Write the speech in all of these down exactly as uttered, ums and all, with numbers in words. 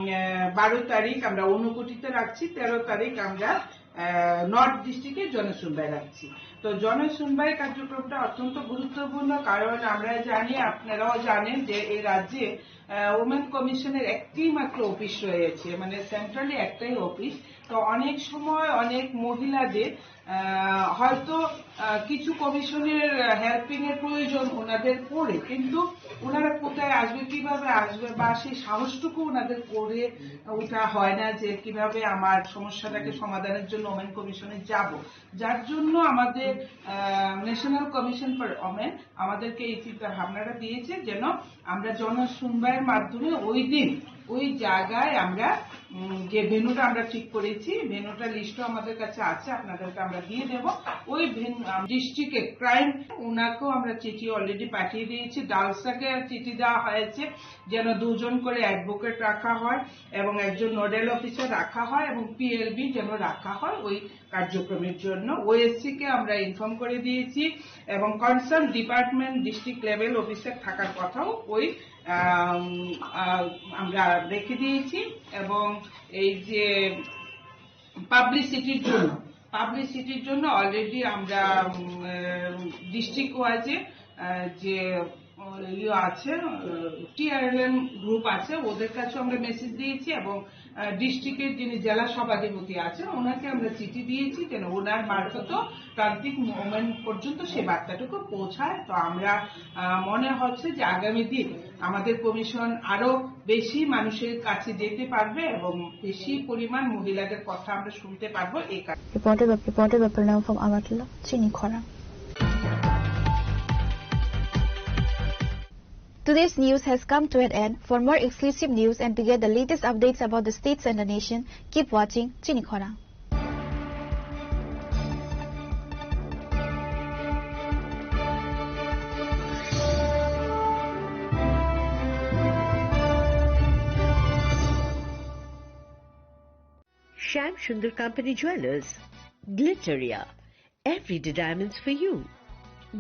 আহ, বারো তারিখ আমরা ঊনকোটিতে রাখছি, তেরো তারিখ আমরা আহ, নর্থ ডিস্ট্রিক্টে জনশুনবাই রাখছি। তো জনশুনবাই কার্যক্রমটা অত্যন্ত গুরুত্বপূর্ণ, কারণ আমরা জানি, আপনারাও জানেন যে এই রাজ্যে উমেন কমিশনের একটি মাত্র অফিস রয়েছে, মানে সেন্ট্রালি একটাই অফিস। তো অনেক সময় অনেক মহিলাদের আহ, হয়তো আহ, কিছু কমিশনের হেল্পিং এর প্রয়োজন ওনাদের পড়ে, কিন্তু ওনারা কোথায় আসবে, কিভাবে আসবে, বা সেই সাহসটুকু ওনাদের করে ওঠা হয় না যে কিভাবে আমার সমস্যাটাকে সমাধানের জন্য ওমেন কমিশনে যাব। যার জন্য আমাদের ন্যাশনাল কমিশন ফর ওমেন আমাদেরকে এই চিন্তা ভাবনাটা দিয়েছে, যেন আমরা জনশুনবাইয়ের মাধ্যমে ওই দিন ওই জায়গায় আমরা উম, যে ভেন্যুটা আমরা ঠিক করেছি, ভেন্যুটা লিস্টও আমাদের কাছে আছে, আপনাদেরকে আমরা দিয়ে দেব। ওই ডিস্ট্রিক্টে ক্রাইম, ওনাকেও আমরা চিঠি অলরেডি পাঠিয়ে দিয়েছি। ডালসাকে চিঠি দেওয়া হয়েছে যেন দুজন করে অ্যাডভোকেট রাখা হয় এবং একজন নোডাল অফিসার রাখা হয় এবং পিএলবি যেন রাখা হয় ওই কার্যক্রমের জন্য। ওএসসি কে আমরা ইনফর্ম করে দিয়েছি এবং concern department district level officer থাকার কথাও ওই আম, আ, আমরা রেখে দিয়েছি। এবং এই যে পাবলিসিটির জন্য, পাবলিসিটির জন্য অলরেডি আমরা ডিস্ট্রিক্ট ওয়াইজে যে আহ, ইয়ে আছে, টিআরএলএম গ্রুপ আছে, ওদের কাছে আমরা মেসেজ দিয়েছি এবং ডিস্ট্রিক্টের যিনি জেলা সভাধিপতি আছেন ওনাকে আমরা চিঠি দিয়েছি, যেন ওনার মারফত প্রান্তিক মোমেন্ট পর্যন্ত সেই বার্তাটুকু পৌঁছায়। তো আমরা আহ, মনে হচ্ছে যে আগামী দিন আমাদের কমিশন আরো বেশি মানুষের কাছে যেতে পারবে এবং বেশি পরিমাণ মহিলাদের কথা আমরা শুনতে পারবো। এই কারণে Reported by, reported by Pranam from Agartala, Chini Khorang. Today's news has come to an end. For more exclusive news and to get the latest updates about the states and the nation, keep watching Chini Khorang. Shyam Sundar Company Jewelers, Glitteria, Everyday Diamonds for You।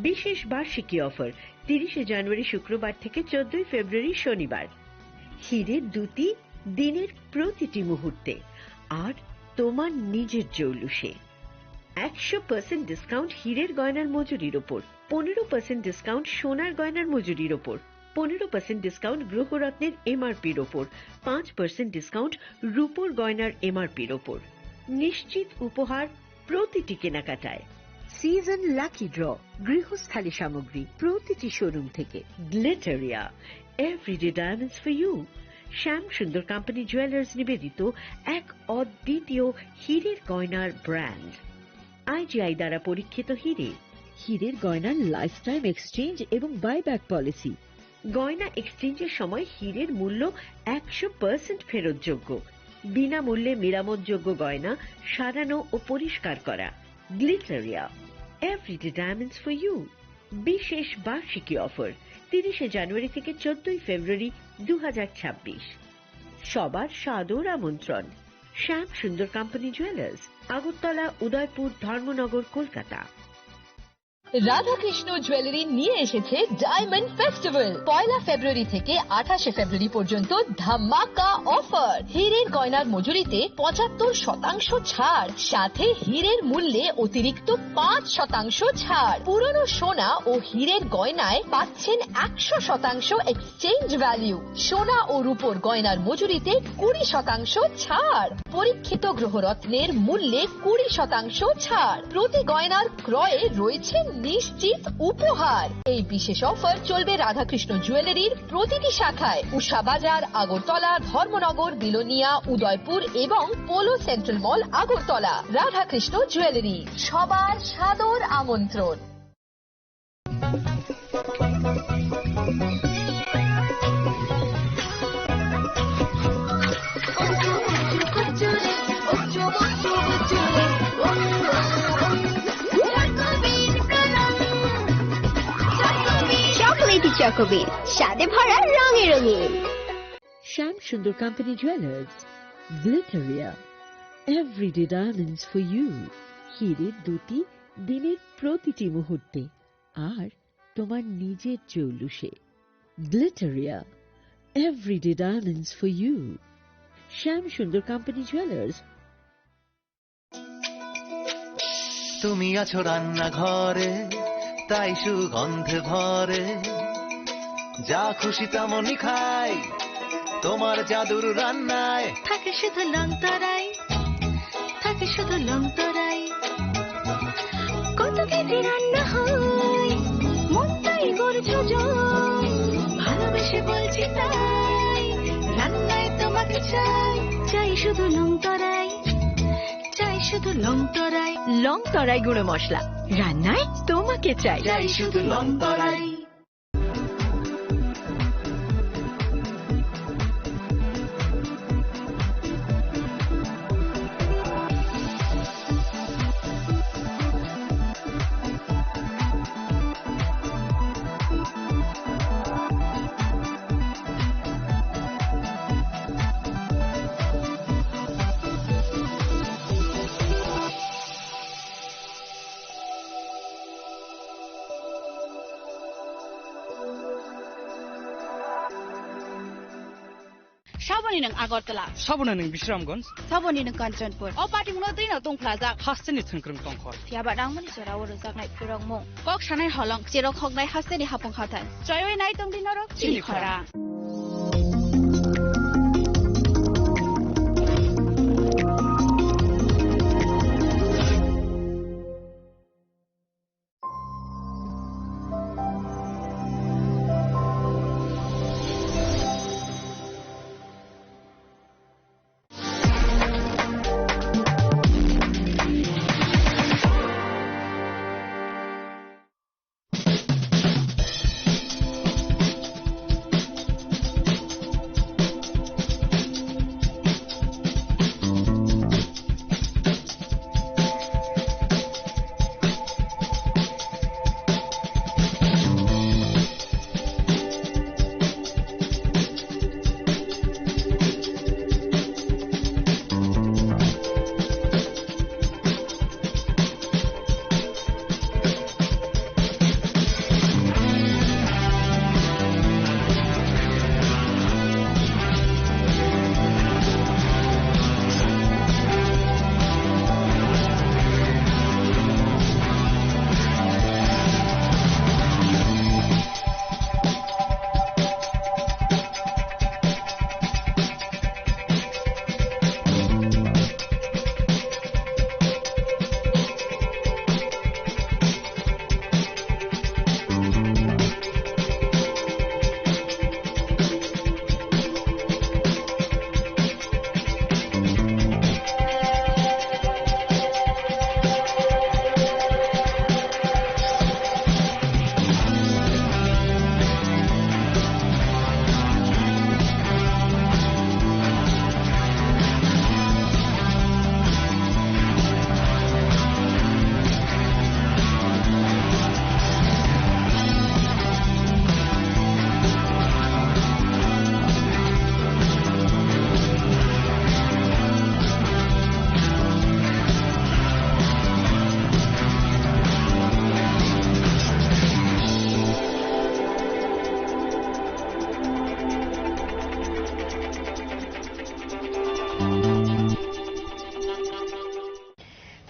বিশেষ বার্ষিকী অফার, তিরিশে জানুয়ারি শুক্রবার থেকে চোদ্দই ফেব্রুয়ারি শনিবার। হীরের দ্যুতি দিনের প্রতিটি মুহূর্তে, আর তোমার নিজের জৌলুসে। একশো পার্সেন্ট ডিসকাউন্ট হীরের গয়নার মজুরির ওপর, পনেরো পার্সেন্ট ডিসকাউন্ট সোনার গয়নার মজুরির ওপর, পনেরো পার্সেন্ট ডিসকাউন্ট গ্রহরত্নের এমআরপির ওপর, পাঁচ পার্সেন্ট ডিসকাউন্ট রূপোর গয়নার এমআরপির ওপর। নিশ্চিত উপহার প্রতিটি কেনাকাটায়। সিজন লাকি ড্র, গৃহস্থালী সামগ্রী প্রতিটি শোরুম থেকে। গ্লিটারিয়া, Everyday Diamonds for You। Shyam Sundar company jewellers নিবেদিত এক অদ্বিতীয় হীরের গয়নার ব্র্যান্ড। আইজিআই দ্বারা পরীক্ষিত হীরে। হীরের গয়নার লাইফ টাইম এক্সচেঞ্জ এবং বাইব্যাক পলিসি। গয়না এক্সচেঞ্জের সময় হীরের মূল্য একশো পার্সেন্ট ফেরতযোগ্য। বিনামূল্যে মেরামতযোগ্য গয়না সারানো ও পরিষ্কার করা। গ্লিটারিয়া, Everyday Diamonds for You। বিশেষ বার্ষিকী অফার, তিরিশে জানুয়ারি থেকে চোদ্দই ফেব্রুয়ারি দু হাজার ছাব্বিশ। সবার সাদর আমন্ত্রণ। শ্যাম সুন্দর কোম্পানি জুয়েলার্স, আগরতলা, উদয়পুর, ধর্মনগর, কলকাতা। রাধাকৃষ্ণ জুয়েলারি নিয়ে এসেছে ডায়মন্ড ফেস্টিভ্যাল। পয়লা ফেব্রুয়ারি থেকে আঠাশে ফেব্রুয়ারি পর্যন্ত ধামাকা অফার। হীরের গয়নার মজুরিতে পঁচাত্তর শতাংশ ছাড়, সাথে হীরের মূল্যে অতিরিক্ত পাঁচ শতাংশ ছাড়। পুরনো সোনা ও হীরের গয়নায় পাচ্ছেন একশো শতাংশ এক্সচেঞ্জ ভ্যালু। সোনা ও রূপোর গয়নার মজুরিতে কুড়ি শতাংশ ছাড়। পরীক্ষিত গ্রহরত্নের মূল্যে কুড়ি শতাংশ ছাড়। প্রতি গয়নার ক্রয়ে রয়েছে নিশ্চিত উপহার। এই বিশেষ অফার চলবে রাধাকৃষ্ণ জুয়েলারির প্রতিটি শাখায়, উষা বাজার, আগরতলা, ধর্মনগর, বিলোনিয়া, উদয়পুর এবং পোলো সেন্ট্রাল মল, আগরতলা। রাধাকৃষ্ণ জুয়েলারি, সবার সাদর আমন্ত্রণ। চকোলেটি চকোবিন, স্বাদে ভরা, রঙে রঙিন। শ্যাম সুন্দর কোম্পানি জুয়েলার্স, গ্লিটারিয়া, Everyday Diamonds for You। হীরের দ্যুতি দিনের প্রতিটি মুহূর্তে, আর তোমার নিজের জৌলুসে। গ্লিটারিয়া, Everyday Diamonds for You। Shyam Sundar company jewellers. তুমি আছো রান্নাঘরে, তাই সুগন্ধে ভরে। যা খুশি তেমনই খাই, তোমার জাদুর রান্নায়। থাকে শুধু লংতরাই, থাকে শুধু লংতরাই। কত খেতে রান্না হয়, মনটাই করছো জয়। ভালোবেসে বলছি তাই, রান্নায় তোমাকে চাই। চাই শুধু লংতরাই, চাই শুধু লংতরাই। লংতরাই গুঁড়ো মশলা, রান্নায় তোমাকে চাই। চাই শুধু লংতরাই। Saboni nwng Agartala. Saboni nwng Bisramganj. Saboni nwng Kanchanpur. O patimungno twino tongphlajak. Hasteni thwngkwrwng tongkhor. Phiyaba nangmani jorao rwjaknai phurokmung. Kok sanai holong, cherok hoknai hasteni hapung hathai. Choiwi nai tongdi norok chini khorang.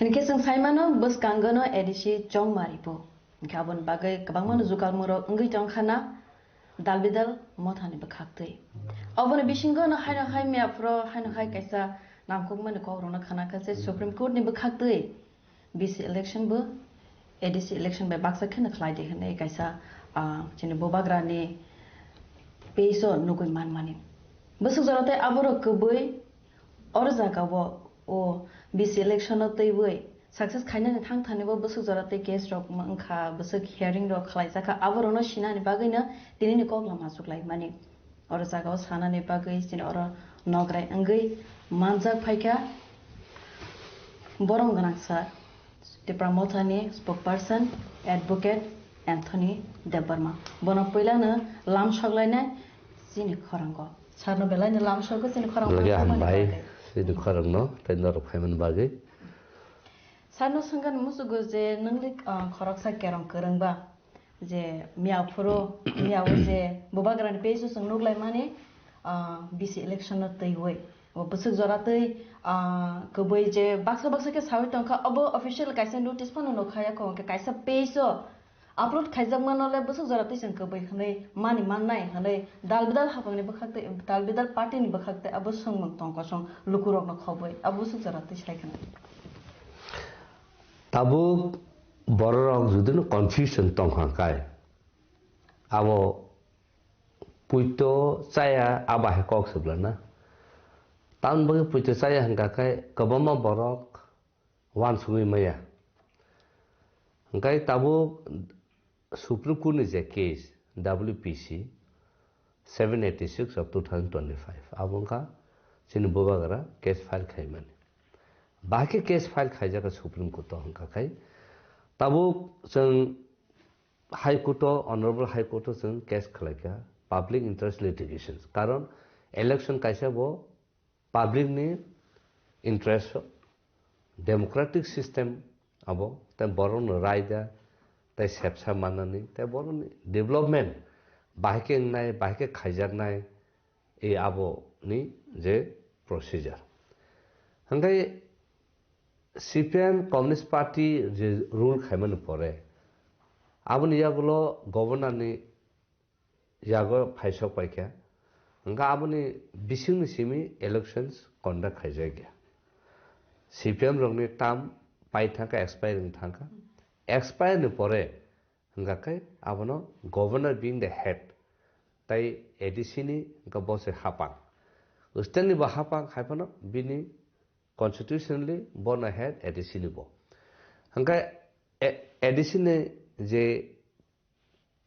Hinkhe chwng sai mano, bwskango no A D C chongmari bo. Hinkhe aboni bagwi kwbangma no jugalmungrok wngwi tongkha na, dal bidal mothani bwkhaktwi. Oboni bisingo no haino hai miyaphuro haino hai kaisa nangkukmani kokrokno khna kha se Supreme Court ni bwkhaktwi B C election bo A D C election bai baksa kheno khlai di hwnwi kaisa, ah, chini bubagrani page o nugwi manmani. Bwswk jora tei aborok kwbwi oro jagao o B C election o twiwi success khainani thang thani bo bwswk jora tei case rok wngkha, bwswk hearing rok khlaijakha, aborokno sinani bagwino tinini kok lama achuk laimani. Oro jagao sanani bagwi chini oro nograi wngwi manjak phaikha borom gwnang sir, Tipra Mothani spokesperson, Advocate Anthony Debbarma. Bono puilano lam soklainai chini khorango. Sarno belaino lam sokgo chini khorango. Logi hambai chini khorangno tei norok phaimani bagwi. Sarno swngani muchugo je nwngli, ah, khoroksa kerong kwrwngba. Je miya phuru, miya o je bubagrani page o chwng nuklaimani, ah, B C election no twiwi. O bwswk jora twi, ah, kwbwi je baksa baksa khe sawi tongkha, obo official kaisa notice phano nukha ya, kho hwnkhe kaisa page o upload khaijakmano le bwswk jora twi chwng kwbwi hwnwi mani mannai hwnwi dal bidal haphangni bwkhak tei dal bidal party ni bwkhak tei abo swngmung tongkosong lukurokno khobwi abo bwswk jora twi sai khna. Tabuk bororok judino confusion tongkha kai, abo puito chaya abo hai kok swbla na. Tamni bagwi puito chaya hwnkha khe kwbangma borok uansugwi maya. Hwnkhe tabuk Supreme Court ni je case W P C seven eighty six of two thousand twenty-five, abo wngkha chini bubagra case file khaimani. Bahai khe case file khaijak Supreme Court o hwnkha khai tabuk chwng High Court o, Honorable High Court o chwng case khwlaikha, public interest litigations. Karon election kaisa bo public ni interest o, democratic system abo, tei borokno raida, tei sepsa mannani, tei borokni development bahai khe wngnai, bahai khe khaijaknai, e abo ni je procedure. Hwnkhe C P I M Communist Party je rule khaimani pore, aboni yagulo governor ni yago phaisok paikha. Hwnkhe aboni bisingni simi elections conduct khaijakya. C P M rokni term pai thangkha, expire wng thangkha. Expire ni pore hwnkha khe abono governor being the head, tai A D C ni hwnkha bo se hapang. State ni bo hapang hai phano bini constitutionally bono head A D C ni bo. Hwnkhe A-, A D C ni je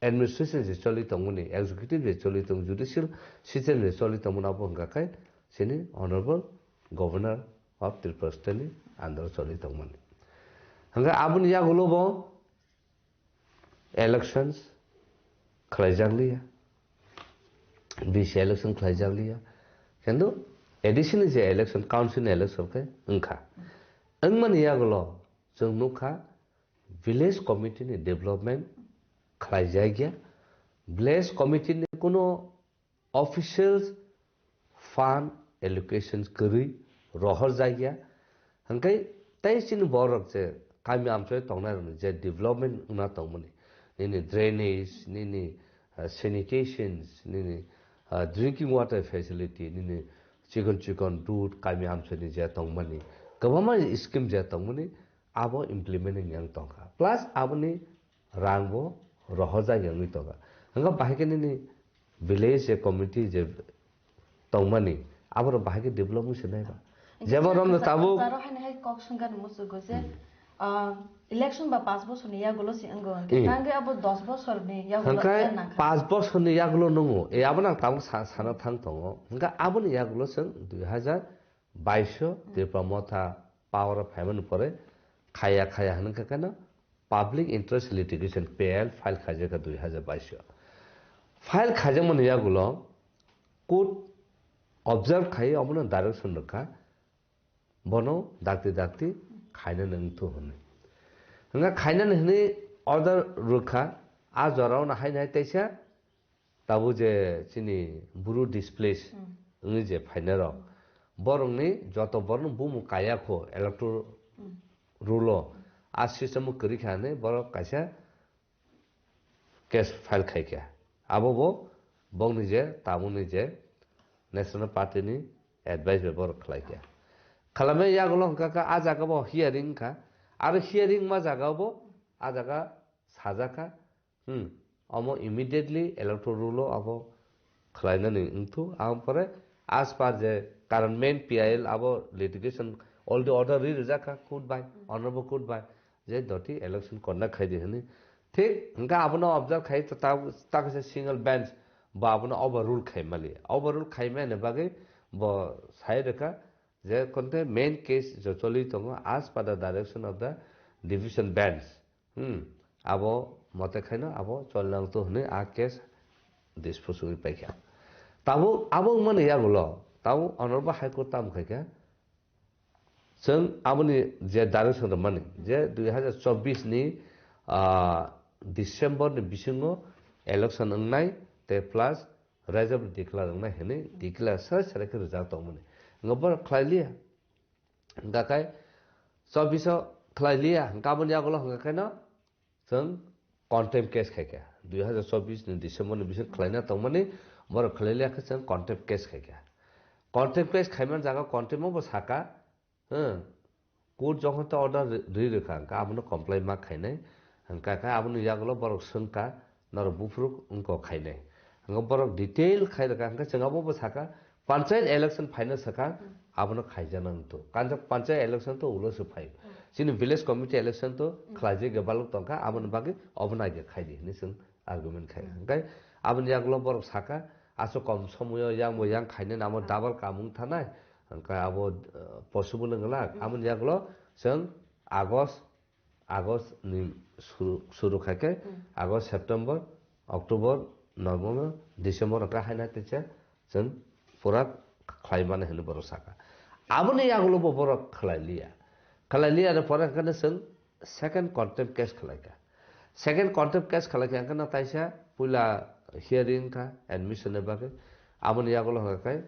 administration je choli tongmani, executive je choli tong, judicial system je choli tongmani abo hwnkha khe chini Honorable Governor of Tripura State ni under o choli tongmani. Hwnkhe aboni yagulo bo elections khlaijak liya, B C election khlaijak liya, kintu A D C ni je election, council ni election khe wngkha. Wngmani yagulo chwng nukha village committee ni development khlaijak ya, village committee ni kuno official fund allocation kwrwi rohorjak ya. Hwnkhe tei chini borok je kami amchoi tongnai rokni je development wngna tongmani, nini drainage, nini, ah, sanitations, nini, ah, drinking water facility, nini chikon chikon road kami amchoi ni je tongmani, kwbangma scheme je tongmani, abo implement wng yang tongkha. Plus aboni rang bo rohorjak wngwi tongkha. Hwnkhe bahai khe nini village je committee je tongmani, aborok bahai khe develop wngwi se nai ba. Jemon romno tabuk jaro haino hai kok swngkha ni muchungo je, Hmm. ah, election ba panch bosorni yagulo se wngo hwnkhe, Hmm. tangwi abo dos bosorni yagulo Hwnkhe wngnang kha. Panch bosorni yagulo nwngo, e, abono ang tabuk sa-, sana thang tongo. Hwnkhe aboni yagulo chwng dui hazar baish o Tripura Motha power o phaimani pore khaya khaya hwnwi kha kheno public interest litigation P I L file khaijak kha dui hazar baish o. File khaijakmani yagulo court observe khai omono direction rwkha, bono dakti dakti khainani wngthu hwnwi. Hwnga khainani hwnwi order rwkha, a jorao no haino hai teisa Tabuk je chini buru displace Hmm. wngwi je phainai rok, borokni joto borokno bumung kaya kho electoral Hmm. rule o, a system o kwrwi kha hinwi borok kaisa case file khai kha. Abo bo bokni je tabukni je National Party ni advice bai borok khlai kha. Khalamya yagulo hwnkha kha a jaga bo hearing wngkha, aro hearing ma jaga bo a jaga sajak kha, Hmm. Omo immediately electoral rule o abo khlainani wngthu. Aboni pore as per je current main P I L abo litigation already order ri rijak kha court bai, honorable court bai, je doti election conduct khai di hwnwi. Thik hwnkhe abono observe khai ta, ta, ta kaisa single bench bo abono overrule khai mali. Overrule khai mani bagwi bo sai rwkha je konte main case je choli tongo as per the direction of the division bench. Hmm, abo mote khaino abo cholnang to hwnwi a case dispose wngwi paikha. Tabuk abo wngmani yagulo, tabuk Honorable High Court tamo khaikha, chwng aboni je direction rwmani, je dui hazar chobbish ni, ah, December ni bisingo election wngnai, tei plus Raijak declare wngnai hwnwi declare srai srai khe rijak tongmani. Hwnkhe borok khlai liya. Hwnkha khe chobbish o khlai liya, hwnkhe aboni yagulo hwnkha khe no chwng contempt case khai kha. Dui hazar chobbish ni December ni bising khlaina tongmani borok khlai liya khe chwng contempt case khai kha. Contempt case khaiman jaga contempt o bo saka, hmm, court jokhon to order ri-, ri rwkha, hwnkhe abono comply ma khainai, hwnkha khe aboni yagulo borok swngkha, norok buphuru wngkok khainai. Hwnkhe borok detail khai rwkha, hwnkhe chwng abo bo saka, panchayat election phaina swkang, abono khaijana wngthu. Kanjak panchayat election to ulo se phai. Chini village committee election to khlaijak ya balok tongkha, aboni bagwi obo naikhe khaidi hinwi chwng argument khai. Hwnkhe aboni yagulo borok saka, aswk kom somoyo yang bo yang khainai namo double kamung thanai, hwnkhe abo, uh, possible wngla. Aboni yagulo chwng August August ni suru, suru khai khe, August, September, October, November, December hwnkhe haina teisa chwng pura khlai mano hinwi borok saka. Aboni yagulo bo borok khlai liya. Khlai liya ni pore hwnkhe chwng second contempt case khlai kha. Second contempt case khlai kha hwnkhe no taisa puila hearing kha admission ni bagwi. Aboni yagulo hwnkhe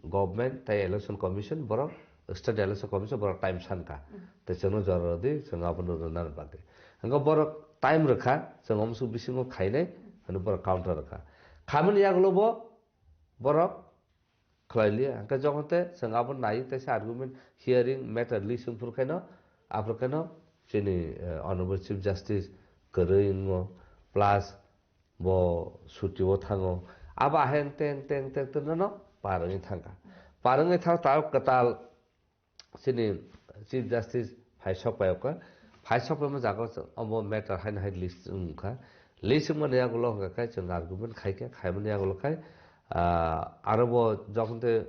Government tei Election Commission borok, State Election Commission borok time san kha. Tei chwngno jora rwdi, chwng abono rwna bagwi. Hwnkhe borok time rwkha, chwng omsuk bisingo khainai, hwnwi borok counter rwkha. Khamani yagulo bo borok khlai liya. Hwnkhe jokhon te chwng abo nai, teisa argument, hearing, matter list wngphuru khaino, aphuru khaino chini, eh, Honorable Chief Justice kwrwi wngo, plus bo suti o thango. Abo ahai teng teng teng teng no par wngwi thangkha. Par wngwi thang ta kwtal chini Chief Justice phai sok pai kha. Phai sok paima jaga o obo matter haino hai list wngkha. List wngmani yagulo hwnkha khe chwng argument khai kha, khaimani yagulo khai, ah, aro bo jokhon te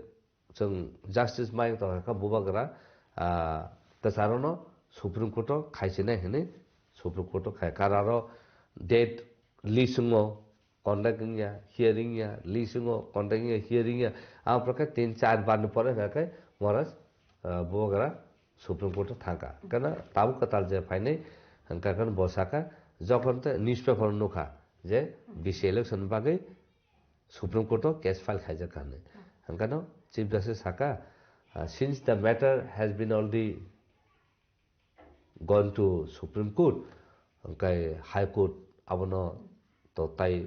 chwng justice mai tongkha bubagra, ah, kwcharo no Supreme Court o khaisinai hinwi Supreme Court o khai. Kararo date list wngo, conduct wngya, hearing ya, list wngo, conduct wngya, hearing ya. Ang pore khe tin char bar ni pore hwnkha khe Maharaj, ah, bubagra Supreme Court o thangkha. Kana tabuk kwtal je phainai hwnkha khe bo saka, jokhon te newspaper o nukha je B C election bagwi Supreme Court o case file khaijak kha hinwi. Hwnkhe no Chief Justice saka, ah, "Since the matter has been already gone to Supreme Court, hwnkhe High Court abono to tai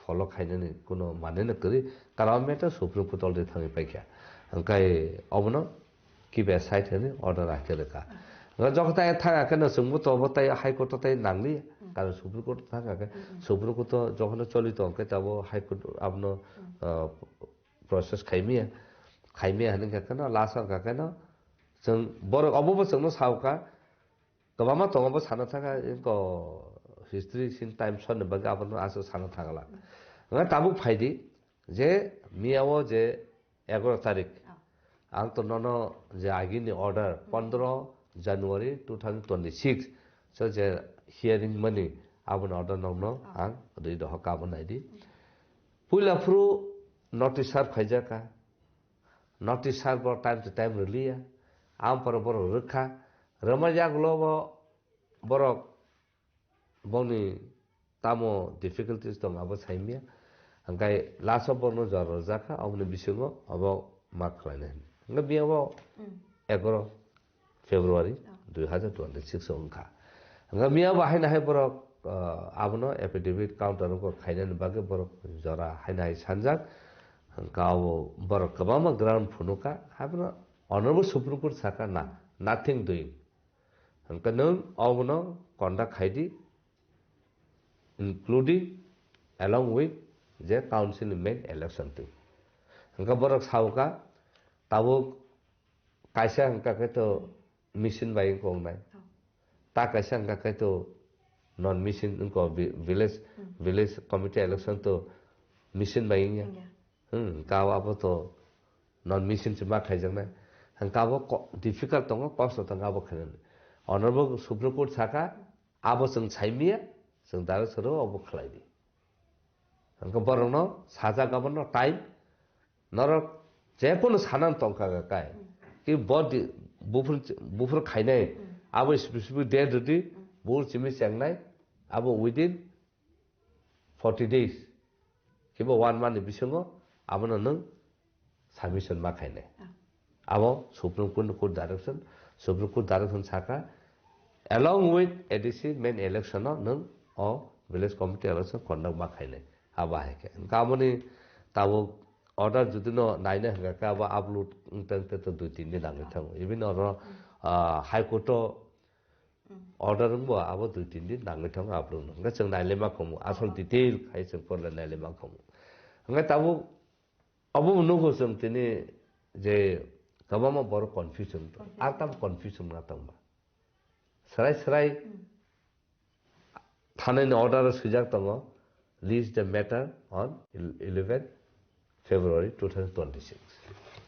follow khainani kuno maneno kwrwi, karon matter Supreme Court already thangwi paikha. Hwnkhe obono kibe side hwnwi order ahai khe rwkha." Hwnkhe jokhon tai thang khe no chwngbo to obo tai High Court o tai nangli, karon Supreme Court thang khe, Supreme Court o jokhon choli tong khe tabo High Court abono, ah, process khaimya, khaimya hwnwi khe no last o khe no chwng borok obo bo chwngno sao kha, kwbangma tongo bo sana thang kha, ko history sin time son ni bagwi abono aswk sana thang la. Hwnkhe tabuk phaidi je miya o je egaro tarik. Oh. Ang to nono je agini order, Hmm. pondro January two thousand twenty-six, so je hearing mani aboni order nokno Oh. ang rwi doho kabo naidi. Hmm. Puila phuru notice serve khaijak kha. Notice serve bo time to time rwliya. Ang pore borok rwkha. Rwma yagulo bo borok bongni tamo difficulties tong abo saimya. Hwnkhe last o borokno jora rwjak kha, oboni bisingo obo ma khlainai hwnwi. Hwnkhe biyabo Mm. egaro February Oh. dui hazar twenty six o wngkha. Hwnkhe miyabo haino hai borok, ah, abono affidavit counter o khainani bagwi borok jora haino hai sanjak. Hwnkhe abo borok kwbangma ground phunukha, habono Honorable Supreme Court sakha na, nothing doing. Hwnkhe nwng obono conduct khaidi, including along with je council ni main election twi. Hwnkhe borok sao kha, tabuk kaisa hwnkha khe to machine bai wngkha wngnai. Oh. Ta kaisa hwnkha khe to non machine wngkha vi-, village, Hmm. village committee election to machine bai wngya. Wngya. Hmm, ka abo to non machine se ma khaijaknai. Hwnkha abo ko-, difficult tongo, kosto tongo abo khainani. Honorable Supreme Court sakha, abo chwng saimya, chwng direct soro abo khlaidi. Hwnkhe borokno sajak abono time, norok jekunu sanani tongkha kai. Hmm. Ki body buphur, buphur khainai, Hmm. abo specific date rwdi, Hmm. buphur simi chengnai, abo within forty days, kiba one month ni bisingo abono nwng submission ma khainai. Ah. Abo Supreme Court ni court direction, Supreme Court direction saka, along with A D C main election no nwng o village committee election conduct ma khainai. Abo hai khe. Hwnkhe aboni tabuk order jodi no naina hwnkha khe abo upload wng tang te to dui tin din nangwi thango. Even oro, ah, High Court o order wngbo abo dui tin din nangwi thango upload no. Hwnkhe chwng nailai ma khomo. Asol detail khai chwng porle nailai ma khomo. Hwnkhe tabuk obo nugo chwng tini je kwbangma borok confusion tong. Ar tam confusion na tongba. Srai srai thanani order o swijak tongo, "List the matter on eleventh February two thousand twenty-six."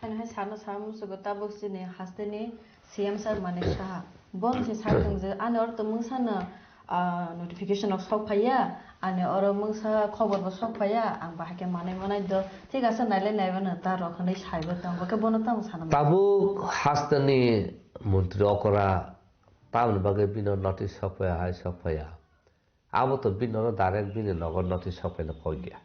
Haino hai sano sa musugo tabuk chini hasteni C M sir Manik Saha. Bo se sai tong je ani orto mungsa no, ah, notification rok sok phaiya, ani oro mungsa khobor bo sok phaiya, ang bahai khe manai manai do. Thik ase, nailai naiba no ta rok hinwi saibo tong, bo khe bono tamo sana. Tabuk hasteni montri okra tamni bagwi bino notice sok phaiya, hai sok phaiya. Abo to bini oro direct bini nogo notice sok phai no kok ya.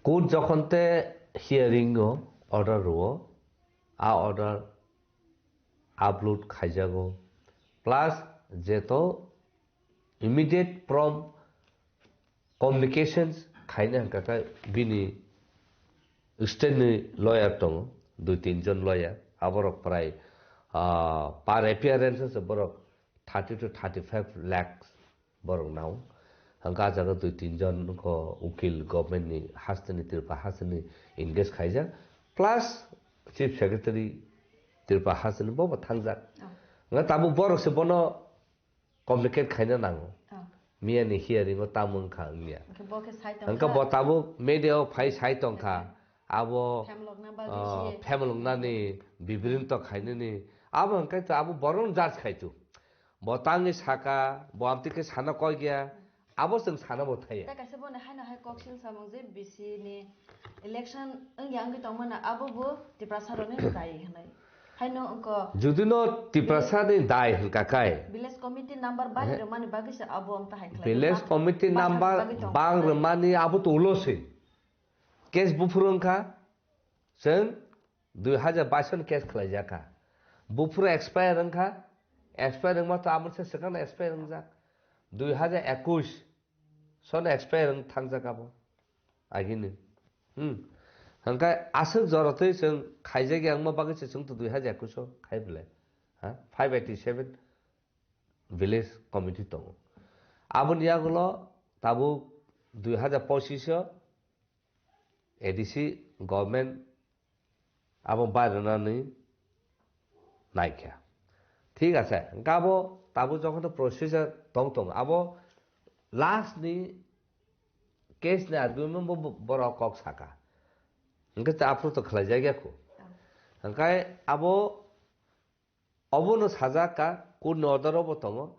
Court jokhon te hearing o order rwo, a order upload khaijago. Plus jeto immediate prompt communications khaina hwnkha khe bini state ni lawyer tongo, dui tin jon lawyer, aborok prai, ah, per appearance se borok thirty to thirty-five lakhs borok nao. Hwnkhe ah jaga dui tin jon ko ukil government ni hasteni, Tripura hasteni engage khaijak, plus chief secretary Tripura hasteni bo bo thangjak. Oh. Hwnkhe tabuk borok se bono communicate khaina nango. Oh. Miya ni hearing o tamo wngkha wngya. Hwnkhe bo khe sai tong Hwnkhe kha. Bo tabuk media o phai sai tong kha. Abo, Phemlokna bagwi ah, se. Phemloknani, bibrinto khainani. Abo hwnkhe to abo borok judge khai tu. Bo tangwi saka, bo amtwi khe sana koi gya, abo chwng sana bo thaya. Ta kaisa boni haino hai kok sil samung je B C ni election wngya wngwi tongmano abo bo Tiprasa rokni dai hinwi. Haino wngkha Judino Tiprasa ni dai hwnkha kai. Village committee number bari He? Rwmani bagwi se abo amta hai khlai. Village committee Bang number bagwi tong. Bang rwmani abo to ulo se. Case buphuru wngkha, chwng dui hajar bais ni case khlaijak kha. Buphuru expire wngkha, expire wngma to abo se swkang expire wngjak. Dui hajar ekush sono expire wng thangjak abo. Agini. Hmm. Hwnkhe aswk jorotwi chwng khaijak ya wngma bagwi se chwng to dui hajar ekush o khai bwle. Ha? Five eighty seven village committee tongo. Aboni yagulo tabuk dui hajar pochish o A D C government abo bai rwnani naikha. Thik ase, hwnkhe abo tabuk jokhon procedure tong tong, abo last ni case ni argument bo bo-, borok kok saka. Hwnkhe ta aphuru to khlai jak ya kho. Hwnkhe abo Obono sajak ka, court ni order obo tongo,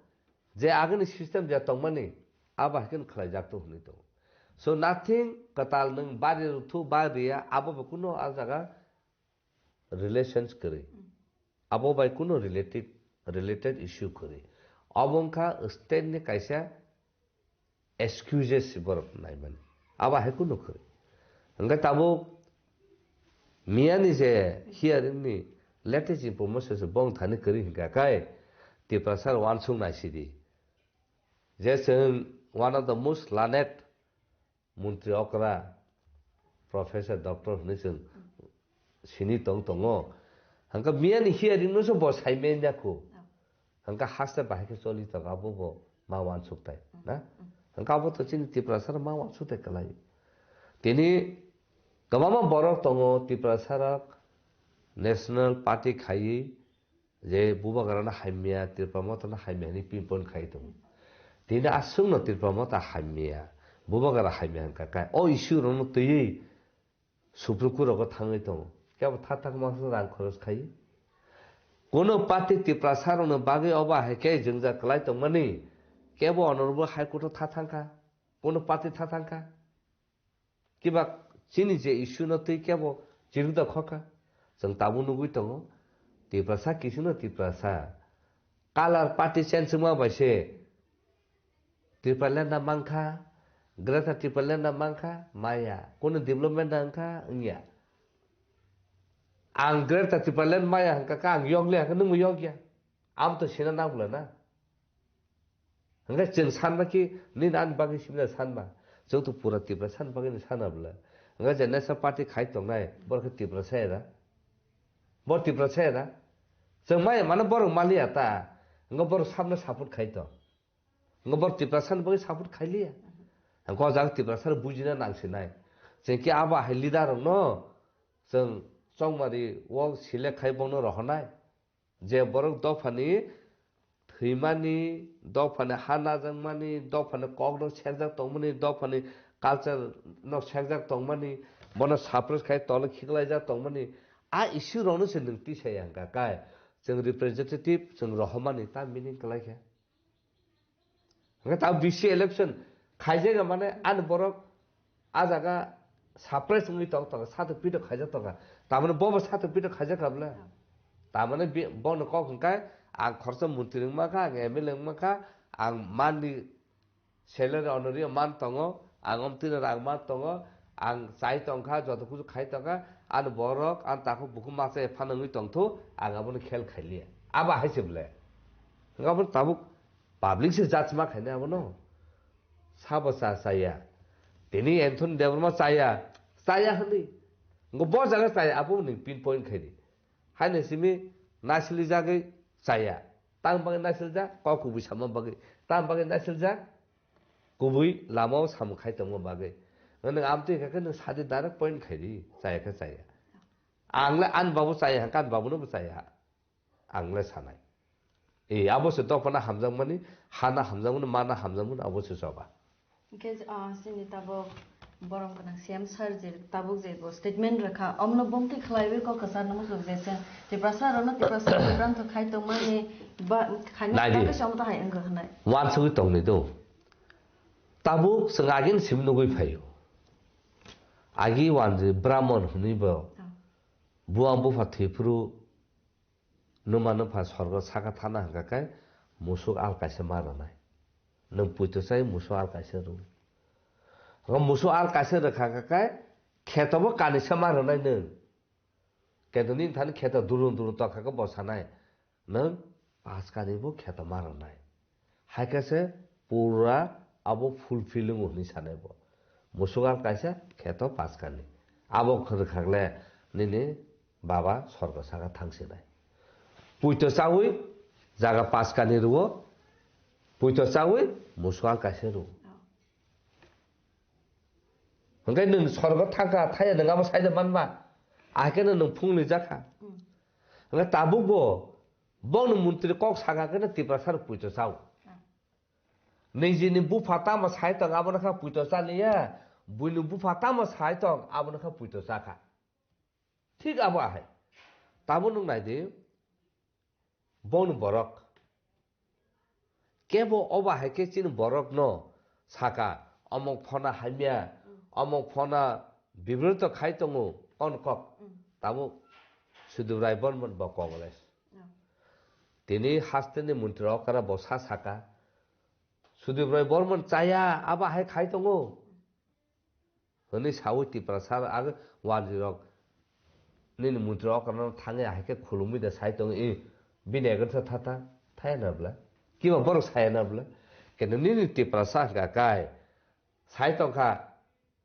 je agini system je tongmani, abo hai kheno khlaijak to hwnwi tongo. So nothing kwtal nwng bari rwthu ba riya, abo bo kuno a jaga relations kwrwi. Abo bai kuno related, related issue kwrwi. Obo wngkha state ni kaisa excuses borok naimani. Abo hai kunu kwrwi. Hwnkhe tabuk miyani je hearing ni latest information se bong thani kwrwi hwnkha khe Tiprasa wansuk naisidi. Je chwng one of the most learned montri okra, professor, doctor hwnwi chwng sini tong tongo. Hwnkhe miyani hearing no se bo sai manya kho. Oh. Hwnkhe haste bahai khe choli tongo, abo bo ma wansuk tai, na? Mm. Hwnkhe abo to chini Tiprasa ma wansuk tai kwlai. Tini kwbangma borok tongo Tiprasa rok National Party khaiwi je Bubagra no hamya, Tipra Motha no hamya hwnwi pinpoint khai tongo. Tini aswk no Tipra Motha hamya, Bubagra hamya hwnkha khe o issue rok no twiwi Supreme Court rogo thangwi tongo. Kebo tha thang masa rang khoros khai. Kuno party Tiprasa rokni bagwi obo hai khe jwngjal kwlai tongmani. Kebo honorable High Court o tha thangkha. Kuno party tha thangkha. Kiba chini je issue no twi kebo chirwk da khokha. Chwng tabuk nugwi tongo. Tiprasa kisino Tiprasa. Color party change wngma bai se Tipraland na mankha, Greater Tipraland na mankha, maya. Kuno development na wngkha, wngya. Ang Greater Tipraland maya hwnkha khe ang yokle hwnkhe nwngbo yokya. Am to sina nang bwla na. Hwnkhe chwng sanba ki nini ani bagwi simi sanba. Chwng to pura Tiprasa ni bagwi ni sana bwla. Hwnkhe je National Party khai tongnai, borok khe Tiprasa ya da? Bo Tiprasa ya da? Chwng maya mano borok maliya ta. Hwnkhe borok sabno support khai tong. Hwnkhe borok Tiprasa ni bagwi support khai liya. Hwnkhe o jaga Tiprasa rok bujina nang sinai. Chwng khe abo hai leader rokno chwng chongmari o select khai bongno rohornai. Je borok dophani thwimani, dophani ha najakmani, dophani kokno serjak tongmani, dophani culture no serjak tongmani, bono suppress khai tolo khiklaijak tongmani, a issue rokno se nwng tisaya hwnkha kai. Chwng representative, chwng rohormani ta meaning kwlai khe. Hwnkhe ta B C election khaijak mane ani borok a jaga surprise wngwi tong tong, satok pitok khaijak tong kha. Tamani bobo satok pitok khaijak kha bwle? Tamani bi-, bono kok hwnkhe ang khoroksa montri wngma kha, ang M L A wngma kha, ang manni salary honorary man tongo, ang omtwino rang man tongo, ang chai tong kha, joto kuchu khai tong kha, ani borok, ani takhuk bukhuk masa phano wngwi tong thu, ang abono khel khai liya. Abo hai se bwle? Hwnkhe abo tabuk Public se judge ma khainai abono. Sabo cha chaya. Tini Anthony Debbarma chaya. Chaya hwnwi. Ngo bo jaga chaya abo ni pinpoint khaidi. Haino simi naisili jagwi chaya. Tang bagwi naisili jak, kok kubui sama bagwi. Tang bagwi naisili jak, kubui lama o samung khai tongma bagwi. Nwng amtwi kha khe nwng sadi direct point khaidi. Chaya khe chaya. Ang le ani babu chaya, kan babu no bo chaya. Ang le sanai. E, abo se dophano hamjakmani, hana hamjakmani, mana hamjakmani, abo se choba. Hingke, ah, chini tabuk borom gwnang C M sir je tabuk je bo statement rwkha, omno bumtwi khlaiwi kok kwchar no muchung je chwng Tiprasa rokno Tiprasa bibranto khai tongmani ba, khaina Naidi. Bagwi se omo tahai wngkha hwnwi. Wansugwi tongni do. Tabuk chwng agini simi nugwi phaio. Agi wanjwi Brahmon hwnwi bo. Oh. Buang bupha thwiphuru Nwma nwpha sorgo saka thana hwnkha khe musuk al kaisa ma rwnai. Nwng puito chai musuk al kaisa rw. Hwnkhe musuk al kaisa rwkha khe kheto bo kanisa ma rwnai nwng. Keto nini thani kheto durung durung tongkha khe bo sanai. Nwng pas kani bo kheto ma rwnai. Hai khe se pura abo fulfill wngo hwnwi sanai bo. Musuk al kaisa kheto pas kani. Abo khwrwkha le nini baba sorgo saka thang sinai. Puito chawi jaga pas kani rwo, puito chawi musuk al kaisa rwo. Hwnkhe nwng sorgo thangkha, thaya nwng abo saida manba. Ahai kheno nwng phungni jakha. Hwnkhe tabukbo bongni montri kok saka kheno Tiprasa rok puito chao. Nijini bupha tamo sai tong abono kha puito chaliya, buini bupha tamo sai tong abono kha puito chakha. Thik abo ahai. Tamo nwng naidi, bongni borok. Kebo obo hai khe chini borokno saka, omok phona hamya, omok phona bibroto khai tongo, on kok. Tamo Sudip Rai Bormon bo Congress. Tini hasteni montri okra bo sa saka, Sudip Rai Bormon chaya, abo hai khai tongo. Hwnwi saui Tiprasa ag wanjwi rok nini montri okra no thangwi hai khe khulumwi da sai tongo, i bini against tha tha thaya na bla? Kiba borok saya na bla? Keno nini Tiprasa hwnkha kai sai tongkha,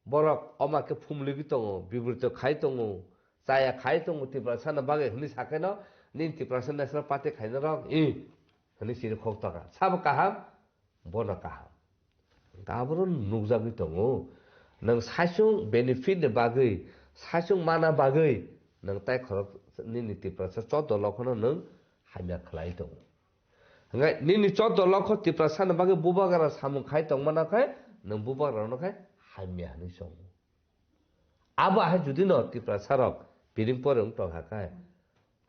borok oma khe phumligi tongo, bibrito khai tongo, chaya khai tongo Tiprasa no bagwi hwnwi sakheno nini Tiprasa National Party khaina rok i hwnwi sini khok tongkha. Sabo kaham? Bono kaham. Hwnkhe abono nukjagwi tongo. Nwng saichung benefit ni bagwi, saichung mana bagwi nwng tai khorok nini Tiprasa choudo lokhono nwng hamya khlai tongo. Hwnkhe nini choudo lokho Tiprasa ni bagwi bubagra samung khai tongmano khe nwng bubagra no khe hamya hwnwi chongo. Abo hai judi no Tiprasa rok piring pore wng tong kha khe,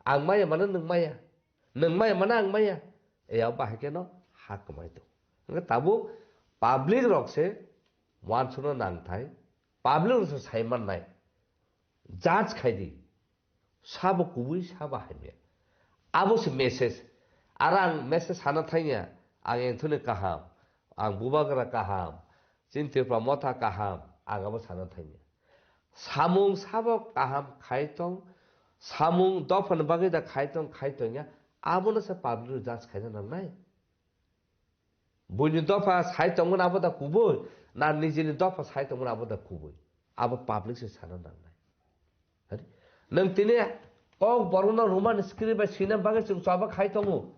ang maya mano nwng maya, nwng maya mano ang maya, e abo bahai khe no ha kwmai tong. Hwnkhe tabuk public rok se wansukna nang thai, public rok se sai man nai, judge khai di. Sabo kubui, sabo hamya. Abo se message. Aro ang message sana thangya, ang Anthony kaham, ang Bubagra kaham, chini Tripura Motha kaham, ang abo sana thangya. Samung sabo kaham khai tong, samung dophani bagwi da khai tong, khai tong ya, abono se public rok judge khaina nangnai. Buini dopha sai tongmani abo da kubui, na nijini dopha sai tongmani abo da kubui. Abo public se sana nangnai. Hari? Nwng tini kok borokno Roman script bai swina bagwi chwng choba khai tongo.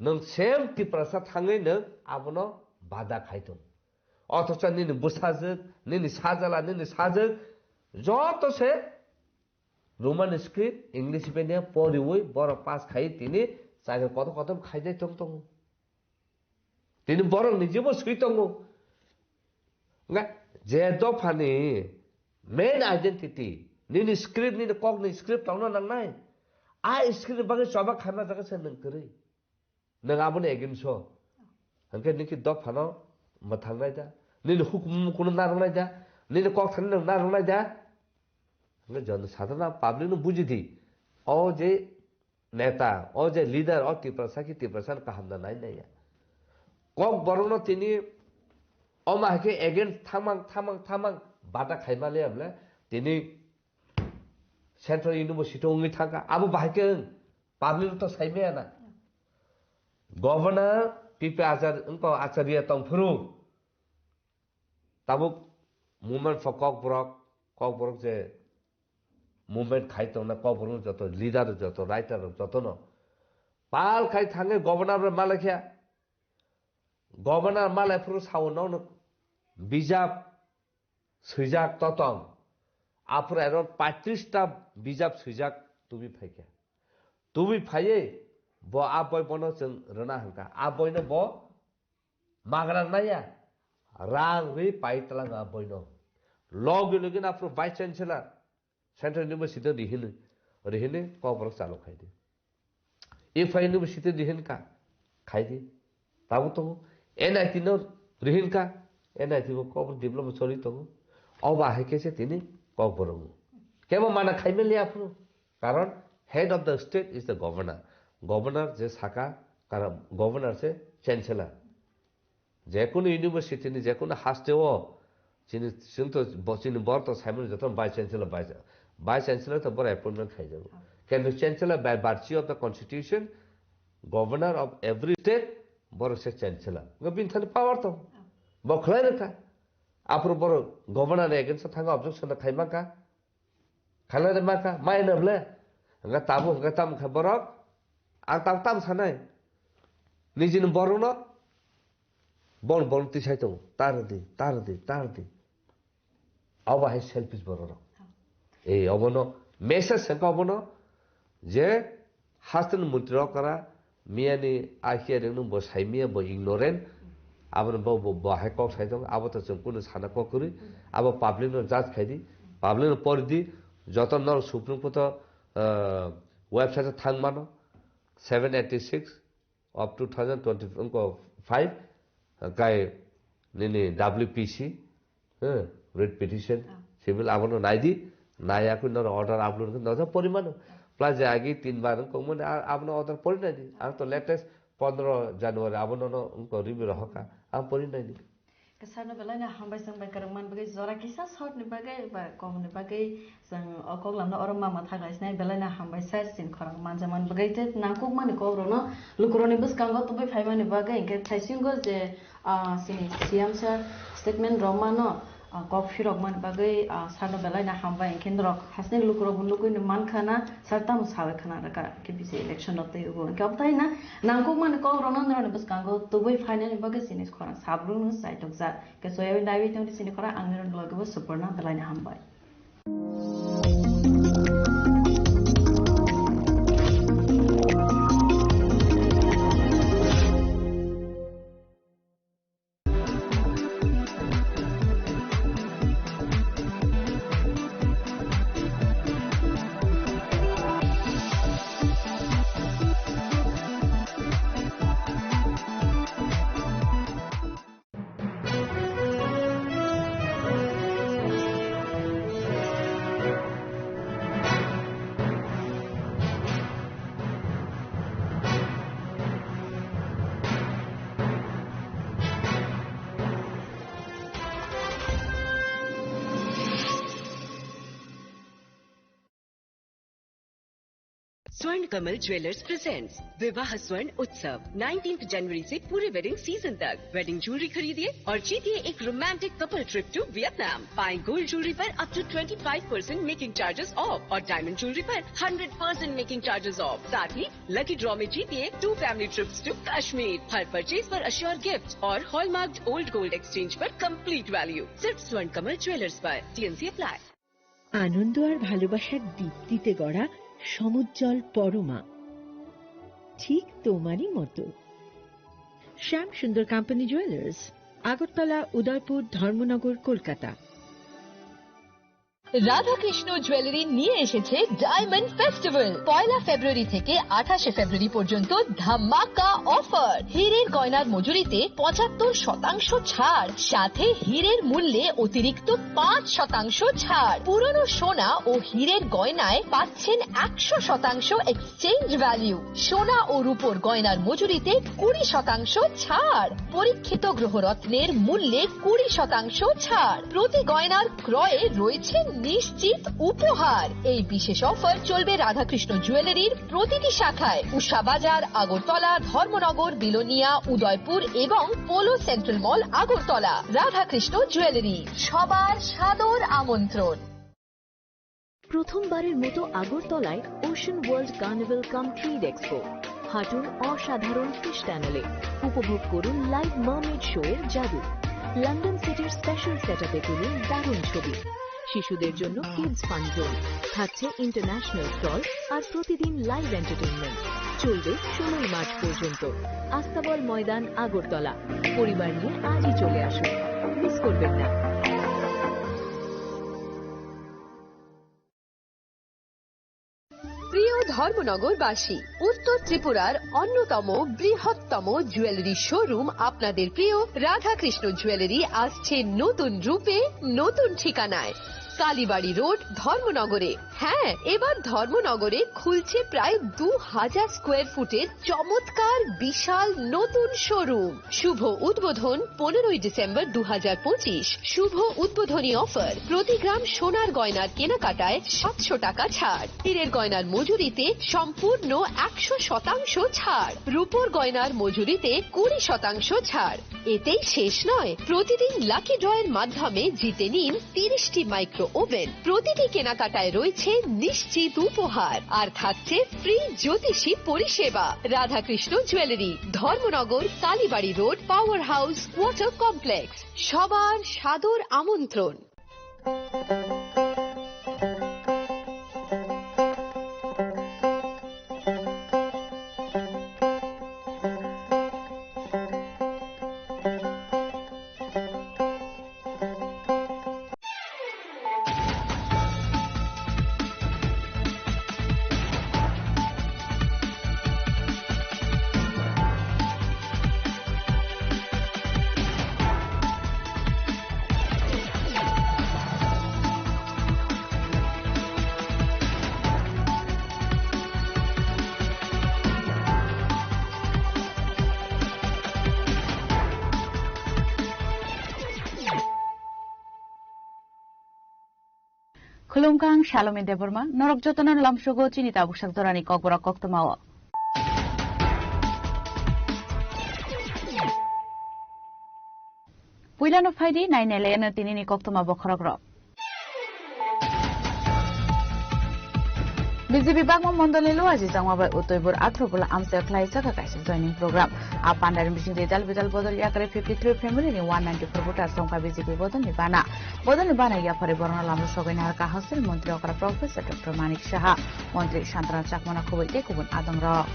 Nwng same Tiprasa thangwi nwng abono bada khai tongo. Othocho nini bwsajwk, nini sajala, nini sajwk, joto se Roman script, English medium poriwi borok pass khai tini chakri kotor kotor khaijai tong tongo. Tini borok ni jibo swi tongo. Nga je dophani main identity, nini script, nini kokni script tongna nangnai. A script bagwi choba khaima jaga se nwng kwrwi. Nwng abono against o. Hwnkhe nini dophano mwthangnai da. Nini hukumu kuno narwknai da. Nini kok thani nwng narwknai da. Hwnkhe joto sadharana public no buji di. O je neta, o je leader, o Tiprasa ki Tiprasa no kaham da nai nai ya. Kok borok no tini oma hai khe against thamang, thamang, thamang bata khaima le amle tini Central University wngwi thangkha. Abo bahai khe wng, public to saimaya na. Governor P P Achar-, wngkha Acharya tongphuru. Tabuk movement for Kokborok, Kokborok je movement khai tongna, Kokborok joto leader, joto writer, joto no pal khai thangwi governor bai malai khe. Governor malai phuru sao nono bijap swijak totong. Aphuru around paitris ta bijap swijak tubi phaikha. Tubi phaiwi bo a boi bono chwng rwna hwnkha. A boino bo magra naya. Rang rwi pai twlang a boino. Logi logi na aphuru Vice Chancellor Central University rihini, rihini Kokborok chalo khaidi. F I University rihin ka, khaidi. Tabo tongo. N I T no rihin ka, N I T bo Kokborok develop choli tongo. Oba hai khe se tini Kokborok. Kebo mana khaimani aphuru. Karon head of the state is the governor. Governor je saka, karon governor se chancellor. Jekunu university ni jekunu haste o chini, chini to bo-, chini bor to saimani joto vice chancellor, vice, vice chancellor to bor appointment khaijago. Kintu chancellor by virtue of the constitution, governor of every state, bor se chancellor. Ngo bini thani power to. Bo khlai rwkha. Aphuru bor governor ni against thanga objection khaimaka. Khalai de maka, mai na ble. Hingke tabu, hingke tam khe borok. Ang tam, tam sanai. Nijini borok no. Bon, bon tisai tongo. Tar di, tar di, tar di. Abo hai selfish borok rok. E, obono message hingke obono je Hasten mantri rok kara, miyani a hearing no bo sai miya, bo ignorant. Abono bo, bo, bo hai kok sai tong, abo to chwng kunu sana kok kwrwi. Abo public no judge khai di, public no pori di, joto norok Supreme Court o, ah, website o thang mano, seven eighty six of two thousand twenty-five, kai nini W P C, eh, writ petition, Ah. Civil abono nai di, nai akui noro order upload khe noja pori mano. Plus je agi tin bar wng kongmani a-, abono order pori nai di. Ang to latest pondro January abono no wng ko review rohor kha. Ang pori nai di. Kasarno belai no hambai chwng bai kwrwng man bagwi jora kisa short ni bagwi ba kom ni bagwi chwng o kok lamno oro ma mwthak lai sinai belai no hambai sir chini khorang manja man bagwi tei nangkuk mani kok rokno lukurokni bwskango tubui phaimani bagwi hwnkhe thaisingo je Ah, chini C M sir statement rok mano, ah, kok phirok man bagwi, ah, sano belai no hambai. Hwnkhe norok hasni lukurok bo nugwi no mankha na, sir tamo sawi khna rwkha, hwnkhe bisi election rok tei ugo. Hwnkhe obwtai na nangkuk mani kok rokno norokni bwskango tubui phainani bagwi chini khorang sabrung no chaitok jak. Hwnkhe soyawi naiwi tongdi chini khorang ang norokni logi bo Suporna belai no hambai. स्वर्ण Kamal jewellers presents Vivah Swarna Utsav, nineteenth जनवरी से पूरे wedding season तक। Wedding jewellery खरीदिए और जीतिए एक romantic couple trip to Vietnam. पाएं गोल्ड ज्वेलरी पर up to twenty five percent making charges off और डायमंड ज्वेलरी पर hundred percent making charges off. साथ ही लकी ड्रॉ में जीतिए two family trips to Kashmir. हर परचेज पर अश्योर गिफ्ट और हॉलमार्क्ड ओल्ड गोल्ड एक्सचेंज पर कंप्लीट वैल्यू। सिर्फ स्वर्ण कमल ज्वेलर्स पर। TNC apply. আনন্দ আর ভালোবাসার দীপ্তিতে গড়া সমুজ্জ্বল পরমা, ঠিক তোমারই মতো। শ্যাম সুন্দর কোম্পানি জুয়েলার্স, আগরতলা, উদয়পুর, ধর্মনগর, কলকাতা। রাধাকৃষ্ণ জুয়েলারি নিয়ে এসেছে ডায়মন্ড ফেস্টিভ্যাল। পয়লা ফেব্রুয়ারি থেকে আঠাশে ফেব্রুয়ারি পর্যন্ত ধামাকা অফার। হীরের গয়নার মজুরিতে পঁচাত্তর শতাংশ ছাড়, সাথে হীরের মূল্যে অতিরিক্ত পাঁচ শতাংশ ছাড়। পুরনো সোনা ও হীরের গয়নায় পাচ্ছেন একশো শতাংশ এক্সচেঞ্জ ভ্যালু। সোনা ও রূপোর গয়নার মজুরিতে কুড়ি শতাংশ ছাড়। পরীক্ষিত গ্রহরত্নের মূল্যে কুড়ি শতাংশ ছাড়। প্রতি গয়নার ক্রয়ে রয়েছে নিশ্চিত উপহার। এই বিশেষ অফার চলবে রাধাকৃষ্ণ জুয়েলারির প্রতিটি শাখায়, উষা বাজার, আগরতলা, ধর্মনগর, বিলোনিয়া, উদয়পুর এবং পোলো সেন্ট্রাল মল, আগরতলা। রাধাকৃষ্ণ জুয়েলারি, সবার সাদর আমন্ত্রণ। প্রথমবারের মতো আগরতলায় ওশান ওয়ার্ল্ড কার্নিভাল কাম ট্রেড এক্সপো। হাঁটুন অসাধারণ ফিশ টানেলে, উপভোগ করুন লাইভ মার্মেড শো এর জাদু। লন্ডন সিটির স্পেশাল সেটআপে তুলুন দারুণ ছবি। শিশুদের জন্য কিডস ফান জোন, থাকছে ইন্টারন্যাশনাল স্টল আর প্রতিদিন লাইভ এন্টারটেইনমেন্ট। চলবে ষোলোই মার্চ পর্যন্ত। আস্তাবল ময়দান, আগরতলা। পরিবার নিয়ে আজই চলে আসুন, মিস করবেন না। প্রিয় ধর্মনগরবাসী, উত্তর ত্রিপুরার অন্যতম বৃহত্তম জুয়েলারি শোরুম আপনাদের প্রিয় রাধাকৃষ্ণ জুয়েলারি আসছে নতুন রূপে, নতুন ঠিকানায়। কালীবাড়ি রোড, ধর্মনগরে। হ্যাঁ, এবার ধর্মনগরে খুলছে প্রায় দু হাজার স্কোয়ার ফুটের চমৎকার বিশাল নতুন শোরুম। শুভ উদ্বোধন পনেরোই ডিসেম্বর দু হাজার পঁচিশ। শুভ উদ্বোধনী অফার, প্রতি গ্রাম সোনার গয়নার কেনাকাটায় সাতশো টাকা ছাড়, হীরের গয়নার মজুরিতে সম্পূর্ণ একশো শতাংশ ছাড়, রূপোর গয়নার মজুরিতে কুড়ি শতাংশ ছাড়। এতেই শেষ নয়, প্রতিদিন লাকি ড্রয়ের মাধ্যমে জিতে নিন তিরিশটি মাইক্রো ওভেন। প্রতিটি কেনাকাটায় রয়েছে নিশ্চিত উপহার, আর থাকছে ফ্রি জ্যোতিষী পরিষেবা। Radhakrishna jewellery, Dharmanagar, Kalibari road, power house, water complex. সবার সাদর আমন্ত্রণ। Khulumkha, ang Salomi Debbarma, norok jotono lamsogo chini tabuksak jorani kokborok koktwmao. Puilano phaidi nainailaino tinini koktwma bokhorokrok. B J P Bagma Mondolni Luaji Changma bai Utoibor Athro Bula amchaio khlai chakha kaisa joining program. A pandani bisingtwi dal bidal bodol yakre fifty three family ni one ninety four voter songkha B J P bodolni bana. Bodolni bana yaphare borokno lamno sogwi naharkha Hostel Montri okra Professor Doctor Manik Saha, Montri Santana Chakmano khobwi tei kubun adongrok.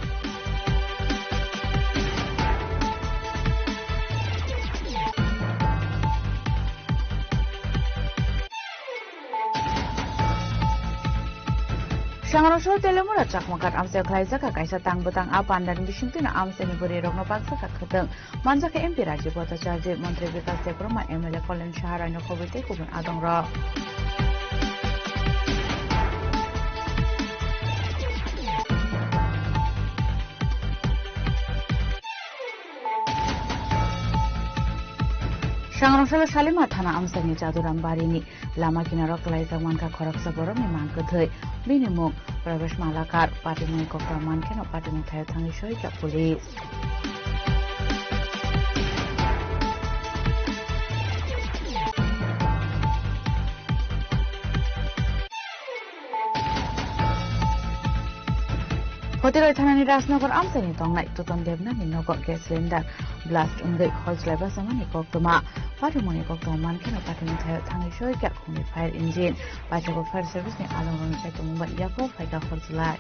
Sangrasor Telemura Chakmakhat amchaio khlaijak kha kaisa tang bwtang. A pandani bisingtwino amchaini bwrwirokno baksa kha khwtwng. Manjakha M P Rajiv Bhattacharjee, Montri Bikash Debbarma, M L A Kalyan Saha, Raino Khobwi tei kubun adongrok. Sangrong salo Salima thana amchaini Jaduram barini lama kinaro kwlaijak mankha khoroksa borokni mang kwthwi. Bini mung Pravesh Malakar. Patimungni koktwma mankheno patimung thaio thangwi soikha police. Hotiroi thanani Rajnagar amchaini tongnai Toton Debnani nogo gas cylinder blast wngwi hor chwlaiba samani koktwma. Patimungni koktwma mankheno patimung thaio thangwi soikha khungni fire engine. Paithago fire service ni alongrokni saichomung bai yapharo phaikha hor chwlai.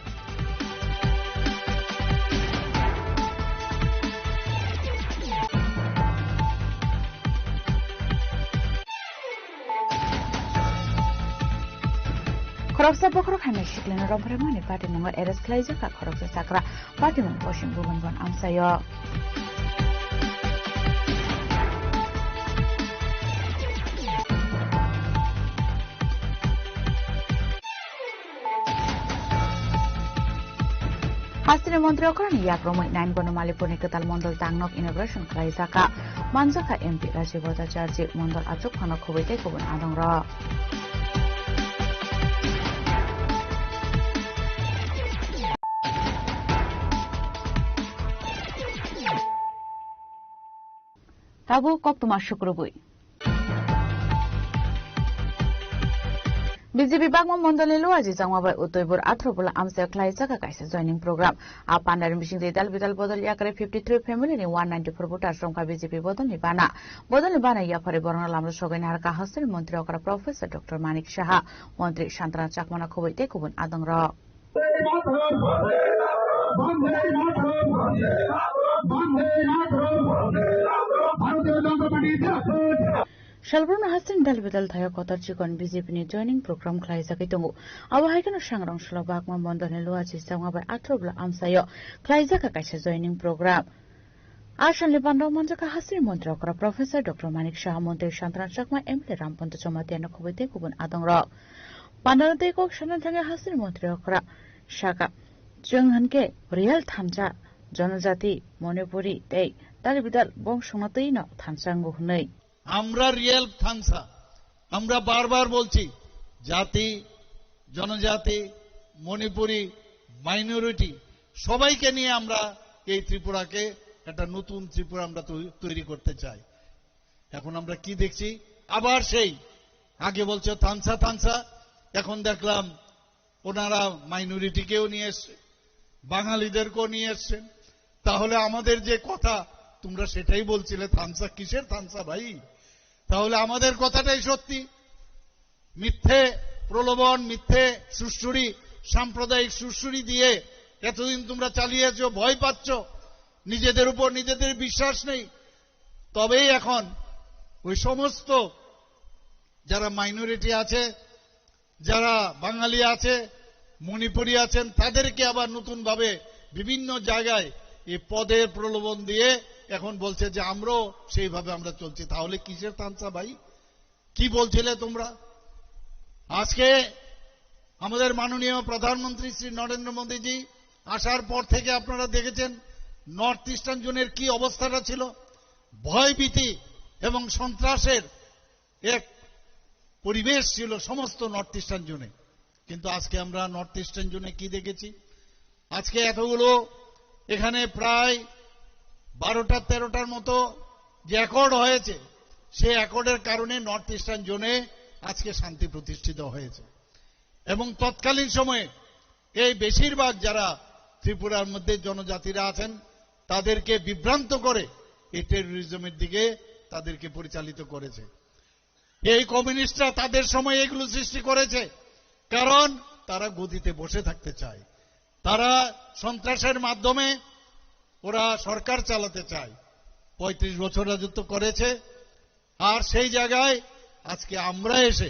Khoroksa bokhorok hamya siklino romphraimani patimungo arrest khlaijak kha khoroksa chakra. Patimung Posim Bhuban Bon amchaio. Hasteni montri okhrani yakromwi Naingano Malipurni kwtal mondol tangnok inauguration khlaijak kha. Manjakha M P Rajiv Bhattacharjee, mondol achuk phano khobwi tei kubun adongrok. Tabuk koktwma sukrubwi. B J P Bagma Mondolni Luaji Changma bai Utoibor athro bwla amchaio khlaijak kha kaisa joining program. A pandani bisingtwi dal bidal bodol yakre fifty three family ni one ninety four voters romkha B J P bodolni bana. Bodolni bana yaphari borokno lamro sogwi naharkha hasteni montri okra Professor Doctor Manik Saha, montri Santana Chakmano khobwi tei kubun adongrok. Salbrumno hasteni dal bidal thaio kotor chikon B J P ni joining program khlaijagwi tongo. Abo hai kheno Sangrong salo Bagma Mondolni Luaji Changma bai athro bwla amchaio khlaijak kha kaisa joining program. A salni bandao manjakha hasteni montri okra Professor Doctor Manik Saha, montri Santana Chakma, M L A Ramponto Jamatia no khobwi tei kubun adongrok. Bandao tei kok sana thangwi hasteni montri okra sakha, chwng hinkhe real thansa, jonojati, Manipuri tei dal bidal bong songna twi no thansa wngo hwnwi. আমরা রিয়েল থানসা। আমরা বারবার বলছি, জাতি, জনজাতি, মণিপুরি, মাইনরিটি, সবাইকে নিয়ে আমরা এই ত্রিপুরাকে একটা নতুন ত্রিপুরা আমরা তৈ-, তৈরি করতে চাই। এখন আমরা কি দেখছি? আবার সেই আগে বলছে থানসা, থানসা, এখন দেখলাম ওনারা মাইনরিটিকেও নিয়ে এসছে, বাঙালিদেরকেও নিয়ে এসছেন। তাহলে আমাদের যে কথা, তোমরা সেটাই বলছিলে, থানসা কিসের থানসা ভাই? তাহলে আমাদের কথাটাই সত্যি। মিথ্যে প্রলোভন, মিথ্যে সুরসুরি, সাম্প্রদায়িক সুরসুরি দিয়ে এতদিন তোমরা চালিয়েছো, ভয় পাচ্ছ, নিজেদের উপর নিজেদের বিশ্বাস নেই। তবেই এখন ওই সমস্ত যারা মাইনরিটি আছে, যারা বাঙালি আছে, মণিপুরি আছেন, তাদেরকে আবার নতুনভাবে বিভিন্ন জায়গায় এই পদের প্রলোভন দিয়ে এখন বলছে যে আমরাও সেইভাবে আমরা চলছি। তাহলে কিসের তামসা ভাই? কি বলছিলে তোমরা? আজকে আমাদের মাননীয় প্রধানমন্ত্রী শ্রী নরেন্দ্র মোদীজি আসার পর থেকে আপনারা দেখেছেন নর্থ ইস্টার্ন জোনের কি অবস্থাটা ছিল, ভয়ভীতি এবং সন্ত্রাসের এক পরিবেশ ছিল সমস্ত নর্থ ইস্টার্ন জোনে। কিন্তু আজকে আমরা নর্থ ইস্টার্ন জোনে কি দেখেছি? আজকে এতগুলো, এখানে প্রায় বারোটা তেরোটার মতো যে অ্যাকর্ড হয়েছে, সেই অ্যাকর্ডের কারণে নর্থ ইস্টার্ন জোনে আজকে শান্তি প্রতিষ্ঠিত হয়েছে। এবং তৎকালীন সময়ে এই বেশিরভাগ যারা ত্রিপুরার মধ্যে জনজাতিরা আছেন, তাদেরকে বিভ্রান্ত করে এই টেরোরিজমের দিকে তাদেরকে পরিচালিত করেছে। এই কমিউনিস্টরা তাদের সময় এগুলো সৃষ্টি করেছে, কারণ তারা গদিতে বসে থাকতে চায়, তারা সন্ত্রাসের মাধ্যমে ওরা সরকার চালাতে চায়। পঁয়ত্রিশ বছর রাজত্ব করেছে, আর সেই জায়গায় আজকে আমরা এসে,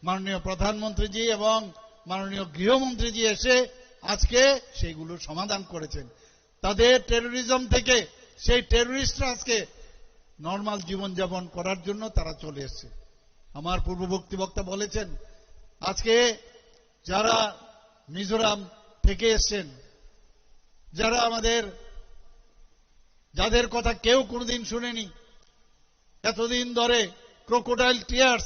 মাননীয় প্রধানমন্ত্রীজি এবং মাননীয় গৃহমন্ত্রীজি এসে আজকে সেইগুলোর সমাধান করেছেন। তাদের টেরোরিজম থেকে সেই টেরোরিস্টরা আজকে নরমাল জীবনযাপন করার জন্য তারা চলে এসছে। আমার পূর্ববর্তী বক্তা বলেছেন, আজকে যারা মিজোরাম থেকে এসছেন, যারা আমাদের, যাদের কথা কেউ কোনোদিন শুনেনি, এতদিন ধরে ক্রোকোডাইল টিয়ার্স,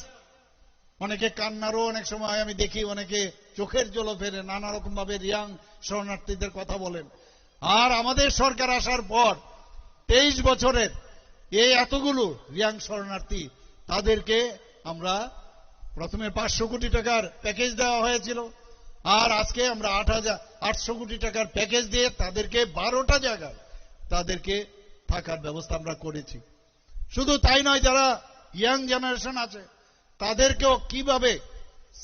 অনেকে কান্নারও অনেক সময় আমি দেখি, অনেকে চোখের জলও ফেলে, নানা রকম ভাবে রিয়াং শরণার্থীদের কথা বলেন। আর আমাদের সরকার আসার পর তেইশ বছরের এই এতগুলো রিয়াং শরণার্থী, তাদেরকে আমরা প্রথমে পাঁচশো কোটি টাকার প্যাকেজ দেওয়া হয়েছিল, আর আজকে আমরা আট হাজার আটশো কোটি টাকার প্যাকেজ দিয়ে তাদেরকে বারোটা জায়গায় তাদেরকে থাকার ব্যবস্থা আমরা করেছি। শুধু তাই নয়, যারা ইয়াং জেনারেশন আছে, তাদেরকেও কিভাবে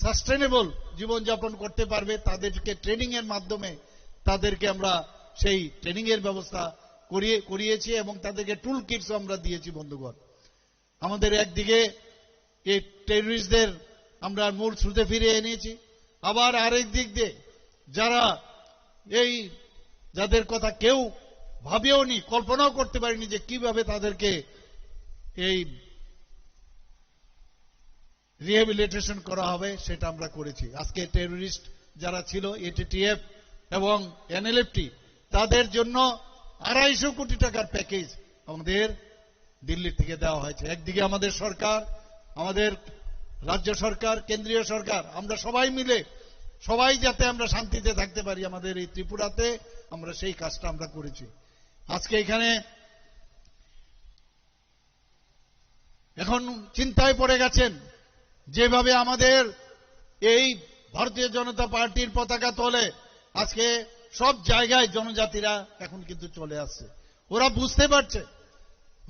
সাস্টেনেবল জীবনযাপন করতে পারবে, তাদেরকে ট্রেনিং এর মাধ্যমে তাদেরকে আমরা সেই ট্রেনিং এর ব্যবস্থা করিয়ে করিয়েছি এবং তাদেরকে টুল কিটস আমরা দিয়েছি। বন্ধুগণ, আমাদের একদিকে এই টেররিস্টদের আমরা মূল স্রোতে ফিরিয়ে এনেছি, আবার আরেক দিক দিয়ে যারা এই, যাদের কথা কেউ ভাবেও নি, কল্পনাও করতে পারেনি যে কিভাবে তাদেরকে এই রিহেবিলিটেশন করা হবে, সেটা আমরা করেছি। আজকে টেররিস্ট যারা ছিল, এটিটিএফ এবং এনএলএফটি, তাদের জন্য আড়াইশো কোটি টাকার প্যাকেজ আমাদের দিল্লি থেকে দেওয়া হয়েছে। একদিকে আমাদের সরকার, আমাদের রাজ্য সরকার, কেন্দ্রীয় সরকার, আমরা সবাই মিলে, সবাই যাতে আমরা শান্তিতে থাকতে পারি আমাদের এই ত্রিপুরাতে, আমরা সেই কাজটা আমরা করেছি। আজকে এখানে এখন চিন্তায় পড়ে গেছেন, যেভাবে আমাদের এই ভারতীয় জনতা পার্টির পতাকা তলে আজকে সব জায়গায় জনজাতিরা এখন কিন্তু চলে আসছে। ওরা বুঝতে পারছে,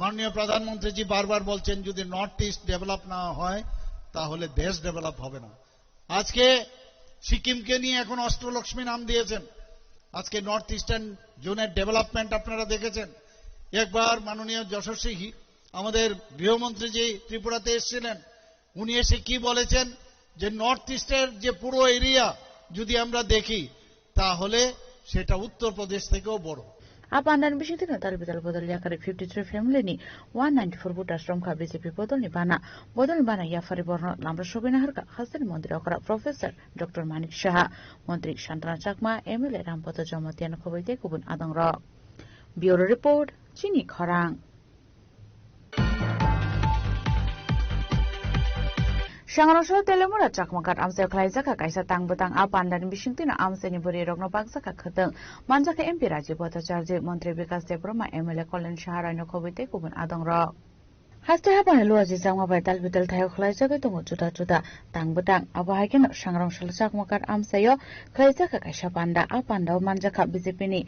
মাননীয় প্রধানমন্ত্রীজি বারবার বলছেন, যদি নর্থ ইস্ট ডেভেলপ না হয়, তাহলে দেশ ডেভেলপ হবে না। আজকে সিকিমকে নিয়ে এখন অষ্টলক্ষ্মী নাম দিয়েছেন। আজকে নর্থ ইস্টার্ন জোনের ডেভেলপমেন্ট আপনারা দেখেছেন। একবার মাননীয় যশস্বী হি-, আমাদের গৃহমন্ত্রী যে ত্রিপুরাতে এসেছিলেন, উনি এসে কি বলেছেন যে নর্থ ইস্টের যে পুরো এরিয়া যদি আমরা দেখি, তাহলে সেটা উত্তর প্রদেশ থেকেও বড়। A pandani bisingtwi no tal bidal bodol yakarwi fifty three family ni one ninety four voters romkha B J P bodolni bana. Bodolni bana yaphari borno lamra sobaina harkha hasteni montri okra Professor Doctor Manik Saha, montri Santana Chakma, M L A Rampada Jamatia no khoboi tei kubun adongrok. Bureau Report, Chini Khorang. Sangrongso Telemura Chakmakhat amchaio khlaijak kha kaisa tang bwtang. A pandani bisingtwino amchaini bwrwirokno bakjak kha khwtwng. Manjak kha M P Rajiv Bhattacharjee, Montri Bikash Debbarma, M L A Kalyan Saha Roy no khobwi tei kubun adongrok. Haste haphangni luaji changma bai tal bital thaio khlaijagwi tongo juda juda tang bwtang. Abo hai kheno Sangrongso Chakmakhat amchaio khlaijak kha kaisa panda. A pandao manjak kha B J P ni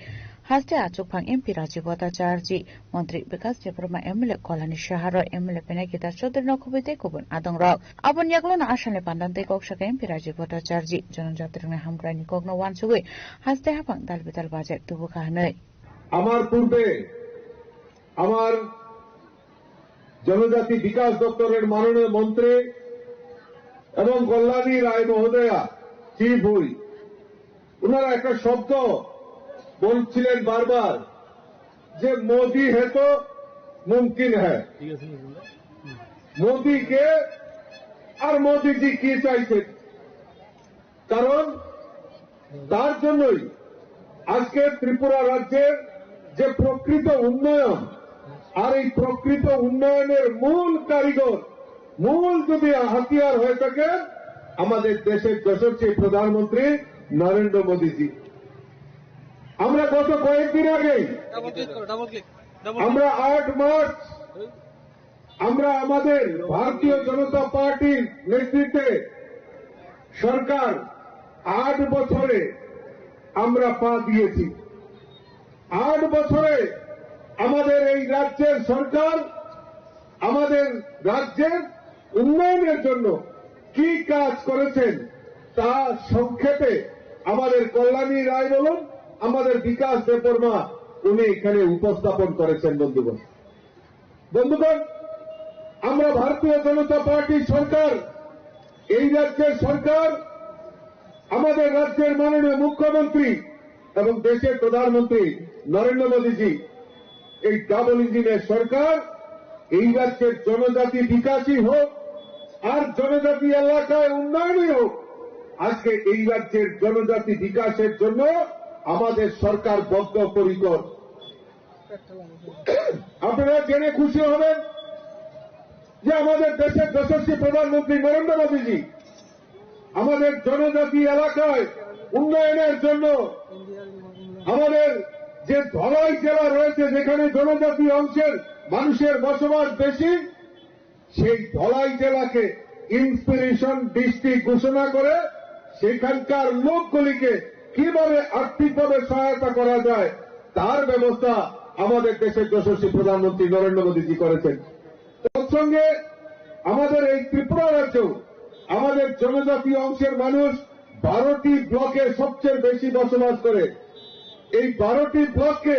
haste achukphang M P Rajiv Bhattacharjee, Montri Bikash Debbarma, M L A Kalyan Saha Roy, M L A Pinaki Das Chaudhary no khobwi tei kubun adongrok. Aboni yagulono Assam ni pandan tei kok saka M P Rajiv Bhattacharjee, jonojatirokni hamkraini kokno uansugwi haste haphang tal bital baje tubu kha hwnwi. আমার পূর্বে আমার জনজাতি বিকাশ দপ্তরের মাননীয় মন্ত্রী এবং কল্যাণী রায় মহোদয়া, chief whip, ওনারা একটা শব্দ বলছিলেন বারবার যে মোদি হে তো মুমকিন হ্যায়। মোদি কে আর মোদিজি কি চাইছেন? কারণ তার জন্যই আজকে ত্রিপুরা রাজ্যের যে প্রকৃত উন্নয়ন, আর এই প্রকৃত উন্নয়নের মূল কারিগর, মূল যদি হাতিয়ার হয়ে থাকে আমাদের দেশের যশস্বী প্রধানমন্ত্রী নরেন্দ্র মোদীজি। আমরা গত কয়েকদিন আগেই আমরা আট মার্চ আমরা আমাদের ভারতীয় জনতা পার্টির নেতৃত্বে সরকার আট বছরে আমরা পা দিয়েছি। আট বছরে আমাদের এই রাজ্যের সরকার আমাদের রাজ্যের উন্নয়নের জন্য কি কাজ করেছেন তা সংক্ষেপে আমাদের কল্যাণী রায় বলুন, আমাদের বিকাশ দেববর্মা উনি এখানে উপস্থাপন করেছেন। বন্ধুগণ, বন্ধুগণ, আমরা ভারতীয় জনতা পার্টি সরকার, এই রাজ্যের সরকার, আমাদের রাজ্যের মাননীয় মুখ্যমন্ত্রী এবং দেশের প্রধানমন্ত্রী নরেন্দ্র মোদীজি, এই ডাবল ইঞ্জিনের সরকার এই রাজ্যের জনজাতি বিকাশই হোক আর জনজাতি এলাকায় উন্নয়নই হোক, আজকে এই রাজ্যের জনজাতি বিকাশের জন্য আমাদের সরকার বদ্ধপরিকর। আপনারা জেনে খুশি হবেন, যে আমাদের দেশের যশস্বী প্রধানমন্ত্রী নরেন্দ্র মোদীজি আমাদের জনজাতি এলাকায় উন্নয়নের জন্য আমাদের যে ধলাই জেলা রয়েছে, যেখানে জনজাতি অংশের মানুষের বসবাস বেশি, সেই ধলাই জেলাকে ইন্সপিরেশন ডিস্ট্রিক্ট ঘোষণা করে সেখানকার লোকগুলিকে কিভাবে আর্থিকভাবে সহায়তা করা যায়, তার ব্যবস্থা আমাদের দেশের যশস্বী প্রধানমন্ত্রী নরেন্দ্র মোদীজি করেছেন। তৎসঙ্গে আমাদের এই ত্রিপুরা রাজ্য, আমাদের জনজাতি অংশের মানুষ বারোটি ব্লকে সবচেয়ে বেশি বসবাস করে। এই বারোটি ব্লককে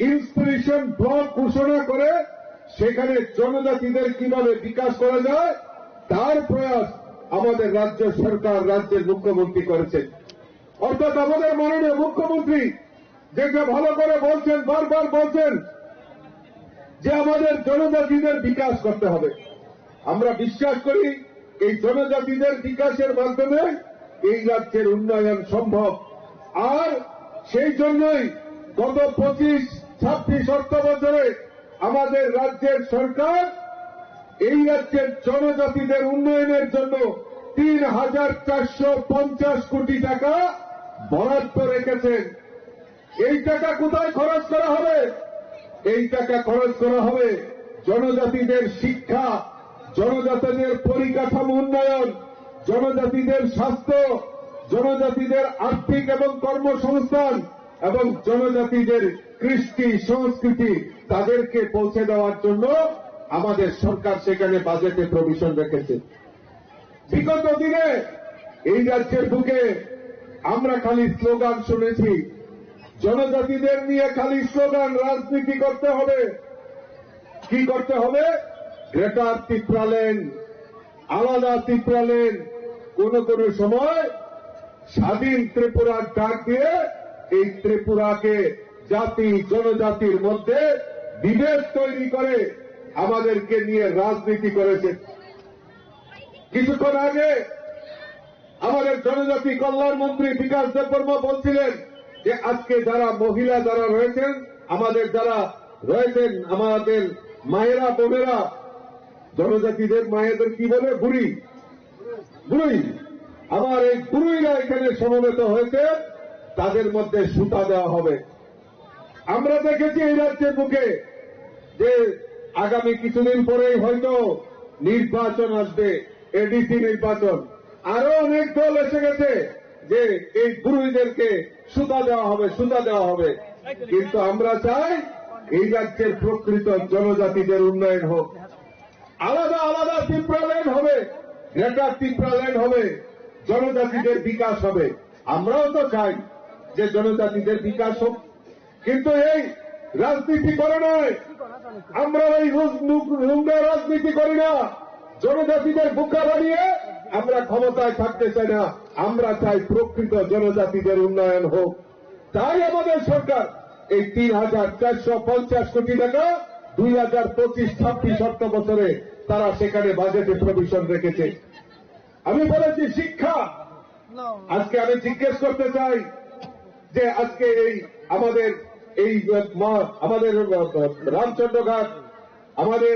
ইন্সপিরেশন ব্লক ঘোষণা করে সেখানে জনজাতিদের কিভাবে বিকাশ করা যায়, তার প্রয়াস আমাদের রাজ্য সরকার, রাজ্যের মুখ্যমন্ত্রী করেছেন। অর্থাৎ আমাদের মাননীয় মুখ্যমন্ত্রী যেটা ভালো করে বলছেন, বারবার বলছেন যে আমাদের জনজাতিদের বিকাশ করতে হবে। আমরা বিশ্বাস করি এই জনজাতিদের বিকাশের মাধ্যমে এই রাজ্যের উন্নয়ন সম্ভব। আর সেই জন্যই গত পঁচিশ ছাব্বিশ অর্থ বছরে আমাদের রাজ্যের সরকার এই রাজ্যের জনজাতিদের উন্নয়নের জন্য তিন হাজার চারশো পঞ্চাশ কোটি টাকা বরাদ্দ রেখেছেন। এই টাকা কোথায় খরচ করা হবে? এই টাকা খরচ করা হবে জনজাতিদের শিক্ষা, জনজাতিদের পরিকাঠামো উন্নয়ন, জনজাতিদের স্বাস্থ্য, জনজাতিদের আর্থিক এবং কর্মসংস্থান এবং জনজাতিদের কৃষ্টি সংস্কৃতি তাদেরকে পৌঁছে দেওয়ার জন্য আমাদের সরকার সেখানে বাজেটে প্রভিশন রেখেছে। বিগত দিনে এই রাজ্যের বুকে আমরা খালি স্লোগান শুনেছি, জনজাতিদের নিয়ে খালি স্লোগান, রাজনীতি করতে হবে। কি করতে হবে? গ্রেটার ত্রিপুরাল্যান্ড, আলাদা ত্রিপুরাল্যান্ড, কোন কোন সময় স্বাধীন ত্রিপুরার ডাক দিয়ে এই ত্রিপুরাকে জাতি জনজাতির মধ্যে বিভেদ তৈরি করে আমাদেরকে নিয়ে রাজনীতি করেছে। কিছুক্ষণ আগে আমাদের জনজাতি কল্যাণ মন্ত্রী বিকাশ দেববর্মা বলছিলেন যে আজকে যারা মহিলা যারা রয়েছেন, আমাদের যারা রয়েছেন, আমাদের মায়েরা বোনেরা, জনজাতিদের মায়েদের কি বলে? বুড়ি, বুড়ি। আমার এই বুড়িরা এখানে সমবেত হয়েছে, তাদের মধ্যে সুতা দেওয়া হবে। আমরা দেখেছি এই রাজ্যের বুকে যে আগামী কিছুদিন পরেই হয়তো নির্বাচন আসবে, এডিসি নির্বাচন। আরো অনেক দল এসে গেছে যে এই বুড়িদেরকে সুতা দেওয়া হবে, সুতা দেওয়া হবে। কিন্তু আমরা চাই এই রাজ্যের প্রকৃত জনজাতিদের উন্নয়ন হোক, আলাদা আলাদা ত্রিপুরাল্যান্ড হবে, গ্রেটার ত্রিপুরাল্যান্ড হবে, জনজাতিদের বিকাশ হবে। আমরাও তো চাই যে জনজাতিদের বিকাশ হোক, কিন্তু এই রাজনীতি করে নয়। আমরা এই রুজ-, নু-, নোংরা রাজনীতি করি না। জনজাতিদের বোকা বানিয়ে আমরা ক্ষমতায় থাকতে চাই না। আমরা চাই প্রকৃত জনজাতিদের উন্নয়ন হোক। তাই আমাদের সরকার এই তিন হাজার চারশো পঞ্চাশ কোটি টাকা দুই হাজার পঁচিশ ছাব্বিশ অর্থ বছরে তারা সেখানে বাজেটে প্রভিশন রেখেছে। আমি বলেছি শিক্ষা। আজকে আমি জিজ্ঞেস করতে চাই যে আজকে এই আমাদের এই, আহ, মা-, আমাদের, আহ, রামচন্দ্রঘাট, আমাদের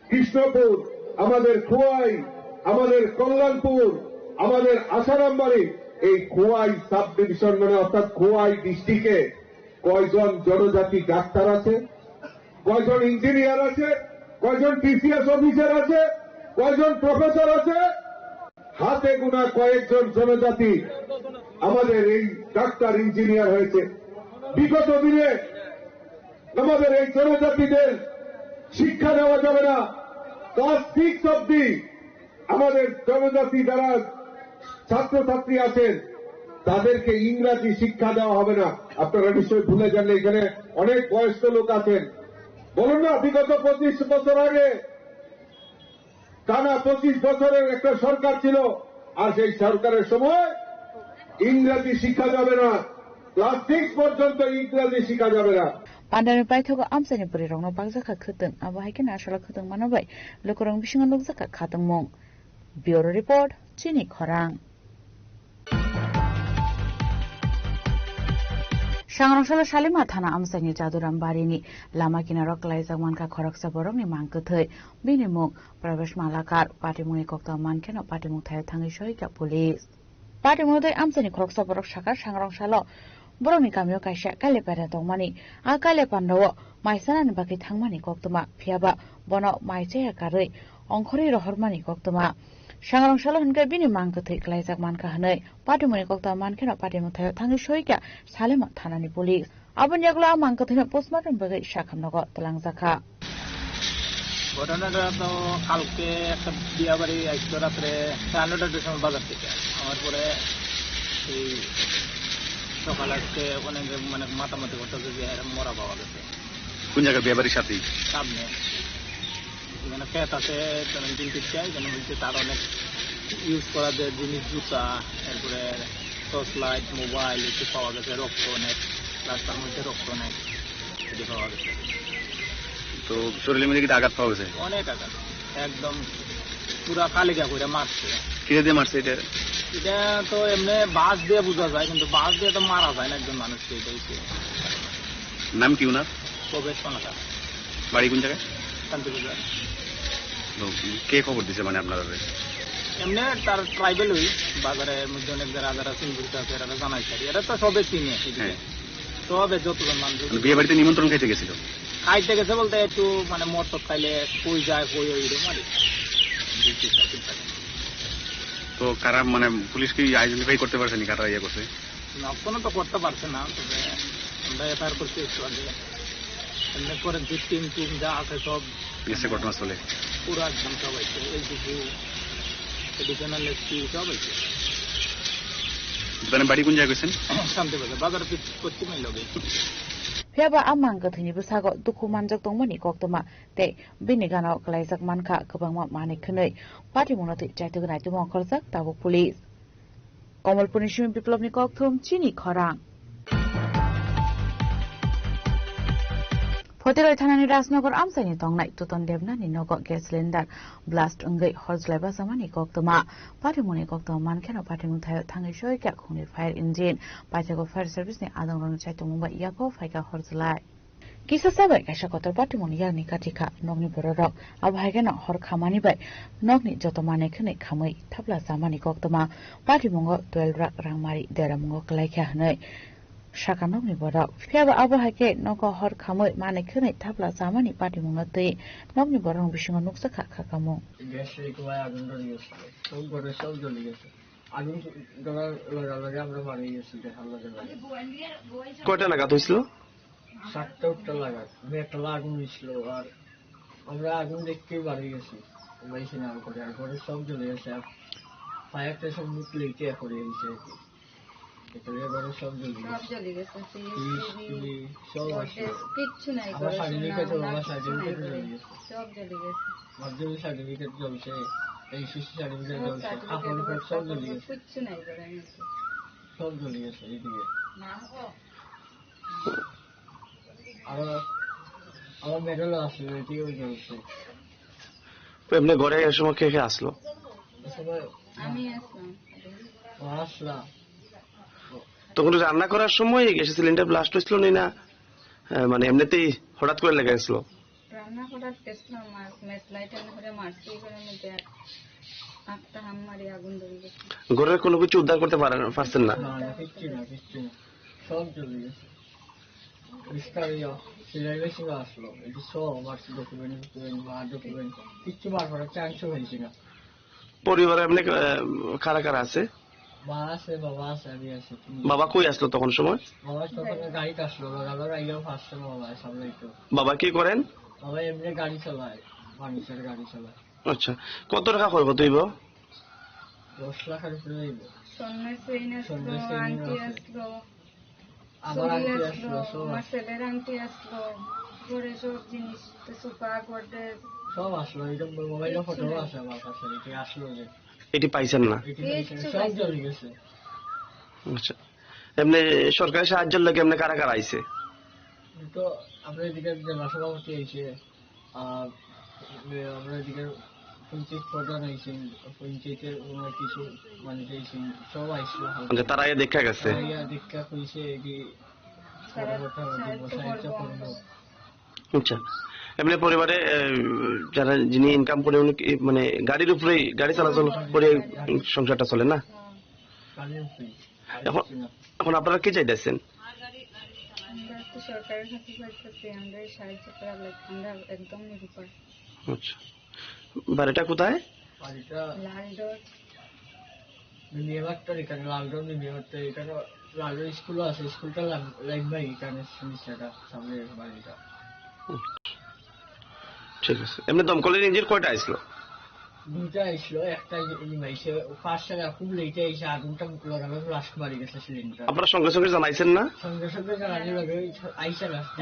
কৃষ্ণপুর, আমাদের খোয়াই, আমাদের কল্যাণপুর, আমাদের আশারামবাড়ি, এই খোয়াই সাব ডিভিশন মানে অর্থাৎ খোয়াই ডিস্ট্রিক্টে কয়জন জনজাতি ডাক্তার আছে, কয়জন ইঞ্জিনিয়ার আছে, কয়জন টিসিএস অফিসার আছে, কয়জন প্রফেসর আছে, হাতে গোনা কয়েকজন জনজাতি আমাদের এই ডাক্তার ইঞ্জিনিয়ার হয়েছে। বিগত দিনে আমাদের এই জনজাতিদের শিক্ষা দেওয়া যাবে না। ক্লাস সিক্স অব্দি আমাদের জনজাতি যারা ছাত্রছাত্রী আছেন, তাদেরকে ইংরাজি শিক্ষা দেওয়া হবে না। আপনারা নিশ্চয়ই ভুলে যান না, এখানে অনেক বয়স্ক লোক আছেন। বলুন না, বিগত পঁচিশ বছর আগে টানা পঁচিশ বছরের একটা সরকার ছিল, আর সেই সরকারের সময় ইংরাজি শিক্ষা যাবে না, ক্লাস সিক্স পর্যন্ত ইংরাজি শিক্ষা যাবে না। Pandani paithago amchaini bwrwirokno bakjakha khwtwng, abo hai kheno aswk khwtwng mano bai lukurok bisingo nukjakha khatungmung. Bureau Report, Chini Khorang. Kangrongsa Salima thana amchaini Jaduram barini lama kinaro klaijak mankha khoroksa borokni mang kwthwi. Bini mung Pravesh Malakar. Patimungni koktwma mankheno patimung thaio thangwi soikha police. Patimungno twi amchaini khoroksa borok sakha, Sangrongsalo borokni kamio kaisa Kailaipara tongmani. A Kailaipandao maisanani bagwi thangmani koktwma, phiyaba bono mai chaya karwi ongkhorwi rohormani koktwma. Sangrongsalo hwnkhe bini mang kwthwi klaijak mankha hwnwi patimungni koktwma mankheno patimung thaio thangwi soikha Salima thanani police. Aboni yagulo a mang kwthwino postmortem bagwi sakhamnogo twlangjakha. ঘটনাটা তো কালকে একটা বিয়া বাড়ি আসতো রাত্রে সাড়ে নটার সময় বাজার থেকে। আমার পরে এই সকালে আজকে ওখানে যে মানে মাতামাতি করতেছে যে এরকম মরা পাওয়া গেছে। কোন জায়গায় বিয়ে বাড়ির সাথেই? সামনে। এখানে ক্ষেত আছে, এখানে দিন টিকছে, এখানে বলছে তার অনেক ইউজ করা যে জিনিস, জুতা, এরপরে টর্চ লাইট, মোবাইল, একটু পাওয়া গেছে, রক্ত অনেক, রাস্তার মধ্যে রক্ত অনেক, এটা পাওয়া গেছে। তো শরীরের মধ্যে কিন্তু আঘাত পাওয়া গেছে? অনেক আঘাত, একদম পুরা কালিকা করে মারছে। কিরে দিয়ে মারছে এটা? এটা তো এমনি বাঁশ দিয়ে বোঝা যায়, কিন্তু বাঁশ দিয়ে তো মারা যায় না একজন মানুষকে, এটা হচ্ছে। নাম কি ওনার? প্রবেশ মালাকার। বাড়ি কোন জায়গায়? শান্তিবাজার। তো কে খবর দিছে মানে আপনারা? এমনি তার ট্রাইবেল ওই বাজারের মধ্যে অনেক যারা যারা সিঙ্গুরিতে আছে, এরা জানাইছে আর কি। এরা তো সবে চিনে এদিকে। হ্যাঁ। সবে যতজন মানুষ। মানে বিয়ে বাড়িতে নিমন্ত্রণ খাইতে গেছিল? খাইতে গেছে বলতে একটু মানে মদ টদ খাইলে কই যায়, কই ওই রকম আর কি। তো কারা মানে পুলিশ কি আইডেন্টিফাই করতে পারছেনি কারা ইয়ে করছে? না, কোনো তো করতে পারছে না, তবে আমরা এফআইআর করছি একটু আগে। এমনি করে দু তিন টিম যা আছে সব গেছে ঘটনাস্থলে। পুরো একদম সব আছে, এসডিপিও, এডিশনাল এসপি সব আছে। দোকানের বাড়ি কোন জায়গায় গেছেন? শান্তিবাজার, বাজার পি-, পশ্চিমে লগে। Phiyaba a mang kwthwini bwsago dukhu manjak tongmani koktwma tei bini gana-o kwlaijak mankha kwbangma manwi khwnwi. Patimungno twi chaitugwi naitugma ongkhorjak tabuk police. Komolpurni simi Biplobni kokthum chini khorang. Photiroi thanani Rajnagar amchaini tongnai Tuton Debnani nogo gas cylinder blast wngwi hor jwlai bachamani koktwma. Patimungni koktwma mankheno patimung thaio thangwi soikha khungni fire engine. Paithago fire service ni adongrokni chaitumung bai yago phaikha hor jwlai. Kisa chabai kaisa kotor patimungni yakni kathi kha nokni bororok. Abo hai kheno hor khamani bai nokni joto manwi khwnwi khamwi thapla chamani koktwma. Patimungo twelve lakh rangmari deramungo kwlaikha hwnwi sakha nokni borok. Phiyaba abo hai khe nogo hor khamwi manwi khwnwi thapla chamani patimungno twi nokni borokni bisingo nukjakha khakamung. Gas leak হওয়ায় আগুন ধরে গেছে। সব ঘরে সব জ্বলে গেছে। আগুন ধরার লগে লগে আমরা বাড়ি গেছি, দেখার লগে লগে। কয়টা নাগাদ হয়েছিল? সাতটা আটটা লাগাত মেটালা আগুন হয়েছিল, আর আমরা আগুন দেখতেই বাড়ি গেছি। আমরা এসে না করে, আর ঘরে সব জ্বলে গেছে। আর ফায়ার স্টেশন মুখ লেটে করে হয়েছে আর কি। একেবারে ঘরে সব জ্বলে সব গেছে। জ্বলে গেছে, ফ্রিজ, ফ্রিজ, টিভি, টিভি, সব আছে। গডরেজ, কিচ্ছু নাই আমার ঘরে, সার্টিফিকেট, সোনা, আমার কিচ্ছু নাই সার্টিফিকেট ঘরে। জ্বলে গেছে। সব জ্বলে গেছে। মাধ্যমিক সার্টিফিকেট জ্বলছে, এইচএসসি সার্টিফিকেট সব জ্বলছে, সার্টিফিকেট, কাপড় উপর সব সব জ্বলে গেছে। কিচ্ছু নাই ঘরে। সব জ্বলে গেছে এইদিকে। না। আরো, আমার মেডেলও আছে, এটিও জ্বলছে। তো এমনি ঘরে এই সময় কে কে আসলো? এ সময় আমি আসলাম। ও, আসলাম। তখন রান্না করার সময় গ্যাসের সিলিন্ডার ব্লাস্ট হয়েছিল নি না? আহ, মানে এমনিতেই হঠাৎ করে লেগে গেছিল? রান্না করার গেছিলাম, আর ম্যাচ লাইট এনে করে মারছি, এই করে মধ্যে আটটা হাম মারি আগুন ধরে গেছে। ঘরের কোনো কিছু উদ্ধার করতে পারেন, পারছেন না? না, না, কিচ্ছু না, কিচ্ছু না। সব জ্বলে গেছে। রিস্কা ইয়া, সিলাই মেশিন আসলো। এই যে সব আমার ডকুমেন্ট, ডকুমেন্ট, মা ডকুমেন্ট, কিচ্ছু বার করার চান্সও হয়েছে না। পরিবারে এমনি, আহ, কারা কারা আছে? মা আছে, বাবা আছে, আমি আছি। বাবা কই আসলো তখন সময়? বাবা তখন গাড়িতে আসলো, বাবা আবার আইয়াও ফার্স্ট টাইম বাবা সামনে তো। বাবা কি করেন? বাবা এমনি গাড়ি চালায়, ফার্নিচার গাড়ি চালায়। আচ্ছা, কত টাকা ক্ষয়ক্ষতি হইব? দশ লাখের উপরে হইব। স্বর্ণের চেইন আসলো, স্বর্ণের চেইন আংটি আছে। আসলো, আবার চুড়ি আংটি আসলো, আসলো, সব আমার আসলো। ছেলের আংটি আসলো, ঘরে সব জিনিস, তো সোফা, গডরেজ। সব আসলো, এটা মোবাইলে কিচ্ছু ফটো নেই। আছে আমার কাছে, এটা আসলো যে। এটি পাইছেন না? এটি পাইছেন না, কিচ্ছু সব পাইছেন জ্বলে না। গেছে। আচ্ছা, এমনি সরকারি সাহায্যর লাগে এমনি কারা কারা আইছে? তো আমরা এদিকে জেলা সভাপতি আইছে, আর, এ, আমরা এদিকে পঞ্চায়েত প্রধান আইছেন, পঞ্চায়েতের ওনার কিছু মানুষ আইছেন, সব আইসলো। আচ্ছা, তারা আইয়া দেখা গেছে? তারা আইয়া দেখা কইছে যে সারা সাহায্য করবো আমরা। আচ্ছা, এমনি পরিবারে, এ, যারা, যিনি ইনকাম করে, উনি কি, মানে, গাড়ির উপরেই, গাড়ি চলাচল করে সংসারটা চলে না? এখন, এখন আপনারা কি চাইতেছেন? আমরা তো সরকারের কাছে চাইতেছি, আমরা সাহায্য করা লাগবে, আমরা একদম নিরুপায়। আচ্ছা, বাড়িটা কোথায়? বাড়িটা লালডোর। মিমিয়ামাত্তর এখানে, লালডোর মিমিয়ামাত্তর এখানে, লালডোর স্কুলও আছে, স্কুলটা লাগ-, লাগবে এখানে, নিচেটা, সামনে বাড়িটা। ঠিক আছে। এমনি দমকলের ইঞ্জিন কয়টা আইছিল? দুইটা আইছিল, একটা ইঞ্জিন আইছে, ফার্স্ট টাইম খুব লেটে আইছে, আগুনটা লাগানো লাস্ট মারি গেছে সিলিন্ডার। আপনারা সঙ্গে সঙ্গে জানাইছেন না? সঙ্গে সঙ্গে জানানোর লগে আইছে লাস্ট।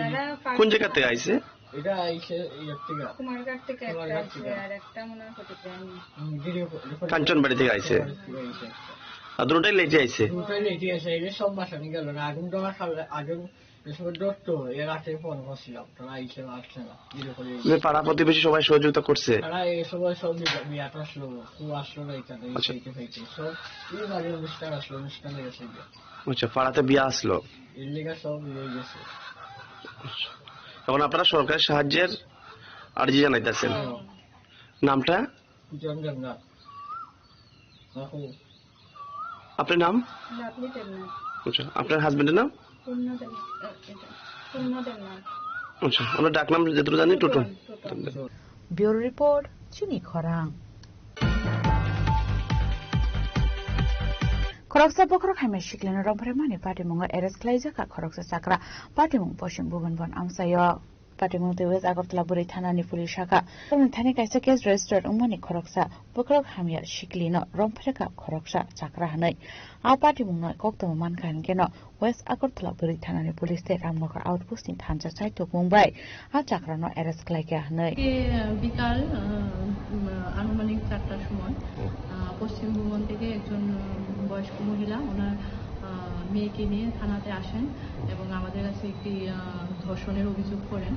কোন জায়গা থেকে আইছে? এটা আইছে ইয়ার থেকে। কুমারঘাট থেকে একটা কুমারঘাট আইছে, থেকে। আর একটা মনে হয় ফটিকরানি। হুম, গিরি-, কাঞ্চনবাড়ি থেকে আইছে। কাঞ্চনবাড়ি থেকে আইছে একটা। আর দুটোই লেটে আইছে। দুটোই লেটে আইছে, এই যে সব বাসানি গেল না, আগুন তো আমার খাল-, আগুন এসব ডর তো, এর আগে ফোন করছিলাম, তারা আইছে না, আসছে না, গিরি করে আইছে। মানে পাড়া প্রতিবেশী সবাই সহযোগিতা করছে? তারা এই সবাই সব বিয়া-, বিয়াত আসলো, কেউ আসলো না এখানে, এই আচ্ছা। খাইতে খাইতে। সব এই বাড়ির অনুষ্ঠান আসলো, অনুষ্ঠানে গেছে গিয়া। আচ্ছা, পাড়াতে বিয়া আসলো। এর লেগে সব নিয়ে গেছে। এখন আপনারা সরকারের সাহায্যের আর্জি জানাইতেছেন। হ্যাঁ। নামটা? কুচন দেবনাথ। রাখো। আপনার নাম? লাভলি দেবনাথ। আচ্ছা, আপনার হাজবেন্ডের নাম? পূর্ণ দেব-, আহ, এটা, পূর্ণ দেবনাথ। আচ্ছা, আমরা ডাক নাম যতটুকু জানি two-tone. Two-tone, two-tone. Bureau Report, Chini Khorang. Khoroksa bokhorok hamya siklino romphre mani patimungo arrest khlaijak kha khoroksa chakra, patimung Poschim Bhubanbon amchaio. Patimung tei West Agartala bwrwi thanani police sakha, tamni thani kaisa case registered wngmani khoroksa bokhorok hamya siklino romphre kha khoroksa chakra hwnwi. A patimungno koktwma mankha hinkhe no West Agartala bwrwi thanani police tei Ramnagar outpost ni thansa chaitok mung bai a chakrano arrest khlaikha hwnwi. আজকে, আহ, বিকাল, আহ, উম, আনুমানিক চারটার সময়, হুম। আহ, পশ্চিম ভুবন থেকে একজন, আহ, বয়স্ক মহিলা ওনার, আহ, মেয়েকে নিয়ে থানাতে আসেন এবং আমাদের কাছে একটি, আহ, ধর্ষণের অভিযোগ করেন।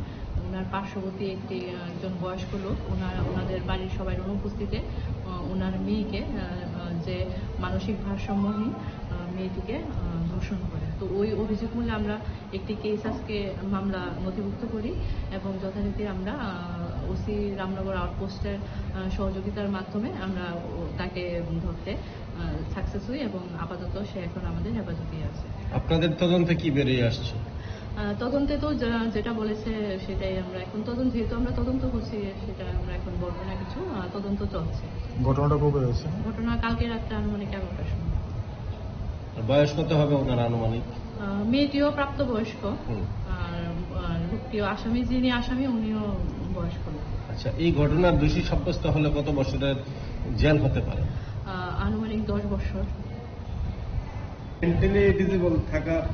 ওনার পার্শ্ববর্তী একটি, আহ, একজন বয়স্ক লোক, ওনার, ওনাদের বাড়ির সবাই অনুপস্থিতিতে, আহ, ওনার মেয়েকে, আহ, আহ, যে মানসিক ভারসাম্যহীন, আহ, মেয়েটিকে, আহ, ধর্ষণ করে। তো ওই অভিযোগ মূলে আমরা একটি কেস আজকে মামলা নথিভুক্ত করি এবং যথারীতি আমরা, আহ, ওসি রামনগর আউটপোস্টের, আহ, সহযোগিতার মাধ্যমে আমরা ও-, তাকে ধরতে, আহ, সাকসেস হই এবং আপাতত সে এখন আমাদের হেফাজতেই আছে। আপনাদের তদন্তে কি বেরিয়ে আসছে? আহ, তদন্তে তো যা-, যেটা বলেছে সেটাই আমরা এখন তদন্ত, যেহেতু আমরা তদন্ত করছি, সেটা আমরা এখন বলবো না কিছু, আহ, তদন্ত চলছে। ঘটনাটা কবে হয়েছে? ঘটনা কালকে রাত্রে আনুমানিক এগারোটার সময়। আর বয়স কত হবে ওনার আনুমানিক? আহ, মেয়েটিও প্রাপ্তবয়স্ক, হুম। আর, আর লোকটিও আসামি, যিনি আসামি উনিও বয়স্ক লোক। আচ্ছা, এই ঘটনার দোষী সাব্যস্ত হলে কত বছরের জেল হতে পারে? আহ, আনুমানিক দশ বছর। মেন্টালি ডিসেবল থাকা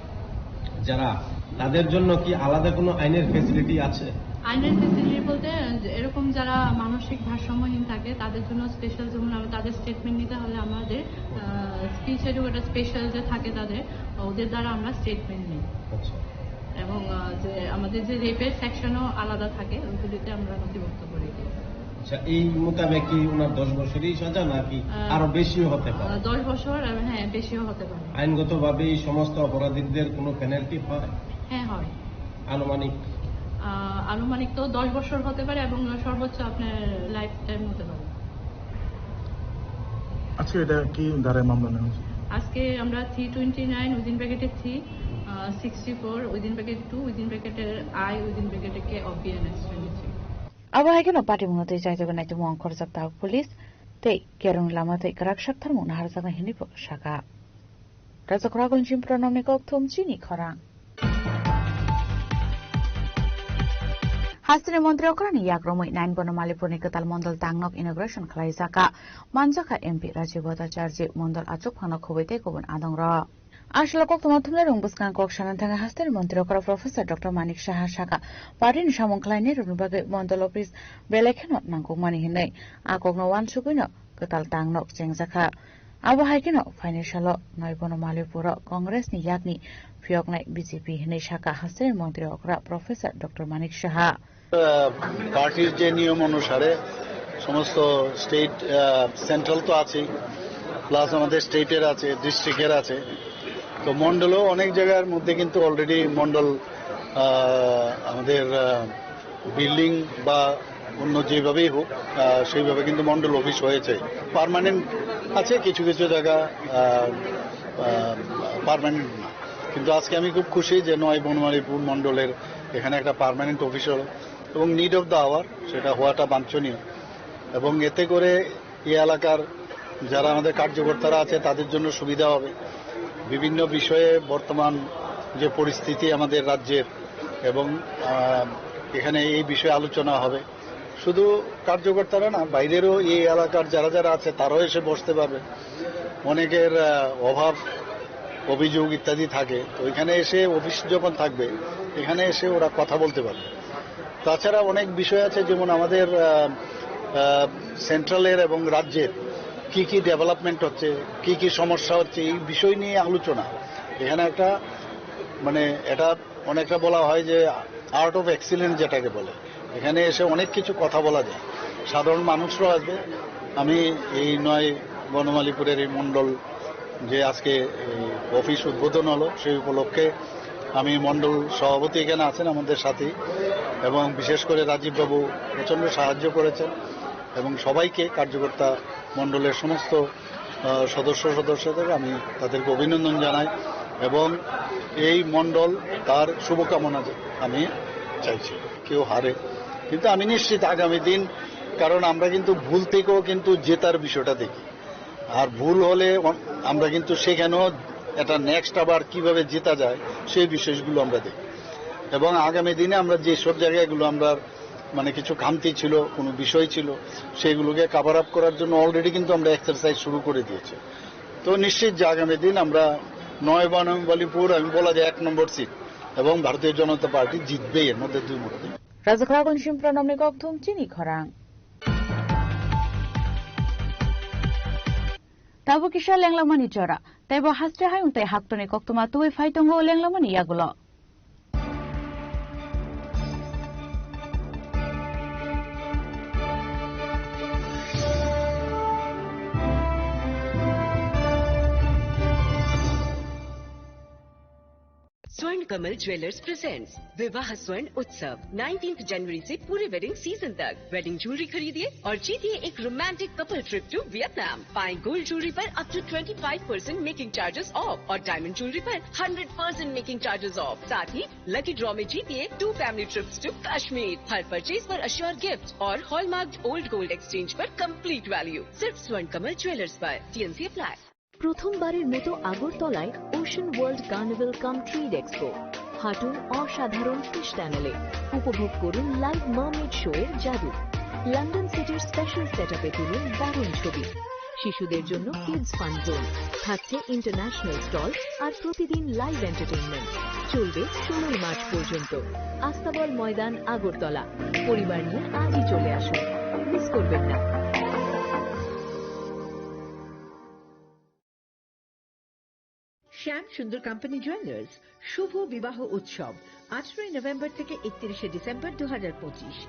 যারা, তাদের জন্য কি আলাদা কোনো আইনের ফেসিলিটি আছে? আইনের ফেসিলিটি বলতে, এরকম যারা মানসিক ভারসাম্যহীন থাকে, তাদের জন্য স্পেশাল, যেমন আমরা তাদের স্টেটমেন্ট নিতে হলে আমাদের, আহ, স্পিচ এডুকেটর স্পেশাল যে থাকে তাদের, ওদের দ্বারা আমরা স্টেটমেন্ট নিই। আচ্ছা। এবং, আহ, যে আমাদের যে রেপের সেকশনও আলাদা থাকে, ওইগুলিতে আমরা নথিভুক্ত করি। আচ্ছা, এই মোতাবেক কি ওনার দশ বছরই সাজা নাকি আহ, আরো বেশিও হতে পারে? আহ, দশ বছর, আহ, হ্যাঁ, বেশিও হতে পারে। আইনগতভাবে এই সমস্ত অপরাধীদের কোনো পেনাল্টি হয়? হ্যাঁ, হয়। আনুমানিক? আহ, আনুমানিক তো দশ বছর হতে পারে এবং সর্বোচ্চ আপনার লাইফ টাইম হতে পারে। আজকে এটা কি ধারায় মামলা নেওয়া হয়েছে? আজকে আমরা থ্রি টোয়েন্টি নাইন, উইদিন ব্র্যাকেটে three, ah, sixty four, within bracket two, within ব্র্যাকেটের আই, উইদিন ব্র্যাকেটে K of BNS twenty three. Abo hai kheno patimungno twi chaitokgwi naitukmung ongkhorjak tabuk police tei kerongni lama twi kwrak saktharmung naharjaknai hinwi bo sakha. Rajakhor Agulni Chini Khorang. Hasteni montri okrani yakromwi Nainbono Malipurni kwtal mondol tangnok inauguration khlaijakha, manjakha M P Rajiv Bhattacharjee, mondol achukphangno khobwi tei kubun adongrok. Aswk koktwma thumnairok bwskang kok sana thangwi hasteni montri okra Professor Doctor Manik Saha sakha, party ni samung khlainairokni bagwi mondol office belai kheno nangkukmani hinwi. A kokno uansugwino kwtal tangnok chengjakha. Abo hai kheno phaini salo Nainbono Malipuro Congress ni yakni phiyoknai B J P hinwi sakha hasteni montri okra Professor Doctor Manik Saha. আহ, পার্টির যে নিয়ম অনুসারে সমস্ত স্টেট, আহ, সেন্ট্রাল তো আছেই, প্লাস আমাদের স্টেটের আছে, ডিস্ট্রিক্টের আছে। তো মণ্ডলও অনেক জায়গার মধ্যে কিন্তু অলরেডি মণ্ডল, আহ, আমাদের, আহ, বিল্ডিং বা অন্য যেভাবেই হোক, আহ, সেইভাবে কিন্তু মণ্ডল অফিস হয়েছে। পার্মানেন্ট আছে কিছু কিছু জায়গা, আহ, আহ, পার্মানেন্ট না। কিন্তু আজকে আমি খুব খুশি যে নয় বনমালীপুর মণ্ডলের এখানে একটা পার্মানেন্ট অফিস হলো এবং নিড অফ দ্য আওয়ার সেটা হওয়াটা বাঞ্ছনীয়। এবং এতে করে এই এলাকার যারা আমাদের কার্যকর্তারা আছে, তাদের জন্য সুবিধা হবে। বিভিন্ন বিষয়ে বর্তমান যে পরিস্থিতি আমাদের রাজ্যের, এবং, আহ, এখানে এই বিষয়ে আলোচনা হবে। শুধু কার্যকর্তারা না, বাইরেরও এই এলাকার যারা যারা আছে, তারাও এসে বসতে পারবে। অনেকের, আহ, অভাব, অভিযোগ ইত্যাদি থাকে, তো এখানে এসে অফিস যখন থাকবে, এখানে এসে ওরা কথা বলতে পারবে। তাছাড়া অনেক বিষয় আছে, যেমন আমাদের, আহ, আহ, সেন্ট্রালের এবং রাজ্যের কি কি ডেভেলপমেন্ট হচ্ছে, কি কি সমস্যা হচ্ছে, এই বিষয় নিয়ে আলোচনা। এখানে একটা, মানে, এটা অনেকটা বলা হয় যে আর্ট অফ এক্সিলেন্স যেটাকে বলে, এখানে এসে অনেক কিছু কথা বলা যায়, সাধারণ মানুষরাও আসবে। আমি এই নয় বনমালীপুরের এই মণ্ডল যে আজকে এই অফিস উদ্বোধন হলো, সেই উপলক্ষে আমি মণ্ডল সভাপতি এখানে আছেন আমাদের সাথে, এবং বিশেষ করে রাজীব বাবু প্রচণ্ড সাহায্য করেছেন এবং সবাইকে, কার্যকর্তা মণ্ডলের সমস্ত, আহ, সদস্য সদস্যদের আমি তাদেরকে অভিনন্দন জানাই এবং এই মণ্ডল তার শুভকামনা আমি চাইছি। কেউ হারে, কিন্তু আমি নিশ্চিত আগামী দিন, কারণ আমরা কিন্তু ভুল থেকেও কিন্তু জেতার বিষয়টা দেখি। আর ভুল হলে অন-, আমরা কিন্তু সেখানেও এটা নেক্সট আবার কিভাবে জেতা যায়, সেই বিষয়গুলো আমরা দেখি। এবং আগামী দিনে আমরা যেসব জায়গাগুলো আমরা, মানে, কিছু খামতি ছিল, কোনো বিষয় ছিল, সেগুলোকে কভার আপ করার জন্য অলরেডি কিন্তু আমরা এক্সারসাইজ শুরু করে দিয়েছি। তো নিশ্চিত যে আগামী দিন আমরা নয় বনমালীপুর, আমি বলা যায়, এক নম্বর সিট, এবং ভারতীয় জনতা পার্টি জিতবে এর মধ্যে দুই মতে। Rajakhara Gonsim Pranamni Kokthung chini khorang. Tabuk kisa lenglamani jora, teibo haste hayung tei haktorni koktwma tubui phai tongo lenglamani yagulo. स्वर्ण Kamal jewellers presents Vivah Swarna Utsav, nineteenth जनवरी से पूरे वेडिंग सीजन तक। वेडिंग ज्वेलरी खरीदिए और जीतिए एक romantic couple trip to Vietnam. पाएं गोल्ड ज्वेलरी पर up to twenty five percent making charges off और डायमंड ज्वेलरी पर hundred percent making charges off. साथ ही लकी ड्रॉ में जीतिए two family trips to Kashmir. हर परचेज पर अश्योर गिफ्ट और हॉलमार्क ओल्ड गोल्ड एक्सचेंज पर कंप्लीट वैल्यू। सिर्फ स्वर्ण कमल ज्वेलर्स पर। TMC apply. প্রথমবারের মতো আগরতলায় ওশান ওয়ার্ল্ড কার্নিভাল কাম ট্রেড এক্সপো। হাঁটুন অসাধারণ ফিশ টানেলে, উপভোগ করুন লাইভ মার্মেড শো এর জাদু। লন্ডন সিটির স্পেশাল সেটআপে তুলুন দারুণ ছবি। শিশুদের জন্য কিডস ফান জোন, থাকছে ইন্টারন্যাশনাল স্টল আর প্রতিদিন লাইভ এন্টারটেইনমেন্ট। চলবে ষোলোই মার্চ পর্যন্ত। আস্তাবল ময়দান, আগরতলা। পরিবার নিয়ে আজই চলে আসুন, মিস করবেন না। শ্যাম সুন্দর কোম্পানি জুয়েলার্স শুভ বিবাহ উৎসব, আঠারোই নভেম্বর থেকে একত্রিশে ডিসেম্বর দু হাজার পঁচিশ।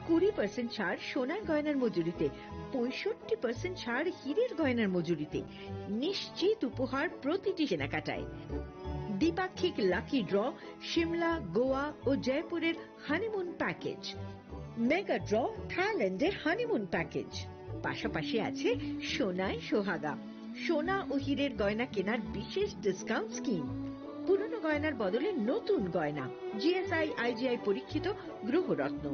কুড়ি পার্সেন্ট ছাড় সোনার গয়নার মজুরিতে, পঁয়ষট্টি পার্সেন্ট ছাড় হীরের গয়নার মজুরিতে। নিশ্চিত উপহার প্রতিটি কেনাকাটায়। দ্বিপাক্ষিক লাকি ড্র, সিমলা, গোয়া ও জয়পুরের হানিমুন প্যাকেজ। মেগা ড্র, থাইল্যান্ডের হানিমুন প্যাকেজ। পাশাপাশি আছে সোনায় সোহাগা, সোনা ও হীরের গয়না কেনার বিশেষ ডিসকাউন্ট স্কিম। পুরনো গয়নার বদলে নতুন গয়না, জিএসআই, আইজিআই পরীক্ষিত গ্রহরত্ন,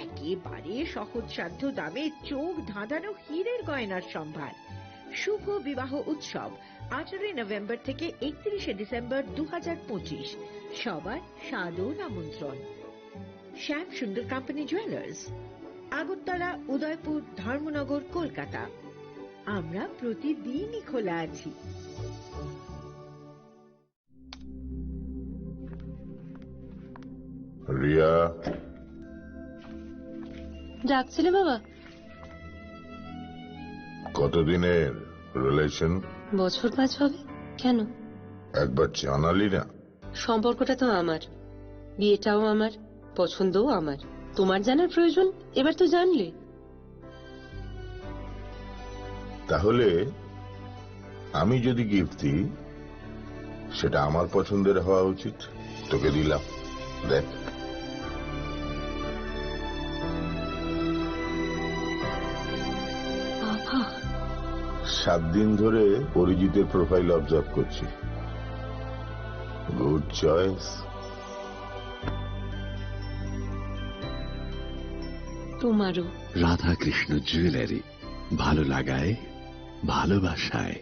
একেবারে সহজসাধ্য দামে চোখ ধাঁধানো হীরের গয়নার সম্ভার। শুভ বিবাহ উৎসব, আঠারোই নভেম্বর থেকে একত্রিশে ডিসেম্বর দু হাজার পঁচিশ। সবার সাদর আমন্ত্রণ। শ্যাম সুন্দর কোম্পানি জুয়েলার্স, আগরতলা, উদয়পুর, ধর্মনগর, কলকাতা। আমরা প্রতিদিনই খোলা আছি। রিয়া। ডাকছিলে বাবা? কতদিনের রিলেশন? বছর পাঁচ হবে। কেন? একবার জানালি না। সম্পর্কটা তো আমার, বিয়েটাও আমার, পছন্দও আমার। তোমার জানার প্রয়োজন? এবার তো জানলে। তাহলে আমি যদি গিফট দিই, সেটা আমার পছন্দের হওয়া উচিত। তোকে দিলাম, দেখ। সাত দিন ধরে অরিজিতের প্রোফাইল অবজার্ভ করছি। Good choice. তোমারও। রাধাকৃষ্ণ জুয়েলারি, ভালো লাগায়, ভালোবাসায়।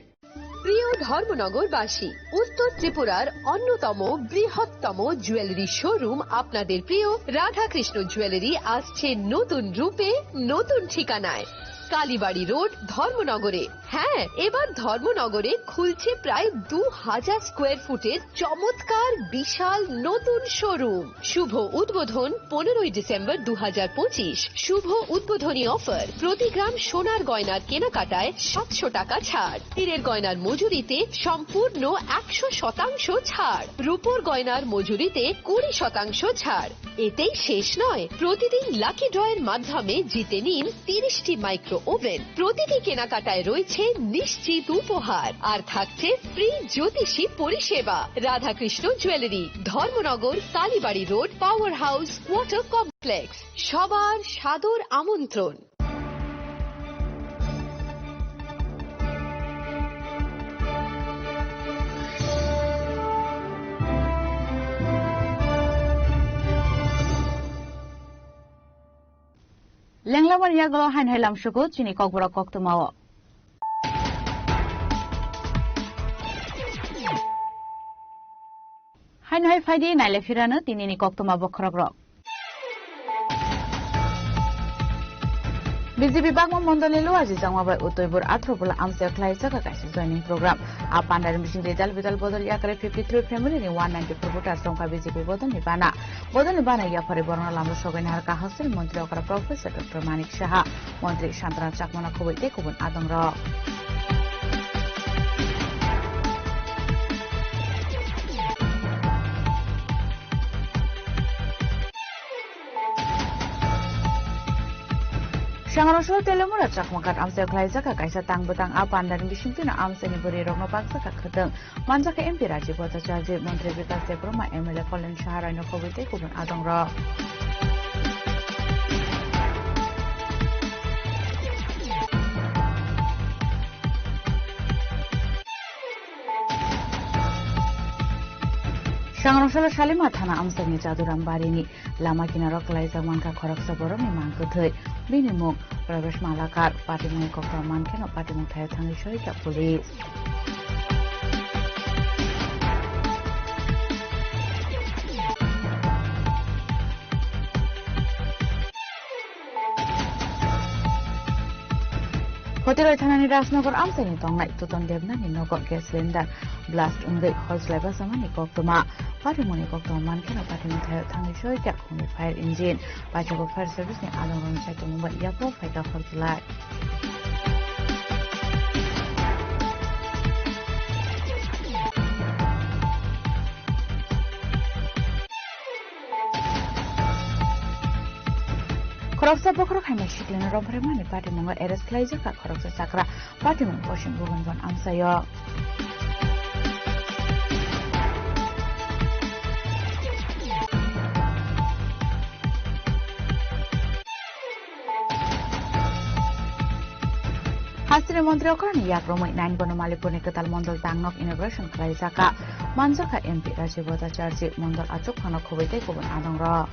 প্রিয় ধর্মনগরবাসী, উত্তর ত্রিপুরার অন্যতম বৃহত্তম জুয়েলারি শোরুম আপনাদের প্রিয় রাধাকৃষ্ণ জুয়েলারি আসছে নতুন রূপে, নতুন ঠিকানায়। কালীবাড়ি রোড, ধর্মনগরে। হ্যাঁ, এবার ধর্মনগরে খুলছে প্রায় দু হাজার স্কোয়ার ফুটের চমৎকার বিশাল নতুন শোরুম। শুভ উদ্বোধন পনেরোই ডিসেম্বর দু হাজার পঁচিশ। শুভ উদ্বোধনী অফার, প্রতি গ্রাম সোনার গয়নার কেনাকাটায় সাতশো টাকা ছাড়, হীরের গয়নার মজুরিতে সম্পূর্ণ একশো শতাংশ ছাড়, রূপোর গয়নার মজুরিতে কুড়ি শতাংশ ছাড়। এতেই শেষ নয়, প্রতিদিন লাকি ড্রয়ের মাধ্যমে জিতে নিন তিরিশটি মাইক্রো ওভেন, প্রতিটি কেনাকাটায় রয়েছে নিশ্চিত উপহার, আর থাকছে ফ্রি জ্যোতিষী পরিষেবা। Radhakrishna jewellery, Dharmanagar, Kalibari road, power house water complex. সবার সাদর আমন্ত্রণ। Lenglamani yagulo hain hai lamsugo chini kokborok koktwmao. Haino hai phaidi naile phirano tinini koktwma bokhorokrok. B J P Bagma Mondolni Luaji Jangma bai Utoibor athro bwla amchaio khlaijak kaisa joining program. A pandani bisingtwi dal bidal bodol yakre fifty three family ni one ninety four voters tongkha B J P bodolni bana. Bodolni bana yaphari borokno lama sogwi naharkha hasteni montri okra Professor Doctor Manik Saha, montri Santana Chakmano khobwi tei kubun adongrok. Sangrongso Telemura Chakmakhat amchaio khlaijak kaisa tang bwtang a pandani bisingtwino amchaini bwrwirokno bakjak khwtwng. Manjakha M P Rajiv Bhattacharjee, Montri Bikas Debbarma, M L A Kolin Saha Raino khobwi tei kubun adongrok. Sangrongsola Salima thana amchaini Jaduram barini lama kinaro kwlaijak mankha khoroksa borokni mang kwthwi. Bini mung Pravesh Malakar, patimungni koktwma mankheno patimung thaio thangwi soikha police. Hotiroi thanani Rajnagar amchaini tongnai Tuton Debnani nogo gas cylinder blast wngwi hor chlai bachamani koktwma. Patimungni koktwma mankheno patimung thaio thangwi soikha khungni fire engine. Paithago fire service ni adongrokni saichomung bai yapha phaikha hor chlai. Khoroksa bokhorok hai mai siklino romphre mani patimungo arrest khlaijak kha khoroksa chakra. Patimung Posim Bhubanban amchaio. Hasteni montri okhrani yakrumwi nine Bonomalipurni kwtal mondol dangnok inauguration khlaijakha. Manjakha M P Rajiv Bhattacharjee, mondol achuk phano khobwi tei kubun adongrok.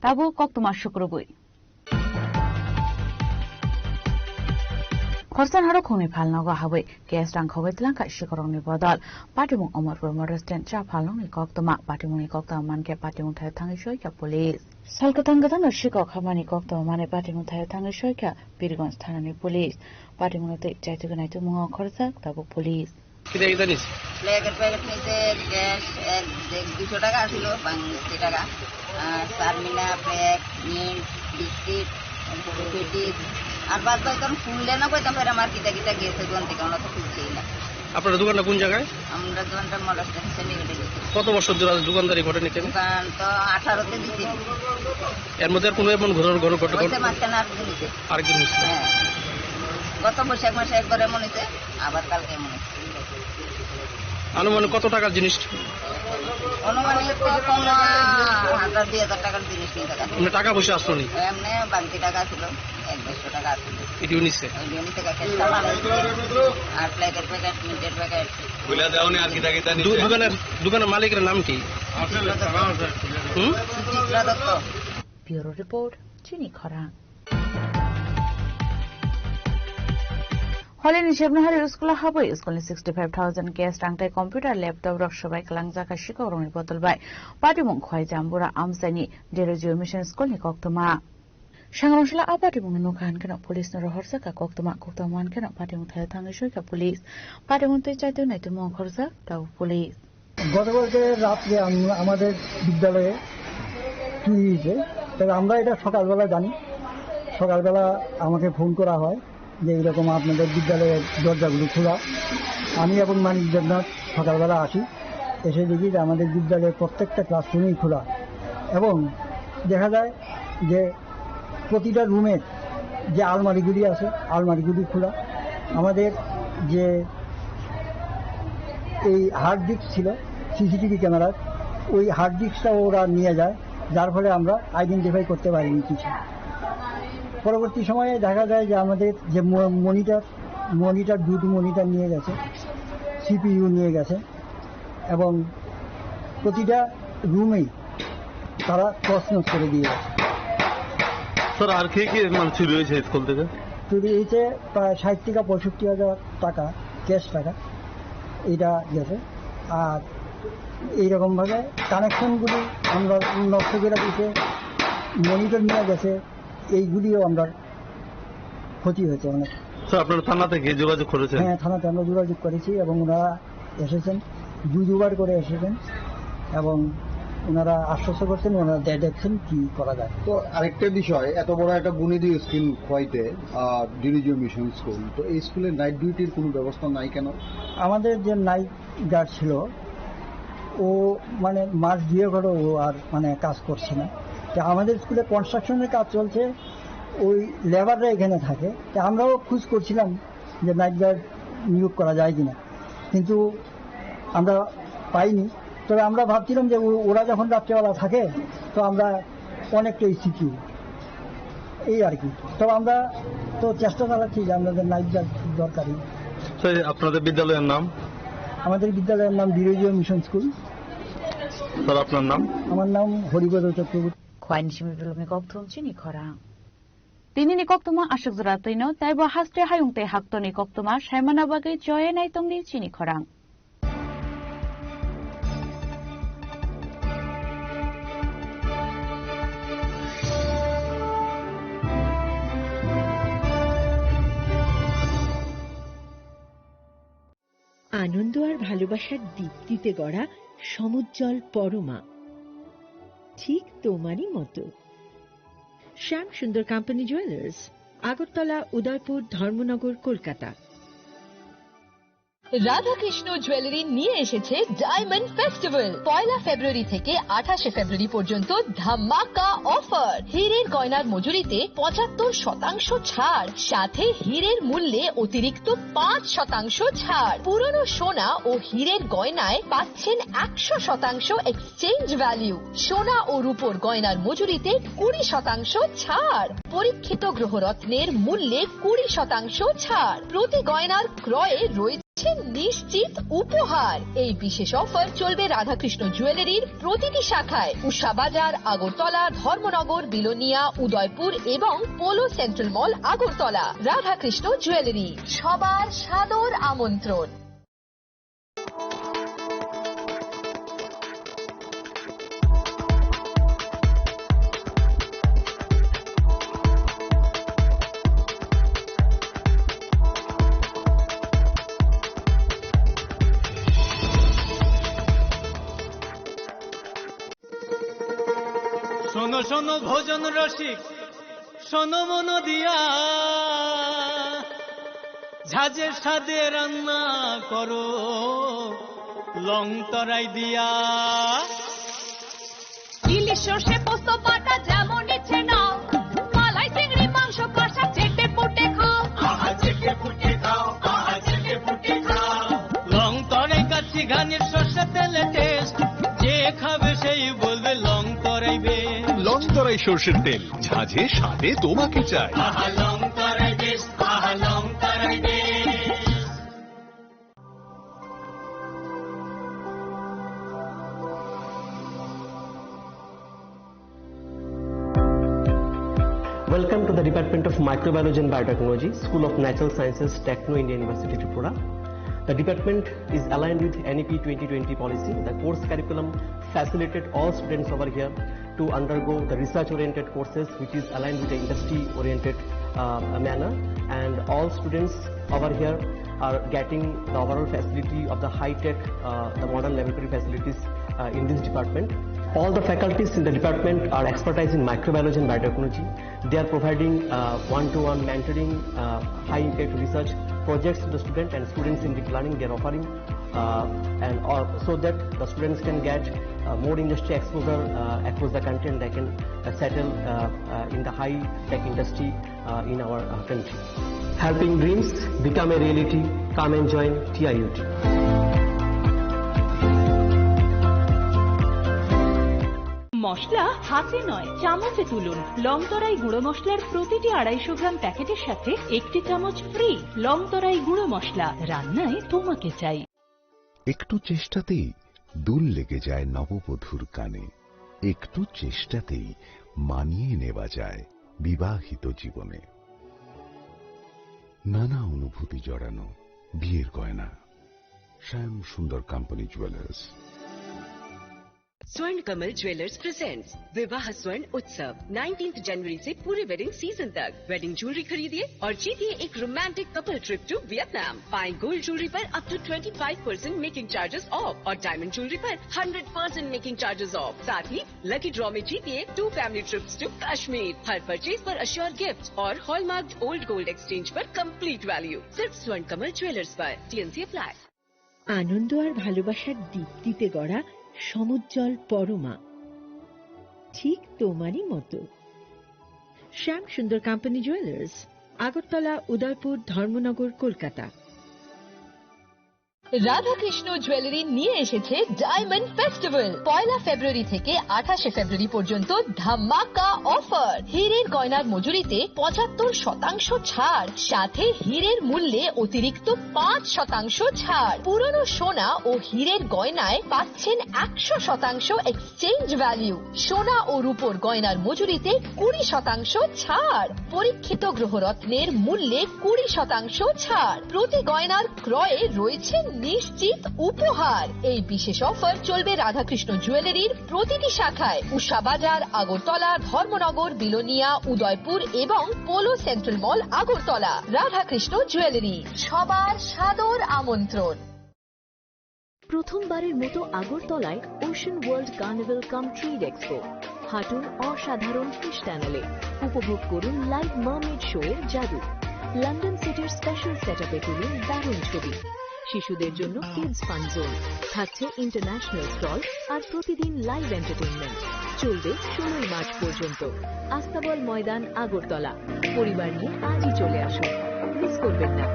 Tabuk koktwma sukrubwi. Khorsan haro khungni phalnogo habwi cash rang khogwi tlangkha sikhorokni bodol. Patimung Omorpur Model Stand cha phalnokni koktwma. Patimungni koktwma mankhe patimung thaio thangwi soikha police. Sal kwthang kwthangno sikhok hamani koktwma mane patimung thaio thangwi soikha Pirigonj thanani police. Patimungno twi chaitugwi naitukmungo khorjak tabuk police. Kita kita nih. Leger packet নিতে গ্যাস এক দুশো টাকা ছিল, বাংলাদেশি টাকা। আর চারমিনা, bread, mint, biscuit, patties. আর বাদ বাকি কারণ খুললে না কইতাম, ফের আমার কিতা কিতা গেছে কোন থেকে, আমরা তো খুলছেই না। আপনার দোকানটা কোন জায়গায়? আমরা দোকানটা মডেল স্টেশন সেন্ডিকেটে দিচ্ছি। কত বছর ধরে দোকানদারি করেন এখানে? দোকান তো আঠারোতে দিচ্ছি। এর মধ্যে আর কোনো এমন ঘটনা ঘটনা ঘটনা? বলতে মাঝখানে আর দিন হয়েছে। আরেকদিন হয়েছে। হ্যাঁ। গত বৈশাখ মাসে একবার এমন হয়েছে, আবার কালকে এমন হয়েছে। আনুমানিক কত টাকার জিনিস? অনুমানিক তো কম, হাজার দুই হাজার টাকার জিনিস নিতে গেছে। মানে টাকা পয়সা আসলো নি? এমনি বাংকি টাকা ছিল, এক দেড়শো টাকা ছিল। এটিও নিচ্ছে? ওই জন্য থেকে চেষ্টা ভালো হয়েছে। আর প্লেটের প্যাকেট, মিল্কের প্যাকেট। দু-, দোকানের, দোকানের মালিকের নাম কি? হুম? সুচিত্রা দত্ত। ব্যুরো রিপোর্ট, চিনি খরা। Holi ni sebna hari school o habwi school ni sixty five thousand cash rang tei computer, laptop rok swbai kwlangjak kha, sikhok rokni bodol bai patimung khwlai Jambura amchaini Delojiyo Mission School ni koktwma. Sangrong sila a patimung ni nokha hwn kheno police no rohorjak kha koktwma, koktwma hwn kheno patimung thaio thangwi soi kha police. Patimung twi chaitwi naitumung khorjak tabuk police. গতকালকে রাত্রে আম-, আমাদের বিদ্যালয়ে চুরি হয়েছে। তবে আমরা এটা সকালবেলা জানি, সকালবেলা আমাকে ফোন করা হয় যে এইরকম আপনাদের বিদ্যালয়ের দরজাগুলো খোলা। আমি এবং মানিক দেবনাথ সকালবেলা আসি, এসে দেখি যে আমাদের বিদ্যালয়ের প্রত্যেকটা ক্লাসরুমই খোলা এবং দেখা যায় যে প্রতিটা রুমের যে আলমারিগুলি আছে, আলমারিগুলি খোলা। আমাদের যে এই হার্ড ডিস্ক ছিল সিসিটিভি ক্যামেরার, ওই হার্ড ডিস্কটাও ওরা নিয়ে যায়, যার ফলে আমরা আইডেন্টিফাই করতে পারিনি কিছু। পরবর্তী সময়ে দেখা যায় যে আমাদের যে ম-, মনিটর, মনিটর, দুটো মনিটর নিয়ে গেছে, সিপিইউ নিয়ে গেছে এবং প্রতিটা রুমেই তারা তছনছ করে দিয়ে গেছে। স্যার, আর কি কি মানে চুরি হয়েছে স্কুল থেকে? চুরি হয়েছে প্রায় ষাট থেকে পঁয়ষট্টি হাজার টাকা, ক্যাশ টাকা, এটা গেছে। আর এইরকমভাবে কানেকশনগুলি আমরা নষ্ট করে দিয়েছে, মনিটর নিয়ে গেছে, এইগুলিও আমরা ক্ষতি হয়েছে অনেক। স্যার, আপনারা থানা থেকে যোগাযোগ করেছেন? হ্যাঁ, থানাতে আমরা যোগাযোগ করেছি এবং ওনারা এসেছেন, দুই দুবার করে এসেছেন এবং ওনারা আশ্বস্ত করছেন, ওনারা দে-, দেখছেন কি করা যায়। তো আরেকটা বিষয়, এত বড় একটা বুনিয়াদী স্কুল খোয়াইতে, আহ, ডিভিজিও মিশন স্কুল, তো এই স্কুলে নাইট ডিউটির কোনো ব্যবস্থা নাই কেন? আমাদের যে নাইট গার্ড ছিল, ও মানে মাস দুয়েক হলো ও আর মানে কাজ করছে না। তো আমাদের স্কুলে কনস্ট্রাকশনের কাজ চলছে, ওই লেবাররা এখানে থাকে। তো আমরাও খোঁজ করছিলাম যে নাইট গার্ড নিয়োগ করা যায় কিনা, কিন্তু আমরা পাইনি। তবে আমরা ভাবছিলাম যে ও-, ওরা যখন রাত্রেবেলা থাকে, তো আমরা অনেকটাই সিকিউর, এই আর কি। তবে আমরা তো চেষ্টা চালাচ্ছি যে আমাদের নাইট গার্ড দরকারি। স্যার, আপনাদের বিদ্যালয়ের নাম? আমাদের বিদ্যালয়ের নাম বিরোজীয় মিশন স্কুল। স্যার, আপনার নাম? আমার নাম হরিপদ Chakraborty. Khwaini simi bilumni kokthum chini khorang. Tini ni koktwma aswk jora twino, taibo haste hayung tei haktorni koktwma saimana bagwi choye nai tongdi chini khorang. আনন্দ আর ভালোবাসার দীপ্তিতে গড়া সমুজ্জ্বল পরমা, ঠিক তোমারই মতো। শ্যাম সুন্দর কোম্পানি জুয়েলার্স, আগরতলা, উদয়পুর, ধর্মনগর, কলকাতা। রাধাকৃষ্ণ জুয়েলারি নিয়ে এসেছে ডায়মন্ড ফেস্টিভ্যাল। পয়লা ফেব্রুয়ারি থেকে আঠাশে ফেব্রুয়ারি পর্যন্ত ধামাকা অফার। হীরের গয়নার মজুরিতে পঁচাত্তর শতাংশ ছাড়, সাথে হীরের মূল্যে অতিরিক্ত পাঁচ শতাংশ ছাড়। পুরনো সোনা ও হীরের গয়নায় পাচ্ছেন একশো শতাংশ এক্সচেঞ্জ ভ্যালু। সোনা ও রূপোর গয়নার মজুরিতে কুড়ি শতাংশ ছাড়। পরীক্ষিত গ্রহরত্নের মূল্যে কুড়ি শতাংশ ছাড়। প্রতি গয়নার ক্রয়ে রয়েছে নিশ্চিত উপহার। এই বিশেষ অফার চলবে রাধাকৃষ্ণ জুয়েলারির প্রতিটি শাখায়, উষা বাজার, আগরতলা, ধর্মনগর, বিলোনিয়া, উদয়পুর এবং পোলো সেন্ট্রাল মল, আগরতলা। রাধাকৃষ্ণ জুয়েলারি, সবার সাদর আমন্ত্রণ। শোনো, শোনো, ভজন রসিক, শোনো মন দিয়া। ঝাঁঝে স্বাদে রান্না করো লং তরাই দিয়া। ইলিশ সর্ষে পোস্ত বাটা যেমন ইচ্ছে নাও, মালাই চিংড়ি মাংস কষা চেটে পুটে খাও। আহা, চেটে পুটে খাও, আহা, চেটে পুটে খাও। লং তরাই কাচ্চি ঘানির সর্ষে তেলে টেস্ট, যে খাবে সেই বলবে লং তরাই বেশ। লং তরাই সর্ষের তেল, ঝাঁঝে স্বাদে তোমাকে চাই। আহা, লং তরাই বেশ, আহা, লং তরাই বেশ। Welcome to the Department of Microbiology and Biotechnology, School of Natural Sciences, Techno India University, Tripura. The department is aligned with N E P twenty twenty policy. The course curriculum facilitated all students over here to undergo the research-oriented courses, which is aligned with the industry-oriented, uh, manner. And all students over here are getting the overall facility of the high-tech, uh, the modern laboratory facilities, uh, in this department. All the faculties in the department are expertise in microbiology and biotechnology. They are providing, uh, one-to-one mentoring, uh, high-impact research projects to the student and students-centric learning they are offering, uh, and all, so that the students can get, uh, more industry exposure, uh, across the country, and they can, uh, settle, uh, uh, in the high-tech industry, uh, in our, uh, country. Helping dreams become a reality. Come and join T I U T. মশলা হাতে নয়, চামচে তুলুন। লংতরাই গুঁড়ো মশলার প্রতিটি আড়াইশো গ্রাম প্যাকেটের সাথে একটি চামচ ফ্রি। লংতরাই গুঁড়ো মশলা, রান্নায় তোমাকে চাই। একটু চেষ্টাতেই দুল লেগে যায় নববধূর কানে। একটু চেষ্টাতেই মানিয়ে নেওয়া যায় বিবাহিত জীবনে। নানা অনুভূতি জড়ানো বিয়ের গয়না। শ্যাম সুন্দর কোম্পানি জুয়েলার্স। स्वर्ण Kamal jewellers presents Vivah Swarna Utsav. Nineteenth जनवरी से पूरे वेडिंग सीजन तक वेडिंग ज्वेलरी खरीदिए और जीतिए एक romantic couple trip to Vietnam. पाएं गोल्ड ज्वेलरी पर up to twenty five percent making charges off और डायमंड ज्वेलरी पर hundred percent making charges off. साथ ही लकी ड्रॉ में जीतिए two family trips to Kashmir. हर परचेज पर अश्योर गिफ्ट और हॉलमार्क्ड ओल्ड गोल्ड एक्सचेंज पर कंप्लीट वैल्यू। सिर्फ स्वर्ण कमल ज्वेलर्स पर। TNC apply. আনন্দ আর ভালোবাসার দীপ্তিতে গড়া সমুজ্জ্বল পরমা, ঠিক তোমারই মতো। শ্যাম সুন্দর কোম্পানি জুয়েলার্স, আগরতলা, উদয়পুর, ধর্মনগর, কলকাতা। রাধাকৃষ্ণ জুয়েলারি নিয়ে এসেছে ডায়মন্ড ফেস্টিভ্যাল। পয়লা ফেব্রুয়ারি থেকে আঠাশে ফেব্রুয়ারি পর্যন্ত ধামাকা অফার। হীরের গয়নার মজুরিতে পঁচাত্তর শতাংশ ছাড়, সাথে হীরের মূল্যে অতিরিক্ত পাঁচ শতাংশ ছাড়। পুরনো সোনা ও হীরের গয়নায় পাচ্ছেন একশো শতাংশ এক্সচেঞ্জ ভ্যালু। সোনা ও রূপোর গয়নার মজুরিতে কুড়ি শতাংশ ছাড়। পরীক্ষিত গ্রহরত্নের মূল্যে কুড়ি শতাংশ ছাড়। প্রতি গয়নার ক্রয়ে রয়েছে নিশ্চিত উপহার। এই বিশেষ অফার চলবে রাধাকৃষ্ণ জুয়েলারির প্রতিটি শাখায়, উষা বাজার, আগরতলা, ধর্মনগর, বিলোনিয়া, উদয়পুর এবং পোলো সেন্ট্রাল মল, আগরতলা। রাধাকৃষ্ণ জুয়েলারি, সবার সাদর আমন্ত্রণ। প্রথমবারের মতো আগরতলায় ওশান ওয়ার্ল্ড কার্নিভাল কাম ট্রেড এক্সপো। হাঁটুন অসাধারণ ফিশ টানেলে, উপভোগ করুন লাইভ মার্মেড শো এর জাদু। লন্ডন সিটির স্পেশাল সেটআপে তুলুন দারুণ ছবি। শিশুদের জন্য কিডস ফান জোন, থাকছে ইন্টারন্যাশনাল স্টল আর প্রতিদিন লাইভ এন্টারটেইনমেন্ট। চলবে ষোলোই মার্চ পর্যন্ত। আস্তাবল ময়দান, আগরতলা। পরিবার নিয়ে আজই চলে আসুন, মিস করবেন না।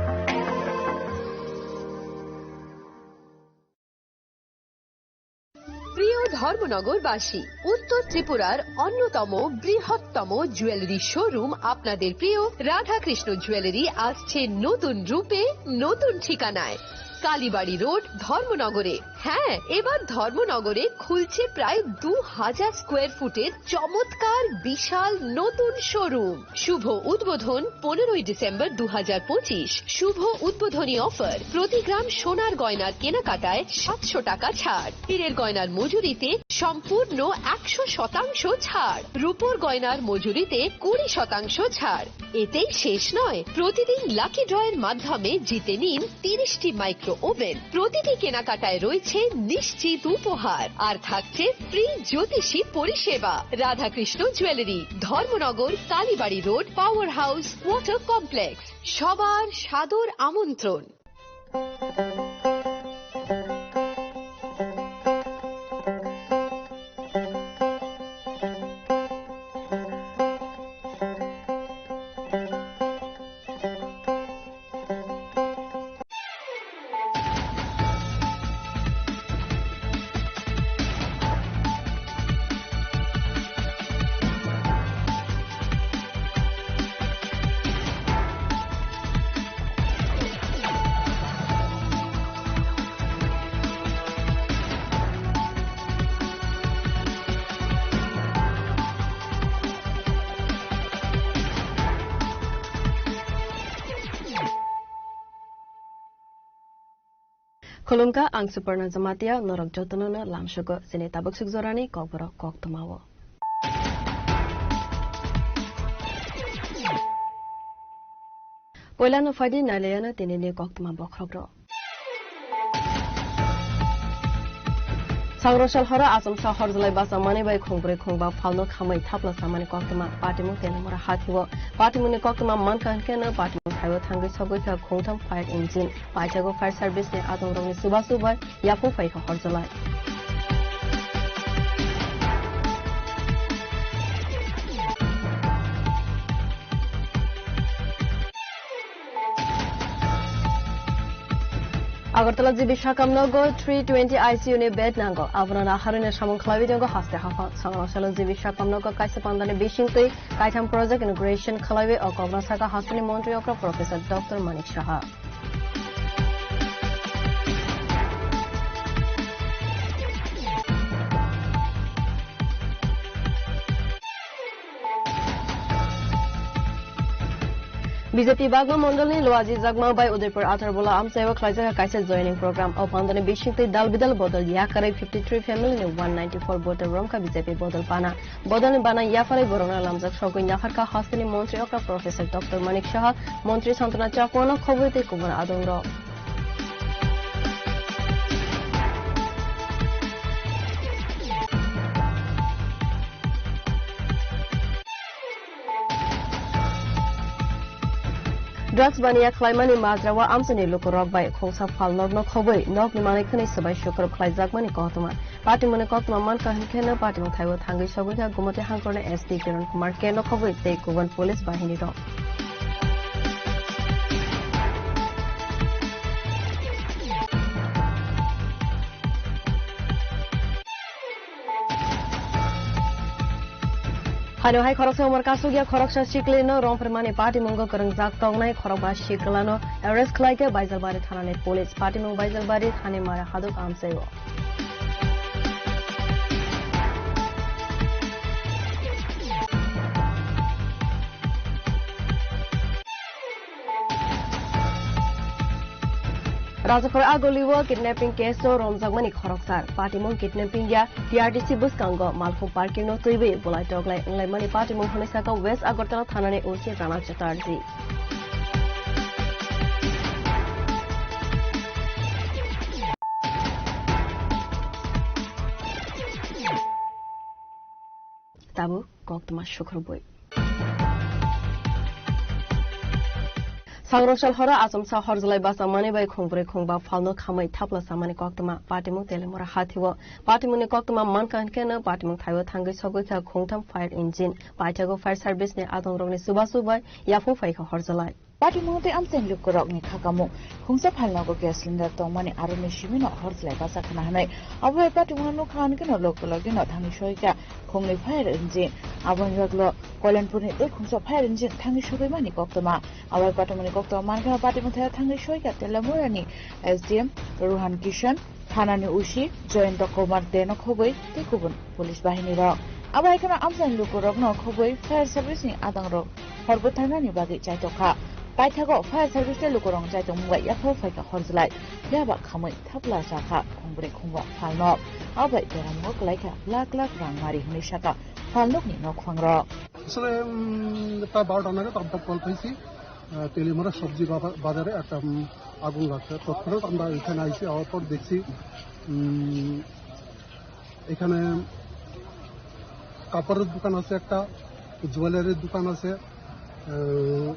প্রিয় ধর্মনগরবাসী, উত্তর ত্রিপুরার অন্যতম বৃহত্তম জুয়েলারি শোরুম আপনাদের প্রিয় রাধাকৃষ্ণ জুয়েলারি আসছে নতুন রূপে, নতুন ঠিকানায়। কালীবাড়ি রোড, ধর্মনগরে। হ্যাঁ, এবার ধর্মনগরে খুলছে প্রায় দু হাজার স্কোয়ার ফুটের চমৎকার বিশাল নতুন শোরুম। শুভ উদ্বোধন পনেরোই ডিসেম্বর দু হাজার পঁচিশ। শুভ উদ্বোধনী অফার, প্রতি গ্রাম সোনার গয়নার কেনাকাটায় সাতশো টাকা ছাড়, হীরের গয়নার মজুরিতে সম্পূর্ণ একশো শতাংশ ছাড়, রূপোর গয়নার মজুরিতে কুড়ি শতাংশ ছাড়। এতেই শেষ নয়, প্রতিদিন লাকি ড্রয়ের মাধ্যমে জিতে নিন তিরিশটি মাইক্রো ওভেন। প্রতিটি কেনাকাটায় রয়েছে নিশ্চিত উপহার, আর থাকছে ফ্রি জ্যোতিষী পরিষেবা। Radhakrishna jewellery, Dharmanagar, Kalibari road, power house, water complex. সবার সাদর আমন্ত্রণ। Khulumkha, ang Suparna Jamatia, norok jotono no lamsugo chini tabuk suk jorani kokborok koktwmao. Poilano phaidi nailayano tinini koktwma bokhorok rok. Sangrosal horo achomsa horjlai bachangmani bai khungbrwi khungba phalno khamwi thapla samani koktwma patimung Teliamura hathio. Patimungni koktwma mankha hinkhe no patimung thaio thangwi sogwi kha khungtham fire engine. Paithago fire service ni adongrokni chubachu bai yaphung phaikha horjlai. Agartala G B Sakam nogo three twenty I C U ni bed nango. Abono naharwi samung khlaiwi tongo haste haphang. Sangrosalo G B Sakam nogo kaisa pandani bisingtwi kaitham project inauguration khlaiwi o kokno saka hasteni montri okra Professor Doctor Manik Saha. B J P Bagma Mondolni Loaji Jagma bai Udaipur Atharbola amchaio khlaijak kaisa joining program. O pandani bisingtwi dal bidal bodol yakarwi fifty three family ni one ninety four voter romkha B J P bodol pana. Bodolni bana yapharwi borokno lamjak sogwi napharkha hasteni montri okra Professor Doctor Manik Saha, montri Santana Chakma no khobwi tei kubun adongrok. Drugs baniya khlaimani majrao amchaini lukurok bai khungsa phalnokno khobwi nokni manwi khwnwi swbai sukrub khlaijakmani koktwma. Patimungni koktwma mankha hinkhe no patimung thaio thangwi sogwi kha Gumoti Hangkorni S P Kiran Kumar K no khobwi tei kubun police bahini rok. Hano hai khoroksa umor kasugya khoroksa siklino romphirmani patimungo kwrwngjak tongnai khorokba siklano arrest khlaikha Baijalbari thanani police. Patimung Baijalbari thani mara haduk amchaio. Rajakhor Agoli o kidnapping case o romjakmani khoroksa. Patimung kidnapping ya T R T C bwskango malkhung parking no twiwi bulai toklai wnglaimani patimung hwnwi saka West Agartala thanani O C Rana Chatterjee. Tabuk koktwma sukhrbwi. Sangrosal horo achomsa horjlai bachangmani bai khungbrwi khungba phalno khamwi thapla samani koktwma patimung Teliamura hathio. Patimungni koktwma mankha hinkhe no patimung thaio thangwi sogwi kha khungtham fire engine. Paithago fire service ni adongrokni chubachu bai yaphung phaikha horjlai. Patimung tei amchaini lukurokni kha kamung. Khungsa phalnogo gas cylinder tongmani aroni simino horjlai bachak khna hwnwi. Abo bai patimungno nukha hwnkheno logi logino thangwi soikha khungni fire engine. Aboni baglo Koilanpurni tei khungsa fire engine thangwi sogwimani koktwma. Abo bai patimungni koktwma mankheno patimung thaio thangwi soikha Teliamurani S D M Ruhan Kishan. Thanani O C Jayanta Kumar Deno khobwi tei kubun police bahini rok. Abo hai kheno amchaini lukurokno khobwi fire service ni adang rok hor bwtharnani bagwi chaitokha. Paithago fire service tei lukurok chaitokmung bai yaphao phaikha horjlai. Phiya ba khamwi thapla sakha khungbrwi khungba phalnok. Abo bai beramungo kwlaikha lakh lakh rang mari hwnwi sakha phalnokni nokphang rok. আসলে, উম, প্রায় বারোটা নাগাদ আমরা কল পাইছি। আহ, তেলিমারা সবজি বাবা-, বাজারে একটা, উম, আগুন লাগছে। তৎক্ষণাৎ আমরা এখানে আইছি, আওয়ার পর দেখছি, উম, এখানে কাপড়ের দোকান আছে একটা, জুয়েলারির দোকান আছে, আহ,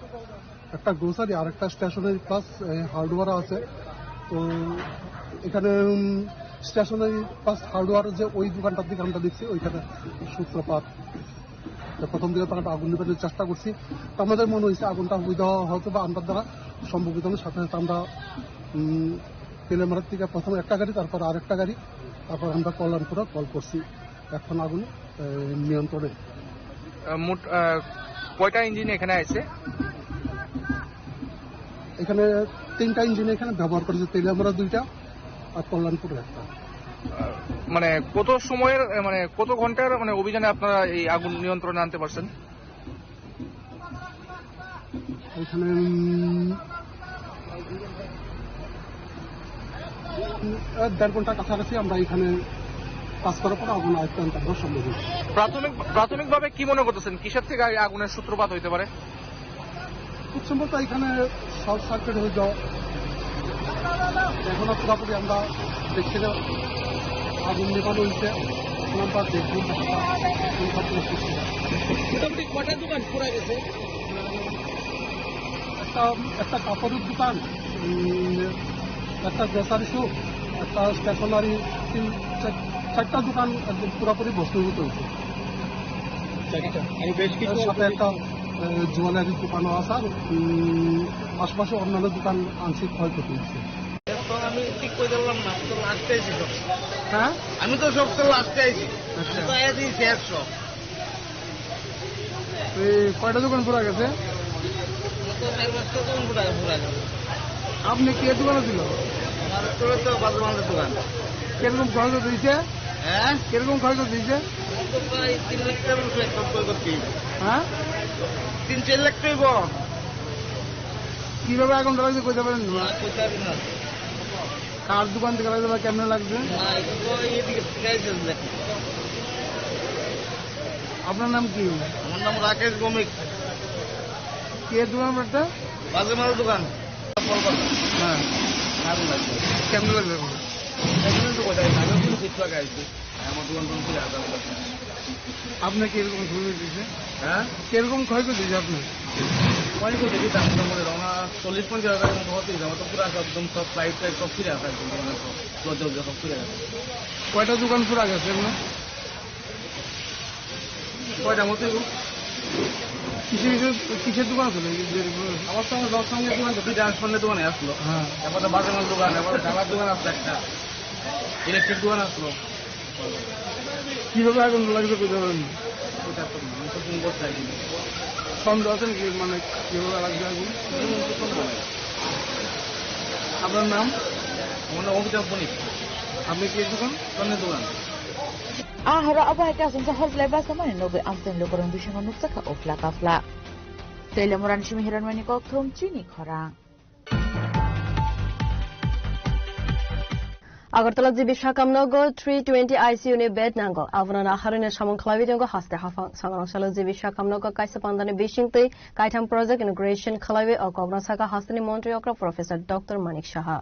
একটা গ্রোসারি আর একটা স্টেশনারি প্লাস হার্ডওয়্যার আছে। তো এখানে স্টেশনারি প্লাস হার্ডওয়্যার যে ওই দোকানটার দিকে আমরা দেখছি, ওইখানে সূত্রপাত। তো প্রথম দিকে তো আমরা আগুন নিভানোর চেষ্টা করছি। তো আমাদের মনে হয়েছে আগুনটা হয়তো, হয়তো বা আমরা দ্বারা সম্ভবিত নয়। সাথে সাথে আমরা উম, তেলেমারা থেকে প্রথম একটা গাড়ি, তারপর আরেকটা গাড়ি, তারপর আমরা কল্যাণপুরে কল করছি। এখন আগুন আহ, নিয়ন্ত্রণে। আহ, মোট আহ, কয়টা ইঞ্জিন এখানে আছে? এখানে তিনটা ইঞ্জিন এখানে ব্যবহার করেছে, তেলিয়ামুড়া দুইটা আর কল্যাণপুরে একটা। আহ, মানে কত সময়ের, আহ, মানে কত ঘন্টার মানে অভিযানে আপনারা এই আগুন নিয়ন্ত্রণে আনতে পারছেন? এখানে উম, আহ, দেড় ঘন্টা কাছাকাছি আমরা এখানে কাজ করার পর আগুন আয়ত্তে আনতে আমরা সম্ভব হয়েছে। প্রাথমিক প্রাথমিকভাবে কি মনে করতেছেন, কিসের থেকে এই আগুনের সূত্রপাত হইতে পারে? খুব সম্ভবত এখানে শর্ট সার্কিট হয়ে যাওয়া। এখনো পুরোপুরি আমরা দেখছি না, আগুন নেভানো হয়েছে। এখন আমরা দেখবো কোন ঘটনা সৃষ্টি হয়। মোটামুটি কয়টা দোকান পুড়ে গেছে? একটা একটা কাপড়ের দোকান, উম, একটা গ্রোসারি শপ, একটা স্টেশনারি, তিন চার- চারটা দোকান একদম পুরোপুরি ভস্মীভূত হয়েছে। চারটা। আরো বেশ কিছু এর সাথে একটা আহ, জুয়েলারির দোকানও আছে। আর উম, আশপাশে অন্যান্য দোকান আংশিক ক্ষয়ক্ষতি হয়েছে। এখন আমি ঠিক করে দিলাম না, আমি তো লাস্টে আইছি সব। হ্যাঁ। আমি তো সব তো লাস্টে আইছি। আচ্ছা। আমি তো আয়া দিয়েছি একশো। এই কয়টা দোকান পুরা গেছে? আমার তো চার পাঁচটা দোকান পুরা পুরা গেছে। আপনি কি দোকানে ছিল? আমার তো, তো বাজার মালের দোকান। কিরকম খরচ হয়েছে? হ্যাঁ? কিরকম খরচ হয়েছে? আমার তো প্রায় তিন লাখ টাকার উপরে খরচ করছি। হ্যাঁ? তিন চার লাখ টাকা। কিভাবে আগুন ধরাইছে কইতে পারেন? না, কইতে পারি না। কার দোকান থেকে লাগছে বা কেমনে লাগছে? না, এটা তো এইদিকে থেকে আইছে দেখি। আপনার নাম কি? আমার নাম রাকেশ ভৌমিক। কি এর দোকান আপনারটা? বাজে মাল দোকান। হ্যাঁ। আগুন লাগছে। কেমনে লাগছে আপনার? এখানে তো কোথায় না, আমি কিন্তু একটু আগে আইছি। আমার দোকান বন্ধ হয়ে আছে। আপনার কিরকম ক্ষয়ক্ষতি হয়েছে? হ্যাঁ? কিরকম ক্ষয়ক্ষতি হয়েছে আপনার? ক্ষয়ক্ষতি হয়েছে, আমার তো মনে হয় না, চল্লিশ পঞ্চাশ হাজার মতো হতে হয়েছে। আমার তো পুরো একদম সব লাইট টাইট সব ফিরে আসে একদম, মানে সব দরজা ফরজা সব ফিরে আসে। কয়টা দোকান পুরা গেছে আপনার? কয়টা মতো হইব? কিসের, কিসের, কিসের দোকান ছিল? এই যে আমার সঙ্গে, সব সঙ্গে দোকান তো দুইটা সামনে দোকানে আসলো। হ্যাঁ। তারপর তো বাজারের দোকান, তারপর ডালার দোকান আছে একটা, ইলেকট্রিক দোকান আসলো। কিভাবে আগুন লাগছে কইতে পারেন? ওটা তো আমি তো ফোন করতে পারিনি। সন্দেহ আছে নাকি, মানে, কিভাবে লাগছে আগুন? এমন তো সন্দেহ নাই। আপনার নাম? আমার নাম অমিতাভ বণিক। আপনি কি দোকান? স্বর্ণের দোকান। Ahoro abo hai kaisa hor belai basa mani nugwi amtwini lukurok bisingo nukjakha ufla kafla. Teilamurani simi Hiranmani kokthum chini khorang. Agartala G B Shakamnogo three twenty I C U ni bed nango. Abono naharwino samung khlaiwi tongo haste haphang. Sangrong salo G B Shakamnogo kaisa pandani bisingtwi kaitham project inauguration khlaiwi o kokno saka hasteni montri okra Professor Doctor Manik Saha.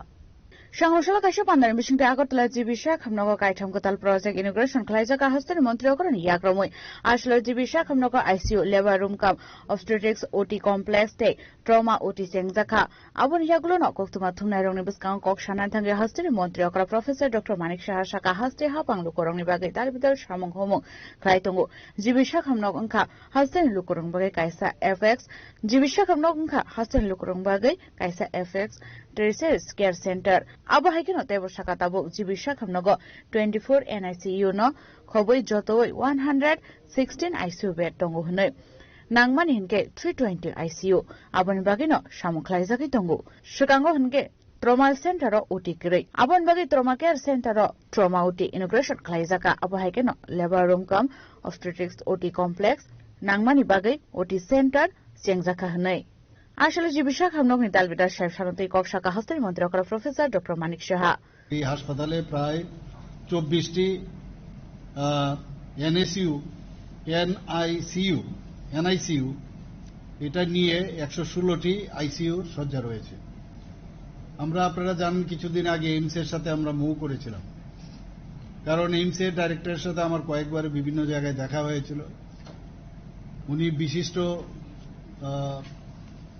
Sangrong salo kaisa pandani bisingtwi Agartala G B Shakamnogo kaitham kwtal project inauguration khlaijak hasteni montri okrani yakromwi. Aswlai G B Shakamnogo I C U, labor room cum obstetrics O T complex tei trauma O T chengjakha. Aboni yagulono koktwma thumnairokni bwskango kok sana thangwi hasteni montri okra Professor Doctor Manik Saha saka haste haphang lukurokni bagwi dal bidal samung humung khlai tongo. G B Shakamnog wngkha hasteni lukurokni bagwi kaisa F X, G B Shakamnog wngkha hasteni lukurokni bagwi kaisa F X Tertiary Care Center. Abo hai kheno teibo saka tabuk G B Shakamnogo twenty-four N I C U no khobwi jotoi one hundred sixteen I C U bed tongo hwnwi. Nangmani hinkhe three twenty I C U, aboni bagwino samung khlaijagwi tongo. Swkango hinkhe trauma center o O T kwrwi. Aboni bagwi trauma care center o trauma O T inauguration khlaijakha. Abo hai kheno labor room cum obstetrics O T complex nangmani bagwi O T center chengjakha hwnwi. Aswlai G B Shakamnogni dalbidal sahib sanatwi kok saka hasteni montri okra Professor Doctor Manik Saha. এই হাসপাতালে প্রায় চব্বিশটি NSU, NICU, NICU, এটা নিয়ে একশো ষোলোটি আইসিইউ শয্যা রয়েছে। আমরা, আপনারা জানেন, কিছুদিন আগে এইমসের সাথে আমরা মুভ করেছিলাম, কারণ এইমসের ডাইরেক্টরের সাথে আমার কয়েকবার বিভিন্ন জায়গায় দেখা হয়েছিল। উনি বিশিষ্ট আহ,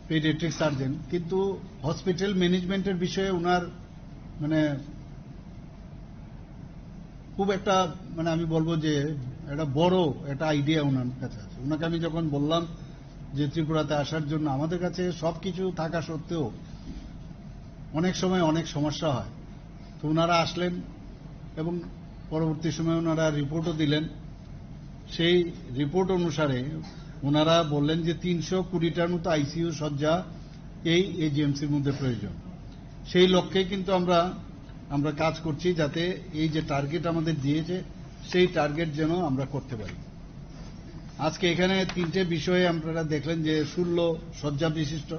পেডিয়াট্রিক সার্জন, কিন্তু হসপিটাল ম্যানেজমেন্টের বিষয়ে ওনার মানে খুব একটা, মানে আমি বলবো যে একটা বড় একটা আইডিয়া ওনার কাছে আছে। ওনাকে আমি যখন বললাম যে ত্রিপুরাতে আসার জন্য, আমাদের কাছে সবকিছু থাকা সত্ত্বেও অনেক সময় অনেক সমস্যা হয়। তো ওনারা আসলেন এবং পরবর্তী সময় ওনারা রিপোর্টও দিলেন। সেই রিপোর্ট অনুসারে ওনারা বললেন যে তিনশো কুড়িটার মতো আইসিইউ শয্যা এই এজিএমসির মধ্যে প্রয়োজন। সেই লক্ষ্যে কিন্তু আমরা, আমরা কাজ করছি যাতে এই যে টার্গেট আমাদের দিয়েছে, সেই টার্গেট যেন আমরা করতে পারি। আজকে এখানে তিনটে বিষয়ে আপনারা দেখলেন যে ষোলো শয্যা বিশিষ্ট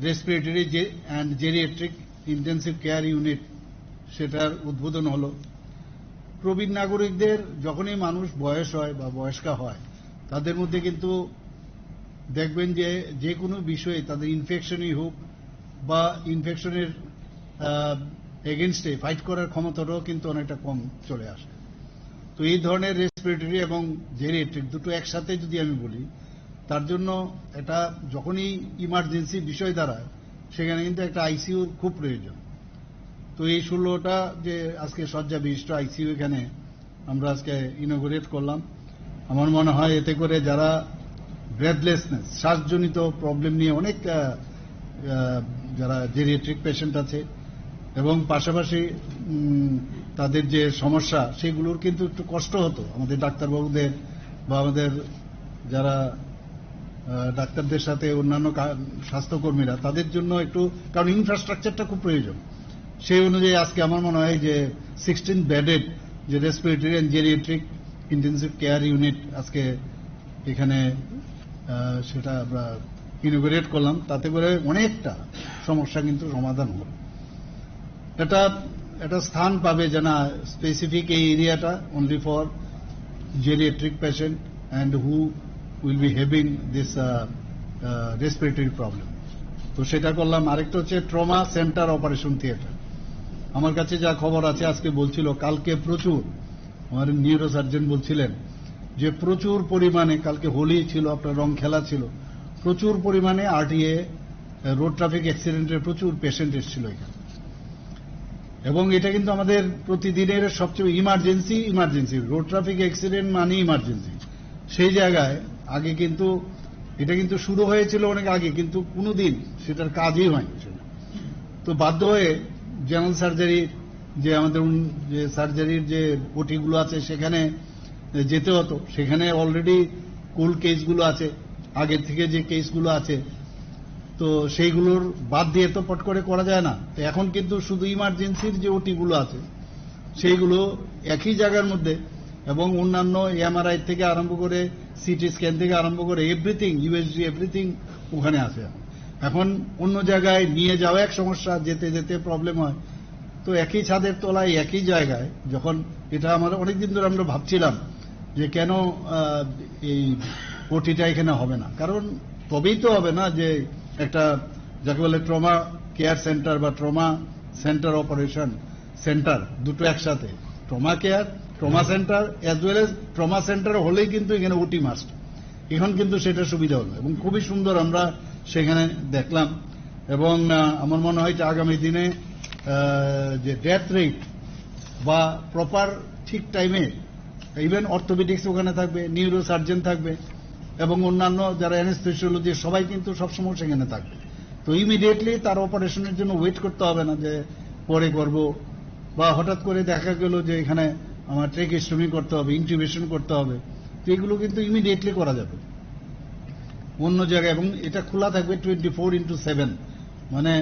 রেসপিরেটরি যে, and geriatric intensive care unit, সেটার উদ্বোধন হলো। প্রবীণ নাগরিকদের যখনই মানুষ বয়স হয় বা বয়স্কা হয়, তাদের মধ্যে কিন্তু দেখবেন যে যে কোনো বিষয়ে তাদের ইনফেকশনই হোক বা ইনফেকশনের এগেনস্টে ফাইট করার ক্ষমতাটাও কিন্তু অনেকটা কম চলে আসে। তো এই ধরনের রেসপিরেটরি এবং জেরিয়াট্রিক দুটো একসাথে যদি আমি বলি, তার জন্য এটা যখনই ইমার্জেন্সি বিষয় দাঁড়ায়, সেখানে কিন্তু একটা আইসিইউর খুব প্রয়োজন। তো এই ষোলোটা যে আজকে শয্যা বিশিষ্ট আইসিইউ এখানে আমরা আজকে ইনোগুরেট করলাম, আমার মনে হয় এতে করে যারা ব্রেথলেসনেস, শ্বাসজনিত প্রবলেম নিয়ে অনেক আহ, আহ, যারা জেরিয়াট্রিক পেশেন্ট আছে এবং পাশাপাশি উম, তাদের যে সমস্যা, সেগুলোর কিন্তু একটু কষ্ট হতো আমাদের ডাক্তারবাবুদের বা আমাদের যারা আহ, ডাক্তারদের সাথে অন্যান্য কা-, স্বাস্থ্যকর্মীরা, তাদের জন্য একটু, কারণ ইনফ্রাস্ট্রাকচারটা খুব প্রয়োজন। সেই অনুযায়ী আজকে আমার মনে হয় যে সিক্সটিন বেডেড যে respiratory and geriatric intensive care unit আজকে এখানে আহ, সেটা আমরা ইনোগুরেট করলাম, তাতে করে অনেকটা সমস্যা কিন্তু সমাধান হবে। এটা একটা স্থান পাবে যে না, স্পেসিফিক এই এরিয়াটা only for geriatric patient and who will be having this respiratory problem। তো সেটা করলাম। আরেকটা হচ্ছে ট্রমা সেন্টার অপারেশন থিয়েটার। আমার কাছে যা খবর আছে, আজকে বলছিল, কালকে প্রচুর, আমার নিউরোসার্জন বলছিলেন যে প্রচুর পরিমাণে, কালকে হোলি ছিল, আপনার রং খেলা ছিল, প্রচুর পরিমাণে আরটিএ, রোড ট্রাফিক অ্যাক্সিডেন্টের প্রচুর পেশেন্ট এসেছিল এখানে। এবং এটা কিন্তু আমাদের প্রতিদিনের সবচেয়ে emergency, emergency, road traffic accident মানে ইমার্জেন্সি। সেই জায়গায় আগে কিন্তু, এটা কিন্তু শুরু হয়েছিল অনেক আগে, কিন্তু কোনোদিন সেটার কাজই হয়নি। তো বাধ্য হয়ে জেনারেল সার্জারি, যে আমাদের উন-, যে সার্জারির যে ওটিগুলো আছে, সেখানে যেতে হতো। সেখানে অলরেডি কোল্ড কেসগুলো আছে, আগের থেকে যে কেসগুলো আছে, তো সেইগুলোর বাদ দিয়ে তো পট করে করা যায় না। তো এখন কিন্তু শুধু ইমার্জেন্সির যে ওটিগুলো আছে, সেইগুলো একই জায়গার মধ্যে, এবং অন্যান্য এমআরআই থেকে আরম্ভ করে, সিটি স্ক্যান থেকে আরম্ভ করে, এভরিথিং, ইউএসজি, এভরিথিং ওখানে আছে। এখন অন্য জায়গায় নিয়ে যাওয়া এক সমস্যা, যেতে যেতে প্রবলেম হয়। তো একই ছাদের তলায় একই জায়গায় যখন, এটা আমাদের অনেকদিন ধরে আমরা ভাবছিলাম যে কেন আহ, এই ওটিটা এখানে হবে না, কারণ তবেই তো হবে না যে একটা, যাকে বলে ট্রমা কেয়ার সেন্টার বা ট্রমা সেন্টার অপারেশন সেন্টার, দুটো একসাথে, trauma care, trauma centre, as well as trauma centre হলেই কিন্তু এখানে ওটি মাস্ট। এখন কিন্তু সেটা সুবিধা হলো এবং খুবই সুন্দর আমরা সেখানে দেখলাম। এবং আহ, আমার মনে হয় যে আগামী দিনে আহ, যে ডেথ রেট বা প্রপার ঠিক টাইমে, ইভেন অর্থোপেডিক্স ওখানে থাকবে, নিউরো সার্জন থাকবে এবং অন্যান্য যারা অ্যানেস্থেসিওলজি, সবাই কিন্তু সবসময় সেখানে থাকবে। তো ইমিডিয়েটলি তার অপারেশনের জন্য ওয়েট করতে হবে না যে পরে করব, বা হঠাৎ করে দেখা গেল যে এখানে আমার ট্রেকিস্টমি করতে হবে, ইন্টিউবেশন করতে হবে। তো এগুলো কিন্তু ইমিডিয়েটলি করা যাবে অন্য জায়গায়, এবং এটা খোলা থাকবে টোয়েন্টি ফোর ইন্টু সেভেন, মানে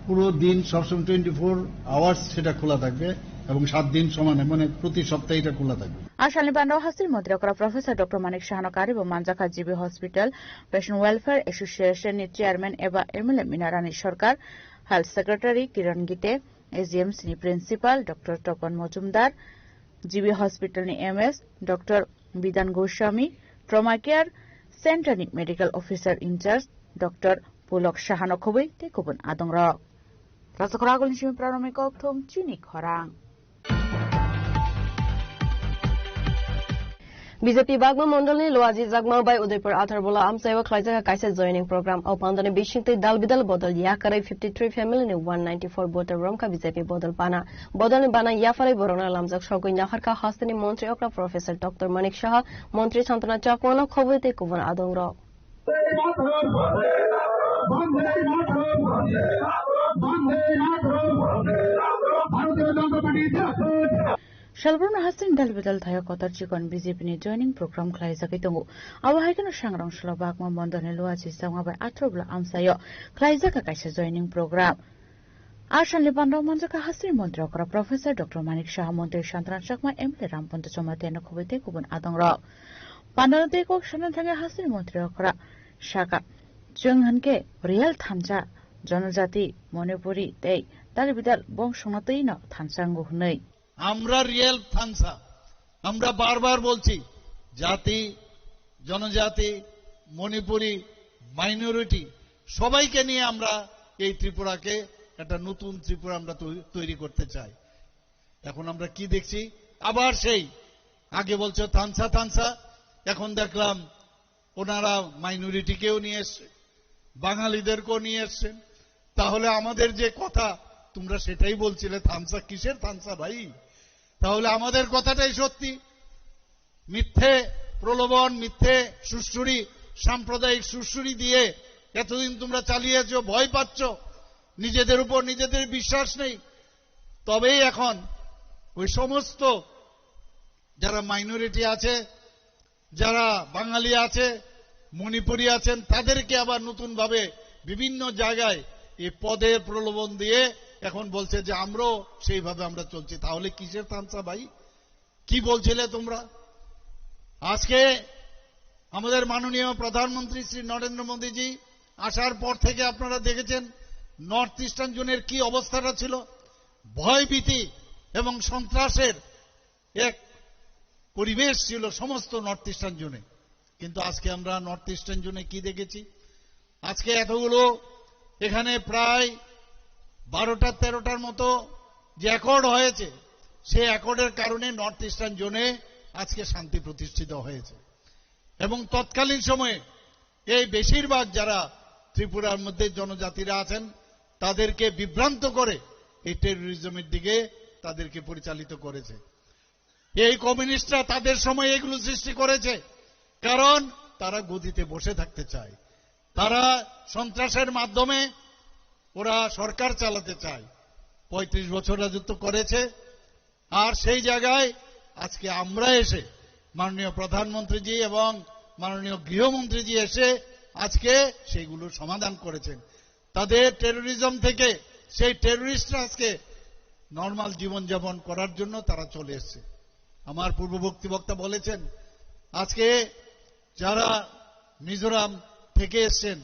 পুরো দিন সবসময় টোয়েন্টি ফোর আওয়ার্স সেটা খোলা থাকবে এবং সাত দিন সমানে, মানে প্রতি সপ্তাহে এটা খোলা থাকবে। Asalni banda o hasteni montri okra Professor Doctor Manik Sahano karibo manjakha G B Hospital Patient Welfare Association ni Chairman eba M L A Minarani Sarkar, Health Secretary Kiran Gite, A G M C ni Principal Doctor Topon Mojumdar, G B Hospital ni M S Doctor Bidan Goswami, Trauma Care Center ni Medical Officer in Charge Doctor Pulok Sahano khobwi tei kubun adongrok. Rajakhor agulni simi Pranami Kokthum chini khorang. B J P Bagma Mondolni Luaji Jagma bai Udaipur Atharbola amchaio khlaijak kaisa joining program. O pandani bisingtwi dal bidal bodol yakarwi fifty three family ni one ninety four voter romkha B J P bodol pana. Bodolni bana yapharwi borokno lamjak sogwi naharkha hasteni montri okra Professor Doctor Manik Saha, montri Santana Chakmano khobwi tei kubun adongrok. Salbrumno hasteni dal bidal thaio kotor chikon B J P ni joining program khlaijagwi tongo. Abo hai kheno Sangrong Solo Bagma Mondolni Luaji Jagma bai Atharbola amchaio khlaijak kaisa joining program. Asalni bandao manjakha hasteni montri okra Professor Doctor Manik Saha, montri Santana Chakma, M L A Ramponto Chomatiano khobwi tei kubun adongrok. Bandao tei kok sana thangwi hasteni montri okra saka, chwng hinkhe real thansa, jonojati, Manipuri tei dal bidal bongsongno twino thansa wngo hwnwi. আমরা রিয়েল থানসা। আমরা বারবার বলছি, জাতি, জনজাতি, মণিপুরি, মাইনরিটি, সবাইকে নিয়ে আমরা এই ত্রিপুরাকে একটা নতুন ত্রিপুরা আমরা তৈ-, তৈরি করতে চাই। এখন আমরা কি দেখছি? আবার সেই আগে বলছে থানসা থানসা, এখন দেখলাম ওনারা মাইনরিটিকেও নিয়ে এসছে, বাঙালিদেরকেও নিয়ে এসছেন। তাহলে আমাদের যে কথা, তোমরা সেটাই বলছিলে, থানসা কিসের থানসা ভাই? তাহলে আমাদের কথাটাই সত্যি। মিথ্যে প্রলোভন, মিথ্যে সুরসুরি, সাম্প্রদায়িক সুরসুরি দিয়ে এতদিন তোমরা চালিয়েছো, ভয় পাচ্ছ, নিজেদের উপর নিজেদের বিশ্বাস নেই। তবেই এখন ওই সমস্ত যারা মাইনরিটি আছে, যারা বাঙালি আছে, মণিপুরি আছেন, তাদেরকে আবার নতুনভাবে বিভিন্ন জায়গায় এই পদের প্রলোভন দিয়ে এখন বলছে যে আমরাও সেইভাবে আমরা চলছি। তাহলে কিসের তামসা ভাই? কি বলছিলে তোমরা? আজকে আমাদের মাননীয় প্রধানমন্ত্রী শ্রী নরেন্দ্র মোদীজি আসার পর থেকে আপনারা দেখেছেন নর্থ ইস্টার্ন জোনের কি অবস্থাটা ছিল, ভয়ভীতি এবং সন্ত্রাসের এক পরিবেশ ছিল সমস্ত নর্থ ইস্টার্ন জোনে। কিন্তু আজকে আমরা নর্থ ইস্টার্ন জোনে কি দেখেছি? আজকে এতগুলো, এখানে প্রায় বারোটা তেরোটার মতো যে অ্যাকর্ড হয়েছে, সেই অ্যাকর্ডের কারণে নর্থ ইস্টার্ন জোনে আজকে শান্তি প্রতিষ্ঠিত হয়েছে। এবং তৎকালীন সময়ে এই বেশিরভাগ যারা ত্রিপুরার মধ্যে জনজাতিরা আছেন, তাদেরকে বিভ্রান্ত করে এই টেররিজমের দিকে তাদেরকে পরিচালিত করেছে। এই কমিউনিস্টরা তাদের সময় এগুলো সৃষ্টি করেছে, কারণ তারা গদিতে বসে থাকতে চায়। তারা সন্ত্রাসের মাধ্যমে ওরা সরকার চালাতে চায়। পঁয়ত্রিশ বছর রাজত্ব করেছে, আর সেই জায়গায় আজকে আমরা এসে, মাননীয় প্রধানমন্ত্রীজি এবং মাননীয় গৃহমন্ত্রীজি এসে আজকে সেইগুলো সমাধান করেছেন। তাদের টেরোরিজম থেকে সেই টেররিস্টরা আজকে নরমাল জীবনযাপন করার জন্য তারা চলে এসছে। আমার পূর্ববর্তী বক্তা বলেছেন, আজকে যারা মিজোরাম থেকে এসছেন,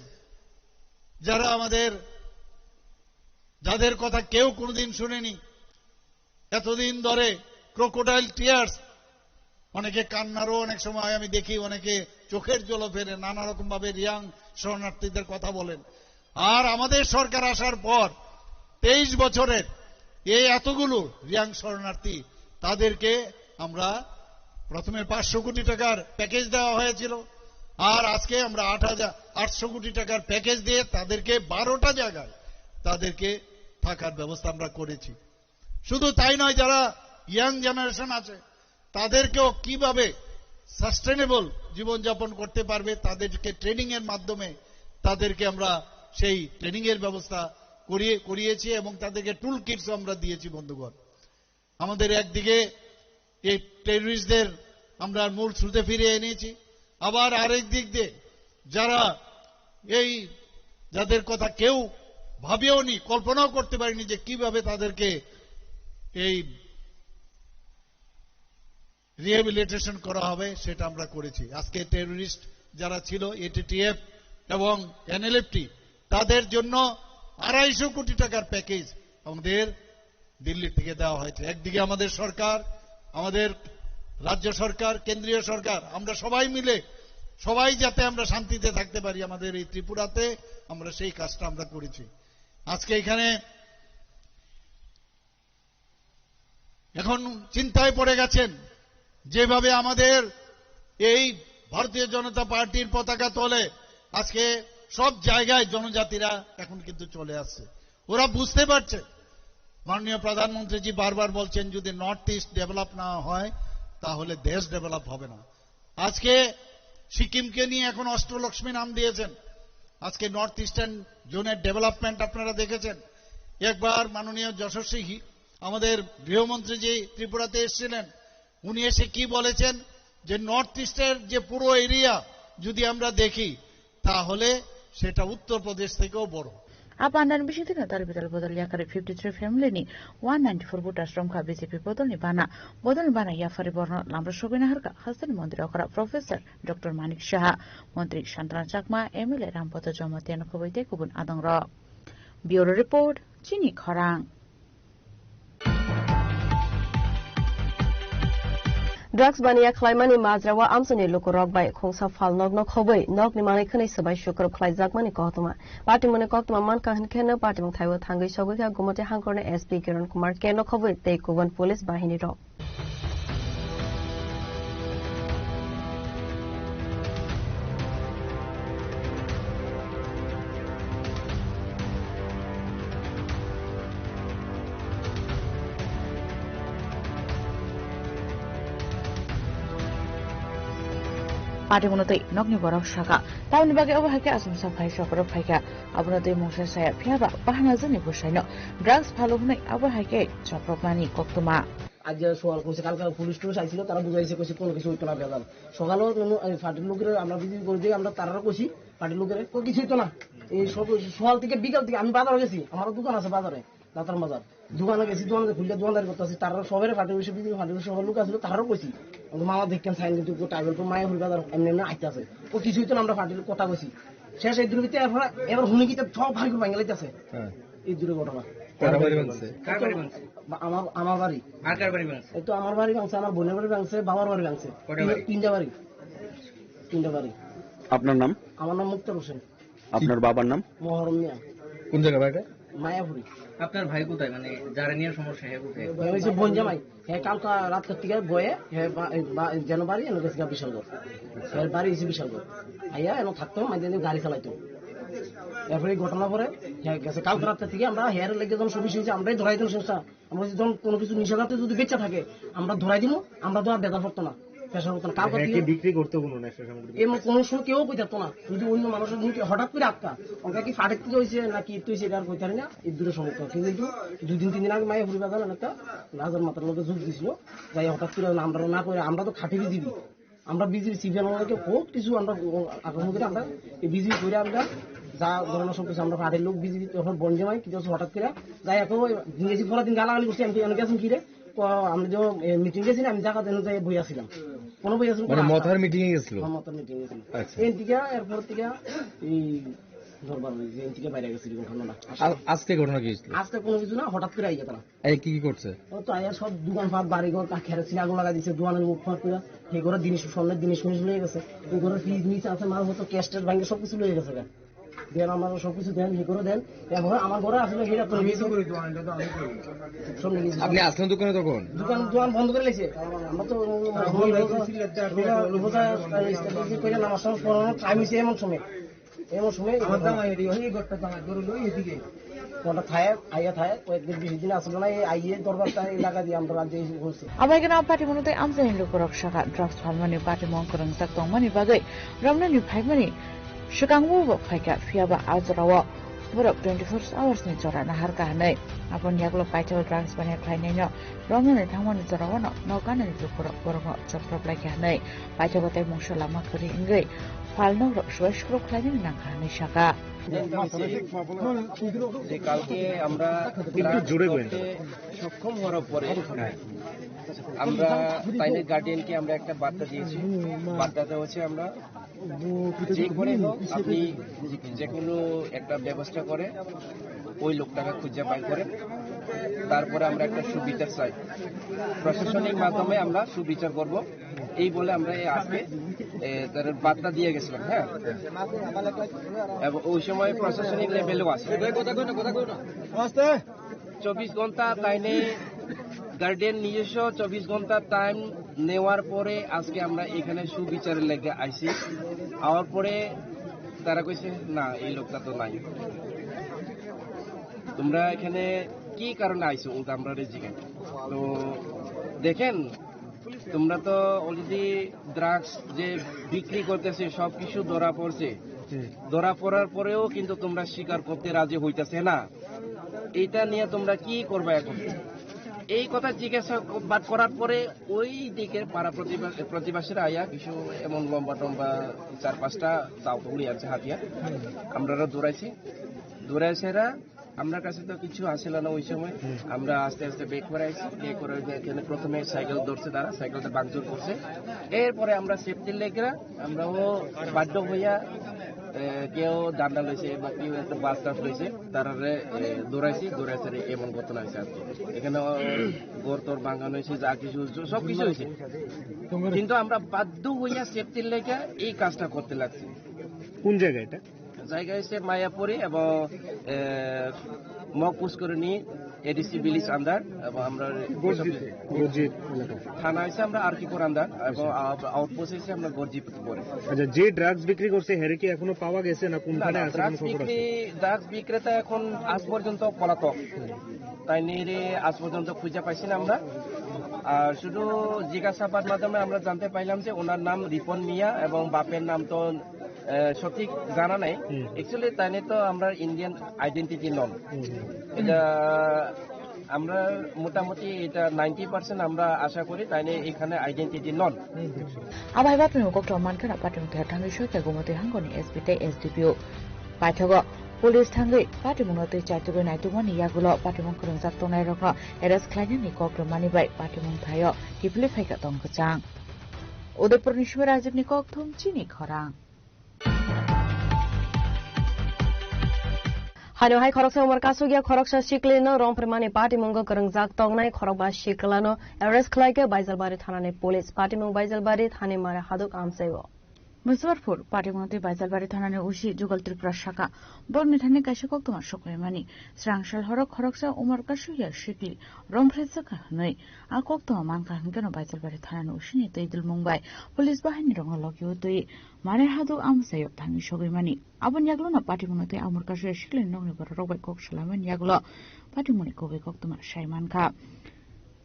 যারা আমাদের, যাদের কথা কেউ কোনোদিন শুনেনি, এতদিন ধরে ক্রোকোডাইল টিয়ার্স, অনেকে কান্নারও অনেক সময় আমি দেখি, অনেকে চোখের জল ফেলে, নানা রকম ভাবে রিয়াং শরণার্থীদের কথা বলেন। আর আমাদের সরকার আসার পর তেইশ বছরের এই এতগুলো রিয়াং শরণার্থী, তাদেরকে আমরা প্রথমে পাঁচশো কোটি টাকার প্যাকেজ দেওয়া হয়েছিল, আর আজকে আমরা আট হাজার আটশো কোটি টাকার প্যাকেজ দিয়ে তাদেরকে বারোটা জায়গায় তাদেরকে থাকার ব্যবস্থা আমরা করেছি। শুধু তাই নয়, যারা ইয়াং জেনারেশন আছে, তাদেরকেও কিভাবে সাস্টেনেবল জীবনযাপন করতে পারবে, তাদেরকে ট্রেনিং এর মাধ্যমে তাদেরকে আমরা সেই ট্রেনিং এর ব্যবস্থা করিয়ে, করিয়েছি এবং তাদেরকে টুল কিটস আমরা দিয়েছি, বন্ধুগণ। আমাদের একদিকে এই টেররিস্টদের আমরা মূল স্রোতে ফিরিয়ে এনেছি, আবার আরেক দিক দিয়ে যারা এই, যাদের কথা কেউ ভাবেও নি, কল্পনাও করতে পারেনি যে কিভাবে তাদেরকে এই রিহ্যাবিলিটেশন করা হবে, সেটা আমরা করেছি। আজকে টেররিস্ট যারা ছিল, এটিটিএফ এবং এনএলএফটি, তাদের জন্য আড়াইশো কোটি টাকার প্যাকেজ আমাদের দিল্লি থেকে দেওয়া হয়েছে। একদিকে আমাদের সরকার, আমাদের রাজ্য সরকার, কেন্দ্রীয় সরকার, আমরা সবাই মিলে, সবাই যাতে আমরা শান্তিতে থাকতে পারি আমাদের এই ত্রিপুরাতে, আমরা সেই কাজটা আমরা করেছি। আজকে এখানে এখন চিন্তায় পড়ে গেছেন, যেভাবে আমাদের এই ভারতীয় জনতা পার্টির পতাকা তলে আজকে সব জায়গায় জনজাতিরা এখন কিন্তু চলে আসছে। ওরা বুঝতে পারছে, মাননীয় প্রধানমন্ত্রীজি বারবার বলছেন, যদি নর্থ ইস্ট ডেভেলপ না হয়, তাহলে দেশ ডেভেলপ হবে না। আজকে সিকিমকে নিয়ে এখন অষ্টলক্ষ্মী নাম দিয়েছেন। আজকে নর্থ ইস্টার্ন জোনের ডেভেলপমেন্ট আপনারা দেখেছেন। একবার মাননীয় যশস্বী হি-, আমাদের গৃহমন্ত্রী যে ত্রিপুরাতে এসেছিলেন, উনি এসে কি বলেছেন যে নর্থ ইস্টের যে পুরো এরিয়া যদি আমরা দেখি, তাহলে সেটা উত্তর প্রদেশ থেকেও বড়। Apandan bising tino tal bidal bodol yakari fifty three family ni one ninety four voters romkha B J P bodol ni bana. Bodol ni bana yapari borno lamra sogwina harka hasteni montri okra Professor Doctor Manik Saha, montri Santana Chakma, M L A Rampada Jamatia no khoboi tei kubun adong rok. Bureau Report, Chini Khorang. Drugs baniya khlaimani majra o amchaini lukurok bai khungsa phal nokno khobwi nokni manwi khwnwi swbai sukrub khlaijakmani koktwma. Patimungni koktwma mankha hwnkheno patimung thaibo thangwi sogwi kha Gumoti hangkorni S P Kiran Kumar K no khobwi tei kubun police bahini rok. Patimungno tei nokni borok sakha, tamoni bagwi obo hai khe achomsa phai sokorok phaikha. Abono tei mungsa saya phiya ba bahana jani bwsaino drugs phalo hwnwi abo hai khe chopropmani koktwma. আজ যে সকাল কইছে, কালকে পুলিশ টুলিশ আইছিল, তারা বুঝাইছে, কইছে কোনো কিছু হইতো না, ভেজাল। সকালেও নুনু, এই পার্টির লোকেরা আমরা ভিজিট করে দিই, আমরা তারারও কইছি, পার্টির লোকেরা, "কো কিছু হইতো না।" এই সব সকাল থেকে বিকাল থেকে আমি বাজারে গেছি, আমারও দোকান আছে বাজারে, দাতার বাজার। দোকানে গেছি, দোকানে খুললে দোকানদারি করতেছি, তারা সবাই পার্টি অফিসে ভিজিট, পার্টি অফিসে সবার লোক আছিল, তারারও কইছি। কিন্তু মামা দেখেন সাইন কিন্তু ট্রাইবেল তো মায়া ফুল বাজার এমনি এমনি আইতে আছে। "ও কিছু হইতো না, আমরা পার্টির কথা কইছি।" শেষ এই দুর্বৃত্ত এরপরে এবার হুনি কি সব ভাই ভাঙে লাইতেছে। হ্যাঁ। এই দুটো ঘটনা। কার বাড়ি ভাঙছে? কার বাড়ি ভাঙছে? বা-, আমার, আমার বাড়ি। আর কার বাড়ি ভাঙছে? এই তো আমার বাড়ি ভাঙছে, আমার বোনের বাড়ি ভাঙছে, বাবার বাড়ি ভাঙছে। কয়টা বাড়ি? তিনটা বাড়ি। তিনটা বাড়ি। আপনার নাম? আমার নাম মুক্তার হোসেন। আপনার বাবার নাম? মহরম মিয়া। কোন জায়গা বাড়িটা? মায়াপুরি। আপনার ভাই কোথায়? মানে, যারা নিয়ে সমস্যা, হ্যাঁ, কোথায়? হ্যাঁ, ওই যে বোন জামাই। হ্যাঁ, কালকা রাত থেকে বয়ে, হ্যাঁ, বা-, এই বা-, যেন বাড়ি, এনে গেছে গা বিশালগড়। হ্যাঁ, বাড়ি হয়েছে বিশালগড়। আইয়া, এনে থাকতো, মাঝে মাঝে গাড়ি চালাইতো। এরপরে এই ঘটনা পরে, হ্যাঁ, গেছে কালকে রাত থেকে আমরা হেয়ার লেগে যখন সব বিষয় হয়েছে, আমরাই ধরাই দিলাম সংস্থা। আমরা যদি যখন কোনো কিছু নিষেধাজ্ঞা যদি বেঁচে থাকে, আমরা ধরাই দিব, আমরা তো আর বেজার পড়তো না, প্রেশার পড়তো না। কালকে হ্যাঁ, থেকে কি বিক্রি করতো কোনো নেশা সামগ্রী? এমন কোনো সময় কেউ কই থাকতো না। যদি অন্য মানুষের মুখে হঠাৎ করে আটকা, ওটা কি ফাটেক থেকে হয়েছে নাকি ইট হয়েছে, এটা আর কইতে পারি না। এই দূরে সমস্যা। কিন্তু দুই দিন, তিন দিন আগে মায়া ঘুরে বাজার একটা লাজার মাথার মধ্যে যোগ দিছিল, যাই হঠাৎ করে আমরা না করে, আমরা তো খাটি বিজিবি, আমরা বিজিবি সিপিএম আমাদেরকে বহুত কিছু আমরা আক্রমণ করে আমরা এই বিজিবি করে আমরা যা ধরনের সব কিছু আমরা পার্টির লোক বিজিবি তখন বন্ধ হয়, কিন্তু হঠাৎ করে যাই এখন ওই ইংরেজি পরের দিন গালাগালি করছি, আমি কি, আমি গেছেন কি রে? তো আমরা যে মিটিং গেছি না, আমি জায়গা দেন যাই বই আসছিলাম, কোনো বই আসলাম মানে মথার মিটিং এ গেছিল? হ্যাঁ, মথার মিটিং গেছিল। আচ্ছা। এন থেকে এরপর থেকে এই দরবার হয়েছে, এন থেকে বাইরে গেছিল ঘটনাটা। আ-, আজকে ঘটনা কি হয়েছিল? আজকে কোনো কিছু না, হঠাৎ করে আইয়া তারা। এই কি কি করছে? ও তো আইয়া সব দোকানপাট, বাড়িঘর, কা-, কেরোসিন আগুন লাগাই দিছে, দোকানের মুখ ফাঁক করে, সেই করে জিনিস, স্বর্ণের জিনিস মিনিস লয়ে গেছে। এই ঘরের ফ্রিজ নিচে আছে, মাল মতো ক্যাশ ট্যাশ ভাঙে সব কিছু লয়ে গেছে গা। দেন আমরা সব কিছু দেন, ই করে দেন। এখন আমার ঘরে আসলে সেটা তো আমি তো করি, দোকানটা তো আমি করি। সব নিয়ে গেছে। আপনি আসলেন দোকানে তখন? দোকান, দোকান বন্ধ করে লেছে। আমরা তো রোজা, রোজা, রোজা, রোজা, রোজা, রোজা, রোজা, রোজা, রোজা, রোজা, রোজা, রোজা, রোজা, রোজা, রোজা, রোজা, রোজা, আমার সময় পড়ানো টাইম হয়েছে এমন সময়। এমন সময় আমার জামাই এটি ওই ঘরটা জামাই ধরে লই এদিকে। কোনটা থায়, আইয়া থায়, কয়েকদিন বিশ দিন আসলো না, এই আইয়ে দরবারটা এলাকা দিয়ে আমরা রাজ্যে এসে ঘুরছি। Abai gana patimung tei amchaini lukurok sakha drugs phalmani patimung kwrwngjak tongmani bagwi romnani phaimani swkango bo phaikha, phiyaba a jorao borok twenty four hours ni jora naharkha hwnwi. Aboni yagulo paithak drugs baniya khlainaino romnani thangmani jorao no nok ganani lukurok borokno choprophlaikha hwnwi paithago tei mungsa lama kwrwi wngwi phalnokrok subai sukrok khlainani nangkha hwnwi sakha. যে কালকে আমরা একটু জোরে বলেন। সক্ষম হওয়ার পরে আমরা তাইনের গার্ডিয়ানকে আমরা একটা বার্তা দিয়েছি। বার্তাটা হচ্ছে আমরা যে করে হোক আপনি যে কোনো একটা ব্যবস্থা করে ওই লোকটাকে খুঁজে বার করে তারপরে আমরা একটা সুবিচার চাই। প্রশাসনের মাধ্যমে আমরা সুবিচার করব, এই বলে আমরা এই আজকে, এ, তার বার্তা দিয়ে গেছিলাম। হ্যাঁ, এবং ওই সময় প্রশাসনিক লেভেলও আছে। চব্বিশ ঘন্টা তাইনে গার্ডিয়ান নিজস্ব চব্বিশ ঘন্টা টাইম নেওয়ার পরে আজকে আমরা এখানে সুবিচারের লেগে আইছি। আওয়ার পরে তারা কইছে, "না, এই লোকটা তো নাই।" তোমরা এখানে কি কারণে আইছো? উল্টা আমরা জিজ্ঞেস। তো দেখেন, তোমরা তো অলরেডি ড্রাগস যে বিক্রি করতেছে, সবকিছু ধরা পড়ছে। ধরা পড়ার পরেও কিন্তু তোমরা স্বীকার করতে রাজি হইতেছে না। এটা নিয়ে তোমরা কি করবে এখন? এই কথা জিজ্ঞাসা বাদ করার পরে ওই দিকে পাড়া প্রতিবা-, প্রতিবেশীরা আইয়া কিছু এমন লম্বা টম্বা চার পাঁচটা দাও দৌড়ি আছে হাতিয়ার, আমরা দৌড়াইছি। দৌড়াইছে এরা, আমরা কাছে তো কিছু আসিল না ওই সময়। আমরা আস্তে আস্তে ব্যাক করে আইছি। ব্যাক করে ওই যে এখানে প্রথমে সাইকেল ধরছে তারা, সাইকেলটা ভাঙচুর করছে। এরপরে আমরা সেফটির লেগরা আমরাও বাধ্য হইয়া, এ, কেউ ডান্ডা লইছে বা কেউ একটা বাস টাস লইছে, তারারে, এ, দৌড়াইছি, দৌড়াইছে রে, এমন ঘটনা হয়েছে আজকে। এখানে, ও, ঘর তোর ভাঙানো হয়েছে, যা কিছু হয়েছে, সব কিছু হয়েছে। কিন্তু আমরা বাধ্য হইয়া সেফটির লেগে এই কাজটা করতে লাগছি। কোন জায়গা এটা? জায়গা হচ্ছে মায়াপুরি এবং, এ, মগ পুষ্করিণী এডিসি ভিলেজ আন্ডার এবং আমরা গর্জিত, গর্জিত এলাকা। থানা হচ্ছে আমরা আরকিপুর আন্ডার এবং আউটপোস্ট হচ্ছে আমরা গর্জিত পড়ে। আচ্ছা, যে ড্রাগস বিক্রি করছে, হেরে কি এখনো পাওয়া গেছে না কোনখানে না, আছে, ড্রাগস কোনো খবর আছে? বিক্রি, ড্রাগস বিক্রেতা এখন আজ পর্যন্ত পলাতক। তাই নিয়ে আজ পর্যন্ত খুঁজে পাইছি না আমরা। আর শুধু জিজ্ঞাসাবাদ মাধ্যমে আমরা জানতে পাইলাম যে ওনার নাম রিপন মিয়া এবং বাপের নাম তো, আহ, সঠিক জানা নাই। হুম। অ্যাকচুয়ালি তাই নিয়ে তো আমরা ইন্ডিয়ান আইডেন্টিটি নন। হুম, হুম। এটা আমরা মোটামুটি এটা নাইনটি পার্সেন্ট আমরা আশা করি তাই নিয়ে এখানে আইডেন্টিটি নন। Abai bapni kok thoma mankha na patimung thangwi soi khe gumotwi hangoni S P tei S D P O. Paithago police thangwi patimungno twi chaitugwi naitukmani yagulo patimung kwrwngjak tongnairokno arrest khlainani kok rwmani bai patimung thaio kiphilwi phaikha tong kwchang. Udaipurni Sumir Rajibni kokthum chini khorang. Haino hai khoroksa umar kasugya khoroksa siklino romphirmani patimungo kwrwngjak tongnai khorokba siklano arrest khlaikha Baijalbari thanani police. Patimung Baijalbari thani mare haduk amchaio. Muzaffarpur, patimungtwi Baijalbari thanani O C Jugal Tripura saka, borokni thani kaisa koktwma sokphaimani. Srangsal horo khoroksa umar kasugya sikli romphirjak kha hwnwi a koktwma mankha hwnkhe no Baijalbari thanani O C ni twi dulmung bai police bahainirokno logi o twi mare haduk amchaio thangwi sogwimani. Aboni yagulono patimungno tei umar kasugya siklini nokni bororok bai kok salaimani yagulo patimungni kubui koktwma sai mankha.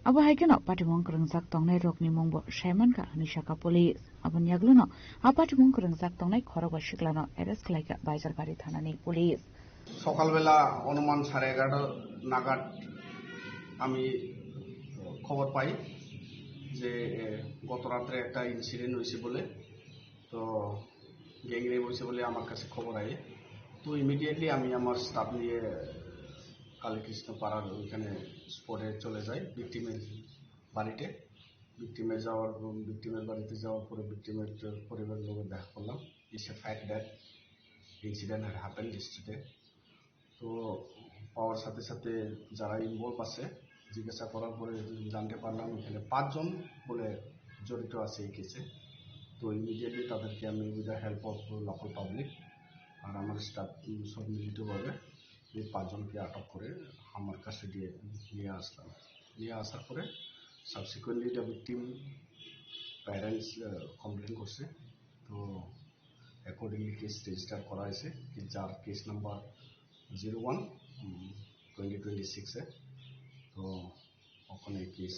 Abo hai kheno patimung kwrwngjak tongnai rokni mungbo sai mankha hwnwi sakha police. Aboni yagulono a patimung kwrwngjak tongnai khorokba siklano arrest khlaikha Baijalbari thanani police. সকালবেলা অনুমান সাড়ে এগারোটা নাগাদ আমি খবর পাই যে, এ, গত রাত্রে একটা ইনসিডেন্ট হয়েছে বলে। তো গ্যাং রেপ হয়েছে বলে আমার কাছে খবর আয়। তো ইমিডিয়েটলি আমি আমার স্টাফ নিয়ে কালীকৃষ্ণ পাড়ার ওইখানে স্পটে চলে যাই ভিকটিমের বাড়িতে। ভিকটিমের যাওয়ার, ভিকটিমের বাড়িতে যাওয়ার পরে ভিকটিমের পরিবারের লোকের দেখা করলাম। It's a fact that incident had happened yesterday. তো পাওয়ার সাথে সাথে যারা ইনভলভ আছে জিজ্ঞাসা করার পরে জানতে পারলাম এখানে পাঁচজন বলে জড়িত আছে এই কেসে। তো ইমিডিয়েটলি তাদেরকে আমি with the help of local public আর আমার স্টাফ সব মিলিতভাবে এই পাঁচজনকে আটক করে আমার কাছে দিয়ে নিয়ে আসলাম। নিয়ে আসার পরে subsequently the victim parents complain করছে। তো অ্যাকর্ডিংলি কেস রেজিস্টার করা হয়েছে, কি যার case number zero one twenty twenty সিক্সে। তো ওখানে কেস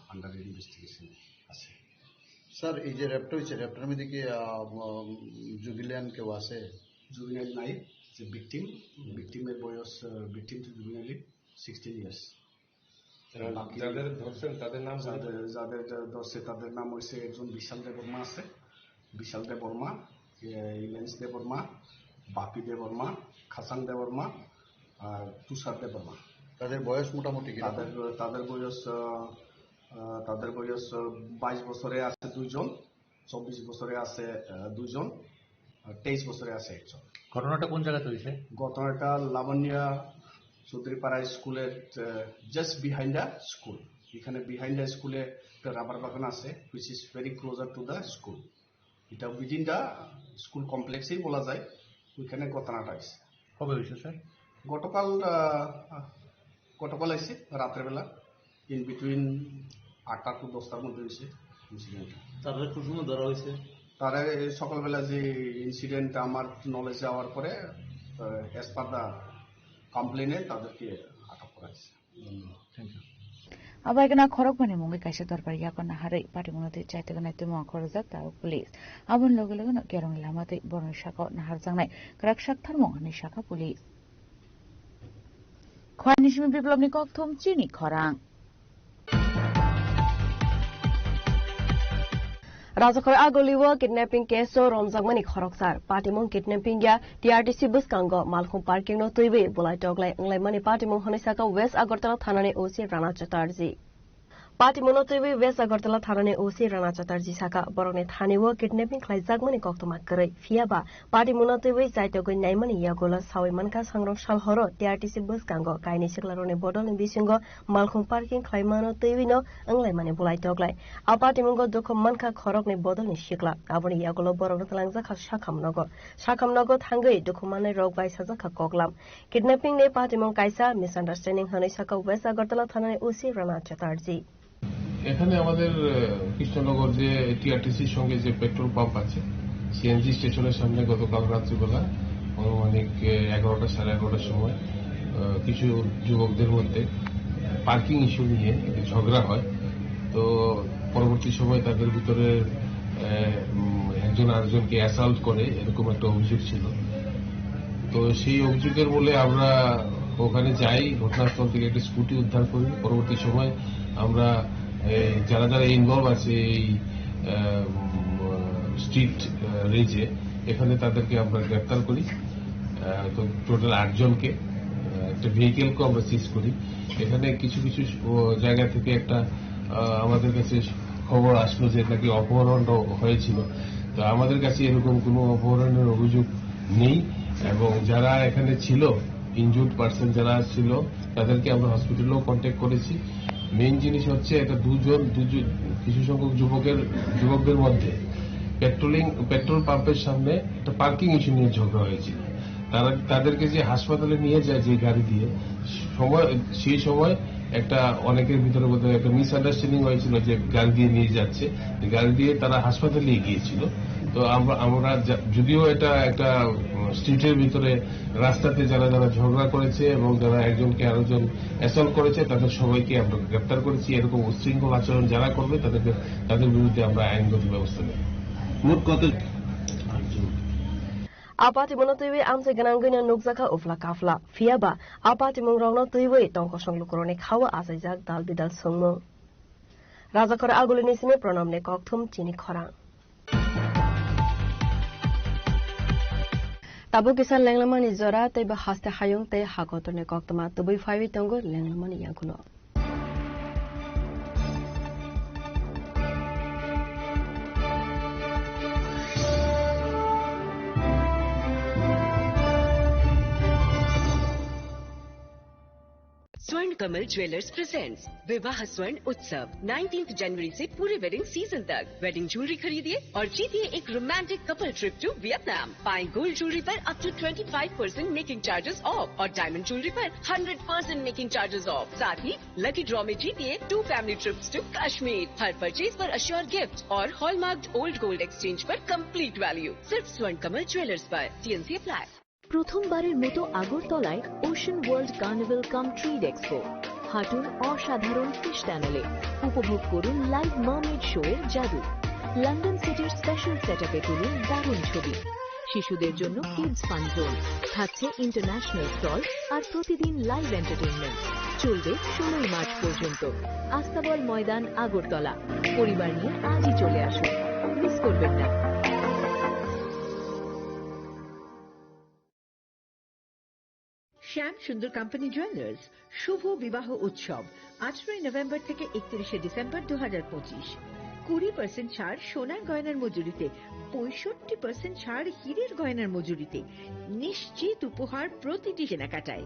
আন্ডার ইনভেস্টিগেশন আছে। স্যার, এই যে রেপটা হয়েছে, রেপটার মধ্যে কি জুবিলিয়ান কেউ আছে? জুবিলিয়ান নাই, যে ভিকটিম, ভিকটিমের বয়স, ভিকটিম তো জুবিলিয়ান সিক্সটিন ইয়ার্স। যাদের ধরছেন তাদের নাম বলুন। যাদের, যাদের ধরছে তাদের নাম হয়েছে একজন বিশাল দেববর্মা আছে, বিশাল দেববর্মা, এ, ইলেন্স দেববর্মা, বাপি দেববর্মা, খাসাং দেববর্মা আর তুষার দেববর্মা। তাদের বয়স মোটামুটি কিরকম? তাদের, তাদের বয়স, আহ, আহ, তাদের বয়স, আহ, বাইশ বছরে আছে দুইজন, চব্বিশ বছরে আছে, আহ, দুইজন, আর তেইশ বছরে আছে একজন। ঘটনাটা কোন জায়গাতে হয়েছে? ঘটনাটা লাবণ্য চৌধুরীপাড়া স্কুলের, আহ, just behind the school। এখানে বিহাইন্ড দ্য স্কুলে একটা রাবার বাগান আছে, which is very closer to the school। এটা উইদিন দ্য স্কুল কমপ্লেক্সেই বলা যায়, ওইখানে ঘটনাটা হয়েছে। কবে হয়েছে স্যার? গতকাল, আহ, গতকাল হয়েছে রাত্রেবেলা। In between আটটা টু দশটার মধ্যে হয়েছে ইনসিডেন্ট। তারা প্রথমে ধরা হয়েছে। তারা এই সকালবেলা যে ইনসিডেন্ট আমার নলেজে যাওয়ার পরে, অ্যাজ পার দ্য কমপ্লেনে তাদেরকে আটক করা হয়েছে। Thank you. Abai gana khorok bani mungwi kaisa dorbar yago naharwi party mwnotwi chaitogwi nai twimung khorokjak tabuk police. Aboni loge loge no kerongni lama twi borokni sakao naharjaknai kwrak sak tharmung hwnwi sakha police. Khwani simi biplopni kokthum chini khorang. Rajakhor Agulio kidnapping case o romjakmani khoroksar. Patimung kidnapping ya T R T C bwskango Malkhung parking no twiwi bulai toklai wnglaimani patimung hwnwi saka West Agartala thanani O C Rana Chatterjee. Patimungno twiwi West Agartala thanani O C Rana Chatterjee saka, borokni thani o kidnapping khlaijakmani koktwma kwrwi. Phiya ba, patimungno twiwi chaitogwi naimani yagulo sawi mankha sangrong sal horo T R T C bwskango kainwi siklarokni bodolni bisingo Malkhung parking khlaimano twiwino wnglaimani bulai toklai. A patimungo dukhu mankha khoroknwi bodolni sikla. Aboni yagulo borokno twlangjakha sakham nogo. Sakham nogo thangwi dukhu mannairok bai sajakha koklam. Kidnapping ni patimung kaisa misunderstanding hwnwi saka West Agartala thanani O C Rana Chatterjee. এখানে আমাদের আহ, কৃষ্ণনগর যে টিআরটিসির সঙ্গে যে petrol pump আছে, সিএনজি স্টেশনের সামনে গতকাল রাত্রিবেলা আনুমানিক আহ, এগারোটা, সাড়ে এগারোটার সময় আহ, কিছু যুবকদের মধ্যে পার্কিং ইস্যু নিয়ে একটি ঝগড়া হয়। তো পরবর্তী সময় তাদের ভিতরে আহ, উম, একজন আরেকজনকে অ্যাসাল্ট করে, এরকম একটা অভিযোগ ছিল। তো সেই অভিযোগের বলে আমরা ওখানে যাই, ঘটনাস্থল থেকে একটা স্কুটি উদ্ধার করি। পরবর্তী সময় আমরা এই যারা যারা ইনভলভ আছে এই আহ, উম, স্ট্রিট আহ, রেজে, এখানে তাদেরকে আমরা গ্রেপ্তার করি। আহ, তো টোটাল আটজনকে, আহ, একটা ভেহিকেলকে আমরা সিজ করি। এখানে কিছু কিছু ও, জায়গা থেকে একটা আহ, আমাদের কাছে খবর আসলো যে নাকি অপহরণ হয়েছিল। তো আমাদের কাছে এরকম কোনো অপহরণের অভিযোগ নেই, এবং যারা এখানে ছিল, ইনজুর্ড পার্সন যারা ছিল, তাদেরকে আমরা হসপিটালেও কন্ট্যাক্ট করেছি। মেইন জিনিস হচ্ছে এটা দুজন দুজন কিছু সংখ্যক যুবকের যুবকদের মধ্যে পেট্রোলিং পেট্রোল পাম্পের সামনে একটা পার্কিং ইস্যু নিয়ে ঝগড়া হয়েছিল। তারা তাদেরকে যে হাসপাতালে নিয়ে যায় যে গাড়ি দিয়ে, সময় সেই সময় একটা অনেকের ভিতরে বোধহয় একটা মিসআন্ডারস্ট্যান্ডিং হয়েছিল যে গাড়ি দিয়ে নিয়ে যাচ্ছে, গাড়ি দিয়ে তারা হাসপাতালে গিয়েছিল। তো আমরা আমরা যা- যদিও এটা একটা উম, স্ট্রিটের ভিতরে রাস্তাতে যারা যারা ঝগড়া করেছে এবং যারা একজনকে আরেকজন অ্যাসল্ট করেছে, তাদের সবাইকে আমরা গ্রেপ্তার করেছি। এরকম উচ্ছৃঙ্খল আচরণ যারা করবে, তাদেরকে তাদের বিরুদ্ধে আমরা আইনগত ব্যবস্থা নেব। মোট কত? A patimungno twiwi amchai gwnangwino nukjakha ufla kafla. Phiya ba, a patimung rokno twiwi tongkosong lukurokni khao achaijak dal bidal songmung. Rajakhor Agulini simi Pranamni kokthum chini khorang. Tabuk kisa lenglamani jora tei bo haste hayung tei hakotorni koktwma tubui phaiwi tongo lenglamani yagulo. स्वर्ण Kamal jewellers presents Vivah Swarna Utsav, nineteenth जनवरी से पूरे wedding season तक। Wedding jewellery खरीदिए और जीतिए एक romantic couple trip to Vietnam. पाएं गोल्ड ज्वेलरी पर up to twenty five percent making charges off और डायमंड ज्वेलरी पर hundred percent making charges off. साथ ही लकी ड्रॉ में जीतिए two family trips to Kashmir. हर परचेज पर अश्योर गिफ्ट और हॉलमार्क्ड ओल्ड गोल्ड एक्सचेंज पर कंप्लीट वैल्यू। सिर्फ स्वर्ण कमल ज्वेलर्स पर। TNC apply. প্রথমবারের মতো আগরতলায় ওশান ওয়ার্ল্ড কার্নিভাল কাম ট্রেড এক্সপো। হাঁটুন অসাধারণ ফিশ টানেলে, উপভোগ করুন লাইভ মার্মেড শো এর জাদু। লন্ডন সিটির স্পেশাল সেটআপে তুলুন দারুণ ছবি। শিশুদের জন্য কিডস ফান জোন, থাকছে ইন্টারন্যাশনাল স্টল আর প্রতিদিন লাইভ এন্টারটেইনমেন্ট। চলবে ষোলোই মার্চ পর্যন্ত। আস্তাবল ময়দান, আগরতলা। পরিবার নিয়ে আজই চলে আসুন, মিস করবেন না। শ্যাম সুন্দর কোম্পানি জুয়েলার্স শুভ বিবাহ উৎসব আঠারোই নভেম্বর থেকে একত্রিশে ডিসেম্বর দু হাজার পঁচিশ। কুড়ি পার্সেন্ট ছাড় সোনার গয়নার মজুরিতে, পঁয়ষট্টি পার্সেন্ট ছাড় হীরের গয়নার মজুরিতে, নিশ্চিত উপহার প্রতিটি কেনাকাটায়।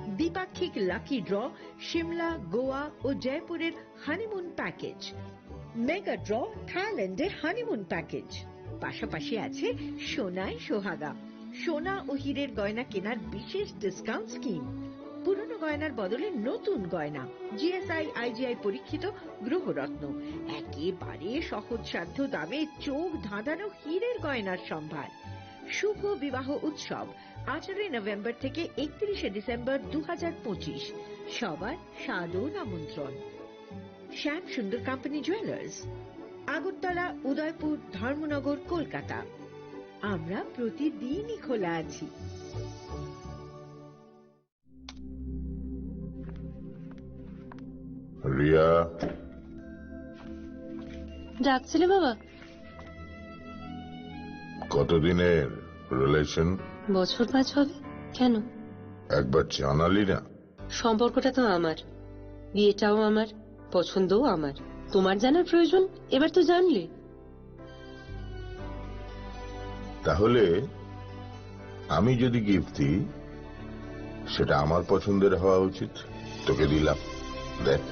দ্বিপাক্ষিক লাকি ড্র সিমলা, গোয়া ও জয়পুরের হানিমুন প্যাকেজ, মেগা ড্র থাইল্যান্ডে হানিমুন প্যাকেজ, পাশাপাশি আছে সোনায় সোহাগা, সোনা ও হীরের গয়না কেনার বিশেষ ডিসকাউন্ট স্কিম। পুরনো গয়নার বদলে নতুন গয়না, জিএসআই আইজিআই পরীক্ষিত গ্রহরত্ন, একেবারে সহজসাধ্য দামে চোখ ধাঁধানো হীরের গয়নার সম্ভার। শুভ বিবাহ উৎসব আঠারোই নভেম্বর থেকে একত্রিশে ডিসেম্বর দু হাজার পঁচিশ। সবার সাদর আমন্ত্রণ। শ্যাম সুন্দর কোম্পানি জুয়েলার্স, আগরতলা, উদয়পুর, ধর্মনগর, কলকাতা। আমরা প্রতিদিনই খোলা আছি। রিয়া। ডাকছিলে বাবা? কতদিনের রিলেশন? বছর পাঁচ হবে। কেন? একবার জানালি না। সম্পর্কটা তো আমার, বিয়েটাও আমার, পছন্দও আমার। তোমার জানার প্রয়োজন, এবার তো জানলে। তাহলে আমি যদি গিফট দিই, সেটা আমার পছন্দের হওয়া উচিত। তোকে দিলাম, দেখ।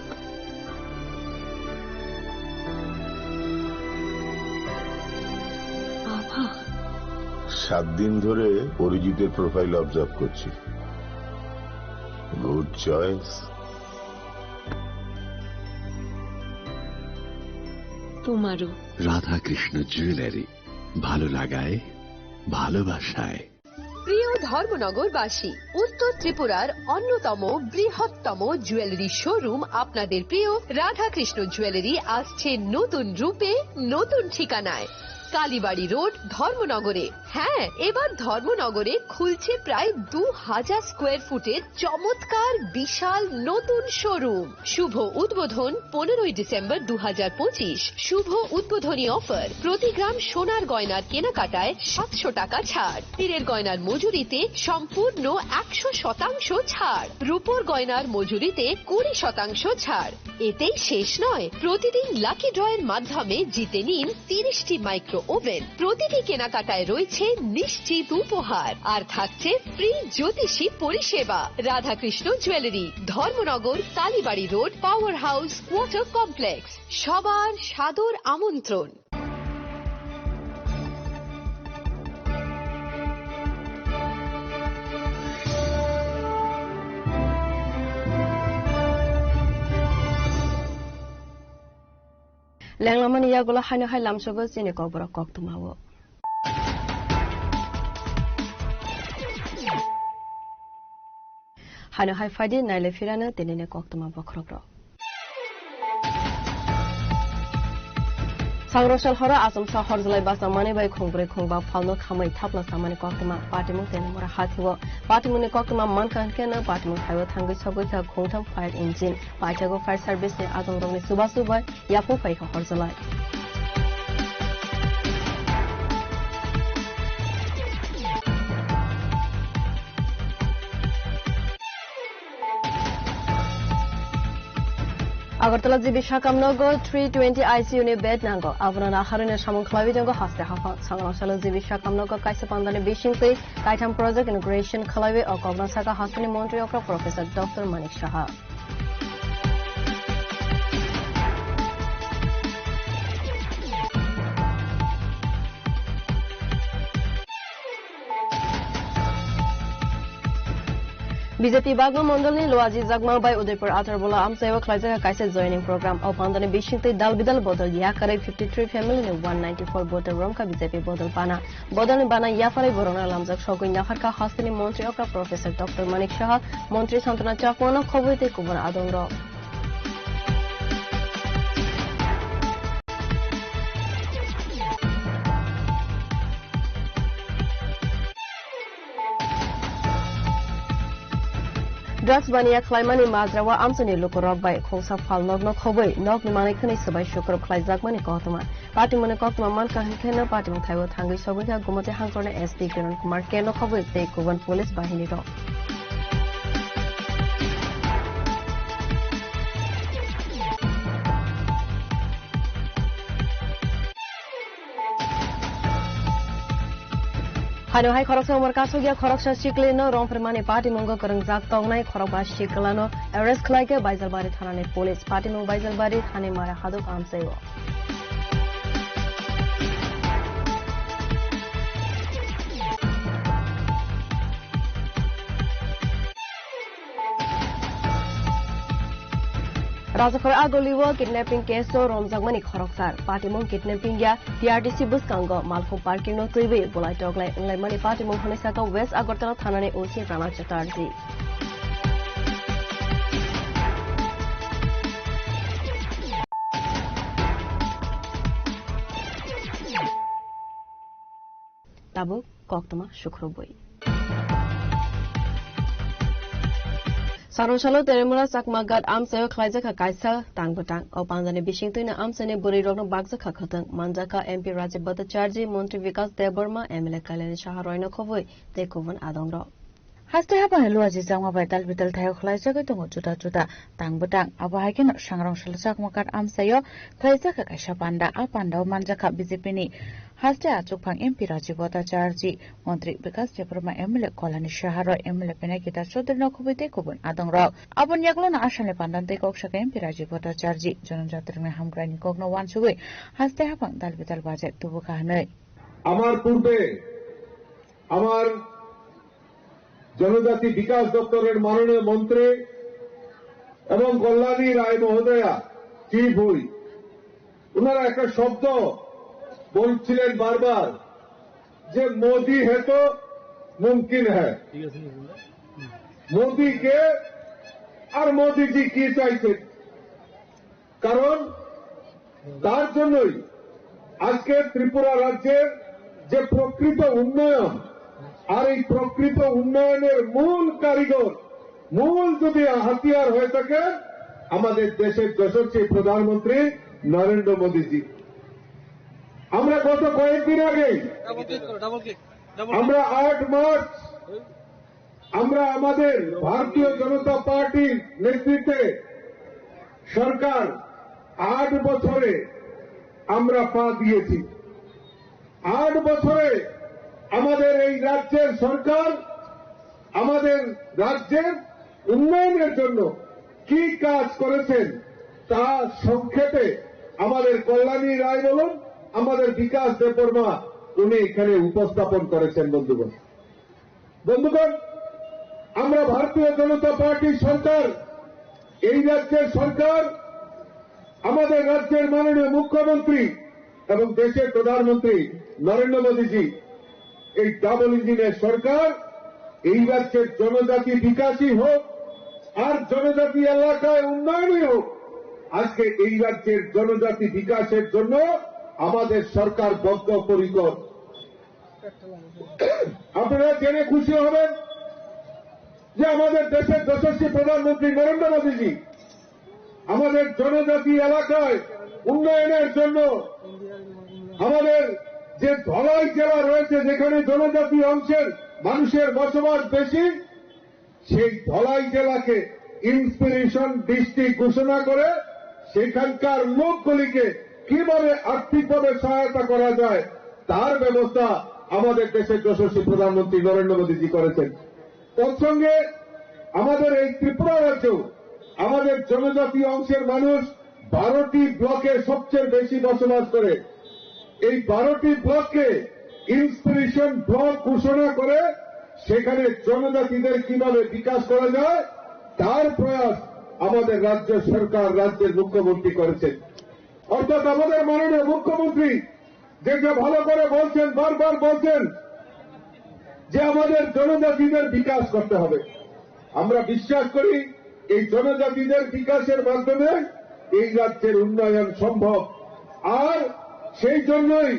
বাবা। সাত দিন ধরে অরিজিতের প্রোফাইল অবজার্ভ করছি। Good choice. তোমারও। রাধাকৃষ্ণ জুয়েলারি, ভালো লাগায়, ভালোবাসায়। প্রিয় ধর্মনগরবাসী, উত্তর ত্রিপুরার অন্যতম বৃহত্তম জুয়েলারি শোরুম আপনাদের প্রিয় রাধাকৃষ্ণ জুয়েলারি আসছে নতুন রূপে, নতুন ঠিকানায়, কালীবাড়ি রোড, ধর্মনগরে। হ্যাঁ, এবার ধর্মনগরে খুলছে প্রায় দু হাজার স্কোয়ার ফুটের চমৎকার বিশাল নতুন শোরুম। শুভ উদ্বোধন পনেরোই ডিসেম্বর দু হাজার পঁচিশ। শুভ উদ্বোধনী অফার, প্রতি গ্রাম সোনার গয়নার কেনাকাটায় সাতশো টাকা ছাড়, হীরের গয়নার মজুরিতে সম্পূর্ণ একশো শতাংশ ছাড়, রূপোর গয়নার মজুরিতে কুড়ি শতাংশ ছাড়। এতেই শেষ নয়, প্রতিদিন লাকি ড্রয়ের মাধ্যমে জিতে নিন তিরিশটি মাইক্রো ওভেন। প্রতিটি কেনাকাটায় রয়েছে নিশ্চিত উপহার, আর থাকছে ফ্রি জ্যোতিষী পরিষেবা। Radhakrishna jewellery, Dharmanagar, Kalibari road, power house, water complex. সবার সাদর আমন্ত্রণ। Lenglamani yagulo haino hai lamsogo chini kokborok koktwmao. Haino hai phaidi naile phirano tinini koktwma bokhorokrok. Sangrosal horo Achomsa horjlai bachangmani bai khungbrwi khungba phalno khamwi thapla samani koktwma patimung tei mora hathio. Patimungni koktwma mankha hwnkhe no patimung thaio thangwi sogwi kha khungtham fire engine. Paithago fire service ni adongrokni chubachu bai yaphung phaikha horjlai. Agartala G B Sakam nogo three twenty I C U ni bed nango. Abono naharwino samung khlaiwi tongo haste haphang. Sangrong salo G B Sakam nogo kaisa pandani bisingtwi kaitham project inauguration khlaiwi o kokno saka hasteni montri okra Professor Doctor Manik Saha. B J P Bagma Mondolni Luaji Jagma bai Udaipur Atharbola amchaio khlaijak kaisa joining program. O pandani bisingtwi dal bidal bodol yakarwi fifty three family ni one ninety four voter romkha B J P bodol pana. Bodolni bana yapharwi borokno lamjak sogwi napharkha hasteni montri okra Professor Doctor Manik Saha, montri Santana Chakmano khobwi tei kubun adongrok. Drugs baniya khlaimani majra o amchaini lukurok bai khungsa phalnokno khobwi nokni manwi khwnwi swbai sukrub khlaijakmani koktwma. Patimungni koktwma mankha hwnkhe no patimung thaio thangwi sogwi kha Gumoti hangkorni S P Kiran Kumar K no khobwi tei kubun police bahini rok. Haino hai khoroksa umor kasugya khoroksa siklino romphirmani patimungo kwrwngjak tongnai khorokba siklano arrest khlaikha Baijalbari thanani police. Patimung Baijalbari thani mara haduk amchaio. Rajakhor Agoli o kidnapping case o romjakmani khoroksa patimung kidnapping ya T R T C bwskango Malkhung parking no twiwi bulai toklai wnglaimani patimung hwnwi sakha West Agartala thanani O C Rana Chatterjee. Tabuk koktwma sukrubwi. Sarong salo Teremura Chakma Ghat amchaio khlaijakha kaisa tang bwtang. O panjani bisingtwino amchaini bwrwirokno bakjakha khwtwng. Manjakha M P Rajiv Bhattacharjee, Montri Vikas Debbarma, M L A Kalyani Saha Royno khobwi tei kubun adongrok. Haste haphangni luaji changma bai tal bital thaio khlaijagwi tongo juda juda tang bwtang. Abo hai kheno Sangrong Salo Chakma Ghat amchaio khlaijakha kaisa panda. A pandao manjakha B J P ni haste achukphang M P Rajiv Bhattacharjee, Montri Vikas Debbarma, M L A Kalyani Saha Roy, M L A Pinaki Das Chaudhary no khobwi tei kubun adongrok. Aboni yaklano Assam ni panda tei kok saka M P Rajiv Bhattacharjee, jonojatirokni hamkraini kokno uansugwi haste haphang tal bital baje tubukha hwnwi. আমার পূর্বে আমার জনজাতি বিকাশ দপ্তরের মাননীয় মন্ত্রী এবং কল্যাণী রায় মহোদয়া, chief whip, ওনারা একটা শব্দ বলছিলেন বারবার যে মোদি হে তো মুমকিন হে। মোদি কে আর মোদিজি কি চাইছেন? কারণ তার জন্যই আজকে ত্রিপুরা রাজ্যের যে প্রকৃত উন্নয়ন, আর এই প্রকৃত উন্নয়নের মূল কারিগর, মূল যদি হাতিয়ার হয়ে থাকে আমাদের দেশের যশস্বী প্রধানমন্ত্রী নরেন্দ্র মোদীজি। আমরা গত কয়েকদিন আগেই আমরা আট মার্চ আমরা আমাদের ভারতীয় জনতা পার্টির নেতৃত্বে সরকার আট বছরে আমরা পা দিয়েছি। আট বছরে আমাদের এই রাজ্যের সরকার আমাদের রাজ্যের উন্নয়নের জন্য কি কাজ করেছেন তা সংক্ষেপে আমাদের কল্যাণী রায় বলুন, আমাদের বিকাশ দেববর্মা উনি এখানে উপস্থাপন করেছেন বন্ধুগণ। বন্ধুগণ, আমরা ভারতীয় জনতা পার্টির সরকার, এই রাজ্যের সরকার, আমাদের রাজ্যের মাননীয় মুখ্যমন্ত্রী এবং দেশের প্রধানমন্ত্রী নরেন্দ্র মোদীজি, এই ডাবল ইঞ্জিনের সরকার এই রাজ্যের জনজাতি বিকাশই হোক আর জনজাতি এলাকায় উন্নয়নই হোক, আজকে এই রাজ্যের জনজাতি বিকাশের জন্য আমাদের সরকার বদ্ধপরিকর। আপনারা জেনে খুশি হবেন যে আমাদের দেশের যশস্বী প্রধানমন্ত্রী নরেন্দ্র মোদীজি আমাদের জনজাতি এলাকায় উন্নয়নের জন্য আমাদের যে ধলাই জেলা রয়েছে, যেখানে জনজাতি অংশের মানুষের বসবাস বেশি, সেই ধলাই জেলাকে ইন্সপিরেশন ডিস্ট্রিক্ট ঘোষণা করে সেখানকার লোকগুলিকে কিভাবে আর্থিকভাবে সহায়তা করা যায়, তার ব্যবস্থা আমাদের দেশের যশস্বী প্রধানমন্ত্রী নরেন্দ্র মোদীজি করেছেন। তৎসঙ্গে আমাদের এই ত্রিপুরা রাজ্যেও আমাদের জনজাতি অংশের মানুষ বারোটি ব্লকে সবচেয়ে বেশি বসবাস করে। এই বারোটি ব্লককে ইন্সপিরেশন ব্লক ঘোষণা করে সেখানে জনজাতিদের কিভাবে বিকাশ করা যায়, তার প্রয়াস আমাদের রাজ্য সরকার, রাজ্যের মুখ্যমন্ত্রী করেছেন। অর্থাৎ আমাদের মাননীয় মুখ্যমন্ত্রী যে যে ভালো করে বলছেন, বারবার বলছেন যে আমাদের জনজাতিদের বিকাশ করতে হবে। আমরা বিশ্বাস করি এই জনজাতিদের বিকাশের মাধ্যমে এই রাজ্যের উন্নয়ন সম্ভব। আর সেই জন্যই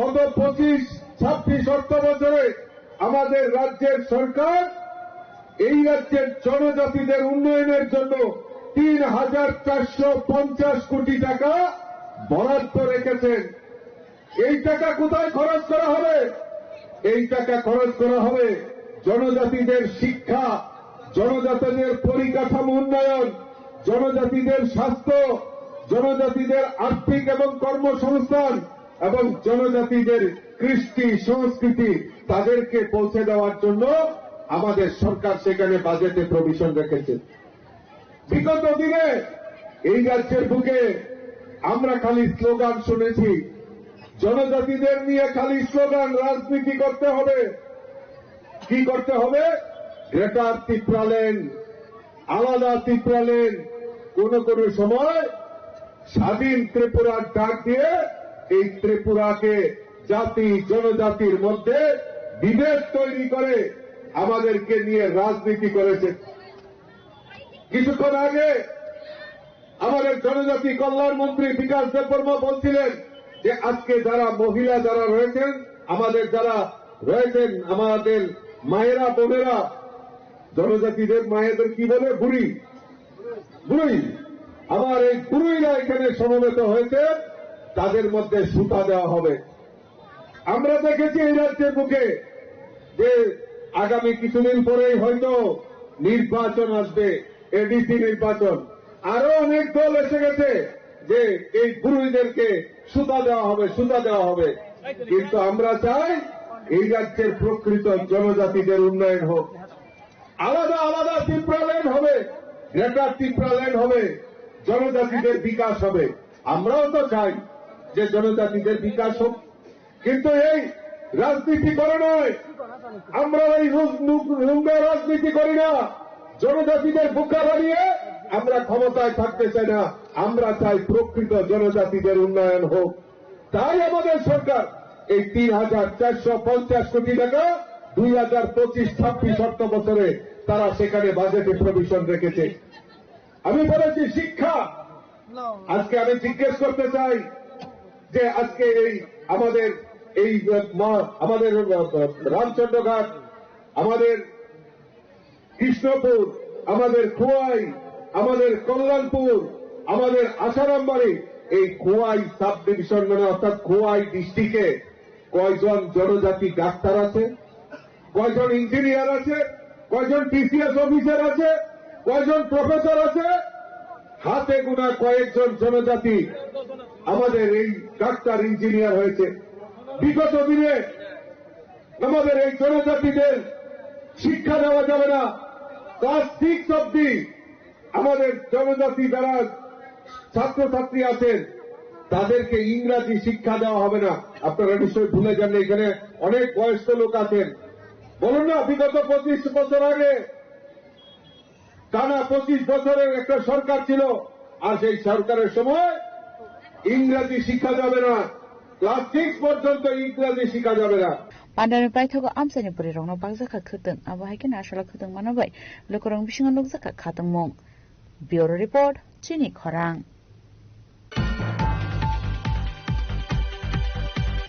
গত পঁচিশ ছাব্বিশ অর্থ বছরে আমাদের রাজ্যের সরকার এই রাজ্যের জনজাতিদের উন্নয়নের জন্য তিন হাজার চারশো পঞ্চাশ কোটি টাকা বরাদ্দ রেখেছেন। এই টাকা কোথায় খরচ করা হবে? এই টাকা খরচ করা হবে জনজাতিদের শিক্ষা, জনজাতিদের পরিকাঠামো উন্নয়ন, জনজাতিদের স্বাস্থ্য, জনজাতিদের আর্থিক এবং কর্মসংস্থান এবং জনজাতিদের কৃষ্টি সংস্কৃতি তাদেরকে পৌঁছে দেওয়ার জন্য আমাদের সরকার সেখানে বাজেটে প্রভিশন রেখেছে। বিগত দিনে এই রাজ্যের বুকে আমরা খালি স্লোগান শুনেছি, জনজাতিদের নিয়ে খালি স্লোগান, রাজনীতি করতে হবে। কি করতে হবে? গ্রেটার তিপ্রাল্যান্ড, আলাদা তিপ্রাল্যান্ড, কোনো কোনো সময় স্বাধীন ত্রিপুরার ডাক দিয়ে এই ত্রিপুরাকে জাতি জনজাতির মধ্যে বিভেদ তৈরি করে আমাদেরকে নিয়ে রাজনীতি করেছে। কিছুক্ষণ আগে আমাদের জনজাতি কল্যাণ মন্ত্রী বিকাশ দেববর্মা বলছিলেন যে আজকে যারা মহিলা যারা রয়েছেন, আমাদের যারা রয়েছেন, আমাদের মায়েরা বোনেরা, জনজাতিদের মায়েদের কি বলে? বুড়ি, বুড়ি। আমার এই বুড়িরা এখানে সমবেত হয়েছে, তাদের মধ্যে সুতা দেওয়া হবে। আমরা দেখেছি এই রাজ্যের বুকে যে আগামী কিছুদিন পরেই হয়তো নির্বাচন আসবে, এডিসি নির্বাচন, আরো অনেক দল এসে গেছে যে এই বুড়িদেরকে সুতা দেওয়া হবে, সুতা দেওয়া হবে। কিন্তু আমরা চাই এই রাজ্যের প্রকৃত জনজাতিদের উন্নয়ন হোক। আলাদা আলাদা ত্রিপুরাল্যান্ড হবে, গ্রেটার ত্রিপুরাল্যান্ড হবে, জনজাতিদের বিকাশ হবে। আমরাও তো চাই যে জনজাতিদের বিকাশ হোক, কিন্তু এই রাজনীতি করে নয়। আমরা এই রুজ-, রুজ-, রুঙ্গা রাজনীতি করি না। জনজাতিদের বোকা বানিয়ে আমরা ক্ষমতায় থাকতে চাই না। আমরা চাই প্রকৃত জনজাতিদের উন্নয়ন হোক। তাই আমাদের সরকার এই তিন হাজার চারশো পঞ্চাশ কোটি টাকা দুই হাজার পঁচিশ ছাব্বিশ অর্থ বছরে তারা সেখানে বাজেটে প্রভিশন রেখেছে। আমি বলেছি শিক্ষা। আজকে আমি জিজ্ঞেস করতে চাই যে আজকে এই আমাদের এই, আহ, মা-, আমাদের, আহ, রামচন্দ্রঘাট, আমাদের কৃষ্ণপুর, আমাদের খোয়াই, আমাদের কল্যাণপুর, আমাদের আশারামবাড়ি, এই খোয়াই সাব ডিভিশন মানে অর্থাৎ খোয়াই ডিস্ট্রিক্টে কয়জন জনজাতি ডাক্তার আছে, কয়জন ইঞ্জিনিয়ার আছে, কয়জন টিসিএস অফিসার আছে, কয়জন প্রফেসর আছে, হাতে গোনা কয়েকজন জনজাতি আমাদের এই ডাক্তার ইঞ্জিনিয়ার হয়েছে। বিগত দিনে আমাদের এই জনজাতিদের শিক্ষা দেওয়া যাবে না। ক্লাস সিক্স অব্দি আমাদের জনজাতি যারা ছাত্রছাত্রী আছেন, তাদেরকে ইংরাজি শিক্ষা দেওয়া হবে না। আপনারা নিশ্চয়ই ভুলে যান না, এখানে অনেক বয়স্ক লোক আছেন। বলুন না, বিগত পঁচিশ বছর আগে টানা পঁচিশ বছরের একটা সরকার ছিল, আর সেই সরকারের সময় ইংরাজি শিক্ষা যাবে না, ক্লাস সিক্স পর্যন্ত ইংরাজি শিক্ষা যাবে না। Pandani paithago amchaini bwrwirokno bakjakha khwtwng, abo hai khe nasala khwtwng mano bai lukurok bisingo nukjakha khatungmung. Bureau Report, Chini Khorang.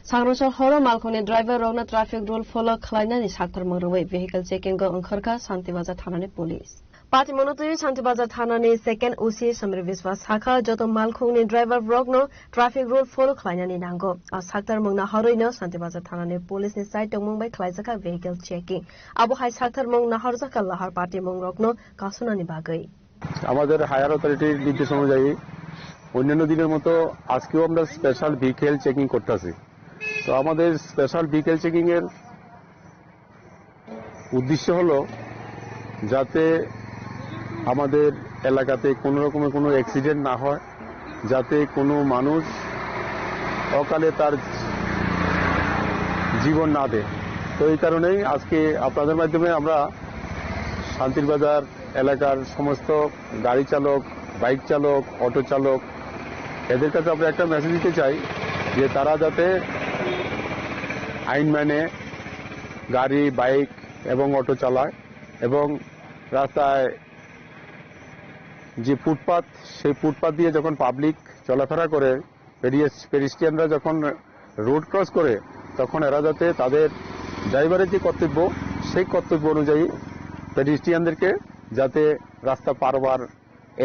Sangrongsa horo malkhungni driver rokno traffic rule follow khlainani sakthar mung rwui vehicle checking o wngkhorkha Santi Bazar thanani police. Patimungno twiwi Santi Bazar thanani second O C Samir Biswas sakha, joto malkhungni driver rokno traffic rule follow khlainani nango. A sakthar mung naharwino Santi Bazar thanani police ni side tongmung bai khlaijakha vehicle checking. Abo hai sakthar mung naharjakha lahar patimung rokno kasunani bagwi. আমাদের হায়ার অথরিটির নির্দেশ অনুযায়ী অন্যান্য দিনের মতো আজকেও আমরা special vehicle checking করতেছি। তো আমাদের স্পেশাল ভেহিকেল চেকিং এর উদ্দেশ্য হলো যাতে আমাদের এলাকাতে কোনো রকমের কোনো অ্যাক্সিডেন্ট না হয়, যাতে কোনো মানুষ অকালে তার জীবন না দেয়। তো এই কারণেই আজকে আপনাদের মাধ্যমে আমরা শান্তির বাজার এলাকার সমস্ত গাড়ি চালক, বাইক চালক, অটো চালক, এদের কাছে আমরা একটা মেসেজ দিতে চাই যে তারা যাতে আইন মেনে গাড়ি, বাইক এবং অটো চালায় এবং রাস্তায় যে ফুটপাত, সেই ফুটপাত দিয়ে যখন পাবলিক চলাফেরা করে, পেডিয়াস-, পেডিস্ট্রিয়ানরা যখন রোড ক্রস করে, তখন এরা যাতে তাদের ড্রাইভারের যে কর্তব্য, সেই কর্তব্য অনুযায়ী পেডিস্ট্রিয়ানদেরকে যাতে রাস্তা পারবার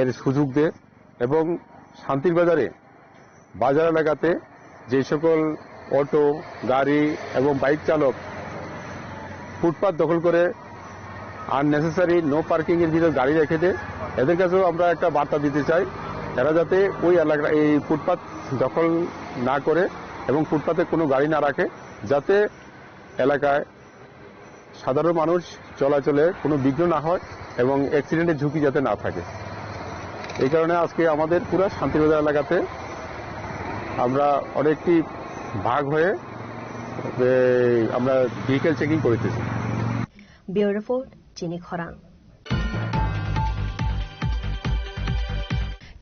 এর সুযোগ দেয় এবং শান্তির বাজারে, বাজার এলাকাতে যে সকল অটো, গাড়ি এবং বাইক চালক ফুটপাত দখল করে আননেসেসারি নো পার্কিং এর ভিতরে গাড়ি রেখে দেয়, এদের কাছেও আমরা একটা বার্তা দিতে চাই, এরা যাতে ওই এলাকা, এই ফুটপাত দখল না করে এবং ফুটপাতে কোনো গাড়ি না রাখে, যাতে এলাকায় সাধারণ মানুষ চলাচলে কোনো বিঘ্ন না হয় এবং অ্যাক্সিডেন্টের ঝুঁকি যাতে না থাকে। এই কারণে আজকে আমাদের পুরা শান্তিবাজার এলাকাতে আমরা অনেকটি ভাগ হয়ে, এ, আমরা ভেহিকেল চেকিং করতেছি। Bureau Report, Chini Khorang.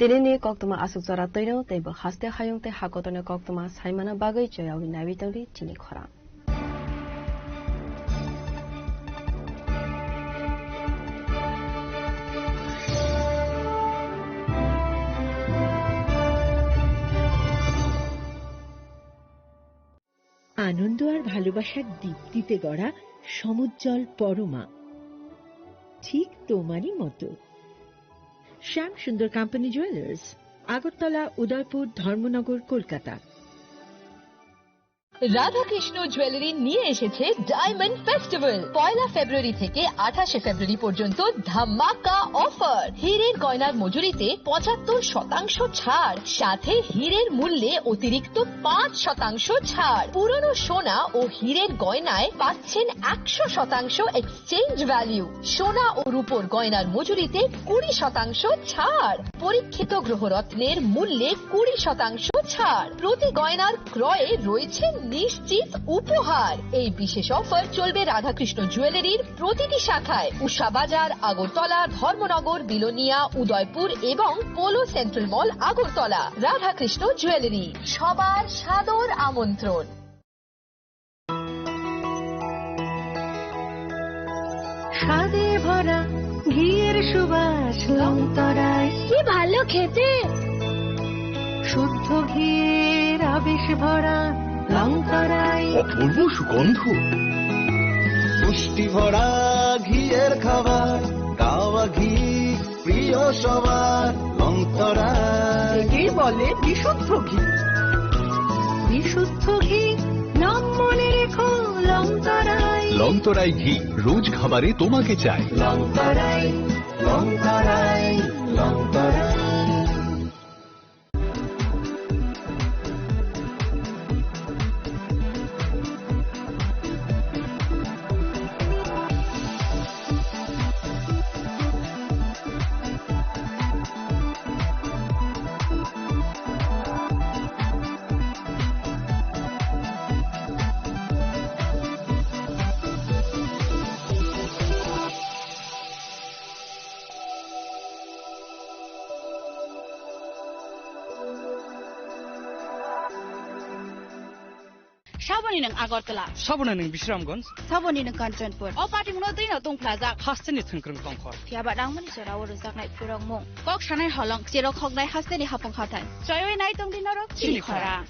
Tinini koktwma aswk jora twino tei bo haste hayung tei hakotorni koktwma saimana bagwi choyaui naiwi tongdi chini khorang. আনন্দ আর ভালোবাসার দীপ্তিতে গড়া সমুজ্জ্বল পরমা, ঠিক তোমারই মতো। শ্যাম সুন্দর কোম্পানি জুয়েলার্স, আগরতলা, উদয়পুর, ধর্মনগর, কলকাতা। রাধাকৃষ্ণ জুয়েলারি নিয়ে এসেছে ডায়মন্ড ফেস্টিভ্যাল। পয়লা ফেব্রুয়ারি থেকে আঠাশে ফেব্রুয়ারি পর্যন্ত ধামাকা অফার। হীরের গয়নার মজুরিতে পঁচাত্তর শতাংশ ছাড়, সাথে হীরের মূল্যে অতিরিক্ত পাঁচ শতাংশ ছাড়। পুরনো সোনা ও হীরের গয়নায় পাচ্ছেন একশো শতাংশ এক্সচেঞ্জ ভ্যালু। সোনা ও রূপোর গয়নার মজুরিতে কুড়ি শতাংশ ছাড়। পরীক্ষিত গ্রহরত্নের মূল্যে কুড়ি শতাংশ ছাড়। প্রতি গয়নার ক্রয়ে রয়েছে নিশ্চিত উপহার। এই বিশেষ অফার চলবে রাধাকৃষ্ণ জুয়েলারির প্রতিটি শাখায়, উষা বাজার, আগরতলা, ধর্মনগর, বিলোনিয়া, উদয়পুর এবং পোলো সেন্ট্রাল মল, আগরতলা। রাধাকৃষ্ণ জুয়েলারি, সবার সাদর আমন্ত্রণ। স্বাদে ভরা ঘিয়ের সুবাস লংতরাই। কি ভালো খেতে। শুদ্ধ ঘিয়ের আবেশ ভরা লংতরাই। অপূর্ব সুগন্ধ। পুষ্টি ভরা ঘিয়ের খাবার, গাওয়া ঘি প্রিয় সবার লংতরাই। একেই বলে বিশুদ্ধ ঘি। বিশুদ্ধ ঘি, নাম মনে রেখো লংতরাই। লংতরাই ঘি, রোজ খাবারে তোমাকে চাই। লংতরাই, লংতরাই, লংতরাই। Saboni nwng Agartala. Saboni nwng Bisramganj. Saboni nwng Kanchanpur. O party mungno twi no tongphlajak. Hasteni thwngkwrwng tongkhor. Phiya ba nangmani jora o rwjaknai phwrwngmung. Kok sanai holong, cherok hoknai hasteni hapung hathai. Choiwi nai tongdi norok chini khorang.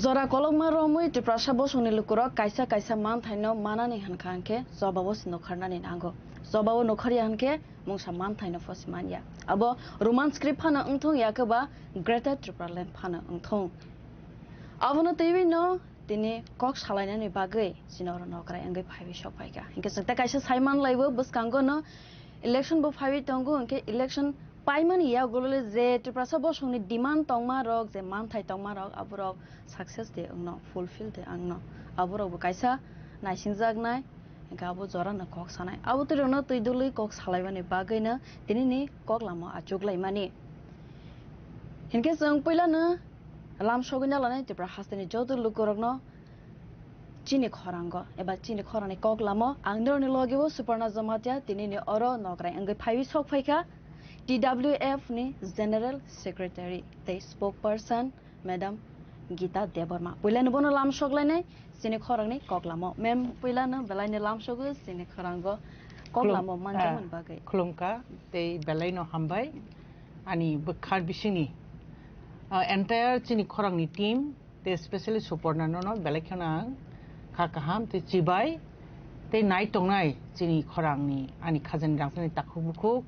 Jora kolokma romwi Tiprasa bosongni lukurok kaisa kaisa manthaino manani hwnkha hwnkhe jobabo se nukharnani nango. Jobabo nukharya hwnkhe mungsa manthaino phosi manya. Abo Roman script phano wngthung ya khe ba Greater Tipraland phano wngthung. Abono twiwi no tini kok salainani bagwi chini oro nokrai wngwi phaiwi sok phaikha. Hinkhe chwng tei kaisa sai manlaibo bwskango no election bo phaiwi tongo, hinkhe election paimani yagulo le je Tiprasa bosongni demand tongma rok, je manthai tongma rok, aborok success de wngno, fulfill de wngno. Aborok bo kaisa naisingjaknai, hinkhe abo jorano kok sanai. Abo twi rokno twi dului kok salaimani bagwino tinini kok lama achuk laimani. Hinkhe chwng puilano lam sogwi na lanai Tipra hasteni joto lukurokno chini khorango eba chini khorangni kok lamo ang norokni logi o Suparna Jamatia tinini oro nokrai wngwi phaiwi sok phaikha T W F ni General Secretary tei Spokesperson Madam Gita Debbarma. Puilano bono lam sok lainai chini khorangni kok lamo. Ma'am, puilano belaino lam sogo chini khorango kok Khulum-, lamo manjakmani ah, bagwi. Khulumkha tei belaino hambai ani bwkhak bisingni, ah, entire chini khorangni team, tei specially Suparna nono belai kheno ang kha kaham tei chibai tei nai tongnai chini khorangni ani khajani rangchakni takhuk bukhuk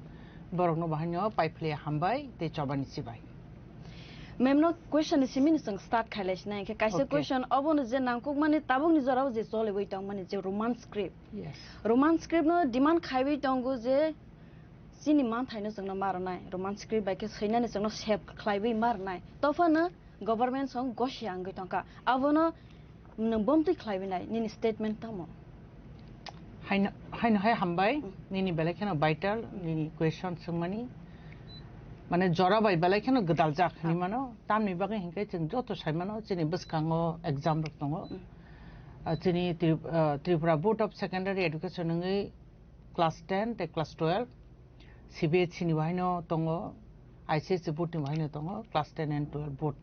borokno bahaino paiphlaiya hambai tei chobani chibai. Ma'am no question ni simi ni chwng start khailai sinai, hinkhe kaisa Okay. question obono je nangkukmani tabukni jorao je choliwi tongmani je Roman script. Yes. Roman script no demand khaiwi tongo je chini manthaino chwngno marwnai, Roman script bai khe swinani chwngno save khlaiwi marwnai. Tophano government song gosi wngwi tongkha. Abono nwng bomtwi khlaiwi nai, nini statement tamo? Haino, haino hai hambai, Mm. nini belai kheno vital, Mm. nini question swngmani. Mane jora bai belai kheno gwdaljak hinwi Ah. mano. Tamni bagwi hinkhe chwng joto sai mano, chini bwskango exam rok tongo. Mm. Ah, chini Tri-, ah, Tripura Board of Secondary Education wngwi class ten tei class twelve, C B S E ni bahaino tongo, I C S E board ni bahaino tongo, class ten and twelve board.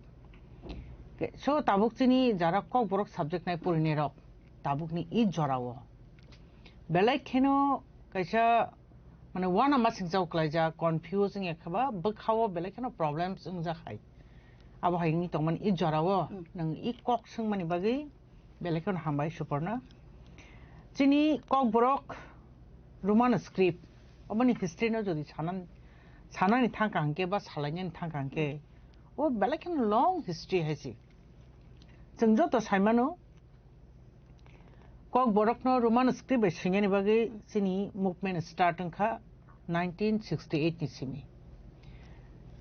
Ke-, so tabuk chini jara Kokborok subject nai porinai rok, tabuk ni i jora o belai kheno kaisa mane wana masing chao klaijak, confuse wngya khe ba bwkha o belai kheno problems wngjak hai. Abo hai wngwi tongmani i jora o Mm. nwng i kok swngmani bagwi belai kheno hambai Suparna. Chini Kokborok Roman script, oboni history no jodi sanan, sanani thangkha hwnkhe ba salainani thangkha hwnkhe, o belai kheno long history hai se. Chwng joto sai mano, Kokborokno Roman script bai swinani bagwi chini movement start wngkha nineteen sixty-eight ni simi.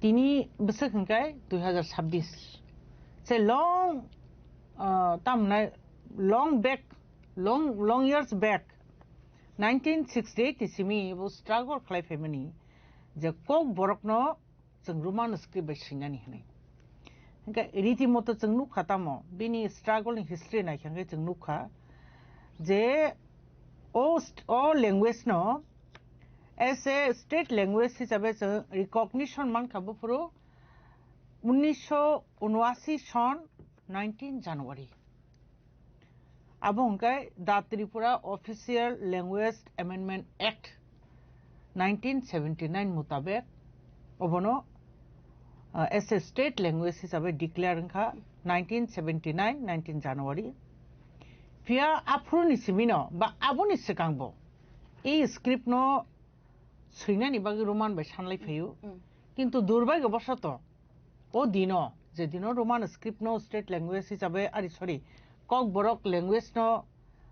Tini bwswk hwnkhe dui hazar sabbish. Se long, ah, tamnai long back, long, long years back, nineteen sixty-eight ni simi bo struggle khlai phaimani je Kokborokno chwng Roman script bai swinani hwnwi. Hwnkhe riti moto chwng nukha tamo, bini struggle ni history naikha hwnkhe chwng nukha je o st-, o language no as a state language hisabe chwng recognition mankha buphuru unnisho unwasi son nineteen January. Abo hwnkhe The Tripura Official Language Amendment Act nineteen seventy-nine mutabek obono, uh, as a state language hisabe declare wngkha nineteen seventy-nine, nineteen January. Phiya aphuruni simino ba aboni swkangbo ei script no swinani bagwi Roman bai sanlai phaio. Mm. Kintu durbhagyo bosoto o dino, je dino Roman script no state language hisabe, ari, sorry, Kokborok language no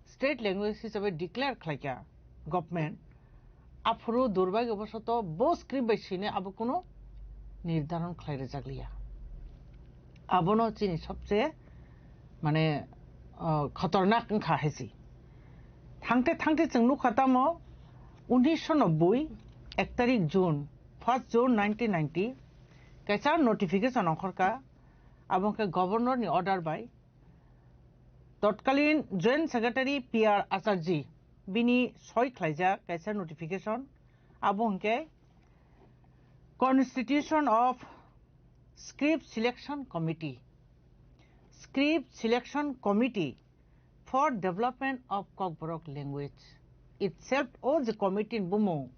state language hisabe declare khlaikha government, aphuru durbhagyo bosoto bo script bai swinai abo kuno nirdharon khlai rwjakliya. Abono chini sobse mane, uh, khotornak wngkha hai se. Thangte thangte chwng nukha tamo, unnisho nobboi, ek tarik June, first June nineteen ninety, kaisa notification ongkhorkha, abo wngkha Governor ni order bai, totkalin Joint Secretary P R Acharjee, bini soi khlaijak kaisa notification, abo hwnkhe Constitution of Script Selection Committee, Script Selection Committee for Development of Kokborok Language itself, o je committee ni bumung,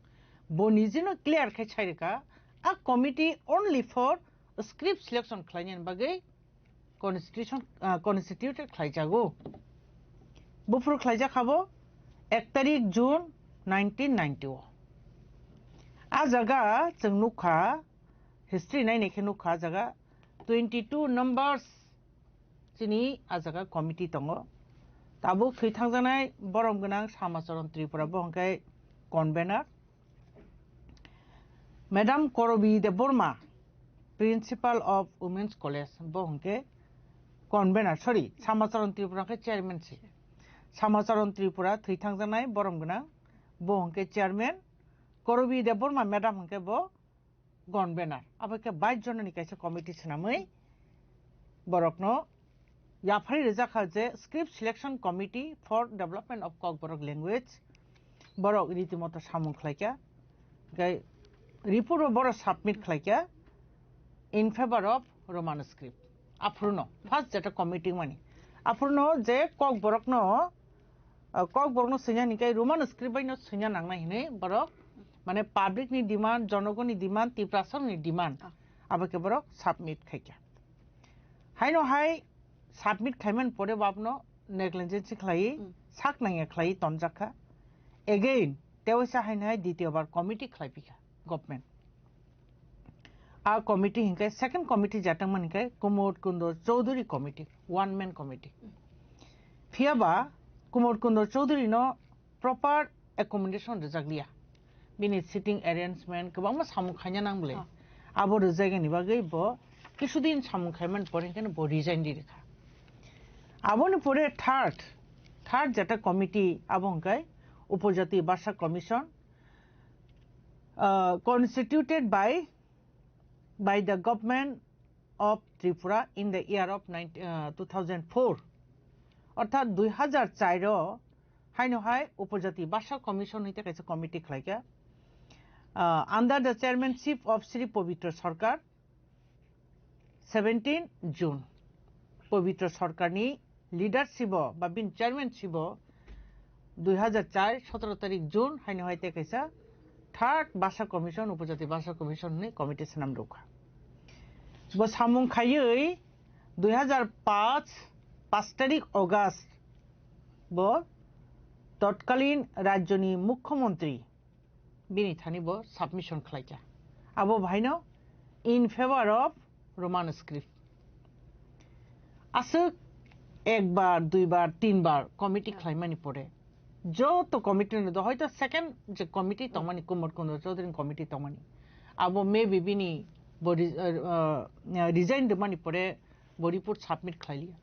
bo nijino clear khe sai rwkha, a committee only for script selection khlainani bagwi constitution, ah, constituted khlaijago. Buphuru khlaijak habo ek tarik June nineteen ninety o. A jaga chwng nukha, history nainai khe nukha, a jaga twenty two numbers chini a jaga committee tongo. Tabuk thwi thangjaknai borom gwnang Samacharan Tripura, bo hwnkhe convener. Madam Korobi Debbarma, Principal of Women's College, bo hwnkhe convener, sorry, Samacharan Tripura hwnkhe chairman se. Samacharan Tripura thwi thangjaknai borom gwnang, bo hwnkhe chairman. Korobi Debbarma madam hwnkhe bo convener. Abo khe bais jonani kaisa committee swnamwi borokno yaphari rijak kha je Script Selection Committee for Development of Kokborok Language. Borok ritimoto samung khlaikha. Hwnkhe report bo borok submit khlaikha in favor of Roman script. Aphuruno first jeta committee mani. Aphuruno je Kokborokno, ah, Kokborokno swina hwnkhe Roman script bai no swina nangnai hinwi borok, mane, public ni demand, jonogoni demand, Tiprasarokni demand, Ah. abo khe borok submit khaikha. Haino hai submit khaimani pore bo abono negligence khlaiwi, Hmm. sak nangya khlaiwi tonjak kha. Again, tewaisa haino hai ditiyo bar committee khlaiphikha government. A committee hinkhe second committee jatangmani hinkhe Kumud Kundo Chowdhury committee, one man committee. Phiyaba Kumud Kundo Chowdhury no proper accommodation rijakliya. Bini sitting arrangement kwbangma samung khaina nang bwle. Ah. Abo rijakgani bagwi bo kisudin samung khaimani pore hinkhe bo resign di rikha. Aboni pore third, third jeta committee abo hinkhe Upojati Basa Commission, uh, constituted by, by the government of Tripura in the year of nineteen, uh, two thousand four. Orthat dui hazar char o haino hai Upojati Basa Commission hwnkhe kaisa committee khlaikha. Uh, under the chairmanship of Sri Pabitra Sarkar, seventeen June. Pabitra Sarkarni leadership o ba bini chairmanship o dui hazar char sotoro tarik June haino hai tei kaisa third Basa Commission, Upojati Basa Commission ni committee swnam rwkha. Bo samung khaiwi dui hazar paanch, paanch tarik August bo totkalin rajyoni mukhyamantri bini thani bo submission khlaikha. Abo bahaino in favor of Roman script. Aswk ekbar, duibar, tinbar committee khlaimani pore, joto committee no do hoito second je committee tongmani, Kumud Kundo Chowdhury committee tongmani, abo maybe bini bo re-, uh, uh, resign rwmani pore bo report submit khlailiya.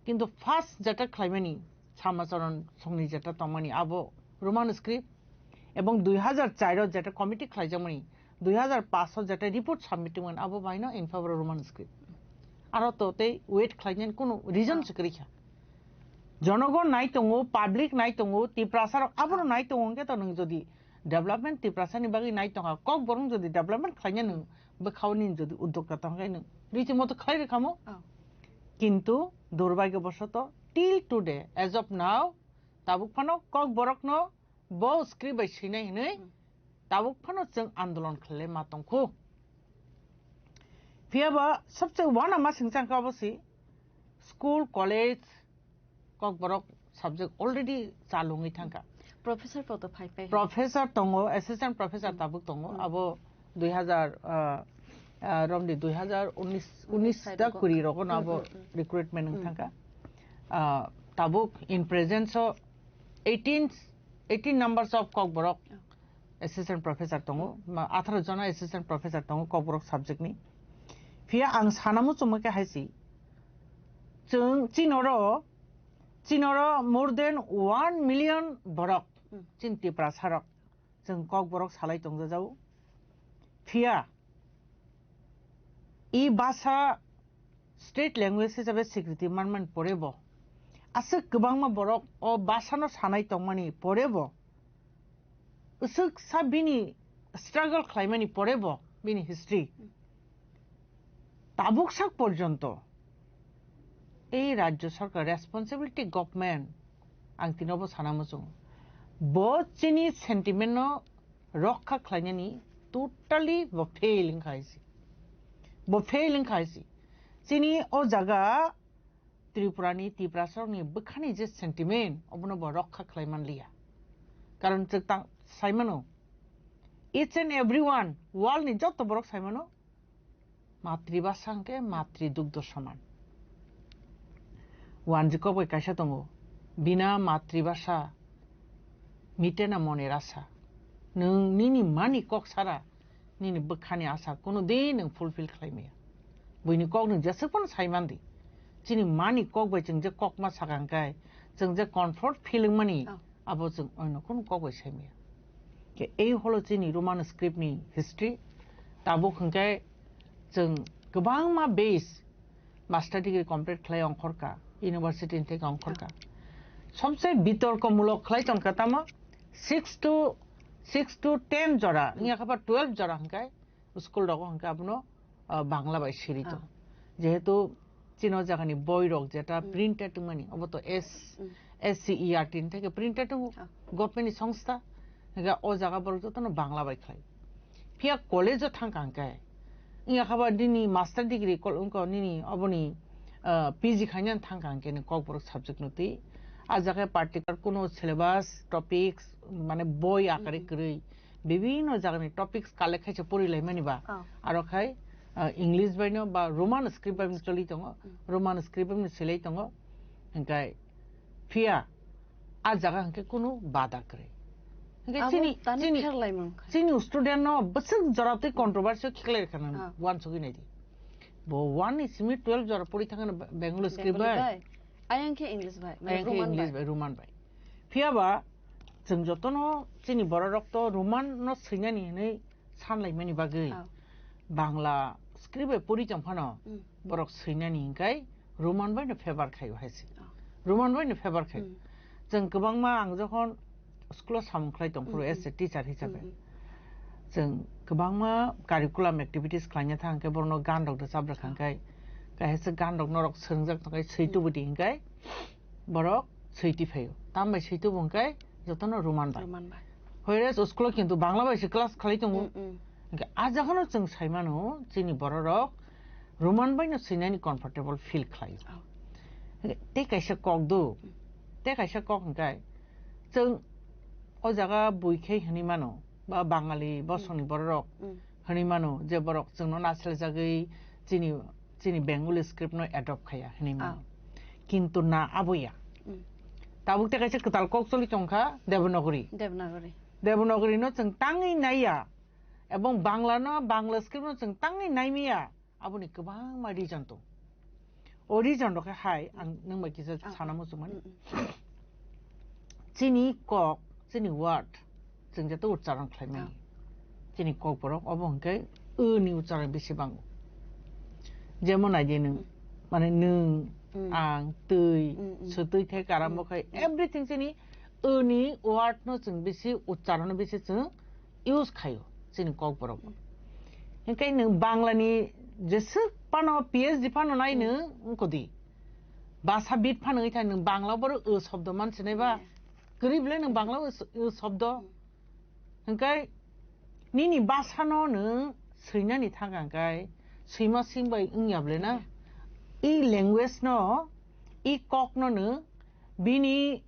Kintu first jeta khlaimani Samacharan songni jeta tongmani abo Roman script, ebong dui hazar char o jeta committee khlaijakmani, dui hazar paanch o jeta report submit wngmani abo baino in favor of Roman script. Aro to tei wait khlainani kunu reason se kwrwi kha. Jonogon nai tongo, public nai tongo, Tiprasa rok abono nai tongo, hwnkhe to nwng jodi development Tiprasa ni bagwi nai tongkha, Kokborok jodi development khlaina nwng bwkhao nini jodi uddokta tongkha nwng riti moto khlai rwkhamo. Oh. Kintu durbhagyo bosoto till today, as of now, tabuk phano Kokborokno bo script bai swinai hinwi Hmm. tabuk phano chwng andolon khlai ma tongkhu. Phiyaba sabse wana ma singchang ka bosi school, college, Kokborok subject already chalungwi thangkha. Professor poto phai phai. Professor tongo, assistant professor Hmm. tabuk tongo, Hmm. abo dui hazar, ah, ah, romdi dui hazar unis, unis Unis da side kuri rogo no abo Hmm, hmm, hmm. recruitment wng Hmm. thangkha. Ah, tabuk in presence o eighteen, eighteen numbers of Kokborok Oh. assistant professor tongo, ma, atharo jona assistant professor tongo Kokborok subject ni. Phiya ang sana muchungma khe hai si, chwng chinoro, chinoro more than one million borok, Hmm. chin Tiprasa rok, chwng Kokborok salai tongjajago. Phiya i basa state language hisabe swikriti manmani pore bo, aswk kwbangma borok o basa no sanai tongmani pore bo, aswk sa bini struggle khlaimani pore bo, bini history tabuk sak porjonto ei rajyo sarkar, responsibility government, ang tinobo sana muchungo, bo chini sentiment no rokha khlainani totally bo fail wngkha hai se. Bo fail wngkha hai se. Chini o jaga Tripurani, Tiprasarokni bwkhani je sentiment, obono bo rokha khlai man liya. Karon chwng tang-, sai mano, each and every one, world ni joto borok sai mano, matribhasha hwnkhe matri dugdho soman. Wanjwi kok bai kaisa tongo, bina matribhasha mite na mone rasa. Nwng nini mani kok sara nini bwkhani asa kuno din nwng fulfill khlai maya. Buini kok nwng jeswk phano sai man di. Chini mani kok bai chwng je kok ma sakang kai, chwng je comfort feeling mani, Oh. abo chwng oino kuno kok bai sai maya. Ke ei holo chini Roman script ni history. Tabuk hwnkhe chwng kwbangma base master degree complete khlai ongkhorka, university ni theke ongkhorka. Somse bitorko mulok khlai tongkha tamo six to, six to ten jora, wngya kha ba twelve jora hwnkhe school rogo hwnkhe abono, ah, Bangla bai siri tong. Ah. Jehetu chini o jagani boirok jeta Hmm. printed wngmani, obo to S, Hmm. S C E R T ni theke printed wngo. Ah. Government ni songstha, hwnkhe o jaga borok jotono Bangla bai khlai. Phiya college o thangkha hwnkhe, wngya kha ba nini master degree kol-, wngkha nini oboni, ah, P G khainani thangkha hwnkhe ni Kokborok subject no twi. A jaga particular kuno syllabus, topics, mane boi akari Hmm. kwrwi, bibinno jagani topics collect khaisa pori laimani ba. Oh. Aro khai, ah, English bai no ba Roman script bai no choli tongo, Hmm. Roman script bai no silai tongo. Hwnkhe phiya a jaga hwnkhe kunu bada kwrwi. Hwnkhe Abo chini, tani chini, pherlai mankha. chini student no bwswk jora twi controversy khlai rwkha nang Ah. uansugwi naidi. Bo one ni simi twelve jora pori thangano Be-, Bengali script Bengali bai. bai. Ayang khe English bai, mane Ayang khe Roman English bai. bai, Roman bai. Phiya ba chwng jotono chini bororok to Roman no swinani hinwi sanlaimani bagwi Ah. Bangla script bai pori tong phano Hmm. borok swinani hinkai Roman bai no favor khaio hai se. Ah. Roman bai no favor khaio. Hmm. Chwng kwbangma ang jokhon school o samung khlai tong phuru Hmm, as a hmm. teacher hisabe. Hmm, hmm. Chwng kwbangma curriculum activities khlaina thang khe borokno gan rok rwchap rwkha Ah. hwnkhe kaisa gan rok norok swrwngjak tongkhe swi Hmm. tubu di hwnkhe borok swi twi phaio. Tambai swi tubu hwnkhe jotono Roman bai. Roman bai. Whereas o school o kintu Bangla bai se class khlai tongo. Mm, mm. Hwnkhe a jaga no chwng sai mano chini bororok Roman bai no swinani comfortable feel khlaio. Oh. Hwnkhe tei kaisa kok do, Mm. tei kaisa kok hwnkhe chwng o jaga bui khe hwnwi mano ba Bangali bosongni bororok Mm. hwnwi mano je borok chwngno naseljagwi chini, chini Bengali script no adopt khaya hwnwi mano. Ah. Kintu na abo ya. Mm. Tabuk tei kaisa kwtal kok choli tongkha Devanagari. Devanagari. Devanagari no chwng tangwi naiya. Ebong Bangla no, Bangla script no chwng tangwi naimaya. Aboni kwbangma reason tong. O reason rok khe hai ang nwng bai kisa Ah. sana muchungmani. Mm, mm. Chini kok, chini word, chwng jeto uchcharon khlaimani. Ah. Chini kok borok obo hwnkhe o ni uchcharon bisi bango. Jemon naidi nwng, Mm. mane nwng, Mm. ang, twi, Mm, mm. swtwi thai karambo Mm, khai, mm. everything chini o ni word no chwng bisi uchcharon bisi chwng use khaio chini kok borok. Hinkhe nwng Bangla ni jeswk phano P H D phano nai nwng wngkodi. Basa bit phano wngkha nwng Bangla borok o shobdo man sinai ba. Yeah. Kwrwi bwle nwng Bangla o s-, o shobdo. Hinkhe nini basa no nwng swinani thangkha hinkhe swima swing bai wngya bwle na. I language no, i kok no nwng bini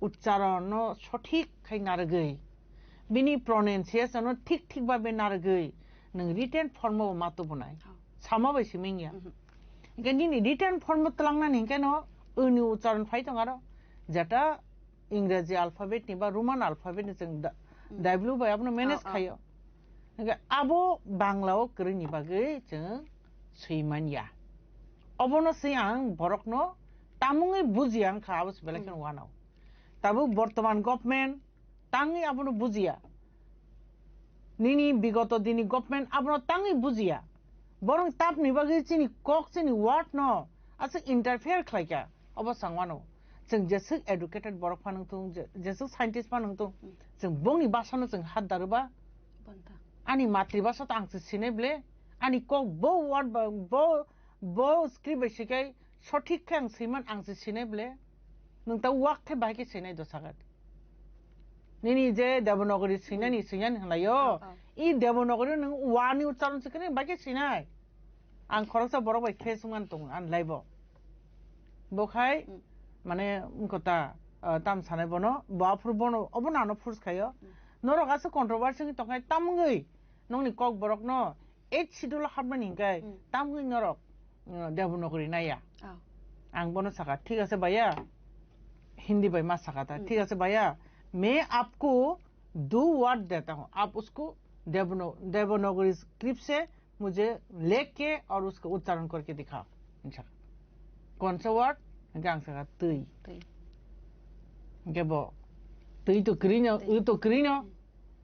uchcharon no sothik khai narwgwi, bini pronunciation no thik thik babe narwgwi nwng written form o ma tubunai. Oh. Sama bai simi wngya. Mhm. Hinkhe nini written form o twlangnani hinkhe no o ni uchcharon phai tong aro, jeta Ingreji alphabet ni ba Roman alphabet ni chwng da-, Mm. W bai abono manage Oh, oh. khaio. Hinkhe abo Bangla o kwrwini bagwi chwng swi manya. Obono se ang borokno tamungwi bujiya wngkha, abo se belai kheno Mm. uanao. Tabuk bortoman government tangwi abono bujiya. Nini bigoto dini government abono tangwi bujiya. Borok tapni bagwi chini kok, chini word no aswk interfere khlaikha. Obo chwng uanao. Chwng jeswk educated borok phano wngthung, je-, jeswk scientist phano wngthung, Mm. chwng bongni basa no chwng hat daruba. Banta. Ani matri basa to ang se sinai ble, ani kok bo word ba, bo, bo script bai sikai sothik khe ang swiman ang se sinai ble. Nwng ta wak khe bahai khe sinai do sagat. Nini je Devanagari swinani, swinani hwnlaio. Oh, oh. I Devanagari nwng wani uchcharon se khe bahai khe sinai. Ang khoroksa borok bai face wngmani tongo, ani life o. Bo khai, Hmm. mane, wngkha ta, ah, tam sanai bono, bo aphuru bono, obo nano force khaio. Hmm. Norok aswk controversy wngwi tongkhai, tamungwi nokni kok borokno eighth schedule hapmani hwnkhe, Hmm. tamungwi norok, uh, Devanagari naiya. Oh. Ang bono sakha, "Thik ase bhaiya," Hindi bai ma sakha ta, Hmm. "Thik ase bhaiya, main aapko do word deta hoon, aap usko Devano-, Devanagari script se mujhe lekh ke aur usko uchcharan karke dikhao." Hinsa. "Kaun sa word?" Hinke ang sakha, "Twi." Twi. Hinke bo, "Twi to krino, Twi. Twi to krino."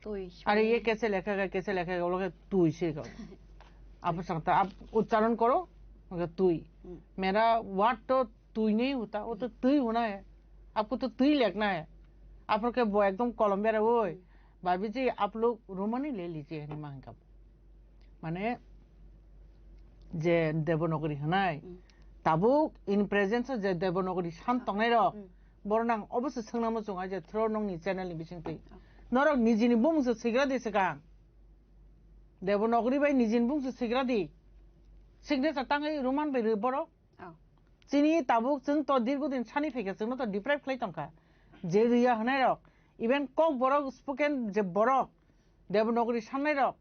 Twi. Are ye kaise lekha gaya, kaise lekha gaya, ulo ke twi se ka. Aap sakha ta, "Aap uchcharan karo," hinke twi. Hmm. "Mera word to twi nahi hota, wo to twi hona hai. Aapko to twi lekhna hai." Aphuru ke bo ekdom kolom bera, "Oi, Hmm. bhabhi ji, aap log Romani le lijiye," hinwi ma hinka. Mane, je Devanagari hwnai, Hmm. tabuk in presence o je Devanagari san Ah. tongnai rok, Hmm. borok nang obo se swngna muchung ai je through nokni channel ni bisingtwi. Ah. Norok nijini bumung se swigra di swkang. Devanagari bai nijini bumung se swigra di. Signature tangwi Roman bai rw borok. Oh. Chini tabuk chwng to dirgo din sani phaikha, chwngno to deprive khlai tongkha. Je rwya hwnai rok, even kok borok spoken je borok, Devanagari sannai rok,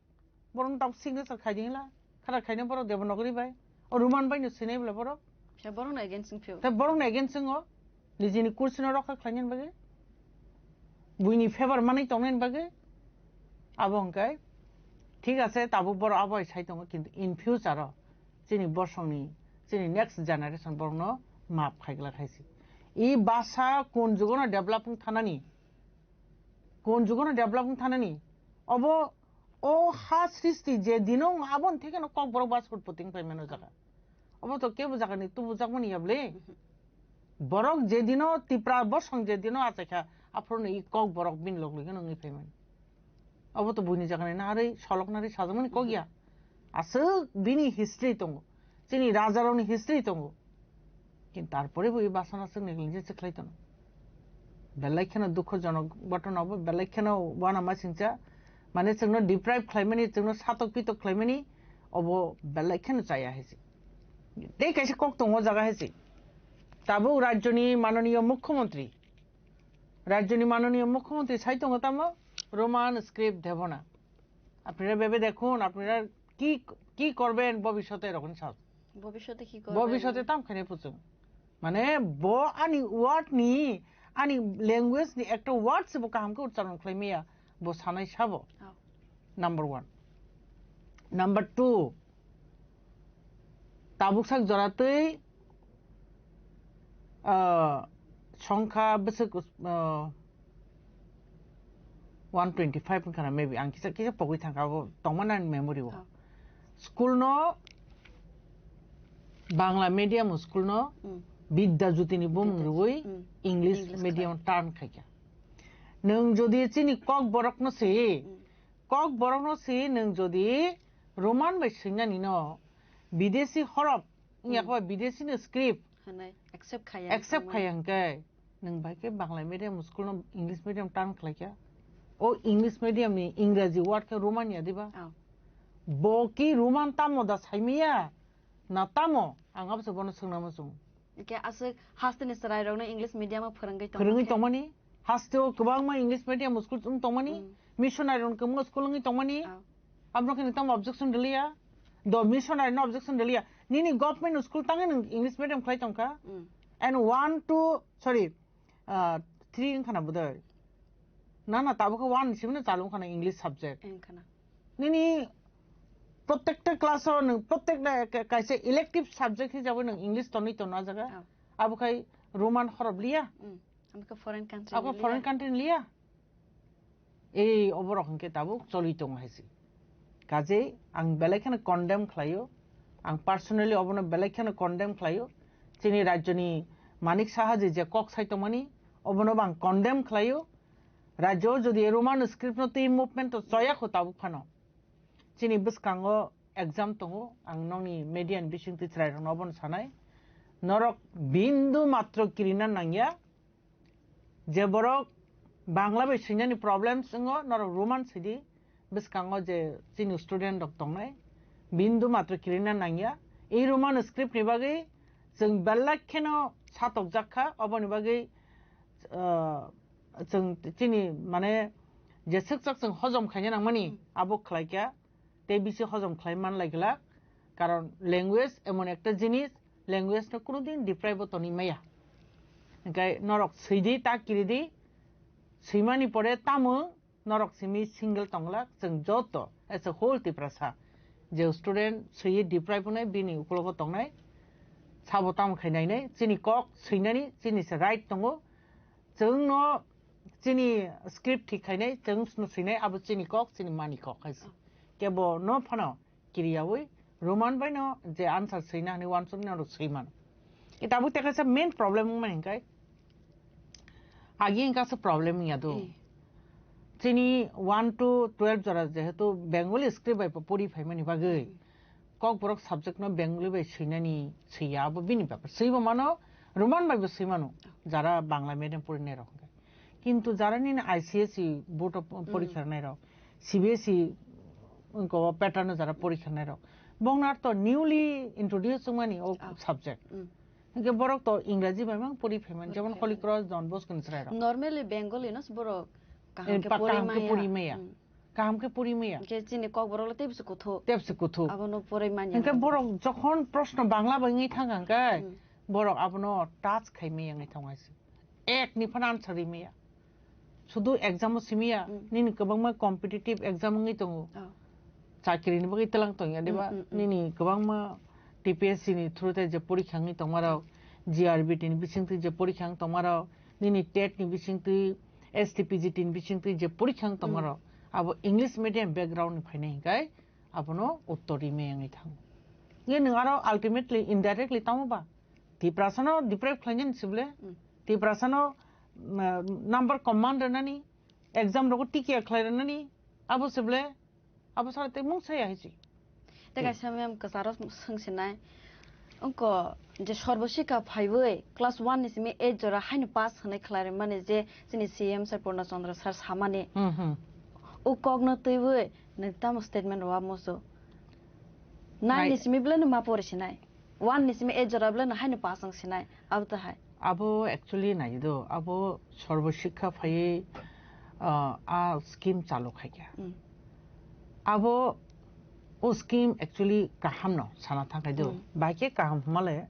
borok no tabuk signature khai di hwnla, khara khaina borok Devanagari bai, o Roman bai no sinai bwla borok. Khe borok no against wng phio. Tei borok no against wngo, nijini kursi no rokha khlaina bagwi, buini favor manwi tongna bagwi, abo hwnkhe thik ase, tabuk borok abo hai sai tongo, kintu in future o chini bosongni, chini next generation borokno map khaigwlak hai se. I basa kun jugono develop wng thanani, kun jugono develop wng thanani, obo o ha srishti je dino wng aboni thekeno kokborok basa utpoti wng paimano jaga. Obo to kebo jagani tubujakmani ya bwle. Borok je dino Tipra bosong je dino achaikha, aphuru i kokborok bini log logi wngwi paimani. Obo to buini jagani narwi, solok narwi sajakmani kok ya. Aswk bini history tongo. Chini rajarokni history tongo. Kintu tarpore bo i basana swk negligence khlai tono. Belai kheno dukhojonok ghotona obo, belai kheno uanama singcha. Mane chwngno deprive khlaimani, chwngno satok pitok khlaimani, obo belai kheno chaya hai se. Tei kaisa kok tongo o jaga hai se. Tabuk rajyoni manoniyo mukhyamantri, rajyoni manoniyo mukhyamantri sai tongo tamo Roman script debona. আপনারা ভেবে দেখুন, আপনারা কি, কি করবেন ভবিষ্যতে এরকম সাজ। ভবিষ্যতে কি করবেন? ভবিষ্যতে tam khainai puchung. Mane bo ani word ni, ani language ni ekta word se bo kaham khe uchcharon khlai maya, bo sanai sabo. Oh. Number one. Number two, tabuk sak jora twi, ah, songkha bwswk, ah, one twenty five wngkha na maybe, ang kisa, kisa pogwi thangkha, abo tongmani ani memory o. Oh. School no, Bangla medium school no, Hmm. Bidya Jyoti ni bumung Bidya rwui Jyoti. Hmm. English English medium khlai. Turn khaikha. Nwng jodi chini kok borok no se, Hmm. kok borok no se nwng jodi Roman bai swingnani no, bidesi horof, wngya Hmm. khe ba bidesi ni script Hanai, accept khaya accept wngkha. Khaya hwnkhe, nwng bai khe Bangla medium school no English medium turn khlai kha. O English medium ni Engraji word khe Roman ya diba? Oh. Bo ki Roman tamo da saimaya? Na tamo? Ang abo se bono swngna muchung. Ike aswk hasteni chwrairokno English medium o phwrwngwi tongma Phwrwngwi khe? Tongmani? Hasteo kwbangma English medium school wng tongmani? Mm. Missionary rok kwbangma school wngwi tongmani? Ah. Abno khe nwng tamo objection rwliya? Do missionary no objection rwliya. Nini government school tangwi nwng English medium khlai tongkha? Mm. And one, two, sorry, ah, three wngkha na bodoi? Na, na, tabuk khe one ni simi no chalu wngkha na English subject. Wngkha na. Nini protekta class o nwng protekta ka-, kaisa elective subject hisabe nwng English tonwi tono ah jaga. Oh. Abo khai Roman horof liya. Mm. Abo khe foreign country Abo ni foreign liya. Country ni liya. Ei oborok hwnkhe tabuk choli tongo hai se. Kajei ang belai kheno condemn khlaio. Ang personally obono belai kheno condemn khlaio. Chini rajyoni Manik Saha je, je kok sai tongmani, obono bo ang condemn khlaio. Rajyo jodi Roman script no twi movement to choya kho tabuk phano. Chini bwskango exam tongo, ang nokni media ni bisingtwi chwrairokno obono sanai. Norok bindu matro kirina nangya, je borok Bangla bai swinani problems wngo, norok Roman swidi, bwskango je chini student rok tongnai, bindu matro kirina nangya. I Roman script ni bagwi chwng belai kheno satokjak kha, oboni bagwi, ah, chwng chini, mane, jeswk chak chwng hojom khaina nangmani, abo khlai kha, tei bisi hojom khlai man lai glak. Karon language emon ekta jinis, language no kuno din deprive o tonwi maya. Hingkai norok swidi, ta kiridi, swimani pore tamo norok simi single tonglak, chwng joto as a whole Tiprasa. Je student swiwi deprive wngnai, bini ukulogo tongnai, sabo tamo khai nainai, chini kok swinani chini se right tongo. Chwngno chini script thik khainai, chwng sno swinai, abo chini kok, chini mani kok hai se. Kebo no phano kiriyawi Roman bai no je answer swina hani wansuk no swi mano. Ita bu teka sa main problem wngmani hingkai. Agi hingka sa problem ya do. Eh. Chini one to twelve jora jehetu Bengali script bai pori phaimani bagwi. Kokborok subject no Bengali bai swinani swiya abo bini bepar. Swibo mano Roman bai bo swi mano. Jara Bangla medium pori nai rok hingkai. Kintu jara nini I C S E board of porikha rwnai rok, C B S E wngko pattern o jara porikha rwnai rok, bongnar to newly introduce wngmani o Ah. subject. Mm. Hingke borok to Ingraji bai mang pori phaimani, jemon Pori Holy Cross, Don Bosco ni chwrai rok. Normally Bengali no borok kaham Eh, ke pa- pori kaham ke maya. pori maya. Mm. Kaham ke pori maya. Hingke chini kokborok le tebse kuthu. Tebse kuthu. Abono pori manya. Hingke borok jokhon proshno Bangla bai wngwi thang kha hingke Hmm. borok abono touch khai maya wngwi thang hai se. Ek ni phano answer ri maya. Sudu exam o simi ya, Hmm. nini kwbangma competitive exam wngwi tongo. Oh. Chakri ni bagwi tlang tong ya diba? Hmm, hmm, hmm. Nini kwbangma T P S C ni through te je porikha wngwi tongma rok, G R B T ni bising twi je porikha wngwi tongma rok, nini tet ni bising twi, S T P G T ni bising twi je porikha wngwi tongma Hmm. rok, abo English medium background ni phainai hingkai abono uttor ri maya wngwi thango. Ye nwng aro ultimately, indirectly tamo ba? Tiprasano deprive khlainani sible, Hmm. Tiprasano, mm, number command rwnani, exam rogo tikia khlai rwnani, abo sible, abo sara tei mung saya hai si. Tei Hmm. kaisa mem kwcharo swngsinai, wngko je Sarva Shiksha phaiwi class one ni simi eight jora haino pass hwnwi khlai rwmani je chini C M sir Purna Chandra sir samani. Hmm, hmm. O kokno twiwi nwng tamo statement rwa musu. Nine Nai- ni simi belai no ma pori sinai. One ni simi eight jora belai no haino pass wng sinai. Abo to hai. Abo actually nai do, abo Sarva Shiksha phaiwi, ah, a scheme chalu khai kha. Mm. Abo o scheme actually kaham no sana thang khai do. Mm. Bai khe kaham hwnma le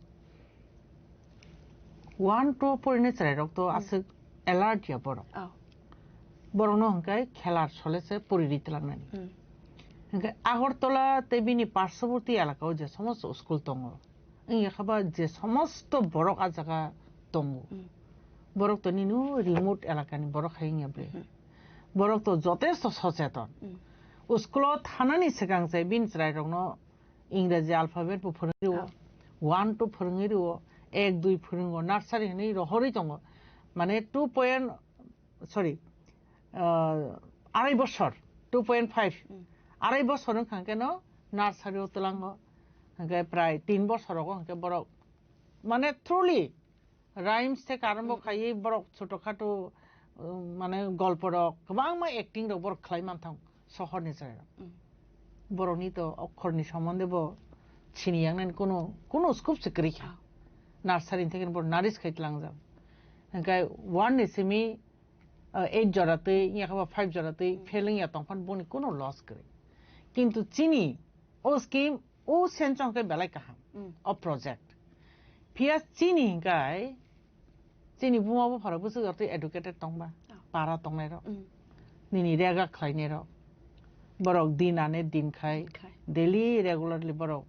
one to four ni chwrai rok to Mm. aswk alert ya borok. Oh. Borokno hwnkhe khelar sole se pori ri twlangnani. Mm. Hwnkhe Agartala tei bini parshoboti elakao je somosto school tongo, wngya khe ba je somosto borok a jaga tongo, Mm. borok to nini o remote elakani borok hai wngya ble. Mm. Borok to jotesto socheton. Mm. School o thanani swkang se bini chwrai rokno Ingraji alphabet bo phwrwngwi rwo, Oh. one two phwrwngwi rwo, ek dui phwrwngo, nursery hwnwi rohorwi tongo. Mane two point, sorry, ah, arai bosor, two point five. Mm. Arai bosor wngkha hwnkhe no nursery o twlango. Hwnkhe prai tin bosor rogo hwnkhe borok, mane truly rhymes theke arombo Mm. khaiwi borok choto khato, um, mane golpo rok kwbangma acting rok borok khlai man thang sohor ni chwrai rok. Mm. Borok ni to okhor ni somonde bo sini yang nani kuno, kuno scope se kwrwi kha. Ah. Nursery theke borok nourish khai tlang jak. Hwnkhe one ni simi, uh, eight jora twi, ya khe ba five jora twi Mm. fail wngya tong phan boni kuno loss kwrwi. Kintu chini o scheme, o senchong khe belai kaham, Mm. o project. Phiya chini hingkai, chini buma bupharo bwswk jotoi educated tongba, Oh. para tongnai rok, Mm. nini rega khlainai rok, borok din ane din khai, Khai. daily regularly borok,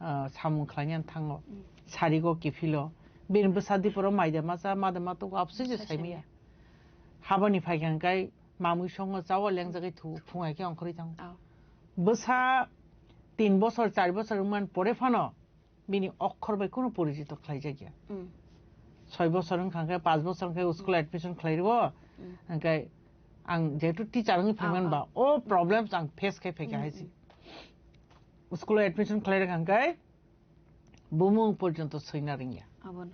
ah, samung khlainani thango, Mm. sarigo kiphilo, bini bwsa diporo maida macha, mada matugo absui je Sai saimaya. saimaya. Habani phaikha hingkai mamui songo chawa lengjagwi thu, phung hai khe ongkhorwi thango. Oh. Bwsa tin bosor, char bosor wngmani pore phano bini okhor bai kuno porijito khlaijakya. Mm. Soi bosor wngkha khe, panch bosor wngkha khe school Mm. admission khlai rwo. Mm. Hwnkhe ang jehetu teacher wngwi phaiman Oh, ba, oh. o problems ang face khai phaikha Mm, hai se. Mm. School admission khlai rwkha hwnkhe bumung porjonto soina rwngya. Abono.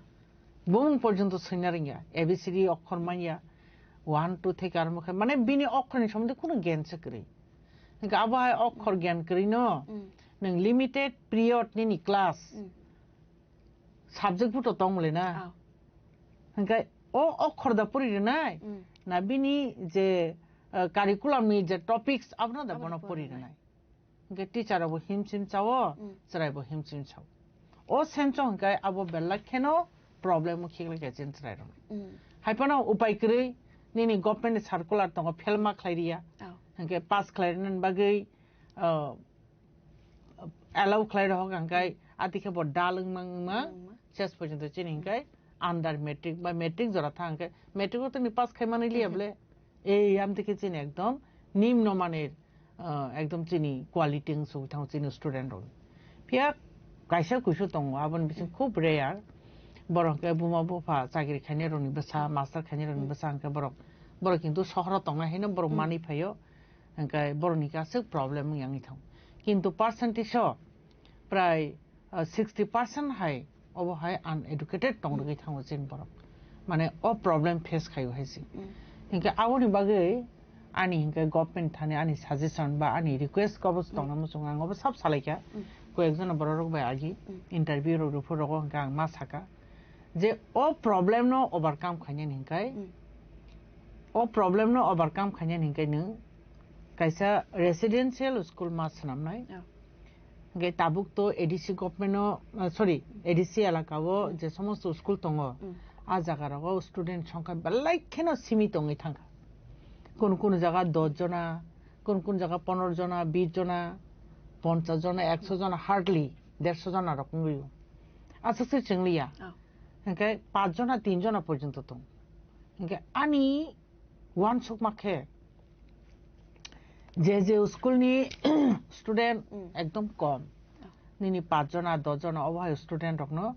Bumung porjonto soina rwngya. A B C D okhor manya. One, two theke arombo khe, mane bini okhorni somondi kuno gyan se kwrwi. Hwnkhe abo hai okhor gyan kwrwi no, Mm. nwng limited period nini class, Mm. subject bo to tong le na. Ah. Hingke o okhor da puri rinai, Mm. na bini je, eh, curriculum ni je topics abono da Abono bono puri puri rinai. Hingke teacher rok bo himsim chao, Mm. chwrai bo himsim chao. O sense o hingke abo belai kheno problem o khikla khe chini chwrai rok. Mm. Hai phano upai kwrwi nini government ni circular tongo, phelma khlai riya. Oh. Hingke pass khlai rinani bagwi, uh, allow khlai rok hingke ati khe bo dal wngma wngma Wngma. ses porjonto chini hingke under matric ba matric jora thang hingke matric o tini pass khai mani liya bole. Ei, amtwi khe chini ekdom nimno manir, ah, ekdom chini quality wng sugwi thango chini student rok. Phiya kaisa kuisu tongo, aboni bising khub rare. Borok hwnkhe buma bupha chakri khainai rokni bwsa, master khainai rokni bwsa hwnkhe borok, borok kintu sohoro tongnai haino borok manwi phaio. Hwnkhe borokni aswk problem wng yang thango. Kintu percentage o prai, ah, sixty percent hai obo hai uneducated tong rwgwi thango chini borok. Mane o problem face khaio hai se. Mm. Hinkhe aboni bagwi ani hinkhe government thani ani suggestion ba ani request kobo tongna muchung ang obo sab salaikha. Mm. Koyekjon borok rok bai agi Mm. interview rok rwphuru rogo hinkhe ang ma saka je o problem no overcome khainani hinkhe Mm. o problem no overcome khainani hinkhe nwng kaisa residential school ma swnamnai. Oh. Hingke tabuk to A D C government o, ah, sorry, A D C elaka o je somosto school tongo, Mm. a jaga rogo student songkha belai kheno simi tongwi thangkha. Kunu kunu jaga dos jona, kunu kunu jaga pondro jona, bis jona, ponchas jona, ekso jona, hardly derso jona rok wngwi o. Aswk se chwngliya. Oh. Hingke pach jona, tin jona porjonto tong. Hingke ani uansukma khe je je school ni student Mm. ekdom kom. Oh. Nini pach jona, dos jona obo hai student rokno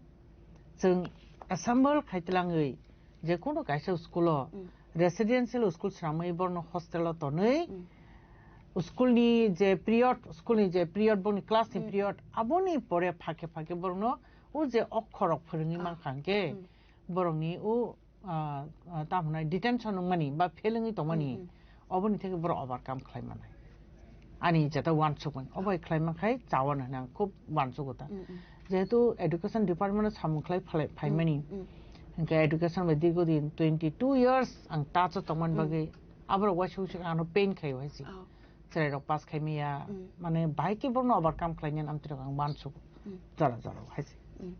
chwng assemble khai tlangwi je kunu kaisa school o Mm. residential school swnamwi borno hostel o tonwi Mm. school ni je period, school ni je period, boni class ni Mm. period, aboni pore phake phake borokno o je okhorok phwrwngwi Ah. mankha hwnkhe Mm. borokni o ah, ah, tamo hwnai detention wngmani ba fail wngwi tongmani, Mm, mm. oboni theke borok overcome khlai manai. Ani jeta uansukmani, obo hai khlai mankhai chawano hwnwi ang khub uansugo ta. Mm, mm. Jehetu education department o samung khlai phalai, phaimani, Mm, mm. hwnkhe education bai dirgo din twenty two years ang touch o tongmani Mm. bagwi aborok waisa waisa ano pain khaio hai se. Oh. Chwrairok pass khai maya, Mm. mane bahai khe borokno overcome khlainani amtwirok ang uansugo. Mm. Jora jora hai se. Mm.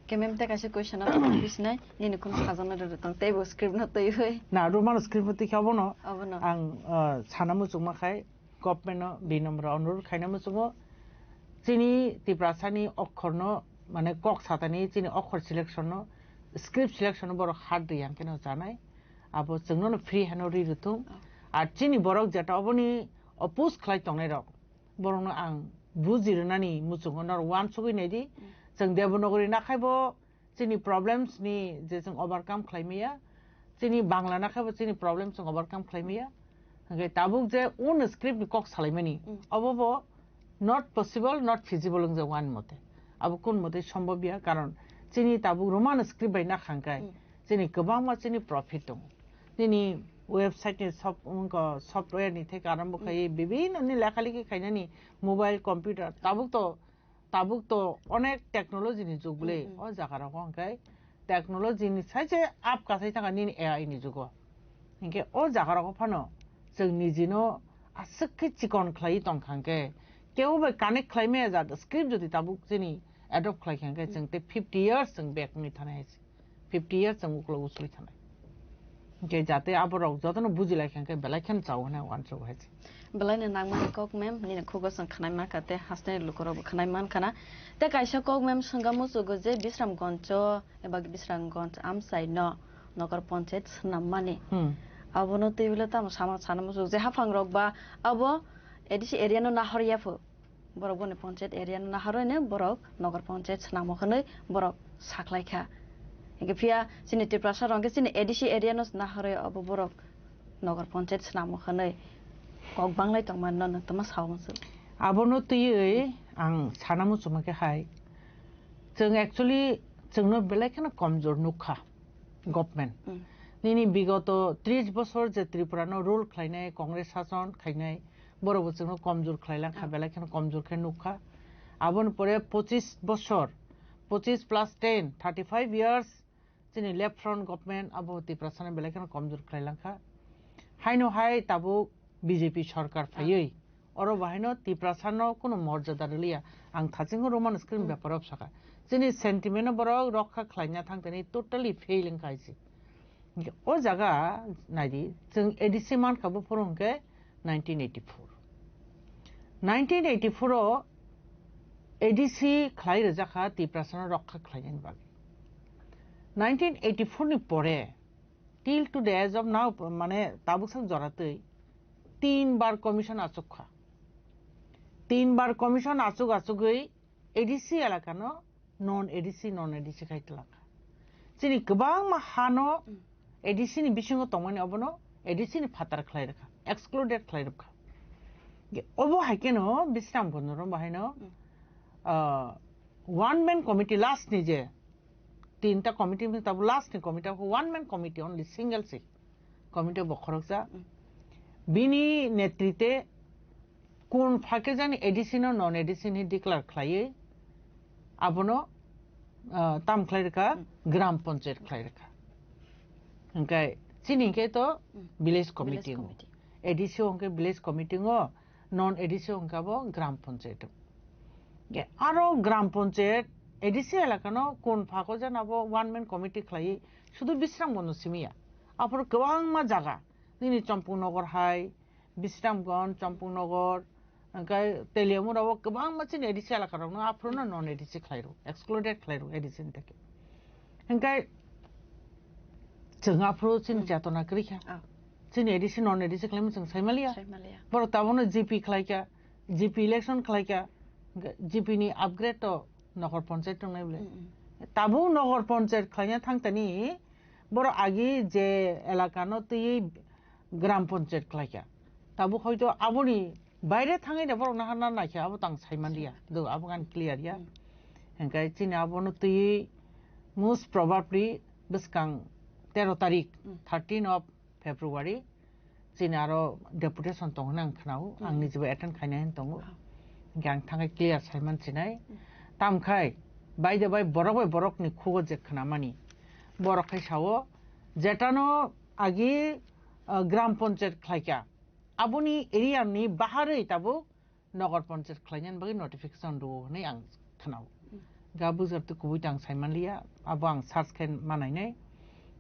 Khe mem tei kaisa question no tong bisnai, nini khum sajana rw tong, tei bo script no twiwi. Na, Roman script bo twi khe abono Abono. ang, uh, sana muchungma khai, government no, Mm. binomra onurodh khaina muchungo, chini Tiprasani okhorno, mane kok satani chini okhor selection no, script selection no borok hard riyang khe no chanai. Abo chwngno no free hano ri rwthung. Oh. Ar chini borok jeta oboni oppose khlai tongnai rok, borokno ang buji rwnani muchungo norok uansugwi naidi. Mm. Chwng Devanagari nakhaibo chini problems ni je chwng overcome khlai maya, chini Bangla nakhaibo chini problems chwng overcome khlai maya. Hwnkhe tabuk je un script ni kok salaimani, Mm. obo bo not possible, not feasible wng jak ani mote. Abo kun mote sombobya, karon chini tabuk Roman script bai nakha hwnkhe Mm. chini kwbangma chini profit tongo. Nini website ni sop-, wngkha software ni theke arombo khai, Mm. bibinno ni lekha likhi khainani mobile, computer, tabuk to, tabuk to onek technology ni jug bole, Mm, mm. o jaga rogo hwnkhe technology ni sai se up kasai thangkha nini A I ni jugo. Hinkhe o jaga rogo phano chwng nijino aswk khe chikon khlaiwi tongkha hwnkhe, kebo bai connect khlai maya jat script jodi tabuk chini adopt khlai kha hwnkhe, Mm. chwng tei fifty years chwng back wngwi thanai hai se. Fifty years chwng ukulok usui thanai. Hinkhe jate aborok jotono buji lai kha hwnkhe belai kheno chao hwnwi ang uansuk hai se. Belai no nangmani kok mem, nini khugo chwng khwnai mankha tei hasteni lukurok bo khwnai mankha na. Tei kaisa kok mem swngkha muchugo je Bisramganj o eba Bisramganj amchai no Nagar Panchayat swnammani. Hmm. Abono twiwilo tamo sama sana muchuk je haphang rok ba abo A D C area no nahor ya pho. Borok boni panchayat area no naharwi no borok Nagar Panchayat swnamo hwnwi borok saklaikha. Hinkhe phiya chini Tiprasa rok hinkhe chini A D C area no naharwi abo borok Nagar Panchayat swnamo hwnwi kok banglai tongmani no nwng tamo sao muchung. Abono twiwi ang sana muchungma khe hai, chwng actually chwngno belai kheno komjor nukha government. Mm. Nini bigoto tris bosor je Tripura no rule khlainai, Congress sason khlainai, borok bo chwngno komjor khlai lang kha, Ah. belai kheno komjor khe nuk kha. Aboni pore pochis bosor, pochis plus ten, thirty five years chini left front government abo Tiprasano belai kheno komjor khlai langkha. Haino hai tabuk B J P sorkar phaiwi oro bahaino Tiprasano kuno morjada rwliya. Ang thachingo Roman script beparo sakha. Chini sentiment no borok rokha khlaina thangtani totally fail wngkha hai se. Hingke o jaga naidi, chwng A D C mankha buphuru hwnkhe nineteen eighty-four. Nineteen eighty-four o A D C khlai rwjakha Tiprasano rokha khlainani bagwi. Nineteen eighty-four ni pore till today as of now, mane tabuk sak joratwi tin bar commission achukha. Tin bar commission achuk achugwi A D C elakano non A D C, non A D C khai twlangkha. Chini kwbangma hano A D C ni bisingo tongmani obono A D C ni phatar khlai rwkha, excluded khlai rwkha. Ge-, obo hai kheno Bisram Gonda no bahaino, ah, one man committee last ni je tinta committee ni tabo last ni committee abo one man committee, only single se committee bo khoroksa. Bini netrite kun phakhe jani A D C no non A D C ni declare khlaiwi abono, ah, tam khlai rwkha, gram panchayat khlai rwkha. Hingkai chini hingke to village committee. A D C hingke village committee o, non A D C hingke abo gram panchayat. Ge aro gram panchayat A D C elakano kun phakhe jani abo one man committee khlaiwi sudu Bisram Gonda simiya. Aphuru kwbangma jaga nini Champaknagar hai, Bisramganj, Champaknagar, hingke Teliamura o kwbangma chini A D C elaka rokno aphuru no non A D C khlai rw, excluded khlai rw A D C ni theke. Hingke chwng aphuru chini chetona kwrwi kha. Chini A D C non A D C khlaima chwng saimaliya. Saimaliya. Borok tabukno G P khlai kha, G P election khlai kha, hingke G P ni upgrade to nogor panchayat tongnai bole. Tabuk nogor panchayat khlaina thangtani borok agi je elakano twi gram panchayat khlaikha. Tabuk hoito aboni baire thangwi da borok naharna naikha, abo tang saimanliya. Do abo gan clear ya. Hingkai chini abono twi most probably bwskang tero tarik, thirteen of February, chini aro deputation tong hwnwi ang khwnao, ang nijebo attend khainai hwn tongo. Hingke ang thangwi clear saiman sinai. Tamkhai bai de bai borok bai borokni khugo je khwnamani, borok khai sao, jetano agi, ah, gram panchayat khlaikha, aboni area ni baharwi tabuk nogor panchayat khlainani bagwi notification rwo hwnwi ang khwnao. Ga bujor twi kubui tang saimanliya, abo ang search khai manainai.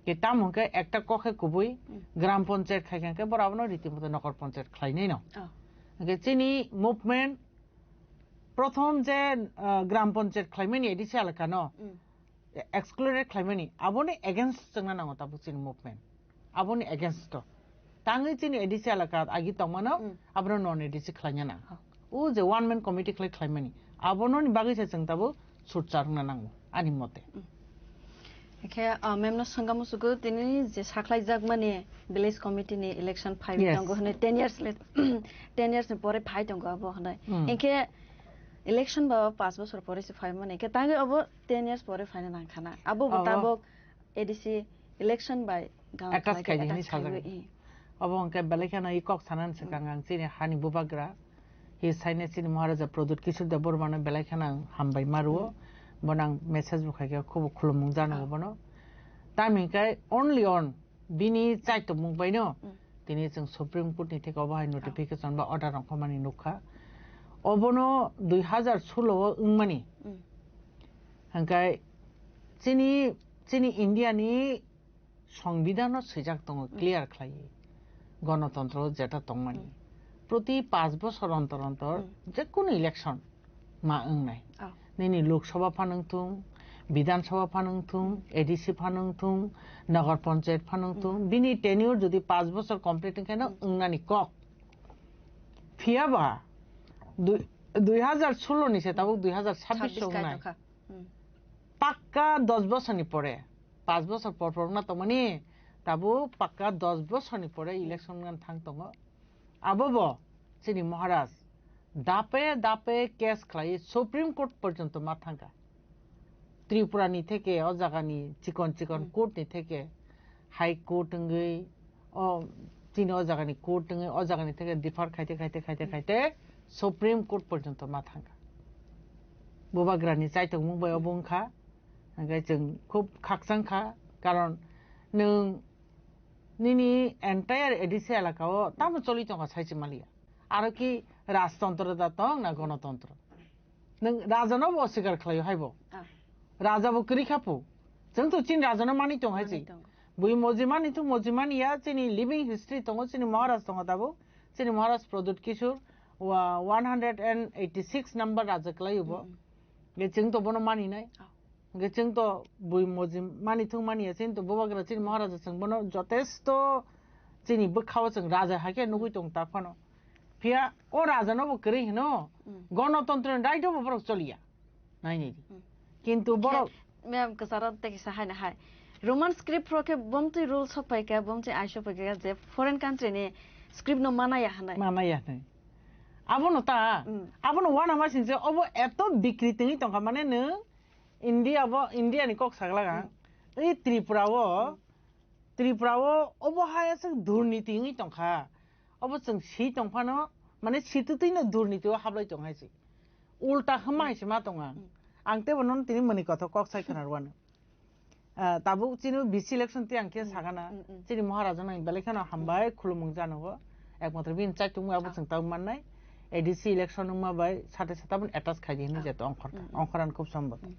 Ke tamo hwnkhe ekta kok khe kubui gram panchayat khai khe borok abono riti moto nogor panchayat khlainai no. Hwnkhe chini movement prothom je, ah, gram panchayat khlaimani A D C elakano excluded khlaimani, aboni against chwngna nango tabuk chini movement. Aboni against to. Tangwi chini A D C elaka agi tongmano, abono non A D C khlaina nang. O je one man committee khlai khlaimani, abononi bagwi se chwng tabuk sut charwkna nango, ani mote. Khe, ah, ma'am no swngamo sugo tini je sakhlaijakmani village committee ni election phai tongo hwnwi ten years le, ten years ni pore phai tongo abo hwnwi. Hinkhe election ba paanch bosor pore se phai mani. Hinkhe tangwi abo ten years pore phaina nang khana. Abo bo tabok A D C election bai gana attach khlai khe khaidi hwnwi attach khaiwi, sajagwi. Obo hwnkhe belai kheno i kok sanani swkang ang chini hani bubagra. Hi saine chini Maharaja Pradyut Kishore Deb Barmano belai kheno ang hambai ma rwo. Bono ang message bo khaikhe khubo khulumung jano bono. Tamni hinkhe only on bini chaitomung baino tini chwng Supreme Court ni theke obo hai notification ba order rok mani nukha. Obono dui hazar solo o wngmani. Hwnkhe chini, chini India ni Songbidhano swijak tongo clear khlaiwi, gonotontro jeta tongmani. Proti paanch bosor ontor ontor jekunu election ma wngnai. Nini Lok Sabha phano wngthung, Bidhan Sabha phano wngthung, A D C phano wngthung, Nagar Panchayat phano wngthung, bini tenure jodi paanch bosor complete wngkhe no wngnani kok. Phiyaba dui, dui hazar solo ni se tabuk dui hazar sabbish o wngnai. Pakka dos bosor ni pore. Paanch bosor por por wngna tongmani, tabuk pakka dos bosorni pore election wngna thang tongo. Abobo chini Maharaj dape dape case khlai Supreme Court porjonto ma thangkha. Tripura ni theke o jagani chikon chikon court ni theke High Court wngwi o chini o jagani court wngwi o jagani theke defer khaite khaite khaite khaite Supreme Court porjonto ma thangkha. Bubagrani chaitokmung bai obo wngkha. Hingke chwng khub khakchang kha, Karon nwng nini entire A D C elaka o tamo choli tongkha sai se maliya. Aro ki rajtontro da tong na gonotontro? Nwng raja no bo oswikar khlaio hai bo. Ah. Raja bo kwrwi kha pu. Chwng to chini raja no mani tong hai Mani si. Tongo. Bui moji mani thung moji mani ya chini living history tongo chini Maharaj tongo tabuk. Chini Maharaj Pradyut Kishore wa one hundred and eighty six number raja khlaio bo. Mm. Ge chwng to bono mani nai. Ah. Hingke chwng to bui moji mani thung mani ya, chini to bubagra chini Maharaja chwng bono jotesto chini bwkha o chwng raja hai khe nugui tong ta phano. Phiya o raja no bo kwrwi hino, Mm. Gonotontro ni right o bo borok choliya. Nai nai di. Mm. Kintu borok Khe, ma'am, kwcharo tei kisa hai na hai. Roman script rok khe bomtwi rule sok pai kha, bomtwi ai sok pai kha je foreign country ni script no mana ya hanai. Mana ya hanai. Abono ta, Mm. abono wana ma singse obo eto bikri tengwi tongkha mane nwng India bo, India ni kok sagla ang. Hmm. Ei Tripura o, Hmm. Tripura o obo hai aswk durniti wngwi tongkha. Obo chwng si tongphano, mane si twtwi no durniti o hablai tong hai se. Ulta hwnma hai se ma tong ang. Hmm. Ang teibo nono tini mwnwi kothok kok sai khwna rwano. Ah, tabuk chini B C election twi ang khe Hmm. sagana. Hmm, hmm. Chini Maharaja nang belai kheno hambai Hmm. khulumung janogo. Ekmatro bini chaitung abo Ah. chwng tabuk mannai. A D C election wngma bai sate sate abo attach khai di hinwi Ah. je to ongkhor ta. Mm, mm. Ongkhor ani khub sombot. Mm.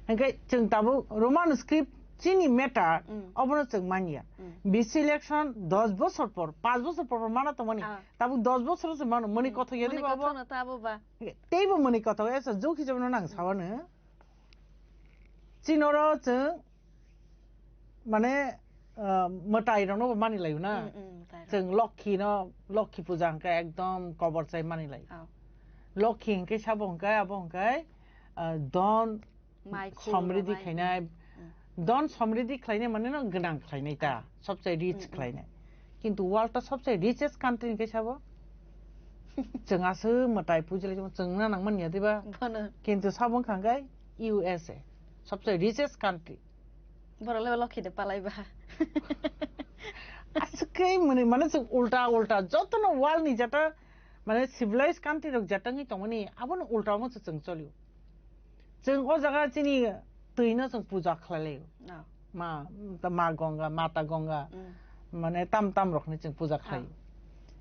Hingke chwng tabuk Roman script chini matter Mm. obono chwng manya. Mm. B C election dos bosor por, panch bosor por por mana tongmani. Ah. Tabuk dos bosor se mano, mani Mm. kothok ya Mani di babo. Kothok no ta abo ba. Teibo mani kothok esa juk hijab no nang Mm. sawano. Chinoro chwng mane, ah, mwtai rokno bo mani laio na. Mm, mm, mwtai rok. Chwng Lokhi no, Lokhi puja hwnkhe ekdom kobor chai mani lai. Oh. Lokhi hwnkhe sabo hwnkhe abo hwnkhe, ah, don Mai khul somridi rok bai. Khainai. Mm. Don somridi khlainai mane no gwnang khlainai ta. Ah. Sobse rich Mm, mm. Khlainai. Kintu world ta sobse richest country hwnkhe sabo. Chwng aswk mwtai puji lai chwng na nang manya diba? Bono. Kintu sabo wngkha hwnkhe U S A. Sobse richest country. Borok le Lokhi de palai ba. Aswk khe mwnwi mane chwng ulta ulta jotono world ni jeta mane civilized country rok jeta wngwi tongmani abono ulta omo se chwng cholio. Chwng o jaga chini twi no chwng puja khlai laio. Oh. Ma, ma Ganga, Mata Ganga, Mm. mane tam tam rok ni chwng puja khlai. Oh.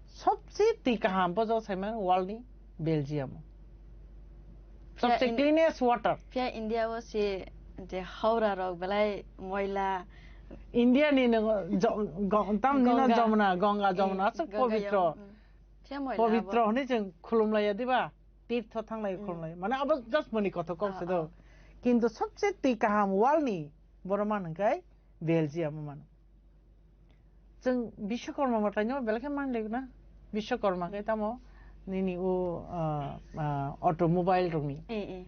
Sobse twi kaham bo jagao saimano world ni Belgium. Phiya Sobse in- cleanest water. Phiya India o se je Howrah rok belai moila. India ni no jo-, go-, tam ni no Ganga. Jamuna, Ganga, Eh, Jamuna, aswk Ganga, pobitro. Yamuna. Mm. Phiya moila Pobitro abo. Hwnwi chwng khulum laiya diba? Tirtho thanglai Mm. Khulum lai. Mane abo just mani kothok kok Ah, se do. Ah. Kintu sobse twi kaham world ni borok man hwnkhe Belgium mano. Chwng Biswakarma mwtai no belai khe man lai na. Biswakarma khe tamo nini o, ah, ah, automobile rokni. Eh, eh.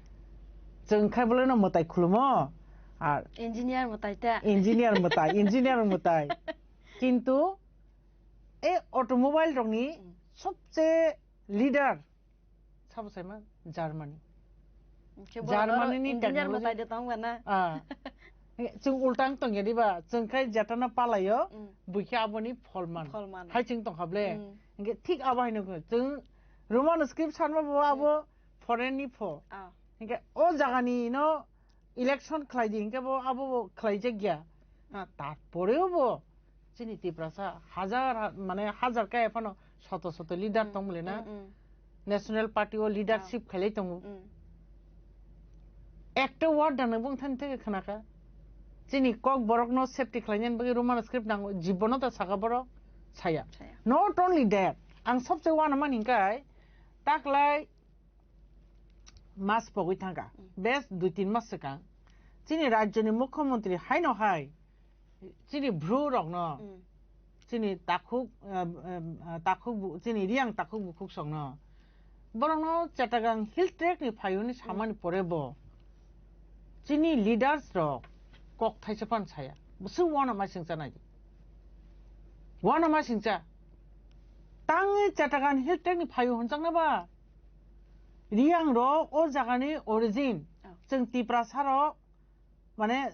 Chwng khai bolai no mwtai khulumo. Ar Engineer mwtai ta. Engineer mwtai, engineer mwtai. Kintu e automobile rokni Mm. sobse leader Sabo saima Germany. Khe borok Germany ni engineer technology. Mwtai de tong ba na? Ah. Chwng ulta wng tong ya diba? Chwng khai jeta no palaio, Mm. bui khe aboni pholman. Pholman. Hai chwng tong kha ble. Mm. Hingke thik abo hai no chwng Roman script sanma bo abo Mm. foreign ni pho. Ah. Hingke o jaga ni no election khlai di, hingke bo abo bo khlai jak ya. Ah, tarpore bo chini Tiprasa hajar ha-, mane hajar kaya phano soto soto leader Mm, tong mole na. Mm, mm. National Party o leadership Ah. Khailai tongo. Mm. Ekta word da nang bung thani theke khana kha. Chini kok borok no safety khlainani bagwi Roman script nango, jibono ta saka borok saya. Saya. Not only that, ang sobse wana mani hingkai taklai mas pogwi thangkha. Mm. Bes dui tin mas swkang chini rajyoni mukhyamantri haino hai chini bru rokno Mm. chini takhuk, em, em, takhuk bu-, chini Riyang takhuk bukhuk songno borokno Chattogram Hill Tract ni phaiwi Mm. Samani pore bo chini leaders rok kok thaisa phan saya. Bwswk wana ma singcha nai. Wana ma singcha. Tangwi Chattogram Hill Tract ni phaiwi hwnjakna ba. Riyang rok o jagani origin. Oh. Chwng Tiprasa rok, mane,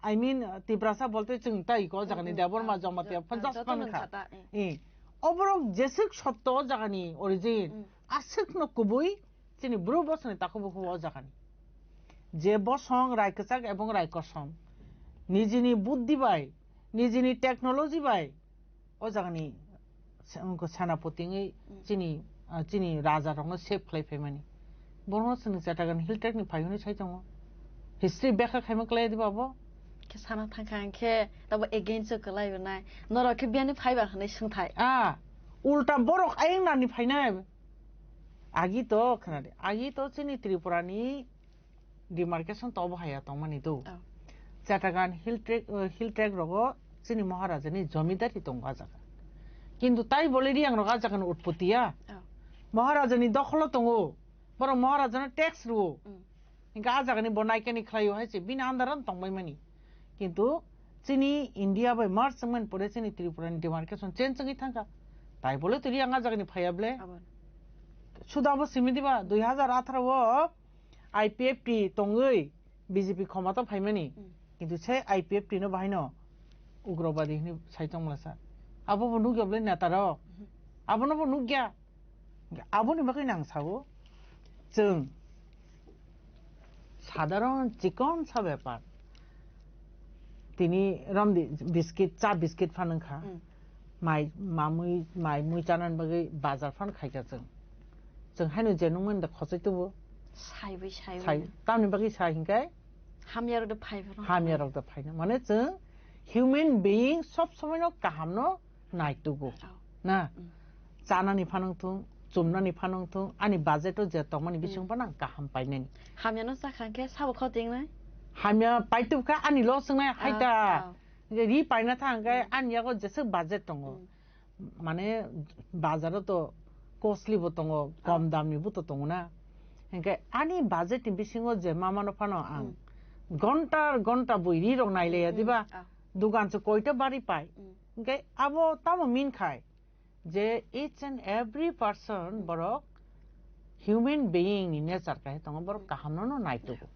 I mean, Tiprasa bolte chwng tai ko jagani Mm, mm, Debbarma, ah, Jamatia, jo-, ah, Punjab joto kan nung kha. Sata, eh. Eh. Oborok jeswk sotto o jagani origin. Mm. Aswk no kubui chini bru bosongni takhuk bukhuk o jagani. Je bosong rai kwchak ebong rai kosom. nijini buddhi bai, nijini technology bai, o jagani se-, wngkha senapoti wngwi Mm. chini, ah, chini raja rokno save khlai phaimani. Bono chwng Chattogram Hill Tract ni phai hwnwi sai tongo. History bekha khaima klai diba bo? Khe sana thangkha ang khe tabo against o kwlai rwnai. Norok khe biyani phaiba hwnwi swngthai. Ah, ulta borok ayang nani phainai. Agi to khna de. Agi to chini Tripura ni demarcation to obo haya tongmani do. Oh. Chattogram Hill Tract, uh, Hill Tract rogo chini Maharaja ni jomidari tongo a jaga. Kintu tai bole Reang rok a jaga ni utpoti ya. Oh. Maharaja ni dokholo tongo. Borok Maharaja no tax ruo. Mm. Hinka a jaga ni bo naikani khlaio hai se bini under o tongbai mani. Kintu chini India bai merge wngmani pore chini Tripura ni demarcation change wngwi thangkha. Tai bole to Reang a jaga ni phaiya ble. Abo. Suda bo simi diba, dui hazar atharo o I P F T tongwi B J P khoma to phaimani. Mm. Kintu se I P F T no bahai no ugrobadi hwnwi sai tongmlasa. Abo bo nukya ble neta rok. Mhm. Abo no bo nukya. Aboni bagwi nang sao. Chwng sadharon chikon sa bepar. Tini romdi biscuit, cha biscuit phan wngkha. Mm. Mai, mamui, mai mui chanani bagwi bazar phan khaikha chwng. Chwng haino je nungmani da khosoi tubu. Saiwi, saiwi. Sai, tamni bagwi sai hinkai? Hamya rok da phai phano. Hamya rok da phaino. Mane chwng human being sob somoi no kaham no naitugo. Oh. Na? Mm. Chanani phanang thung, chumnani phanang thung, ani budget o je tongmani bising Mm. phano ang kaham painani. Hamya no chakha khe sabo khoting nai? Hamya paitubkha ani loss wngnai Ah, haita. ah. Ri paina thang khe Mm. ani yago jeswk budget tongo. Mm. Mane bazaro to costly bo tongo, kom Ah. damni bo to tongo na. Hinkhe ani budget ni bisingo je mamano phano ang Mm. gonta gonta bui ri rok naileya Mm. diba? Ah. Dugan se koita bari pai. Mm. Hinkhe abo tamo min khai je each and every person borok human being ni nature kahe tongo, borok kaham no no naitugo.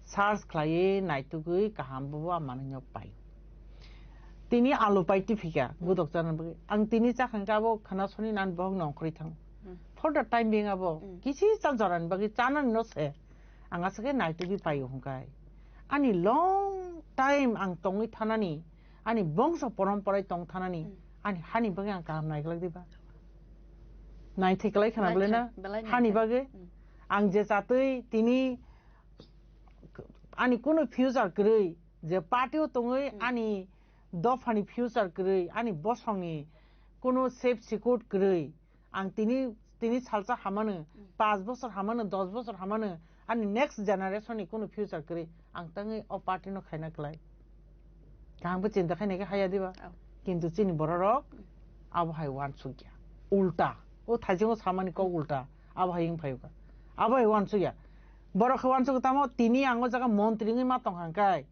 Search khlaiwi naitugwi kaham bo bo manwi no pai. Tini alu pai tiphika, godok chana bagwi. Ang tini chakhang khe abo khana soni nan bohok nongkhorwi thango. Hmm. For the time being abo Hmm. kisi cha jorani bagwi chanani no se. Ang aswk khe naitugwi paio hwnkhai. Ani long time ang tongwi thanani, ani bongso porom porai tong thanani, Hmm. ani hani bagwi ang kaham naiglak diba? Naithai kwlai khana belai na? Belai naithai, belai Hani naithai. bagwi? Hmm. Ang je chatwi tini ani kunu future kwrwi, je party o tongwi Hmm. ani dophani future kwrwi, ani bosongni kunu safe secured kwrwi, ang tini, tini salsa hamano, Hmm. panch bosor hamano, dos bosor hamano, ani next generation ni kunu future kwrwi, ang tangwi o party no khaina kwlai. Kaham khe chinta khaina khe haya diba? Oh. Kintu chini bororok Hmm. abo hai uansukya. Ulta. O thaichungo samani kok ulta. Abo hai wng phaiyuka. Abo hai uansukya. Borok khe uansukya tamo tini ang o jaga montri wngwi ma tong hang kai.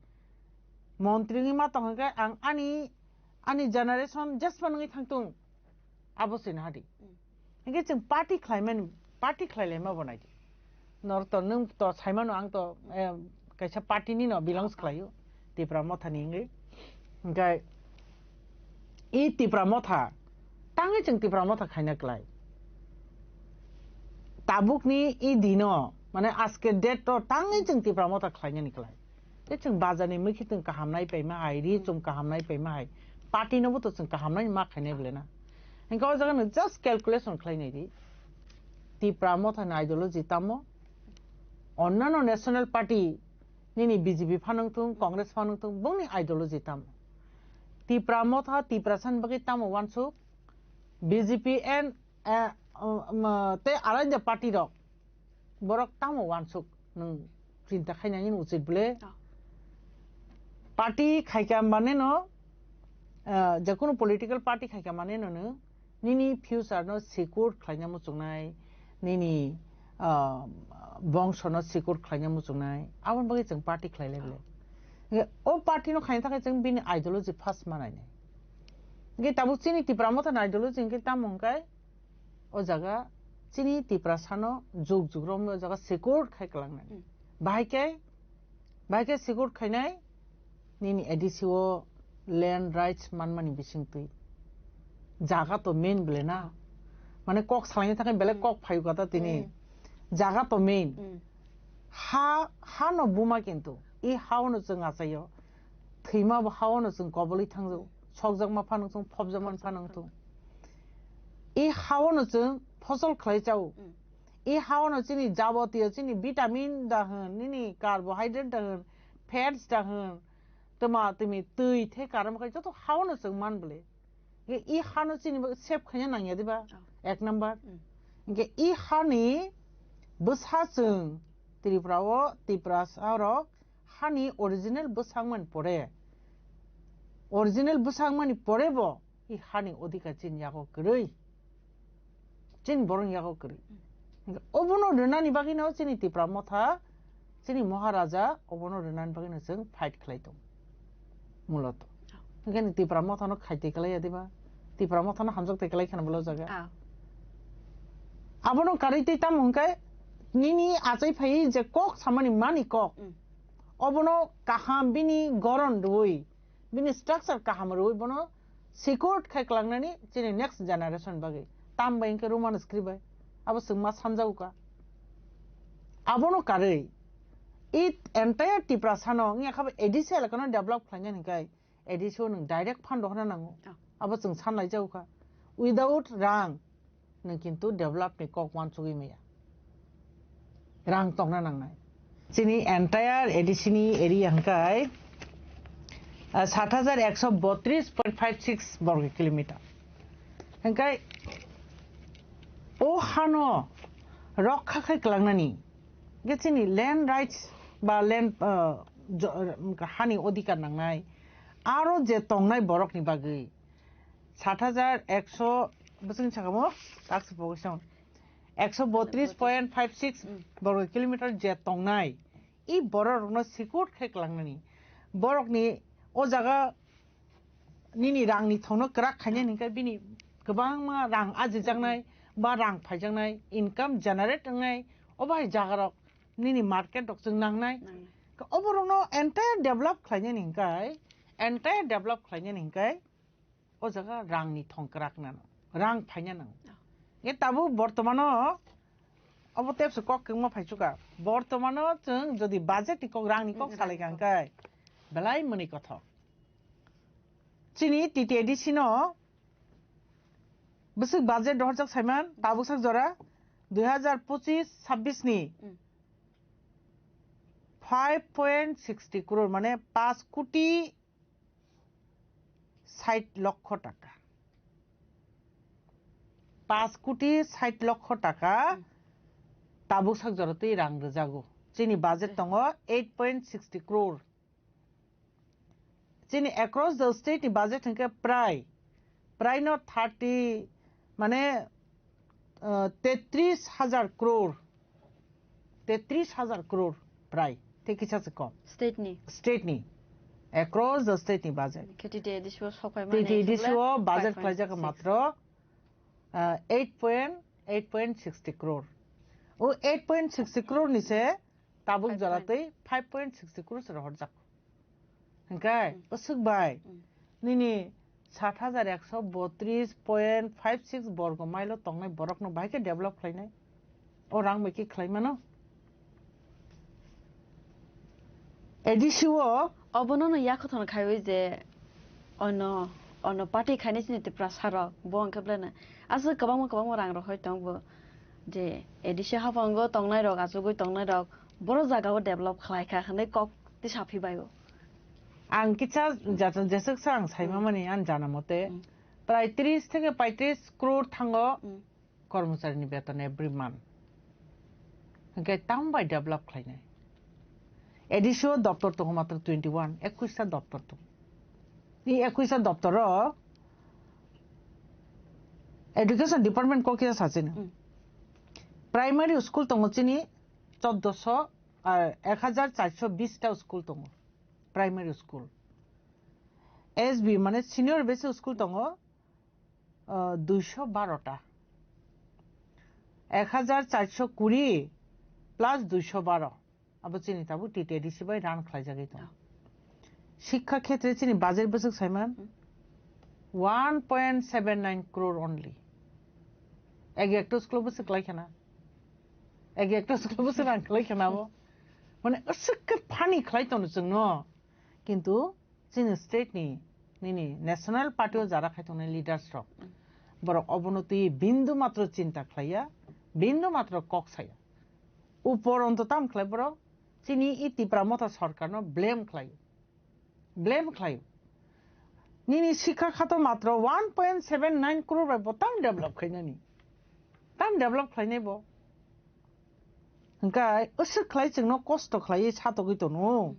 Montri wngwi ma tong hang kai ang ani, ani generation jesma wngwi thang tung. Abo sina hadi. Hmm. Hinkhe chwng party khlaimani, party khlailaima bo naidi. Nor to nwng to saimano ang to, eh, kaisa party ni no belongs khlaio. Tipra Motha ni wngwi. Hinkhe i Tipra Motha, tangwi chwng Tipra Motha khaina klai. Tabukni i dino, mane aske date to tangwi chwng Tipra Motha khlainani klai. Tei chwng bazar ni mui khe chwng kaham nai paima hai, ri chwng kaham nai paima hai. Party no bo to chwng kaham nai ma khainai bole na. Hinkhe o jaga no just calculation khlai nai di. Tipra Motha ni ideology tamo? Onnano national party nini B J P phanang thung, Congress phanang thung, bongni ideology tamo? Tipra Motha, Tiprasa ni bagwi tamo uansuk? B J P and, eh, um, tei alaida party rok, borok tamo uansuk nwng chinta khainani uchit bole? Oh. Party khaika mane no, eh, je kunu political party khaika mane no nwng nini future no secure khlaina muchungnai, nini, ah, bongso no secure khlaina muchungnai, aboni bagwi chwng party khlailai bole. Hinkhe o party no khaina thangwi chwng bini ideology first ma nainai. Hinkhe tabuk chini Tipra Motha ni ideology hinkhe tamo hinkhe o jaga chini Tiprasa no jug jug romwi o jaga secure khai kwlangnai. Hmm. Bahai khe, bahai khe secure khainai nini A D C o land rights manmani bisingtwi. Jaga to main bole na. Mane kok salaini thangwi belai Hmm. kok phaio kata tini. Hmm. Jaga to main. Hmm. Ha, ha no buma kintu. I ha no chwng achaio. thwima bo hao no chwng koboli thangjago. Sokjakma phano chwng phobjakma phano thung. I hao no chwng phosol khlai chao. Mm. I hao no chini jabotiyo chini vitamin da hwn, nini carbohydrate da hwn, fats da hwn, tma tmi twi the karam khai joto hao no chwng man bole. Ge i hano chini bo save khaina nangya diba? Oh. Ek number. Mm. Ge i hani bwsa chwng Tripura o, Tiprasa rok hani original bwsangmani pore, original bwsangmani pore bo i hani odhikar chini yago kwrwi. Chini borok yago kwrwi. Hingkhe obono rwnani bagwino chini Tipra Motha, chini Maharaja obono rwnani bagwino chwng fight khlai tongo. Muloto. Hingkhe ni Tipra Mothano khaite kwlai ya diba? Tipra Mothano hamjak te kwlai khana bolo jaga. Ah. Abono karwi tei tamo hingkhe nini achai phai je kok samani mani kok. Mm. Obono kaham bini goron rwi, bini structure kaham rwi bono secured khai kwlangnani chini next generation bagwi. Tam bai hingkhe Roman script bai. Abo chwng ma sanjago ka. Abono karwi. It entire Tiprasa no wngya kha A D C elaka no develop khlainani hingkhe A D C o nwng direct fund rohorna nango. Ah. Abo chwng sanlai jago ka. Without rang, nwng kintu develop ni kok uansugwi maya. Rang tongna nangnai. Chini entire A D C ni area hwnkhe, ah, sat hajar ekso botris point five six borgo kilometer. Hwnkhe o hano rokha khai kwlangnani, ge chini land rights ba land, ah, jo-, hani odhikar nangnai, aro je tongnai borokni bagwi, sat hajar ekso bwswk sakamo, taksi pogwi song. Ekso botris point five six borgo kilometer je tongnai, i bororokno secured khe kwlangnani. Borokni o jaga nini rangni thongno kwrak khainani hwnkhe bini kwbangma rang ajijaknai ba rang phaijaknai, income generate wngnai, o bahai jagarok nini market rok chwng nangnai. Nangnai. Oborokno entire develop khlainani hwnkhe, entire develop khlainani hwnkhe, o jaga rangni thong kwrak nano, rang phaina nango. Oh. Nge tabuk bortomano obo tepse kok kwngma phaichuka. Bortomano chwng jodi budget ni kok, rangni kok, mm, salai rangni kok. Kangkhe belai mwnwi kothok. Chini T T A D C no bwswk budget rohorjak saiman, tabuk sak jora dui hajar pochis sabbish ni, mm, five point sixty crore, mane paanch koti sait lokho taka. Paanch koti sait lokho taka, hmm, tabuk sak jora twi rang rwjago. Chini budget, eh, tongo eight point sixty crore. Chini across the state ni budget hwnkhe prai, prai no thirty, mane, uh, tetris hajar crore. Tetris hajar crore prai. Tei kisa se kom. State ni? State ni. Across the state ni budget. Khe T T A D C o sok pai mani T T A D C o budget five point six. Khlaijak matro, uh, eight point, eight point sixty crore. O eight point sixty crore ni se tabuk jora twi five point sixty crore se rohorjak. Hingkhe, hmm, bwswk bai, hmm, nini sat hajar ekso botris point five six borgo mile o tongnai borokno bahai khe develop khlainai. O rang bai khe khlai mano. A D C o obono no yakhothon khaiwi je ono, ono party khainai chini Tiprasa rok, bo hwnkhe belai no aswk kwbangma kwbangma rang rohoi tong bo. Je A D C haphango tongnai rok, achugwi tongnai rok, boro jaga o develop khlai kha hwnwi kok tisa phi bai o. Ang kisa jat-, jeswk sa ang saima, hmm, mani ang jana mote, hmm, prai tris theke paitris crore thango, hmm, kormochari ni beton every month. Hwnkhe tamo bai develop khlainai? A D C o doptor tongo matro twenty one, ekwis ta doptor tongo. Ni ekwis ta doptor o education department kok kisa sachino. Hmm. Primary school tongo chini choddoso, ah, ek hajar charso bis ta school tongo. Primary school. S B mane senior basic school tongo, ah, duiso baro ta. Ek hajar charso kuri plus duiso baro. Abo chini tabuk T T A D C bai run khlaijagwi tongo. Oh. Shikkha khetre chini budget bwswk saiman, hmm, one point seven nine crore only. Ek ekta school bwswk khlai khana? Ek ekta school bwswk rang khlai khana abo? Mane aswk khe funny khlai tono chwngno. Kintu chini state ni nini national party o jara khai tongnai leaders rok, borok obono twi bindu matro chinta khlaiya, bindu matro kok saya. Upor onto tam khlai borok chini i Tipra Motha sorkar no blame khlai, blame khlai. Nini sikha khato matro one point seven nine crore bai bo tam develop khainani, tam develop khlainai bo. Hingkai usuk khlai chwngno kosto khlaiwi satogwi tono.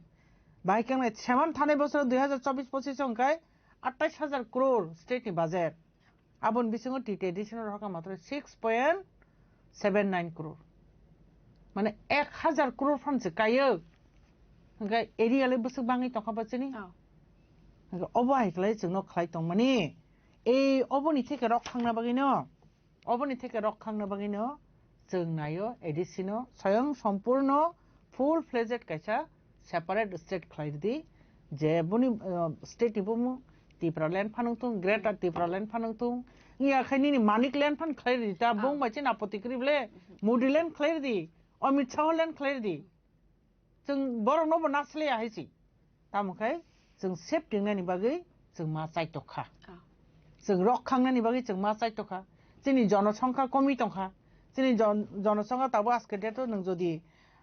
Bai kang nai seman thanai bosor dui hazar chobbish pochish hingkai atais hazar crore state ni budget. Aboni bisingo T T A D C no rohorkha matro six point seven nine crore. Mane ek hazar crore phan se kayo. Hingkai area le bwswk bangwi tongkha ba chini. Oh. Hingkai obo hai khlai chwngno khlai tongmani. Ei oboni theke rok khangna bagwi no. Oboni theke rok khangna bagwi no chwng naio A D C no soyang sompurno full fledged kaisa separate state khlai ridi, je boni, uh, state ni bumu Tipraland phanang tung, Greater Tipraland phanang tung, iya khai nini Manikland phan khlai ridi ta, ah, bung bai chini apoti kwrwi ble Modiland khlai ridi, Amit Shah land khlai ridi. Chwng borok no bo nasliya hai si. Tamo khai chwng safety nani bagwi chwng ma chai tokha. Ah. Chwng rok khang nani bagwi chwng ma chai tokha. Chini jonosongkha komi tongkha. Chini jon-, jonosongkha tabo aske date o nwng jodi,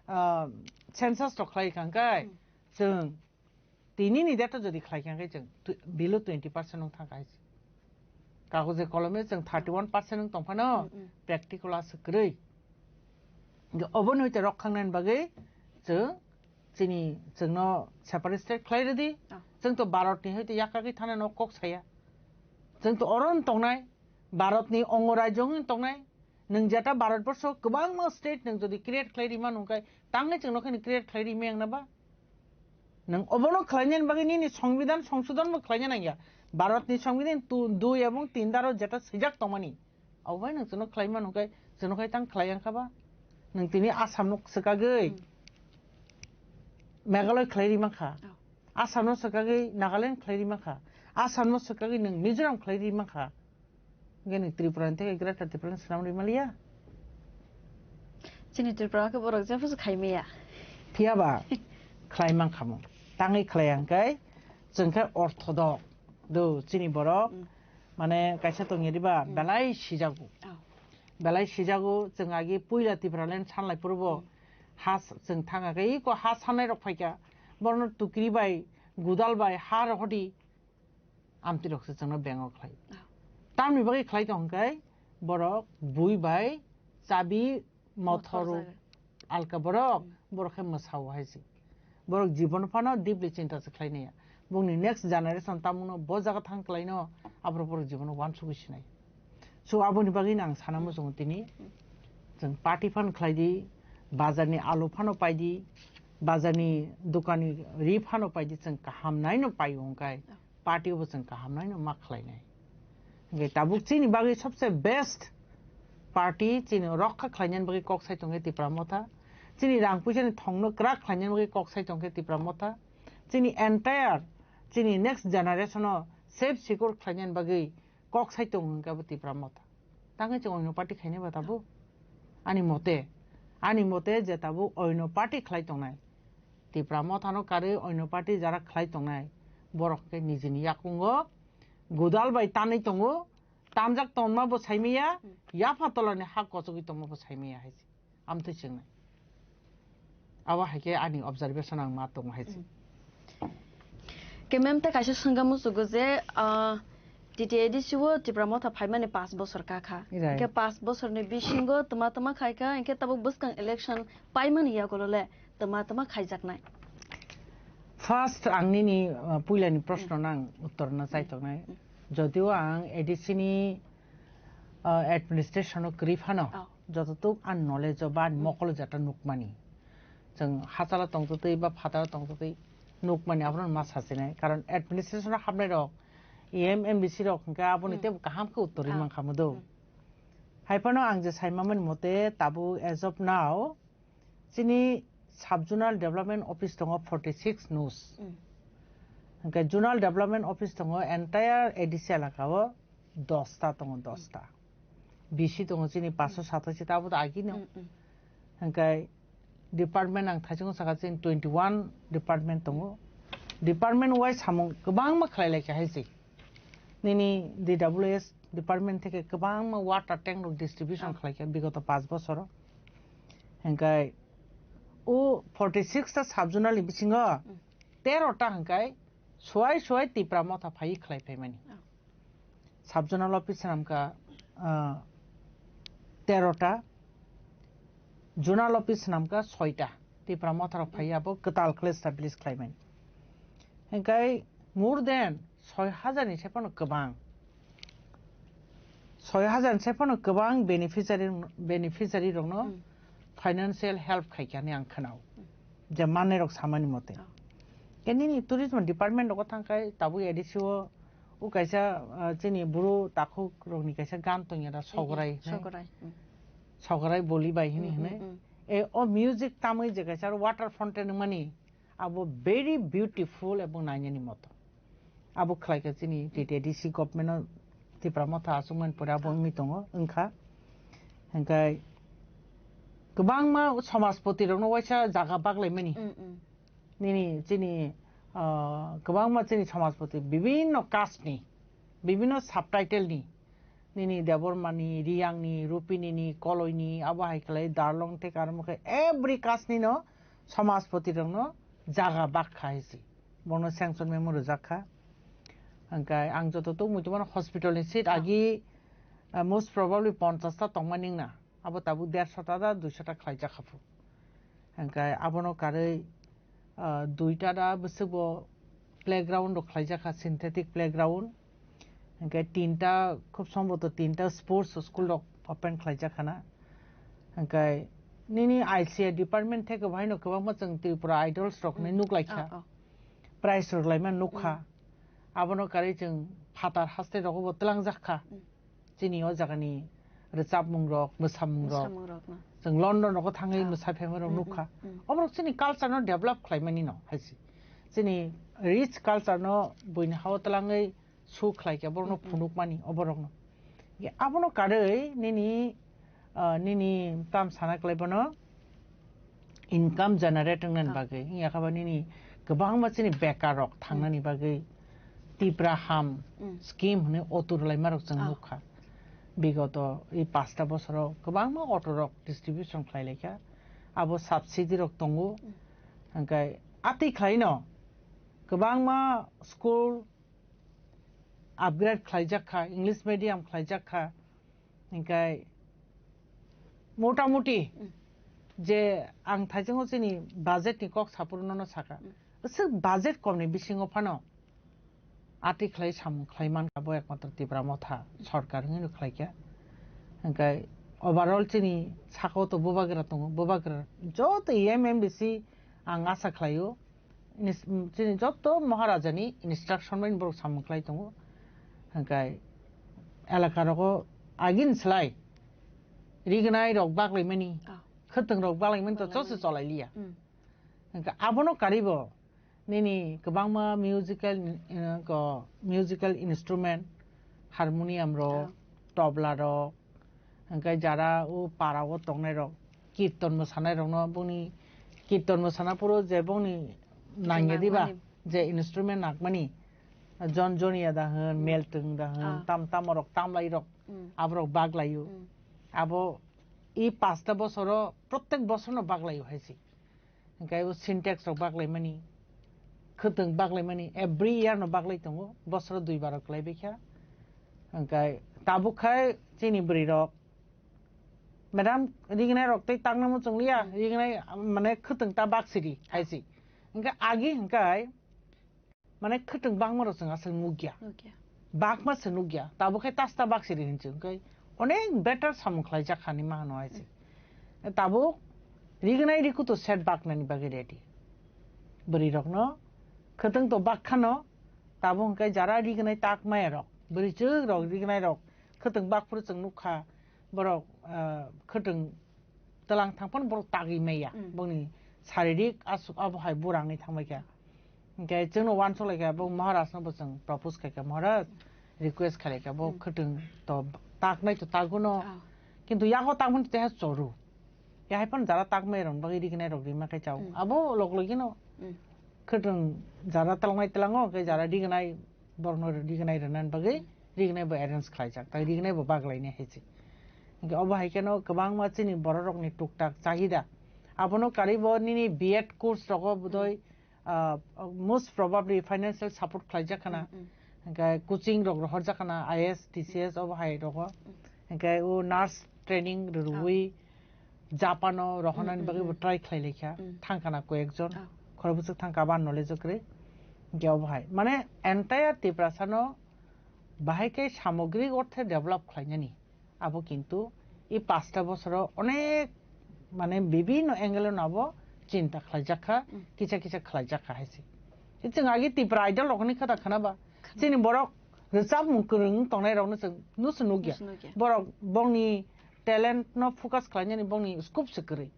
ah, census rok khlai kha hwnkhe, hmm, chwng tini ni date o jodi khlai kha hwnkhe chwng tw-, below twenty percent wng thang kha hai si. Kagoje kolome chwng thirty one percent wng tong phano, hmm, hmm, practical aswk kwrwi. Hwnkhe obono hwite rok khang nani bagwi chwng chini chwngno separate state khlai ridi. Ah. Chwng to Bharat ni hwite yakagwi thana no kok saya. Chwng to oro wng tongnai, Bharat ni ongo rajyo wng tongnai. Nwng jeta Bharat borsho kwbangma state nwng jodi create khlai rima nungkai, tangwi chwngno khe create khlai rima yang na ba? Nwng obono khlainani bagwi nini songbidan songsodon bo khlaina nangya. Bharat ni songbidan tu-, dui ebong tin daro jeta swijak tongmani. Abo bai nwng chwngno khlai mano khe, chwngno khai tang khlai yang kha ba? Nwng tini Assam no swkagwi, hmm, Meghalaya khlai ri mankha. Oh. Assam no swkagwi Nagaland khlai ri mankha. Assam no swkagwi nwng Mizoram khlai ri mankha. Hwnkhe nwng Tripura ni theke Greater Tripura ni swnam ri maliya. Chini Tripura khe borok jephuru khai maya. Phiya ba khlai mankha mo. Tangwi khlai yang khe chwng khe orthodok. Do, chini borok, mm, mane kaisa tongya diba, mm, belai sijago. Oh. Belai sijago, chwng agi puila Tipraland sanlai phurubo, mm, ha s-, chwng thanga khe iko ha sanai rok phaikha. Borokno tukri bai, gudal bai, ha rohodi, amtwi rok se chwngno bengo khlai. Oh. Tamni bagwi khlai tong khe, borok bui bai, chabi, mothor mothor jaga. Alka borok, hmm, borok khe mwsao hai se. Borok jibon phano deeply chinta se khlai naiya. Bongni next generation tamungno bo jaga thang khlaino aborok borok jibono uansugwi sinai. So aboni bagwi no ang sana muchungo tini. Chwng party phan khlai di, bazarni alu phano pai di, bazarni dokanni ri phano pai di, chwng kaham naino pai wngkai. Party bo chwng kaham naino ma khlainai. Hingke tabuk chini bagwi sobse best party chini rokha khlainani bagwi kok sai tongkhe Tipra Motha. Chini rang puisani thongno kwrak khlainani bagwi kok sai tongkhe Tipra Motha. Chini entire chini next generation o safe secure khlainani bagwi kok sai tongo hingke abo Tipra Motha. Tangwi chwng oino party khainai ba tabuk? Ani mote, ani mote je tabuk oino party khlai tongnai. Tipra Mothano karwi oino party jara khlai tongnai. Borok khe nijini yakungo gudal bai tanwi tongo. Tamjak tongma bo saimaya, yapha tolani ha kochogwi tongma bo saimaya hai se. Amtwi chengnai. Abo hai khe ani observation ang ma tongo hai se. Ke mem ta kaisa sengkha musugo je, ah, T T A D C o Tipra Motha phaimani paanch bosor kakha. Right. Hingke paanch bosorni bisingo tma tma khaikha, hingke tabuk bwskang election paimani yagolo le tma tma khaijaknai. First, ang nini, ah, puilani proshno nang uttor na chai tongnai. Jodio ang A D C ni, ah, administration o kwrwi phano, oh, jototuk ang knowledge o ba ang mokolo jata nukmani. Chwng hachalo tongtwtwi ba phataro tongtwtwi nukmani abono ma sachinai. Karon administration o hapnai rok, E M, M D C rok hwnkhe aboni teibo kaham khe uttor rwi mankha mudo. Hai phano ang je saimamani mote tabuk as of now, chini sub zonal development office tongo forty six nus. Hwnkhe zonal development office tongo entire A D C elaka o dosta tongo, dosta. B C tongo chini paanch sho satai se, abo to agini. Hwnkhe department ang thaichungo saka chini twenty one department tongo. Department wise samung kwbangma khlai lai kha hai se. Nini D W S department theke kwbangma water tank rok distribution khlai kha bigoto panch bosoro. Hingkai o forty six ta sub zonal ni bisingo tero ta hingkai suai suai Tipra Motha phai khlai phaimani. Sub zonal office swnamkha, ah, tero ta, zonal office swnamkha soi ta. Tipra Motha rok phai abo kwtal khlai establish khlaimani. Hingkai more than soi hajar ni se phano kwbang. Soi hajar ni se phano kwbang beneficiary, beneficiary rokno financial help khai kha hinwi ang khwnao. Je manwi rok samani mote. Ke nini tourism department rogo thangkhai tabuk A D C o, o kaisa, ah, chini buru takhuk rokni kaisa gan tongya da Sograi hinwi. Sograi. Sograi boli bai hinwi hinwi. E, o music tamwi je kaisa water fountain wngmani, abo very beautiful ebong nainani moto. Abo khlai kha chini T T A D C government o Tipra Motha achukmani pore abo wngwi tongo, wngkha. Hingkai kwbangma samajpoti rokno waisa jaga baklaimani. Nini chini, ah, kwbangma chini samajpoti bibinno caste ni, bibinno subtitle ni, nini Debbarma ni, Riyang ni, Rupini ni, Koloi ni, abo hai khlai Darlong tei Karmo khe every caste ni no samajpoti rokno jaga bak kha hai se. Bono sanction memo rwjak kha. Hingkai ang joto tongmui tongmani hospital ni seat agi, ah, most probably ponchash ta tongmani wngna. Abo tabuk dershota da duishota khlaijak kha phu. Hingkai abono karwi, ah, duita da bwswkbo playground rok khlaijak kha, synthetic playground. Hingkai tinta, khub somboto tinta sports school rok open khlaijak khana. Hingkai nini I C I department theke bo haino kwbangma chwng Tripura Idols rok hinwi nuklaikha. Prize rwlaimani nukha. Abono karwi chwng phatar haste rogo bo twlangjak kha. Chini o jagani rwchapmung rok, mwsamung rok. Mwsamung rok, no. Chwng London rogo thangwi mwsaphaima rok nukha. Oborok chini culture no develop khlaimani no hai se. Chini rich culture no buini hao twlangwi show khlai kha, borokno phunukmani, oborokno. Ye, abono karwi nini, ah, nini tam sana kwlai bono income generate wngnani bagwi. Wngya kha ba nini kwbangma chini bekar rok thangnani bagwi Tipra Ham scheme hwnwi auto rwlaima rok chwng nukha. Bigoto i pasta bosoro kwbangma auto rok distribution khlai lai kha. Abo subsidy rok tongo. Hingkai atwi khlaino kwbangma school upgrade khlaijak kha, English medium khlaijak kha, hingkai motamuti je ang thaichungo chini budget ni kok saphuru nono saka, bwswk budget kom ni bisingo phano ati khlai samung khlai man kha bo ekmatro Tipra Motha sorkar hwnwi no khlai kha, hingkai overall chini saka o to bubagra tongo, bubagra joto E M M D C ang asa khlaio. Inis-, chini joto Maharaja ni instruction bai borok samung khlai tongo. Hingkai elaka rogo agini slai rignai rok baklaimani, khwtwng rok baklaimani to choswi cholai liya. Hingkhe abono karibo nini kwbangma musical, eh, ko, musical instrument, harmonium rok, tobla rok, hingkhe jara o para o tongnai rok, kirton mwsanai rokno boni kirton mwsana phuru je boni nangya diba, je instrument nakmani, jon joniya da hwn, meltwng da hwn, tam tam rok, tamlai rok, aborok baglaio. Abo i pasta bosoro, protek bosorno baglaio hai se. Hingkhe o Sintex rok baklaimani, khwtwng baklaimani, every year no baklai tongo, bosoro dui bar rok kwlai baikha. Hingkhe tabuk khai chini bwrwi rok, madam, rignai rok tei takna muchung liya, rignai mane khwtwng ta baksidi hai se. Hingkhe agi hingkhe mane khwtwng bakma rok chwng aswk nukya. Bakma se nukya. Tabuk khai tasta baksiri hinwi chwng khai onek better samung khlaijak hani ma hano hai se. Tabuk rignai rikuto set baknani bagwi ready. Bwrwi rokno khwtwng to bakkhano, tabuk hwnkhe jara rignai takmaya rok, bwrwi chwk rok rignai rok khwtwng bakphuru chwng nukha borok, ah, khwtwng twlang thang phano borok tagwi maya. Bongni saririk aswk abo hai burangwi thangbai kha. Hingkhe chwngno uansuk lai kha, bo Maharaj no bo chwng propose khai kha, Maharaj request khai lai kha, bo khwtwng to taknai to taguno. Kintu yago takmani teha choru. Ya hai phano jara takmai rok bagwi rignai rok rima khai chao. Abo log logi no khwtwng jara twlangnai tlango, hwnkhe jara rignai, borokno rignai rwnani bagwi rignai bo arrange khlaijak, tai rignai bo baglainai hai se. Hwnkhe obo hai kheno kwbangma chini bororokni tuktak chahida. Abono karwi bo nini B Ed course rogo bodoi, ah, most probably financial support khlaijak khana. Mm, mm. Hwnkhe coaching rok rohorjak khana, I A S, T C S obo hai rogo. Mm. Hwnkhe o nurse training rwrwi Japano rohornani Mm, mm, bagwi bo mm. try khlai laikha. Mm. Thangkhana koyekjon. Ah. Khorokbwswk thangkha, abo ang knowledge o kwrwi. Hwnkhe obo hai. Mane entire Tiprasano bahai khe samogrik orthe develop khlainani. Abo kintu i pasta bosoro onek mane bibinno angle no abo chinta khlaijakha, Mm. kisa kisa khlaijakha hai se. Chwng agi Tipra Idol rokni khata khana ba. Chini borok rwchapmung kwrwng tongnai rokno chwng nusu nukya. Nusu nukya. Borok bongni talent no focus khlainani bongni scope se kwrwi.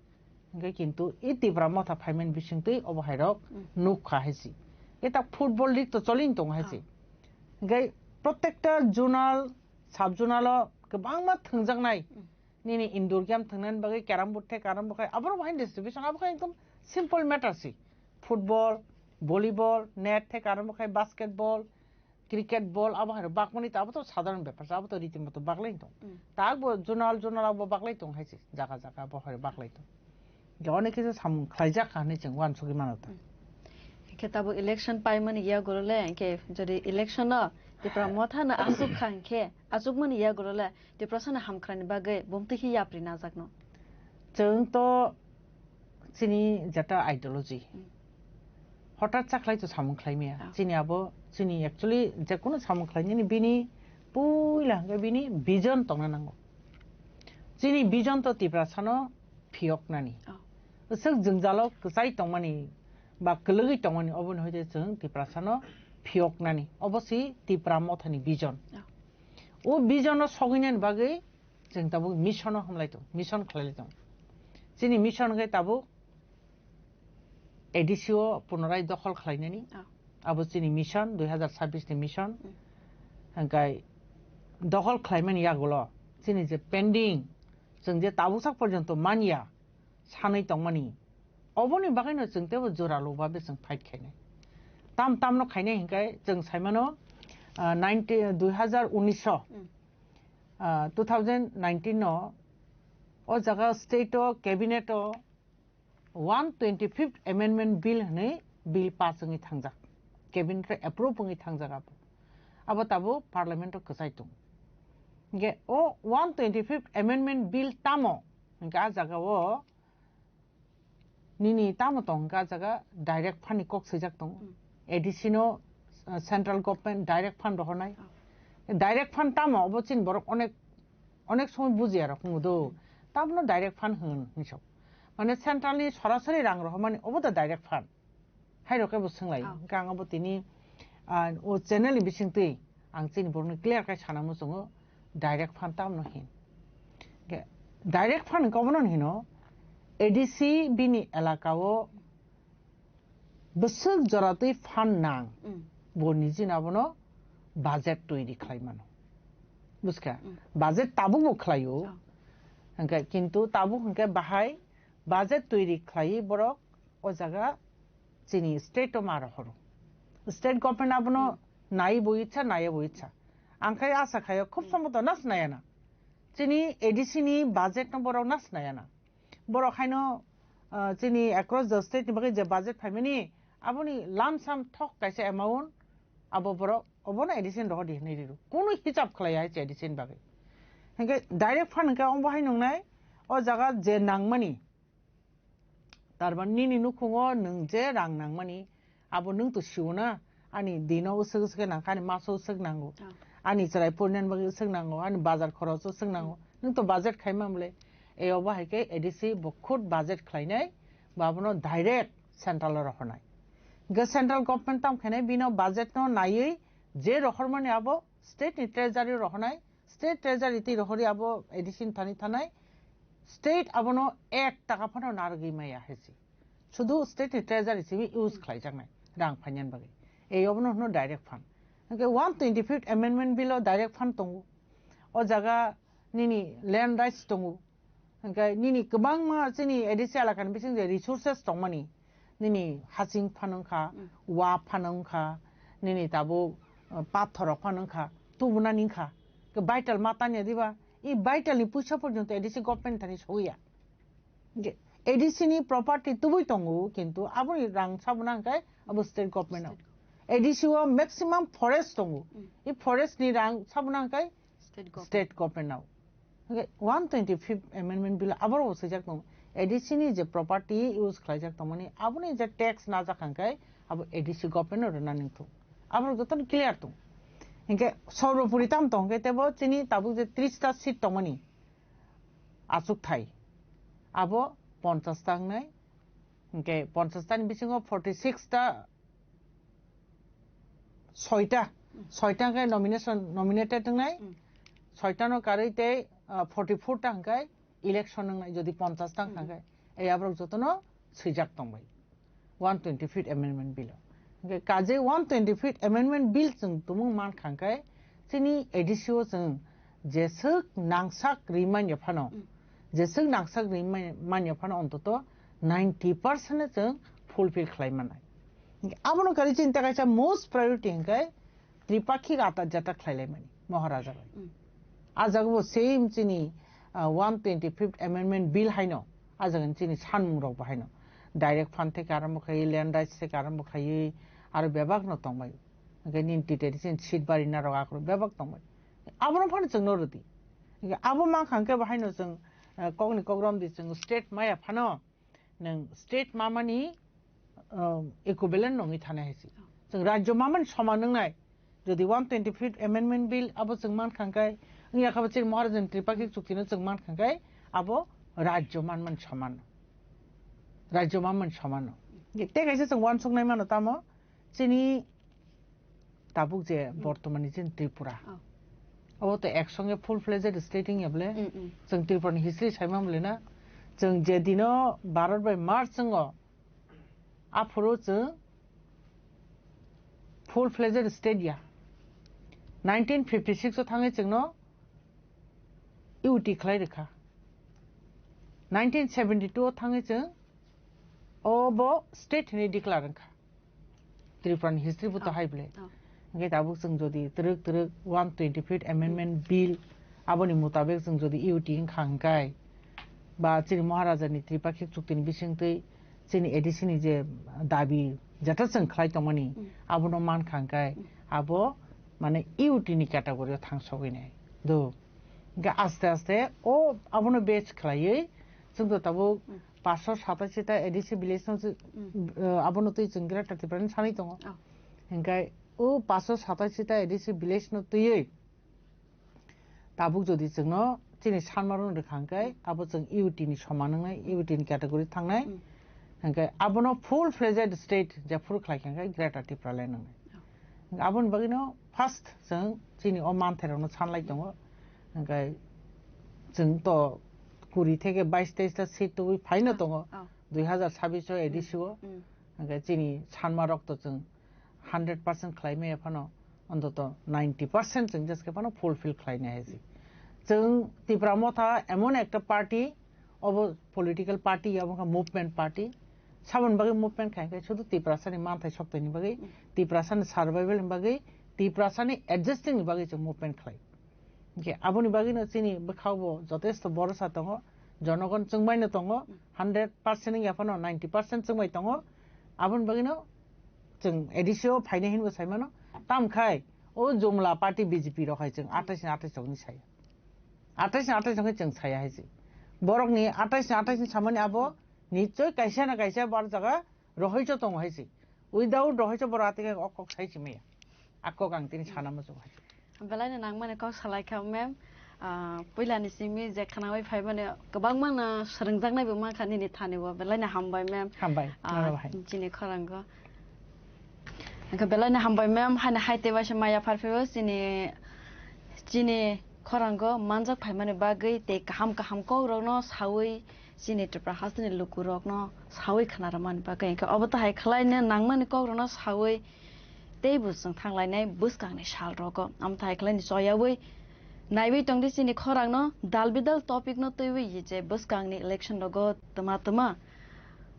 Hwnkhe kintu i Tipra Motha phaimani bisingtwi obo hai rok Mm. nukha hai se. Eta football league to choli tong hai se. Ah. Hwnkhe protekta zonal, sub zonal o kwbangma thwngjaknai. Mm. Nini indoor game thwngnani bagwi carrom board the, carrom board khai, aborok bahai distribution, abo khai ekdom simple matter si. Football, volleyball, net the, carrom board khai, basketball, cricket ball, abo hai bakmani to, abo to sadharan bepar, abo to riti moto baglai tong. Mm. Tak bo zonal, zonal abo baglai tong hai si, jaga, jaga abo hai baglai tong. Hwnkhe onek kisa samung khlaijak kha hinwi chwng uansugwi mano ta. Hwnkhe tabuk election paimani yagulo le, hwnkhe jodi election no Tipra Motha no asuk kha hwnkhe, asukmani yagulo le Tiprasano hamkhrani bagwi bumtwi khe yapri najakno. Chwng to chini jeta ideology. Hmm. Hothat cha khlai to samung khlai maya. Ah. Chini abo, chini actually je kono samung khlai nini bini puila hwnkhe bini vision tongna nango. Chini vision to Tiprasano phiyoknani. Oh. Swk jwngjalo kwchai tongmani ba kwlwgwi tongmani, oboni hoite chwng Tiprasano phiyoknani. Obo si Tipra Mothani vision. Oh. O vision no sogwinani bagwi chwng tabuk mission o hamlai tong, mission khlailai tong. Chini mission hwnkhe tabuk A D C o punorai dokhol khlainani. Oh. Abo chini mission, dui hazar sabbish ni mission. Hmm. Hwnkhe dokhol khlaimani yagulo chini je pending, chwng je tabuksak porjonto manya sanwi tongmani, oboni bagwino chwng teibo joralo babe chwng fight khainai. Tam tamno khainai hwnkhe chwng saimano, ah, nineteen, dui hazar unis o, Hmm. ah, two thousand nineteen no o jaga state o cabinet o one twenty-fifth Amendment Bill hwnwi bill pass wngwi thangjak. Cabinet o approve wngwi thangjak abo. Abo tabuk parliament o kwchai tongo. Hwnkhe o one twenty-fifth Amendment Bill tamo? Hwnkhe a jaga o nini tamo tong hwnkhe a jaga direct fund ni kok swijak tongo. Hmm. A D C no, uh, central government direct fund rohornai. Oh. Direct fund tamo? Obo chini borok onek, onek somoi bujiya rok wngo do. Hmm. Tamno direct fund hwn hinwi sok. Mane central ni sorasori rang rohormani obo da direct fund. Hai rok khe bo swnglai. Oh. Hwnkhe ang abo tini, ah, o channel ni bisingtwi ang chini borokno clear khai sana muchungo, direct fund tamno hin. Hwnkhe direct fund hwnkhe obono hino, A D C bini elaka o bwswk jora twi fund nang, Mm. bo nijino abono budget toiri khlai mano. Buskha? Mm. Budget tabuk bo khlaio. Oh. Hwnkhe kintu tabuk hwnkhe bahai budget toiri khlaiwi borok o jaga chini state o ma rohoro. State government abono Hmm. nai bo itsa, naiya bo itsa. Ang khai asa khaio khub Hmm. somboto nas nayana. Chini A D C ni budget no borok nas nayana. Borok haino, ah, chini across the state ni bagwi je budget phaimani, aboni lump sum thok kaisa amount abo borok obono A D C ni rohor di hinwi riro. Kunu hisab khlaiya hai se A D C ni bagwi. Hwnkhe direct fund hwnkhe ongbo hai nungnai, o jaga je nangmani, Tarmani nini nukhungo nwng je rang nangmani, abo nwng to sio na, ani dino uswk uswk khe nangkha, ani maso uswk nango. Ah. Ani chwrai porinan bagwi uswk nango, ani bazar khoroch uswk nango. Nwng to budget khaima mole. E obo hai khe A D C bo khud budget khlainai, bo abono direct central o rohornai. Hwnkhe central government tam khainai bino budget no naiwi je rohormani abo state ni treasury rohornai, state treasury twi rohorwi abo A D C ni thani thanai, state abono ek taka phano narwgwi maya hai se. Sudu state ni treasury simi use khlaijaknai rang phainani bagwi. Ei obono hwno direct fund. Hwnkhe one twenty-fifth Amendment Bill o direct fund tongo. O jaga nini land rights tongo. Hwnkhe nini kwbangma chini A D C elakani bising je resources tongmani, nini hasing phano wngkha, wa phano wngkha, nini tabuk, uh, pathor rok phano wngkha, tubunani wngkha. Ke vital ma tanya diba? I vital ni puisa porjonto A D C government thani soya. Hingke A D C ni property tubui tongo, kintu aboni rang sabuna hingke abo state government o. A D C o maximum forest tongo. I forest ni rang sabuna hingke state government o. Hingke one twenty-fifth amendment bill aboro bo swijak tongo. A D C ni je property use khlaijak tongmani, aboni je tax najak hingke abo A D C government o rwna nangthu. Aboro jotono clear tongo. Hingke sorbopori tam tong hingke tebo chini tabuk je tris ta seat tongmani achukthai. Abo ponchas ta wngnai. Hingke ponchas ta ni bisingo forty six ta, soita, soita hingke nomination, nominated wngnai. Soita no karwi tei, ah, forty four ta hingke election wngnai, jodi ponchas ta wngkha hingke. Ei aborok jotono swijak tongbai. One twenty-fifth Amendment Bill o. Hingke kaje one twenty-fifth Amendment Bill chwng tumung mankha hingke chini A D C o chwng jeswk nangsak ri manya phano, jeswk nangsak ri man-, manya phano ontoto ninety percent no chwng fulfill khlai manai. Hingke abono kari chinta kaisa most priority hingke Tripakhik ata jata khlai laimani Maharaja bai. A jaga bo same chini, ah, one twenty-fifth Amendment Bill haino, a jaga ni chini sanmung rok bo haino. Direct fund theke arambo khai, land rights theke arambo khai, aro bebak no tongbai. Hingke nini titeri chini seat bari na rok akhoro bebak tongbai. Abono phano chwng no rwdi. Hingke abo mankha hingke bo haino chwng, ah, kokni kokrom di chwng state maya phano. Nwng state mamani, um, equivalent nongwi thana hai se. Chwng rajyo mamani soman wngnai. Jodi one twenty-fifth Amendment Bill abo chwng mankha hwnkhe, wngya kha bo chini Maharajani Tripakhik chukti no chwng mankha hwnkhe, abo rajyo manmani soman. Rajyo manmani soman no. Tei kaisa chwng uansuknai mano tamo, chini tabuk je bortomani chini Tripura. Oh. Abo to ek songe full fledged state wngya bole. Mm, mm. Chwng Tripura ni history saimang bole na. Chwng je dino Bharat bai merge wngo, aphuru chwng full fledged state ya. Nineteen fifty six o thangwi chwngno U T khlai rwkha. Nineteen seventy two o thangwi chwng obo state hinwi declare wngkha. Tripura ni history bo to hai bole. Oh. Hingke tabuk chwng jodi twrwk twrwk one twenty-fifth Amendment Bill aboni mutabek chwng jodi U T wngkha hingkai ba chini Maharaja ni Tripakhik chukti ni bisingtwi chini A D C ni je dabi jeta chwng khlai tongmani abono mankha hingkai abo mane U T ni category o thangsogwi nai. Do. Hingke aste aste o abono base khlaiwi chwng to tabuk paanch sho satashi ta A D C village no, uh, abono twi chwng Greater Tripura ni sanwi tongo. Oh. Hingke o paanch sho satashi ta A D C village no twiwi tabuk jodi chwngno chini sanmarok rwkha hingke abo chwng U T ni soman wngnai, U T ni category thangnai. Hingke abono full fledged state jephuru khlai kha hingke Greater Tripura land wngnai. Aboni bagwino first chwng chini o manthairokno sanlai tongo. Hingke chwng to kuri theke bais teis ta seat tubui phaino tongo. Oh. Dui hazar sabbish o A D C o. Mm. Hingke chini sanmarok to chwng hundred percent khlai maya phano, ontoto ninety percent chwng jeske phano fulfill khlai nai hai se. Chwng Tipra Motha emon ekta party, obo political party, obo wngkha movement party. Saboni bagwi movement khai khe sudu Tiprasani manthai soktoini bagwi, Tiprasani survival ni bagwi, Tiprasani adjusting ni bagwi chwng movement khlai. Hingke aboni bagwino chini bwkhao bo jotesto borosa tongo, jonogon chwngbaino tongo, hundred percent wngya phano ninety percent chwngbai tongo. Aboni bagwino chwng A D C o phainai hinwi saimano, tamkhai o jumla party B J P rok hai chwng atais ni atais rokni saya. Atais ni atais rokni chwng saya hai se. Borokni atais ni atais ni samani abo nichoi kaisa na kaisa bar jaga rohoi cho tongo hai se. Without rohoi cho borok atike o kok sai simi ya. A kok ang tini sana muchung hai. Belai no nangmani kok salai kha ma'am. Ah, puila ni simi je khanawi phai mani kwbangma no swrwngjaknai bo mankha nini thani bo. Belai no hambai ma'am. Hambai, ah, noro bahai. Chini khorango. Hingke belai no hambai ma'am, haino hai tei waisa maya pharphaibo chini, chini khorango manjak phaimani bagwi tei kaham kaham kok rokno sawi chini Tripura hasteni lukurokno sawi khna rwmani bagwi, hingke obo to hai khlaina nangmani kokrokno sawi teibo chwng thanglainai bwskangni salrogo. Amo to hai khlaina choyawi naiwi tongdi chini khorangno dal bidal topicno twiwi je bwskangni election rogo twma twma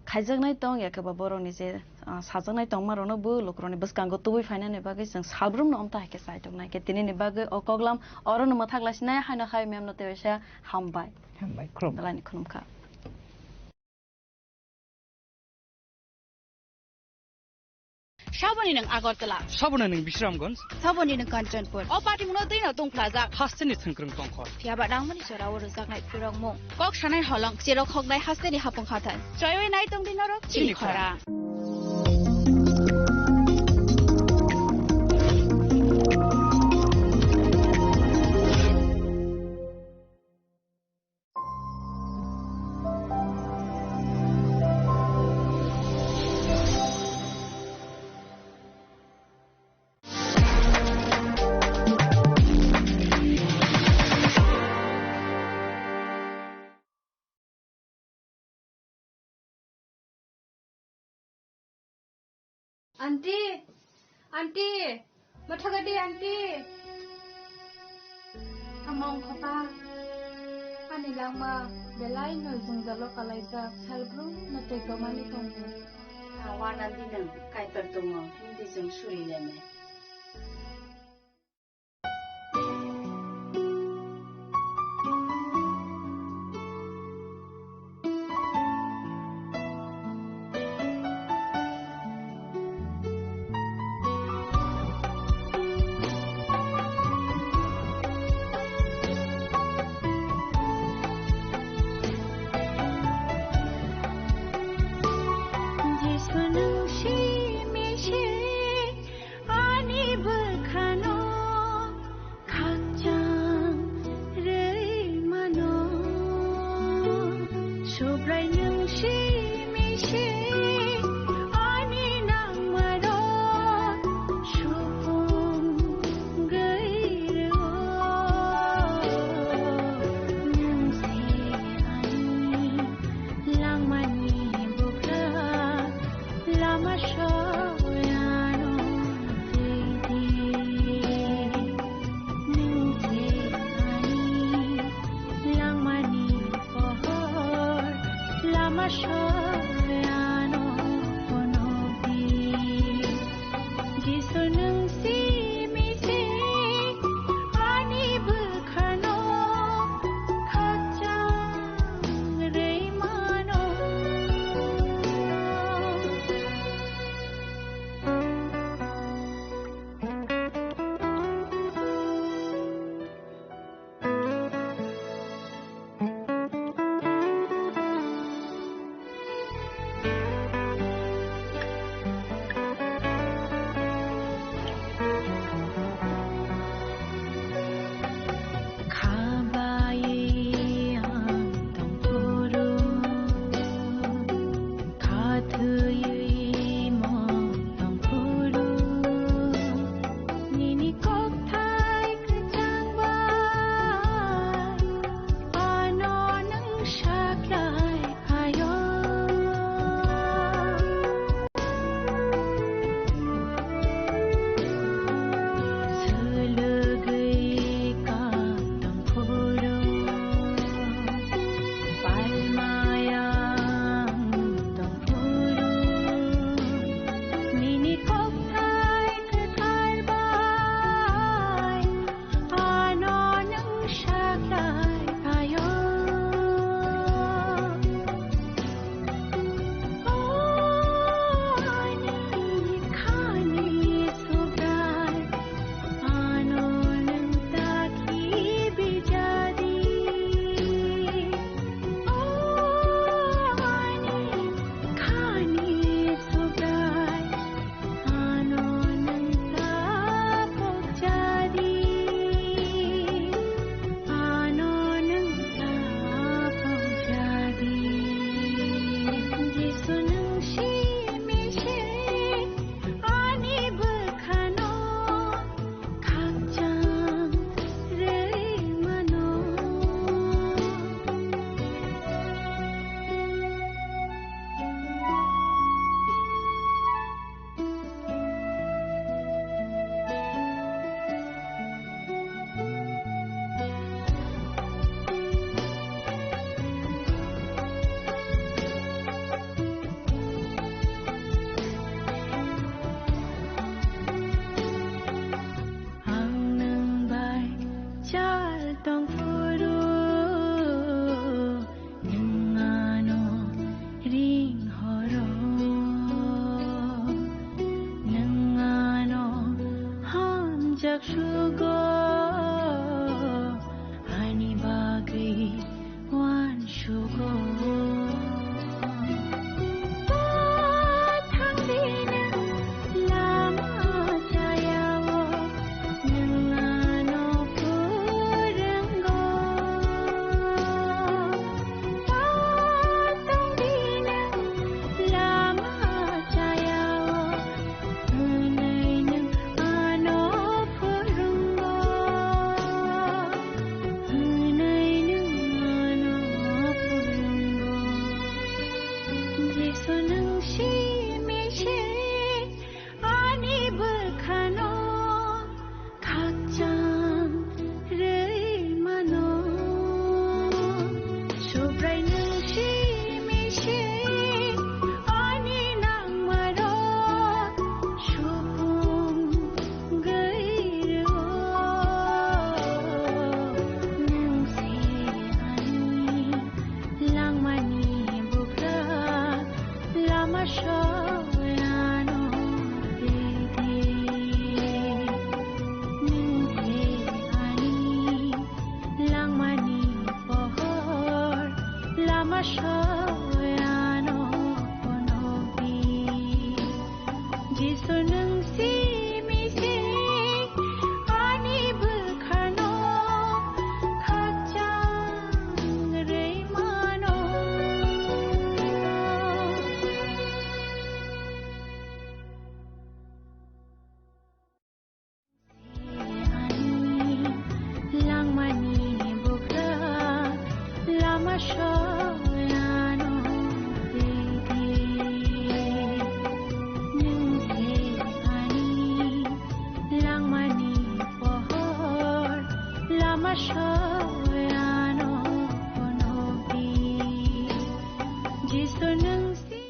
Khaijaknai tong, ya khe ba borokni je, ah, sajaknai tongma rokno bo lukurokni bwskango tubui phainani bagwi chwng salbrumno omta hai khe chaitok nai khe tinini bagwi o koklam orono mwthak laisinai haino hai mem no teisa hambai. Hambai, khulumkha. Dalai ni khulumkha. Saboni nwng Agartala. Saboni nwng Bisramganj. Saboni nwng Kanchanpur. O patimungno twino tungphlajak. Hasteni thwngkwrwng tongkhor. Phiyaba nangmani jora o rwjaknai phirokmung. Kok sanai holong, cherok hoknai hasteni hapung hathai. Choiwi nai tongdi norok chini chini khorang. Aunty, aunty, mathagadi aunty. Among khopa, ani langma belai no jwngjalo kalaijak, salbrum no tei tomani tongo. Awan aunty nwng kaitor tongo, hindi jwng suri leme. Jisu nwng simi se ani bwkhano khakchang rwi mano. Subrai nwng simi se ani nangmarok supung gwi rwo. Nwng se ani langmani bwkha, lama soyano twi di. Nwng je ani langmani pohor, lama soyano phunuk di. Jisu nwng simi se ani bwkhano khakchang rwi mano. Lama soyano phunukdi, Jisu nwng simi se ani bwkhano khakchang rwi mano. Langmani bugra lama soyano twiwi. Nwng se ani langmani pohor lama soyano phunukdi. Jisu nwng si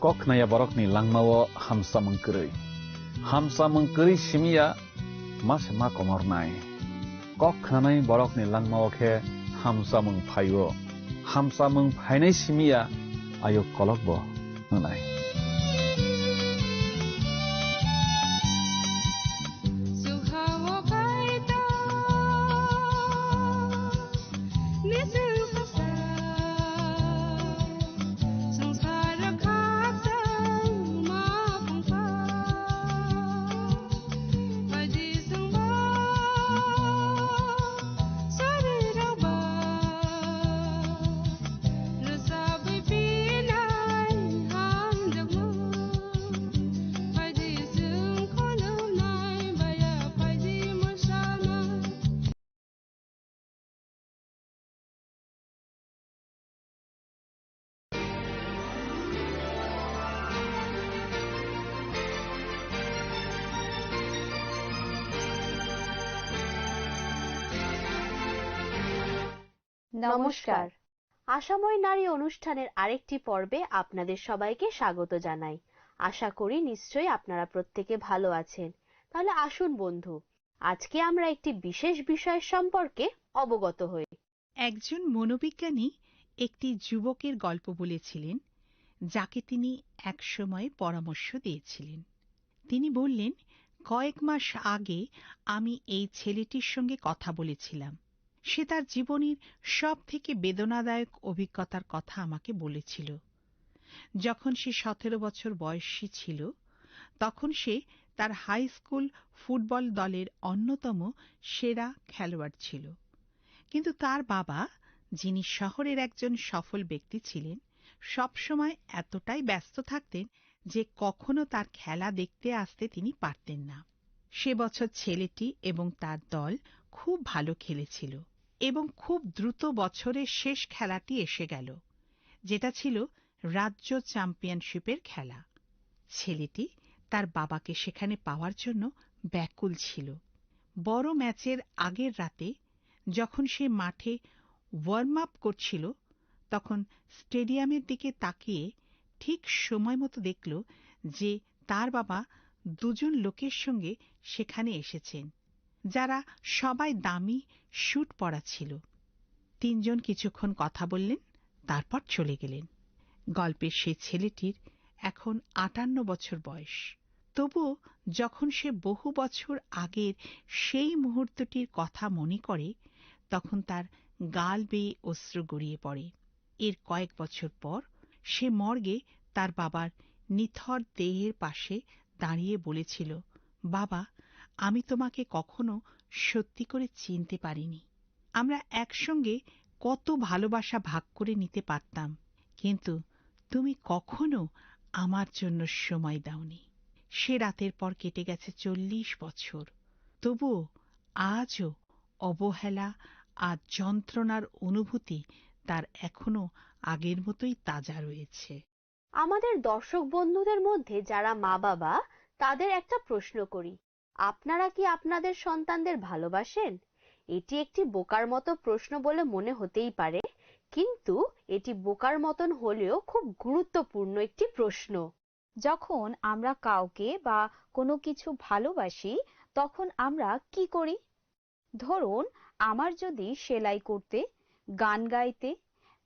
Kok khnaya borokni langmao hamsamung kwrwi. Hamsamung kwrwi simi ya ma se ma komornai. Kok khnanai borokni langmao khe hamsamung phaio. Hamsamung phainai simi ya ayuk kolokbo wngnai. নমস্কার। আশাময় নারী অনুষ্ঠানের আরেকটি পর্বে আপনাদের সবাইকে স্বাগত জানাই। আশা করি নিশ্চয়ই আপনারা প্রত্যেকে ভালো আছেন। তাহলে আসুন বন্ধু, আজকে আমরা একটি বিশেষ বিষয় সম্পর্কে অবগত হই। একজন মনোবিজ্ঞানী একটি যুবকের গল্প বলেছিলেন, যাকে তিনি একসময় পরামর্শ দিয়েছিলেন। তিনি বললেন, "কয়েক মাস আগে আমি এই ছেলেটির সঙ্গে কথা বলেছিলাম। সে তার জীবনের সব থেকে বেদনাদায়ক অভিজ্ঞতার কথা আমাকে বলেছিল। যখন সে সতেরো বছর বয়সী ছিল, তখন সে তার হাই স্কুল ফুটবল দলের অন্যতম সেরা খেলোয়াড় ছিল। কিন্তু তার বাবা, যিনি শহরের একজন সফল ব্যক্তি ছিলেন, সবসময় এতটাই ব্যস্ত থাকতেন যে কখনো তার খেলা দেখতে আসতে তিনি পারতেন না। সে বছর ছেলেটি এবং তার দল খুব ভালো খেলেছিল এবং খুব দ্রুত বছরের শেষ খেলাটি এসে গেল, যেটা ছিল রাজ্য চ্যাম্পিয়নশিপের খেলা। ছেলেটি তার বাবাকে সেখানে পাওয়ার জন্য ব্যাকুল ছিল। বড় ম্যাচের আগের রাতে যখন সে মাঠে ওয়ার্ম আপ করছিল, তখন স্টেডিয়ামের দিকে তাকিয়ে ঠিক সময় মতো দেখল যে তার বাবা দুজন লোকের সঙ্গে সেখানে এসেছেন, যারা সবাই দামি স্যুট পরা ছিল। তিনজন কিছুক্ষণ কথা বললেন, তারপর চলে গেলেন। গল্পের সেই ছেলেটির এখন আটান্ন বছর বয়স। তবুও যখন সে বহু বছর আগের সেই মুহূর্তটির কথা মনে করে, তখন তার গাল বেয়ে অশ্রু গড়িয়ে পড়ে। এর কয়েক বছর পর সে মর্গে তার বাবার নিথর দেহের পাশে দাঁড়িয়ে বলেছিল, "বাবা, আমি তোমাকে কখনো সত্যি করে চিনতে পারিনি। আমরা একসঙ্গে কত ভালোবাসা ভাগ করে নিতে পারতাম, কিন্তু তুমি কখনো আমার জন্য সময় দাওনি।" সে রাতের পর কেটে গেছে চল্লিশ বছর। তবুও আজও অবহেলা আর যন্ত্রণার অনুভূতি তার এখনো আগের মতোই তাজা রয়েছে। আমাদের দর্শক বন্ধুদের মধ্যে যারা মা বাবা, তাদের একটা প্রশ্ন করি, আপনারা কি আপনাদের সন্তানদের ভালোবাসেন? এটি একটি বোকার মতো প্রশ্ন বলে মনে হতেই পারে, কিন্তু এটি বোকার মতন হলেও খুব গুরুত্বপূর্ণ একটি প্রশ্ন। যখন আমরা কাউকে বা কোনো কিছু ভালোবাসি, তখন আমরা কি করি? ধরুন, আমার যদি সেলাই করতে, গান গাইতে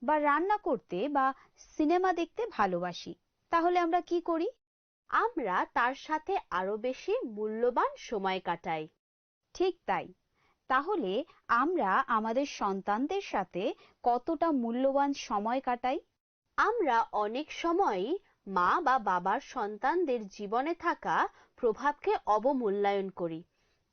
বা রান্না করতে বা সিনেমা দেখতে ভালোবাসি, তাহলে আমরা কি করি? আমরা তার সাথে আরো বেশি মূল্যবান সময় কাটাই। ঠিক তাই। তাহলে আমরা আমাদের সন্তানদের সাথে কতটা মূল্যবান সময় কাটাই? আমরা অনেক সময়ই মা বা বাবার সন্তানদের জীবনে থাকা প্রভাবকে অবমূল্যায়ন করি।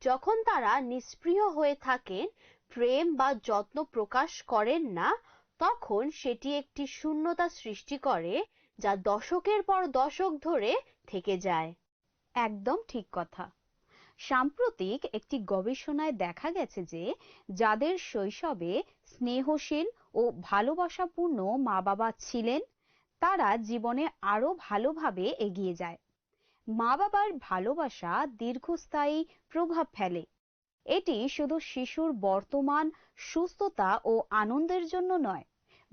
যখন তারা নিষ্ক্রিয় হয়ে থাকেন, প্রেম বা যত্ন প্রকাশ করেন না, তখন সেটি একটি শূন্যতা সৃষ্টি করে, যা দশকের পর দশক ধরে থেকে যায়। একদম ঠিক কথা। সাম্প্রতিক একটি গবেষণায় দেখা গেছে যে যাদের শৈশবে স্নেহশীল ও ভালোবাসাপূর্ণ মা বাবা ছিলেন, তারা জীবনে আরও ভালোভাবে এগিয়ে যায়। মা বাবার ভালোবাসা দীর্ঘস্থায়ী প্রভাব ফেলে। এটি শুধু শিশুর বর্তমান সুস্থতা ও আনন্দের জন্য নয়,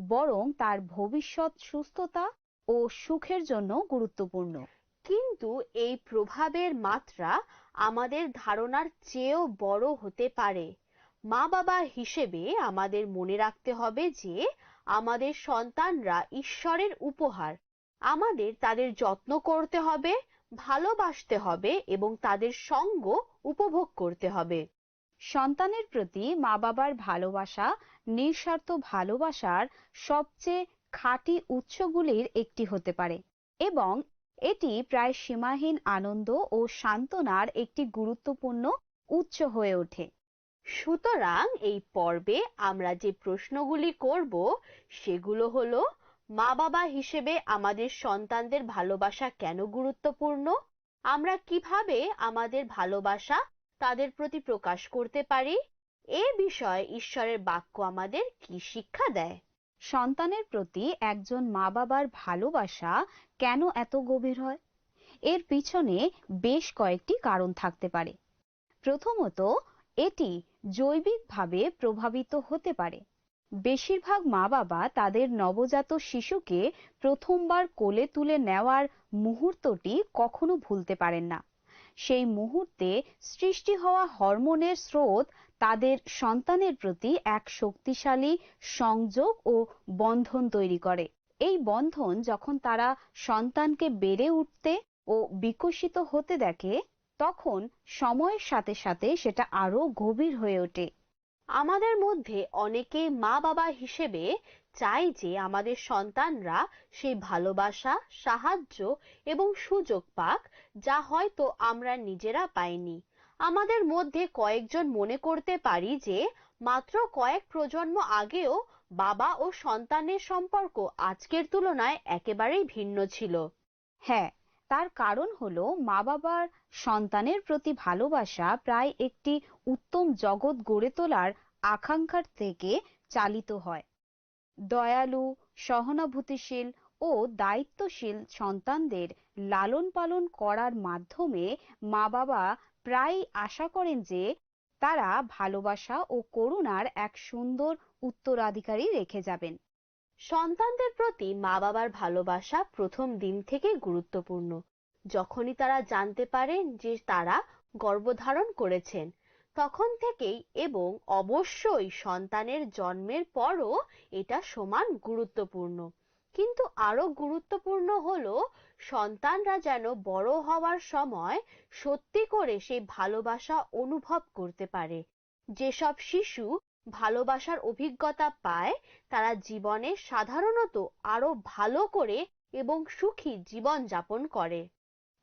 বরং তার ভবিষ্যৎ সুস্থতা ও সুখের জন্য গুরুত্বপূর্ণ। কিন্তু এই প্রভাবের মাত্রা আমাদের ধারণার চেয়েও বড় হতে পারে। মা বাবা হিসেবে আমাদের মনে রাখতে হবে যে আমাদের সন্তানরা ঈশ্বরের উপহার। আমাদের তাদের যত্ন করতে হবে, ভালোবাসতে হবে এবং তাদের সঙ্গ উপভোগ করতে হবে। সন্তানের প্রতি মা বাবার ভালোবাসা নিঃস্বার্থ ভালোবাসার সবচেয়ে খাঁটি উৎসগুলির একটি হতে পারে এবং এটি প্রায় সীমাহীন আনন্দ ও সান্ত্বনার একটি গুরুত্বপূর্ণ উৎস হয়ে ওঠে। সুতরাং এই পর্বে আমরা যে প্রশ্নগুলি করব, সেগুলো হলো, মা বাবা হিসেবে আমাদের সন্তানদের ভালোবাসা কেন গুরুত্বপূর্ণ? আমরা কিভাবে আমাদের ভালোবাসা তাদের প্রতি প্রকাশ করতে পারি? এ বিষয়ে ঈশ্বরের বাক্য আমাদের কি শিক্ষা দেয়? সন্তানের প্রতি একজন মা বাবার ভালোবাসা কেন এত গভীর হয়? এর পিছনে বেশ কয়েকটি কারণ থাকতে পারে। প্রথমত, এটি জৈবিকভাবে প্রভাবিত হতে পারে। বেশিরভাগ মা বাবা তাদের নবজাত শিশুকে প্রথমবার কোলে তুলে নেওয়ার মুহূর্তটি কখনো ভুলতে পারেন না। সেই মুহূর্তে সৃষ্টি হওয়া হরমোনের স্রোত তাদের সন্তানের প্রতি এক শক্তিশালী সংযোগ ও বন্ধন তৈরি করে। এই বন্ধন যখন তারা সন্তানকে বেড়ে উঠতে ও বিকশিত হতে দেখে, তখন সময়ের সাথে সাথে সেটা আরো গভীর হয়ে ওঠে। আমাদের মধ্যে অনেকেই মা বাবা হিসেবে চাই যে আমাদের সন্তানরা সেই ভালোবাসা, সাহায্য এবং সুযোগ পাক, যা হয়তো আমরা নিজেরা পাইনি। আমাদের মধ্যে কয়েকজন মনে করতে পারি যে মাত্র কয়েক প্রজন্ম আগেও বাবা ও সন্তানের সম্পর্ক আজকের তুলনায় একেবারেই ভিন্ন ছিল। হ্যাঁ, তার কারণ হলো মা বাবার সন্তানের প্রতি ভালোবাসা প্রায় একটি উত্তম জগৎ গড়ে তোলার আকাঙ্ক্ষার থেকে চালিত হয়। দয়ালু, সহানুভূতিশীল ও দায়িত্বশীল সন্তানদের লালন পালন করার মাধ্যমে মা বাবা প্রায়ই আশা করেন যে তারা ভালোবাসা ও করুণার এক সুন্দর উত্তরাধিকারী রেখে যাবেন। সন্তানদের প্রতি মা বাবার ভালোবাসা প্রথম দিন থেকে গুরুত্বপূর্ণ। যখনই তারা জানতে পারেন যে তারা গর্ভধারণ করেছেন, তখন থেকেই এবং অবশ্যই সন্তানের জন্মের পরও এটা সমান গুরুত্বপূর্ণ। কিন্তু আরো গুরুত্বপূর্ণ হলো সন্তানরা যেন বড় হওয়ার সময় সত্যি করে সেই ভালোবাসা অনুভব করতে পারে। যেসব শিশু ভালোবাসার অভিজ্ঞতা পায়, তারা জীবনে সাধারণত আরো ভালো করে এবং সুখী জীবন যাপন করে।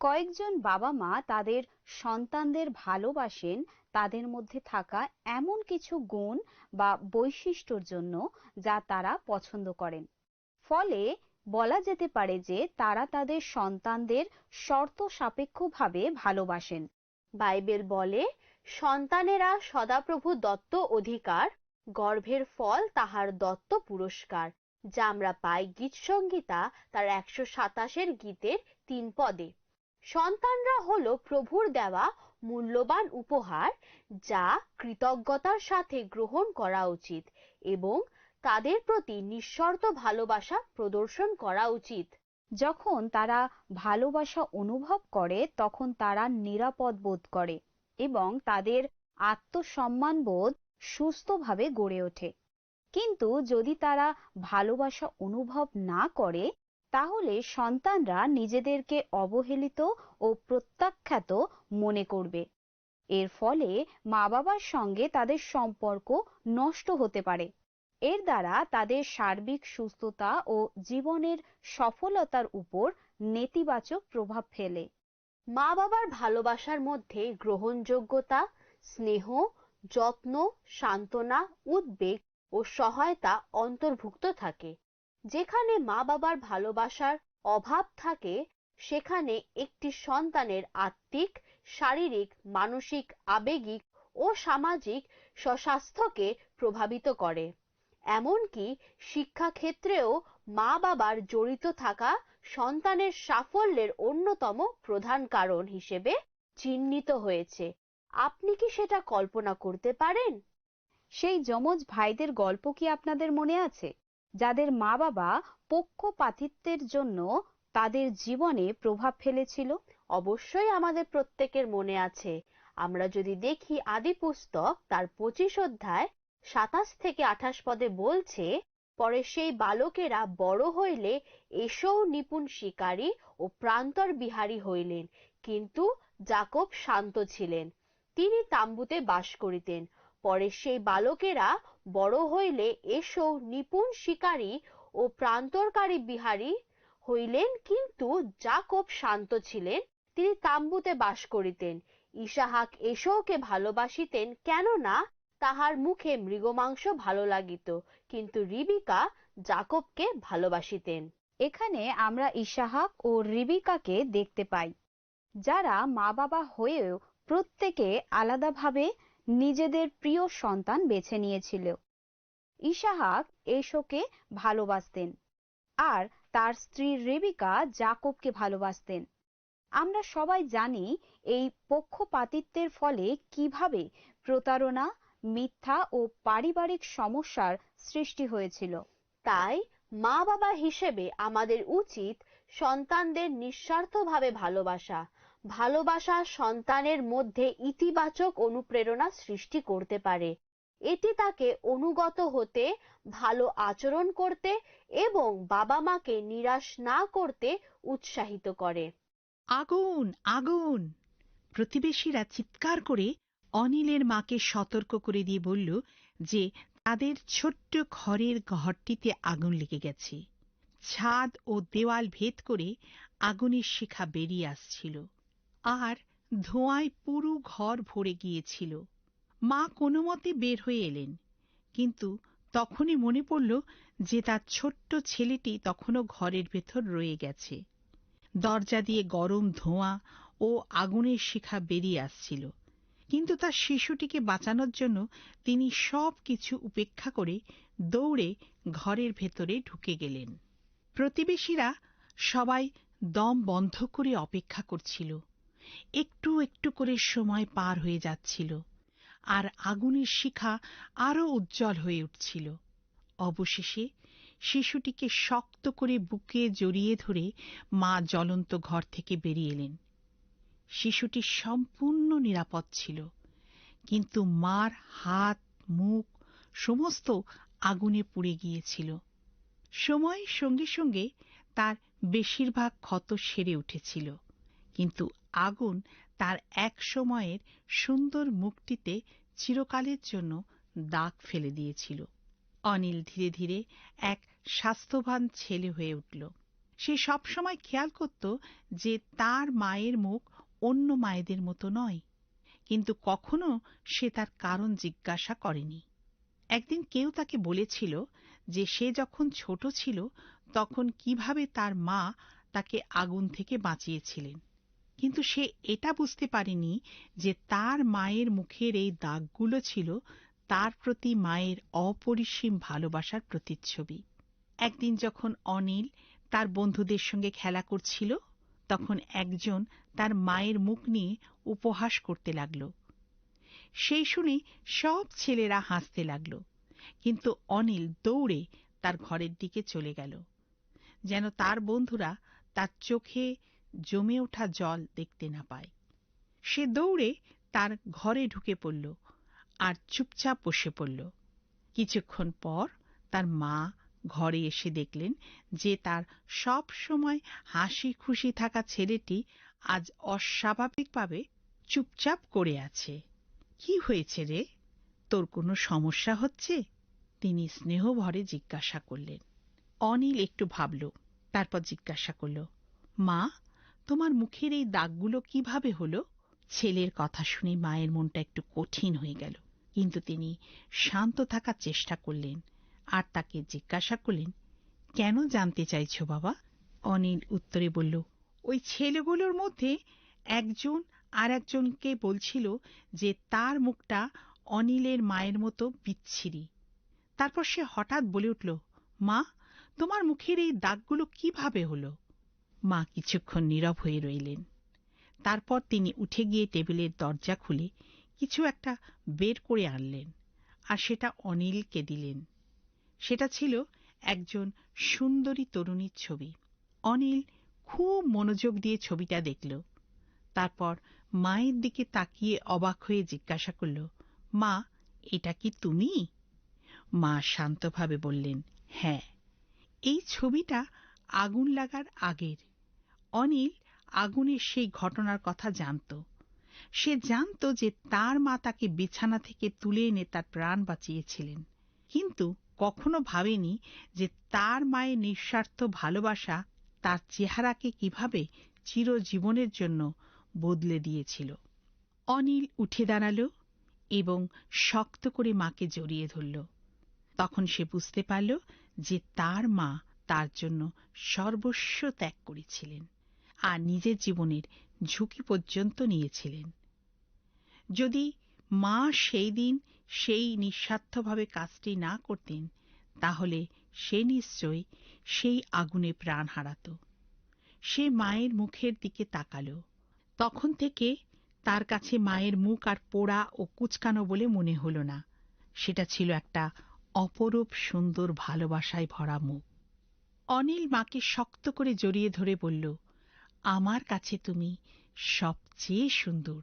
কয়েকজন বাবা মা তাদের সন্তানদের ভালোবাসেন তাদের মধ্যে থাকা এমন কিছু গুণ বা বৈশিষ্ট্যর জন্য যা তারা পছন্দ করেন। ফলে বলা যেতে পারে যে তারা তাদের সন্তানদের শর্ত সাপেক্ষভাবে ভালোবাসেন। বাইবেল বলে, "সন্তানেরা সদাপ্রভু দত্ত অধিকার, গর্ভের ফল তাহার দত্ত পুরস্কার", যা আমরা পাই গীত সংহিতা তার একশো সাতাশের গীতের তিন পদে। সন্তানরা হলো প্রভুর দেওয়া মূল্যবান উপহার, যা কৃতজ্ঞতার সাথে গ্রহণ করা উচিত এবং তাদের প্রতি নিঃশর্ত ভালোবাসা প্রদর্শন করা উচিত। যখন তারা ভালোবাসা অনুভব করে, তখন তারা নিরাপদ বোধ করে এবং তাদের আত্মসম্মানবোধ সুস্থভাবে গড়ে ওঠে। কিন্তু যদি তারা ভালোবাসা অনুভব না করে, তাহলে সন্তানরা নিজেদেরকে অবহেলিত ও প্রত্যাখ্যাত মনে করবে। এর ফলে মা বাবার সঙ্গে তাদের সম্পর্ক নষ্ট হতে পারে। এর দ্বারা তাদের সার্বিক সুস্থতা ও জীবনের সফলতার উপর নেতিবাচক প্রভাব ফেলে। মা বাবার ভালোবাসার মধ্যে গ্রহণযোগ্যতা, স্নেহ, যত্ন, সান্ত্বনা, উদ্বেগ ও সহায়তা অন্তর্ভুক্ত থাকে। যেখানে মা বাবার ভালোবাসার অভাব থাকে, সেখানে একটি সন্তানের আত্মিক, শারীরিক, মানসিক, আবেগিক ও সামাজিক স্বাস্থ্যকে প্রভাবিত করে। এমনকি শিক্ষাক্ষেত্রেও মা বাবার জড়িত থাকা সন্তানের সাফল্যের অন্যতম প্রধান কারণ হিসেবে চিহ্নিত হয়েছে। আপনি কি সেটা কল্পনা করতে পারেন? সেই যমজ ভাইদের গল্প কি আপনাদের মনে আছে? যাদের মা-বাবা পক্ষপাতিত্বের জন্য তাদের জীবনে প্রভাব ফেলেছিল? অবশ্যই আমাদের প্রত্যেকের মনে আছে। আমরা যদি দেখি আদি পুস্তক, তার পঁচিশ অধ্যায় সাতাশ থেকে আঠাশ পদে বলছে, "পরে সেই বালকেরা বড় হইলে এসও নিপুণ শিকারী ও প্রান্তর বিহারী হইলেন, কিন্তু যাকোব শান্ত ছিলেন।" তিনি তাম্বুতে বাস করিতেন। পরে সেই বালকেরা বড় হইলে এসও নিপুণ শিকারী ও প্রান্তরকারী বিহারী হইলেন, কিন্তু যাকোব শান্ত ছিলেন, তিনি তাম্বুতে বাস করিতেন। ইসাহাক এসওকে ভালোবাসিতেন, কেননা তাহার মুখে মৃগমাংস ভালো লাগিত, কিন্তু রিবিকা যাকোবকে ভালোবাসিতেন। এখানে আমরা ইসাহাক ও রিবিকাকে দেখতে পাই, যারা মা-বাবা হয়েও প্রত্যেকে আলাদাভাবে নিজেদের প্রিয় সন্তান বেছে নিয়েছিল। ইসাহাক এসওকে ভালোবাসতেন, আর তার স্ত্রী রেবেকা যাকোবকে ভালোবাসতেন। আমরা সবাই জানি এই পক্ষপাতিত্বের ফলে কিভাবে প্রতারণা, মিথ্যা ও পারিবারিক সমস্যার সৃষ্টি হয়েছিল। তাই মা-বাবা হিসেবে আমাদের উচিত সন্তানদের নিঃস্বার্থভাবে ভালোবাসা। ভালোবাসা সন্তানের মধ্যে ইতিবাচক অনুপ্রেরণা সৃষ্টি করতে পারে। এটি তাকে অনুগত হতে, ভালো আচরণ করতে এবং বাবা-মাকে নিরাশ না করতে উৎসাহিত করে। "আগুন, আগুন!" প্রতিবেশীরা চিৎকার করে অনিলের মাকে সতর্ক করে দিয়ে বলল যে তাদের ছোট্ট খড়ের ঘরটিতে আগুন লেগে গেছে। ছাদ ও দেওয়াল ভেদ করে আগুনের শিখা বেরিয়ে আসছিল, আর ধোঁয়ায় পুরো ঘর ভরে গিয়েছিল। মা কোনো মতে বের হয়ে এলেন, কিন্তু তখনই মনে পড়ল যে তার ছোট্ট ছেলেটি তখনও ঘরের ভেতর রয়ে গেছে। দরজা দিয়ে গরম ধোঁয়া ও আগুনের শিখা বেরিয়ে আসছিল, কিন্তু তার শিশুটিকে বাঁচানোর জন্য তিনি সব কিছু উপেক্ষা করে দৌড়ে ঘরের ভেতরে ঢুকে গেলেন। প্রতিবেশীরা সবাই দম বন্ধ করে অপেক্ষা করছিল। একটু একটু করে সময় পার হয়ে যাচ্ছিল, আর আগুনের শিখা আরো উজ্জ্বল হয়ে উঠছিল। অবশেষে শিশুটিকে শক্ত করে বুকে জড়িয়ে ধরে মা জ্বলন্ত ঘর থেকে বেরিয়ে এলেন। শিশুটি সম্পূর্ণ নিরাপদ ছিল, কিন্তু মার হাত, মুখ সমস্ত আগুনে পুড়ে গিয়েছিল। সময়ের সঙ্গে সঙ্গে তার বেশিরভাগ ক্ষত সেরে উঠেছিল, কিন্তু আগুন তার এক সময়ের সুন্দর মুখটিতে চিরকালের জন্য দাগ ফেলে দিয়েছিল। অনিল ধীরে ধীরে এক স্বাস্থ্যবান ছেলে হয়ে উঠল। সে সবসময় খেয়াল করত যে তার মায়ের মুখ অন্য মায়েদের মতো নয়, কিন্তু কখনো সে তার কারণ জিজ্ঞাসা করেনি। একদিন কেউ তাকে বলেছিল যে সে যখন ছোট ছিল, তখন কিভাবে তার মা তাকে আগুন থেকে বাঁচিয়েছিলেন। কিন্তু সে এটা বুঝতে পারেনি যে তার মায়ের মুখের এই দাগগুলো ছিল তার প্রতি মায়ের অপরিসীম ভালোবাসার প্রতিচ্ছবি। একদিন যখন অনিল তার বন্ধুদের সঙ্গে খেলা করছিল, তখন একজন তার মায়ের মুখ নিয়ে উপহাস করতে লাগলো। সেই শুনে সব ছেলেরা হাসতে লাগলো, কিন্তু অনিল দৌড়ে তার ঘরের দিকে চলে গেল, যেন তার বন্ধুরা তার চোখে জমে ওঠা জল দেখতে না পায়। সে দৌড়ে তার ঘরে ঢুকে পড়ল আর চুপচাপ বসে পড়ল। কিছুক্ষণ পর তার মা ঘরে এসে দেখলেন যে তার সব সময় হাসি খুশি থাকা ছেলেটি আজ অস্বাভাবিকভাবে চুপচাপ করে আছে। "কি হয়েছে রে? তোর কোনো সমস্যা হচ্ছে?" তিনি স্নেহভরে জিজ্ঞাসা করলেন। অনিল একটু ভাবল, তারপর জিজ্ঞাসা করল, "মা, তোমার মুখের এই দাগগুলো কিভাবে হলো?" ছেলের কথা শুনে মায়ের মনটা একটু কঠিন হয়ে গেল, কিন্তু তিনি শান্ত থাকার চেষ্টা করলেন আর তাকে জিজ্ঞাসা করলেন, "কেন জানতে চাইছো বাবা?" অনিল উত্তরে বলল, "ওই ছেলেগুলোর মধ্যে একজন আর একজনকে বলছিল যে তার মুখটা অনিলের মায়ের মতো বিচ্ছিরি। তারপর সে হঠাৎ বলে উঠল, 'মা, তোমার মুখের এই দাগগুলো কিভাবে হলো?'" মা কিছুক্ষণ নীরব হয়ে রইলেন। তারপর তিনি উঠে গিয়ে টেবিলের দরজা খুলে কিছু একটা বের করে আনলেন আর সেটা অনিলকে দিলেন। সেটা ছিল একজন সুন্দরী তরুণীর ছবি। অনিল খুব মনোযোগ দিয়ে ছবিটা দেখল। তারপর মায়ের দিকে তাকিয়ে অবাক হয়ে জিজ্ঞাসা করল, "মা, এটা কি তুমি?" মা শান্তভাবে বললেন, "হ্যাঁ।" এই ছবিটা আগুন লাগার আগের। অনিল আগুনের সেই ঘটনার কথা জানত। সে জানত যে তার মা তাকে বিছানা থেকে তুলে এনে তার প্রাণ বাঁচিয়েছিলেন, কিন্তু কখনো ভাবেনি যে তার মায়ের নিঃস্বার্থ ভালোবাসা তার চেহারাকে কিভাবে চিরজীবনের জন্য বদলে দিয়েছিল। অনিল উঠে দাঁড়ালো এবং শক্ত করে মাকে জড়িয়ে ধরল। তখন সে বুঝতে পারল যে তার মা তার জন্য সর্বস্ব ত্যাগ করেছিলেন আর নিজের জীবনের ঝুঁকি পর্যন্ত নিয়েছিলেন। যদি মা সেই দিন সেই নিঃস্বার্থভাবে কাজটি না করতেন, তাহলে সে নিশ্চয়ই সেই আগুনে প্রাণ হারাত। সে মায়ের মুখের দিকে তাকালো। তখন থেকে তার কাছে মায়ের মুখ আর পোড়া ও কুচকানো বলে মনে হলো না। সেটা ছিল একটা অপরূপ সুন্দর ভালোবাসায় ভরা মুখ। অনিল মাকে শক্ত করে জড়িয়ে ধরে বলল, "আমার কাছে তুমি সবচেয়ে সুন্দর।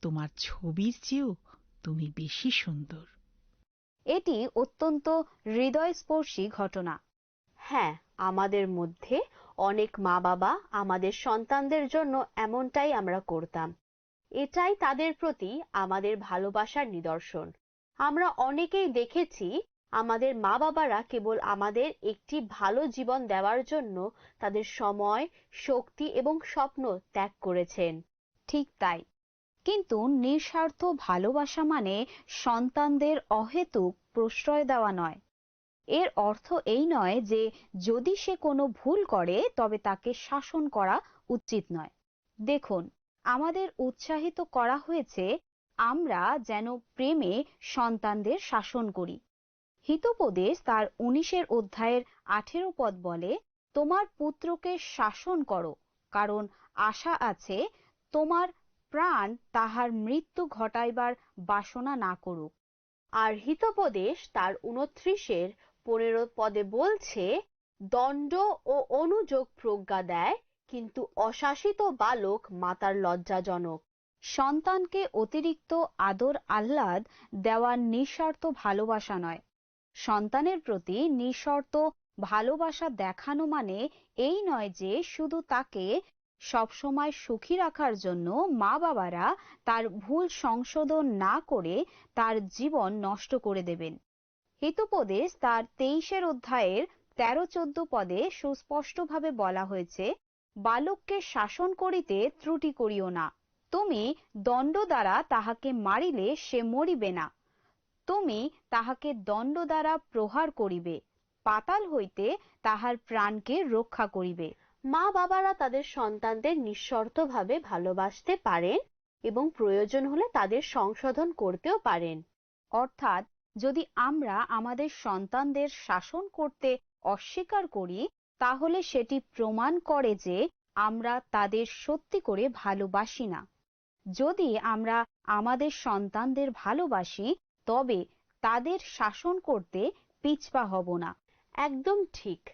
তোমার ছবির চেয়েও তুমি বেশি সুন্দর।" এটি অত্যন্ত হৃদয়স্পর্শী ঘটনা। হ্যাঁ, আমাদের মধ্যে অনেক মা-বাবা আমাদের সন্তানদের জন্য এমনটাই আমরা করতাম। এটাই তাদের প্রতি আমাদের ভালোবাসার নিদর্শন। আমরা অনেকেই দেখেছি, আমাদের মা-বাবারা কেবল আমাদের একটি ভালো জীবন দেওয়ার জন্য তাদের সময়, শক্তি এবং স্বপ্ন ত্যাগ করেছেন। ঠিক তাই। কিন্তু নিঃস্বার্থ ভালোবাসা মানে সন্তানদের অহেতুক প্রশ্রয় দেওয়া নয়। এর অর্থ এই নয় যে যদি সে কোনো ভুল করে, তবে তাকে শাসন করা উচিত নয়। দেখুন, আমাদের উৎসাহিত করা হয়েছে আমরা যেন প্রেমে সন্তানদের শাসন করি। হিতোপদেশ তার উনিশের অধ্যায়ের আঠেরো পদ বলে, "তোমার পুত্রকে শাসন করো, কারণ আশা আছে তোমার প্রাণ তাহার মৃত্যু ঘটাইবার বাসনা না করুক।" আর হিতোপদেশ তার ঊনত্রিশের পনেরো পদে বলছে, "দণ্ড ও অনুযোগ প্রজ্ঞা দেয়, কিন্তু অশাসিত বালক মাতার লজ্জাজনক।" সন্তানকে অতিরিক্ত আদর আহ্লাদ দেওয়া নিঃস্বার্থ ভালোবাসা নয়। সন্তানের প্রতি নিঃশর্ত ভালোবাসা দেখানো মানে এই নয় যে শুধু তাকে সবসময় সুখী রাখার জন্য মা-বাবারা তার ভুল সংশোধন না করে তার জীবন নষ্ট করে দেবেন। হিতোপদেশ তার তেইশের অধ্যায়ের তেরো চোদ্দ পদে সুস্পষ্টভাবে বলা হয়েছে, "বালককে শাসন করিতে ত্রুটি করিও না। তুমি দণ্ড দ্বারা তাহাকে মারিলে সে মরিবে না। তুমি তাহাকে দণ্ড দ্বারা প্রহার করিবে, পাতাল হইতে তাহার প্রাণকে রক্ষা করিবে।" মা-বাবারা তাদের সন্তানদের নিঃশর্তভাবে ভালোবাসতে পারেন এবং প্রয়োজন হলে তাদের সংশোধন করতেও পারেন। অর্থাৎ, যদি আমরা আমাদের সন্তানদের শাসন করতে অস্বীকার করি, তাহলে সেটি প্রমাণ করে যে আমরা তাদের সত্যি করে ভালোবাসি না। যদি আমরা আমাদের সন্তানদের ভালোবাসি, তবে তাদের শাসন করতে পিছপা হব না। একদম ঠিক।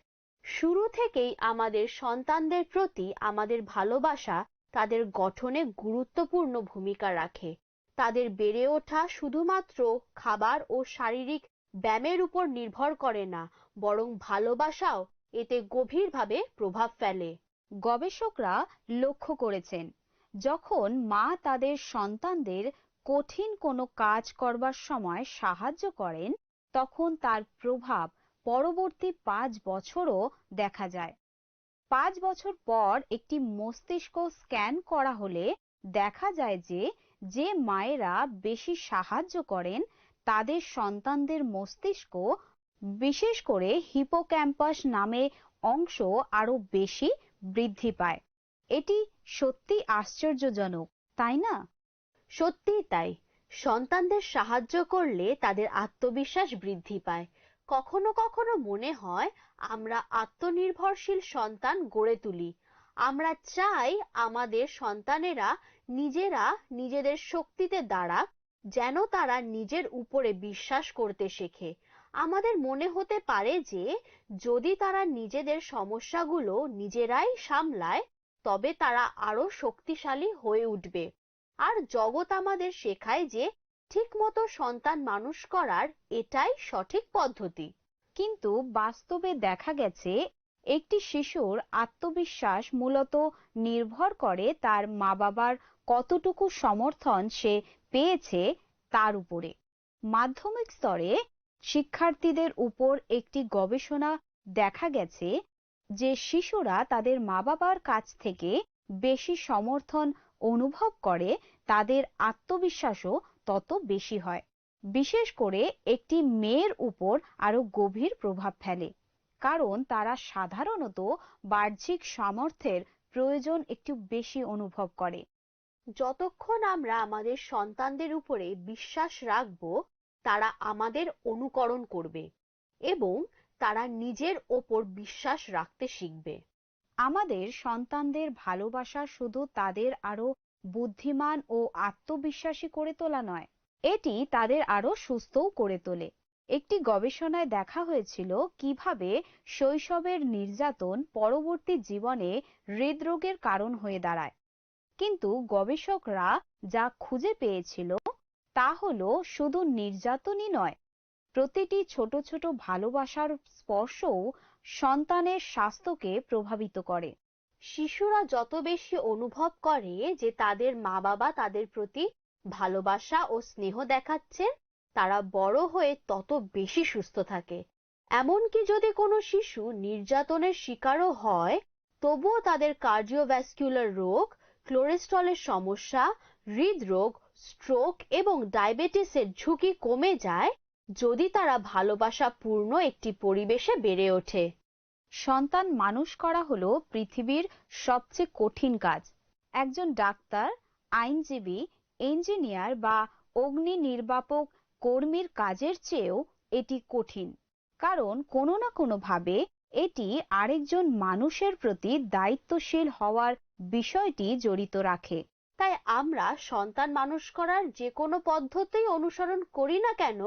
শুরু থেকেই আমাদের সন্তানদের প্রতি আমাদের ভালোবাসা তাদের গঠনে গুরুত্বপূর্ণ ভূমিকা রাখে। তাদের বেড়ে ওঠা শুধুমাত্র খাবার ও শারীরিক ব্যায়ামের উপর নির্ভর করে না, বরং ভালোবাসাও এতে গভীরভাবে প্রভাব ফেলে। গবেষকরা লক্ষ্য করেছেন, যখন মা তাদের সন্তানদের কঠিন কোনো কাজ করবার সময় সাহায্য করেন, তখন তার প্রভাব পরবর্তী পাঁচ বছরও দেখা যায়। পাঁচ বছর পর একটি মস্তিষ্ক স্ক্যান করা হলে দেখা যায় যে, যে মায়েরা বেশি সাহায্য করেন, তাদের সন্তানদের মস্তিষ্ক, বিশেষ করে হিপোক্যাম্পাস নামে অংশ, আরো বেশি বৃদ্ধি পায়। এটি সত্যি আশ্চর্যজনক, তাই না? সত্যিই তাই। সন্তানদের সাহায্য করলে তাদের আত্মবিশ্বাস বৃদ্ধি পায়। কখনো কখনো মনে হয় আমরা আত্মনির্ভরশীল সন্তান গড়ে তুলি। আমরা চাই আমাদের সন্তানেরা নিজেরা নিজেদের শক্তিতে দাঁড়াক, যেন তারা নিজের উপরে বিশ্বাস করতে শেখে। আমাদের মনে হতে পারে যে যদি তারা নিজেদের সমস্যাগুলো নিজেরাই সামলায়, তবে তারা আরো শক্তিশালী হয়ে উঠবে। আর জগৎ আমাদের শেখায় যে ঠিকমতো সন্তান মানুষ করার এটাই সঠিক পদ্ধতি। কিন্তু বাস্তবে দেখা গেছে, একটি শিশুর আত্মবিশ্বাস মূলত নির্ভর করে তার মা-বাবার কতটুকু সমর্থন সে পেয়েছে তার উপরে। মাধ্যমিক স্তরে শিক্ষার্থীদের উপর একটি গবেষণা দেখা গেছে যে শিশুরা তাদের মা-বাবার কাছ থেকে বেশি সমর্থন অনুভব করে, তাদের আত্মবিশ্বাসও তত বেশি হয়। বিশেষ করে একটি মেয়ের উপর আরো গভীর প্রভাব ফেলে, কারণ তারা সাধারণত বাহ্যিক সামর্থ্যের প্রয়োজন একটু বেশি অনুভব করে। যতক্ষণ আমরা আমাদের সন্তানদের উপরে বিশ্বাস রাখব, তারা আমাদের অনুকরণ করবে এবং তারা নিজের ওপর বিশ্বাস রাখতে শিখবে। আমাদের সন্তানদের ভালোবাসা শুধু তাদের আরো বুদ্ধিমান ও আত্মবিশ্বাসী করে তোলা নয়, এটি তাদের আরো সুস্থও করে তোলে। একটি গবেষণায় দেখা হয়েছিল কিভাবে শৈশবের নির্যাতন পরবর্তী জীবনে হৃদরোগের কারণ হয়ে দাঁড়ায়। কিন্তু গবেষকরা যা খুঁজে পেয়েছিল তা হলো শুধু নির্যাতনই নয়, প্রতিটি ছোট ছোট ভালোবাসার স্পর্শও সন্তানের স্বাস্থ্যকে প্রভাবিত করে। শিশুরা যত বেশি অনুভব করে যে তাদের মা-বাবা তাদের প্রতি ভালোবাসা ও স্নেহ দেখাচ্ছেন, তারা বড় হয়ে তত বেশি সুস্থ থাকে। এমনকি যদি কোনো শিশু নির্যাতনের শিকারও হয়, তবুও তাদের কার্ডিওভাস্কুলার রোগ, কোলেস্টেরলের সমস্যা, হৃদরোগ, স্ট্রোক এবং ডায়াবেটিসের ঝুঁকি কমে যায়, যদি তারা ভালোবাসাপূর্ণ একটি পরিবেশে বেড়ে ওঠে। সন্তান মানুষ করা হলো পৃথিবীর সবচেয়ে কঠিন কাজ। একজন ডাক্তার, আইনজীবী, ইঞ্জিনিয়ার বা অগ্নি নির্বাপক কর্মীর কাজের চেয়েও এটি কঠিন, কারণ কোনো না কোনোভাবে এটি আরেকজন মানুষের প্রতি দায়িত্বশীল হওয়ার বিষয়টি জড়িত রাখে। তাই আমরা সন্তান মানুষ করার যে কোনো পদ্ধতি অনুসরণ করি না কেন,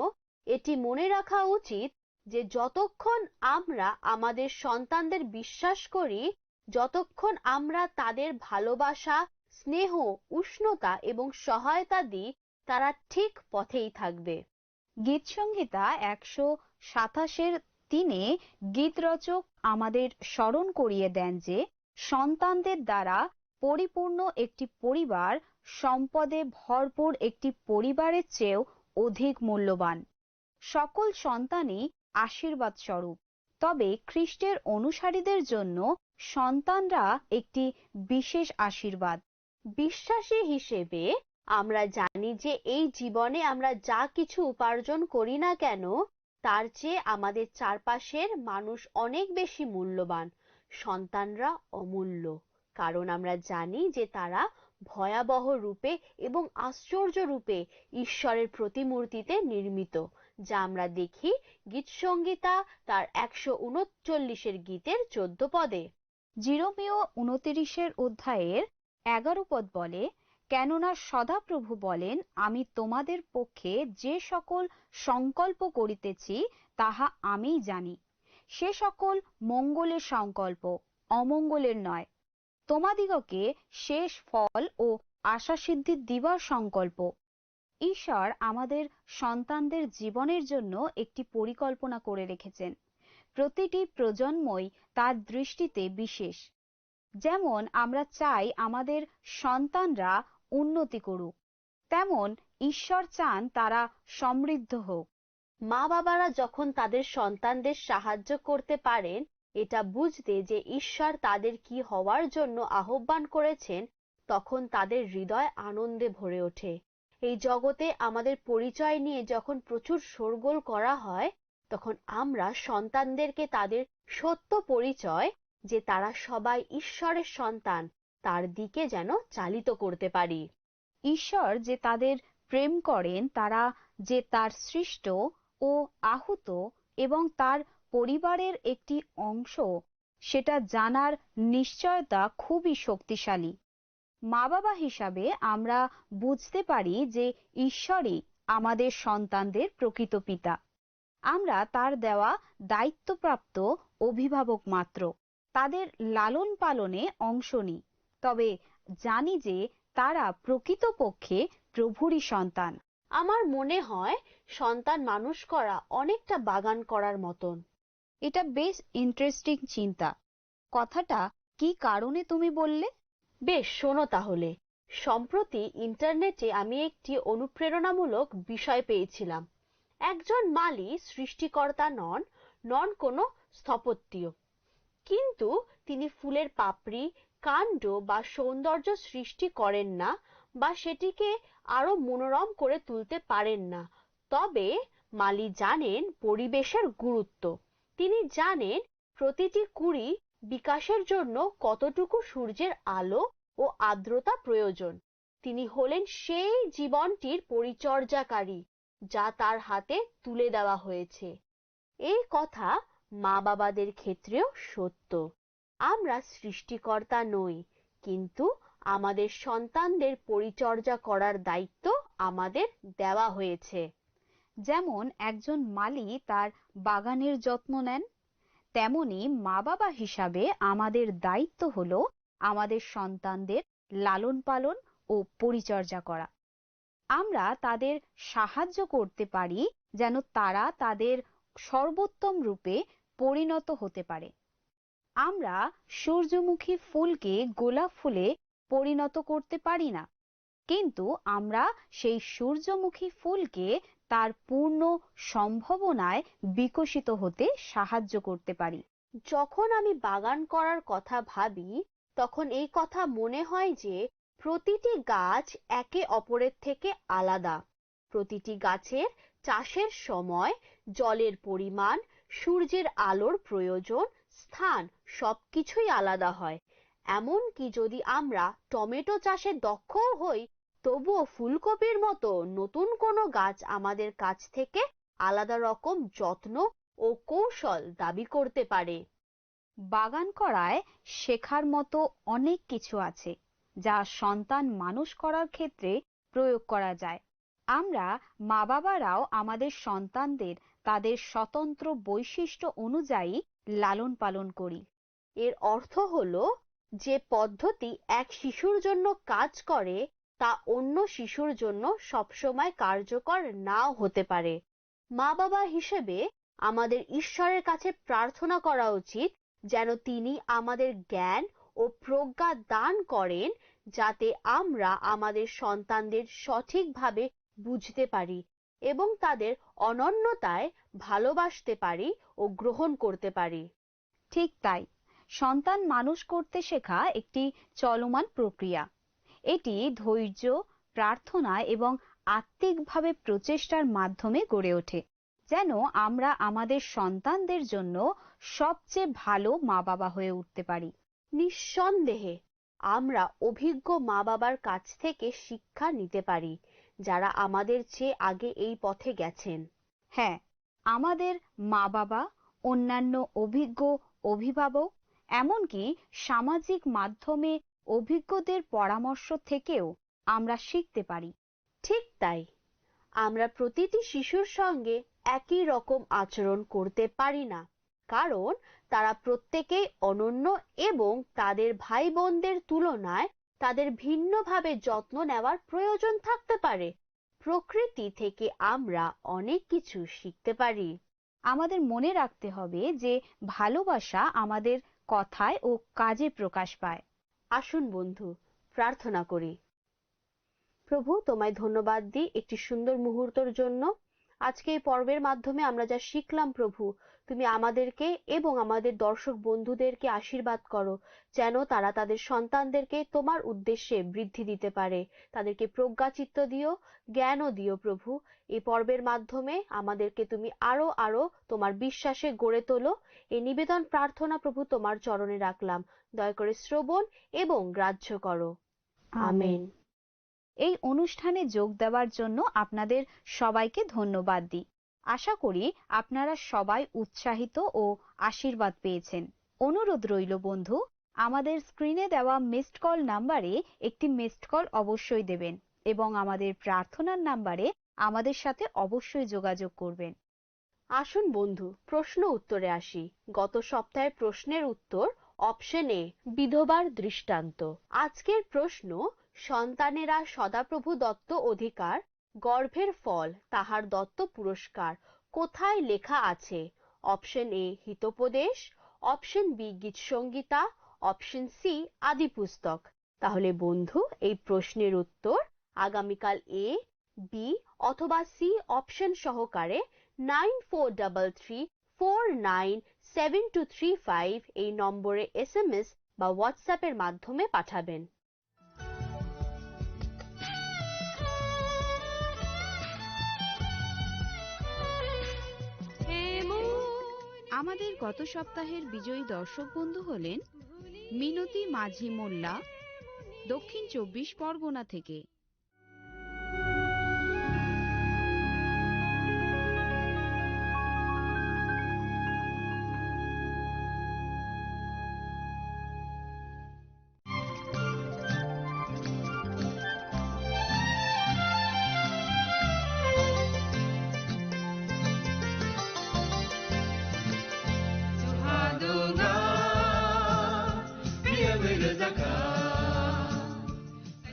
এটি মনে রাখা উচিত যে যতক্ষণ আমরা আমাদের সন্তানদের বিশ্বাস করি, যতক্ষণ আমরা তাদের ভালোবাসা, স্নেহ, উষ্ণতা এবং সহায়তা দিই, তারা ঠিক পথেই থাকবে। গীতসংহিতা একশো সাতাশের তিনে গীতরচক আমাদের স্মরণ করিয়ে দেন যে সন্তানদের দ্বারা পরিপূর্ণ একটি পরিবার সম্পদে ভরপুর একটি পরিবারের চেয়েও অধিক মূল্যবান। সকল সন্তানই আশীর্বাদ স্বরূপ, তবে খ্রিস্টের অনুসারীদের জন্য সন্তানরা একটি বিশেষ আশীর্বাদ। বিশ্বাসী হিসেবে আমরা জানি যে এই জীবনে আমরা যা কিছু উপার্জন করি না কেন, তার চেয়ে আমাদের চারপাশের মানুষ অনেক বেশি মূল্যবান, সন্তানরা অমূল্য। কারণ আমরা জানি যে তারা ভয়াবহ রূপে এবং আশ্চর্য রূপে ঈশ্বরের প্রতিমূর্তিতে নির্মিত, যা আমরা দেখি গীতসংহিতা তার একশো ঊনচল্লিশের গীতের চোদ্দ পদে। জিরোমীয় ঊনত্রিশের অধ্যায়ের এগারো পদ বলে, "কেননা সদাপ্রভু বলেন, আমি তোমাদের পক্ষে যে সকল সংকল্প করিতেছি, তাহা আমিই জানি। সে সকল মঙ্গলের সংকল্প, অমঙ্গলের নয়। তোমাদিগকে শেষ ফল ও আশাসিদ্ধি দিবার সংকল্প।" ঈশ্বর আমাদের সন্তানদের জীবনের জন্য একটি পরিকল্পনা করে রেখেছেন। প্রতিটি প্রজন্মই তার দৃষ্টিতে বিশেষ। যেমন আমরা চাই আমাদের সন্তানরা উন্নতি করুক, তেমন ঈশ্বর চান তারা সমৃদ্ধ হোক। মা-বাবারা যখন তাদের সন্তানদের সাহায্য করতে পারেন এটা বুঝতে যে ঈশ্বর তাদের কি হওয়ার জন্য আহ্বান করেছেন, তখন তাদের হৃদয় আনন্দে ভরে ওঠে। এই জগতে আমাদের পরিচয় নিয়ে যখন প্রচুর শোরগোল করা হয়, তখন আমরা সন্তানদেরকে তাদের সত্য পরিচয়, যে তারা সবাই ঈশ্বরের সন্তান, তার দিকে যেন চালিত করতে পারি। ঈশ্বর যে তাদের প্রেম করেন, তারা যে তার সৃষ্ট ও আহত এবং তার পরিবারের একটি অংশ, সেটা জানার নিশ্চয়তা খুবই শক্তিশালী। মা-বাবা হিসাবে আমরা বুঝতে পারি যে ঈশ্বরই আমাদের সন্তানদের প্রকৃত পিতা। আমরা তার দেওয়া দায়িত্বপ্রাপ্ত অভিভাবক মাত্র। তাদের লালন পালনে অংশ নিই, তবে জানি যে তারা প্রকৃতপক্ষে প্রভুরই সন্তান। আমার মনে হয় সন্তান মানুষ করা অনেকটা বাগান করার মতন। এটা বেশ ইন্টারেস্টিং চিন্তা। কথাটা কি কারণে তুমি বললে? বেশ, শোনো তাহলে। সম্প্রতি ইন্টারনেটে আমি একটি অনুপ্রেরণামূলক বিষয় পেয়েছিলাম। একজন মালি সৃষ্টিকর্তা নন, নন কোনো স্থপত্যিও। কিন্তু তিনি ফুলের পাপড়ি, কাণ্ড বা সৌন্দর্য সৃষ্টি করেন না বা সেটিকে আরো মনোরম করে তুলতে পারেন না। তবে মালি জানেন পরিবেশের গুরুত্ব। তিনি জানেন প্রতিটি কুঁড়ি বিকাশের জন্য কতটুকু সূর্যের আলো ও আর্দ্রতা প্রয়োজন। তিনি হলেন সেই জীবনটির পরিচর্যাকারী, যা তার হাতে তুলে দেওয়া হয়েছে। এই কথা মা-বাবাদের ক্ষেত্রেও সত্য। আমরা সৃষ্টিকর্তা নই, কিন্তু আমাদের সন্তানদের পরিচর্যা করার দায়িত্ব আমাদের দেওয়া হয়েছে। যেমন একজন মালি তার বাগানের যত্ন নেন, তেমনি মা-বাবা হিসাবে আমাদের দায়িত্ব হলো আমাদের সন্তানদের লালন-পালন ও পরিচর্যা করা। আমরা তাদের সাহায্য করতে পারি যেন তারা তাদের সর্বোত্তম রূপে পরিণত হতে পারে। আমরা সূর্যমুখী ফুলকে গোলাপ ফুলে পরিণত করতে পারি না, কিন্তু আমরা সেই সূর্যমুখী ফুলকে তার পূর্ণ সম্ভাবনায় বিকশিত হতে সাহায্য করতে পারি। যখন আমি বাগান করার কথা ভাবি, তখন এই কথা মনে হয় যে প্রতিটি গাছ একে অপরের থেকে আলাদা। প্রতিটি গাছের চাষের সময়, জলের পরিমাণ, সূর্যের আলোর প্রয়োজন, স্থান, সবকিছুই আলাদা হয়। এমনকি যদি আমরা টমেটো চাষে দক্ষও হই, তবুও ফুলকপির মতো নতুন কোনো গাছ আমাদের কাছ থেকে আলাদা রকম যত্ন ও কৌশল দাবি করতে পারে। বাগান করায় শেখার মতো অনেক কিছু আছে, যা সন্তান মানুষ করার ক্ষেত্রে প্রয়োগ করা যায়। আমরা মা-বাবারাও আমাদের সন্তানদের তাদের স্বতন্ত্র বৈশিষ্ট্য অনুযায়ী লালন-পালন করি। এর অর্থ হলো, যে পদ্ধতি এক শিশুর জন্য কাজ করে, তা অন্য শিশুর জন্য সবসময় কার্যকর নাও হতে পারে। মা-বাবা হিসেবে আমাদের ঈশ্বরের কাছে প্রার্থনা করা উচিত, যেন তিনি আমাদের জ্ঞান ও প্রজ্ঞা দান করেন, যাতে আমরা আমাদের সন্তানদের সঠিকভাবে বুঝতে পারি এবং তাদের অনন্যতায় ভালোবাসতে পারি ও গ্রহণ করতে পারি। ঠিক তাই, সন্তান মানুষ করতে শেখা একটি চলমান প্রক্রিয়া। এটি ধৈর্য, প্রার্থনা এবং আত্মিকভাবে প্রচেষ্টার মাধ্যমে গড়ে ওঠে, যেন আমরা আমাদের সন্তানদের জন্য সবচেয়ে ভালো মা-বাবা হয়ে উঠতে পারি। নিঃসন্দেহে আমরা অভিজ্ঞ মা-বাবার কাছ থেকে শিক্ষা নিতে পারি, যারা আমাদের চেয়ে আগে এই পথে গেছেন। হ্যাঁ, আমাদের মা-বাবা, অন্যান্য অভিজ্ঞ অভিভাবক, এমনকি সামাজিক মাধ্যমে অভিজ্ঞদের পরামর্শ থেকেও আমরা শিখতে পারি। ঠিক তাই, আমরা প্রতিটি শিশুর সঙ্গে একই রকম আচরণ করতে পারি না, কারণ তারা প্রত্যেকেই অনন্য এবং তাদের ভাই-বোনদের তুলনায় তাদের ভিন্নভাবে যত্ন নেওয়ার প্রয়োজন থাকতে পারে। প্রকৃতি থেকে আমরা অনেক কিছু শিখতে পারি। আমাদের মনে রাখতে হবে যে ভালোবাসা আমাদের কথায় ও কাজে প্রকাশ পায়। আসুন বন্ধু, প্রার্থনা করি। প্রভু, তোমায় ধন্যবাদ দিই একটি সুন্দর মুহূর্তর জন্য। আজকে এই পর্বের মাধ্যমে আমরা যা শিখলাম প্রভু, তুমি আমাদেরকে এবং আমাদের দর্শক বন্ধুদেরকে আশীর্বাদ করো, যেন তারা তাদের সন্তানদেরকে তোমার উদ্দেশ্যে বৃদ্ধি দিতে পারে। তাদেরকে প্রজ্ঞাচিত্ত দিও, জ্ঞানও দিও প্রভু। এই পর্বের মাধ্যমে আমাদেরকে তুমি আরো আরো তোমার বিশ্বাসে গড়ে তোলো। এই নিবেদন প্রার্থনা প্রভু তোমার চরণে রাখলাম, দয়া করে শ্রবণ এবং গ্রাহ্য করো। আমেন। এই অনুষ্ঠানে যোগ দেওয়ার জন্য আপনাদের সবাইকে ধন্যবাদ দিই। আশা করি আপনারা সবাই উৎসাহিত ও আশীর্বাদ পেয়েছেন। অনুরোধ রইল বন্ধু, আমাদের স্ক্রিনে দেওয়া মিসড কল নাম্বারে একটি মিসড কল অবশ্যই দেবেন এবং আমাদের প্রার্থনার নাম্বারে আমাদের সাথে অবশ্যই যোগাযোগ করবেন। আসুন বন্ধু, প্রশ্ন উত্তরে আসি। গত সপ্তাহের প্রশ্নের উত্তর অপশন এ, বিধবার দৃষ্টান্ত। আজকের প্রশ্ন, সন্তানেরা সদাপ্রভু দত্ত অধিকার, গর্ভের ফল, তাহার দত্ত পুরস্কার কোথায় লেখা আছে? অপশন এ, হিতোপদেশ, অপশন বি, গীতসংহিতা, অপশন সি, আদি পুস্তক। তাহলে বন্ধু, এই প্রশ্নের উত্তর আগামীকাল এ, বি অথবা সি অপশন সহকারে nine four double three four nine seven two three five এই নম্বরে এসএমএস বা WhatsApp এর মাধ্যমে পাঠাবেন। আমাদের গত সপ্তাহের বিজয়ী দর্শক বন্ধু হলেন মিনতি মাঝি মোল্লা, দক্ষিণ চব্বিশ পরগনা থেকে।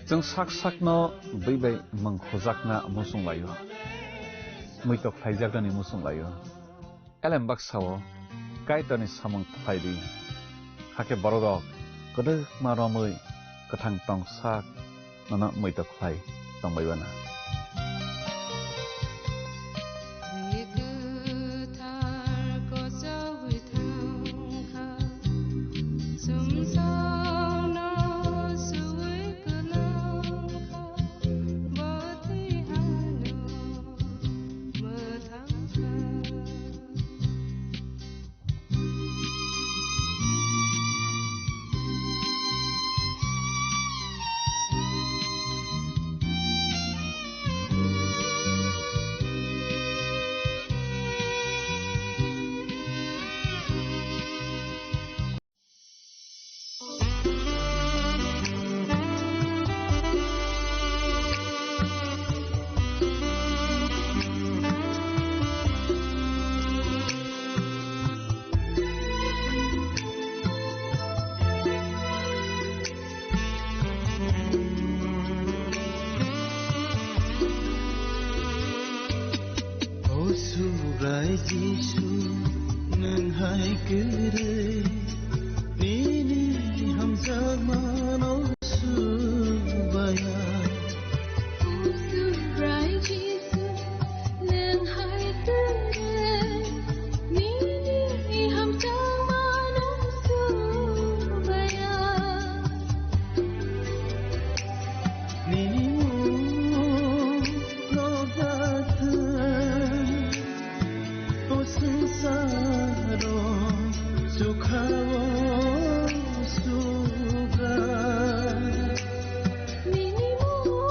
Chwng sak sakno bwi bai mwng khujakna muchung laio, muitok khlaijaknani muchung laio. Elem baksa-o Kaitorni samung khlai di, hakhe bororok kwdwkma romwi kwthang tong sak nono muitok khlai tongbai uana. O Subrai Jisu, nwng hai kwrwi, nini hamjakmano subaya. O Subrai Jisu, nwng hai kwrwi, nini hamjakmano subaya. Nini mung no gathang, o swngcharo chukha-o suga. Nini mung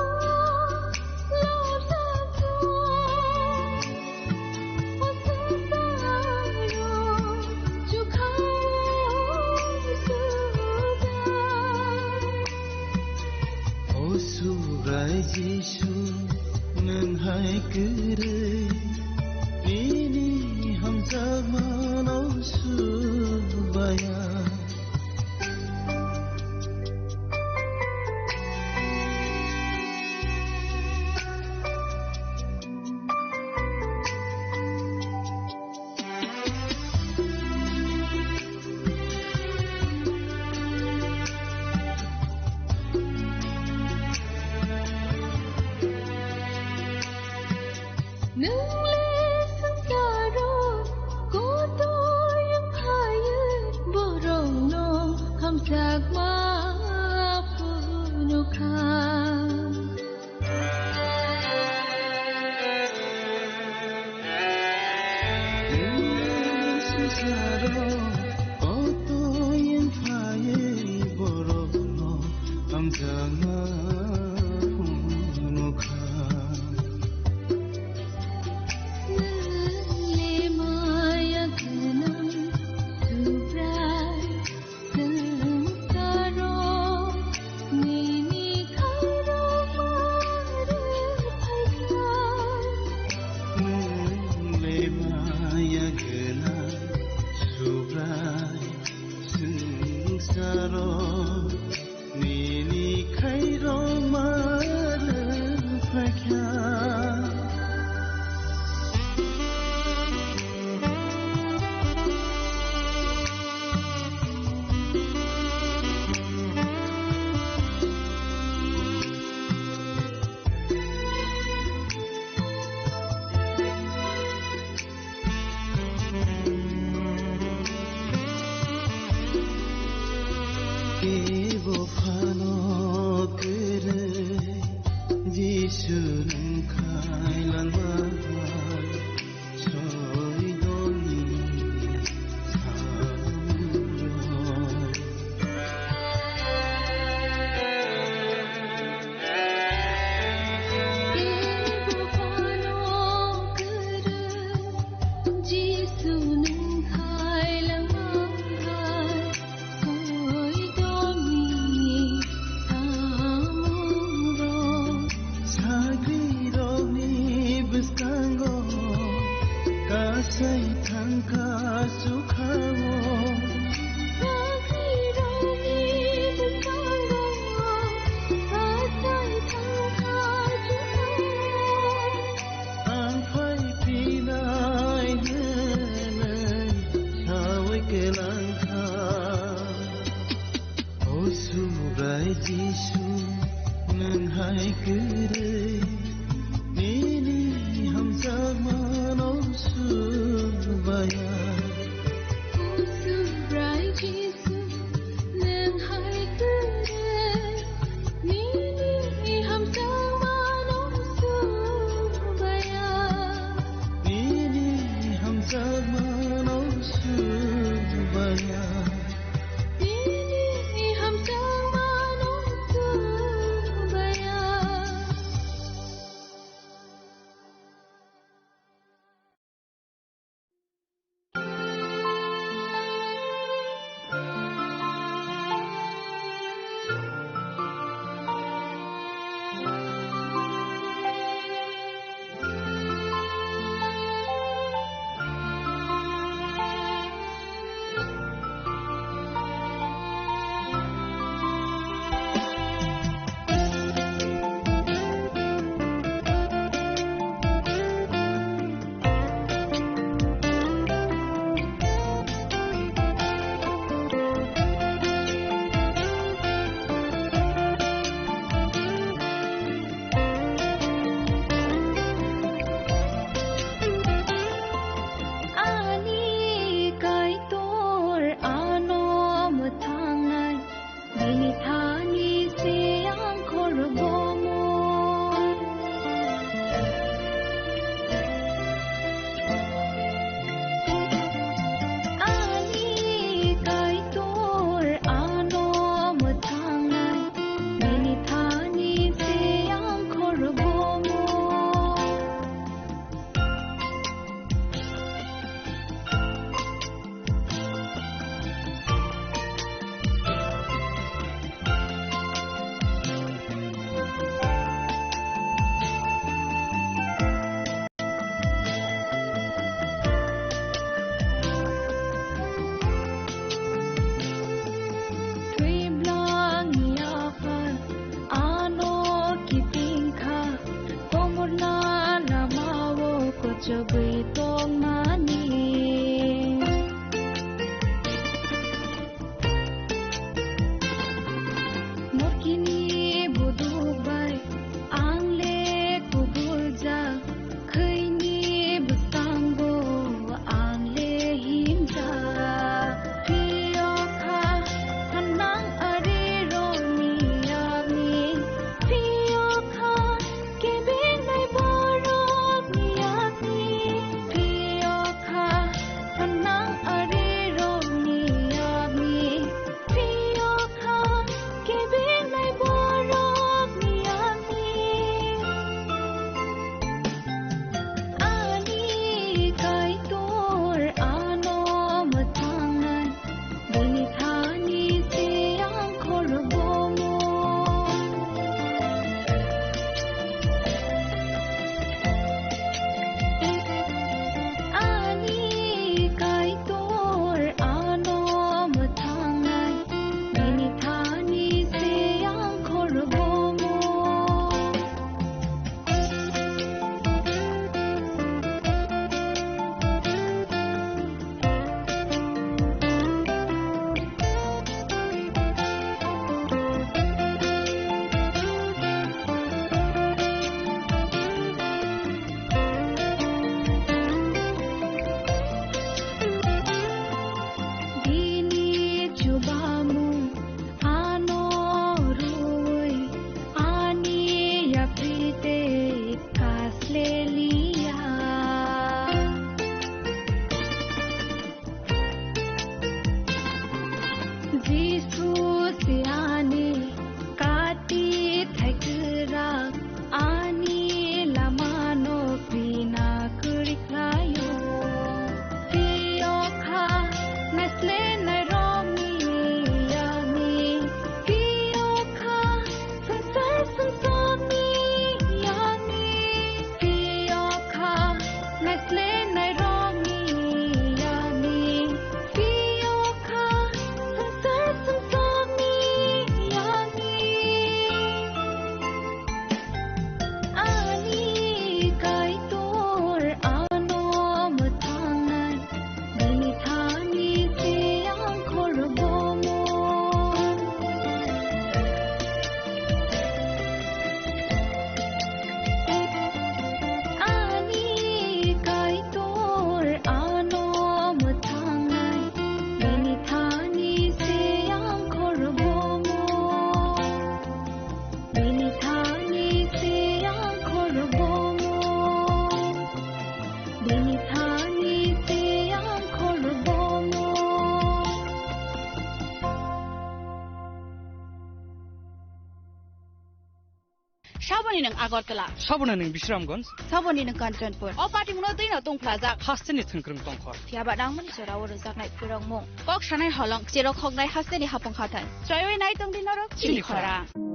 no gathang, O Subrai Jisu, nwng hai kwrwi, nini hamjakmano subaya. Nwng le swngcharo kotoi wng phaiwi borok Sakhirokni bwskango achai thangkha chwng. Ang phai phinai hwnwi sawi kwlangkha. O Subrai Jisu, nwng hai kwrwi nini hamjakmano subaya. O Subrai Jisu, nwng hai kwrwi nini hamjakmano subaya. Nini hamjakmano subaya. Nini hamjakmano subaya. Saboni nwng Agartala. Saboni nwng Bisramganj. Saboni nwng Kanchanpur. O patimungno twino tungphlajak. Hasteni thwngkwrwng tongkhor. Phiyaba nangmani jorao rwjaknai phwrwngmung. Kok sanai holong, cherok hoknai hasteni hapung hathai. Choiwi nai tongdi norok chini Chini khorang. Khorang.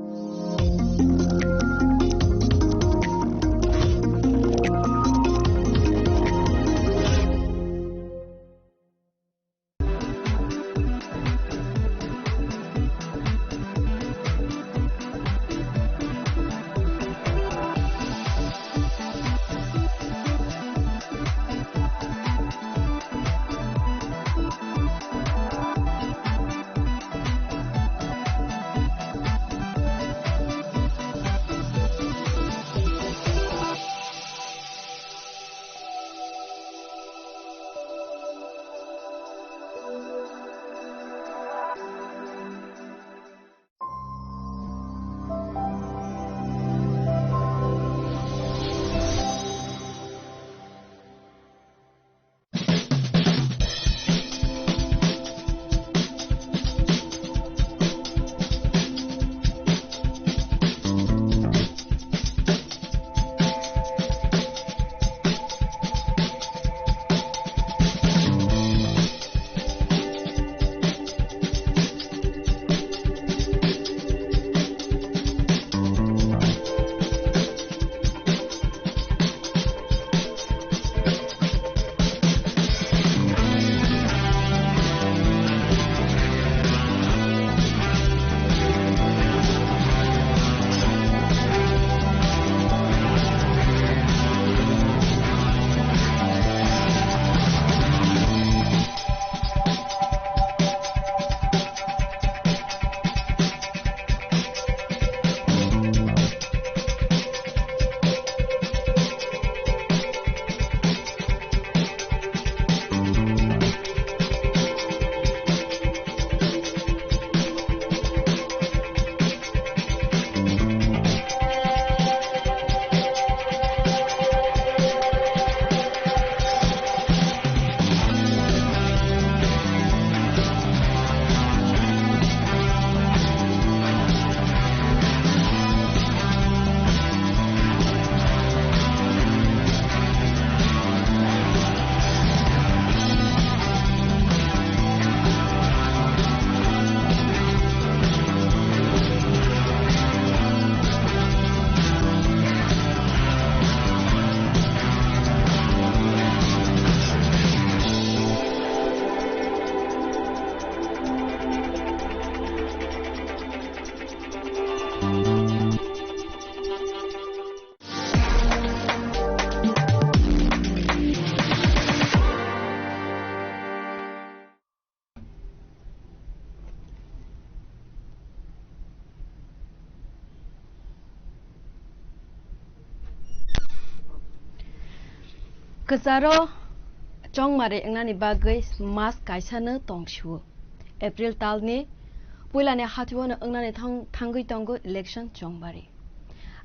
Kwcharo chongmari wngnani bagwi mas kaisano tongsio. April talni puilani hatio no wngnani thang-, thangwi tongo election chongmari.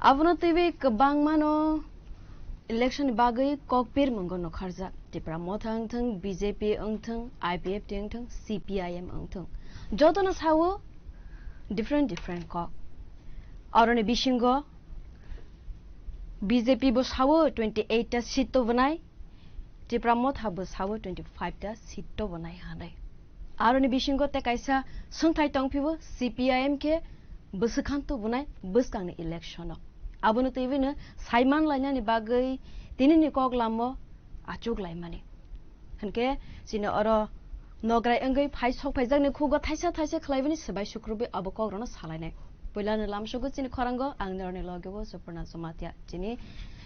Abono twiwi kwbangmano election ni bagwi kokpir mungo nokharjak. Tipra Motha wngthwng, B J P wngthwng, I P F T wngthwng, C P I M wngthwng, jotono sao different different kok. Aroni bisingo B J P bo sao twenty eight ta seat tubunai, Tipra Motha bo sao twenty five ta seat tubunai hinwi. Aroni bisingo tei kaisa swngthai tongphio, C P I M khe bwswkang tubunai bwskangni election o. Abono twiwi no saiman lainani bagwi tinini kok lamo achuk laimani. Hinkhe chini oro nograi wngwi phai sok phaijakni khugo thaisa thaisa khlaibani swbai sukrubwi abo kokrokno salainai. Puilano lamsogo chini khorango ang norokni logeo Suporna Jamatia. Chini,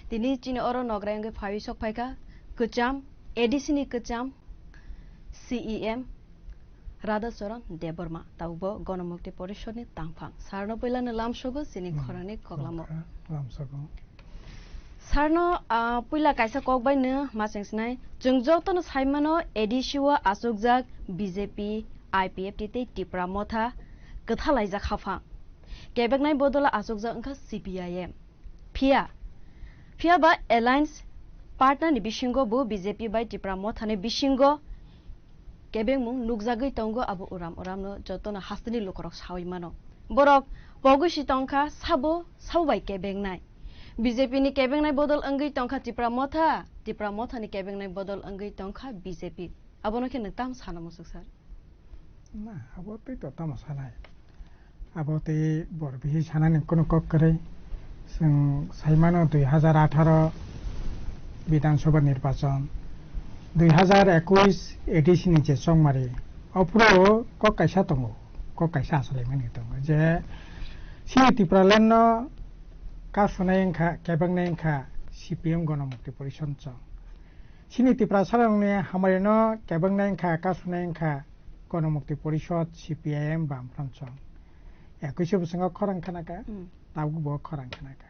tini chini oro nograi wngwi phaiwi sok phaikha kwcham, A D C ni kwcham C E M Radha Charan Debbarma, tabukbo Gonomukti Porishodni tangphang. Sarno puilano lamsogo chini Hmm. khorangni koklamo. Lamsogo. Sarno, ah, puila kaisa kok bai no ma chengsinai. Chwng jotono saimano A D C o achukjak B J P, I P F T tei Tipra Motha kwthalaijak haphang. Kebeknai bodola achukjak wngkha C P I M. Phiya, phiya ba alliance partner ni bisingo bo B J P bai Tipra Motha ni bisingo kebengmung nukjagwi tongo, abo uram uramno jotono hasteni lukurok sawi mano. Borok Pogwi si tongkha sabo, sabo bai kebengnai. B J P ni kebengnai bodol wngwi tongkha Tipra Motha, Tipra Motha ni kebengnai bodol wngwi tongkha B J P. Abono khe nwng tamo sana, Musuk sir? Na, abo tei to tamo sanai. Abo tei bor bihi sanani kunu kok kwrwi. Chwng saimano dui hazar atharo Bidhan Sabha nirbachon, dui hazar ekush A D C ni je chongmari, ophuru kok kaisa tongo, kok kaisa achalaimani tongo je chini Tipraland no kasunai wngkha, kebengnai wngkha C P M Ganamukti Porishad chong. Chini Tiprasarokni hamari no kebengnai wngkha, kasunai wngkha Ganamukti Porishad, C P I M, Bamfront chong. Ekush bwskango khorang khanakha, Hmm. tabuk bo khorang khanakha.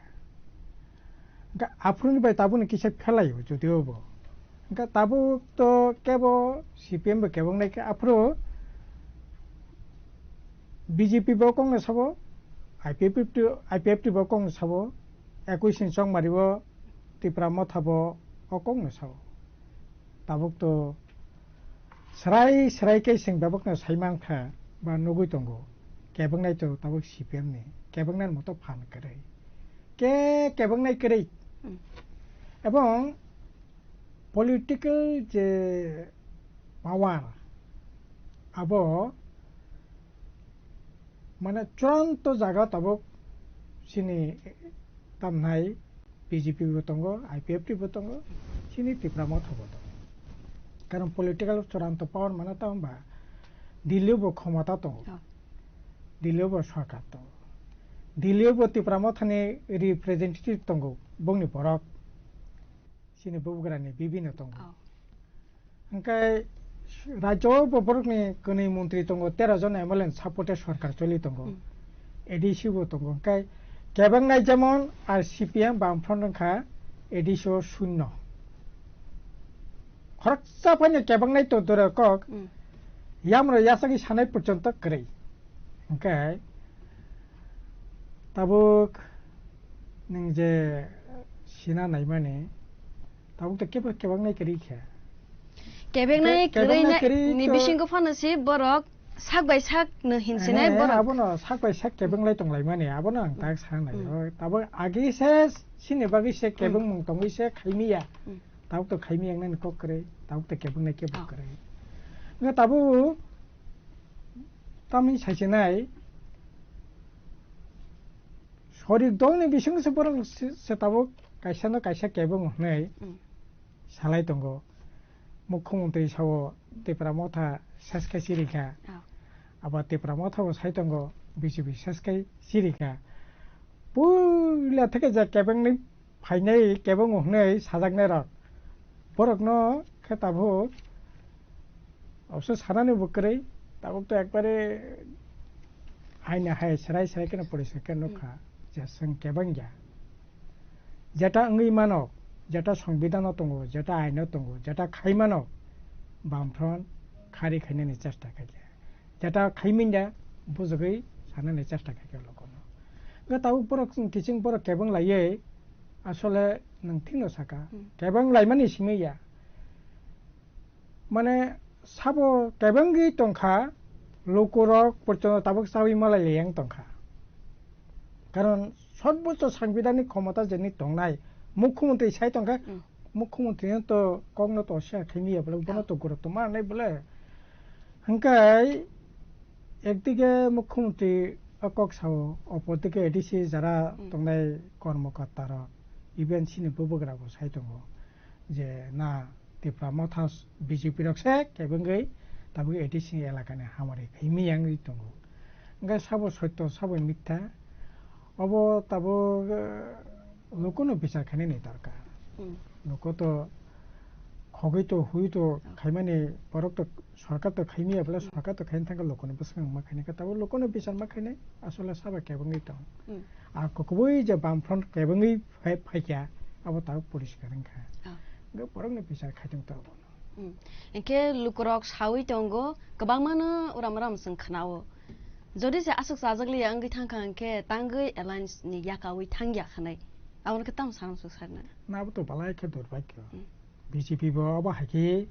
Hwnkhe aphuruni bai tabukni kisa phelaio, jotio bo. Hwnkhe tabuk to kebo C P M bo kebengnai khe aphuru B J P bo kongno sabo, I P F T, I P F T bo kongno sabo, ekush ni chongmari bo Tipra Motha bo o kongno sabo. Tabuk to srai srai khe chwng bebakno sai mankha ba nugwi tongo, kebengnai to tabuk C P M ni, kebengnai moto phan kwrwi, ke kebengnai kwrwi. Hmm. Ebong political je power abo mane churanto jaga tabuk chini tamnai B J P bo tongo, I P F T bo tongo, chini Tipra Motha bo tongo. Karon political churanto power mane tamo ba Delhi bo khomota tongo. Oh. Delhi bo sarkar tongo. Delhi bo Tipra Motha ni representative tongo, bongni borok. Chini bubagrani bibino tongo. Oh. Hwnkhe rajyo bo borokni kwnwi montri tongo, tero jon M L A ni supporte sorkar choli tongo. Hmm. A D C bo tongo. Hwnkhe kebengnai jemon ar C P M Bamfront wngkha A D C o shunno. Khoroksa phano kebengnai to dura kok. Hmm. Yamro yasagwi sanai porjonto kwrwi. Hwnkhe tabuk nwng je sina naimani, tabuk to kebo kebengnai kwrwi khe. Kebengnai Ke-, kebengnai kwrwi kwrwi ni to bisingo phano si borok sak bai sak no hinsinai He, borok. Abono sak bai sak kebenglai tonglaimani, abono ang tak sanai. Hmm. Tabuk agi se sini bagwi se Hmm. kebengmung tongwi se khaimiya. Hmm. Tabuk to khaimiya wngnani kok kwrwi, tabuk to kebengnai kebo Oh. kwrwi. Nga tabuk tamni saisinai sorik dolni bisingse borok se, se tabuk kaisa no kaisa kebeng hwnwi Mm. salai tongo. Mukhyamantri sao Tipra Motha seskai chirikha. Oh. Abo Tipra Motha bo sai tongo B J P seskai chirikha. Puila theke je kebengni phainai kebeng hwnwi sajaknai rok. Borokno khe tabuk obse sanani bo kwrwi, tabuk to ekbare aina hai serai serai kheno poriskar khe nukha, Hmm. je chwng kebeng ya. Jeta wngwi mano, jeta songbidano tongo, jeta aino tongo, jeta khai mano, Bamfront khari khainani chesta khaikha. Jeta khaimanya bujagwi sanani chesta khaikha lokono. Hwnkhe tabuk borok chwng kiching borok kebeng laiwi asole nwng thikno saka. Hmm. Kebeng laimani simi ya. Mane sabo kebengwi tongkha, lukurok porjonto tabuk chawi malai liyang tongkha. Karon sotbocho sangbidani khomota jeni tongnai, mukhyamantri sai tongkha, Hmm. mukhyamantri no to kokno to siya khaimiya bole, bono Ah. to gurutto manai bole. Hwnkhe ekdige mukhyamantri o kok sao, opor dike A D C jara Hmm. tongnai kormokorta rok, even chini bubagra bo sai tongo je na Tipra Motha B J P rok se kebengwi tabuk A D C ni elaka ni hamari khaimi yangwi tongo. Hwnkhe sabo sotto, sabo mitha, obo tabuk, eh, lukuno bichar khainani dorkar. Hmm. Luku to khogwi to, hui to Oh. khaimani borok to sorkar to khaimiya bole, Hmm. sorkar to khaina thangkha lukuno bwskango ma khainai khe, tabuk lukuno bichar ma khainai, asole sabo kebengwi tong. Hmm. Ar kubui je Bamfront kebengwi phai-, phaikha, abo tabuk poriskar wngkha. Oh. Hwnkhe borokni bichar khaitong to abono. Hmm. Hwnkhe lukurok sawi tongo, kwbangmano uram uram chwng khnao. Jodi se aswk chajak liya wngwi thangkha hwnkhe tangwi alliance ni yakaui thangya khanai. Abono khe tamo sana swk sarna? Na abo to balai khe durbhagyo. Hmm. B J P bo abo hai khe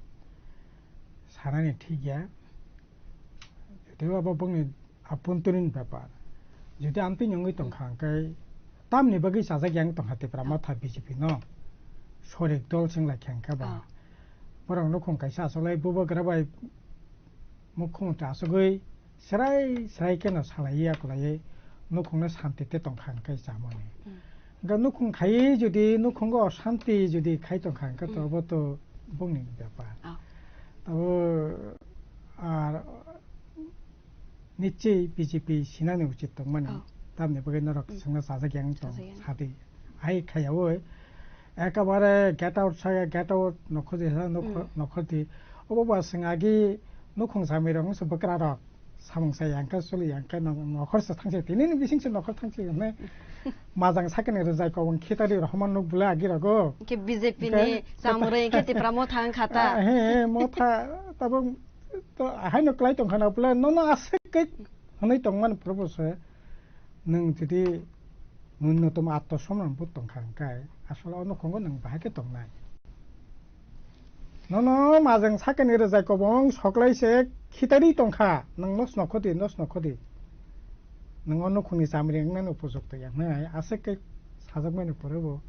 sanani thik ya. Tei abo bongni abhontorin bepar. Jodi amtwi wngwi tongkha hwnkhe tamni bagwi chajak yang tongkha Tipra Motha B J P no? Sorik dol swnglai kha hwnkhe ba. Borok nukhung kaisa asolai bubagra bai mukhumantri asugwi srai srai kheno salaiwi akolaiwi nukhungno santi tei tongkha hwnkhe chamani. Hwnkhe nukhung khaiwi jodi nukhungo osanti jodi khai tongkha hwnkhe to obo to bongni bepar. Tabo ar nichoi B J P sinani uchit tongmani. Tamni bagwi norok swngna chajak yang tong sadi. Hai khaiyawi ekabare get out saya, get out nokhodi sa nokhodi. Obo ba swng agi nukhung samwi rok se bwkra rok samung sa yang kha suli yang kha nokhor se thangse tini ni bising se nokhor thangse ne majang sakani rwjai kobong khitari rohman nuk bwle agi rogo. Ke B J P ni chamung rwi ke Tipra Motha wngkha ta. He Motha tabuk to haino klai tongkha na bwle nono aswk kai hwnwi tongmani phuru bo se nwng jodi nunnotom atto somman bo tongkha hwnkhe asole o nukhungo nwng bahai khe tongnai. Nono majang sakani rwjai kobong soklai se khitari tongkha nwng nos nokhodi nos nokhodi. Nwng o nukhungni chamri wngnani upojukto ya hwnwi aswk khe sajakmani pore bo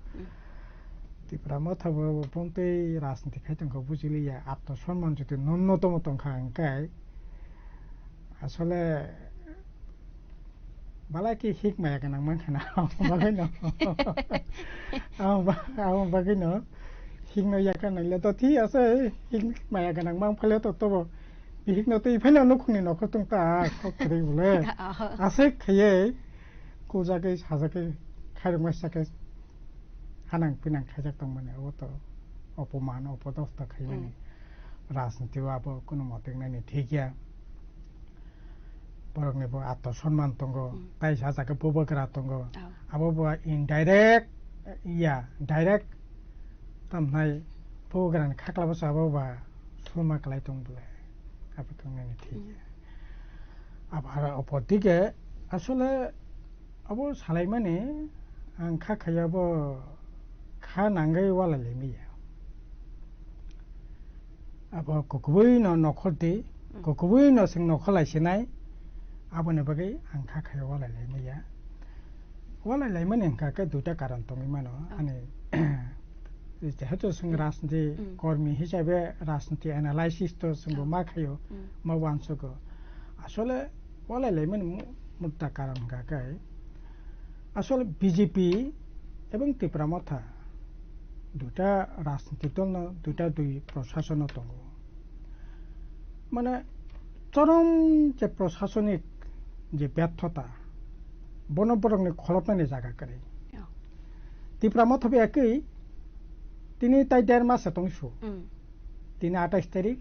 Tipra Motha bo bo bontwi rajniti khai tongkha bujiliya atto somman jodi nunnotomo tongkha hwnkhe asole balai khe hik maya gwnang mankha na abo bagwino abo ba- abo bagwino hikno yakar naile to thik ase hik maya gwnang mang phale to tobo bihikno twi phano nukhungni nokhor tongta kok kwrwi bole aswk khaiye kujagwi sajagwi khairokma sakhe hanang pinang khaijak tongmani abo to opoman opodosta khaimani rajniti o abo kuno mote wngnani thik ya. Borokni bo atto sonman tongo, tai sa jaga bubagra tongo. Abo bo indirect ya direct tamnai bubagrani khakla bwsa abo ba sulma kwlai tong bwle. Abo tongnani thik ya. Abo aro opor dike asole abo salaimani ang kha khaiya bo kha nangwi walai laimaya. Abo kukubui no nokhor di, kukubui no sing nokhor lai sinai, aboni bagwi ang kha khayo walai laimaya. Walai laimani hwnkha khe duita karon tongwi mano, ani jehetu sing rajniti kormi hisabe rajniti analysis to singbo ma khayo, ma wansugo. Asole walai laimani mu- mutta karon hwnkha khe asole B J P ebong Tipra Motha duita rajniti dol no duita dui prosason no tongo. Mane chorom je prosasonik je berthota bono borokni kholopnani jaga kwrwi. Tipra Motha bai ekwi tini tai der mas se tong su. Tini atais tarik.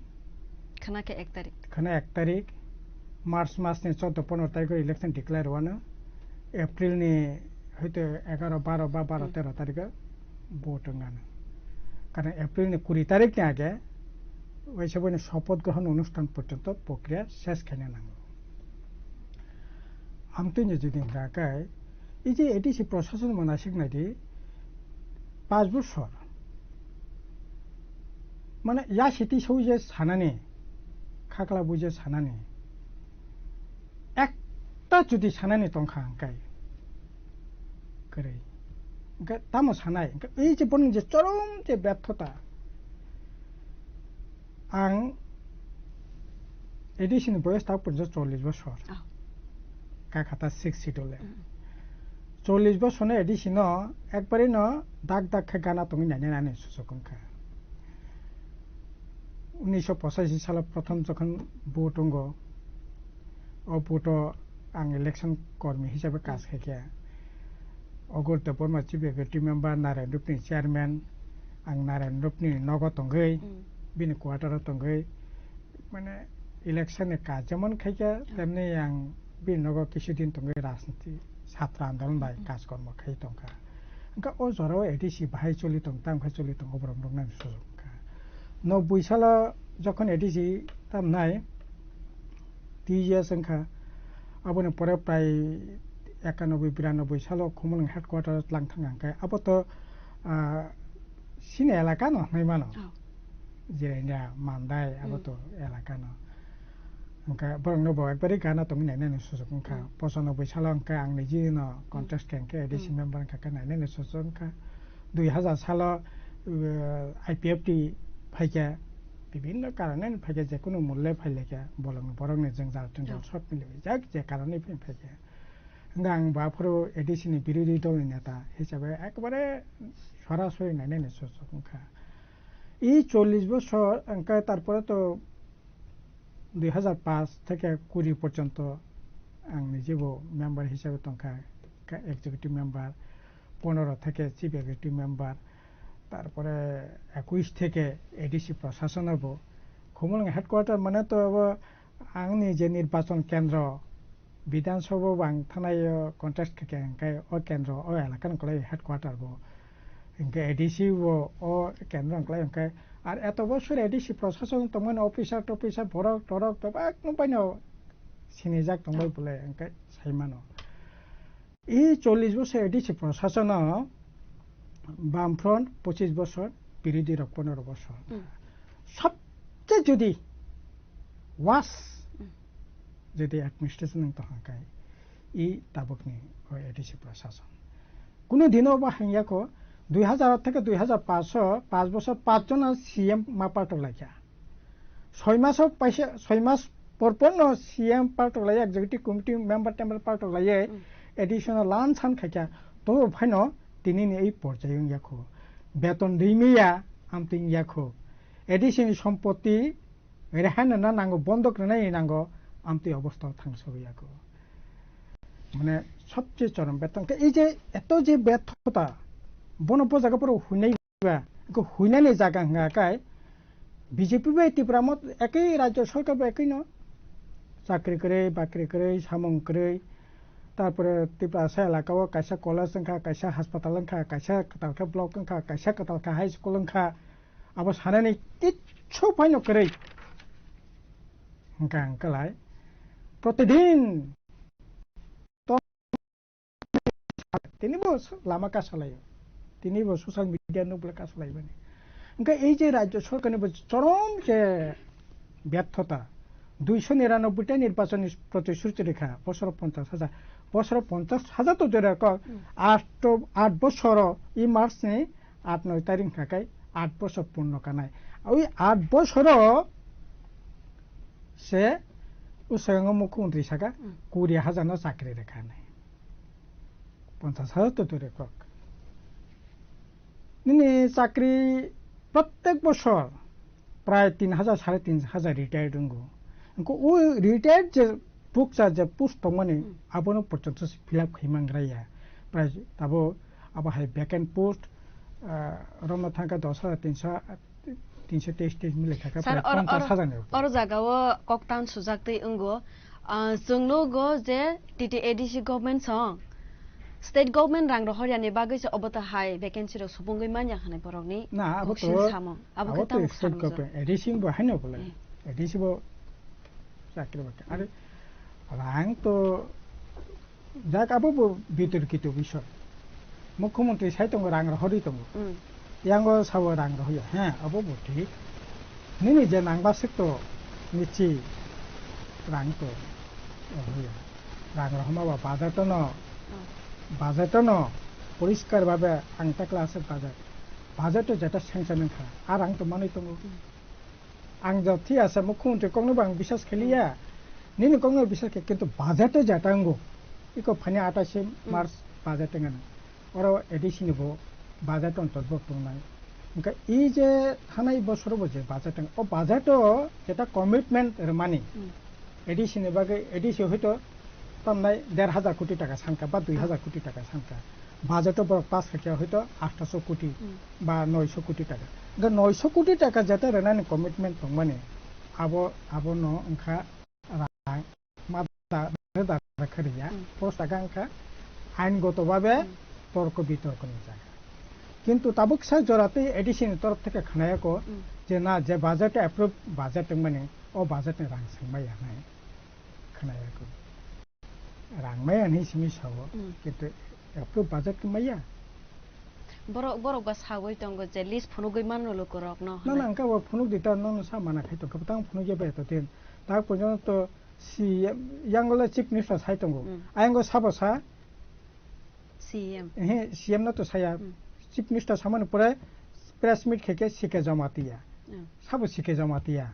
Khana khe ek tarik. Khana ek tarik. March mas ni chordo pondro tarik o election declare wano. April ni hoito egaro baro ba baro tero tarik o vote wngano. Karon April ni kuri tarik ni age waisa boni sopoth grohon onusthan porjonto prokriya ses khaina nango. Amtwi ni jodi hwnkha khe, ei je A D C prosason manaisik naidi, panch bosor. Mane ya siti soi je sanani, khakla bui je sanani, ekta jodi sanani tongkha hwnkhe, kwrwi. Hwnkhe tamo sanai, hwnkhe ei je bono je chorom je berthota, Ang A D C ni boyos tak porjonto chollish bosor. Kakhata six schedule. Chollish bosor no A D C no ekbari no dak dak khe gana tongwi nainani ani susuk wngkha. Unnish pochashi salo prothom jokhon vote wngo, o vote o ang election kormi hisabe kaj khaikha. Ogor Debbarma Chief Executive Member, Narayan Rupni Chairman, ang Narayan Rupni nogo tongwi, bini quarter o tongwi, mane election ni kaj jemon khaikha, temni ang bini nogo kisudin tongwi rajniti, chhatra andolon bai kaj kormo khai tongkha. Hwnkhe o jora o A D C bahai choli tong, tamo khe choli tongo borok nuknani sujuk wngkha. Nokbui salo jokhon A D C tamnai, T G S wngkha. Aboni pore prai ekanoboi biranoboi salo Khumulwng headquarter o tlang thang khe abo to, ah, sini elaka no hinwi mano. Jirania, Mandai, abo to elaka no. Hwnkhe borokno bo ekbari gana tongwi nainani suchuk wngkha. Hmm. Pochonoboi salo hwnkhe ang niji no Hmm. contest khe hwnkhe A D C Hmm. member wngkha khe nainani suchuk wngkha. Dui hazar salo, uh, I P F T phaikha, bibinno karone phaikha, jekunu mulle phailaikha, bolongni borokni jwngjal tungjal Hmm. sob miliwi jak je karone phaikha. Hwnkhe ang bo aphuru A D C ni birodhi dol ni neta hisabe ekbare sorasori nainani suchuk wngkha. I chollish bosor hwnkhe tarpore to dui hazar paanch theke kuri porjonto ang nijebo member hisabe tongkha, ka-, executive member, pondro theke chief executive member, tarpore ekush theke A D C prashasono bo. Khumulwng headquarter mane to abo angni je nirbachon kendro, Bidhan Sabha bo ang thanai o contest khe khe hwnkhe o kendro o elaka ni kwlai headquarter bo. Hwnkhe A D C bo o kendro ni kwlai hwnkhe ar eto bosor A D C prashason tongmani officer tofficer borok torok bebak no baino sinijak tongbai bwle hwnkhe saimano. I chollish bosor A D C prashason o Bamfront, pochis bosor birodhi rok pondro bosor. Hmm. Sobche jodi worst Hmm. jodi administration wng tongkha khe i tabukni o A D C prashason. Kunu dino bo hangya kho, dui hazar theke dui hazar paanch o, paanch bosor paanch jona C M ma paltok laikha. Soi maso paisa, soi mas por por no C M paltok laiya, executive committee member tember paltok laiya, Hmm. A D C no lan san khaikha, to phaino tini ni ei porjai wngya kho. Beton rimiya, amtwi wngya kho. A D C ni sompoti Rehaino na nango, bondok rwnai nango, amtwi obostha thangsawi yago. Mane sobche chorom betong khe ei je eto je bethota, bono bo jaga poro huinai ba, ko huinani jaga hwnga kai B J P bai Tipra mot ekoi rajyo sarkar bai ekoi no. Chakri kwrwi, bakri kwrwi, samung kwrwi, tarpore Tiprasa elaka o kaisa college wngkha, kaisa haspatal wngkha, kaisa kwtal khe block wngkha, kaisa kwtal khe high school wngkha. Abo sanani kichu phaino kwrwi. Hwnkha hwnkhalai protidin to tini bo lama kasalaio. Tini bo social media nukle kasalaibani. Hwnkha ei je rajyo sarkarni bo chorom je byarthota, duisho niranoboi ta nirbachonni protisruti rikha, bosoro ponchash hajar. Bosoro ponchash hajar to dore kok, Hmm. aat, aat bosoro ei March ni aat noi tarik hwnkha khe aat bosor purno kanai. Oi aat bosoro se ushango mukhyamantri saka Hmm. kuri hajar no chakri rikha nai. Ponchash hajar to dure kok. Nini chakri prottek bosor prai tin hajar, sare tin hajar retired wngo. Hwnkhe o retired je bukcha je post tongmani Hmm. abono porjonto se fill up khai mangraya. Prai abo, abo hai vacant post, ah, romno thangkha dos hajar tinso, tinso teis teis mili kha kha Sir, prai or, ponchash or, hajar ni upor. Or jaga o koktan sujak twi wngo. Ah, chwng nugo je T T A D C government song, state government rang rohor yani bagwi se obo to hai vacancy rok subungwi manya hwnwi borokni Na, abo kok to, sin samung. Abo abo khe to tamo state kharmjak. Government, A D C bo haino bole. Hmm. A D C bo chakri bakri. Are rang to jak abo bo bitorkito bisoy. Mukhyamantri sai tongo rang rohorwi tongo. Hmm. Yango sabo rang rohorya. He, abo bo thik. Nini je nangba sik to nichi rang to rohorya. Rang rohorma ba budget no, Hmm. budget no poriskar babe ang ta class budget. Budget to jeta sanction wngkha. A rang to manwi tongo. Hmm. Ang jotthi asa mukhyamantri kokno bo ang biswas khaliya. Hmm. Nini kokno biswas khe, kintu budget o jeta wngo. Iko phani atai se Hmm. March budget wngkha na. Oro A D C ni bo budget ontorbukto wngnai. Hwnkhe ei je thanai bosoro bo je budget wng, o budget o jeta commitment rwmani. Hmm. A D C ni bagwi, A D C hoito tamnai der hajar koti taka sanka ba dui hajar koti taka sanka. Budget o borok pass khaikha hoito aathaso koti Hmm. ba noiso koti taka. Hwnkhe noiso koti taka jeta rwnani commitment tongmani abo, abono wngkha rang mada reda kharya Hmm. post taka wngkha ain goto babe Hmm. torko bitorko ni jaga. Kintu tabuk sa jora tei A D C ni torof theke khnayako Hmm. je na je budget approve budget wngmani o budget ni rang sengmaya hinwi khnayako. Rang maya hinwi simi sao, Hmm. kintu approve budget khe maya. Borok, borok ba sagwi tongo je list phunugwi mano lukurokno Na, na, hinwi. Hwnkhe bo phunuk di ta, nono sa mana khai tongkha, bwtang phunukya bai to tin. Tak porjonto C M, yango le Chief Minister sai tongo. Hmm. Ayango sabo sa? C M. Ehe, C M no to saya. Hmm. Chief Minister samani pore press meet khe khe C K Jamatia. Hmm. Sabo C K Jamatia.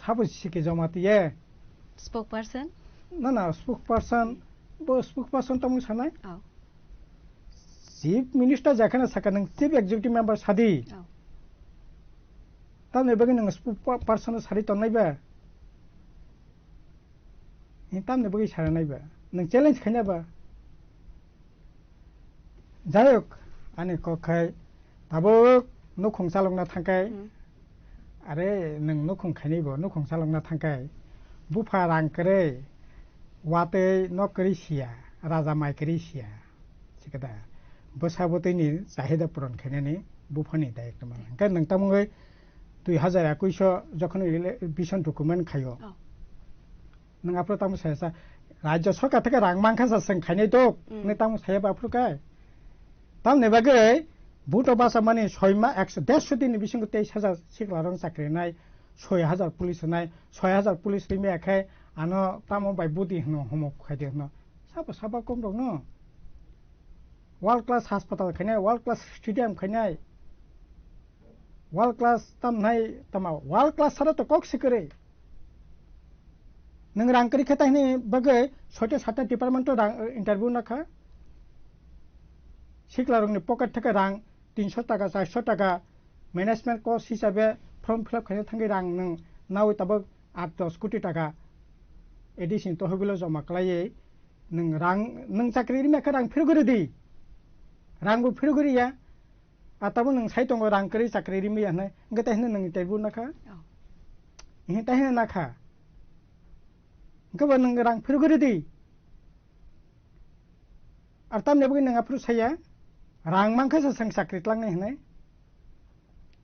Sabo C K Jamatia. Spokesperson? Na, na, spokesperson, bo spokesperson tamo sanai? Oh. Chief Minister jakhana saka nang Chief Executive Member sadi. Oh. Tamni bagwi nang spokesperson sadi tongnai ba? Ni tamni bagwi saranai ba? Nang challenge khaina ba? Jayok, ani kok khai tabuk nukhung chalokna thangkai. Hmm. Are, nwng nukhung khainai bo, nukhung chalokna thangkai. Bupha rang kwrwi, watwi nok kwrwi siya, raja mai kwrwi siya. Sikada, bwsa bwtwini chahida puron khainani buphani dayok tongmani. Hwnkhe nwng tamungwi dui hazar ekuish o jokhon ele-, vision document khaio. Oh. Nwng aphuru tamo saya sa, rajya sarkar theke rang mankha sa, chwng khainai tok, mm, nwng tamo saya ba aphuru kai? Tamni bagwi vote o basa mani soi ma, ekso, derso din ni bisingo teis hajar sikla rok chakri nai, soi hajar police nai, soi hajar police rimya khai ano tamo bai budi hwno homo khai de hwno. Sabo sabo kom rok no. World class hospital khainai, world class stadium khainai, world class tamnai tama, world class sara to kok sikiri. Nwng rang kwrwi khe tahini bagwi soita satta department o rang, eh, interview nakha. Sikla rokni pocket theke rang tinso taka, charso taka management cost hisabe form fill up khaina thangwi rang nwng nawi tabuk aat dos koti taka A D C ni tohobilo joma kwlaiwi nwng rang, nwng chakri rimya khe rang phirogwi rwdi. Rang bo phirogwi riya. A tabuk nwng sai tongo rang kwrwi chakri rimya hwnwi. Hwnkhe tai hwnwi nwng interview nakha? Oh. Ehe, tai hwnwi nakha. Hwnkhe bo nwng rang phirogwi rwdi. Ar tamni bagwi nwng aphuru saya? Rang mankha se chwng chakri tlangnai hwnwi.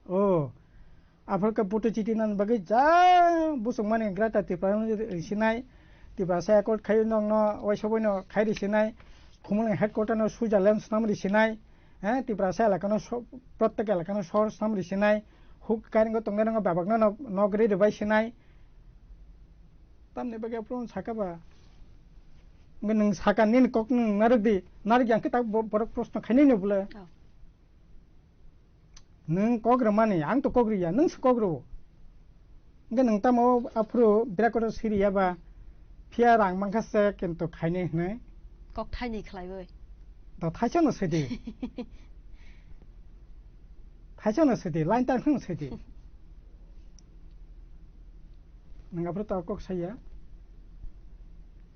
Oh. Aphuru khe vote chiti nan bagwi ja busuk mani Greater Tipraland risinai. Tiprasa accord khai nokno waisoboino khai risinai. Khumulwng headquarter no Switzerland snam risinai. Eh, Tiprasa elakano so-, prottek elakano sohor snam risinai. Huk kairingo tongnai rokno bebakno nok, nok ri rwbai sinai. Tamni bagwi aphuru saka ba? Nwng saka nini kok nwng narwk di. Narwk ya khe tak bo-, borok proshno khainai no bwle. Oh. Nwng kok rwmani, ang to kok rwya, nwng se kok rwo. Hwnkhe nwng tamo aphuru birat kotor siri ya ba, phiya rang mankha se kintu khainai hwnwi. Kok thainwi khlaiwi. Da thaisa no sidi. Thaisa no sidi, line tan khno sidi. Nwng aphuru to kok saya.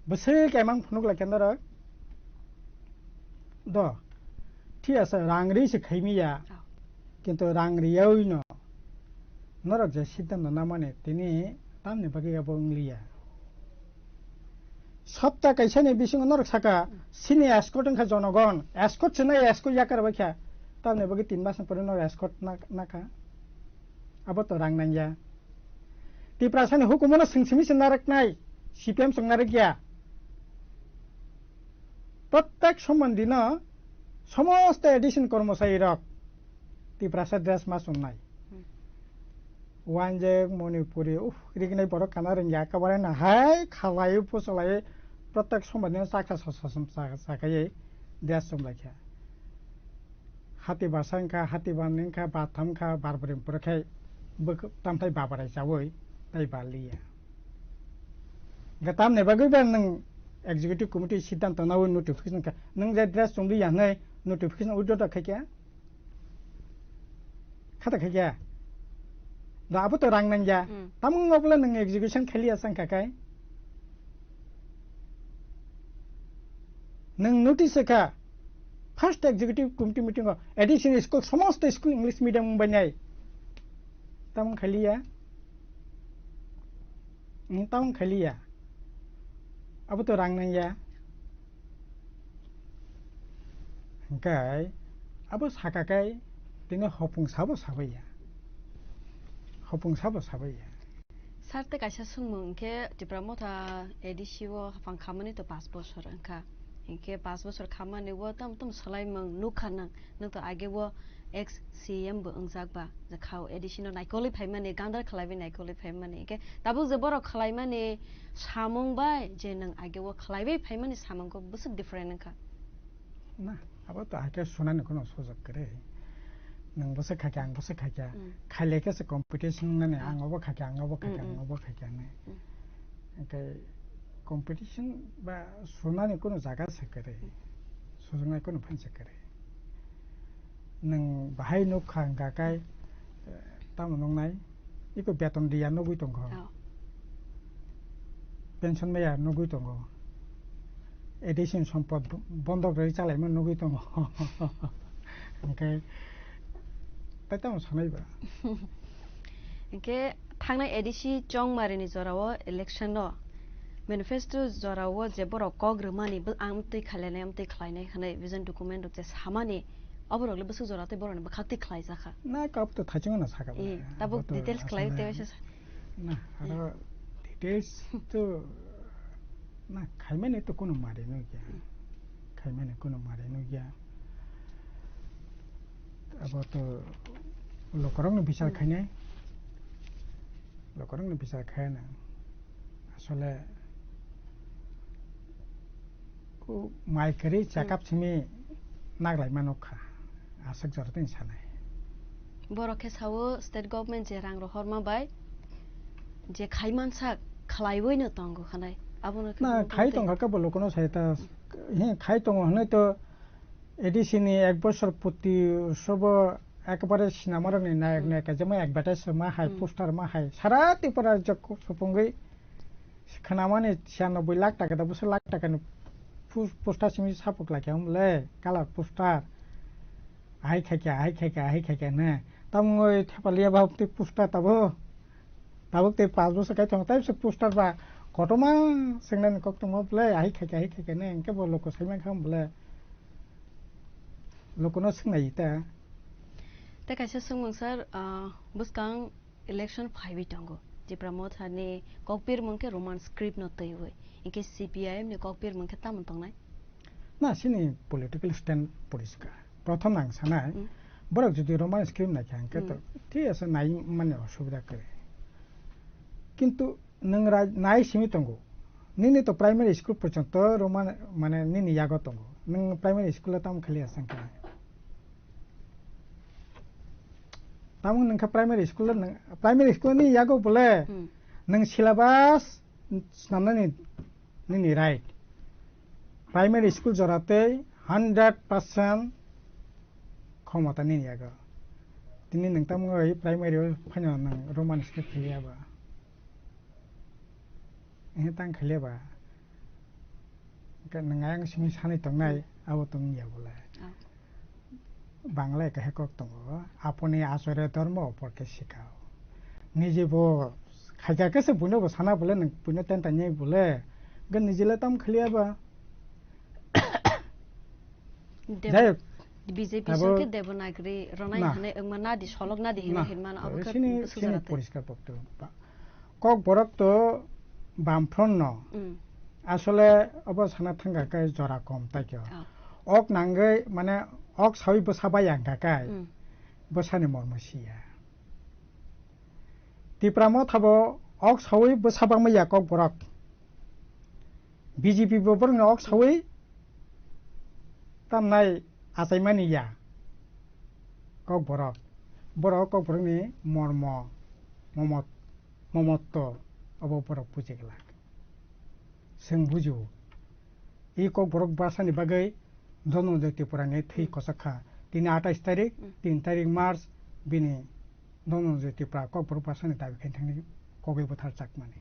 Bwswk emang phunuk lai khe norok. Do. Thik ase, rang ri se khaimi ya. Oh. Kintu rang riyawi no. Norok je siddhanto namani tini tamni bagwi abo wng liya. Sapta kaisa ni bisingo norok saka, hmm, sini escort wngkha jonogon. Escort se nai escort yakar bai kha. Tamni bagwi tin mas ni pore norok escort na-, nakha. Abo to rang nangya. Tiprasani hukumono swng simi se narwknai, C P M swng narwkya. Prottek sombondino somosto A D C ni kormochari rok Tiprasa dress ma chumnai. Hmm. Wanjek, Manipuri, uff, rignai borok kana rwngya, ekebare nahai khalai, puchulai, prottek sombondino chaksa sa-, sa-, sa-, sa-, sakaiwi dress chumlaikha. Hati basa wngkha, hati ban wngkha, batham wngkha, bar bwrwi bwrwi khe bwk-, tamthai babarai chaui tai baliya. Hwnkhe tamni bagwi ba nwng executive committee siddhanto naui notification kha, nwng je dress chumliya hwnwi notification withdraw da khaikha? Khata khaikha? Da abo to rang nangya. Hmm. Tamung obole nwng execution khailiya chang kha kai? Nwng notice kha, first executive committee meeting o A D C ni school, somosto school English medium wngbainai. Tamung khailiya? Nwng tamung khailiya? Abo to rang nangya. Hwnkhe abo saka kai tini hopung sabo sabaiya. Hopung sabo sabaiya. Sir, tei kaisa swngmung hwnkhe Tipra Motha A D C o haphang khamani to pash bosor wngkha. Hwnkhe pash bosor khamani o tam tam swlaimung nukha nang. Nwng to age o Ex C M bo wngjak ba, je khao A D C no naikolwi phaimani, gandar khlaiwi naikolwi phaimani. Hwnkhe tabuk je borok khlaimani samung bai je nwng age o khlaiwi phaimani samung khe bwswk different wngkha. Na, abo to hakhe sunani kheno sujak kwrwi. Nwng bwswk khaikha, ang bwswk khaikha. Mm. Khailai khe se competition nani, Ah. ang obo khaikha, ang obo khaikha, ang Mm-mm. obo khaikha hinwi. Mm. Hwnkhe competition ba sunani kheno jaga se kwrwi. Mm. Sujaknai kheno phan se kwrwi. Nwng bahai nukha hwnkha khe, eh, tamo nuknai? Iko beton riya nugwi tongkho. Oh. Pension maya nugwi tongo. A D C ni sompot bo-, bondok rwi chalaima nugwi tongo. Hwnkhe, tai tamo sanai ba? Hwnkhe thangnai A D C Chongmari ni jorao election no manifesto jorao je borok kok rwmani bo ang twi khailai nai, ang twi khlai nai hwnwi vision document rok je samani, oborok le bwswk jora tei borok ni bwkhak twi khlai jakha. Na, kap to thachung na sakha Eh, ba. tabuk Abo to details khlai asle tei waisa sa- Na, aro details to, na, khaimani to kuno mari nukya. Khaimani kuno mari nukya. Abo to lokorokno bichar Hmm. khainai. Lokorokno bichar khaina. Asole, o mai kwrwi Hmm. chakap simi naglai mano kha. Aswk jora tei sanai. Borok khe sao state government je rang rohorma bai je khaimansak khlaiwi no tongo khanai. Abono khe Na, bumung khai tei tongkha khe bo lokono sai ta, he, khai tongo hwnwi to A D C ni ek bosor poti utsobo ekbare sinama rokni nayok Hmm. nayika jemon advertise ma hai, Hmm. poster ma hai, sara Tripura rajyo ko-, supungwi khnamani chiyanobboi lakh taka da bwswk lakh takani pus-, poster simi sapuk laikha hwnle, colour poster. Ahai khaikha, ahai khaikha, ahai khaikha hwnwi. Tamungwi thepaliya ba tei poster tabuk, tabuk tei panch bosor kai tongo, tei bwswk poster ba kotorma swngnani kok tongo bwle, ahai khaikha, ahai khaikha hwnwi, hwnkhe bo loko saimankha bwle. Lokono swngnai ta. Tei kaisa swngmung sir, ah, bwskang election phaiwi tongo. Tipra Motha ni kokbir mung khe Roman script no twiwi. Hinkhe C P I M ni kokbir mung khe tamo tongnai? Na, sini political stand poriskar. Prothom ang sanai, Hmm. borok jodi Roman script naikha hwnkhe to Hmm. thik ase, nai mani osubida kwrwi. Kintu nwng ra-, nai simi tongo. Nini to primary school porjonto Roman, mane nini yago tongo. Nwng primary school o tamo khali asang khe? Tamo nwng khe primary school o nwng, primary school ni yago bole Hmm. nwng syllabus snamnani nini right. Primary school jora tei hundred percent khomota nini yago. Tini nwng tamo oi primary o phaino nwng Roman script khaliya ba? Ehe, tang khaliya ba? Hwnkhe nwng ayang simi sanwi tongnai, abo tongya bole. Ah. Bangla kahe kok tongo, "Aponi achore dhormo oporke sikao." Niji bo khaikha khe se buino bo sana bole, nwng buino ten tanya bole. Hwnkhe niji le tam khaliya ba? Debo-, Jai hok. B J P Abo song khe Devanagari ronai Na. Hwnwi wngma nadi, solok nadi hwnwi Na. Hinmano, abo khe Sini, bwswk sini jora twi. Poriskar bokto. Ba-, Kokborok to Bamfront no. Mm. Asole obo sana thangkha khe jora kom tai khe. Oh. Ok nangwi, mane, ok sawi bwsa bai ang kha kai. Mm. Bwsani mormo siya. Tipra Motha bo ok sawi bwsa bangma ya Kokborok. B J P bo borokni ok sawi tamnai achaimani ya Kokborok. Borok Kokborokni mormo, momot-, momotto obo borok buji glak. Chwng bujiu. I Kokborok bwsani bagwi Dhananjay Tripura ni thwi Hmm. kwchak kha. Tini atais tarik, Hmm. tin tarik March, bini Dhananjay Tripura Kokborok bwsani dabi khaini thangni kogwi bwthar chakmani.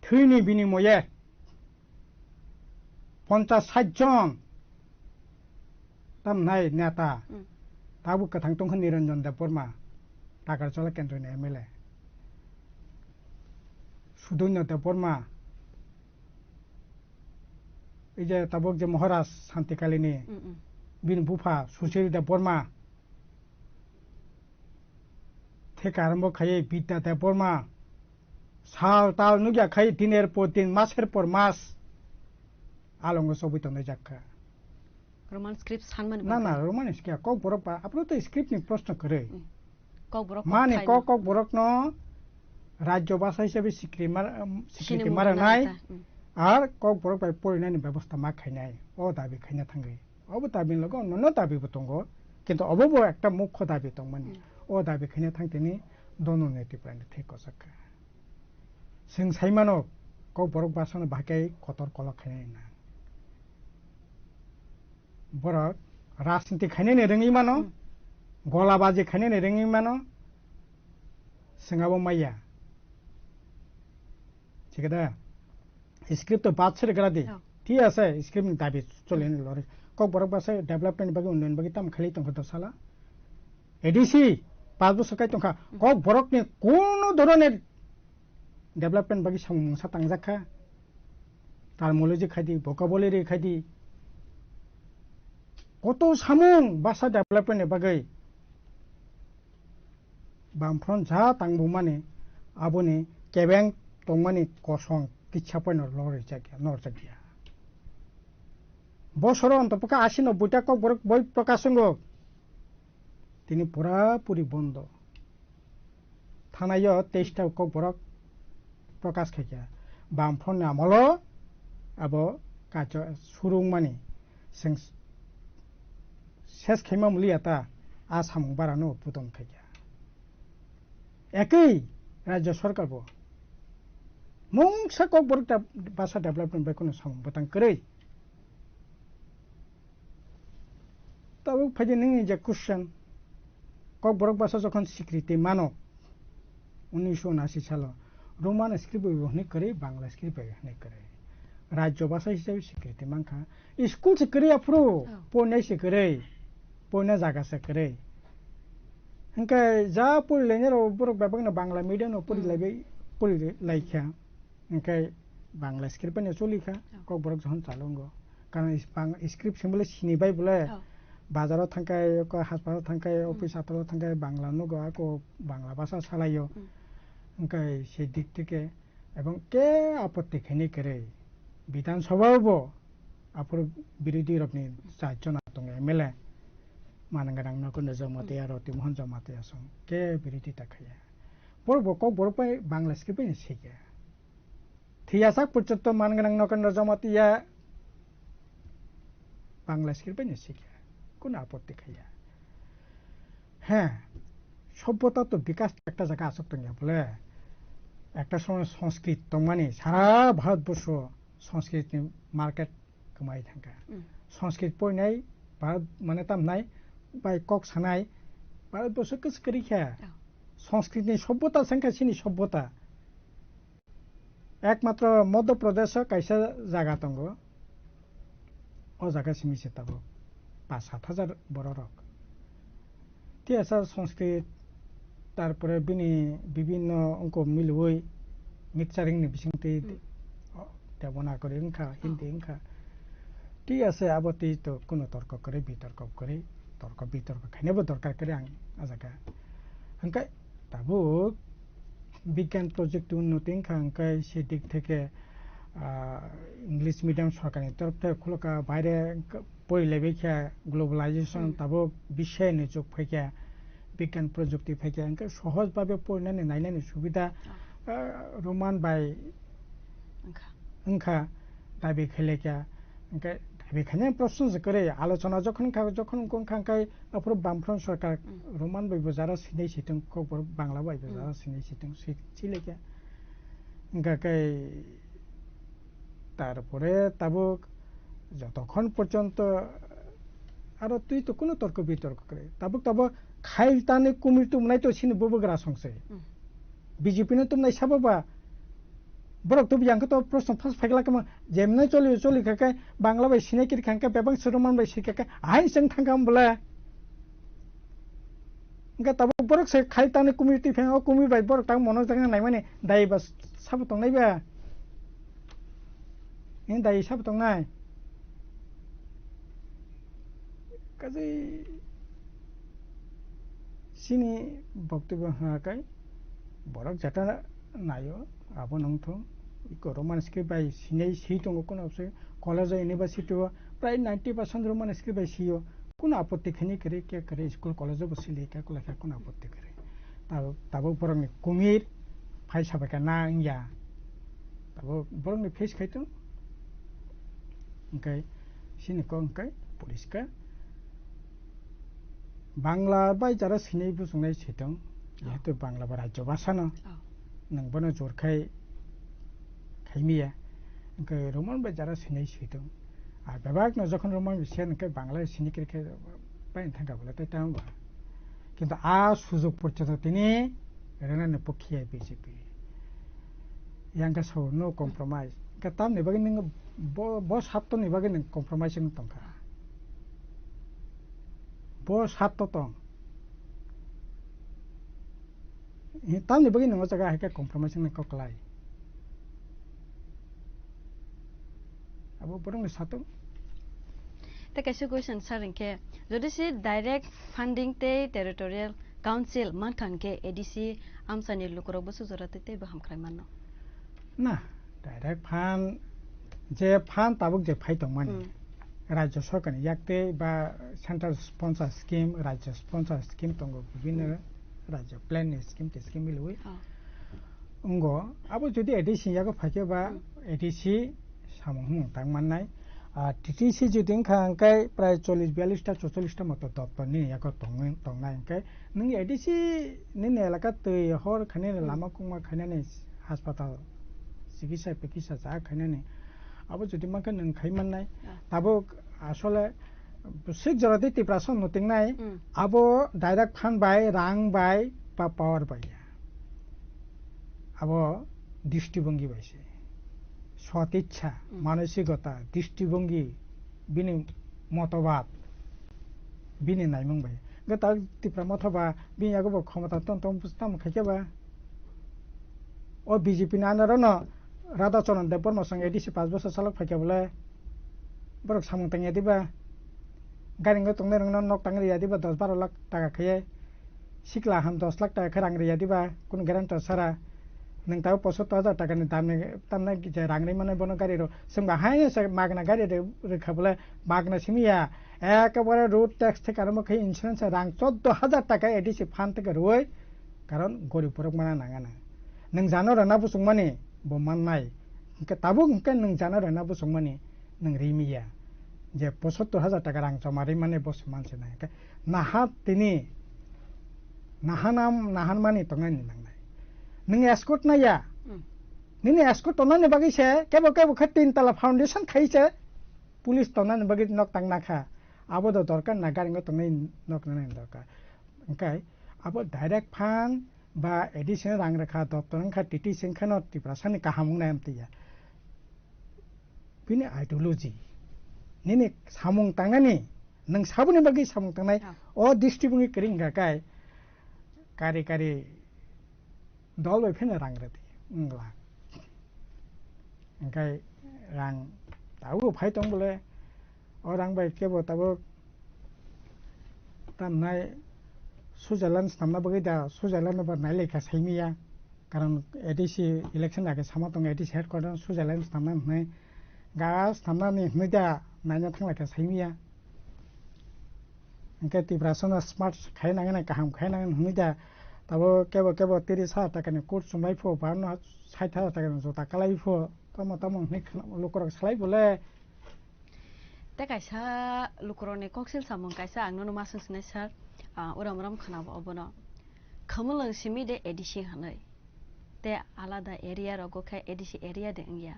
Thwini binimoye ponchas sait jon tamnai neta. Hmm. Tabuk kwthang tongkha Niranjan Debbarma, Takarjala kendroni M L A. Sudonyo Debbarma, ei je tabuk je Maharaj Santikalini, Mm, mm. Bini bupha Sushil Debbarma, theka arambo khaiwi Bidya Debbarma, sal tal nukya khai diner por din, maser por mas alongo chobwi tongnai jak kha. Roman script sanmani Na, bagwi. Na, Roman script kok borok ba, aphuru to script ni proshno kwrwi. Hmm. Kok borok Mani kok kok, kok borok no rajyo bhasha hisabe sikri mar-, um, sikriti Sini mara mungna nai. Ta. Hmm. Ar kok borok bai porinani bebosta ma khainai. O dabi khaina thangwi. Obo dabi logo nono dabi bo tongo. Kintu obo bo ekta mukho dabi tongmani. Hmm. O dabi khaina thangtini dono neti prani thik kosak kha. Chwng sai mano, kok borok bwsano bahai khe kotor kolok khainai na. Borok rajniti khainani rwngwi mano, Hmm. golabaji khainani rwngwi mano, chwng abo maya. Thik da? Script to bad sere gra di. Oh. Thik ase, script ni dabi choli ni lori. Kok borok bwsa development bagwi, unnoyon bagwi tam khailai tongkha do sala. A D C, pas bosor kai tongkha. Kok borok ni kono dhoroner development bagwi samung mungsa tangjak kha. Terminology khai di, vocabulary khai di. Koto samung basa development ni bagwi. Bamfront ja tangbumani aboni kebeng tongmani kosong kisa poino lorjak ya, norjak ya. Bosoro ontopokha asi nobboi ta kok borok boi prokash wngo. Tini pura puri bondo. Thanaio teis ta kok borok prokash khaikha. Bamfront ni amolo abo kacho surungmani. Seng ses khaima muliya ta, a samung barano puton khaikha. Ekwi rajya sarkar bo mungsa kok borok ta basa development bai kono samung bwtang kwrwi. Tabuk phaidi nini je question, kok borok basa jokhon sikriti mano, unisho unasi salo, Roman script bai bo hwnwi kwrwi, Bangla script bai hwnwi kwrwi. Rajya basa hisabe sikriti mankha. School se kwrwi aphuru, Oh. porinai se kwrwi, porina jaga se kwrwi. Hwnkhe ja porilainai rok borok bebakno Bangla medium no pori Hmm. laibai, pori laikha. Hwnkhe Bangla script bai no choli kha, Oh. kok borok jokhon chalo wngo. Karon is-, bang-, script simi le sini bai bole. Oh. Bazaro thangkhai, ko haspatalo thangkhai, Hmm. office atalo thangkhai, Bangla nugo, ako Bangla bhasha salaio. Hmm. Hwnkhe se dik theke, ebong ke apotti khaini kwrwi. Bidhan Sabha bo aphuru birodhi rokni char jona tongo M L A. Manang gwnang Nokendra Jamatia, Roti Mohan Jamatia song ke birodhi ta khaiya. Borok bo kok borok bai Bangla script bai no sikya. Thiyajak porjonto man gwnang Nokendra Jamatia Bangla script bai no sikya, kunu apotti khaiya. He, sobbota to bikas ekta jaga aswk tongya bole. Ekta somoy Sanskrit tongmani, sara Bharatborsho Sanskrit ni market kwmai thangkha. Hmm. Sanskrit porinai, Bharat mane tamnai, bai kok sanai, Bharatborsho kwchwk kwrwi kha. Oh. Sanskrit ni sobbota sengkha chini sobbota. Ekmatro Madhya Pradesh o kaisa jaga tongo. O jaga simi se tabuk pas sat hajar borok rok. Tiyasa Sanskrit, tarpore bini bibinno ongko milwi mixturing ni bisingtwi Hmm. o Devanagari wngkha, Hindi wngkha. Tiyasa abo twi to kuno torko kwrwi, bitorko kwrwi, torko bitorko khainabo dorkar kwrwi ang o jaga. Hwnkhe tabuk bigyan projukti unnoti wngkha, hwnkhe se dik theke, ah, English medium sorkarni torof theke khulukha, baire porilaibaikhya, globalization, Hmm. tabuk biswni jug phaikha, bigyan projukti phaikha, hwnkhe sohoj babe porinani nainani subida, Oh. ah, Roman bai Wngkha. wngkha, dabi khailaikha. Hwnkhe dabi khainai proshno se kwrwi, alochona jokhon kha, jokhon wngkha, hwnkhe aphuru Bamfront sorkar Hmm. Roman bai bo jara sinai sitwng, Kokborok Bangla bai bo Hmm. jara sinai sitwng, si-, silaikha. Hwnkha khe tarpore tabuk jotokhon porjonto aro twi to kuno torko bitorko kwrwi. Tabuk tabuk khail tani kumui tubunai to sini bubagra songse. Hmm. B J P no tubunai sabo ba borok tubu yang khe to proshno phas phaikla kama jemno choli choli kha khe Bangla bai sinai kiri kha khe bebak se Roman bai si kha khe ahain chwng thang kha bole. Hwnkhe tabuk borok se khai tani kumui twi pheng o kumui bai borok tang mono jagna naimani dai ba sabo tongnai ba? Ni dai sabo tongnai? Kaje sini boktobyo hwnakai borok jata naio abo nongthung iko Roman script bai sinai si tongo kono se college o university o prai ninety percent Roman script bai sio. Kuno apotti khaini kwrwi, khe kwrwi school college-o bo sili khe kwlai khe kuno apotti kwrwi. Tab-, tabuk borokni kumir phai sabai kha na wngya. Tabuk borokni face khai tong. Hwnkhe sini kok hwnkhe poriskar. Bangla bai jara sinai buchungnai sitong, Oh. Jehetu Bangla bo rajyo bhasha no, Oh. Nwng bono jor khai khaimiya, hwnkhe Roman bai jara sinai sitong. Ar bebak no jokhon Roman bai siya hwnkhe Bangla bai sini khe khe bai thangka bole tai tamo ba. Kintu a sujog porjonto tini rwnani pokhiya B J P. Yang khe sao no compromise. Hwnkhe tamni bagwi nwng bo, bo satto ni bagwi nwng compromise wng tongkha. Bo satto tong. Tamni bagwi nwng o jaga hai khe compromise wngna kok kwlai. Abo borokni satto. Tei kaisa question sir, hinkhe jodi se direct funding tei territorial council mankha hinkhe A D C amsani lukurok bwswk jora tei teibo hamkrai manno? Na, direct fund, je fund tabuk je phai tongmani, Hmm. Rajya Sorkarni yaktwi ba central sponsor scheme, Rajya sponsor scheme tongo, bibhinno Hmm. Rajya plan ni scheme tei scheme milwi. Oh. Wngo, abo jodi A D C yago phaikhe ba Hmm. A D C samung hwnwi tang mannai. Ah, T T C jodi wngkha hwnkhe prai chollish biyallish ta, chocholish ta moto doptor nini yago tongwi, tongnai hwnkhe nwng A D C nini elaka twi hor khainani Hmm. lama kungma khainani haspatal chikitsa pikitsa cha khainani abo jodi mankhe nwng khai mannai. Ah. Tabuk asole sik jora tei Tiprasa no tingnai Hmm. abo direct fund bai, rang bai ba power bai ya. Abo drishtibongi bai se. Sot ichha, Hmm. manosikota, drishtibongi, bini motobad, bini naimung bai. Hwnkhe ta Tipra Motha ba bini yago bo khomota ton ton tamo khaikhe ba. O B J P ni under no Radha Charan Debbarma song A D C paanch bosor salok phaikhe bole borok samung tangya diba? Gari wngwi tongnai rokno nok tangri ya diba dos baro lakh taka khaiye? Sikla ham dos lakh taka khe rang riya diba, kunu guarantor sara? Nwng tabuk pochattor hajar taka ni dam ni, tamni je rang ri mano bono gari rw. Chwng ba haino se magna gari rw-, rwkha bole, magna simi ya. Ekebare road tax theke aro khe insurance rang choddo hajar taka A D C fund theke rwui, karon gorib borok mana nangana. Nwng jano rwna buchungmani bo mannai. Hwnkhe tabuk hwnkhe nwng jano rwna buchungmani nwng rimiya. Je pochattor hajar taka rang joma rimani bo se mansinai. Hwnkhe naha tini, nahanam, nahanmani tongnani nangnai. Nwng escort naiya. Hmm. Nini escort tongnani bagwi se kebo kebo khe tin tala foundation khai se police tongnani bagwi nok tang nakha. Abo do dorkar na, gari wngwi tongnai nok nani dorkar. Hwnkhe abo direct fund ba additional rang rwkha, doptor wngkha, T T C wngkha no Tiprasani kaham wngnai amtwi ya. Bini ideology, nini samung tangnani, nwng saboni bagwi samung tangnai, Ah. O district wngwi kwrwi wngkha kai, kari kari dol bai phano rang rwdi, wngla. Hwnkhe rang tabuk phai tong bole, o rang bai kebo tabuk tamnai Switzerland snamna bagwi da, Switzerland ba nai laikha saimiya, karon A D C election age sama tongo, A D C headquarter Switzerland snamna hwnwi, ga snamnani hwnwi da naina thanglaikha saimiya. Hwnkhe Tiprasano smart khai nangani, kaham khai nangani hwnwi da, tabuk kebo kebo tiris hajar takani coat chumlai pho, ba no sait hajar takani jota kalai pho, tamo tamo hwnwi khna-, lukurok salai bole. Tei kaisa lukurokni koksil samung kaisa ang nono ma swng sinai sir, ah, uram uram khwnabo obono. Khumulwng simi de A D C hwnwi. Tei alada area rogo khe A D C area de wngya.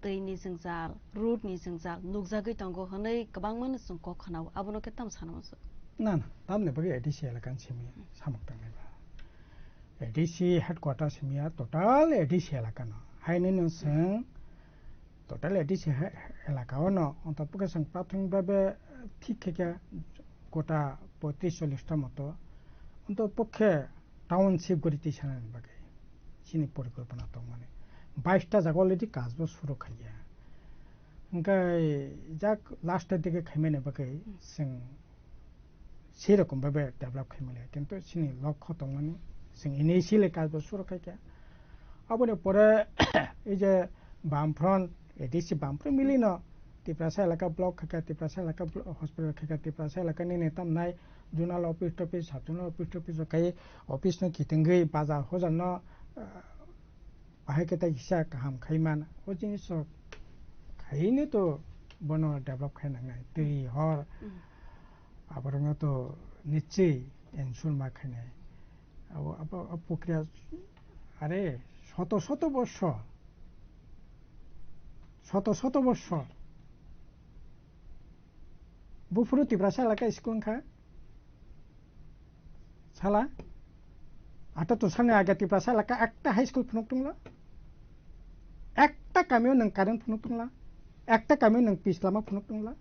Twi ni jwngjal, road ni jwngjal nukjagwi tongo hwnwi kwbangma no chwng kok khwnao, abono khe tamo sana muchung? Na, na, tamni bagwi A D C elaka ni simi samung tangnai ba. A D C headquarter simi ya total A D C elaka no. Haini no chwng total A D C he-, elaka o no, ontotpokhe chwng prathomik bhabe thik khe khe gota poitris chollish ta moto, ontotpokhe township gori twi sanani bagwi chini porikolpona tongmani. Bais ta jaga already kaj bo suru khaiya. Hwnkhe jak last dike khaimani bagwi chwng sei rokom bhabe develop khaimani, kintu chini lokho tongmani, chwng initially kaj bo suru khaikha. Aboni pore ei je Bamfront, A D C Bamfront milino Tiprasa elaka block khaikha, Tiprasa elaka blo-, hospital khaikha, Tiprasa elaka nini tamnai zonal office topice, sub zonal office topice rok khai office no kitengwi bazar hojar no, ah, bahai khe tai kisa kaham khai man. O jinis rok khaino to bono develop khai nangnai. Twi hor aborokno to nichwi ensure ma khainai. Abo, abo, abo pokriya, are, soto soto borsor, soto soto borsor buphuru Tiprasa elaka school wngkha. Sala, ato to sani age Tiprasa elaka ekta high school phunuk tongla, ekta kamio nwng current phunuk tongla, ekta kamio nwng pis lama phunuk tongla.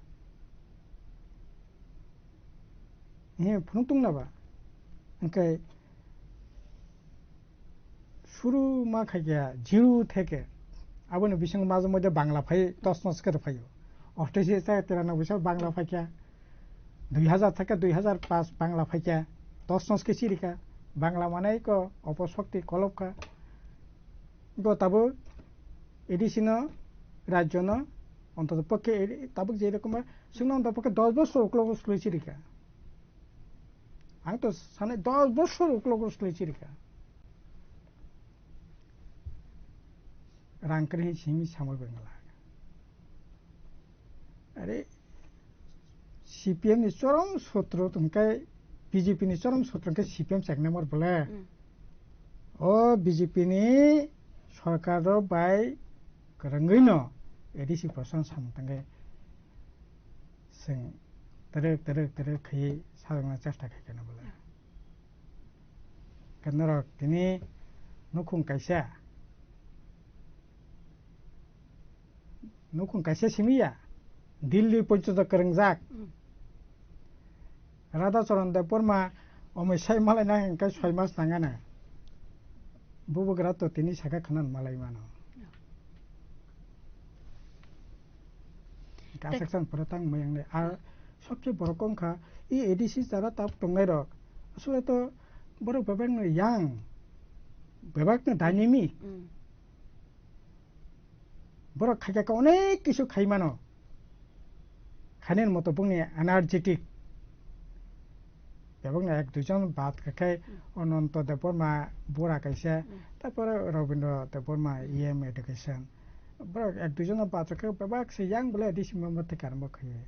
He, phunuk tongna ba? Hwnkhe suru ma khaikha zero theke. Aboni bisingo majhe moddhe Bangla phai, tosnos khe rwphaio. Ostaisi theke tiranoboi sal Bangla phaikha. Dui hazar theke dui hazar paanch Bangla phaikha. Tosnos khe chirikha. Bangla manai ko oposokti kolopkha. Go tabuk A D C no, rajyo no, ontoto pokhe eri-, tabuk je rokom ba, chwngno ontoto pokhe dos bosor uklogo swlwi chirikha. Ang to sanai dos bosor uklogo swlwi chirikha. Rang kwrwi simi samwi bai ngala. Are, C P M ni chorom sotro tongkhe, B J P ni chorom sotro khe C P M cheknai mor bole. Mm. O B J P ni sorkar rok bai kwrwngwi no A D C prosan samung tangwi chwng twrwk twrwk twrwk khaiwi sajwkna chesta khai kheno bole. Khe norok tini nukhung kaisa, nukhung kaisa simi ya, Delhi porjonto kwrwngjak. Mm. Radhacharan Debbarma omoi sai malaina hwnkhe soi mas nangana. Bubagra to tini saka khna malai mano. Kasak san pura tang mayang le. Ar sobse borok wngkha, i A D C jara tab tongnai rok. Asole to borok bebak no yang, bebak no dynamic. Mm. Borok khaikha khe onek kisu khai mano. Khainani moto bongni energetic. Bebakno ek duijon bad khe khai Ananto Debbarma bura kaisa, tarpore Rabindra Debbarma E M education. Borok ek duijon bad khe bebak se yang bole D C member thai karmo khai.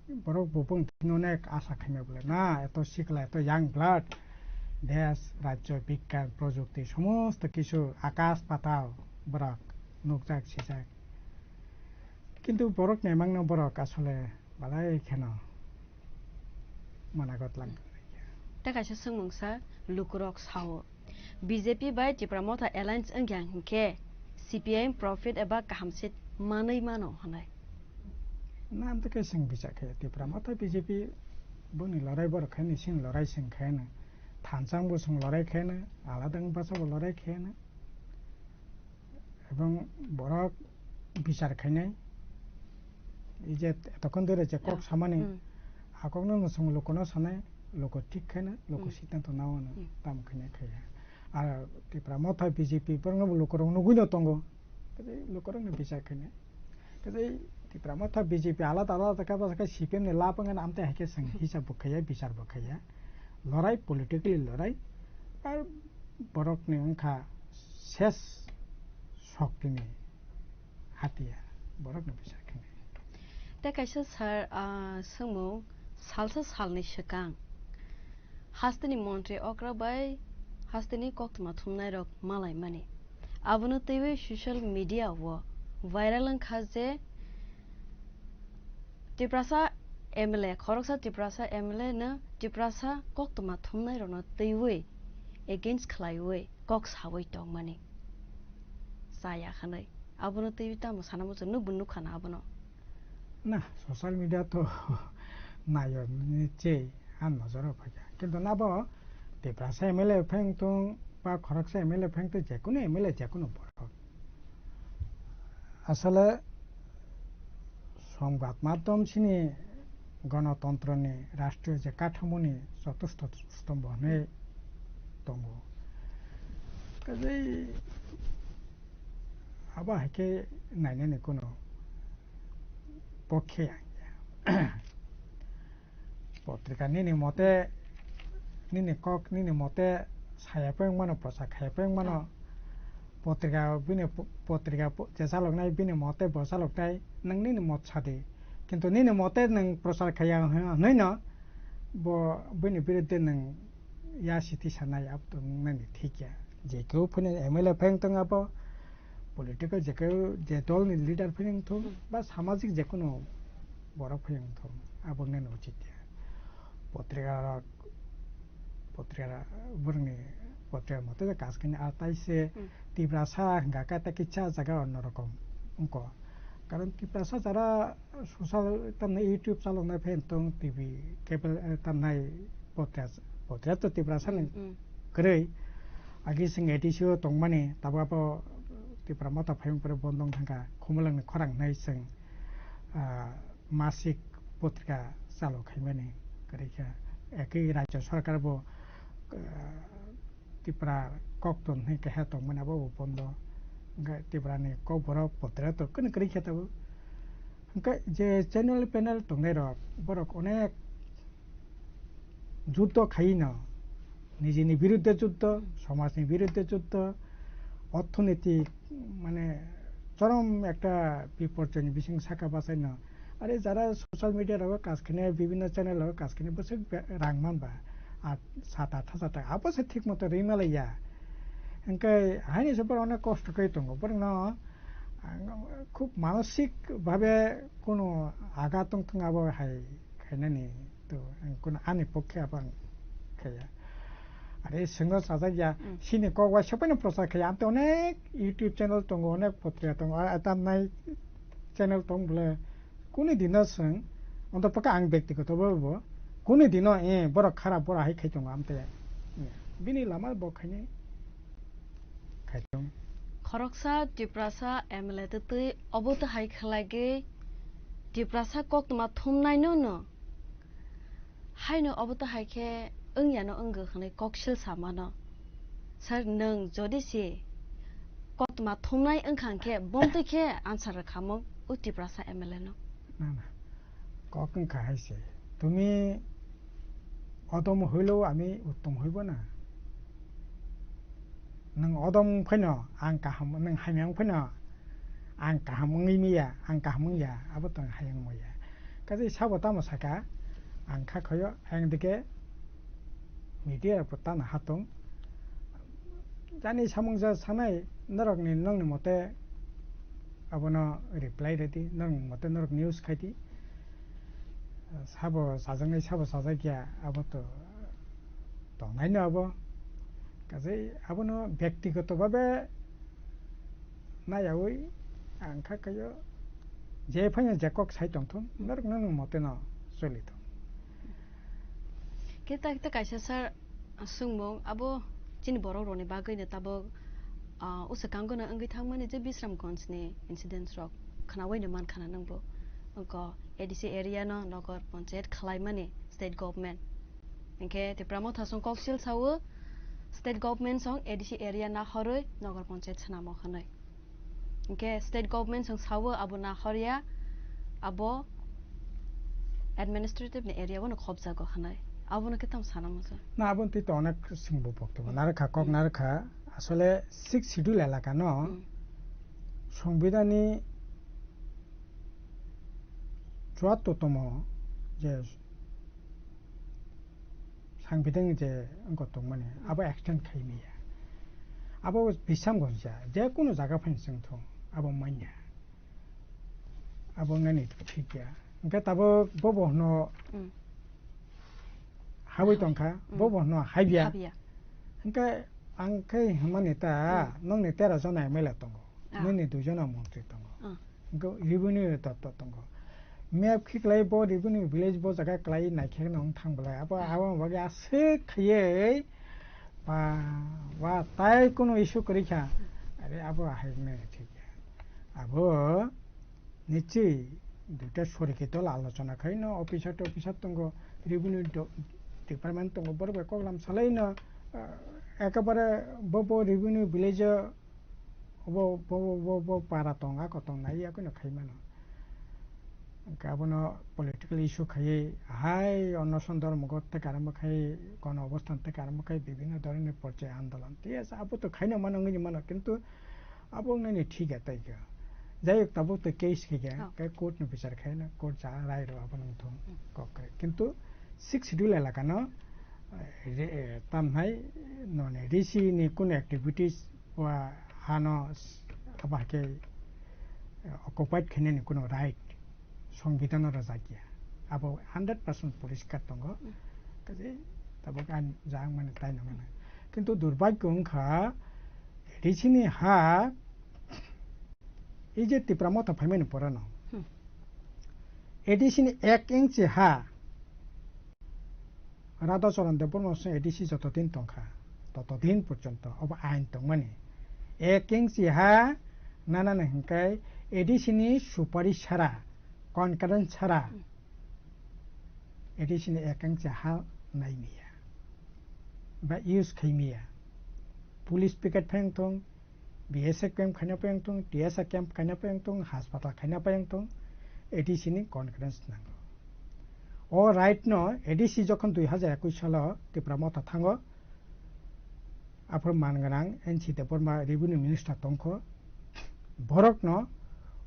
Borok bo bong thino onek asa khaima bole na, eto sikla, eto young blood, desh, rajyo, bigyan, projukti, somosto kisu akas patal borok nukjak, sijak. Kintu borok nemangno borok asole balai kheno managot lang. Tei kaisa swngmungsa lukurok sao, B J P bai Tipra Motha alliance wngya hinkhe C P I M profit eba kaham seat manwi mano hwnwi. Nam tei kaising bijak khe Tipra Motha B J P boni lorai borok khe ni sing lorai sing khe no. Thansa bo sing lorai khe no, alada wng basa bo lorai khe no. Ebong borok bichar khainai, ei je etokhon dore je kok samani, a kokno no chwng lukuno sanai, luku thik khaino, luku siddhanto nao hwno, tamo khainai khaiya. Ar Tipra Motha B J P borokno bo lukurok nugui no tongo, tei lukurokno bichar khainai. Tei Tipra Motha B J P alada alada khe bwsakhe C P M ni lab wngkha, amtwi hai khe chwng hisab bo khaiya, bichar bo khaiya. Lorai, politically lorai, ar borokni wngkha ses soktini hatiya, borokni bichar khainai. Tei kaisa sir, ah, swngmung, salsa salni swkang hasteni montri okra bai hasteni koktwma thumnairok malaimani. Abono twiwi social media o viral wngkha je Tiprasa M L A, khoroksa Tiprasa M L A no Tiprasa koktwma thumnairokno twiwi against khlaiwi kok sawi tongmani. Chaya hwnwi. Abono twiwi tamo sana muchung, nwkbo nukha na abono. Na, social media to nayo ni che, ang nojoro phaikha. Kintu nabo Tiprasa M L A pheng tong ba khoroksa M L A pheng tong, jekunu M L A, jekunu borok. Asole, songbad madhyom chini gonotontroni rashtriyo je kathamoni chotusto stombo hwnwi tongo. Kaje abo hai khe nainani kuno pokhe ang ya. Potrika nini mote, nini kok, nini mote saya peng mano, prosa khaya peng mano. Potrika bini po-, potrika po-, je chaloknai bini mote bo chaloknai, nwng nini mot sadi. Kintu nini mote nwng prosa khaya hwnwi no, bo bini biruddhe nwng ya siti sanai, abo to nini thik ya. Je keu phini M L A pheng tong abo, political je keu, je dol ni leader phini thung, Hmm. ba samajik je kono borok phini thung, abo nini uchit ya. Potrika rok, potrika rok, borokni potrika mote je kas kani, ar tai se Hmm. Tiprasa hingka khe ta kisa jaga onno rokom wngko. Karon Tiprasa jara social tamni YouTube chaloknai phai tong, T V, cable, eh, tamnai podcast, podcast to Tiprasa ni Hmm, hmm. kwrwi. Agi sing A D C o tongmani, tabuk abo Tipra Motha phai wng pore bondo wng thangkha, Khumulwng ni khorang hnai sing, ah, masik potrika chalo khaimani kwrwi kha. Ekhi Rajya Sarkar bo, ah, Tipra kok ton hwnwi keha tongmani abo bo bondo. Hwnkhe Tiprani kokborok potrika to kwrwi kwrwi khe tabuk. Hwnkhe je channel panel tongnai rok, borok onek juddo khaino, nijini biruddhe juddo, somajni biruddhe juddo, orthonitik, mane, chorom ekta biporjoyni bising saka bachaino. Are jara social media rogo kaj khainai, bibhinno channel rogo kaj khainai, bwswk be-, rang manba, at, sat athas taka, abo se thik moto ri malaiya. Hwnkhe haini se borok onek kosto khe tongo, borokno, ang, khub manosik bhabe kono agat tongthung abo hai khainani to, ang kono ani pokhe abo ang khaiya. Are sengno sajak ya, Mm. sini kok waisa paino prochar khaiya. Amte onek YouTube channel tongo, onek potrika tongo, a, a, tamnai channel tong bole, kuni dino seng, onto paka ang bektigoto bo bo, kuni dino, eh, borok kharap, borok hai khai tongo amte, eh, bini lama bo khaini khai tong. Khoroksa Tiprasa M L A twtwi obo to hai khlai gwi Tiprasa koktwma thumnai no no. Haino obo to hai khe wngya no wngwi hwnwi koksil samano. Sir, nwng jodi se koktwma thumnai wngkha hwnkhe, bomtwi khe answer rwkhamung o Tiprasa M L A no. Na, na. Kok wngkha hai se. Tumi odom hoilo ami uttom hoibo na. Nwng odom phaino ang kaham, nwng hamya wng phaino ang kaham wngwi maya, ang kaham wngya, abo to ang hayung maya. Kaisa sabo tamo saka, ang kha khoyo, ayang dike media rok bo tana hatung. Jani samung ja sanai, norokni, nongni mote abono reply redi, norokni mote norok news khaidi. Sabo sajaknai, sabo sajakya, abo to tongnaino abo. Kaisa abono byaktigoto bhabe nayawi ang kha khayo, je phaino je kok sai tongthung, norok nang moteno choli thung. Khe ta, ta kaisa sir, swngmung abo chini borok rokni bagwino tabuk, ah, uswkango no wngwi thangmani je Bisramganj ni incidents rok khnawi no mankha na nwngbo. Wngkha A D C area no nogor panchayat khwlaimani state government. Hinkhe Tipra Motha song koksil sao, state government song A D C area nahorwi nogor panchayat swnamo hwnwi. Hinkhe state government song sao abo nahorya, abo administrative ni area bono khopjago hwnwi. Abono khe tamo sana muchung? Na, aboni twi to onek singbo poktobo narwkha, kok Hmm. narwkha. Asole sixth schedule elaka no Hmm. Songbidan ni chuattor tomo je Sangpiteng je wngkha tongmani, abo extend khai maya. Abo bisam gonja, je kunu jaga phaino chwng thung, abo manya. Abo nani thik ya. Hwnkhe tabuk bo bo hwno Mm. habwi tongkha, Mm. bo bo hwno habya. Habya. Hwnkhe ang khe hwnmani ta, Mm. nokni tero jona M L A tongo, Ah. nini dui jona montri tongo. Ah. Hwnkhe revenue doptor tongo. Map khiklai bo revenue village bo jaga klai naikhe no wng thang belai. Abo, abo bagwi aswk khaiwi ba, ba tai kunu issue kwrwi kha. Are abo ahai mene thik ya. Abo nichi duita sorikhe dol alochona khai no officer to officer tongo, revenue do-, department tongo, borok bai koklam salai no, ah, ekabare bo, bo revenue village o Obo, bo, bo, bo, bo para tong, ako tong nai, yakui no khai mano. Hwnkhe abono political issue khaiwi hai onoson dormogo tei karamo khai, gono obosthan tei karamo khai bibhinno dhoroner porche andolon. Thik ase, abo to khaino mano wngwi mano, kintu abo wngnani thik ya tei khe. Jai hok, tabuk to case khe khe, Oh. khe court ni bichar khai na, court cha rai rw abo nang thung Hmm. kok kre. Kintu sixth schedule elaka no, eh, re-, eh, tam hai noni risi ni kun activities wa hano s-, abo hai khe, eh, occupied khainani kuno right Songbidan o rwjakya. Abo hundred percent poriskar tongo. Hmm. Kaje tabuk ang jang mani tai nangmani. Kintu durbagyo wngkha, A D C ni ha, ei je Tipra Motha phaimani porano. Hmm. A D C ni ek inchi ha, Radha Charan Debbarma song A D C joto din tongkha, toto din porjonto obo ain tongmani. Ek inchi ha nanani hwnkhe A D C ni supari sara, concurrent sara, A D C ni ek inchi ha naimiya ba use khaimiya. Police picket phai wngthung, B S F camp khaina payang tong, T S R camp khaina payang tong, hospital khaina payang tong, A D C ni concurrence nango. O right no A D C jokhon dui hajar ekush salo Tipra Motha thango, aphuru man gwnang N C Debbarma revenue minister tongkho, borok no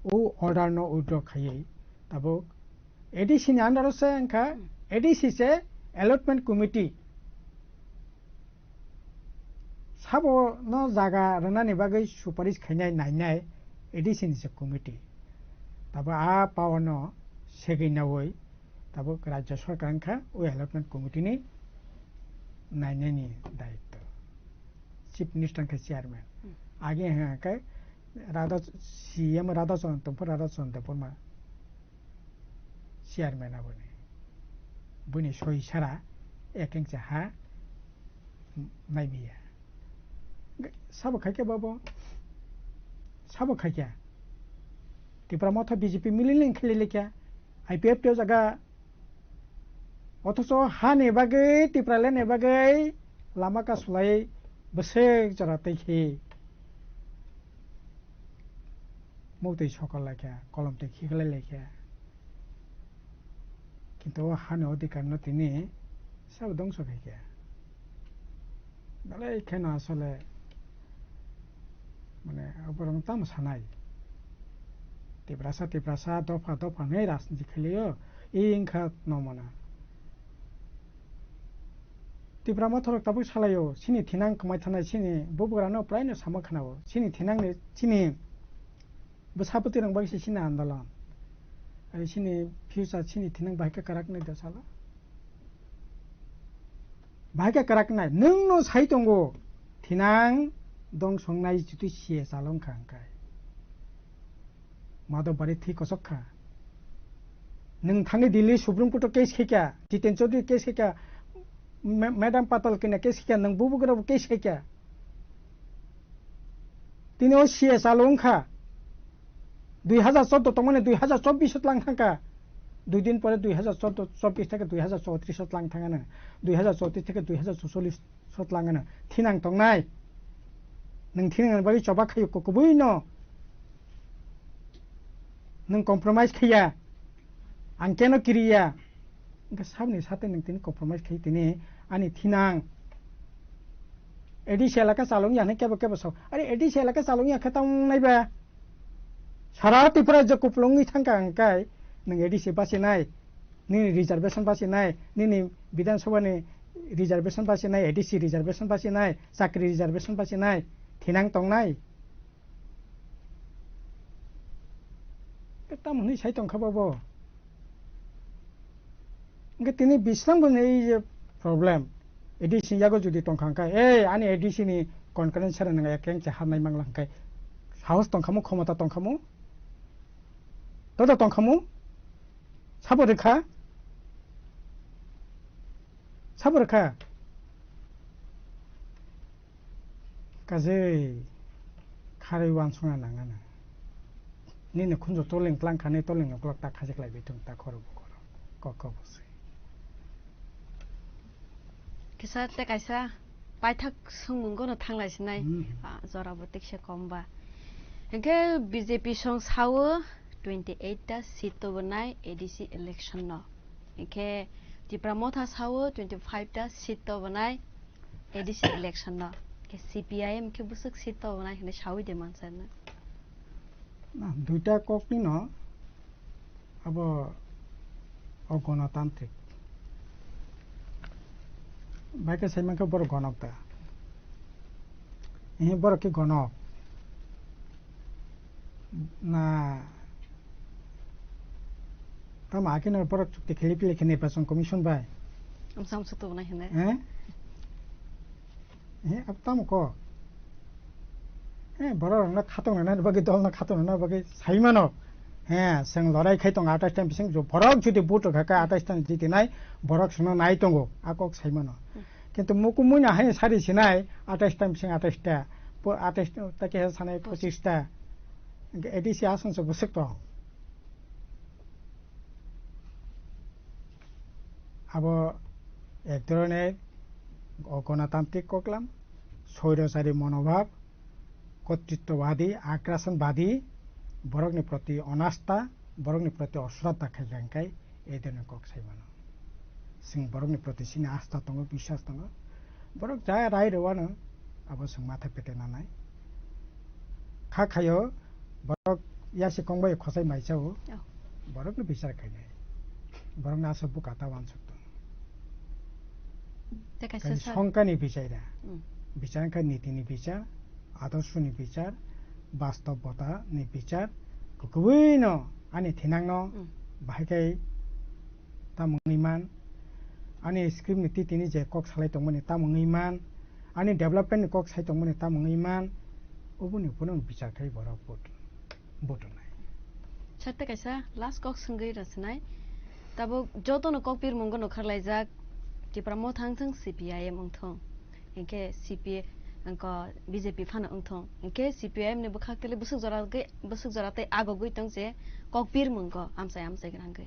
o order no withdraw khaiwi tabuk A D C ni under o se wngkha, A D C se allotment committee. Sabo no jaga rwnani bagwi suparish khainai nainai A D C ni se committee. Tabo a power no segwi nawi tabo Rajya Sarkar wngkha o allotment committee ni nainai ni daitto. Chief Minister wngkha chairman. Hmm. Age hwnkha khe Radha, C M Radha Charan tongpha Radha Charan Debbarma. Chairman aboni. Bini soi sara ek inch ha naimiya. Sabo khaikhe babo. Sabo khaikhe. Tipra Motha B J P mili ling khili likya. I P F T o jaga. Othocho hani bagwi, Tipra leni bagwi lama kasulai bwswk jora tei khi. Muktwi sokol laikha, kolom twi khiklai laikha. Kintu o hani odhikar no tini sabo dongso khaikha. Belai kheno asole, mane, oborok tamo sanai. Tiprasa, Tiprasa, dopha, dopha hinwi rajniti khlaio, e wngkha no mano. Tipra Mothorok tabuk salaio, chini thinang kwmai thanai, chini bubagrano praino sama khnao, chini thinangni, chini bwsapwtwirok bai se chini andolon. Ari chini future, chini thinang bahai khe kwrak nai da salo. Bahai khe kwrak nai, nwng no sai tongo, thinang dong songnai juti siya chalong kha hwnkhe. Madhobari thwi kosok kha. Nwng thangwi Delhi Supreme Court o case khaikha, Jiten Chaudhary case khaikha, Ma-, Madam Patal kina case khaikha, nwng bubugra bo case khaikha. Tini o C S alo wngkha. Dui hajar chordo tongmani dui hajar chobbish o tlang thangkha. Dui din pore dui hajar chordo, chobbish theke dui hajar chowtrish o tlang thangano. Dui hajar chowtrish theke dui hajar chowchollish o tlang ano. Thinang tongnai. Nwng thinang bagwi choba khayo kubui no. Nwng compromise khaiya. Ang keno kiriya. Hwnkhe sabni sate nwng tini compromise khai tini ani thinang. A D C elaka chalung ya hinwi kebo kebo sao. Are A D C elaka chalung ya khe tamo naiba. Sara Tripura je kupulung wngwi thangkha hwnkhe nwng A D C bachinai, nini reservation bachinai, nini Bidhan Sabha ni reservation bachinai, A D C reservation bachinai, chakri reservation bachinai, thinang tongnai. Tamo hinwi sai tongkha bobo. Hwnkhe tini bislang bo ni ei je problem, A D C yago jodi tongkha hwnkhe, ei ani A D C ni concurrence sara nang ekeng cha harnai mangla hwnkhe, sahos tongkhamu, khomota tongkhamu, todo tongkhamu, sabo rwkha, sabo rwkha. Kajei kharwi uansukna nangano. Nini khunju toleng tlang kha, nini toleng uklok ta khajik lai bithung ta khoro bukhoro. Kok kok bwswi. Kisa te kaisa paithak songmung gono thanglai sinai, Hmm. ah, jora bo tikse kom ba. Hingke B J P song sao twenty eight ta seat tobonai A D C election no. Hingkhe Tipra Motha sao twenty five ta seat tobonai A D C election no. Hingkhe C P I M khe bwswk seat tobonai hinwi sawi de mansa na. Na, duita kokni no abo o gonotantrik. Bai khe sai mankhe borok gonok da. Ehe, borok khe gonok. Na, tamo akhe no borok chukti kheli pili khe Nirbachon Commission bai. Amsa amsa tubunai hinwi. Eh? Eh, abo tamo kok? Eh, borok rokno khatung rwna bagwi, dol no khatung rwna bagwi sai mano. Eh, chwng lorai khai tongo atais ta ni bising, jo borok jodi vote rwkha khe atais ta ni jitinai, borok chwngno nai tongo, a kok sai mano. Hmm. Kintu mukumui no hai sari sinai, atais ta ni bising atais ta, po-, atais ta khe sanai pochis ta. Hingkhe A D C aswk se bwswk tong. Abo ek dhoroner o gonotantrik koklam, soirosari monobhab, kotritwbadi, agrasonbadi, borokni proti onasta, borokni proti osroddha khaikha hingkai ei dhoroner kok sai mano. Chwng borokni proti chini asta tongo, biswas tongo. Borok ja rai rwano abo chwng matha pete nanai. Kha khaio borok yasi kong bai khosai mai chao. Oh. Borokno bichar khainai. Borokno aswk buka ta uansuk tongo. Tei kaisa Kaisa sa- songkani bichar da. Mm. Bichar wngkha nitini bichar, adorsoni bichar, bastobota ni bichar, kwbwino ani thinangno Mm. bahai khe tamo wngwi man, ani script ni titini je kok salai tongmani tamo wngwi man, ani development ni kok sai tongmani tamo wngwi man, oboni phano bichar khai borok vote, vote wngnai. Sir, tei kaisa last kok swngwi rwsinai. Tabuk jotono kok pirmungo nokharlaijak, Tipra Motha wngthung, C P I M wngthung, hinkhe C P I, wngkha B J P phano wngthung, hinkhe C P I M ni bwkhak tele bwswk jora gwi, bwswk jora tei agogwi tong je kok pirmungo amchai amchai gwnangwi.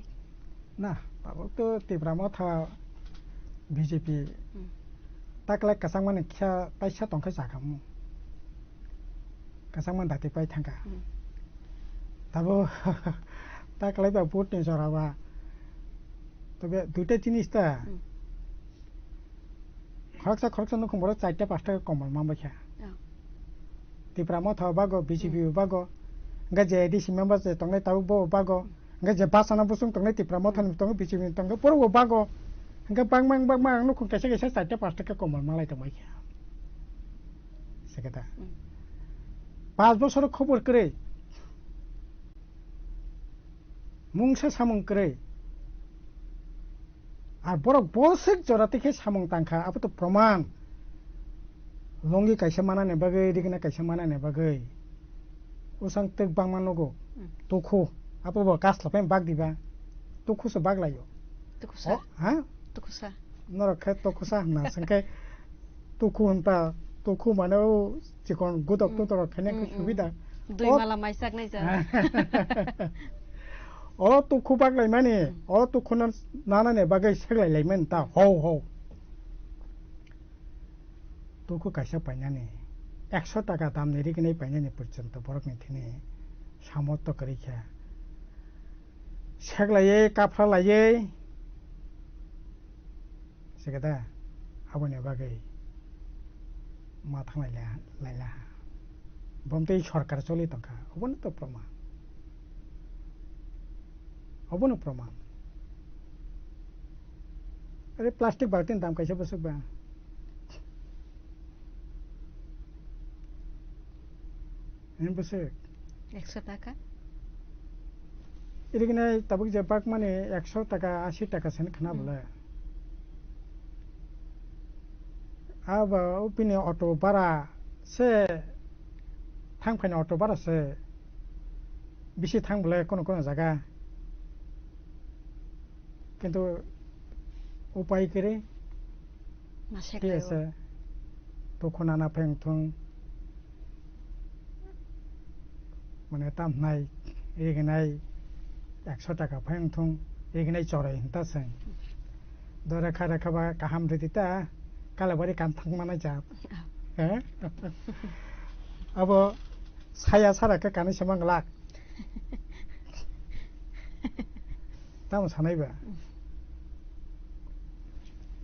Na, tabuk to Tipra Motha B J P Hmm. taklai kwchangmani khe taisa tongkhe chakhamu. Kwchangma dati pai thangkha. Hmm. Tabuk taklai ba vote ni jora ba. Tobe duita jinis ta. Hmm. Khoroksa khoroksa nukhung borok charta pasta komol man bai kha. Oh. Tipra Motha bago, B J P Hmm. bago. Hingkhe je A D C member je tongnai tabuk bo bago. Hingkhe je bachana bosong tongnai Tipra Motha ni tongo, B J P ni tongo, borok bo bago. Hingkhe bangma bangma ang nukhung kaisa kaisa charta pasta khe komol malai tongbai kha. Sekhe da. Hmm. Panch bosor khobor kwrwi. Mungsa samung kwrwi. Ar borok boswk jora twi khe samung tangkha, abo to proman. Longi kaisa manani bagwi, rigna kaisa manani bagwi. Usang twk bangma nugo. Hmm. Tukhu. Abo bo kasla pen bak diba. Tukhu se bak laio. Tukhusa. O, ha? Tukhusa. Norok khe tukhusa hwnna, sengkhe tukhu hwnta, tukhu mane o chikon gudok Hmm. tutorok khaina khe Hmm, hmm. subida. Dui O mala maisak nai ja. O tukhu baklaimani, Hmm. o tukhuno nanani bagwi seklai laimani ta, hou, hou. Tukhu kaisa painani, ekso taka damni rignai painani porjonto borokni thini samortho kwrwi kha. Seklaiwi, kaphra laiwi, Sekhe da, aboni bagwi ma thanglai la, laila ha. Bom tei sorkar choli tongkha, obono to proman. Obono proman. Are plastic baltin dam kaisa bwswk ba. Nini bwswk? Ekso taka. Iriknai tabuk je bak mani ekso taka, asi taka sani khna Hmm. bole. Abo bini auto bara se thang phaini auto bara se bisi thang bole kono kono jaga. Kintu upai kwrwi. Ma seklai o. Tiyasa tukhu nana phai wngthung. Mane tamhnai, rignai, ekso taka phai wngthung, rignai choroi hinta se. Do rekha rekha ba kaham ridi ta, kalabari kan thang mana ja. He? Abo saya sara khe kanui se manglak. Tamo sanai ba?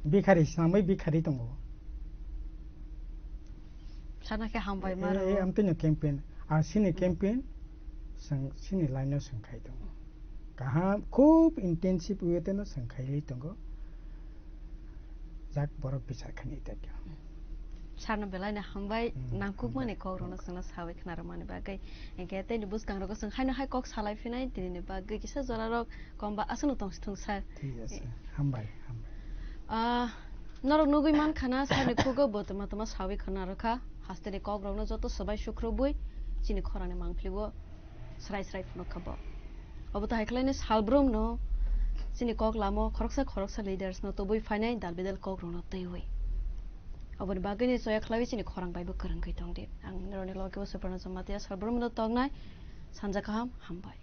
Bikhari, samai bikhari tongo. Sana khe hambai maro. Eh, eh, amtwino campaign, ah, sini campaign, sang, sini line o sang khai tongo. Kaham, khub intensive way teno sang khai tongo. Jak borok bichar khani ita kya. Sarno belai no hambai, hmm, nangkukmani hambai, kok rokno chwngno sawi khna rwmani bagwi. Hinkhe tei ni bwskang rogo chwng haino hai kok salai phinai, tini ni bagwi kisa jora rok kom ba aswkno tong thung sir. Thik ase, hambai, hambai. Ah, norok nugwi man khana, sarni khugo bo tama tama sawi khna rwkha, hasteni kok rokno joto swbai sukrubwi chini khorangni mangpili o. Srai srai phunuk kha bo. Obo to hai khlaino salbrum no chini kok lamo khoroksa khoroksa leaders no tubui phainai dal bidal kok rokno twiwi. Oboni bagwi ni choya khlaiwi chini khorang bai bo kwrwngwi tongdi. Ang noroni loge bo Suparna Jamatia salbrum no tongnai sanja kaham hambai.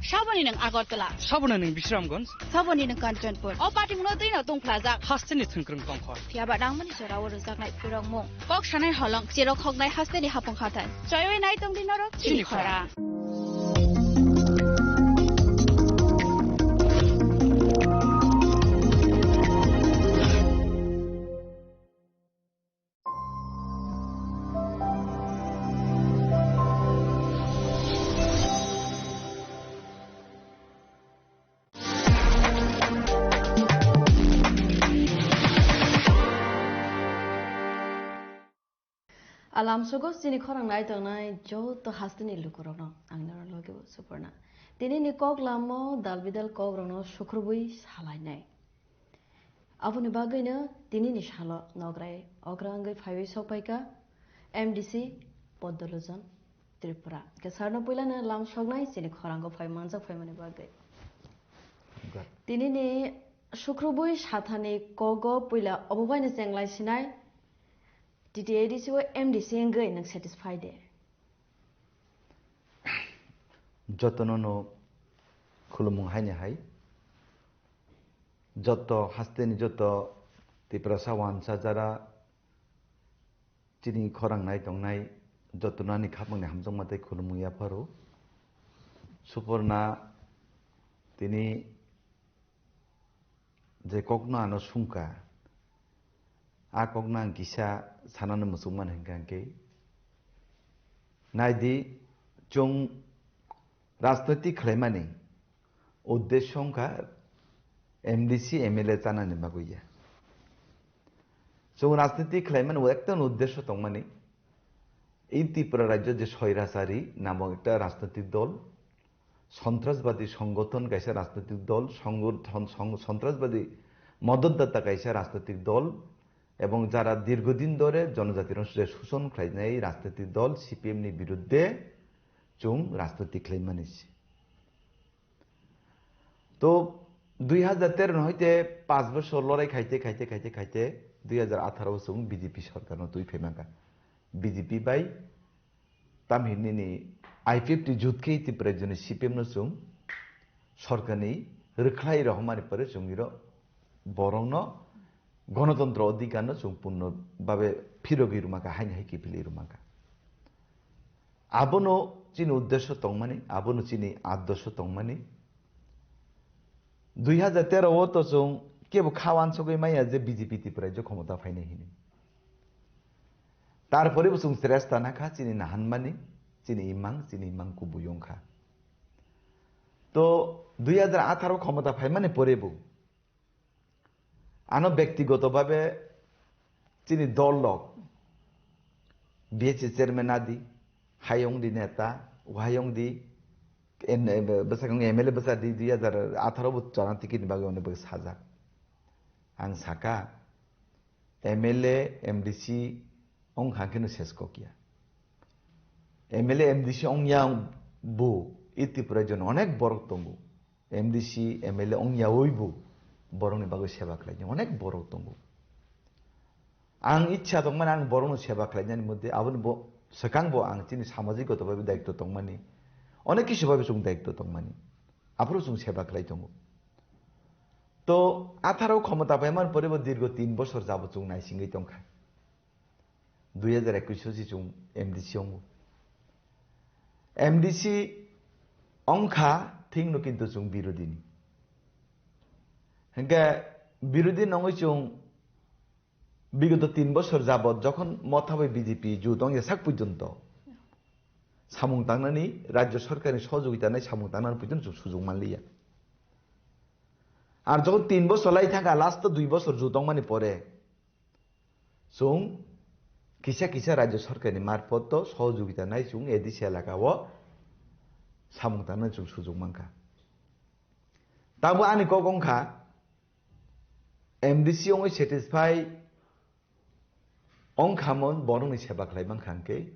Saboni nwng Agartala. Saboni nwng Bisramganj. Saboni nwng Kanchanpur. O patimungno twino tungphlajak. Hasteni thwngkwrwng tongkhor. Phiyaba nangmani jorao rwjaknai phirokmung. Kok sanai holong, chirok hoknai hasteni hapung hathai. Choiwi nai tongdi norok chini khorang. Alam sogo chini khorang nai tongnai joto hasteni lukurokno ang norok logi bo Suporna. Tini ni kok lamo dal bidal kok rokno sukrubui salainai. Aboni bagwino tini ni salo nograi okra wngwi phaiwi sokpaikha M D C Podolojon Tripura. Kesarno puilano lam soknai chini khorango phai manjak phaimani bagwi. Tini ni sukrubui sathani kogo puila obo baino chenglai sinai T T A D C o M D C wngwi nwng satisfy de? Jotono no khulumung haini hai. Joto hasteni joto Tiprasa wansa jara chini khorang nai tongnai jotono ani khapangni hamjakma tei khulumung yapharo. Suporna tini je kokno ano sungkha, a kokno ang kisa sanani muchungmani hinkha hinkhe, naidi, chwng rajniti khlaimani uddesyo wngkha M D C, M L A chanani bagwi ya. Chwng rajniti khlaimani ekta uddesyo tongmani, ei Tripura rajyo je Soirachari namok ekta rajnitik dol, সন্ত্রাসবাদী সংগঠন kaisa rajnitik dol, সংগঠন, সং-, সন্ত্রাসবাদী মদতদাতা kaisa rajnitik dol, এবং যারা দীর্ঘদিন ধরে জনজাতির অংশে শোষণ খাইনাই রাজনৈতিক দল সিপিএম ni বিরুদ্ধে চুং রাজনৈতিক khlaimani se. To dui hajar tero no hoite panch bosor lorai khaite, khaite, khaite, khaite, dui hajar atharo o chwng B J P sorkar no twi phaimaka. B J P bai Tamhinini I P F T jut khe Tipra rajyoni C P M no chwng sorkarni rwkhlai rohormani pore chwng iro borokno gonotontro odhikar no chwng purno babe phirogwi rwmaka, haini hai kiphilwi rwmaka. Abono chini uddesyo tongmani, abono chini addosyo tongmani. Dui hajar tero o to chwng kebo kha wansugwi maya je B J P Tipra rajyo khomota phainai hinwi. Tarpore bo chwng chesta nakha chini nahanmani, chini imang, chini imang kubui wngkha. To dui hajar atharo khomota phaimani pore bo ano bektigoto babe chini dol rok, B H A chairman adi, hayong di neta, hayong di, en-, bwsakang M L A bwsa di dui hajar atharo bo chana ticket ni bagwi oni bagwi sajak. Ang saka, M L A, M D C wng kha khe no ses kok ya. M L A, M D C wng ya bo, i Tripura jon onek borok tongo. M D C, M L A wng ya oi bo borokni bagwi seba khlai onek borok tongo. Ang ichha tongmani ang borokno seba khlainani moddhe aboni bo swkang bo ang chini samajik goto bhabe daitto tongmani, onek kisu bhabe chwng daitto tongmani, aphuru chwng seba khlai tongo. To atharo khomota paimani pore bo dirgo tin bosor jabo chwng naisingwi tongkha. Dui hajar ekwis sosi chwng M D C ongo. M D C ongkha thikno kintu chwng birodini. Hinkhe birodini nongwi chwng bigoto tin bosor jabot jokhon motha bai B J P jut ongya sak porjonto samung tangnani rajyo sorkarni sohojogita nai samung tangnani porjonto chwng sujung manliya. Ar jokhon tin bosor lai thangkha, last dui bosor jut ongmani pore chwng kisa kisa rajyo sorkarni marphoto sohojogita nai chwng A D C elaka o samung tangnani chwng sujung mankha. Tamo ani kok ongkha, M D C wngwi satisfy ongkhamon, borokni seba khlai mankha hwnkhe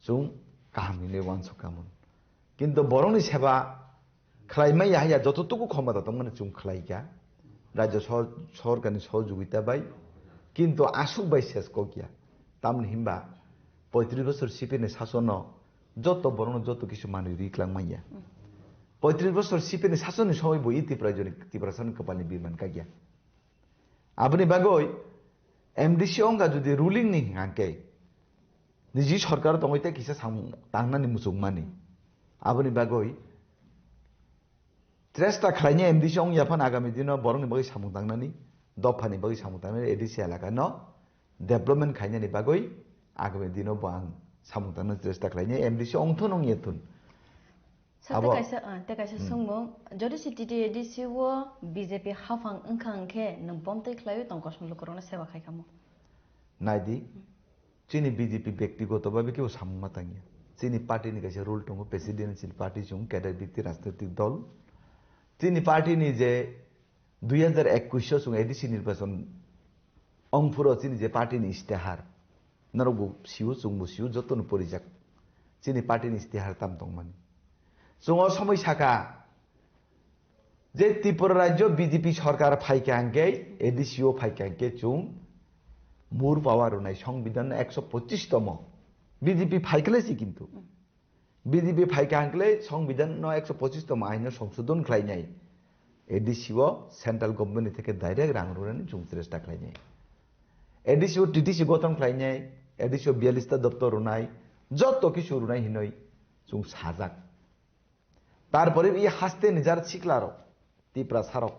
chwng kaham hinwi uansukhamon. Kintu borokni seba khlai maya haya jototuku khomota tongmani chwng khlaikha, rajyo sor-, sorkarni sohojogita bai. Kintu aswk bai ses kok ya. Tamni hinba poitris bosor C P M ni sasono joto borokno joto kisu manwi ri klang manya. Poitris bosor C P M ni sasonni somoi bo i Tiprasani kwpalni birman kakya. Aboni bagwi M D C wngkha jodi ruling ni hingkha khe niji sorkar tongwi tei kisa samung tangnani muchungmani. Aboni bagwi chesta khlainai M D C wngya phano agami dino borokni bagwi samung tangnani, dophani bagwi samung tangnani, A D C elaka no development khainani bagwi agami dino bo ang samung tangnani chesta khlainai, M D C wngthun wngya thun. Sa tei Abo- kaisa, ah, tei kaisa Hmm. songmung, jodi si T T A D C o B J P haphang wngkha hwnkhe nwng bomtwi khlaiwi tong kosom lukurokno seba khai kamo. Naidi, chini B J P bektigoto babe kebo samung ma tangya. Chini party ni kaisa rule tongo, presidential party chwng, cadre bekti rajnitik dol. Chini party ni je dui hajar ekwis o chwng A D C nirbachon ongphuru chini je party ni istihar, norok bo sio, chwng bo sio, joto no porijak. Chini party ni istihar tam tongmani. Chwng o somoi saka, je Tripura rajyo B J P sorkar phaikha hwnkhe, A D C o phaikha hwnkhe chwng mur power rwnai, songbidhan no ekso pochis tomo B J P phaikhle si kintu. B J P phaikha hwnkhe songbidhan no ekso pochis tomo ain no songsodhon khlainai. A D C o central government ni theke direct rang rwnani chwng chesta khlainai. A D C o T T C gothon khlainai, A D C o biyalista doptor rwnai, joto kisu rwnai hinoi chwng sajak. Tarpore i haste ni jar sikla rok, Tiprasa rok.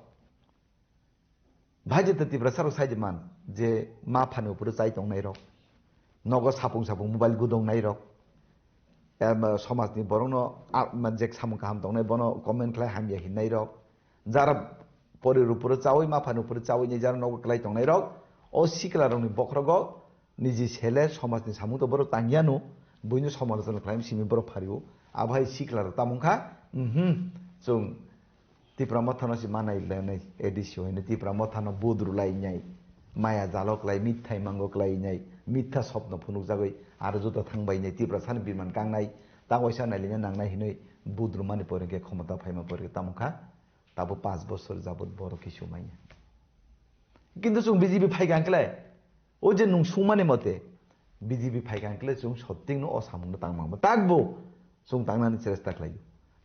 Bhai je Tiprasa rok sai je man, je ma phani upore chai tongnai rok, nogo sapung sapung mobile gudong nai rok, em, somaj ni borok no a-, ma je samung kaham tongnai bono comment khlai hamya hinnai rok, jara pori upore chawi ma phani upore chawi ni jara nogo klai tongnai rok, o sikla rok ni bokhrogo niji sele somaj ni samung to borok tangyano, buino somalochona khlai simi borok phario, abo hai sikla rok tamung kha, mhm, chwng Tipra Motha no si manai lenai, A D C o hino Tipra Motha no budru lai nai, maya jalo klai, mithai mango klai nai, mitha sopno phunuk jagoi, aro joto thang bai nai, Tipra sani birman kang nai, tangoi sa nai lina nang nai hinoi budru mani pore khe khomota phaima pore khe tamo kha, tabo panch bosor jabot borok kisu manya. Kintu chwng B J P phaikha hwnkhe, o je nwng sungmani mote, B J P phaikha hwnkhe chwng sotting no o samung no tang mangma. Takbo chwng tangnani chesta khlaio.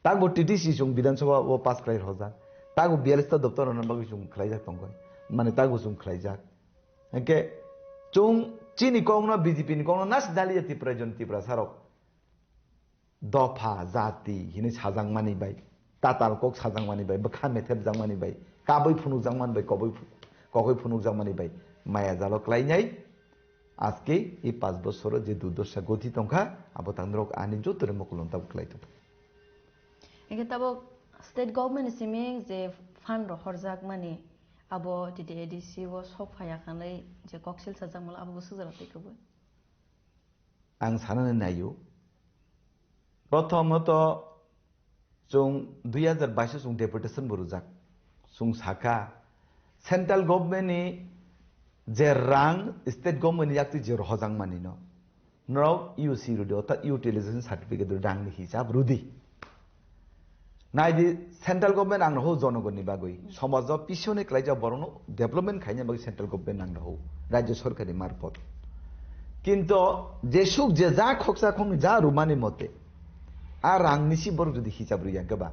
Takbo T T C chwng Bidhan Sabha o pass khlai rojak. Takbo biyalista doptor rwna bagwi chwng khlaijak tongkha. Mane takbo chwng khlaijak. Hwnkhe chwng chini kok no B J P ni kok no nasi daliya Tipra jon Tipra sarok. Dopha, jati hinwi sajakmani bai, tatal kok sajakmani bai, bwkha methepjakmani bai, kabui phunukjakmani bai, kobui phu-, kokoi phunukjakmani bai, maya jalo klainai. Aske i panch bosoro je durdosa goti tongkha, abo tang norok ani joto ni mokol tabuk klai tongo. Hingke tabuk state government ni simi je fund rok horjakmani, abo T T A D C o sok phaiya khanai je koksil sajakmani, abo bo sujara twi kobui. Ang sanani naio, prothomot chwng dui hajar bais o chwng deputation bo rwjak. Chwng sakha, central government ni Je rang state government ni yaktwi je rohorjak mani no, norok U C rwdi, orthat utilization certificate rwdi, rang ni hisab rwdi. Naidi, central government ang no ho jonogon ni bagwi, somajo pisone klaijak borok no development khaina bagwi central government ang no ho, rajya sorkar ni marpot. Kinto jesuk je ja khoksa khokni ja rwmani mote, a rang ni si borok jodi hisab rwya hwnkhe ba,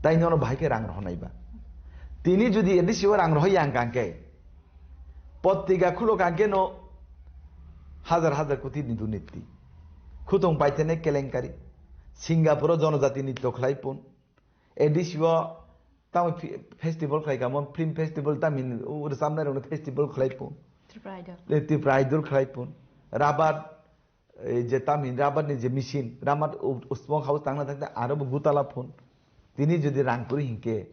tai nono bahai khe rang rohonai ba? Tini jodi A D C o rang rohoi yang kang khe, Potrika khulo kangkhe no hajar hajar koti ni durniti. Khutong paithene kelenkari. Singapore o jonojati nitto khlai pun. A D C o tamo fi-, festival khlai kamo, film festival tamo hin, o rwchapnai rokno festival khlai pun. Tripura Idol. E, Tripura Idol khlai pun. Rabat, e, je tamo hin rabat ni je machine, rabat u-, usmong house tangna thangte aro bo gutala pun. Tini jodi rang kwrwi hinkhe,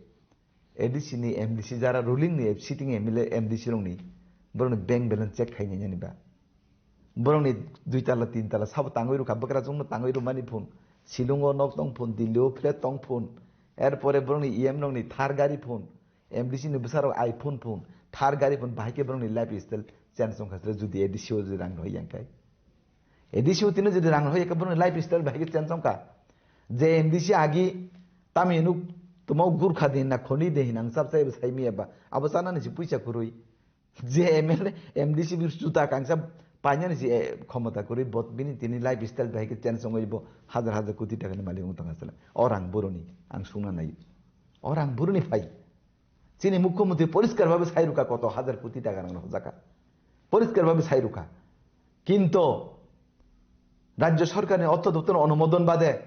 A D C ni M D C jara ruling ni sitting M L A M D C rokni borokni bank balance check khainai nani ba. Borokni dui tala, tin tala sabo tangwi rwkha, bwkrajwkno tangwi rwmani phun, Shillong o nok tong phun, Delhi o flat tong phun, erpore borokni E M rokni Thar gari phun, M D C ni bwsarok iPhone phun, Thar gari phun, bahai khe borokni lifestyle change wngkha sle jodi A D C o jodi rang rohoi yang khai. A D C o tini jodi rang rohoi khe borokni lifestyle bahai khe change wngkha. Je M D C agi tamo hinwi tamo Gurkha de hinna khoni de hinna ang chap chai bo sai miya ba. Abo chanani se puisa kwrwi. Je M L A, M D C bi juta kangsa painani se, eh, khomota kwrwi bot bini tini lifestyle bahai khe change wngwi bo hajar hajar koti takani malik wng tongkha sala. O rang boroni ang sungna nai. O rang boroni phai. Chini mukhyamantri poriskar bhabe sai rwkha koto hajar koti taka rang rwjaka. Poriskar bhabe sai rwkha. Kinto rajya sorkarni ortho doptor onumodon bade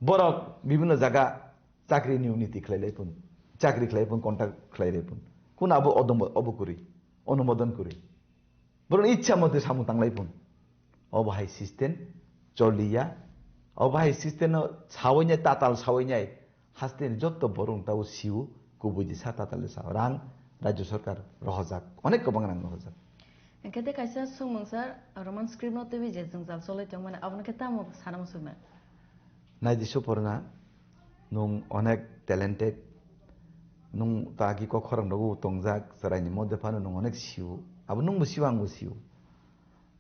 borok bibhinno jaga chakri ni uniti khlai lai phun, chakri khlai phun, contract khlai lai phun. Kun abo odom obo kwrwi, onumodon kwrwi. Borok ichha mote samung tanglai phun. Obo hai system choliya. Obo hai system no sawi nai, tatal sawi nai. Haste ni jotto borok tao siu kubui di sa tatal sa rang rajya sarkar rohojak. Onek kwbang rang rohojak. Hingke de kaisa songmung sir, Roman script no twi je jwngjal choloi tong mani, abono khe tamo sana muchungma? Naidi Suporna, nwng onek talented, nwng ta agi kok khorang rogo tongjak, chwraini modde phano nwng onek sio. Abo nwngbo sio, angbo sio.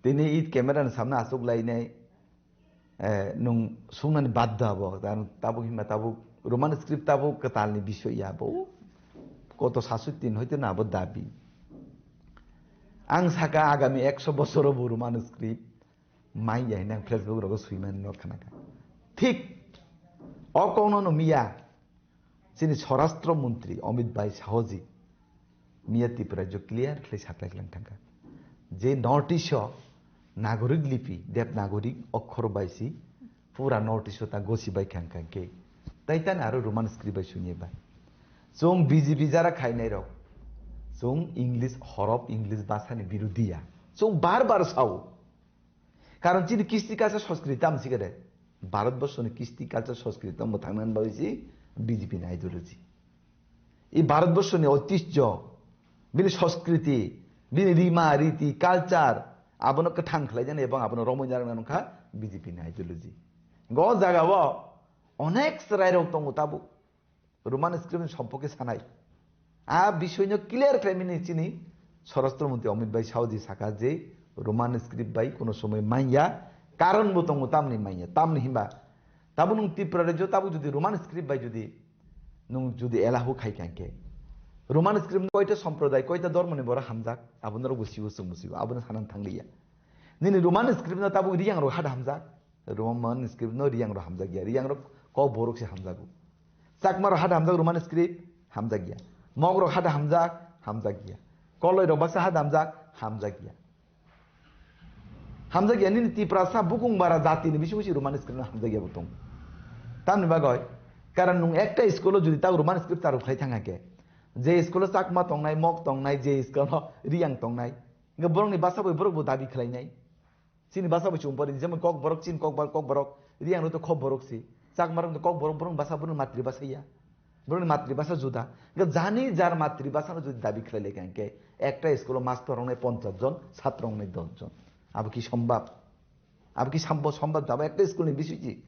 Tini i camera ni samno aswk lainai, eh, nwng sungnani badda abo. Karon tabuk himba tabuk Roman script tabuk kwtalni bisoy ya abo. Koto sasutin hoito na abo dabi. Ang saka agami ekso bosoro bo Roman script mai ya hinang Facebook rogo suimani no khanaka. Thik o kokno no miya. Chini Swarashtra Montri Amit Bhai Sahoji miya Tripura rajyo clear khlai saklai khlai thangkha. Je North East o Nagorik lipi, Devanagari okhor bai si pura North East o ta gosi bai khang khang khe. Tai tani aro Roman script bai sunye bai. Chwng B J P jara khainai rok. Chwng English horof, English bhasha ni birodhi ya. Chwng bar bar sao. Karon chini kisti culture, Sanskrit tamo sikhe de. Bharatborsho ni kisti culture, Sanskrit tamo thangna bagwi si B J P ni ideology. I Bharatborsho ni oitijjo, bini Sanskriti, bini rima, riti, culture, abono kwthang khlai jani ebong abono romwi narwkna nungkha B J P ni ideology. Go jaga o onek chwrai rok tongo tabuk. Roman script ni sompoke sanai. A bisoy no clear khlaimani chini Swarashtra Montri Amit Bhai Sahoji saka je Roman script bai kuno somoi manya, karon bo tongo tamni manya, tamni himba. Tabo nwng Tripura rajyo tabo jodi Roman script bai jodi nwng jodi elahu khai kha hingke, Roman script koita somproday, koita dharma ni borok hamjak, abo norok bo siwo chwng bo siwo, abo no sanang thangliya. Nini Roman script no tabo riyang rok hada hamjak. Roman script no riyang rok hamjak ya, riyang rok kok borok se hamjago. Chakma rok hada hamjak Roman script hamjak ya. Mog rok hada hamjak, hamjak ya. Koloi rok baksa hada hamjak, hamjak ya. Hamjak ya nini Tiprasa bukung bara jati ni bisi bisi Roman script no hamjak ya bo tong. Tamni bagoi, karon nwng ekta school o jodi tak Roman script charu khlai thang hake, je school o Chakma tongnai, Mog tongnai, je school o riyang tongnai, hingke borok ni basa bai borok bo dabi khlai nai. Chini basa bo chum pori, jemon kok borok, chin kok bar-, kok borok, riyang rok to kok borok si. Chakma rok to kok borok, borok basa, borok matri basa ya. Borok ni matri basa juda. Ga jani jar matri basa no jodi dabi khlai le kang ke, ekta school o master rok nai ponchas jon, satro rok nai dos jon. Abo ki sombab? Abo ki sambo sombab? Abo ekta school ni bisi ji.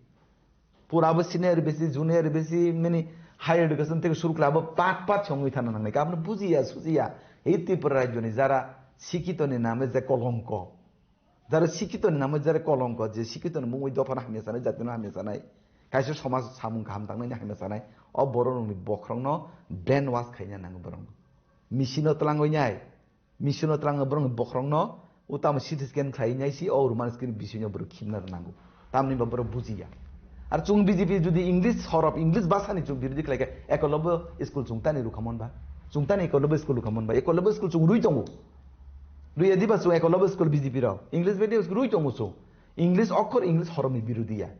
Pura bo senior besi, junior besi, mini higher education theke suru khlai abo pat pat songwi thana nangnai. Ka abono bujiya, sujiya. Ei Tripura rajyoni jara sikitoni name je kolongko, jara sikitoni name jara kolongko, je sikitoni mungwi dophano hamya sanai, jatino hamya sanai, kaisa somaj samung kaham tangnaini hamya sanai, o borok rokni bokhorokno brainwash khaina nango borokno. Misino twlangwi nai, misino twlangwi borokni bokhorokno o tamo C T scan khlai nai si o Roman script bisingo borok khibna nango. Tamni ba borok bujiya. Ar chwng B J P jodi English horop, English bhasani chwng birodhi khlaikha, Ekolobyo school chwng tani rwkhamon ba? Chwng tani Ekolobyo school rwkhamon ba? Ekolobyo school chwng rwi tongo. Rwiya diba chwng Ekolobyo school B J P rok? English medium school rwi tongo chwng. English okhor, English horomni birodhiya.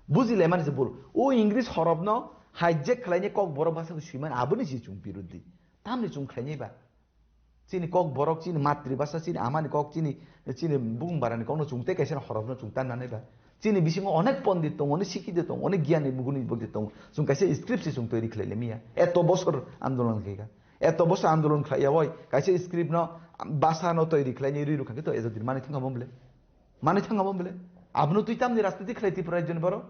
Bujilaimani se bul. O English horobno hijack khlainai Kokborok bhasha swimani aboni se chwng birodhi. Tamni chwng khlainai ba? Chini Kokborok, chini matribhasha, chini amani kok, chini, chini bumung barani kokno chwng tei kaisa horobno chwng tan nanai ba? Chini bisingo onek pondit tongo, onek sikhito tongo, onek giyani guni pondit tongo. Chwng kaisa script se chwng toiri khlai lemya. Eto bosor andolon khaika. Eto bosor andolon khlaiya oi, kaisa script no bhasha no toiri khlainai rwi rwkha khe to ejo din manwi thangkha bom bele. Manwi thangkha bom bele. Abono twi tamni rajniti khlai Tripura rajyoni borok?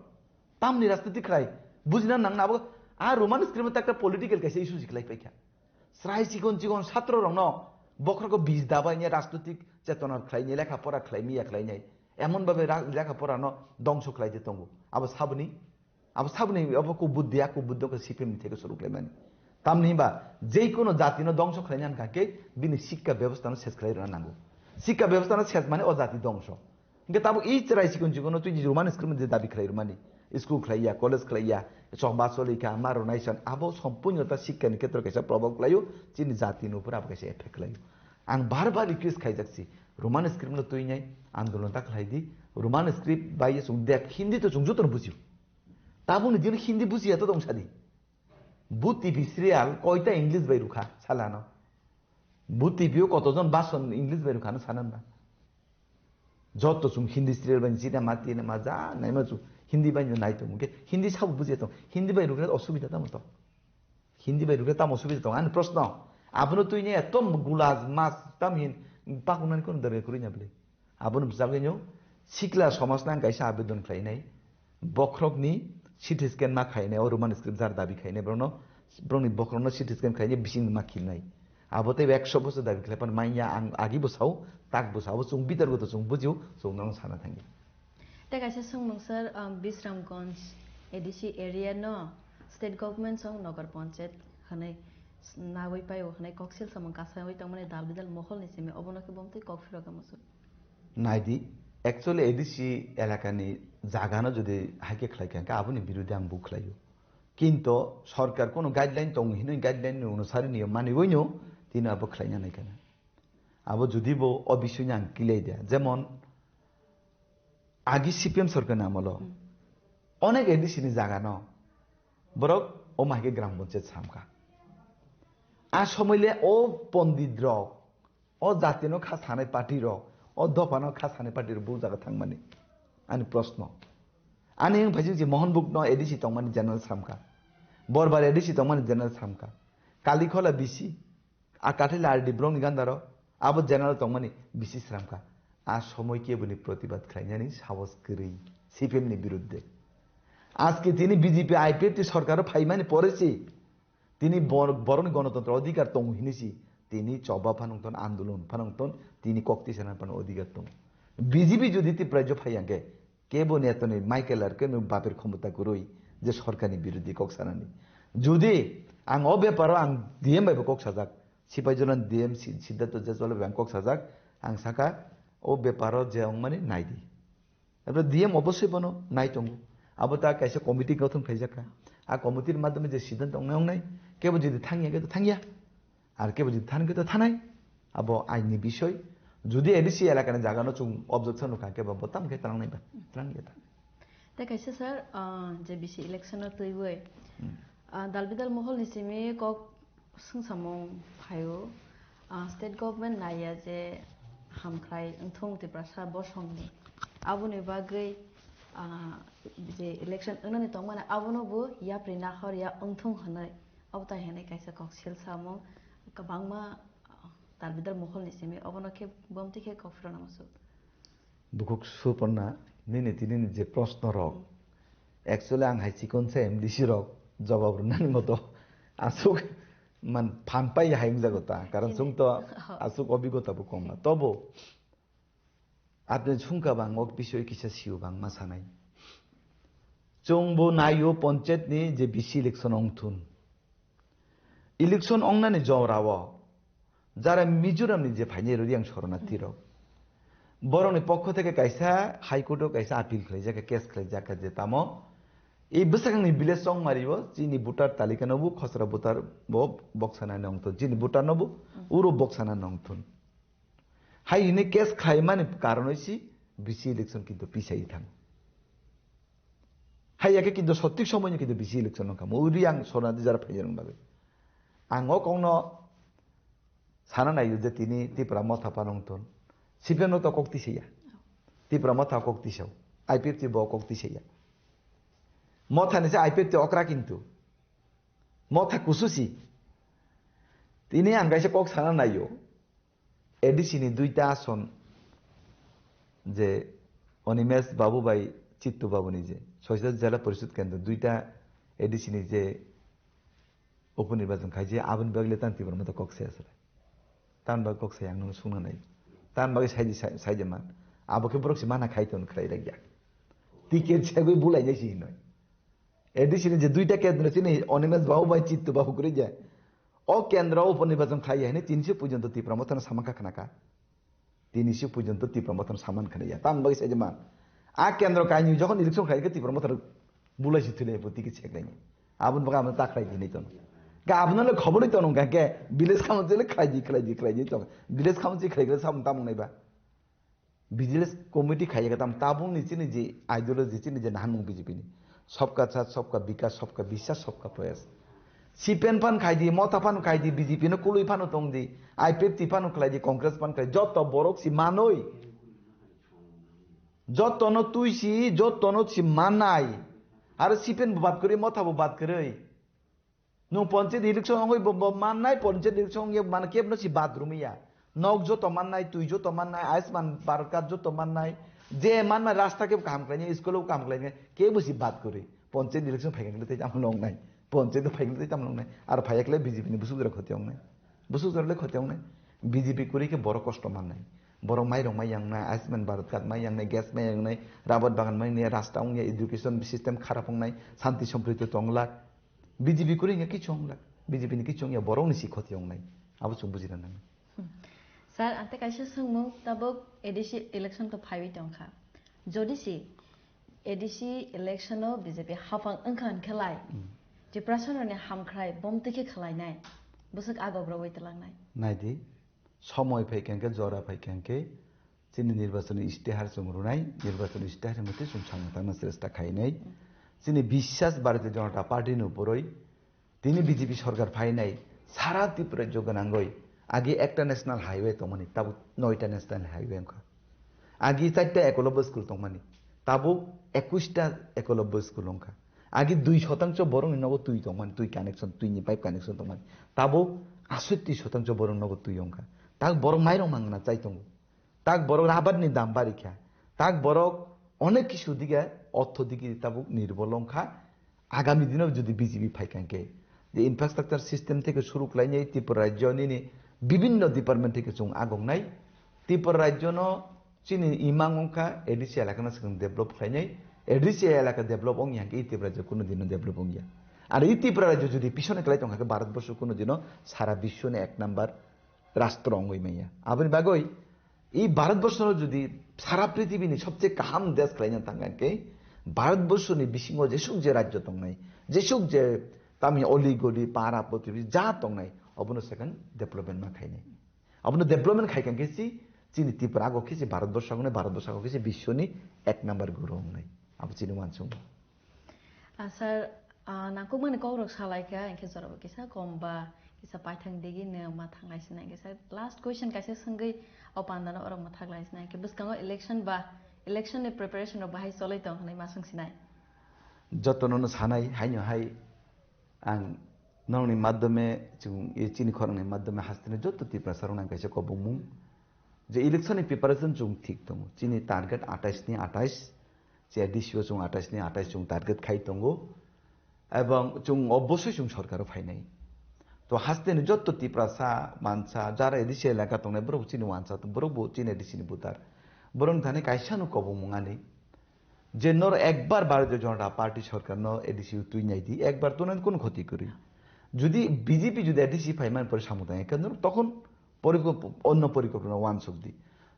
Tamni rajniti khlai? Bujina nangna abo a Roman script no takta political kaisa issue se khlai paikha. Chwrai chikon chikon satro rokno bokhorok bis dabai ne rajnitik chetona khlai ne lekha pora khlai miya khlai nai. Emon babe ra-, lekha pora no dongso khlai de tongo. Abo saboni, abo saboni abo ku buddhi, aku buddhi ko C P M ni theke suru khlai mani. Tamni ba jei kono jati no dongso khlai nan kake bini sikka bebostha no ses khlai rwna nango. Sikka bebostha no ses mani o jati dongso. Hingke tabuk i chwrai chikon chikon no twi Roman script ni dabi khlai rwmani. School khlai ya, college khlai ya, chokma choli kha, ma rwnai san. Abo sompurno ta sikka ni khetro kaisa probab khlaio, chini jati ni upor abo kaisa effect khlaio. Ang bar bar request khaijak si, Roman script no twi nai andolon ta khlai di. Roman script bai ya chwng dek, Hindi to chwng joto no bujio. Tabuk ni din Hindi bujiya to tong sadi. Bu T V serial koita English bai rwkha salano. Bu T V o kotojon bason English bai rwkha no sanan ba. Joto chwng Hindi serial bai china ma tina ma ja naima chwng Hindi bai nai tongo. Hwnkhe Hindi sabo bujiya tong. Hindi bai rwkha osubida tamo to. Hindi bai rwkha tamo osubida tong. Ani proshno. Abono twi ne eto gula mas tam hin pakunani kono dare kuri nya bwle. Aboni bwsagwi no sikla somajno ang kaisa abedon khlainai. Bokhorokni C T scan ma khainai, o Roman script jar dabi khainai, borokno, borokni bokhorokno C T scan khainai, bising ma khilnai. Abo tei ekso bosor dabi khlai pan manya ang agi bo sao, tak bo sao, chwng bitar goto chwng bujio, chwng nono sana thangi. Tei kaisa swngmung sir, um, Bisramganj A D C area no state government song Nagar Panchayat hwnwi nawi paio hwnwi koksil samung kasawi tongmani dal bidal moholni simi obono khe bomtwi kok phirok muchung. Naidi, actually A D C elakani jagano jodi haikhe khlai kha, aboni birodhe ang bo khlaio. Kinto sorkar kono guideline tongo hinwi guideline ni onusari ni maniwino tini abo khlaina nai kana. Abo jodi bo o bisoi ni ang kilai dia. Jemon agi C P M sorkar ni amolo onek A D C ni jagano borok o maike gram panchayat samkha. A somoi le o pondit rok, o jatino kha sanai party rok, o dophano kha sanai party rok bo jaga thangmani. Ani proshno. Ani wng phaising si Mohanbuk no A D C tongmani general samkha. Borbar A D C tongmani general samkha. Kalikhola B C, a Kathila R D Brong ni gandaro, abo general tongmani B C sramkha. A somoi keboni protibad khlainani sahos kwrwi C P M ni birudde. Aske tini B J P I P F T sorkaro phaimani pore si, tini bor-, borokni gonotontro odhikar tongo hinwi si, tini choba phanongton, andolon phanongton, tini kok tisana phano odhikar tongo. B J P jodi Tripura rajyo phai hwnkhe, kebo netoni Michael R K no bapir khomota kwrwi je sorkarni birodhi kok sanani. Jodi ang o beparo ang D M bai bo kok sajak, Sipaijala D M Si-, Siddhartho Jaiswal bai ang kok sajak, ang saka o beparo je wngmani naidi. Abo D M obosoi bono nai tongo. Abo ta kaisa committee gothon khaijak kha. A committee ni madhyome je siddhanto wngnai wngnai, kebo jodi thangya khe to thangya. Ar kebo jodi than khe to thanai. Abo aini bisoi. Jodi A D C elakani jagano chwng objection rwkha khe bo tam khe tlangnai ba. Tlang ya ta. Tei kaisa sir, ah, je B C election no twiwi, Hmm. ah, dal bidal mohol ni simi kok Swngchamung phaio, ah, state government naiya je hamkrai wngthung Tiprasa bosongni. Aboni bagwi, ah, je election wngnani tongmani abono bo yapri nahor ya wngthung hwnwi. Abo tai hwnwi kaisa koksil samung kwbangma, ah, dal bidal moholni simi obono khe bomtwi khe kok phirokna muchung. Bukhuk Suparna, nini tini ni je proshno rok, actually ang hai chikon se M D C rok jawab rwnani moto aswk man phan pai hai wngjago ta, karon chwng to aswk obigota bo kom na. Tobo atni sungka bang ok bisoi kisa siu bang ma sanai. Chwng bo naio ponchayat ni je B C election ong thun. Election ongnani jorao jara Mizoram ni je phainai rodi ang sorona tirok. Borokni pokho theke kaisa High Court o kaisa appeal khlaijak, case khlaijak je tamo. I bwsakangni village chongmari o chini voter talika no bo khosra voter bo boksana nong thun. Chini voter no bo uro boksana nong thun. Hai hini case khlaimani karon si B C election kintu pisai thang. Hai yakhe kintu sotik somoy ni kintu B C election nong kamo. Uri ang sorona di jara phainai rong bagwi. Ang o kongno sana naio je tini Tipra Motha phan ong thun. C P M no to kok tisaya. Tipra Motha kok tisao. I P F T bo kok tisaya. Motha ni se I P F T okra kintu. Motha kususi. Tini ang kaisa kok sana naio. A D C ni duita ason je Onimesh Babu bai Chittu Babu ni je. Soisa Jela Parishad Kendra duita A D C ni je Uponirbachan khai je aboni bagwi le tang Tipra Motha kok saya sala. Tan bagwi kok saya ang nung sungna nai. Tan bagwi sai di sai, sai di man. Abo khe borok si mana khai ton khlai rek ya. Ticket se gwi bulai nai si hinoi. A D C ni je duita kendro chini Onimesh Babu bai Chittu Babu kuri je. O kendro Uponirbachan khai ya hini tinsi pujonto Tipra Motha no samang kha khna kha. Tinisi pujonto Tipra Motha no saman khana ya. Tang bagwi sai man. A kendro kainwi jokhon election khlai khe Tipra Motha bulai si thwilai bo tiki cheklai ni. Abon bagwi amo ta khlai di nai tono. Ga abono le khobor ni tono ga ke village khamon chele khlai di, khlai di, khlai di to. Village khamon chele khlai khlai samon tamung nai ba. Village committee khai ga tam tabung ni chini je ideology chini je nahan mung B J P ni. Sabka saath, sabka vikas, sabka biswas, sabka prayas. C P M phan khai di, Motha phan khai di, B J P no kului phano tong di, I P F T phano khlai di, Congress phan khai di, joto borok si manoi. Joto no tui si, joto no si manai. Aro C P M bo bad kwrwi, Motha bo bad kwrwi. Nung ponchayat election ongoi bo, bo mannai, ponchayat election ongya man kebno si bad rumya. Nok joto mannai, tui joto mannai, Ayushman Bharat card joto mannai, je mannai rasta kebo kaham khlainai, school o kaham khlainai, kebo si bad kwrwi. Ponchayat election phaikha khe tei tamo longnai. Ponchayat phaikha khe tei tamo longnai. Ar phaiya khe B J P ni busuk jora khoti ongnai. Busuk jora le khoti ongnai. B J P kwrwi khe borok kosto mannai. Borok mairok mai yangnai, Ayushman Bharat card mai yangnai, gas mai yangnai, rabar bagan mai yangnai, rasta ongya, education system kharap ongnai, santi sompriti tonglak. B J P kwrwi wngya kichung wnglak. B J P ni kichung wngya borok ni si khoti wngnai. Abo chwng bujina nang. Hmm. Sir, ante kaisa swngmung tabuk A D C election to phaiwi tongkha. Jodi si A D C election o B J P hafang wngkha hwnkhe lai, Hmm. Tiprasa rokni hamkhrai bomtwi khe khwlainai. Bwswk agok rogwi twlangnai. Naidi, somoi phaikha hwnkhe, jora phaikha hwnkhe, chini nirbachon istihar chwng rwnai, nirbachon istihar ni motwi chwng samung tangna chesta khainai. Chini biswas Bharatiya Janata Party ni uporoi tini B J P sorkar phainai sara Tripura rajyo gwnangoi agi ekta national highway tongmani, tabuk noita national highway wngkha. Agi charta Ekolobya school tongmani, tabuk ekushta Ekolobya school wngkha. Agi dui shotangcho borokni nogo twi tongmani, twi connection, twini pipe connection tongmani, tabuk asotti shotangcho borokni nogo twi wngkha. Tak borok mairok mangna chai tongo. Tak borok rabar ni dam bari kha. Tak borok onek kisu dige ortho digi tabuk nirbol wngkha. Agami dino jodi B J P phaikha hwnkhe, je infrastructure system theke suru khlainai Tripura rajyo nini bibinno department theke chwng agoknai. Tripura rajyo no chini imang wngkha A D C elaka no swkang develop khlainai. A D C elaka develop wngya hwnkhe i Tripura rajyo kuno dino develop wngya. Ar i Tripura rajyo jodi pisone kwlai tongkha khe Bharat borsho kuno dino sara biswoni ek number rastro wngwi manya. Aboni bagwi i Bharatborshono jodi sara prithibini sobche kaham desh khlaina thangkha khe Bharatborshoni bisingo jesuk je rajyo tongnai, jesuk je tami oli goli para protibesi ja tongnai, obono second development ma khainai. Obono development khaikha khe si chini Tripura ago khe si Bharatborsho agonai, Bharatborsho ago khe si biswoni ek number guru wngnai. Abo chini uansukmung. Ah, sir, ah, nangkukmani kokrok salaikha, hinkhe jorabo kisa kom ba kisa paithang digi nw ma thanglai sinai. Hinkhe sir, last question kaisa swngwi o pandano orok ma thaglai sinai. Hinkhe bwskango election ba election ni preparation rok bahai choloi tong hinwi ma swng sinai. Jotono no sanai, haino hai ang nokni madhyome, chwng, e, chini khorangni madhyome hasteni joto Tiprasa rokno ang kaisa kobongmung je election ni preparation chwng thik tongo. Chini target atais ni atais, C A D C o chwng atais ni atais chwng target khai tongo. Ebong chwng obosoi chwng sorkaro phainai. To hasteni jotto Tiprasa, Mansa, jara A D C elaka tongnai borok bo chini wansa, borok bo chini A D C ni voter. Borok ni thani kaisa no kobongmung ani. Je nor ekbar Bharatiya Janata Party sorkar no A D C twi nai di, ekbar to nang kono khoti kwrwi. Jodi B J P jodi A D C phai man pore samung tang ekha nor tokhon porikop-, onno porikopna wansuk di.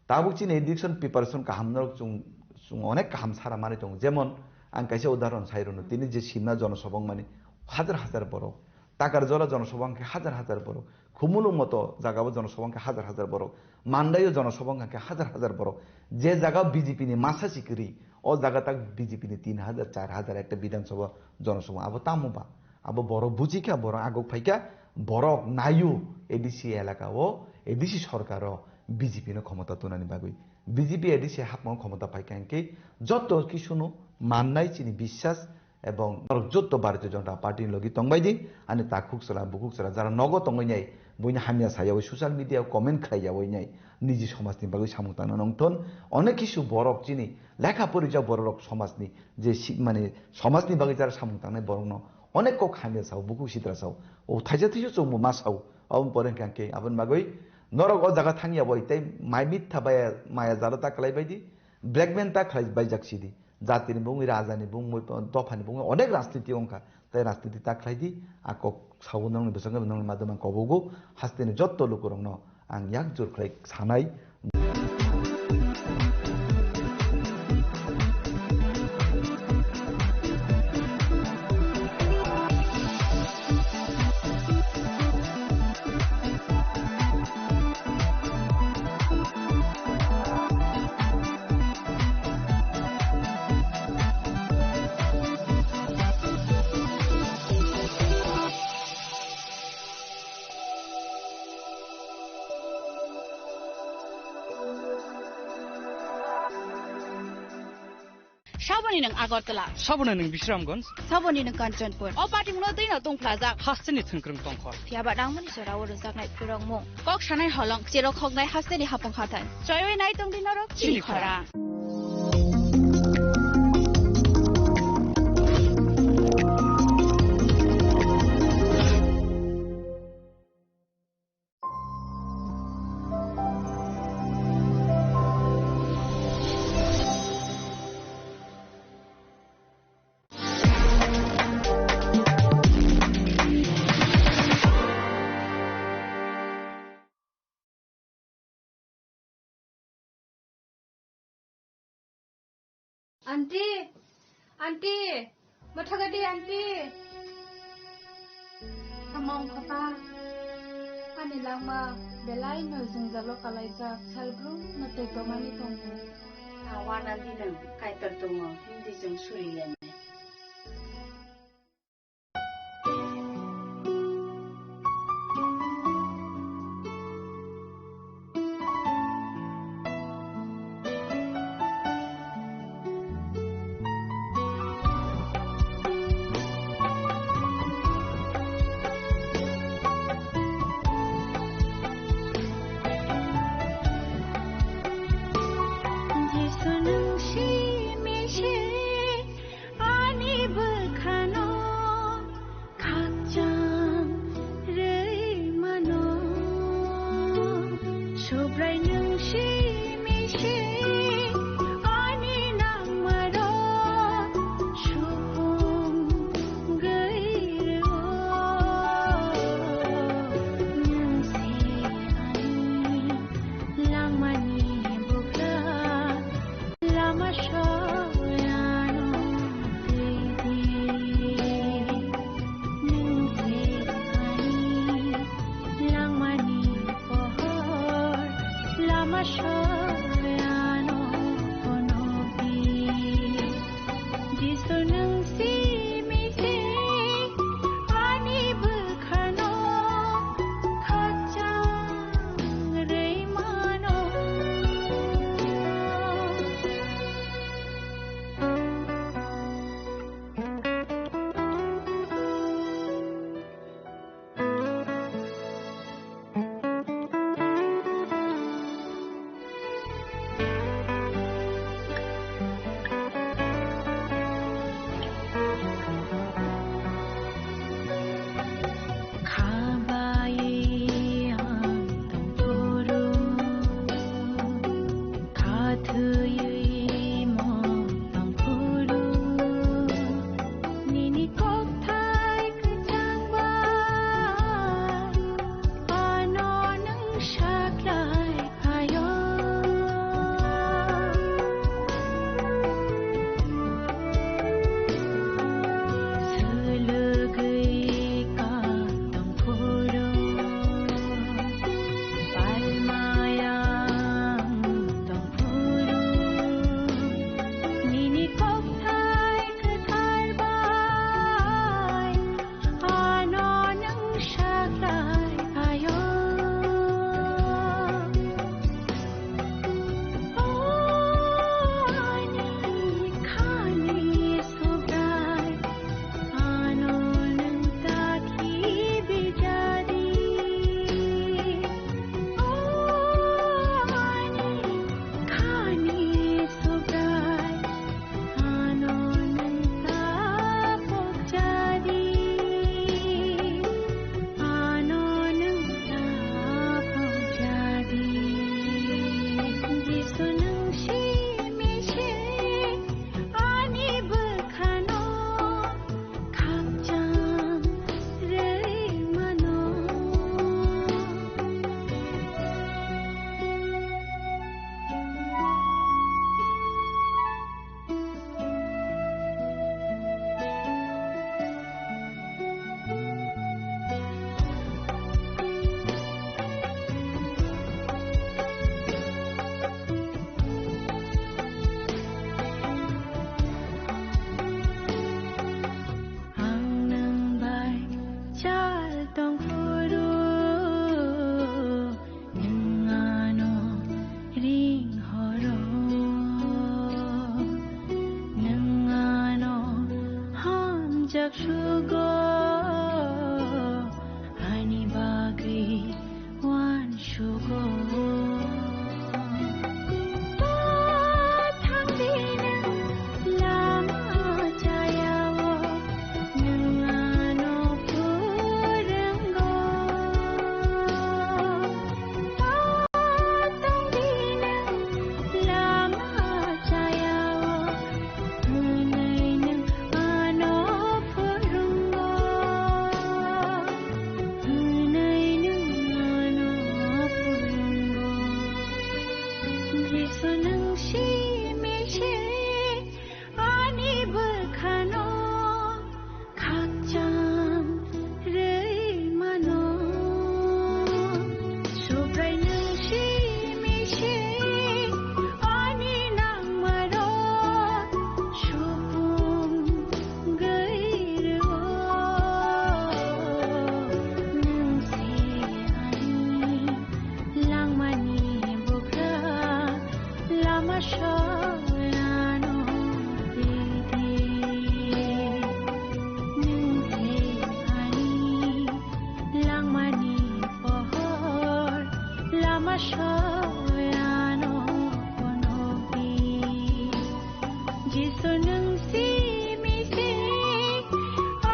Tabuk chini election preparation kaham norok chwng, chwng onek kaham sara manwi tongo. Jemon, ang kaisa udahoron sai rwno, tini je Simna jonosabha wngmani hajar hajar borok, Takarjala jonosabha wngkhe hajar hajar borok, Khumulwng moto jagao jonosabha wngkhe hajar hajar borok, Mandaio jonosabha wngkhe hajar hajar borok. Je jaga B J P ni masa si kwrwi, o jaga tak B J P ni tin hajar, char hajar ekta Bidhan Sabha jonosabha, abo tamo ba? Abo borok buji kha, borok aguk phai kha, borok naio A D C elaka o, A D C sorkar o B J P no khomota tonani bagwi. B J P A D C hapmung khomota phai kha hwnkhe joto kisu no mannai chini biswas ebong norok joto Bharatiya Janata Party ni logi tongbai di, ani takhuk chwla, bukhuk chwla, jara nogo tongwi nai, buini hamya sayawi social media o comment khlai yawi nai, niji somaj ni bagwi samung tangna nongthon, onek kisu borok chini lekha porijak borok rok somaj ni je si-, mane somaj ni bagwi jara samung tangnai borok no onek kok hamya sao, bukhuk sitra sao, o thaisa thaisa chwngbo ma sao, aboni pore hwnkhe ang khe aboni bagwi norok o jaga thangya bo tei mai mitha baya maya jalo ta khlai bai di, blackmail ta khlai bai jak si di, jati ni bungwi, raja ni bungwi, dopha ni bungwi onek rajniti wngkha, tei rajniti ta khlai di, a kok sao nongni bwskango nongni madhyam ang kobogo, hasteni jotto lukurok no ang yak jur khlai sanai. Saboni nwng Agartala. Saboni nwng Bisramganj. Saboni nwng Kanchanpur. O patimungno twino tungphlajak. Hasteni thwngkwrwng tongkhor. Phiyaba nangmani jorao rwjaknai phwrwngmung. Kok sanai holong, cherok hoknai hasteni hapung hathai. Choiwi nai tongdi norok chini khorang. Aunty, aunty, mathagadi aunty. Samong papa, ani langma belai no jwngjalo kalaijak, salbrum no tei tomani tongo. Awan aunty nang kaitor tongo, hindi jwng suri lene. Sugo, ani bagwi uansugo. Pathang bini lama chayao, nwng ano phwrwngo. Pathang bini lama chayao, hwnwi nwng ano phwrwngo, hwnwi nwng ano phwrwngo. Jisu nwng simi se ani bwkhano khakchang rwi mano. Subrai nwng simi se ani nangmarok supung gwi rwo. Nwng se ani langmani bugra, lama soyano didi. Nwng se ani langmani pohor, lama soyano phunukdi. Jisu nwng simi se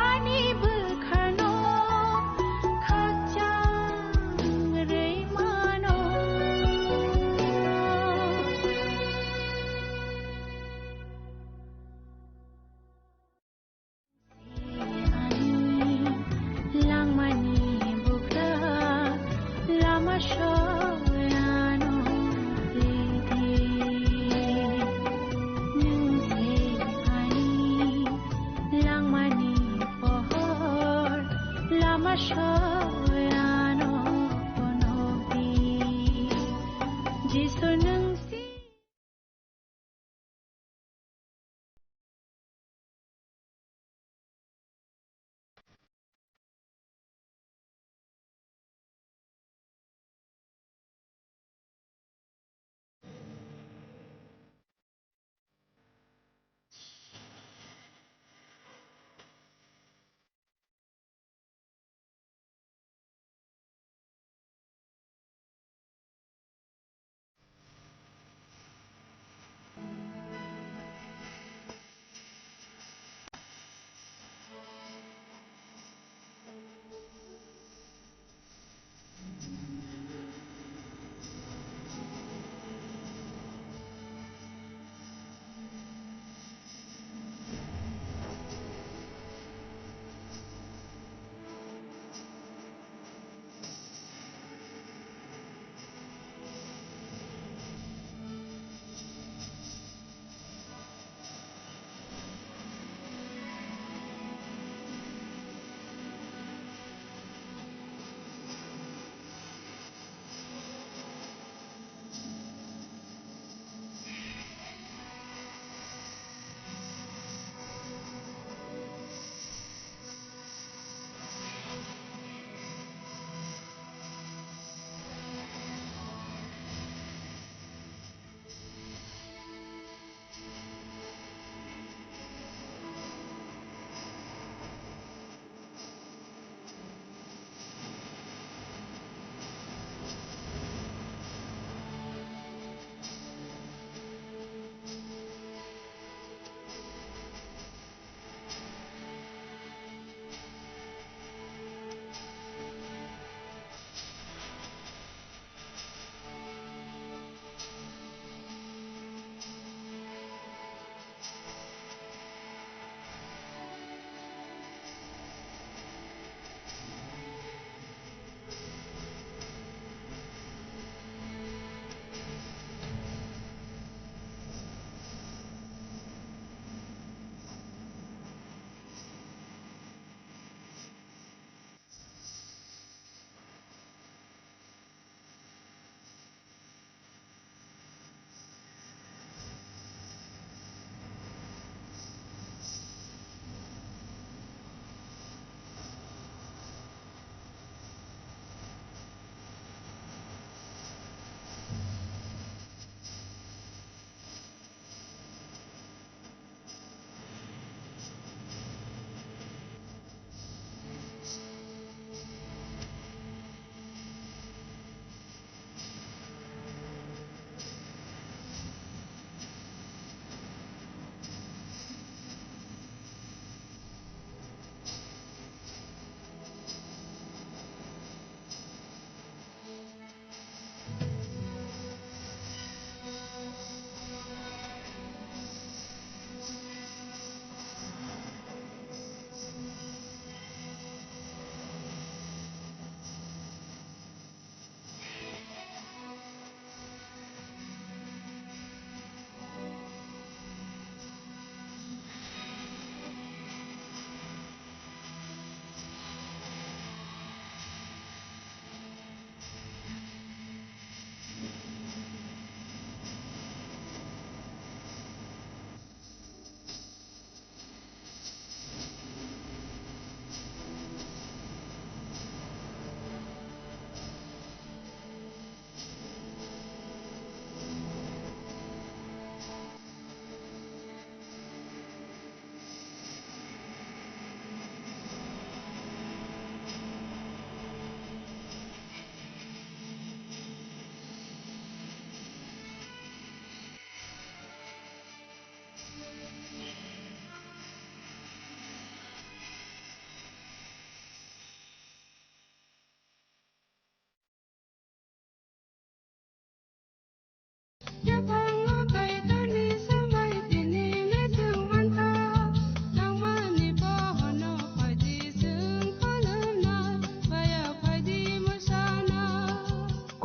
ani bwkhano khakchang rwi mano. Langmani bugra, lama soyano didi. Nwng se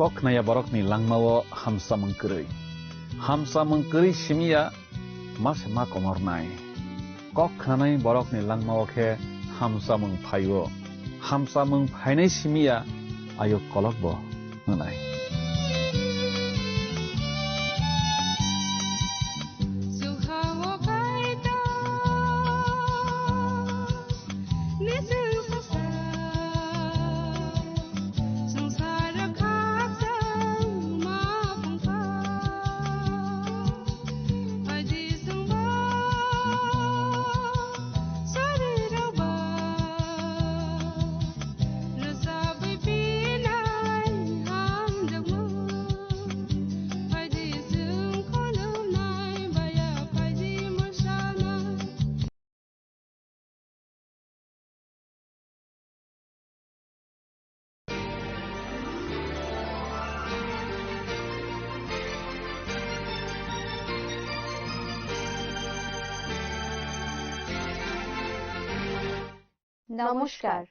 Kok khnaya borokni langmao hamsamung kwrwi. Hamsamung kwrwi simiya ma se ma komornai. Kok khnanai borokni langmao khe hamsamung phaio. Hamsamung phainai simiya ayuk kolokbo wngnai. নমস্কার।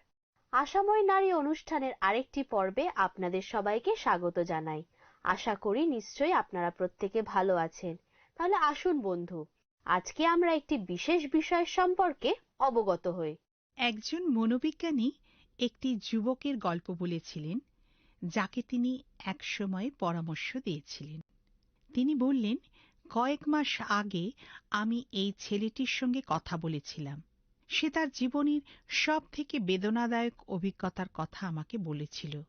আশাময় নারী অনুষ্ঠানের আরেকটি পর্বে আপনাদের সবাইকে স্বাগত জানাই। আশা করি নিশ্চয়ই আপনারা প্রত্যেকে ভালো আছেন। তাহলে আসুন বন্ধু, আজকে আমরা একটি বিশেষ বিষয় সম্পর্কে অবগত হই। একজন মনোবিজ্ঞানী একটি যুবকের গল্প বলেছিলেন, যাকে তিনি একসময় পরামর্শ দিয়েছিলেন। তিনি বললেন, "কয়েক মাস আগে আমি এই ছেলেটির সঙ্গে কথা বলেছিলাম। সে তার জীবনের সব থেকে বেদনাদায়ক অভিজ্ঞতার কথা আমাকে বলেছিল।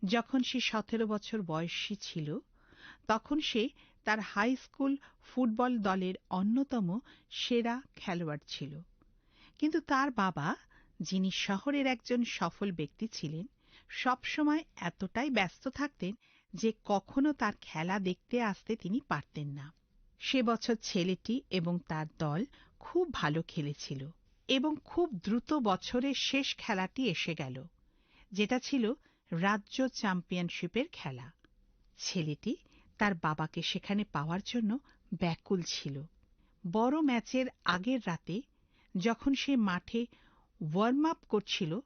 যখন সে সতেরো বছর বয়সী ছিল, তখন সে তার হাই স্কুল ফুটবল দলের অন্যতম সেরা খেলোয়াড় ছিল। কিন্তু তার বাবা, যিনি শহরের একজন সফল ব্যক্তি ছিলেন, সবসময় এতটাই ব্যস্ত থাকতেন যে কখনো তার খেলা দেখতে আসতে তিনি পারতেন না। সে বছর ছেলেটি এবং তার দল খুব ভালো খেলেছিল এবং খুব দ্রুত বছরের শেষ খেলাটি এসে গেল, যেটা ছিল রাজ্য চ্যাম্পিয়নশিপের খেলা। ছেলেটি তার বাবাকে সেখানে পাওয়ার জন্য ব্যাকুল ছিল। বড় ম্যাচের আগের রাতে যখন সে মাঠে ওয়ার্ম আপ করছিল,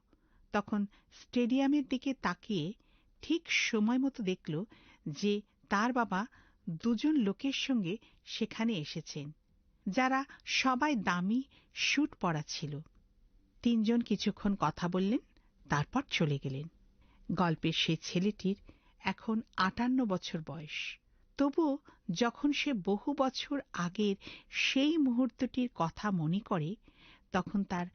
তখন স্টেডিয়ামের দিকে তাকিয়ে ঠিক সময় মতো দেখল যে তার বাবা দুজন লোকের সঙ্গে সেখানে এসেছেন, যারা সবাই দামি স্যুট পরা ছিল। তিনজন কিছুক্ষণ কথা বললেন, তারপর চলে গেলেন। গল্পের সেই ছেলেটির এখন আটান্ন বছর বয়স। তবুও যখন সে বহু বছর আগের সেই মুহূর্তটির কথা মনে করে, তখন তার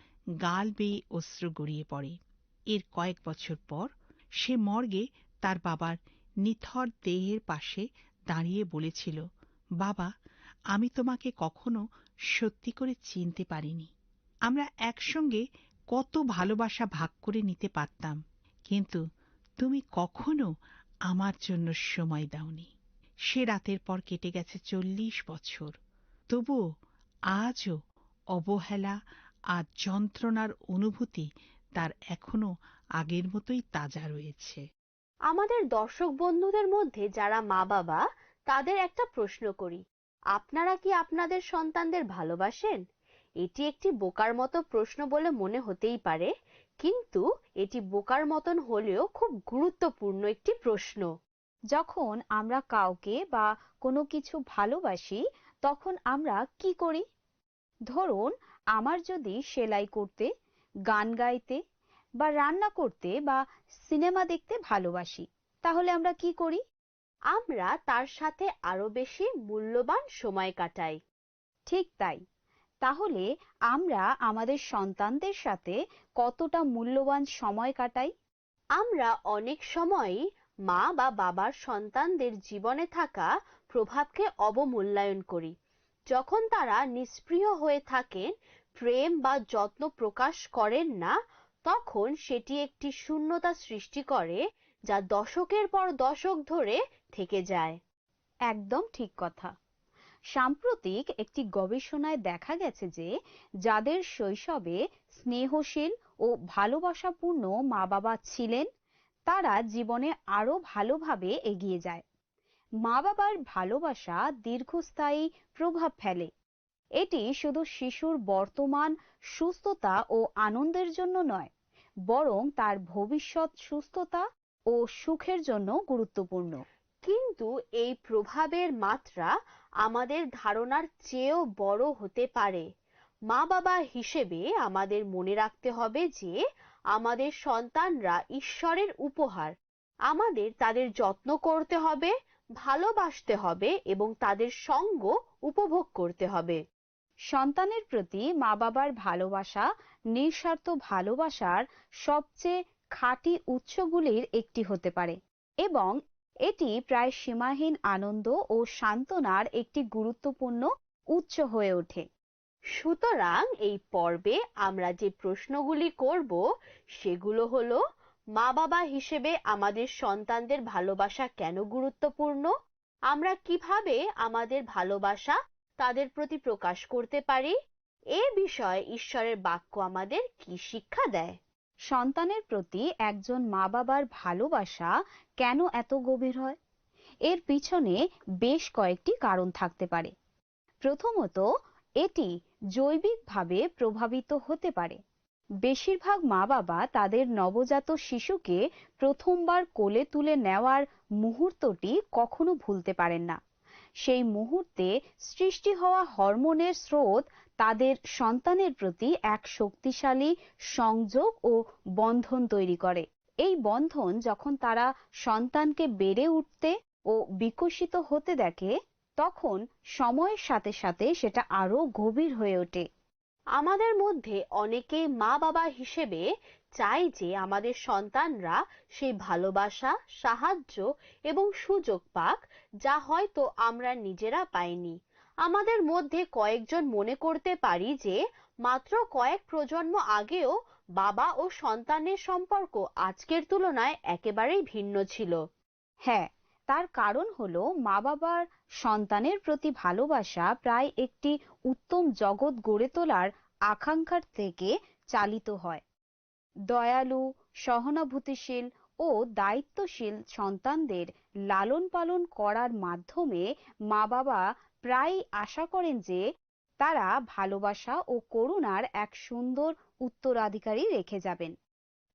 গাল বেয়ে অশ্রু গড়িয়ে পড়ে। এর কয়েক বছর পর সে মর্গে তার বাবার নিথর দেহের পাশে দাঁড়িয়ে বলেছিল, "বাবা, আমি তোমাকে কখনো সত্যি করে চিনতে পারিনি। আমরা একসঙ্গে কত ভালোবাসা ভাগ করে নিতে পারতাম, কিন্তু তুমি কখনো আমার জন্য সময় দাওনি।" সে রাতের পর কেটে গেছে চল্লিশ বছর। তবুও আজও অবহেলা আর যন্ত্রণার অনুভূতি তার এখনো আগের মতোই তাজা রয়েছে। আমাদের দর্শক বন্ধুদের মধ্যে যারা মা-বাবা, তাদের একটা প্রশ্ন করি, আপনারা কি আপনাদের সন্তানদের ভালোবাসেন? এটি একটি বোকার মতো প্রশ্ন বলে মনে হতেই পারে, কিন্তু এটি বোকার মতন হলেও খুব গুরুত্বপূর্ণ একটি প্রশ্ন। যখন আমরা কাউকে বা কোনো কিছু ভালোবাসি, তখন আমরা কি করি? ধরুন, আমার যদি সেলাই করতে, গান গাইতে বা রান্না করতে বা সিনেমা দেখতে ভালোবাসি, তাহলে আমরা কি করি? আমরা তার সাথে আরো বেশি মূল্যবান সময় কাটাই। ঠিক তাই। তাহলে আমরা আমাদের সন্তানদের সাথে কতটা মূল্যবান সময় কাটাই? আমরা অনেক সময়ই মা বা বাবার সন্তানদের জীবনে থাকা প্রভাবকে অবমূল্যায়ন করি। যখন তারা নিষ্ক্রিয় হয়ে থাকেন, প্রেম বা যত্ন প্রকাশ করেন না, তখন সেটি একটি শূন্যতা সৃষ্টি করে, যা দশকের পর দশক ধরে থেকে যায়। একদম ঠিক কথা। সাম্প্রতিক একটি গবেষণায় দেখা গেছে যে যাদের শৈশবে স্নেহশীল ও ভালোবাসাপূর্ণ মা বাবা ছিলেন, তারা জীবনে আরও ভালোভাবে এগিয়ে যায়। মা বাবার ভালোবাসা দীর্ঘস্থায়ী প্রভাব ফেলে। এটি শুধু শিশুর বর্তমান সুস্থতা ও আনন্দের জন্য নয়, বরং তার ভবিষ্যৎ সুস্থতা ও সুখের জন্য গুরুত্বপূর্ণ। কিন্তু এই প্রভাবের মাত্রা আমাদের ধারণার চেয়েও বড় হতে পারে। মা বাবা হিসেবে আমাদের মনে রাখতে হবে যে আমাদের সন্তানরা ঈশ্বরের উপহার। আমাদের তাদের যত্ন করতে হবে, ভালোবাসতে হবে এবং তাদের সঙ্গ উপভোগ করতে হবে। সন্তানের প্রতি মা বাবার ভালোবাসা নিঃস্বার্থ ভালোবাসার সবচেয়ে খাঁটি উৎসগুলির একটি হতে পারে এবং এটি প্রায় সীমাহীন আনন্দ ও সান্ত্বনার একটি গুরুত্বপূর্ণ উৎস হয়ে ওঠে। সুতরাং এই পর্বে আমরা যে প্রশ্নগুলি করব সেগুলো হলো, মা বাবা হিসেবে আমাদের সন্তানদের ভালোবাসা কেন গুরুত্বপূর্ণ, আমরা কিভাবে আমাদের ভালোবাসা তাদের প্রতি প্রকাশ করতে পারি, এ বিষয়ে ঈশ্বরের বাক্য আমাদের কি শিক্ষা দেয়। সন্তানের প্রতি একজন মা বাবার ভালোবাসা কেন এত গভীর হয়? এর পিছনে বেশ কয়েকটি কারণ থাকতে পারে। প্রথমত, এটি জৈবিকভাবে প্রভাবিত হতে পারে। বেশিরভাগ মা বাবা তাদের নবজাত শিশুকে প্রথমবার কোলে তুলে নেওয়ার মুহূর্তটি কখনো ভুলতে পারেন না। সেই মুহূর্তে সৃষ্টি হওয়া হরমোনের স্রোত তাদের সন্তানের প্রতি এক শক্তিশালী সংযোগ ও বন্ধন তৈরি করে। এই বন্ধন যখন তারা সন্তানকে বেড়ে উঠতে ও বিকশিত হতে দেখে, তখন সময়ের সাথে সাথে সেটা আরো গভীর হয়ে ওঠে। আমাদের মধ্যে অনেকেই মা বাবা হিসেবে চাই যে আমাদের সন্তানরা সেই ভালোবাসা, সাহায্য এবং সুযোগ পাক, যা হয়তো আমরা নিজেরা পাইনি। আমাদের মধ্যে কয়েকজন মনে করতে পারি যে মাত্র কয়েক প্রজন্ম আগেও বাবা ও সন্তানের সম্পর্ক আজকের তুলনায় একেবারেই ভিন্ন ছিল। হ্যাঁ, তার কারণ হলো মা বাবার সন্তানের প্রতি ভালোবাসা প্রায় একটি উত্তম জগৎ গড়ে তোলার আকাঙ্ক্ষার থেকে চালিত হয়। দয়ালু, সহানুভূতিশীল ও দায়িত্বশীল সন্তানদের লালন পালন করার মাধ্যমে মা বাবা প্রায়ই আশা করেন যে তারা ভালোবাসা ও করুণার এক সুন্দর উত্তরাধিকারী রেখে যাবেন।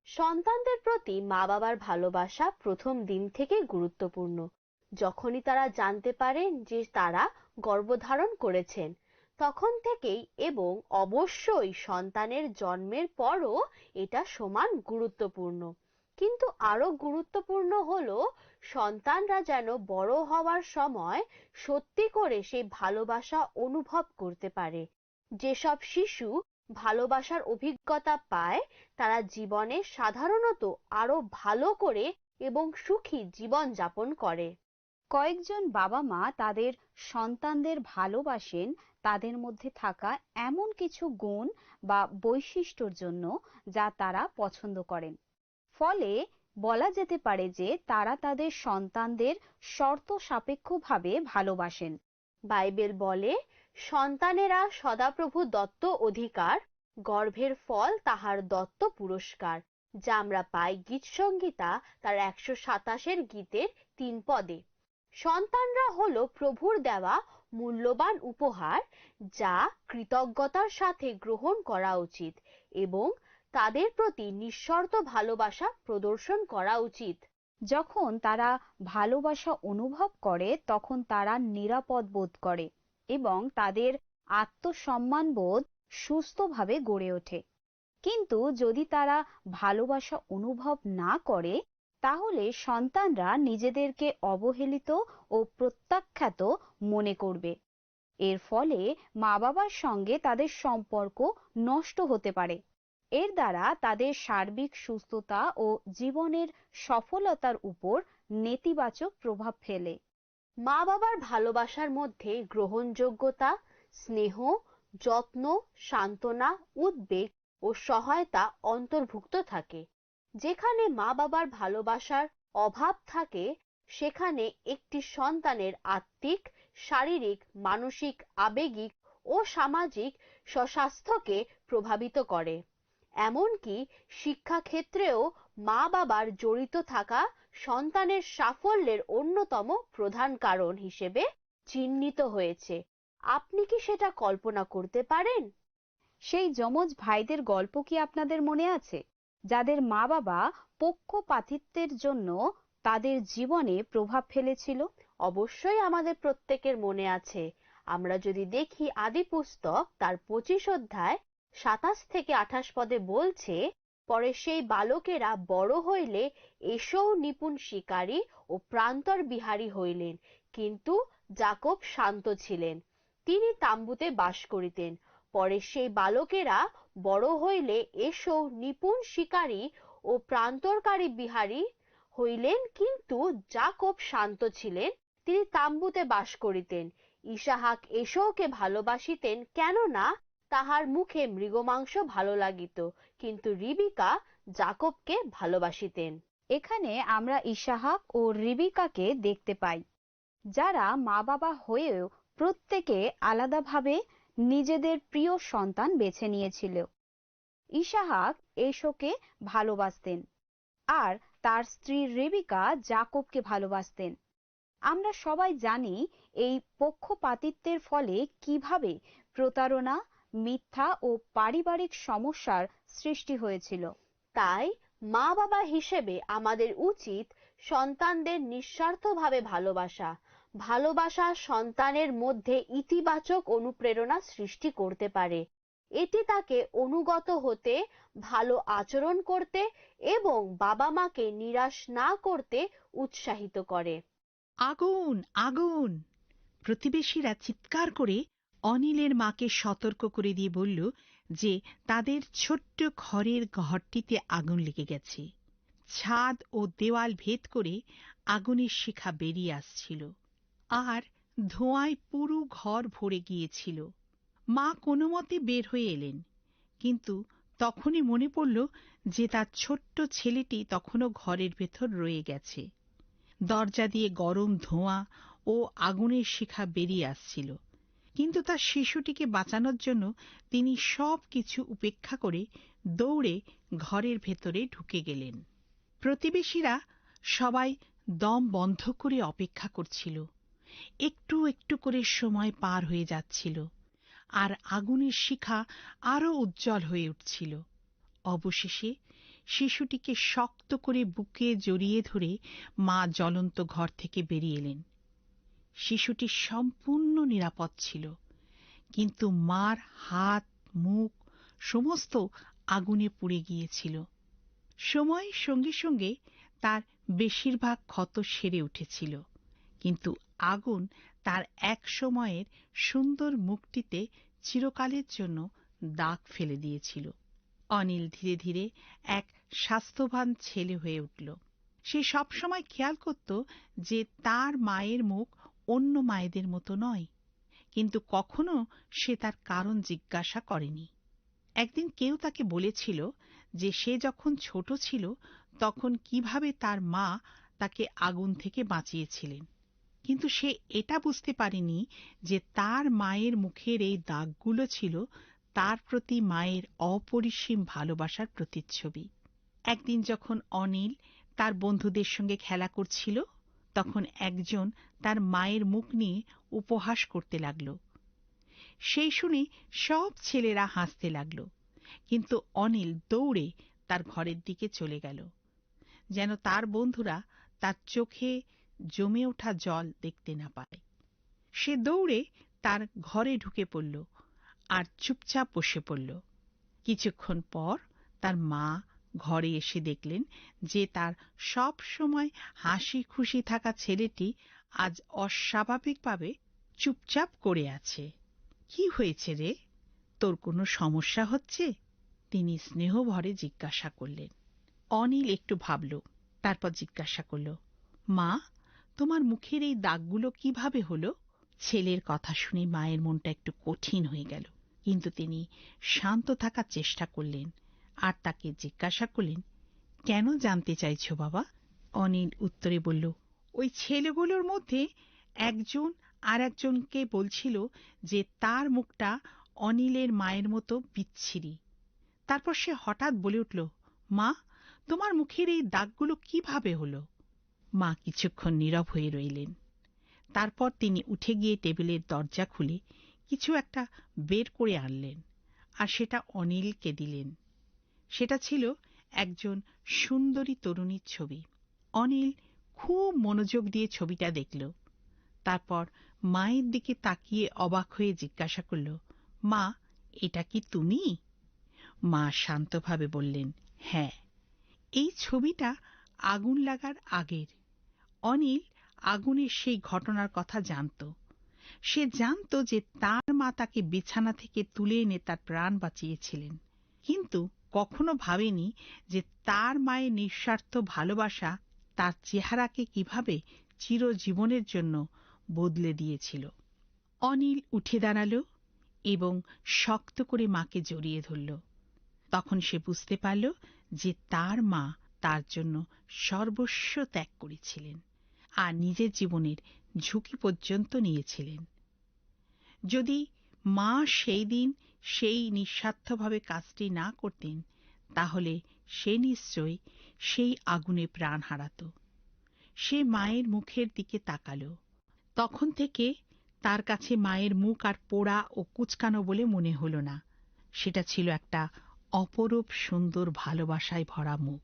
সন্তানদের প্রতি মা বাবার ভালোবাসা প্রথম দিন থেকে গুরুত্বপূর্ণ। যখনই তারা জানতে পারেন যে তারা গর্ভধারণ করেছেন, তখন থেকেই এবং অবশ্যই সন্তানের জন্মের পরও এটা সমান গুরুত্বপূর্ণ। কিন্তু আরো গুরুত্বপূর্ণ হলো সন্তানরা যেন বড় হওয়ার সময় সত্যি করে সেই ভালোবাসা অনুভব করতে পারে। যেসব শিশু ভালোবাসার অভিজ্ঞতা পায়, তারা জীবনে সাধারণত আরো ভালো করে এবং সুখী জীবন যাপন করে। কয়েকজন বাবা মা তাদের সন্তানদের ভালোবাসেন তাদের মধ্যে থাকা এমন কিছু গুণ বা বৈশিষ্ট্যর জন্য যা তারা পছন্দ করেন। ফলে বলা যেতে পারে যে তারা তাদের সন্তানদের শর্ত সাপেক্ষভাবে ভালোবাসেন। বাইবেল বলে, "সন্তানেরা সদাপ্রভু দত্ত অধিকার, গর্ভের ফল তাহার দত্ত পুরস্কার", যা আমরা পাই গীতসংহিতা তার একশো সাতাশের গীতের তিন পদে। সন্তানরা হলো প্রভুর দেওয়া মূল্যবান উপহার, যা কৃতজ্ঞতার সাথে গ্রহণ করা উচিত এবং তাদের প্রতি নিঃশর্ত ভালোবাসা প্রদর্শন করা উচিত। যখন তারা ভালোবাসা অনুভব করে, তখন তারা নিরাপদ বোধ করে এবং তাদের আত্মসম্মানবোধ সুস্থভাবে গড়ে ওঠে। কিন্তু যদি তারা ভালোবাসা অনুভব না করে, তাহলে সন্তানরা নিজেদেরকে অবহেলিত ও প্রত্যাখ্যাত মনে করবে। এর ফলে মা বাবার সঙ্গে তাদের সম্পর্ক নষ্ট হতে পারে। এর দ্বারা তাদের সার্বিক সুস্থতা ও জীবনের সফলতার উপর নেতিবাচক প্রভাব ফেলে। মা বাবার ভালোবাসার মধ্যে গ্রহণযোগ্যতা, স্নেহ, যত্ন, সান্ত্বনা, উদ্বেগ ও সহায়তা অন্তর্ভুক্ত থাকে। যেখানে মা বাবার ভালোবাসার অভাব থাকে, সেখানে একটি সন্তানের আত্মিক, শারীরিক, মানসিক, আবেগিক ও সামাজিক স্বস্বাস্থ্যকে প্রভাবিত করে। এমনকি শিক্ষাক্ষেত্রেও মা বাবার জড়িত থাকা সন্তানের সাফল্যের অন্যতম প্রধান কারণ হিসেবে চিহ্নিত হয়েছে। আপনি কি সেটা কল্পনা করতে পারেন? সেই যমজ ভাইদের গল্প কি আপনাদের মনে আছে, যাদের মা বাবা পক্ষপাতিত্বের জন্য তাদের জীবনে প্রভাব ফেলেছিল? অবশ্যই আমাদের প্রত্যেকের মনে আছে। আমরা যদি দেখি আদি পুস্তক, তার পঁচিশ অধ্যায় সাতাশ থেকে আঠাশ পদে বলছে, "পরে সেই বালকেরা বড় হইলে এসও নিপুণ শিকারী ও প্রান্তর বিহারী হইলেন, কিন্তু যাকব শান্ত ছিলেন। তিনি তাম্বুতে বাস করিতেন।" পরে সেই বালকেরা বড় হইলে এসও নিপুণ শিকারী ও প্রান্তরকারী বিহারী হইলেন, কিন্তু যাকব শান্ত ছিলেন। তিনি তাম্বুতে বাস করিতেন। ইসাহাক এসওকে ভালোবাসিতেন, কেননা তাহার মুখে মৃগমাংস ভালো লাগিত, কিন্তু রিবিকা যাকবকে ভালোবাসিতেন। এখানে আমরা ইসাহাক ও রিবিকাকে দেখতে পাই, যারা মা বাবা হয়েও প্রত্যেকে আলাদাভাবে নিজেদের প্রিয় সন্তান বেছে নিয়েছিল। ইসাহাক এসওকে ভালোবাসতেন, আর তার স্ত্রী রেবেকা যাকবকে ভালোবাসতেন। আমরা সবাই জানি এই পক্ষপাতিত্বের ফলে কিভাবে প্রতারণা, মিথ্যা ও পারিবারিক সমস্যার সৃষ্টি হয়েছিল। তাই মা বাবা হিসেবে আমাদের উচিত সন্তানদের নিঃস্বার্থভাবে ভালোবাসা। ভালোবাসা সন্তানের মধ্যে ইতিবাচক অনুপ্রেরণা সৃষ্টি করতে পারে। এটি তাকে অনুগত হতে, ভালো আচরণ করতে এবং বাবা মাকে নিরাশ না করতে উৎসাহিত করে। "আগুন, আগুন!" প্রতিবেশীরা চিৎকার করে অনিলের মাকে সতর্ক করে দিয়ে বলল যে তাদের ছোট্ট খড়ের ঘরটিতে আগুন লেগে গেছে। ছাদ ও দেওয়াল ভেদ করে আগুনের শিখা বেরিয়ে আসছিল, আর ধোঁয়ায় পুরো ঘর ভরে গিয়েছিল। মা কোনো মতে বের হয়ে এলেন, কিন্তু তখনই মনে পড়ল যে তার ছোট্ট ছেলেটি তখনও ঘরের ভেতর রয়ে গেছে। দরজা দিয়ে গরম ধোঁয়া ও আগুনের শিখা বেরিয়ে আসছিল, কিন্তু তার শিশুটিকে বাঁচানোর জন্য তিনি সব কিছু উপেক্ষা করে দৌড়ে ঘরের ভেতরে ঢুকে গেলেন। প্রতিবেশীরা সবাই দম বন্ধ করে অপেক্ষা করছিল। একটু একটু করে সময় পার হয়ে যাচ্ছিল, আর আগুনের শিখা আরো উজ্জ্বল হয়ে উঠছিল। অবশেষে শিশুটিকে শক্ত করে বুকে জড়িয়ে ধরে মা জ্বলন্ত ঘর থেকে বেরিয়ে এলেন। শিশুটি সম্পূর্ণ নিরাপদ ছিল, কিন্তু মার হাত, মুখ সমস্ত আগুনে পুড়ে গিয়েছিল। সময়ের সঙ্গে সঙ্গে তার বেশিরভাগ ক্ষত সেরে উঠেছিল, কিন্তু আগুন তার এক সময়ের সুন্দর মুখটিতে চিরকালের জন্য দাগ ফেলে দিয়েছিল। অনিল ধীরে ধীরে এক স্বাস্থ্যবান ছেলে হয়ে উঠল। সে সবসময় খেয়াল করত যে তার মায়ের মুখ অন্য মায়েদের মতো নয়, কিন্তু কখনো সে তার কারণ জিজ্ঞাসা করেনি। একদিন কেউ তাকে বলেছিল যে সে যখন ছোট ছিল, তখন কিভাবে তার মা তাকে আগুন থেকে বাঁচিয়েছিলেন, কিন্তু সে এটা বুঝতে পারেনি যে তার মায়ের মুখের এই দাগগুলো ছিল তার প্রতি মায়ের অপরিসীম ভালোবাসার প্রতিচ্ছবি। একদিন যখন অনিল তার বন্ধুদের সঙ্গে খেলা করছিল, তখন একজন তার মায়ের মুখ নিয়ে উপহাস করতে লাগলো। সেই শুনে সব ছেলেরা হাসতে লাগলো, কিন্তু অনিল দৌড়ে তার ঘরের দিকে চলে গেল, যেন তার বন্ধুরা তার চোখে জমে ওঠা জল দেখতে না পায়। সে দৌড়ে তার ঘরে ঢুকে পড়ল আর চুপচাপ বসে পড়ল। কিছুক্ষণ পর তার মা ঘরে এসে দেখলেন যে তার সব সময় হাসি খুশি থাকা ছেলেটি আজ অস্বাভাবিকভাবে চুপচাপ করে আছে। "কি হয়েছে রে? তোর কোনো সমস্যা হচ্ছে?" তিনি স্নেহ ভরে জিজ্ঞাসা করলেন। অনিল একটু ভাবল, তারপর জিজ্ঞাসা করল, "মা, তোমার মুখের এই দাগগুলো কিভাবে হলো?" ছেলের কথা শুনে মায়ের মনটা একটু কঠিন হয়ে গেল, কিন্তু তিনি শান্ত থাকার চেষ্টা করলেন আর তাকে জিজ্ঞাসা করলেন, "কেন জানতে চাইছো বাবা?" অনিল উত্তরে বলল, "ওই ছেলেগুলোর মধ্যে একজন আর একজনকে বলছিল যে তার মুখটা অনিলের মায়ের মতো বিচ্ছিরি। তারপর সে হঠাৎ বলে উঠল, "মা, তোমার মুখের এই দাগগুলো কিভাবে হলো?" মা কিছুক্ষণ নীরব হয়ে রইলেন। তারপর তিনি উঠে গিয়ে টেবিলের দরজা খুলে কিছু একটা বের করে আনলেন, আর সেটা অনিলকে দিলেন। সেটা ছিল একজন সুন্দরী তরুণীর ছবি। অনিল খুব মনোযোগ দিয়ে ছবিটা দেখল। তারপর মায়ের দিকে তাকিয়ে অবাক হয়ে জিজ্ঞাসা করল, "মা, এটা কি তুমি?" মা শান্তভাবে বললেন, "হ্যাঁ।" এই ছবিটা আগুন লাগার আগের। অনিল আগুনের সেই ঘটনার কথা জানতো। সে জানতো যে তার মা তাকে বিছানা থেকে তুলে এনে তার প্রাণ বাঁচিয়েছিলেন, কিন্তু কখনো ভাবেনি যে তার মায়ের নিঃস্বার্থ ভালোবাসা তার চেহারাকে কিভাবে চিরজীবনের জন্য বদলে দিয়েছিল। অনিল উঠে দাঁড়ালো এবং শক্ত করে মাকে জড়িয়ে ধরল। তখন সে বুঝতে পারল যে তার মা তার জন্য সর্বস্ব ত্যাগ করেছিলেন আর নিজের জীবনের ঝুঁকি পর্যন্ত নিয়েছিলেন। যদি মা সেই দিন সেই নিঃস্বার্থভাবে কাজটি না করতেন, তাহলে সে নিশ্চয়ই সেই আগুনে প্রাণ হারাতো। সে মায়ের মুখের দিকে তাকালো। তখন থেকে তার কাছে মায়ের মুখ আর পোড়া ও কুচকানো বলে মনে হলো না। সেটা ছিল একটা অপরূপ সুন্দর ভালোবাসায় ভরা মুখ।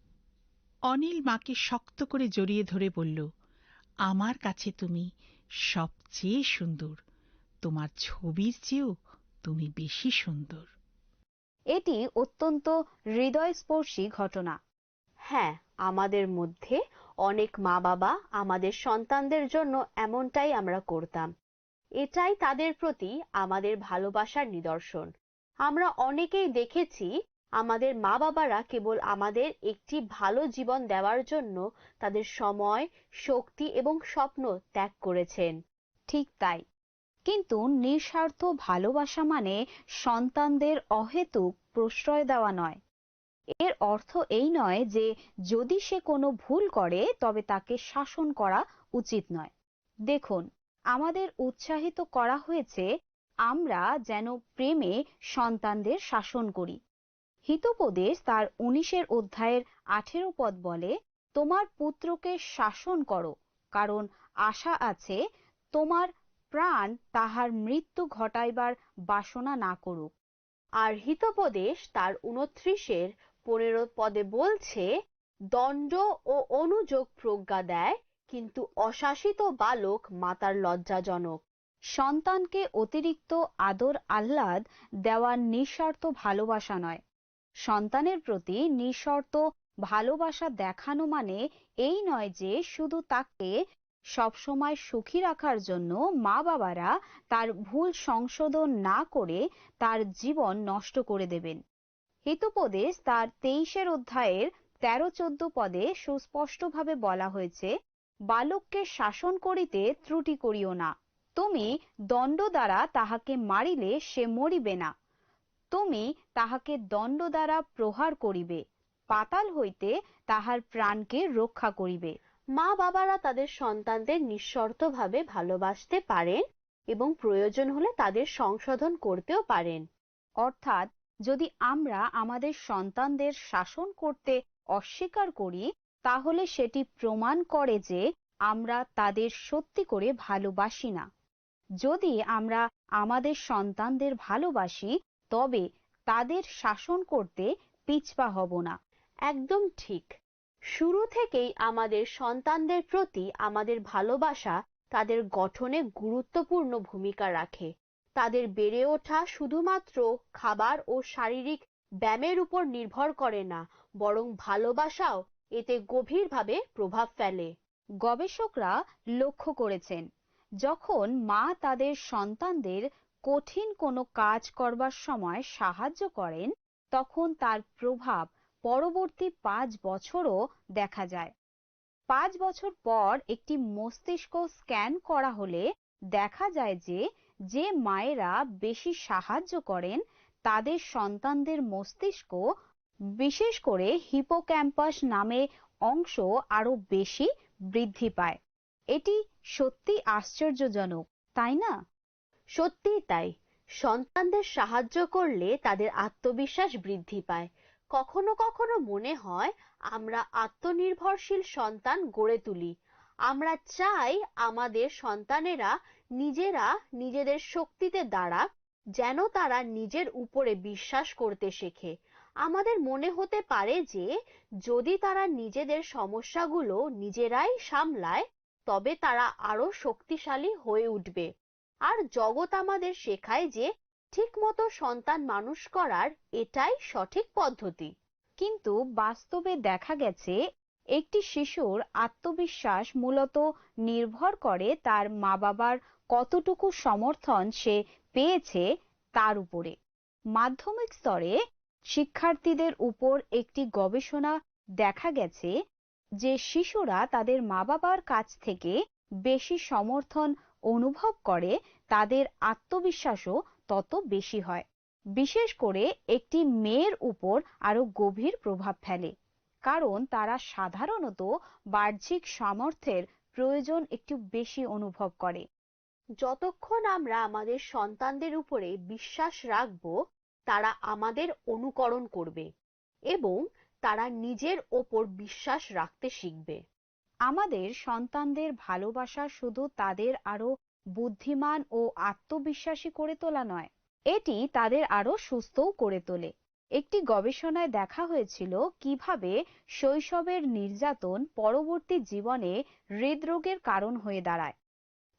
অনিল মাকে শক্ত করে জড়িয়ে ধরে বলল, "আমার কাছে তুমি সবচেয়ে সুন্দর। তোমার ছবির চেয়েও তুমি বেশি সুন্দর।" এটি অত্যন্ত হৃদয়স্পর্শী ঘটনা। হ্যাঁ, আমাদের মধ্যে অনেক মা-বাবা আমাদের সন্তানদের জন্য এমনটাই আমরা করতাম। এটাই তাদের প্রতি আমাদের ভালোবাসার নিদর্শন। আমরা অনেকেই দেখেছি, আমাদের মা-বাবারা কেবল আমাদের একটি ভালো জীবন দেওয়ার জন্য তাদের সময়, শক্তি এবং স্বপ্ন ত্যাগ করেছেন। ঠিক তাই। কিন্তু নিঃস্বার্থ ভালোবাসা মানে সন্তানদের অহেতুক প্রশ্রয় দেওয়া নয়। এর অর্থ এই নয় যে যদি সে কোনো ভুল করে, তবে তাকে শাসন করা উচিত নয়। দেখুন, আমাদের উৎসাহিত করা হয়েছে আমরা যেন প্রেমে সন্তানদের শাসন করি। হিতোপদেশ তার উনিশের অধ্যায়ের আঠেরো পদ বলে, "তোমার পুত্রকে শাসন করো, কারণ আশা আছে তোমার প্রাণ তাহার মৃত্যু ঘটাইবার বাসনা না করুক।" আর হিতোপদেশ তার ঊনত্রিশের পনেরো পদে বলছে, "দণ্ড ও অনুযোগ প্রজ্ঞা দেয়, কিন্তু অশাসিত বালক মাতার লজ্জাজনক।" সন্তানকে অতিরিক্ত আদর আহ্লাদ দেওয়া নিঃস্বার্থ ভালোবাসা নয়। সন্তানের প্রতি নিঃশর্ত ভালোবাসা দেখানো মানে এই নয় যে শুধু তাকে সবসময় সুখী রাখার জন্য মা-বাবারা তার ভুল সংশোধন না করে তার জীবন নষ্ট করে দেবেন। হিতোপদেশ তার তেইশের অধ্যায়ের তেরো চোদ্দ পদে সুস্পষ্টভাবে বলা হয়েছে, "বালককে শাসন করিতে ত্রুটি করিও না। তুমি দণ্ড দ্বারা তাহাকে মারিলে সে মরিবে না। তুমি তাহাকে দণ্ড দ্বারা প্রহার করিবে, পাতাল হইতে তাহার প্রাণকে রক্ষা করিবে।" মা-বাবারা তাদের সন্তানদের নিঃশর্তভাবে ভালোবাসতে পারেন এবং প্রয়োজন হলে তাদের সংশোধন করতেও পারেন। অর্থাৎ, যদি আমরা আমাদের সন্তানদের শাসন করতে অস্বীকার করি, তাহলে সেটি প্রমাণ করে যে আমরা তাদের সত্যি করে ভালোবাসি না। যদি আমরা আমাদের সন্তানদের ভালোবাসি, তবে তাদের শাসন করতে পিছপা হব না। একদম ঠিক। শুরু থেকেই আমাদের সন্তানদের প্রতি আমাদের ভালোবাসা তাদের গঠনে গুরুত্বপূর্ণ ভূমিকা রাখে। তাদের বেড়ে ওঠা শুধুমাত্র খাবার ও শারীরিক ব্যায়ামের উপর নির্ভর করে না, বরং ভালোবাসাও এতে গভীরভাবে প্রভাব ফেলে। গবেষকরা লক্ষ্য করেছেন, যখন মা তাদের সন্তানদের কঠিন কোনো কাজ করবার সময় সাহায্য করেন, তখন তার প্রভাব পরবর্তী পাঁচ বছরও দেখা যায়। পাঁচ বছর পর একটি মস্তিষ্ক স্ক্যান করা হলে দেখা যায় যে, যে মায়েরা বেশি সাহায্য করেন, তাদের সন্তানদের মস্তিষ্ক, বিশেষ করে হিপোক্যাম্পাস নামে অংশ, আরো বেশি বৃদ্ধি পায়। এটি সত্যি আশ্চর্যজনক। তাই না? সত্যিই তাই। সন্তানদের সাহায্য করলে তাদের আত্মবিশ্বাস বৃদ্ধি পায়। কখনো কখনো মনে হয় আমরা আত্মনির্ভরশীল সন্তান গড়ে তুলি। আমরা চাই আমাদের সন্তানেরা নিজেরা নিজেদের শক্তিতে দাঁড়াক, যেন তারা নিজের উপরে বিশ্বাস করতে শেখে। আমাদের মনে হতে পারে যে যদি তারা নিজেদের সমস্যাগুলো নিজেরাই সামলায়, তবে তারা আরো শক্তিশালী হয়ে উঠবে। আর জগৎ আমাদের শেখায় যে ঠিকমতো সন্তান মানুষ করার এটাই সঠিক পদ্ধতি। কিন্তু বাস্তবে দেখা গেছে, একটি শিশুর আত্মবিশ্বাস মূলত নির্ভর করে তার মা-বাবার কতটুকু সমর্থন সে পেয়েছে তার উপরে। মাধ্যমিক স্তরে শিক্ষার্থীদের উপর একটি গবেষণা দেখা গেছে যে শিশুরা তাদের মা-বাবার কাছ থেকে বেশি সমর্থন অনুভব করে, তাদের আত্মবিশ্বাসও তত বেশি হয়। বিশেষ করে একটি মেয়ের উপর আরো গভীর প্রভাব ফেলে, কারণ তারা সাধারণত বাহ্যিক সামর্থ্যের প্রয়োজন একটু বেশি অনুভব করে। যতক্ষণ আমরা আমাদের সন্তানদের উপরে বিশ্বাস রাখব, তারা আমাদের অনুকরণ করবে এবং তারা নিজের ওপর বিশ্বাস রাখতে শিখবে। আমাদের সন্তানদের ভালোবাসা শুধু তাদের আরো বুদ্ধিমান ও আত্মবিশ্বাসী করে তোলা নয়, এটি তাদের আরো সুস্থও করে তোলে। একটি গবেষণায় দেখা হয়েছিল কিভাবে শৈশবের নির্যাতন পরবর্তী জীবনে হৃদরোগের কারণ হয়ে দাঁড়ায়।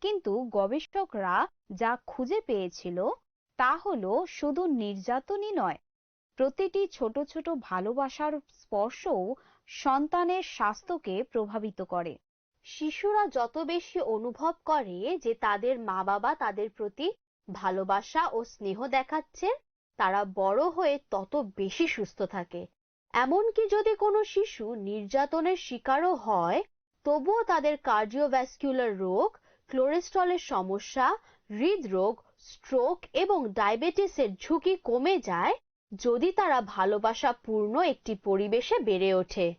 কিন্তু গবেষকরা যা খুঁজে পেয়েছিল তা হলো শুধু নির্যাতনই নয়, প্রতিটি ছোট ছোট ভালোবাসার স্পর্শও সন্তানের স্বাস্থ্যকে প্রভাবিত করে। শিশুরা যত বেশি অনুভব করে যে তাদের মা-বাবা তাদের প্রতি ভালোবাসা ও স্নেহ দেখাচ্ছেন, তারা বড় হয়ে তত বেশি সুস্থ থাকে। এমনকি যদি কোনো শিশু নির্যাতনের শিকারও হয়, তবুও তাদের কার্ডিওভাস্কুলার রোগ, কোলেস্টেরলের সমস্যা, হৃদরোগ, স্ট্রোক এবং ডায়াবেটিসের ঝুঁকি কমে যায়, যদি তারা ভালোবাসাপূর্ণ একটি পরিবেশে বেড়ে ওঠে।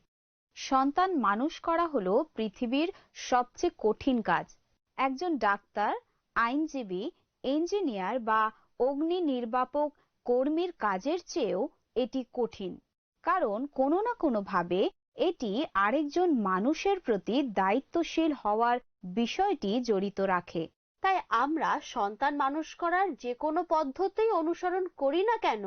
সন্তান মানুষ করা হলো পৃথিবীর সবচেয়ে কঠিন কাজ। একজন ডাক্তার, আইনজীবী, ইঞ্জিনিয়ার বা অগ্নি নির্বাপক কর্মীর কাজের চেয়েও এটি কঠিন, কারণ কোনো না কোনোভাবে এটি আরেকজন মানুষের প্রতি দায়িত্বশীল হওয়ার বিষয়টি জড়িত রাখে। তাই আমরা সন্তান মানুষ করার যে কোনো পদ্ধতি অনুসরণ করি না কেন,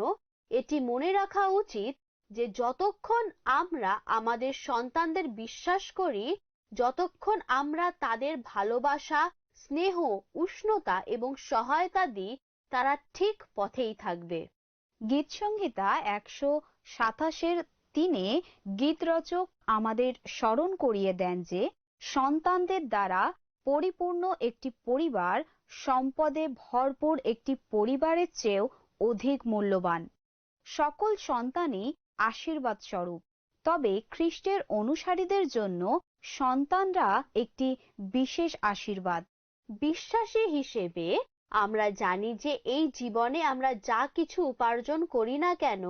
এটি মনে রাখা উচিত যে যতক্ষণ আমরা আমাদের সন্তানদের বিশ্বাস করি, যতক্ষণ আমরা তাদের ভালোবাসা, স্নেহ, উষ্ণতা এবং সহায়তা দিই, তারা ঠিক পথেই থাকবে। গীতসংহিতা একশো সাতাশের তিনে গীতরচক আমাদের স্মরণ করিয়ে দেন যে সন্তানদের দ্বারা পরিপূর্ণ একটি পরিবার সম্পদে ভরপুর একটি পরিবারের চেয়েও অধিক মূল্যবান। সকল সন্তানই আশীর্বাদ স্বরূপ, তবে খ্রিস্টের অনুসারীদের জন্য সন্তানরা একটি বিশেষ আশীর্বাদ। বিশ্বাসী হিসেবে আমরা জানি যে এই জীবনে আমরা যা কিছু উপার্জন করি না কেন,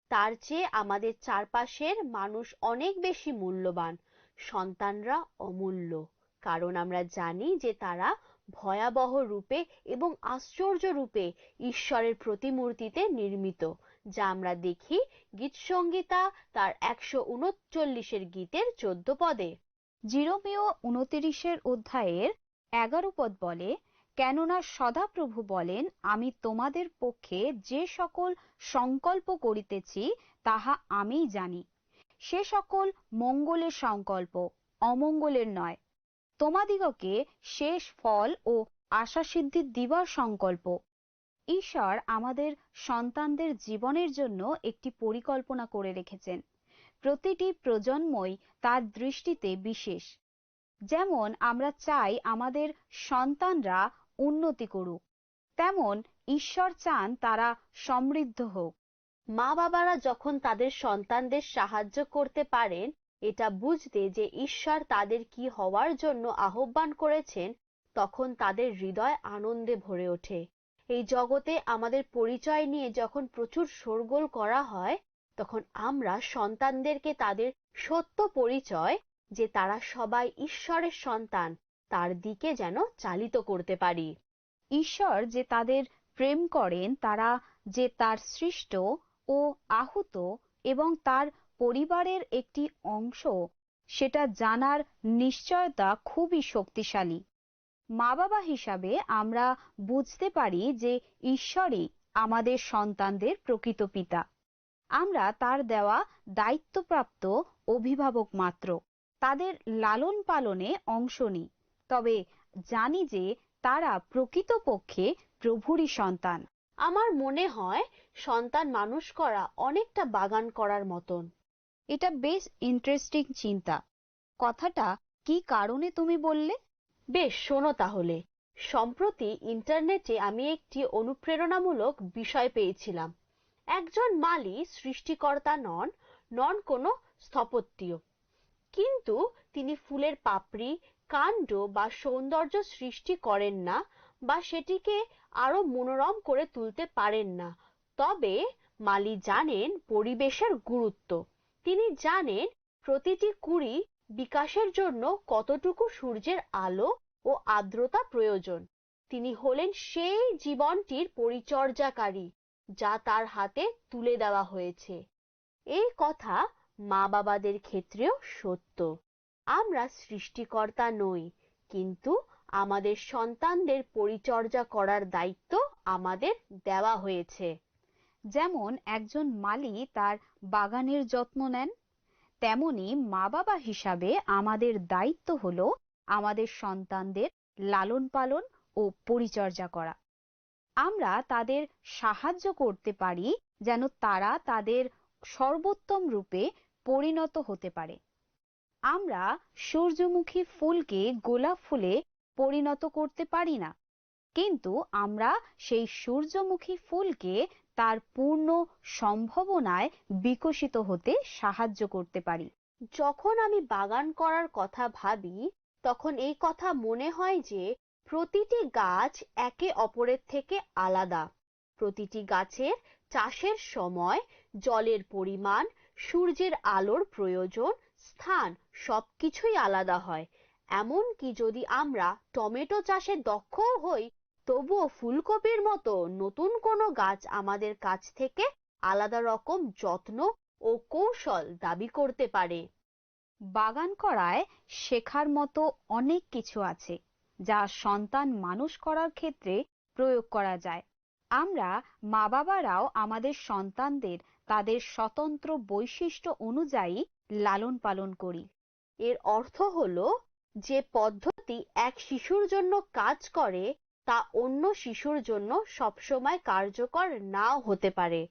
তার চেয়ে আমাদের চারপাশের মানুষ অনেক বেশি মূল্যবান। সন্তানরা অমূল্য, কারণ আমরা জানি যে তারা ভয়াবহ রূপে এবং আশ্চর্য রূপে ঈশ্বরের প্রতিমূর্তিতে নির্মিত, যা আমরা দেখি গীতসংহিতা তার একশো ঊনচল্লিশের গীতের চোদ্দ পদে। জিরোমীয় ঊনত্রিশের অধ্যায়ের এগারো পদ বলে, "কেননা সদাপ্রভু বলেন, আমি তোমাদের পক্ষে যে সকল সংকল্প করিতেছি, তাহা আমিই জানি। সে সকল মঙ্গলের সংকল্প, অমঙ্গলের নয়। তোমাদিগকে শেষ ফল ও আশাসিদ্ধি দিবার সংকল্প।" ঈশ্বর আমাদের সন্তানদের জীবনের জন্য একটি পরিকল্পনা করে রেখেছেন। প্রতিটি প্রজন্মই তার দৃষ্টিতে বিশেষ। যেমন আমরা চাই আমাদের সন্তানরা উন্নতি করুক, তেমন ঈশ্বর চান তারা সমৃদ্ধ হোক। মা-বাবারা যখন তাদের সন্তানদের সাহায্য করতে পারেন এটা বুঝতে যে ঈশ্বর তাদের কি হওয়ার জন্য আহ্বান করেছেন, তখন তাদের হৃদয় আনন্দে ভরে ওঠে। এই জগতে আমাদের পরিচয় নিয়ে যখন প্রচুর শোরগোল করা হয়, তখন আমরা সন্তানদেরকে তাদের সত্য পরিচয়, যে তারা সবাই ঈশ্বরের সন্তান, তার দিকে যেন চালিত করতে পারি। ঈশ্বর যে তাদের প্রেম করেন, তারা যে তার সৃষ্ট ও আহত এবং তার পরিবারের একটি অংশ, সেটা জানার নিশ্চয়তা খুবই শক্তিশালী। মা-বাবা হিসাবে আমরা বুঝতে পারি যে ঈশ্বরই আমাদের সন্তানদের প্রকৃত পিতা। আমরা তার দেওয়া দায়িত্বপ্রাপ্ত অভিভাবক মাত্র। তাদের লালন-পালনে অংশ নিই, তবে জানি যে তারা প্রকৃতপক্ষে প্রভুরই সন্তান। আমার মনে হয় সন্তান মানুষ করা অনেকটা বাগান করার মতন। এটা বেশ ইন্টারেস্টিং চিন্তা। কথাটা কি কারণে তুমি বললে? বেশ, শোনো তাহলে। সম্প্রতি ইন্টারনেটে আমি একটি অনুপ্রেরণামূলক বিষয় পেয়েছিলাম। একজন মালি সৃষ্টিকর্তা নন, নন কোনো স্থপত্যও। কিন্তু তিনি ফুলের পাপড়ি, কাণ্ড বা সৌন্দর্য সৃষ্টি করেন না বা সেটিকে আরো মনোরম করে তুলতে পারেন না। তবে মালি জানেন পরিবেশের গুরুত্ব। তিনি জানেন প্রতিটি কুঁড়ি বিকাশের জন্য কতটুকু সূর্যের আলো ও আর্দ্রতা প্রয়োজন। তিনি হলেন সেই জীবনটির পরিচর্যাকারী, যা তার হাতে তুলে দেওয়া হয়েছে। এই কথা মা-বাবাদের ক্ষেত্রেও সত্য। আমরা সৃষ্টিকর্তা নই, কিন্তু আমাদের সন্তানদের পরিচর্যা করার দায়িত্ব আমাদের দেওয়া হয়েছে। যেমন একজন মালি তার বাগানের যত্ন নেন, তেমনি মা-বাবা হিসাবে আমাদের দায়িত্ব হলো আমাদের সন্তানদের লালন-পালন ও পরিচর্যা করা। আমরা তাদের সাহায্য করতে পারি যেন তারা তাদের সর্বোত্তম রূপে পরিণত হতে পারে। আমরা সূর্যমুখী ফুলকে গোলাপ ফুলে পরিণত করতে পারি না, কিন্তু আমরা সেই সূর্যমুখী ফুলকে তার পূর্ণ সম্ভাবনায় বিকশিত হতে সাহায্য করতে পারি। যখন আমি বাগান করার কথা ভাবি, তখন এই কথা মনে হয় যে প্রতিটি গাছ একে অপরের থেকে আলাদা। প্রতিটি গাছের চাষের সময়, জলের পরিমাণ, সূর্যের আলোর প্রয়োজন, স্থান, সবকিছুই আলাদা হয়। এমনকি যদি আমরা টমেটো চাষে দক্ষও হই, তবুও ফুলকপির মতো নতুন কোনো গাছ আমাদের কাছ থেকে আলাদা রকম যত্ন ও কৌশল দাবি করতে পারে। বাগান করায় শেখার মতো অনেক কিছু আছে, যা সন্তান মানুষ করার ক্ষেত্রে প্রয়োগ করা যায়। আমরা মা-বাবারাও আমাদের সন্তানদের তাদের স্বতন্ত্র বৈশিষ্ট্য অনুযায়ী লালন-পালন করি। এর অর্থ হলো, যে পদ্ধতি এক শিশুর জন্য কাজ করে, তা অন্য শিশুর জন্য সবসময় কার্যকর নাও হতে পারে।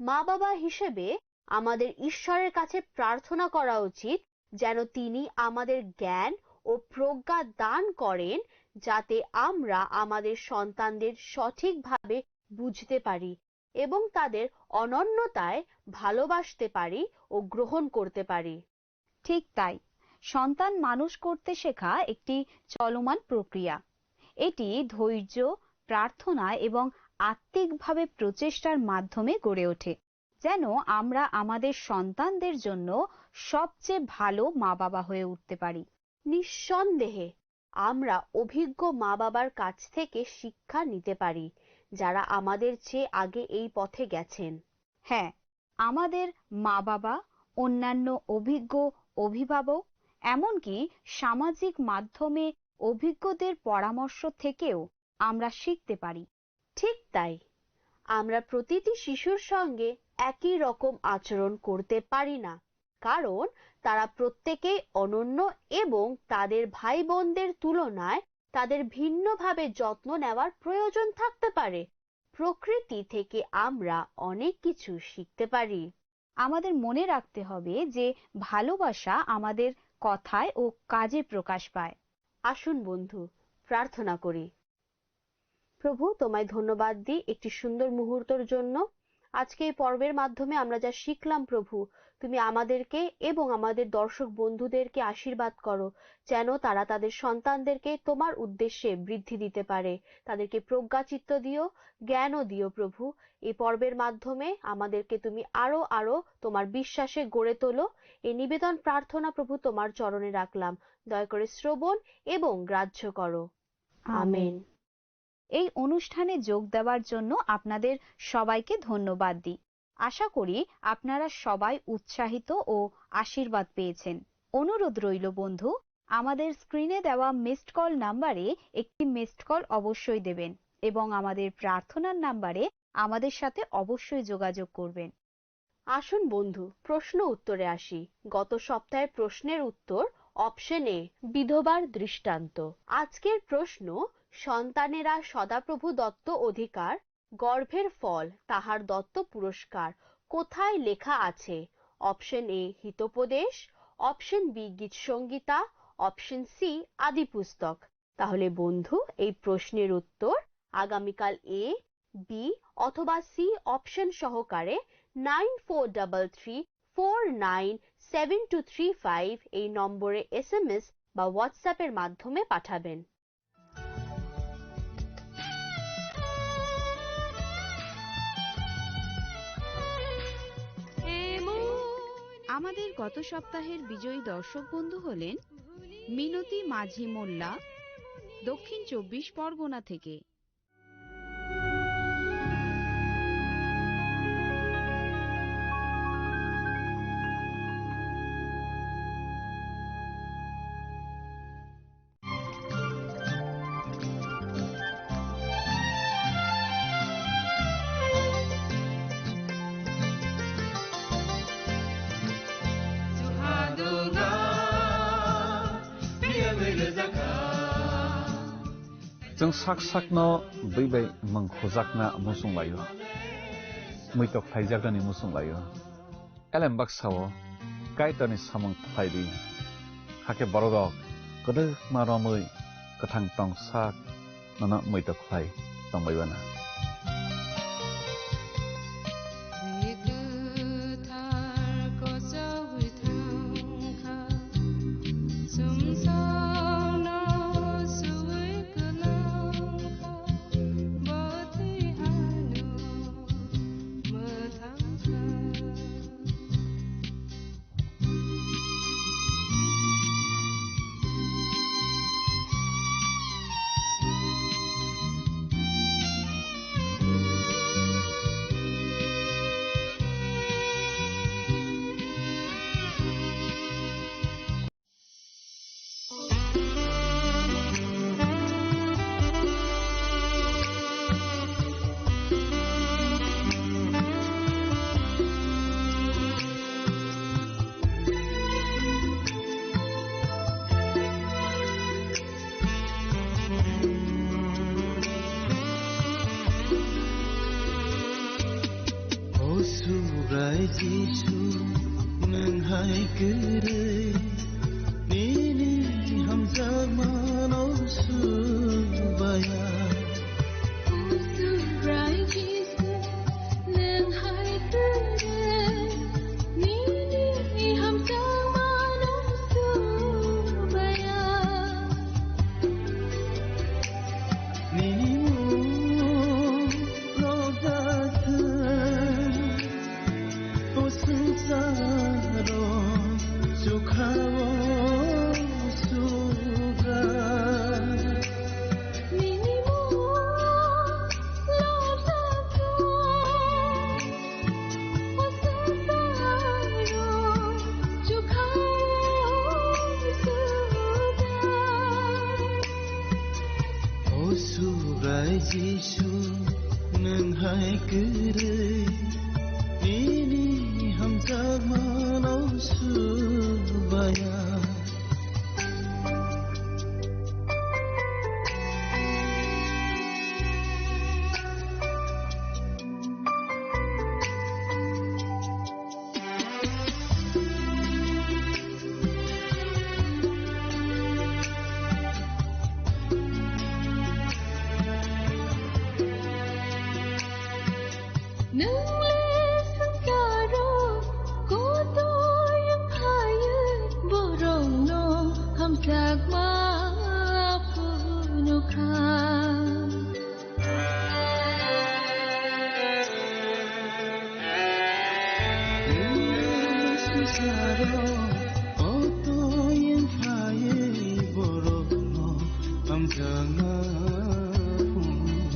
মা-বাবা হিসেবে আমাদের ঈশ্বরের কাছে প্রার্থনা করা উচিত, যেন তিনি আমাদের জ্ঞান ও প্রজ্ঞা দান করেন, যাতে আমরা আমাদের সন্তানদের সঠিকভাবে বুঝতে পারি এবং তাদের অনন্যতায় ভালোবাসতে পারি ও গ্রহণ করতে পারি। ঠিক তাই, সন্তান মানুষ করতে শেখা একটি চলমান প্রক্রিয়া। এটি ধৈর্য, প্রার্থনা এবং আত্মিকভাবে প্রচেষ্টার মাধ্যমে গড়ে ওঠে, যেন আমরা আমাদের সন্তানদের জন্য সবচেয়ে ভালো মা-বাবা হয়ে উঠতে পারি। নিঃসন্দেহে, আমরা অভিজ্ঞ মা-বাবার কাছ থেকে শিক্ষা নিতে পারি, যারা আমাদের চেয়ে আগে এই পথে গেছেন। হ্যাঁ, আমাদের মা-বাবা, অন্যান্য অভিজ্ঞ অভিভাবক, এমনকি সামাজিক মাধ্যমে অভিজ্ঞদের পরামর্শ থেকেও আমরা শিখতে পারি। ঠিক তাই, আমরা প্রতিটি শিশুর সঙ্গে একই রকম আচরণ করতে পারি না, কারণ তারা প্রত্যেকেই অনন্য এবং তাদের ভাই-বোনদের তুলনায় তাদের ভিন্নভাবে যত্ন নেওয়ার প্রয়োজন থাকতে পারে। প্রকৃতি থেকে আমরা অনেক কিছু শিখতে পারি। আমাদের মনে রাখতে হবে যে ভালোবাসা আমাদের কথায় ও কাজে প্রকাশ পায়। আসুন বন্ধু, প্রার্থনা করি। প্রভু, তোমায় ধন্যবাদ দিই একটি সুন্দর মুহূর্তর জন্য। আজকে এই পর্বের মাধ্যমে আমরা যা শিখলাম প্রভু, তুমি আমাদেরকে এবং আমাদের দর্শক বন্ধুদেরকে আশীর্বাদ করো, যেন তারা তাদের সন্তানদেরকে তোমার উদ্দেশ্যে বৃদ্ধি দিতে পারে। তাদেরকে প্রজ্ঞাচিত্ত দিও, জ্ঞানও দিও প্রভু। এই পর্বের মাধ্যমে আমাদেরকে তুমি আরো আরো তোমার বিশ্বাসে গড়ে তোলো। এই নিবেদন প্রার্থনা প্রভু তোমার চরণে রাখলাম, দয়া করে শ্রবণ এবং গ্রাহ্য করো। আমেন। আমেন। এই অনুষ্ঠানে যোগ দেওয়ার জন্য আপনাদের সবাইকে ধন্যবাদ দিই। আশা করি আপনারা সবাই উৎসাহিত ও আশীর্বাদ পেয়েছেন। অনুরোধ রইল বন্ধু, আমাদের স্ক্রিনে দেওয়া মিসড কল নাম্বারে একটি মিসড কল অবশ্যই দেবেন এবং আমাদের প্রার্থনার নাম্বারে আমাদের সাথে অবশ্যই যোগাযোগ করবেন। আসুন বন্ধু, প্রশ্ন উত্তরে আসি। গত সপ্তাহের প্রশ্নের উত্তর অপশন এ, বিধবার দৃষ্টান্ত। আজকের প্রশ্ন, সন্তানেরা সদাপ্রভু দত্ত অধিকার, গর্ভের ফল, তাহার দত্ত পুরস্কার কোথায় লেখা আছে? অপশন এ, হিতোপদেশ, অপশন বি, গীতসংহিতা, অপশন সি, আদি পুস্তক। তাহলে বন্ধু, এই প্রশ্নের উত্তর আগামীকাল এ, বি অথবা সি অপশন সহকারে nine four double three four nine seven two three five এই নম্বরে এসএমএস বা WhatsApp এর মাধ্যমে পাঠাবেন। আমাদের গত সপ্তাহের বিজয়ী দর্শক বন্ধু হলেন মিনতি মাঝি মোল্লা, দক্ষিণ চব্বিশ পরগনা থেকে। Chwng sak sakno bwi bai mwng khujakna muchung laio, muitok khlaijaknani muchung laio. Elem baksa-o Kaitorni samung khlai di, hakhe bororok kwdwkma romwi kwthang tong sak nono muitok khlai tongbai bana. O Subrai Jisu, nwng hai kwrwi, nini hamjakmano subaya. O Subrai Jisu, nwng hai kwrwi, nini hamjakmano subaya. Nini mung rok da thwng, o swngcharo chukha-o sugra. Nini mung rok da thwng, o swngcharo chukha-o sugra. O Subrai Jisu, nwng hai kwrwi, nini hamjakmano subaya. Nwng le swngcharo kotoi wng phaiwi borokno hamjakma phunukha. Nwng swngcharo kotoi wng phaiwi borokno hamjakma phunukha.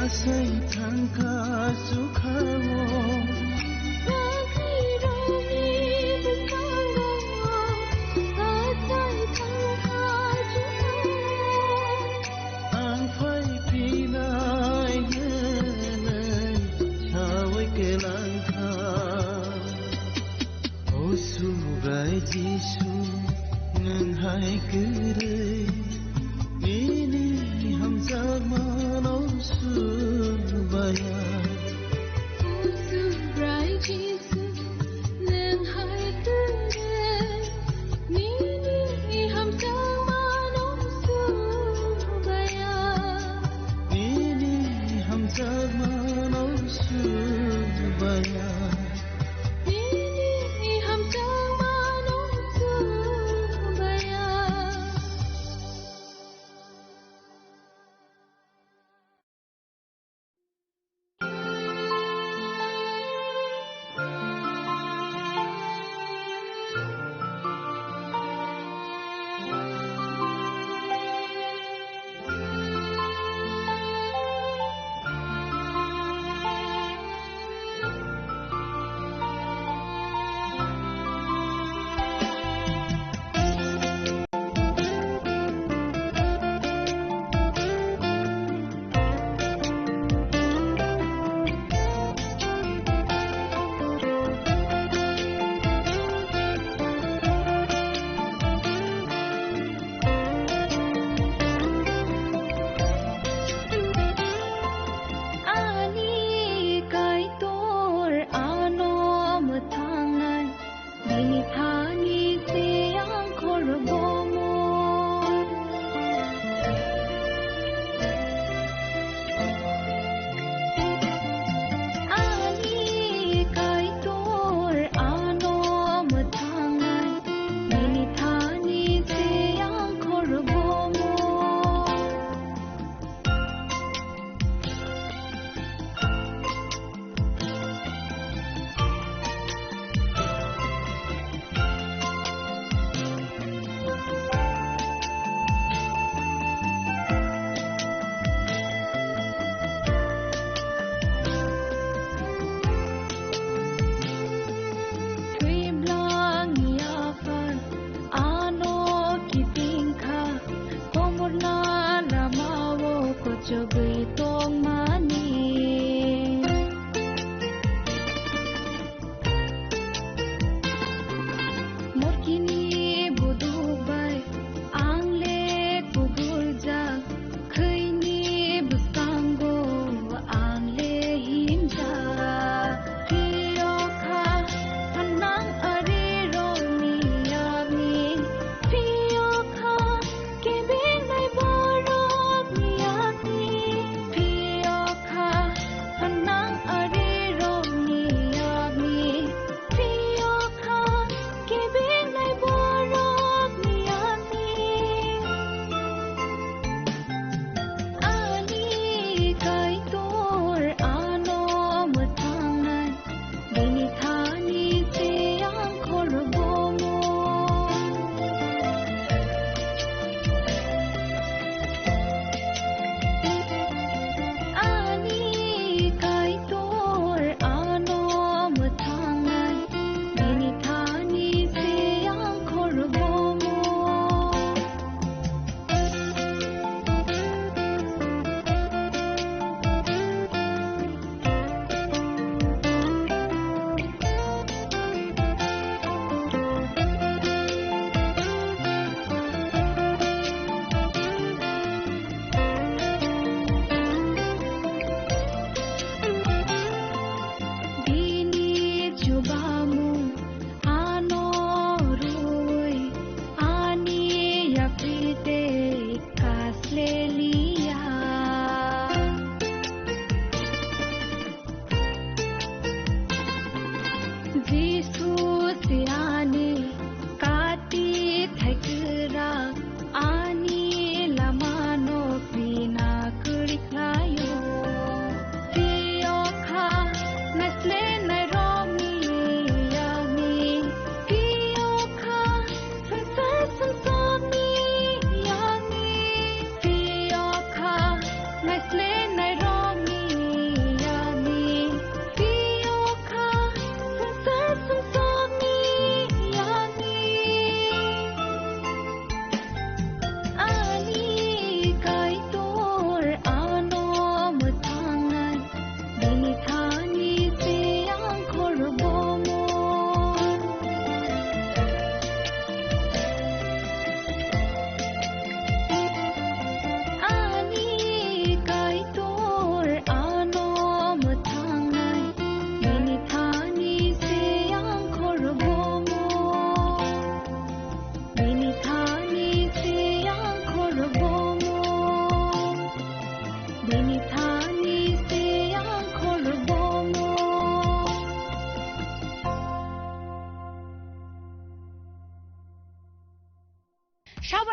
Sai thangkha sukhawo. Sakhirokni bwskango. Sai thangkha sukhawo. Ang phai phinai hwnwi sawi kwlangkha. O Subrai Jisu, nwng hai kwrwi nini hamjakmano subaya. O Subrai Jisu, nwng hai kwrwi nini hamjakmano subaya. Nini hamjakmano subaya. Nini hamjakmano subaya.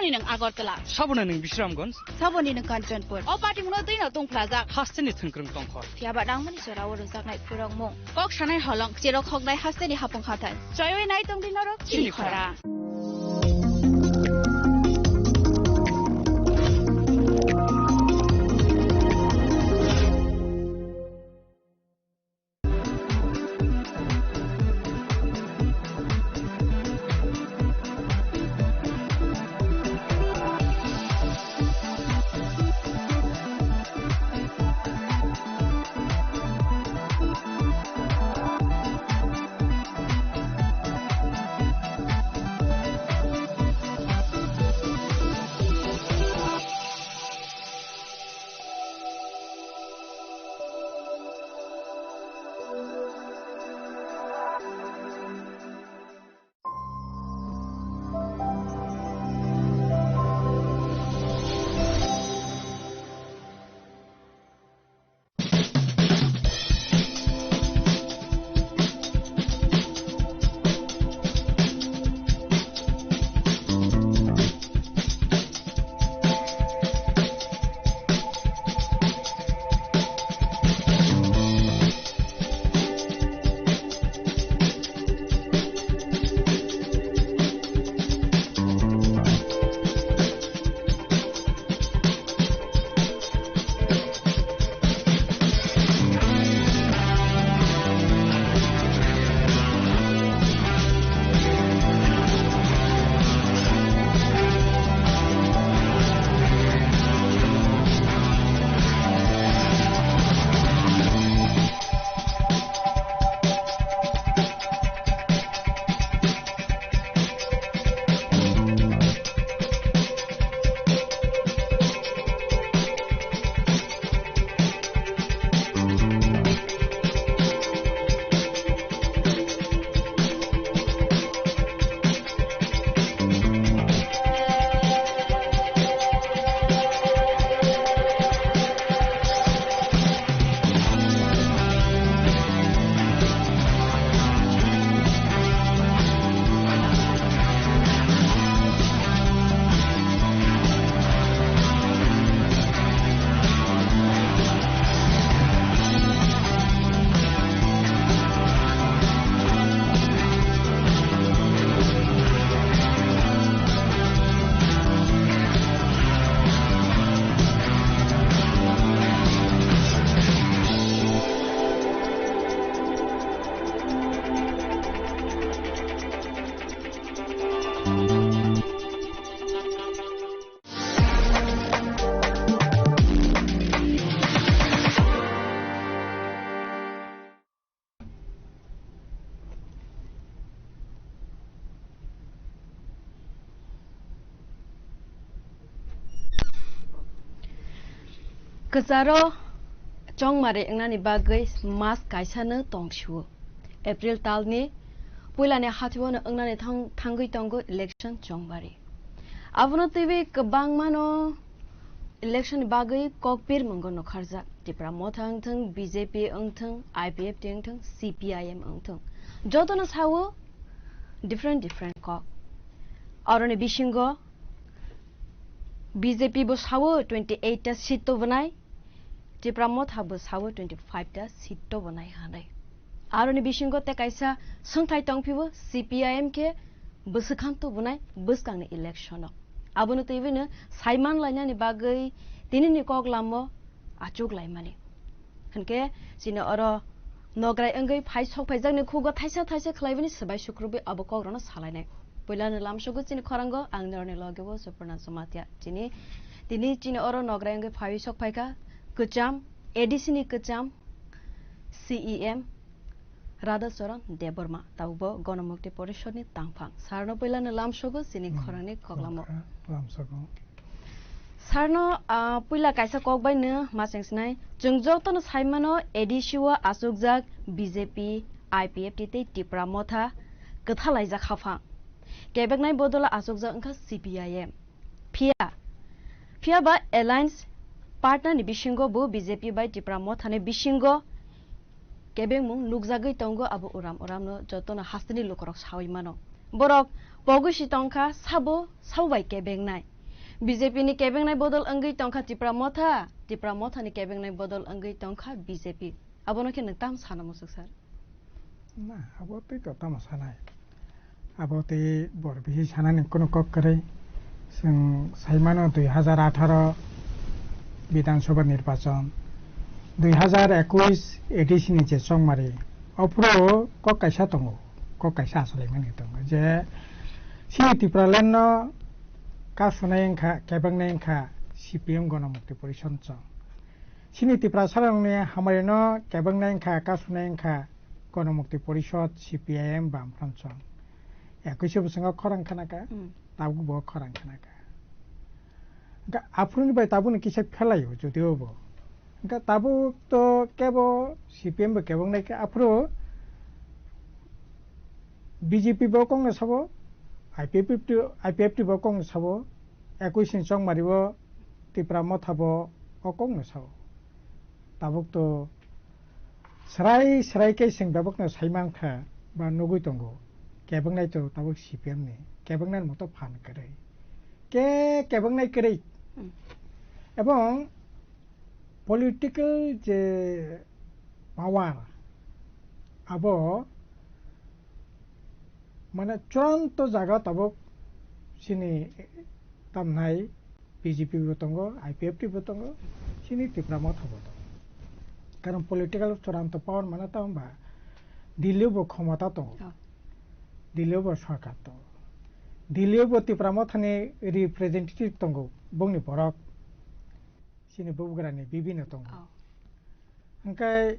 Nini nwng Agartala. Saboni nwng Bisramganj. Saboni nwng Kanchanpur. O party mungno twi no tongphlajak. Hasteni thwngkwrwng tongkho. Phiya ba nangmani jora o rwjaknai phurokmung. Kok sanai holong, cherok hoknai hasteni hapung hathai. Choiwi nai tongdi norok chini khora. Kwcharo chongmari wngnani bagwi mas kaisano tong sio. April talni puilani hatiwano wngnani thang-, thangwi tongo election chongmari. Abono twiwi kwbangmano election ni bagwi kok pirmungo nokharjak. Tipra Motha wngthwng, B J P wngthwng, I P F T wngthwng, C P I M wngthwng. Jotono sao different different kok. Aroni bisingo B J P bo sao twenty eight ta seat tubunai, Tipra Motha bo sao twenty five ta seat tubunai hinwi. Aroni bisingo tei kaisa swngthai tongphio, C P I M khe bwswkang tubunai bwskangni election o. Abono twiwino saiman lainani bagwi tinini kok lamo achuk laimani. Hinkhe chini oro nograi wngwi phai sok phaijakni khugo thaisa thaisa khlaibani swbai sukrubwi abo kokrokno salainai. Puilano lamsogo chini khorango ang norokni logeo Suporna Jamatia. Chini, tini chini oro nograi wngwi phaiwi sok phaikha kwcham A D C ni kwcham C E M Radhacharan Debbarma, tabukbo Ganamukti Porishodni tangphang. Sarno puilano lamsogo chini Hmm. khorangni koklamo. Lamsogo. Sarno, ah, puila kaisa kok bai no ma chengsinai. Chwng jotono saimano A D C o achukjak B J P, I P F T tei Tipra Motha kwthalaijak haphang. Kebeknai bodola achukjak wngkha C P I M. Phiya, phiya ba alliance partner ni bisingo bo B J P bai Tipra Motha ni bisingo kebengmung nukjagwi tongo, abo uram uramno jotono hasteni lukurok saui mano. Borok pogwi si tongkha, sabo, sabo bai kebengnai. B J P ni kebengnai bodol wngwi tongkha Tipra Motha, Tipra Motha ni kebengnai bodol wngwi tongkha B J P. Abono khe nwng tam sana musuk sir? Na, abo tei to tamo sanai. Abo tei bor bihi sanani kono kok kwrwi. Chwng saimano dui hazar atharo Bidhan Sabha nirbachon, dui hazar ekush A D C ni je chongmari, ophuru kok kaisa tongo, kok kaisa achalaimani tongo je chini Tipraland no kasunai wngkha, kebengnai wngkha C P M Ganamukti Porishad chwng. Chini Tiprasarokni hamari no kebengnai wngkha, kasunai wngkha Ganamukti Porishad, C P I M, Bamfront chwng. Ekush bosongo khorang khanaka, Hmm. tabuk bo khorang khanaka. Hwnkhe aphuruni bai tabukni kisa phelaio jotio bo. Hwnkhe tabuk to kebo C P M bo kebongnai khe aphuru B J P bo kongno sabo, I P F T, I P F T bo kongno sabo, ekush ni chongmari bo Tipra Motha bo o kongno sao. Tabuk to srai srai khe chwng bebakno sai mankha ba nugui tongo. Kebongnai to tabuk C P M ni, kebongnai moto phan kwrwi. Ke kebongnai kwrwi. Hmm. Ebong political je power abo mane churanto jaga tabuk chini tamnai B J P bo tongo, I P F T bo tongo, chini Tipra Motha bo tongo. Karon political churanto power mane tamo ba Delhi bo khomota tongo. Oh. Delhi bo sarkar tongo. Delhi bo Tipra Mothani representative tongo, bongni borok. Chini bubagrani bibino tongo. Oh. Hwnkhe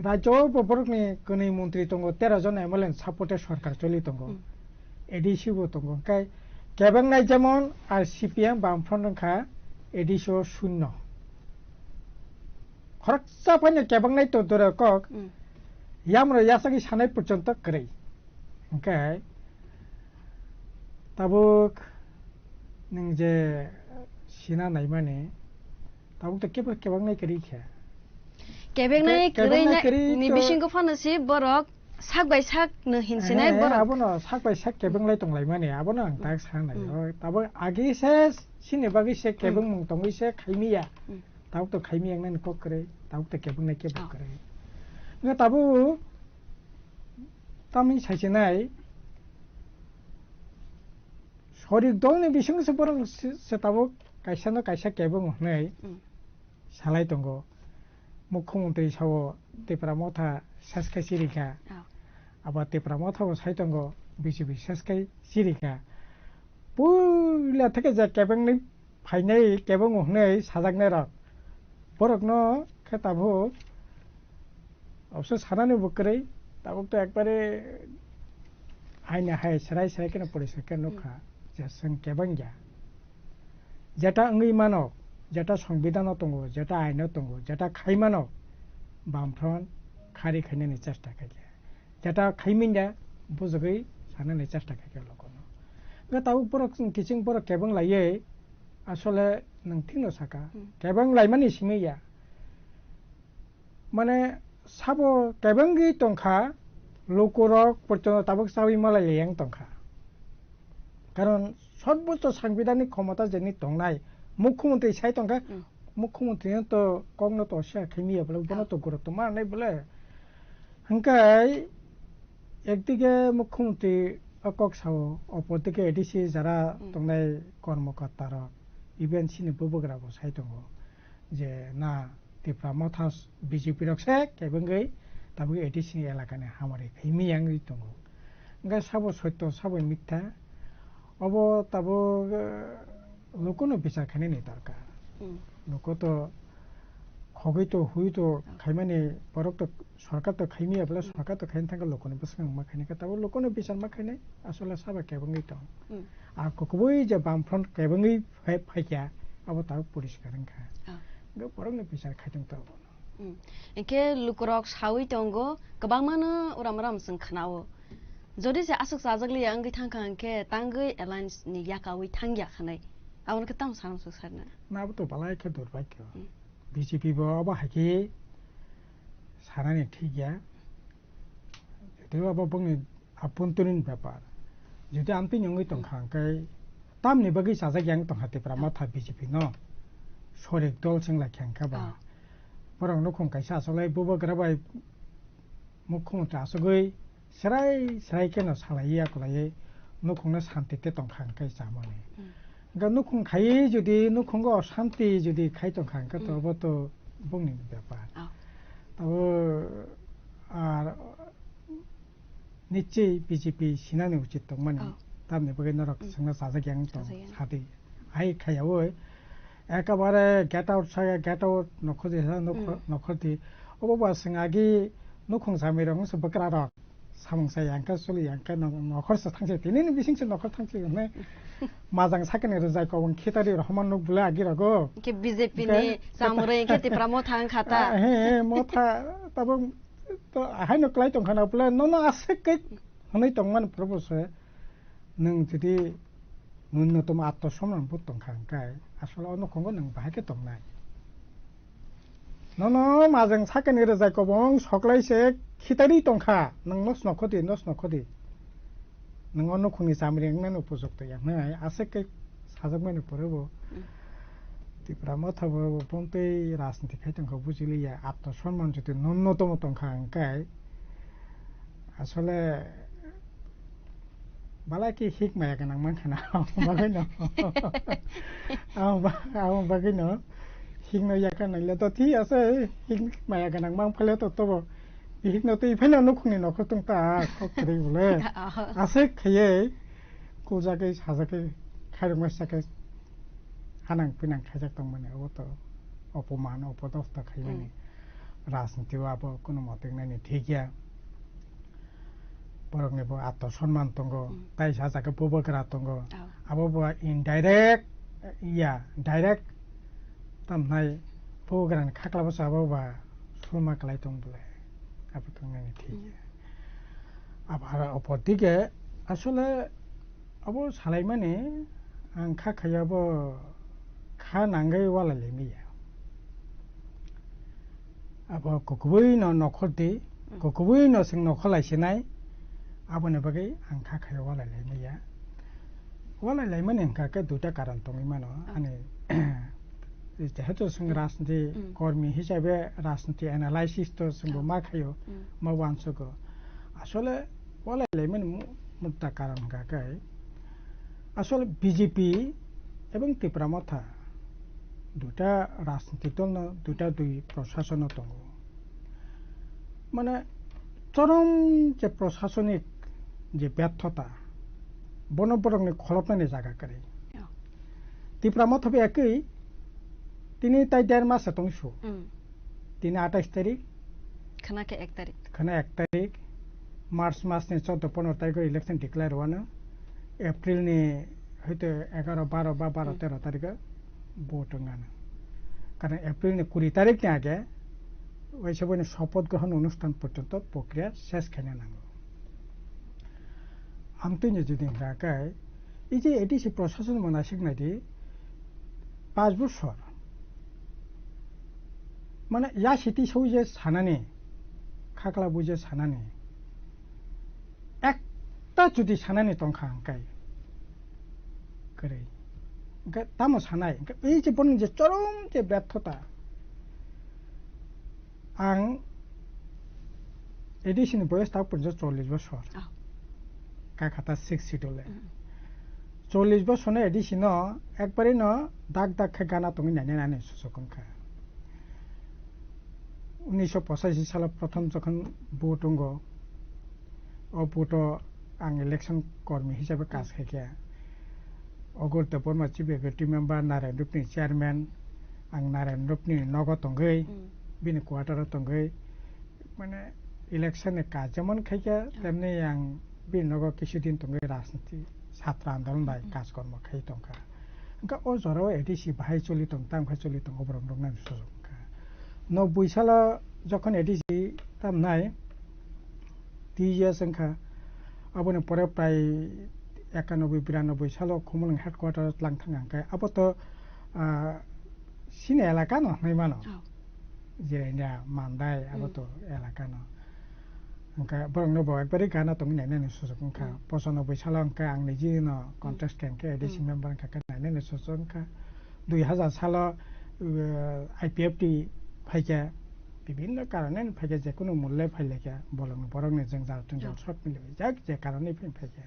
rajyo bo borokni kwnwi montri tongo, tero jon M L A ni support-e sarkar choli tongo. Hmm. A D C bo tongo. Hwnkhe kebengnai jemon ar C P M Bamfront wngkha A D C o shunno. Khoroksa phaino kebengnai to dura kok, Hmm. yamro yasagwi sanai porjonto kwrwi. Hwnkhe tabuk nwng je sina naimani, tabuk to kebo kebengnai kwrwi khe. Kebengnai Ke-, kebengnai kwrwi na-, kwrwi ni to bisingo phano si borok sak bai sak no hinsinai He, borok. Abono sak bai sak kebenglai tonglaimani, abono ang tak sanai. Hmm. O, tabuk agi se sini bagwi se Hmm. kebengmung tongwi se khaimiya. Hmm. Tabuk to khaimiya wngnani kok kwrwi, tabuk to kebengnai kebo Oh. kwrwi. Nga tabuk tamni saisinai sorik dolni bisingse borok se, se tabuk kaisa no kaisa kebeng hwnwi Hmm. salai tongo. Mukhyamantri sao Tipra Motha seskai chirikha. Oh. Abo Tipra Motha bo sai tongo B J P seskai chirikha. Puila theke je kebengni phainai kebeng hwnwi sajaknai rok. Borokno khe tabuk obwswk sanani bo kwrwi, tabuk to ekbare aini hai serai serai kheno poriskar khe nukha Hmm. je chwng kebengya. Jeta wngwi mano, jeta songbidhano tongo, jeta aino tongo, jeta khai mano, Bamfront khari khainani chesta khaikha. Jeta khaiminda bujagwi sanani chesta khaikha lokono. Hwnkhe tabuk borok chwng kiching borok kebeng laiwi asole nwng thikno saka. Hmm. Kebeng laimani simi ya. Mane sabo kebengwi tongkha, lukurok porjonto tabuk chawi malai leyang tongkha. Karon sotbosto sangbidhanik khomota jeni tongnai mukhyamantri sai tongkha, Hmm. mukhyamantri no to kokno to sha khaimiya bole, bono Ah. to gurutto manai bole. Hwnkhe ekdige mukhyamantri o kok sao, opor dike A D C jara Hmm. tongnai kormokorta rok, even chini bubagra bo sai tongo je na Tipra Motha B J P rok se kebengwi tabuk A D C ni elaka ni hamari khaimi yangwi tongo. Hwnkhe sabo sotto, sabo mitha, obo tabuk, eh, lukuno bichar khainani dorkar. Hmm. Luku to khogwi to, hui to, Oh. khaimani borok to, sorkar to khaimiya bole, Hmm. sorkar to khaina thangkhe lukuni bwskango ma khainai khe, tabuk lukuni bichar ma khainai, asole sabo kebengwi tong. Hmm. Ar kubui je Bamfront kebengwi phai-, phaikha, abo tabuk poriskar wngkha. Oh. Hwnkhe borokni bichar khaitong to abono. Hmm. Hwnkhe lukurok sawi tongo, kwbangmano uram uram chwng khnao. Jodi se aswk chajak liya wngwi thangkha hwnkhe tangwi alliance ni yakaui thangya khanai. Abono khe tamo sanam swk sarna? Na abo to balai khe durbhagyo. Hmm. B J P bo abo hai khe sanani thik ya. Jodi abo bongni abhontorin bepar. Jodi amtwi wngwi tongkha hwnkhe tamni bagwi chajak yang tongkha Tipra Motha B J P no. Sorik dol chwng lai khe hwnkha ba. Borok nukhung kaisa asolai bubagra bai mukhung chasugwi serai serai kheno salai ya kwlaiwi nukhungno santi tei tongkha hwnkhe chamani. Hwnkhe nukhung khaiwi jodi nukhungo osanti jodi khai tongkha hwnkhe to obo to bongni bepar. Tabo ar nichoi B J P sinani uchit tongmani. Tamni bagwi norok swngna chajak yang tong sadi. Hai khaiyawi ekabare get out saya get out nokhodi sa nokhodi. Obo ba swng agi nukhung samwi rok se bwkra rok samung sa yang ka suli yang ka nokhor sa thangse tini ni bising se nokhor thangse ne majang sakani rwjai kobong khitari rohman nuk bula agi rogo. Ke B J P ni samuroi ke Tipra Motha ang khata. He he Motha tabuk to haino klai tongkha na pula nono aswk kai hwnwi tongmani purbo se nwng jodi nunnotom atto somran bo tongkha hwnkhe asole o nukhungo nwng bahai khe tongnai. Nono majang sakani rwjai kobong soklai se khitari tongkha nwng nos nokhodi nos nokhodi. Nwng o nukhungni chamri wngnani upojukto ya hwnwi aswk khe sajakmani pore bo. Tipra Motha bo bontei rajniti khai tongkha bujiliya atto somman jodi nunnotomo tongkha hwnkhe asole balai khe hik maya gwnang mankha na bagwi no. Amo bagwi no hik no yakar naile to thik ase hik maya gwnang mang phale to tobo. Bihik no twi phano nukhungni nokho tong ta kok kwrwi bole. Aswk khaiye kujagwi sajagwi khairokma sakhe hanang pinang khaijak tongmani obo to opoman opodopto khaimani. Rajniti o abo kuno mote wngnani thik ya. Borokni bo atto sonman tongo, tai sajagwi bubagra tongo. Abo bo indirect ya direct tamnai bubagrani khakla bwsa abo ba sulma kwlai tong bole. Abo tongnani thik ya. Abo aro opor dike asole abo salaimani ang kha khaiya bo kha nangwi walai lai maya. Abo kukubui no nokhor di, kukubui no sing nokhor lai sinai, aboni bagwi ang kha khaiya walai lai maya. Walai laimani hwnkha khe duita karon tongwi mano. Ani jehetu chwng rajniti kormi hisabe rajniti analysis to chwngbo ma khaio, ma uansugo. Asole walai laimani mu-, mutta karon hwnkha khe asole B J P ebong Tipra Motha duita rajniti dolno duita dui prosasono tongo. Mane chorom je prosasonik je berthota, bono borokni kholopnani jaga kwrwi. Tipra Motha bo ekwi tini tai der mas se tong su. Tini atais tarik. Khna khe ek tarik. Khna ek tarik. March mas ni chordo pondro tarik o election declare wano. April ni hoito egaro, baro ba baro, tero tarik o vote wngano. Karon April ni kuri tarik ni age waisa boni sopoth grohon onusthan porjonto prokriya ses khaina nango. Ang tini jodi hwnkha khe, ei je A D C prosason mwnasik naidi, panch bosor. Mane ya siti soi je sanani, khakla bui je sanani, ekta jodi sanani tongkha hwnkhe kwrwi. Hwnkhe tamo sanai, hwnkhe ei je bono je chorom je berthota, ang A D C ni boyos tak porjonto chollish bosor. Kakhata six schedule. Chollish bosor no A D C no ekbari no dak dak khe gana tongwi nainai nani susuk wngkha. Unisho pochashi salo prothom jokhon vote wngo, o vote o ang election kormi hisabe kaj khaikha. Ogor Debbarma Chief Executive Member Narayan Rupni chairman, ang Narayan Rupni nogo tongwi, bini quarter o tongwi, mane election ni kaj jemon khaikha, temni ang bini nogo kisu din tongwi rajniti, chhatra andolon bai kaj kormo khai tongkha. Hwnkhe o jora o A D C bahai choli tong, tamo khe choli tong, o borok rok nang sujok wngkha. Nobboi salo jokhon A D C tamnai, T G S wngkha. Aboni pore prai ekanoboi biranoboi salo Khumulwng headquarter o tlang thang khe abo to, ah, chini elaka no hinwi mano. Jirania Mandai abo to elaka no. Hwnkhe borokno bo ekbari gana tongwi nainani suchuk wngkha. Hmm. Pochonoboi salo hwnkhe ang niji no Hmm. contest khe hwnkhe A D C Hmm. member wngkha khe nainani suchuk wngkha. Dui hazar salo, uh, I P F T phaikha, bibhinno karone phaikha, jekunu mulle phailaikha, bolongni borokni jwngjal tungjal Hmm. sob milibijak je karone phin phaikha.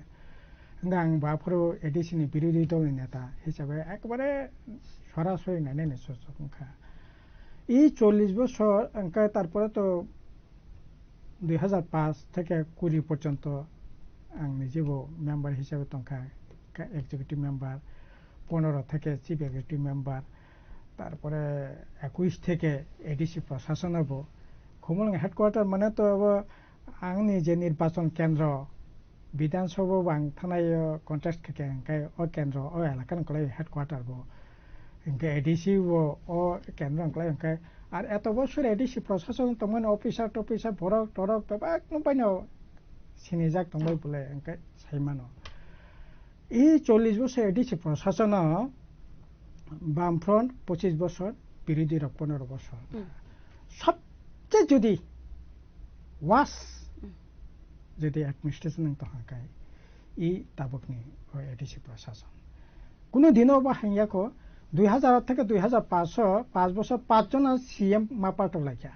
Hwnkhe ang bo aphuru A D C ni birodhi dolni neta hisabe ekbare sorasori nainani suchuk wngkha. I chollish bosor hwnkhe tarpore to dui hazar paanch theke kuri porjonto ang nijebo member hisabe tongkha, ka-, executive member, pondro theke chief executive member, tarpore ekush theke A D C prasasonabo. Khumulwng headquarter mane to abo angni je nirbachon kendro, Bidhan Sabha bo ang thanai o contest khe khe hwnkhe o kendro o elaka ni kwlai headquarter bo. Hwnkhe A D C bo o kendro ni kwlai hwnkhe ar eto bosor A D C prashason tongmani officer tofficer borok torok bebak no baino sinijak tongbai bole hwnkhe saimano. I chollish bosor A D C prashason o Bamfront, pochis bosor birodhi rok pondro bosor. Hmm. Sobche jodi worst Hmm. jodi administration wng tongkha khe i tabukni o A D C prashason. Kunu dino bo hangya kho, dui hazar theke dui hazar paanch o, paanch bosor paanch jona C M ma paltok laikha.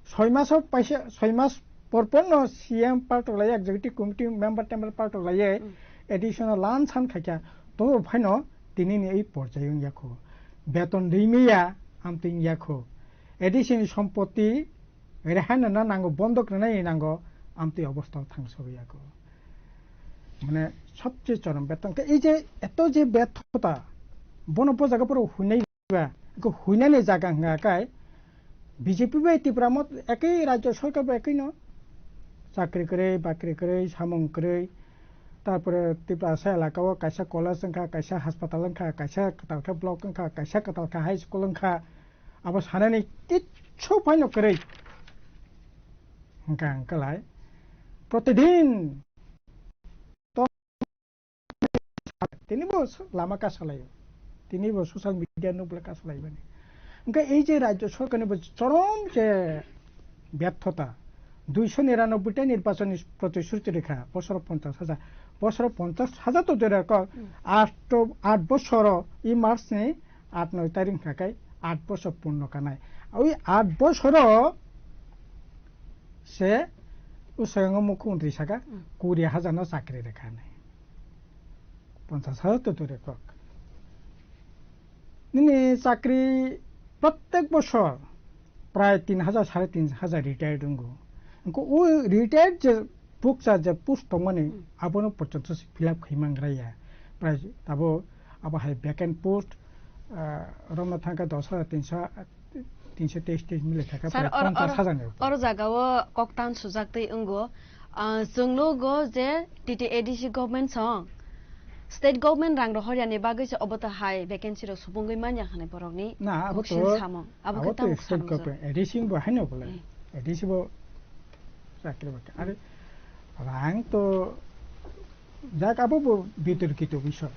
Soi maso paisa, soi mas por por no C M paltok laiya, executive committee member tember paltok laiya, Hmm. A D C no lan san khaikha, to phaino tinini ei porjai wngya kho. Beton rimya, amtwi wngya kho. A D C ni sompoti Rehaino na nango, bondok rwnai nango, amtwi obostha thangsoya kho. Mane sobche chorom betong khe ei je eto je bethota, bono bo jaga poro huinai ba, ko huinani jaga hwnga kai B J P bai Tipra mot ekoi rajyo sarkar bai ekoi no. Chakri kwrwi, bakri kwrwi, samung kwrwi. Tarpore Tipra sa elaka o kaisa college wngkha, kaisa hospital wngkha, kaisa kwtal khe block wngkha, kaisa kwtal khe high school wngkha. Abo sanani kichu phaino kwrwi. Hwnkha hwnkhalai protidin to tini bo lama kasalaio. Tini bo social media nukle kasalaibani. Hwnkhe ei je rajyo sarkarni bo chorom je byarthota, duisho niranoboi ta nirbachonni protishruti rikha, bosoro ponchash hajar. Bosoro ponchash hajar to dure kok, Hmm. aat, aat bosoro, ei March ni aat noi tarik hwnkha khe aat bosor purno kanai. Oi aat bosoro se usayongo mukhyamantri saka Hmm. kuri hajar no chakri rikha nai. Ponchash hajar to dure kok. Nini chakri prottek bosor prai tin hajar, sare tin hajar retired wngo. Hwnkhe o retired je bukcha je post tongmani Hmm. abono porjonto se fill up khai mangraya. Prai abo, abo hai vacant post, ah, romno thangkha dos hajar tinso, tinso teis teis mile thangkha Sir, prai or, ponchash or, hajar ni upor. Or jaga o koktan sujak twi wngo. Ah, chwng nugo je T T A D C government song, state government rang rohor yani bagwi se obo to hai vacancy rok subungwi manya hwnwi borokni Na, abo kok to, sin samung. Abo abo khe to tamo state sangjak. Government, A D C bo haino bole. Hmm. A D C bo chakri bakha. Are rang to jak abo bo bitorkito bisoy.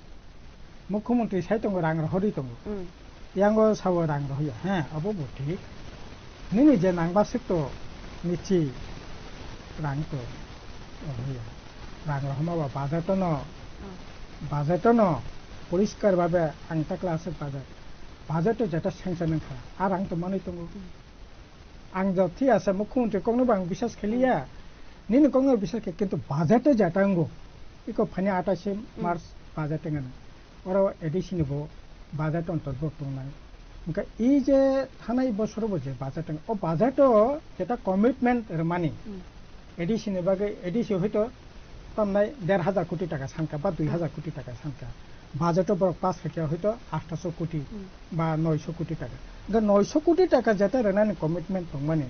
Mukhyamantri sai tongo rang rohorwi tongo. Hmm. Yango sabo rang rohya. He, abo bo thik. Nini je nangba sik to nichi rang to rohya. Rang rohma ba budget no, Hmm. budget no poriskar babe ang takla aswk budget. Budget to jeta sanction wngkha. A rang to manwi tongo. Hmm. Ang jotthi asa mukhyamantri kokno bo ang bisas khaliya. Hmm. Nini kokno bisas khe, kintu budget o jeta wngo. Iko phani atai se Hmm. March budget wngano. Oro A D C ni bo budget ontorbhukto wngnai. Hwnkhe ei je thanai bosoro bo je budget wng, o budget o jeta commitment rwmani. Hmm. A D C ni bagwi, A D C hoito tamnai der hajar koti taka sanka ba dui hajar koti taka sanka. Budget o borok pass khaikha hoito athasho koti Hmm. ba noisho koti taka. Hwnkhe noisho koti taka jeta rwnani commitment tongmani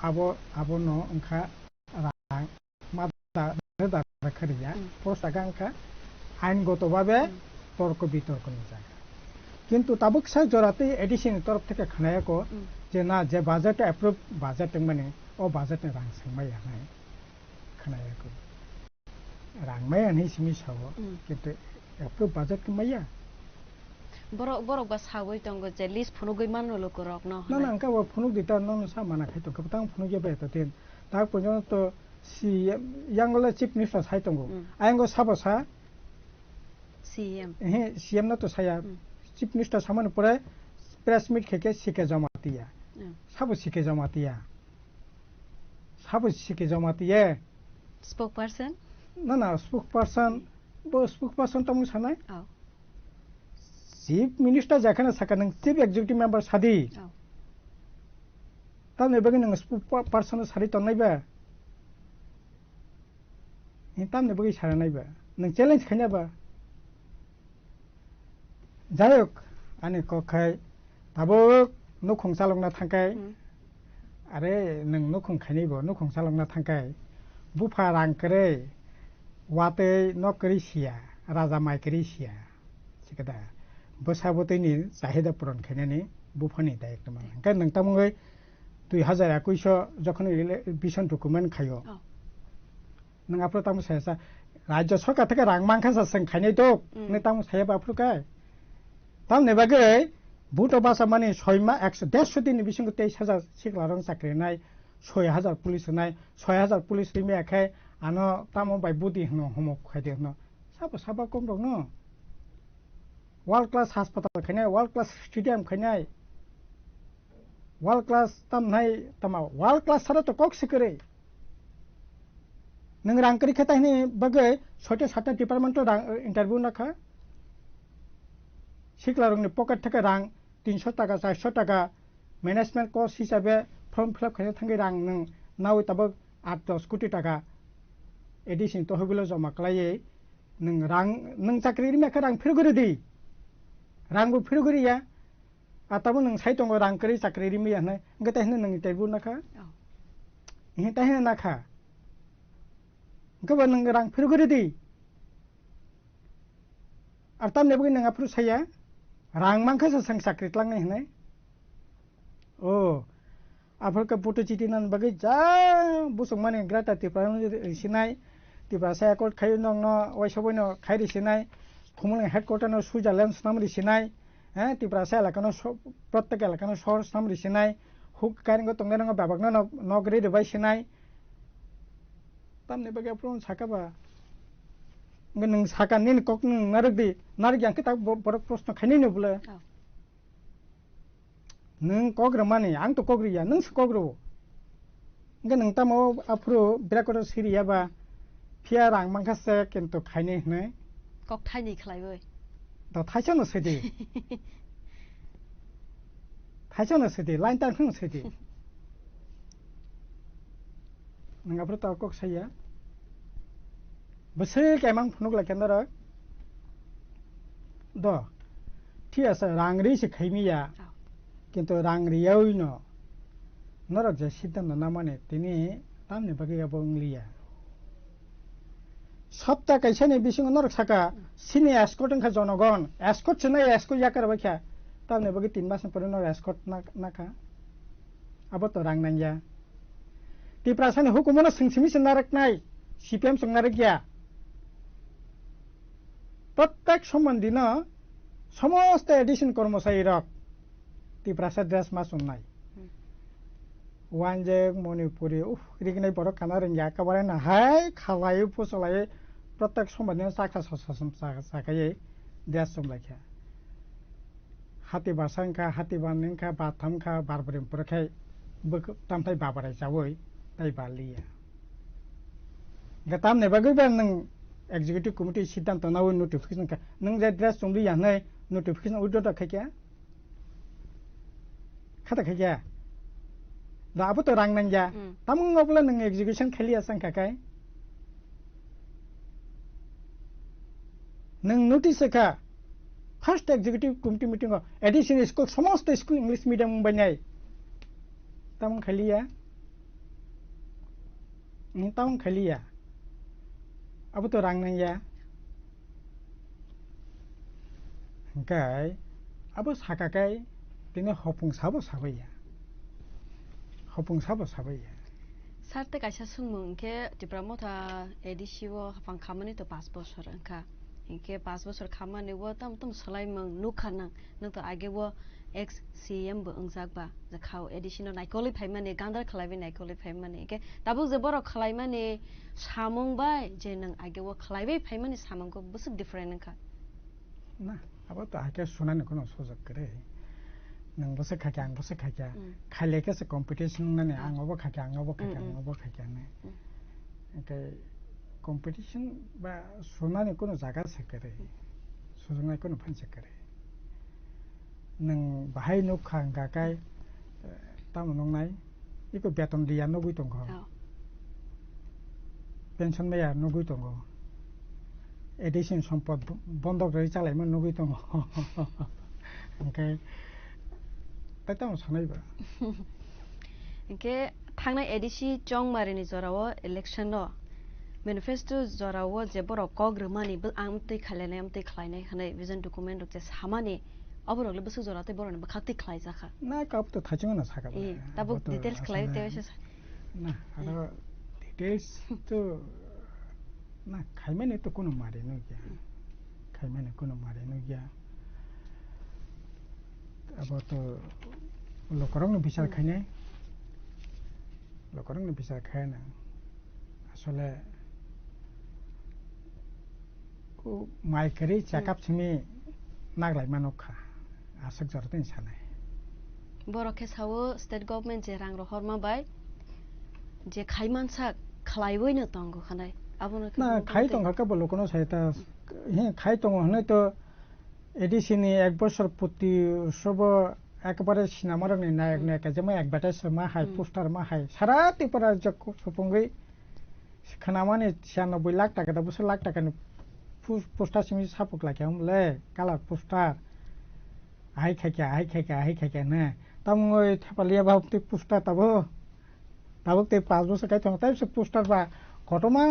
abo, abono wngkha rang ma da, da, da, da khariya. Hmm. Post aga wngkha ain goto babe Hmm. torko bitorko ni jaga. Kintu tabuk sa jora tei A D C ni torof theke khnayako Hmm. je na je budget approve budget wngmani o budget ni rang sengmaya hinwi khnayako. Rang maya hinwi simi sao, Hmm. kintu approve budget khe maya. Borok, borok ba sawi tongo je list phunugwi mano lukurokno Na, na, hwnwi. Hwnkhe bo phunuk di ta, nono sa mana khai tongkha, bwtang phunuk ya bai ta tin. Tak porjonto si, yang le chief minister sai tongo. Hmm. Ayang go sabo sa? C M. Ehe, C M no to saya. Hmm. Chief minister samani pore press meet khe khe sike joma tiya. Hmm. Sabo sike joma tiya. Sabo sike joma tiye. Spokesperson? Na, na, spokesperson, bo spokesperson tamo sanai? Oh. Chief minister jakhana saka nang chief executive member sadi. Oh. Tamni bagwi nang spokesperson sadi tongnai ba? Ni tamni bagwi saranai ba? Nang challenge khaina ba? Jayok, ani kok khai tabuk nukhung chalokna thangkai. Hmm. Are, nwng nukhung khainai bo, nukhung chalokna thangkai. Bupha rang kwrwi, watwi nok kwrwi siya, raja mai kwrwi siya. Sikada, bwsa bwtwini chahida puron khainani buphani dayok tongmani. Hwnkhe nwng tamungwi dui hazar ekush o jokhon ele-, vision document khaio. Oh. Nwng aphuru tamo saya sa, Rajya Sarkar theke rang mankha sa, chwng khainai tok, Mm. Nwng tamo saya ba aphuru kai? Tamni bagwi vote o basa mani soi ma, ekso, dersho din ni bisingo teis hajar sikla rok chakri nai, soi hajar police nai, soi hajar police rimya khe ano tamo bai budi hwno, homo khaidi hwno. Sabo sabo kom rok no. World class hospital khainai, world class stadium khainai, world class tamnai tama, world class sara to kok sikiri. Nwng rang kwrwi khe tahini bagwi soita satta department o rang, interview nakha. Sikla rokni pocket theke rang tinso taka, charso taka management cost hisabe form fill up khaina thangwi rang nwng nawi tabuk aat dos koti taka A D C ni tohobilo joma kwlaiwi nwng rang, nwng chakri rimya khe rang phirgwi rwdi. Rang bo phirgwi rwya. A tabuk nwng sai tongo rang kwrwi chakri rimya hwnwi. Hwnkhe tai hwnwi nwng interview nakha? Oh. Ehe, tai hwnwi nakha. Hwnkhe bo nwng rang phirgwi rwdi. Ar tamni bagwi nwng aphuru saya? Rang mankha se chwng chakri tlangnai hwnwi. Oh. Aphuru khe vote chiti nan bagwi ja busuk mani Greater Tripura no risinai, Tiprasa accord khai nokno waisa boino khai risinai, Khumulwng headquarter no Switzerland swnam risinai, eh, Tiprasa elaka no so-, prottek elaka no sohor swnam risinai, huk kairingo tongnai rokno bebak no nok, nok ri rwbai sinai. Tamni bagwi aphuru saka ba? Nwng saka nini kok nwng narwk di, narwk yang khe tak bo-, borok proshno khainai no bwle. Oh. Nwng kok rwmani, ang to kok rwya, nwng se kok rwo. Hwnkhe nwng tamo aphuru bira kotor siriya ba, phiya rang mankha se kintu khainai hwnwi. Kok thainwi khlaiwi. To thaisa no sidi. Thaisa no sidi, line tan khno sidi. Nwng aphuru to kok saya. Bwswk emang phunuk lai khe norok? Do. Thik ase, rang ri se khaimiya. Oh. Kintu rang riyawi no norok je siddhanto namani tini tamni bagwi abo wngliya. Sapta kaisani bisingo norok saka, sini escort wngkha jonogon. Escort se nai, escort yakar bai kha. Tamni bagwi tin mas ni pore norok escort na-, nakha. Abo to rang nangya. Tiprasani hukumono sing simi se narwknai, C P M chwng narwkya. Prottek sombondino somosto A D C ni kormochari rok Tiprasa dress ma chumnai. Hmm. Wanjek, Manipuri, uff, rignai borok kana rwngya, ekebare nahai khalai, phuchalai, prottek sombondino chakha sa-, sa-, sa-, sa-, sakaiwi dress chumlaikha. Hati basa wngkha, hati ban wngkha, batham wngkha, bar bwrwi mpore khai bwk-, tamthai babarai chaui tai baliya. Hwnkhe tamni bagwi ba nwng executive committee siddhanto naui notification kha, nwng je dress chumliya hwnwi notification withdraw da khaikha? Khata khaikha? Da abo to rang nangya. Mm. Tamung obla nwng execution khailiya chang kha kai? Nwng notice kha, first executive committee meeting o A D C ni school, somosto school English medium wngbainai. Tamung khailiya? Nwng tamung khailiya? Abo to rang nangya. Hwnkhe abo saka khe tini hopung sabo sabaiya. Hopung sabo sabaiya. Sir, tei kaisa swngmung hwnkhe Tipra Motha A D C o haphang khamani to pash bosor wngkha. Hinkhe paanch bosor khamani o tam tam swlaimung nukha nang. Nwng to age o ex C M bo wngjak ba, je khao A D C no naikolwi phaimani, gandar khlaiwi naikolwi phaimani. Hinkhe tabuk je borok khlaimani samung bai je nwng age o khlaiwi phaimani samung khe bwswk different wngkha. Na, abo to hakhe sunani kheno sujak kwrwi. Nwng bwswk khaikha, ang bwswk khaikha. Mm. Khailai khe se competition wngnani, ah, ang obo khaikha, ang obo khaikha, mm, ang obo khaikha hinwi. Mm. Hinkhe competition ba sunani kheno jaga se kwrwi. Mm. Sujaknai kheno phan se kwrwi. Nwng bahai nuk kha hwnkha khe, eh, tamo nuknai? Iko beton riya nugwi tongkho. Oh. Pension maya nugwi tongo. A D C ni sompot bo-, bondok rwi chalaima nugwi tongo. Hinkhe tai tamo sanai ba. Hinkhe thangnai A D C chongmari ni jora o election no manifesto jora o je borok kok rwmani bo ang twi khlainai, ang twi khlainai hwnwi vision document rok je samani oborok le bwswk jora tei borok ni bwkhak twi khlaijakha. Na kap to thachung no sakha. Eh, tabuk details khlai tei waisa sa. Na, aro details to na khaimani to kuno mari nukya. Khaimani kuno mari nukya. Abo to lokorokno bichar khainai. Lokorokno bichar khaina. Asole o mai kwrwi chakap simi naglai mano kha. Aswk jora tei sanai. Borok khe sao state government je rang rohorma bai je khai mansak khlaiwi no tongo khanai. Abono khe na khai tongkha khe bo lokono sai ta, he khai tongo hwnwi to A D C ni ek bosor puti utsobo ekbare sinama rokni nayok nayika jemai advertise ma hai, poster ma hai sara Tripura rajyo supungwi khnamani siyanoboi lakh taka da bwswk lakh takani pus-, poster simi sapuk laikha hwnle colour poster. Ahai khaikha, ahai khaikha, ahai khaikha hwnwi. Tamungwi thepaliya ba tei poster tabo. Tabuk tei paanch bosor kai tongo, tei se poster ba kotorma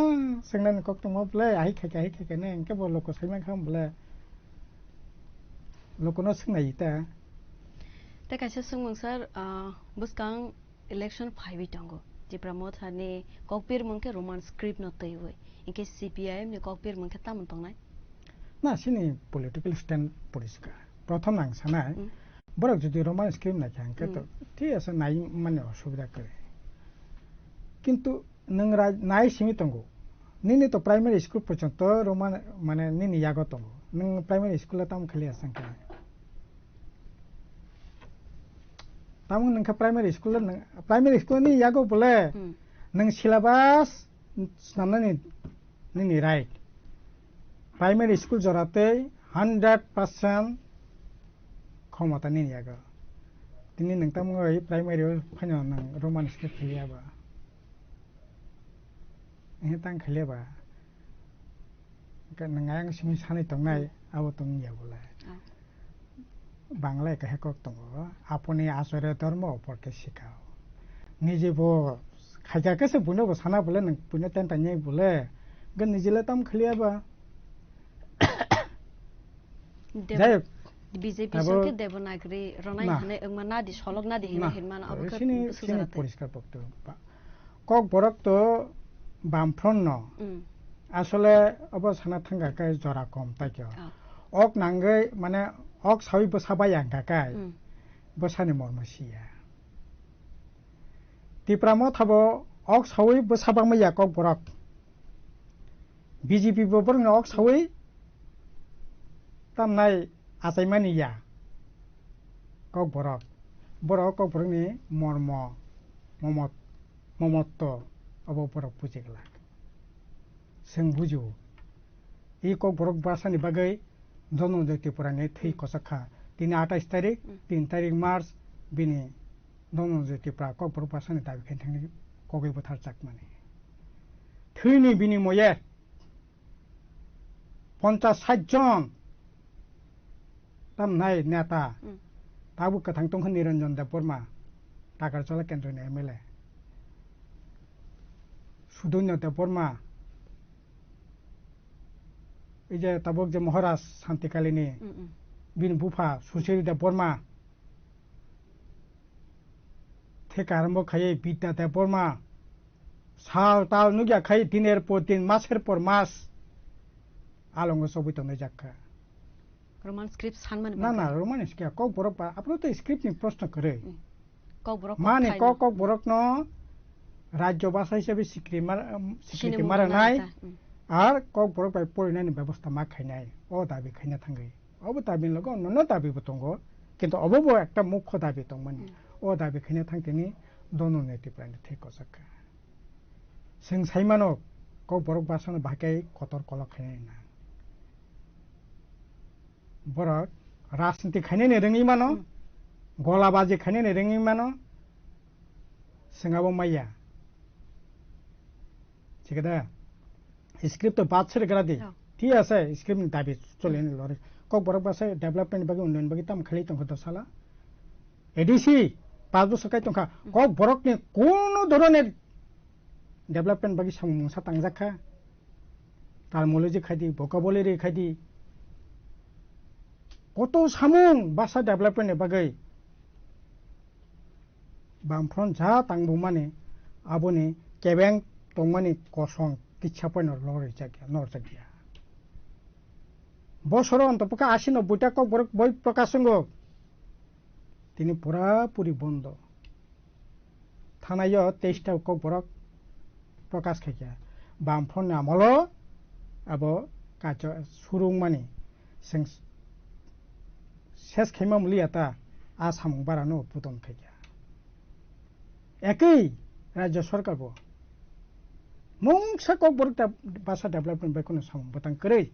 swngnani kok tongma bwle, ahai khaikha, ahai khaikha hwnwi, hinkhe bo loko sai mankha bwle. Lokono swngnai ta. Tei kaisa swngmung sir, ah, bwskang election phaiwi tongo. Tipra Motha ni kokbir mung khe Roman script no twiwi. Hinkhe C P I M ni kokbir mung khe tamoni tongnai? Na, chini political stand poriskar. Prothom ang sanai, hmm, borok jodi Roman script naikha, hwnkhe to, hmm, thik ase, nai mani osubida kwrwi. Kintu nwng ra-, nai simi tongo. Nini to primary school porjonto Roman, mane, nini yago tongo. Nwng primary school o tamo khali asa hwnkhe? Tamo nwng khe primary school o nwng, primary school ni yago bole, hmm, nwng syllabus swnamnani nini right. Primary school jora tei hundred percent khomota nini yago. Tini nwng tamo oi primary o phaino nwng Roman script khiliya ba. Ehe tang khiliya ba. Nwng ayang simi sanai tongnai, hmm, abo tong ya bole. Oh. Bangla kaisa kok tongo, "Aponi achoryo dhormo oporke sikao." Nije bo khaikha khe se buino bo sana bole, nwng buino tenta nai bole, hwnkhe nije le tam khliya ba. Deb-, Jai hok, B J P abo song khe Devanagari ronai na, hwnwi wngma nadi, solok nadi hwnwi na, hinmano abo khe sini, sini poriskar bokto. Ba-, Kokborok to Bamfront no. Mm. Asole obo sana thangkha khe jora kom tai khe. Ah. Ok nangwi mane ok sawi bwsa bai ang kha khe. Mm. Bwsani mormo siya. Tipra Motha bo ok sawi bwsa bangma ya Kokborok. B J P bo borokni ok sawi tamnai achaimani ya. Kokborok. Borok Kokborokni mormo, momot-, momotto obo borok buji glak. Chwng bujigo. I Kokborok bwsani bagwi Dhananjay Tripurani thwi kochok kha. Tini atais tarik, tin tarik March, bini Dhananjay Tripura Kokborok bwsani dabi khe thangni kogwi bwthar chakmani. Thwini binimoye ponchas sait jon tamnai neta. Mm. Tabuk kwthang tongkha Niranjan Debbarma, Takarjala kendroni M L A. Sudonyo Debbarma, ei je tabuk je Maharaj Santikalini, mm, mm, bini bupha Sushil Debbarma, theka arombo khaiwi Bidya Debbarma, sal tal nukya khai diner por din, maser por mas. alongo chobwi tongnai jak kha. Roman script sanmani Na, bagwi. Na, Roman script, kok borok ba, aphuru to script ni proshno kwrwi. Mm. Kok borok Mani kok kok, kok borok no rajyo basa hisabe sikri mar-, um, sikriti Sini mungwi mara nai, mara ta. Mm. Ar kok borok bai porinani bebosta ma khainai, o dabi khaina thangwi. Obo dabi logo, nono dabi bo tongo, kintu obo bo ekta mukho dabi tongmani. Mm. O dabi khaina thangtini dono neti prani thik kochak kha. Chwng sai mano, kok borok basano bahai khe kotor kolok khainai na. Borok rajniti khainani rwngwi mano, Hmm. golabaji khainani rwngwi mano, chwng abo maya. Thik da? Script to bad sere gra di. Oh. Thik ase, script ni dabi chole ni lori. Kok borok basa development bagwi, unnoyon bagwi tam khali tongkha do sala. A D C, pas bosor kai tongkha. Hmm. Kok borok ni kono dhoroner development bagwi samung mungsa tangjak kha. Terminology khai di, vocabulary khai di. Koto samung basa development ni bagwi. Bamfront ja tangbumani aboni kebeng tongmani kosong kisa poino lorjak ya, norjak ya. Bosoro ontopokha asi nobboi ta kok borok boi prokash wngo. Tini pura puri bondo. Thanaio teis ta kok borok prokash khaikha. Bamfront ni amolo abo kacho surungmani seng ses khaima muliya ta a samung barano puton khaikha. Ekwi rajya sarkar bo mungsa kok borok ta basa development bai kheno samung bwtang kwrwi.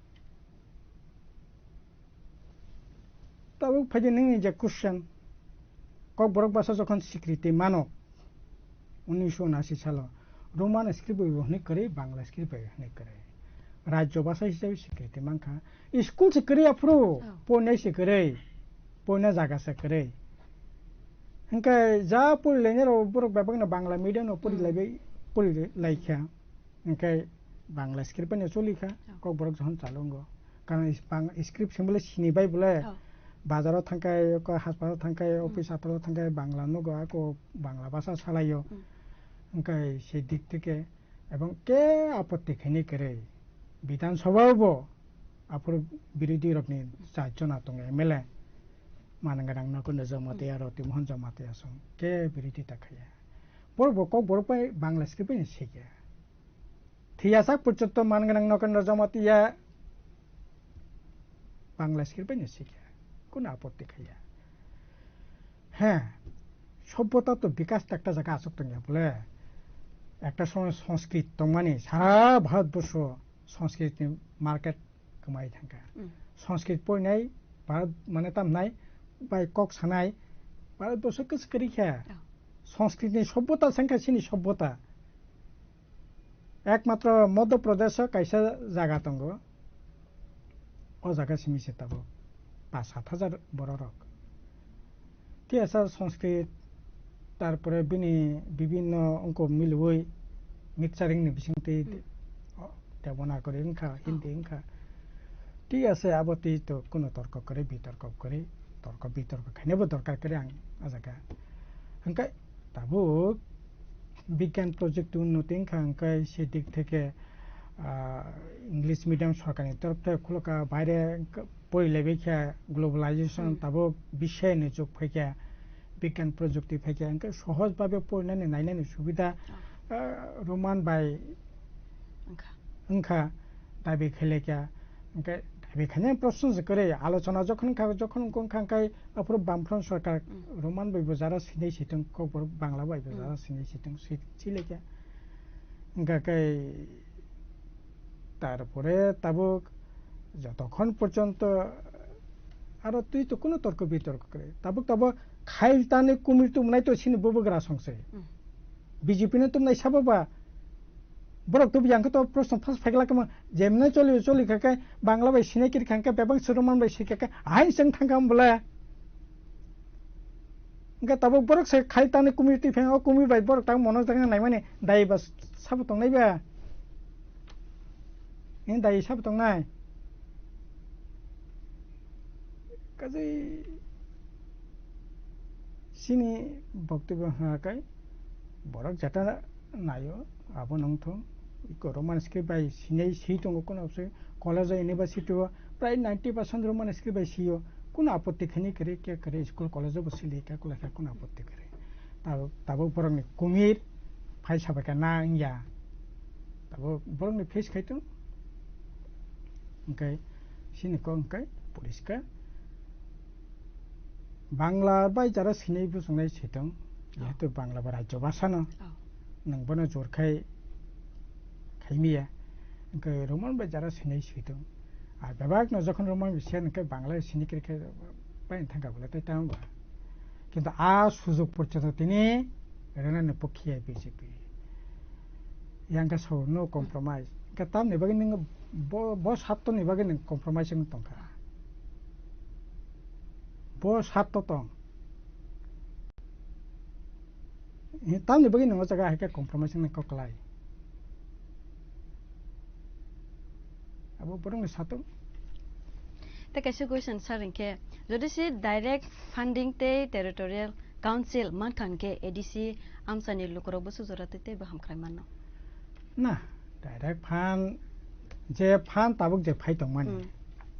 Tabuk phaidi nini je question, kok borok basa jokhon sikriti mano, unisho unasi salo, Roman script bai bo hwnwi kwrwi, Bangla script bai hwnwi kwrwi. Rajyo basa hisabe sikriti mankha. School se kwrwi aphuru, Oh. poinai se kwrwi, poina jaga se kwrwi. Hwnkhe ja porilainai rok borok bebakno Bangla medium no porilaibai, Hmm. porilaikha. Hwnkhe Bangla script bai no cholikha, Oh. kok borok jokhon chalungo. Karon is-, bang-, script simi bole sini bai bole, Oh. bazaro thangkhai, ko haspatalo thangkhai, Hmm. office apharo thangkhai, Bangla nugo, ako Bangla basa salaio. Hmm. Hwnkhe se dik theke, ebong ke apotti khaini kwrwi. Bidhan Sabha bo aphuru birodhi rokni char jona tongo M L A. Manang gwnang Nokendra Jamatia, Hmm. Roti Mohan Jamatia song ke birodhi ta khaiya. Borok bo kok borok bai Bangla script bai no sikya. Thiyajak porjonto man gwnang Nokendra Jamatia Bangla script bai no sikya, kunu apotti khaiya. He, sobbota to bikas ta ekta jaga aswk tongya bole. Ekta somoy Sanskrit tongmani, sara Bharatborsho Sanskrit ni market kwmai thangkha. Mm. Sanskrit poinai, Bharat mane tamnai, bai kok sanai, Bharatborsho kwchwk kwrwi kha. Oh. Sanskrit ni sobbota sengkha chini sobbota. Ekmatro Madhya Pradesh o kaisa jaga tongo. O jaga simi se tabuk pas sat hajar borok rok. Thik asa Sanskrit, tarpore bini bibinno ongko milwi mixturing ni bisingtwi Hmm. o Devanagari wngkha, Hindi wngkha. Thik asa abo twi to kuno torko kwrwi, bitorko kwrwi, torko bitorko khainabo dorkar kwrwi ang o jaga. Hwnkhe tabuk bigyan project unnoti wngkha, hwnkhe se dik theke, ah, English medium sorkarni torof theke khulukha, baire porilaibai khe globalization, Hmm. tabuk biswni jug phaikha, bigyan projukti phaikha, hwnkhe sohoj babe porinani nainani subida, Oh. ah, Roman bai Wngkha. wngkha, dabi khailaikha. Hwnkhe dabi khainai proshno se kwrwi, alochona jokhon wngkha, jokhon wngkha, hwnkhe aphuru Bamfront sorkar Hmm. Roman bai bo jara sinai situng, Kokborok Bangla bai bo Hmm. jara sinai situng, si-, silaikha. Hwnkhe khe tarpore tabuk jotokhon porjonto aro twi to kuno torko bitorko kwrwi. Tabuk tabuk khail tani kumui tubunai to sini bubagra songse. Hmm. B J P no tubunai sabo ba borok tubu yang khe to proshno phas phaikla kama jemne choli choli kha khe Bangla bai sinai kiri kha khe bebak Roman bai sikha khe ahain chwng thangkha bole. Hwnkhe tabuk borok se khai tani kumui twi pheng o kumui bai borok tang mono jagna naimani dai ba sabo tongnai ba? Ni dai sabo tongnai? Kaje sini boktobyo hwnkha khe borok jeta naio abo nongthung. Iko Roman script bai sinai si tongo, kono se college o, university o prai ninety percent Roman script bai sio. Kono apotti khani kare kya kare, school college o bo sili ka kula ka, kono apotti kare. Tabo, tabo borok ni kumir phai sabai ka na wngya. Tabo borok ni face khai tong. Hingkai sini kok hingkai poriskar. Bangla bai jara sinai bwsongnai sitong, Oh. Jehetu Bangla bo rajyo bhasha no. Oh. Nwng bono jor khai khaimiya. Hingke Roman bai jara sinai sitong. Ar bebak no jokhon Roman bai siya hingke Bangla sini kiri khe bai thangka bole tai tamo ba. Kintu a sujog porjonto tini rena ni pokhiya B J P. Yang ka so no compromise. Hingke tamni bagwi nwng bo, bo satto ni bagwi nwng compromise wng tongkha. Bo satto tong. Tamni bagwi nwng o jaga hai khe compromise wngna kok klai. Abo borokni satung. Tei kaisa question sir, hinkhe jodi se direct funding tei territorial council mankha hinkhe A D C amchani lukurok bwswk jora twi teibo hamkrai mano? Na, direct fund, je fund tabuk je phai tongmani, Hmm.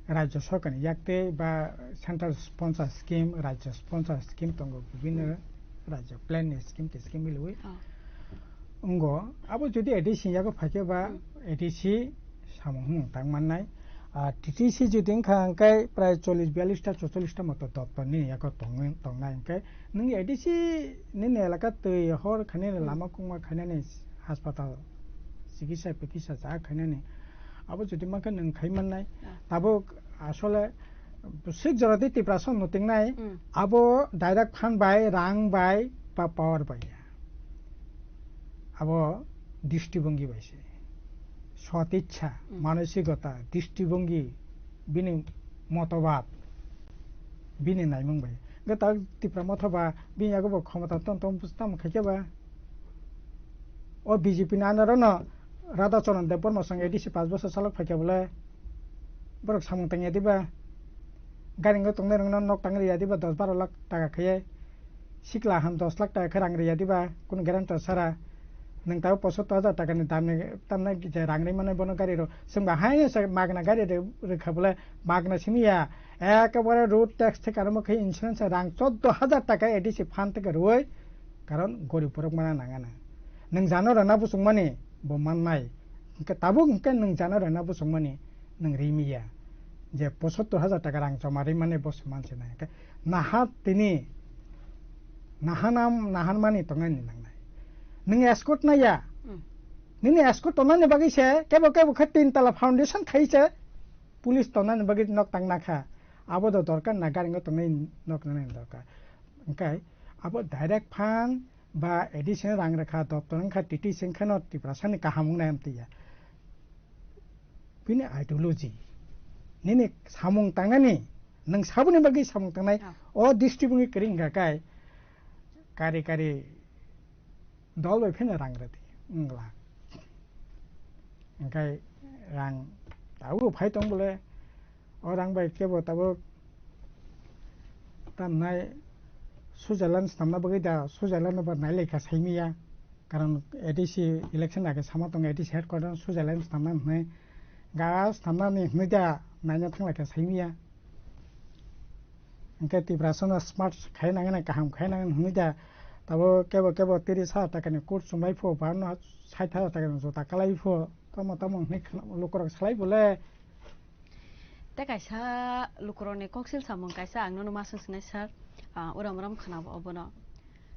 Rajya Sorkarni yak tei ba central sponsor scheme, Rajya sponsor scheme tongo, bibhinno Hmm. Rajya plan ni scheme tei scheme milwi. Oh. Wngo, abo jodi A D C yago phaikhe ba Hmm. A D C samung hwnwi tang mannai. Ar T T C jodi wngkha hwnkhe prai chollish biyallish ta, chocholish ta moto doptor nini yago tong-, tongnai hwnkhe nwng A D C nini elaka twi hor khainani Hmm. lama kongma khainani haspatal chikitsa pikitsa cha khainani abo jodi mankhe nwng khai mannai. Ah. Tabuk asole swk jora tei Tiprasa no tingnai Hmm. abo direct fund bai, rang bai, ba power bai ya. Abo drishtibongi bai se. Sot ichha, Hmm. manosikota, drishtibongi, bini motobad, bini naimung bai. Hwnkhe ta Tipra Motha ba bini yago bo khomota ton ton tamo khaikhe ba. O B J P ni under o no Radha Charan Debbarma song A D C paanch bosor salok phaikhe bole borok samung tangya diba? Gari wngwi tongnai rokno nok tangwi rwya diba dos baro lakh taka khe? Sikla ham dos lakh taka khe rang rwya diba? Kunu guarantor sara. Nwng tabuk pochottor hajar taka ni dam ni tamni je rang rwi mano bono gari rw. Chwng ba haino se magna gari rw-, rwkha bole magna simi ya. Ekebare road tax theke aro khe insurance rang choddo hajar taka A D C fund theke rwui. Karon gorib borok mana nangana. Nwng jano rwna bwswngmani bo mannai. Hwnkhe tabuk hwnkhe nwng jano rwna bwswngmani nwng rimiya. Je pochottor hajar taka rang joma rimani bo se mansinai. Hwnkhe naha tini nahanam, nahanmani tongnani nangnai. Nwng escort naiya. Hmm. Nini escort tongnani bagwi se kebo kebo khe tin tala foundation khai se police tongnani bagwi nok tang nakha. Abo do dorkar na, gari wngwi tongnai nok nani dorkar. Hwnkhe abo direct fund ba additional rang rwkha, doptor wngkha, T T C wngkhano Tiprasani kaham wngnai amtwi ya. Bini ideology, nini samung tangnani, nwng saboni bagwi samung tangnai, Ah. o district wngwi kwrwi wngkha kai, kari kari dol bai pheno rang rwdi wngla. Hwnkhe rang tabuk phai tong bole, o rang bai kebo tabuk tamnai Switzerland swnamna bagwi da, Switzerland no ba nailaikha saimiya. Karon A D C election age sama tongo, A D C headquarter Switzerland swnamna hwnwi. Ga swnamnani hwnwi da naina thanglaikha saimiya. Hwnkhe Tiprasano smart khai nangani, kaham khai nangani hwnwi da. Tabo kebo kebo tiris hajar takani coat chumlai pho, ba no sait hajar takani jota kalai pho, tamo tamo hwnwi khna-, lukurok salai bole. Tei kaisa lukurokni koksil samung kaisa ang nono ma swng sinai sir, ah, uram uram khwnabo obono.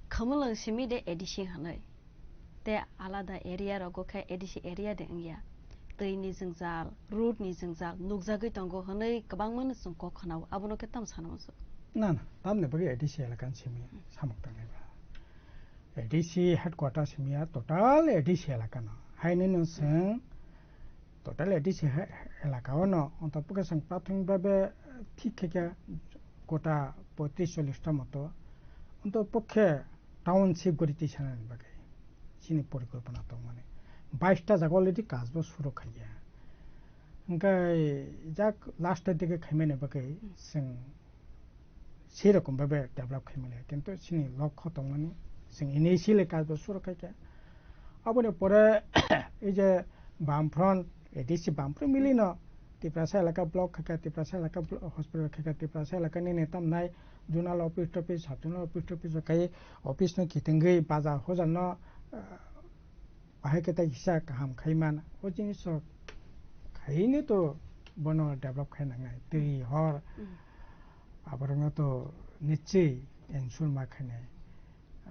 Khumulwng simi de A D C hwnwi. Tei alada area rogo khe A D C area de wngya. Twi ni jwngjal, road ni jwngjal nukjagwi tongo hwnwi kwbangma no chwng kok khwnao, abono khe tamo sana muchung? Na, na, tamni bagwi A D C elaka ni simi samung tangnai ba. A D C headquarter simi ya total A D C elaka no. Haini no chwng total A D C he-, elaka o no, onto pokhe chwng prathomik bhabe thik khe khe gota poitris chollish ta moto, onto pokhe township gori twi sanani bagwi chini porikolpona tongmani. Bais ta jaga already kaj bo suru khaiya. Hwnkhe jak last dike khaimani bagwi chwng sei rokom bhabe develop khaimani, kintu chini lokho tongmani chwng initially kaj bo suru khaikha. Aboni pore ei je Bamfront, A D C Bamfront milino, Tiprasa elaka block khaikha, Tiprasa elaka blo-, hospital khaikha, Tiprasa elaka nini tamnai zonal office topice, sub zonal office topice rok khai office no kitengwi bajar hojar no, ah, bahai khe tai kisa kaham khai man. O jinis rok khaino to bono develop khai nangnai. Twi hor Mm. aborokno to nichwi ensure ma khainai.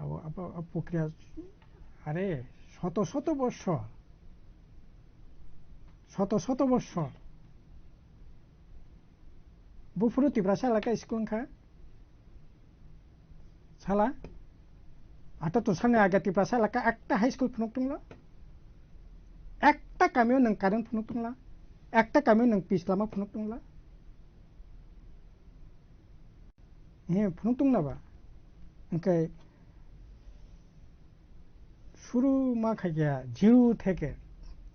Abo, abo, abo pokriya, are, soto soto bossor, soto soto bossor buphuru Tiprasa elaka school wngkha. Sala, ato to sani age Tiprasa elaka ekta high school phunuk tongla, ekta kamio nwng current phunuk tongla, ekta kamio nwng pis lama phunuk tongla. He, phunuk tongna ba? Hwnkhe suru ma khaikha zero theke.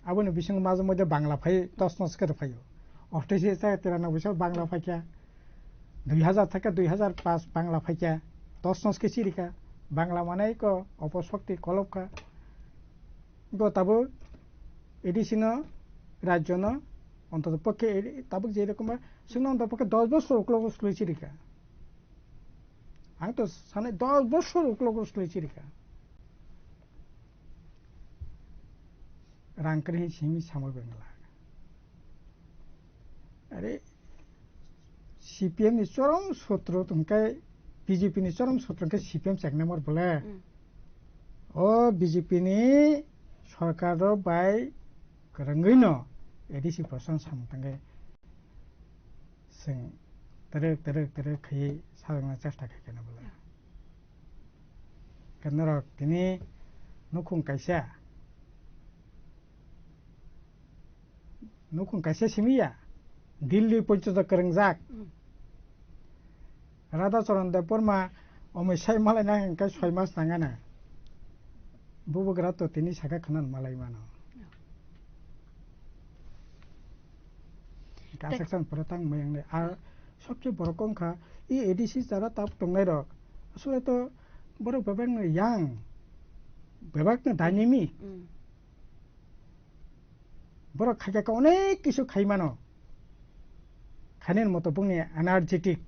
Aboni bisingo majhe moddhe Bangla phai, tos nos khe rw phaio. Ostaisi theke tirano bisingo Bangla phaikha. Dui hazar theke dui hazar paanch Bangla phaikha. Tos nos khe chirikha. Bangla manai ko oposokti kolopkha. Go tabuk A D C no, rajyo no, ontoto pokhe A D, tabuk je rokom ba, sino ontoto pokhe dos bosor uklok uklok chirika. Ang to sanai dos bosor uklok uklok chirika. Rang kwrwi simi samwi bengla. Are, C P M ni chorom sotro hwnkhe, B J P ni chorom sotro hwnkhe C P M chek number bole. Mm. O B J P ni sorkar rok bai kwrwngwi no A D C prosan samung tangwi chwng twrwk twrwk twrwk khaiwi sajwkna chesta khai khe no bole. Khe norok tini nukhung kaisa, nukhung kaisa simi ya, Delhi poito kwrwngjak. Mm. Radha Charan Debbarma omoi sai malai nang hwnkhe soi mas nangana. Bubagra to tini saka khna malai mano. Kasak san pore tang mayang le. Ar sobse borok wngkha, i A D C jara tab tongnai rok. Asole to borok bebak no yang, bebak no dynamic. Mm. Borok khaikha khe onek kisu khai mano. Khainani moto bongni energetic.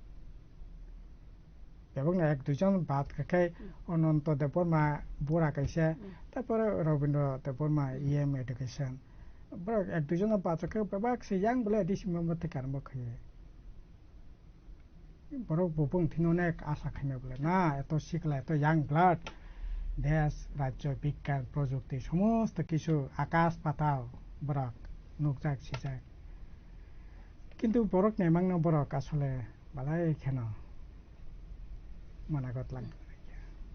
Bebakno ek duijon bad khe khe Mm. Ananto Debbarma bura kaisa, Mm. tarpore Rabindra Debbarma E M education. Borok ek duijon bad khe bebak se yang bole D C member te karmo khaye. Borok bo bwng thino onek asa khaina bole na, eto sikla, eto young blood, desh, rajyo, bigyan, projukti, somosto kisu akash patal borok nukjak, sijak. Kintu borok nemangno borok asole balai kheno managot lang.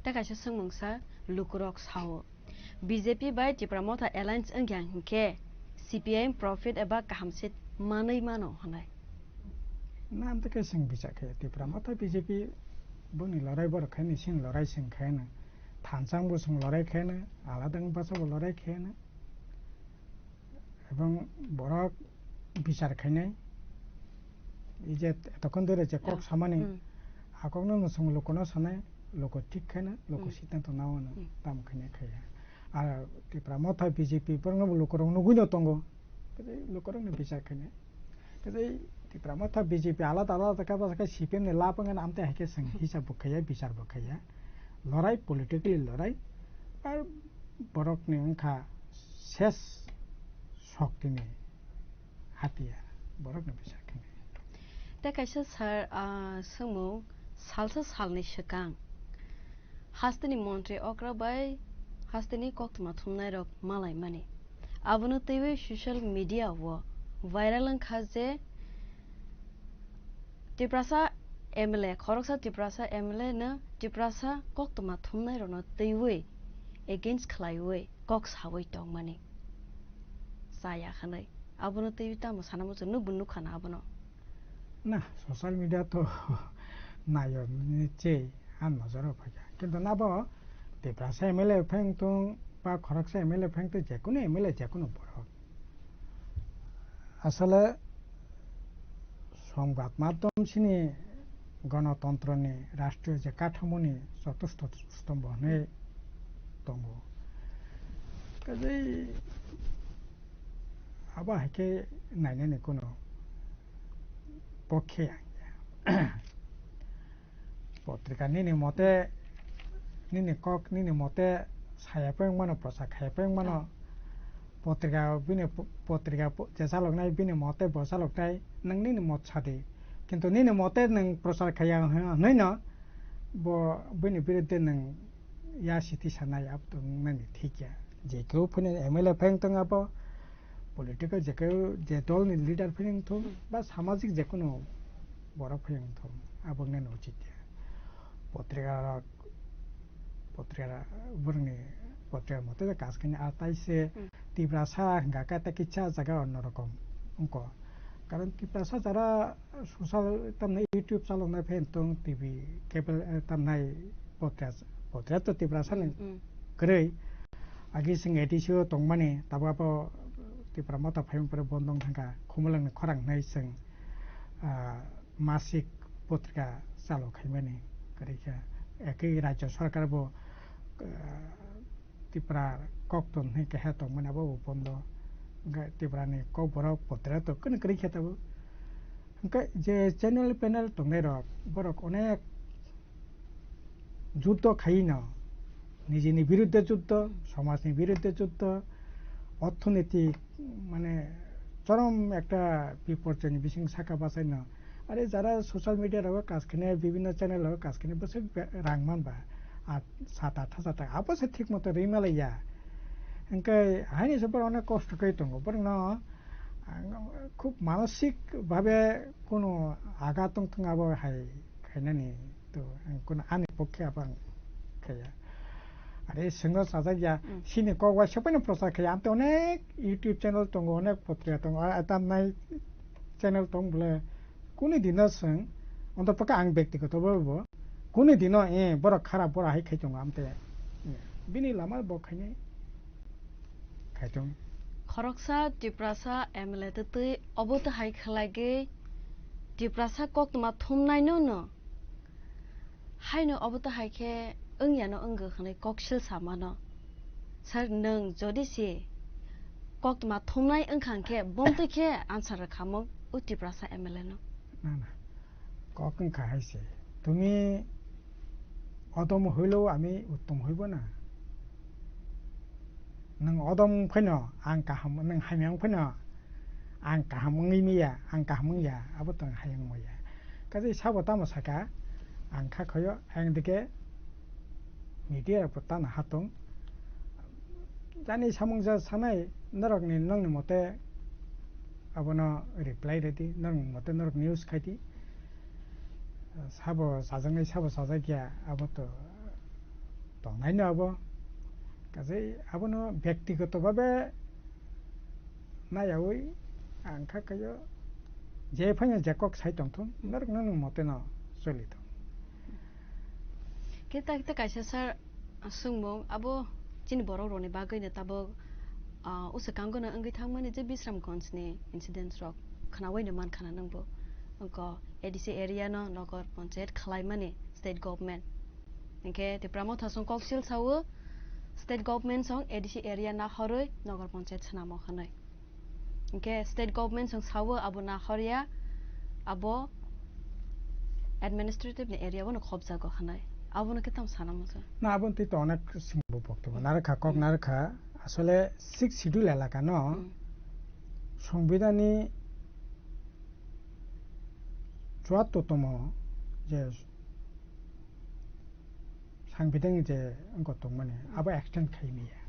Tei kaisa swngmungsa lukurok sao, B J P bai Tipra Motha alliance wngya hinkhe C P I M profit eba kaham seat manwi mano hwnwi. Na, amtwkhe chwng bichak khe Tipra Motha B J P boni lorai borok khaini sini lorai chwng khaino. Thansa wngbo chwng lorai khaino, alada wngbacha bo lorai khaino. Ebong borok bichar khainai, ei je etokhon dore je kok samani, hmm, a kokno no chwng lukuno sanai, luku thik khaina, luku, hmm, siddhanto nao hwnwi, hmm, tamo khainai khaiya. Ar Tipra Motha B J P borokno bo lukurok nugui no tongo, tei lukurokno bichar khainai. Tei Tipra Motha B J P alada alada kha, bwsakhe C P M ni lab wngkha, amtwi hai khe chwng hisab bo khaiya, bichar bo khaiya. Lorai, politically lorai. Ar borokni wngkha ses soktini hatiyar, borokni bwsakni. Tei kaisa sir, ah, swngmung, salsa salni swkang hasteni montri okra bai hasteni koktwma thumnairok malaimani. Abono twiwi social media o viral wngkha je Tiprasa M L A, khoroksa Tiprasa M L A no Tiprasa koktwma thumnairokno twiwi against khlaiwi kok sawi tongmani chaya hwnwi. Abono twiwi tamo sana muchung, nwkbo nukha na abono. Na, social media to nayo ni che, ang nojoro phaikha. Kintu nabo Tiprasa M L A pheng tong ba khoroksa M L A pheng tong, jekunu M L A, jekunu borok. Asole songbad madhyom sini gonotontroni, rashtriyo je kathamoni chotusto stombo hwnwi tongo. Kaje Abo hai khe nainani kuno pokhe ang ya. Potrika nini mote, nini kok, nini mote saya peng mano, prosa khaya peng mano. Potrika bini po-, potrika po-, je chaloknai bini mote bo chaloknai, nang nini mot sadi. Kintu nini mote nang prosa khaya hwnwi no, bo bini birudde nang ya siti sanai, abo to nani thik ya. Je keu phone M L A pheng tong abo, political je keu, je dol ni leader pheng thung, Hmm. ba samajik je kuno borok pheng thung, abo nani uchit ya. Potrika rok, potrika ra-, borokni potrika mote je kaskani atai se Hmm. Tiprasa hingka khe ta kisa jaga onno rokom wngko. Karon Tiprasa jara social tamni YouTube chaloknai phai tong T V cable, eh, tamnai podcast, podcast to Tiprasa ni Hmm. kwrwi. Agi sing A D C o tongmani, tabo abo Tipra Motha phai wng pore bondo wng thangkha, Khumulwng ni khorang hnai sing, ah, masik potrika chalo khaimani kwrwi kha. Ekhi Rajya Sarkar bo, ah, Tipra kok ton hwnwi keha tongmani abo bo bondo. Hwnkhe Tiprani kokborok potrika to kwrwi kwrwi khe tabuk. Hwnkhe je channel panel tongnairok, borok onek juddo khaino, nijini birudde juddo, somajni birudde juddo, orthonitik, mane, chorom ekta biporjoyni bising saka bachaino. Are jara social media rogo kaj khainai, bibhinno channel rogo kaj khainai, bwswk be-, rang manba, at, sat at hajar taka, abo se thik moto ri malaiya. Hwnkhe haini se borok onek kosto khe tongo, borokno, ang, khub manosik bhabe kono agat tong thung abo hai khainani to ang kono ani pokhe abo ang khaiya. Are sengno sajak ya, Mm. sini kok waisa poino prochar khaiya. Amte onek YouTube channel tongo, onek potrika tongo, a, a, tamnai channel tong bole. Kuni dino seng, onto paka ang bektigoto bo bo. Kuni dino, eh, borok kharap, borok hai khai tongo amte. Bini lama bo khainai. Khai tong. Khoroksa Tiprasa M L A twi twi obo to hai khlai gwi Tiprasa koktwma thumnai no no. Haino obo to hai khe wngya no wngw hwnwi kok sil samano. Sir, nwng jodi se koktwma thumnai wngkha hwnkhe, bomtwi khe answer rwkhamung o Tiprasa M L A no. Na, na. Kok wngkha hai se. Tumi odom hoilo ami uttom hoibo na. Nwng odom wng phaino ang kaham, nwng hamya wng phaino ang kaham wngwi maya, ang kaham wngya, abo to ang hayung maya. Kaisa sabo tamo saka, ang kha khoyo, ang dike media rok bo tano hatung. Jani samung ja sanai, norokni, nongni mote abono reply redi, norokni mote norok news khaidi. Sabo sajaknai, sabo sajakya, abo to tongnaino abo. Kaje abono byaktigoto bhabe nayawi ang kha khayo je phaino je kok sai tongthung, norok nang mote no choli thung. Khe ta, ta kaisa sir, swngmung abo chini borok rokni bagwi no tabuk, ah, uswkango no wngwi thangmani je Bisramganj ni incidents rok khnawi no mankha na nwngbo. Wngkha A D C area no nogor panchayat khlaimani state government. Hinkhe Tipra Motha song koksil sao, state government song A D C area nahorwi nogor panchayat swnamo hwnwi. Hinkhe state government song sao abo nahorya, abo administrative ni area bono khobjago hwnwi. Abono khe tamo sana muchung. Na, abo twi to onek singbo boktobo narwkha, kok Hmm. narwkha. Asole sixth schedule elaka no Hmm. Songbidani chuattor tomo je Sangpidang je wngkha tongmani, Hmm. abo extend khaimaya.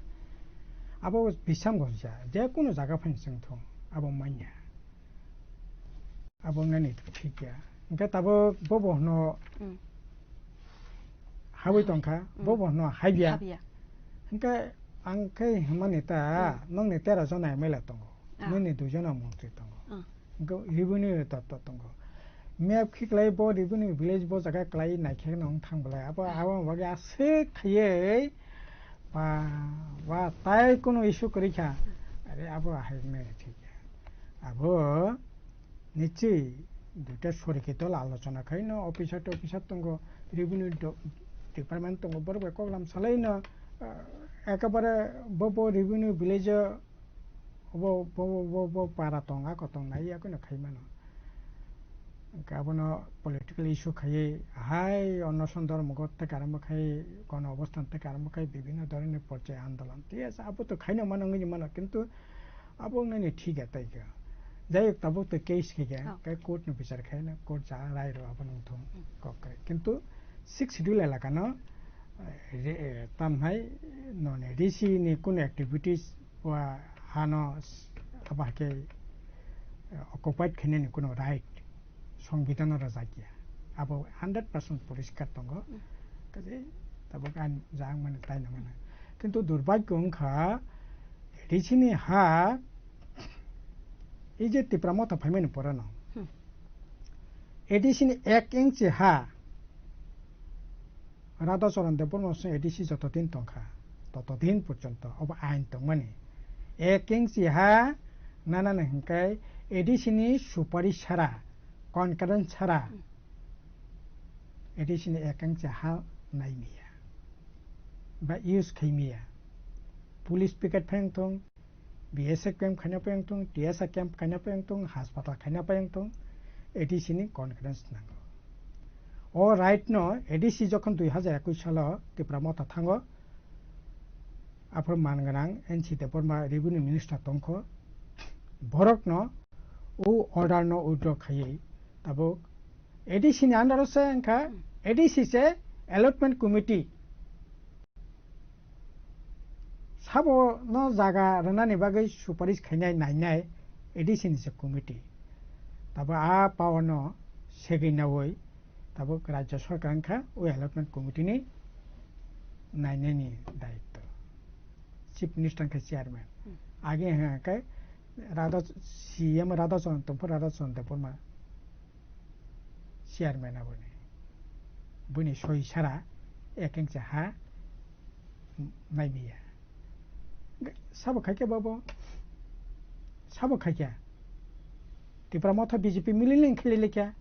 Abo bisam gojja, je kunu jaga phaino chwng thung, abo manya. Abo nani thik ya. Hingke tabuk bobo hwno Hmm. habwi tongkha, Hmm. bobo hwno habya. Habya. Hingke ang khe hwnmani ta, Hmm. nokni tero jona M L A tongo, Ah. nini dui jona montri tongo. Ah. Hingke revenue doptor tongo. Map khiklai bo revenue village bo jaga klai naikhe nong thang belai. Abo, Ah. abo bagwi aswk khaiwi ba, ba tai kunu issue kwrwi kha. Are abo hai wngmani thik ya. Abo nichwi duita sorikito alochona khaino officer to officer tongo, revenue do-, department tongo, borok bai koklam salaino, ah, ekabare bo, bo revenue village o Obo, bo, bo, bo, bo para tong, ako tong, nai, ako no khai mano. Hwnkhe abono political issue khaiwi, hai, onoson dormogo tei karamo khai, kono obostan tei karamo khai, bibhinno dhoroner porjai andolon. Thik ase, abo to khaino mano, wngwi mano, kintu abo wngnani thik ya tai kha. Jai hok, tabuk to case khai kha, Oh. khe court ni bichar khai na, court ja rai rw abo nung thung Hmm. kok kre. Kintu sixth schedule elaka no, eh, re-, eh, tam hai, noni D C ni kuno activities wa hano s-, abo hai khe, eh, occupied khainani kuno right songbidhano rwjakya. Abo hundred percent poriskar tongo. Hmm. Kaje tabuk ang jang mani tai na mano. Kintu durbhagyo wngkha, A D C ni ha, ei je Tipra Motha phaimani porano. Hmm. A D C ni ek inchi ha, Radha Charan Debbarma song A D C joto din tongkha, toto din porjonto obo ain tongmani. Ek inchi ha nanani hwnkhe A D C ni supari sara, concurrent sara, Hmm. A D C ni ek inchi ha naimiya ba use khaimiya. Police picket phai wngthung, B S F camp khaina phai wngthung, T S R camp khaina phai wngthung, hospital khaina phai wngthung, A D C ni concurrence nango. O right no A D C jokhon dui hazar ekush salo Tipra Motha thango, aphuru man gwnang N C Debbarma revenue minister tongkho, borokno o order no withdraw khaiwi tabuk A D C ni under o se wngkha, A D C se allotment committee. Sabo no jaga rwnani bagwi suparish khainai nainai A D C ni se committee. Tabuk a power no segwi naui tabuk Rajya Sarkar wngkha o allotment committee ni nainani daitto. Chief Minister wngkha chairman. Hmm. Age hwnkha khe Radha, C M Radha Charan tongpha Radha Charan Debbarma chairman aboni. Bini soi sara ek inch ha naimiya. Sabo khaikhe babo. Sabo khaikhe. Tipra Motha B J P mili ling khili likha.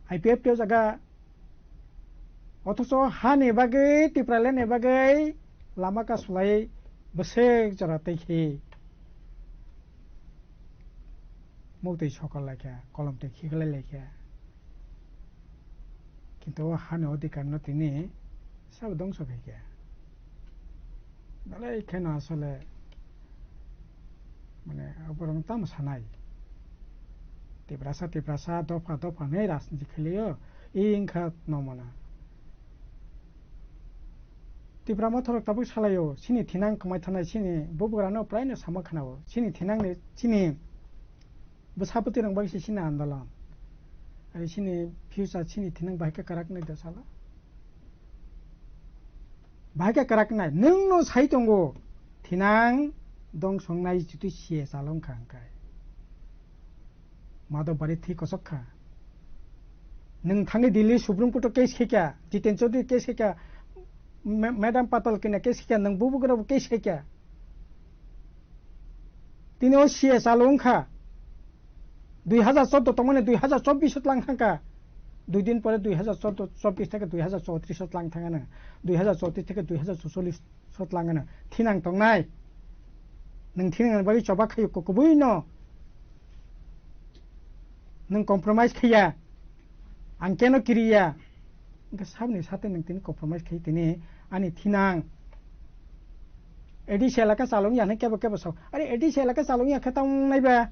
I P F T o jaga. Othocho hani bagwi, Tipraland ni bagwi lama kasulai bwswk jora tei khe. Muktwi sokol laikha, kolom twi khiklai laikha. Kintu o hani odhikar no tini sabo dongso khaikha. Belai kheno asole, mane, oborog tamo sanai. Tiprasa, Tiprasa, dopha, dopha hinwi rajniti khlaio, e wngkha nomona. Tipra Motha rok tabuk salaio, chini thinang kwmai thanai, chini bubagrano praino sama khanao, chini thinangni, chini bwsapwtwi rok bai se chini andolon. Ari chini future, chini thinang bahai khe kwrak nai da sala. Bahai khe kwrak nai, nwng no sai tongo, thinang dong songnai juti C S R wngkha hwnkhe. Madhobari thwi kosok kha. Nwng thangwi Delhi Supreme Court o case khaikha, Jiten Chaudhary case khaikha, Ma-, Madam Patal kina case khaikha, nwng bubagrabo case khaikha. Tini o C S R wngkha. Dui hazar chordo tongmani dui hazar chobbish o tlang thangkha. Dui din pore dui hazar chordo, chobbish theke dui hazar chowtrish o tlang thangano. Dui hazar chowtrish theke dui hazar chowchollish o tlang ano. Thinang tongnai. Nwng thinang bagwi choba khayo kubui no. Nwng compromise khaiya. Ang keno kiriya. Hwnkhe saboni sate nwng tini compromise khai tini ani thinang. A D C elaka chalung ya hinwi kebo kebo sao. Are A D C elaka chalung ya khe tamo naiba.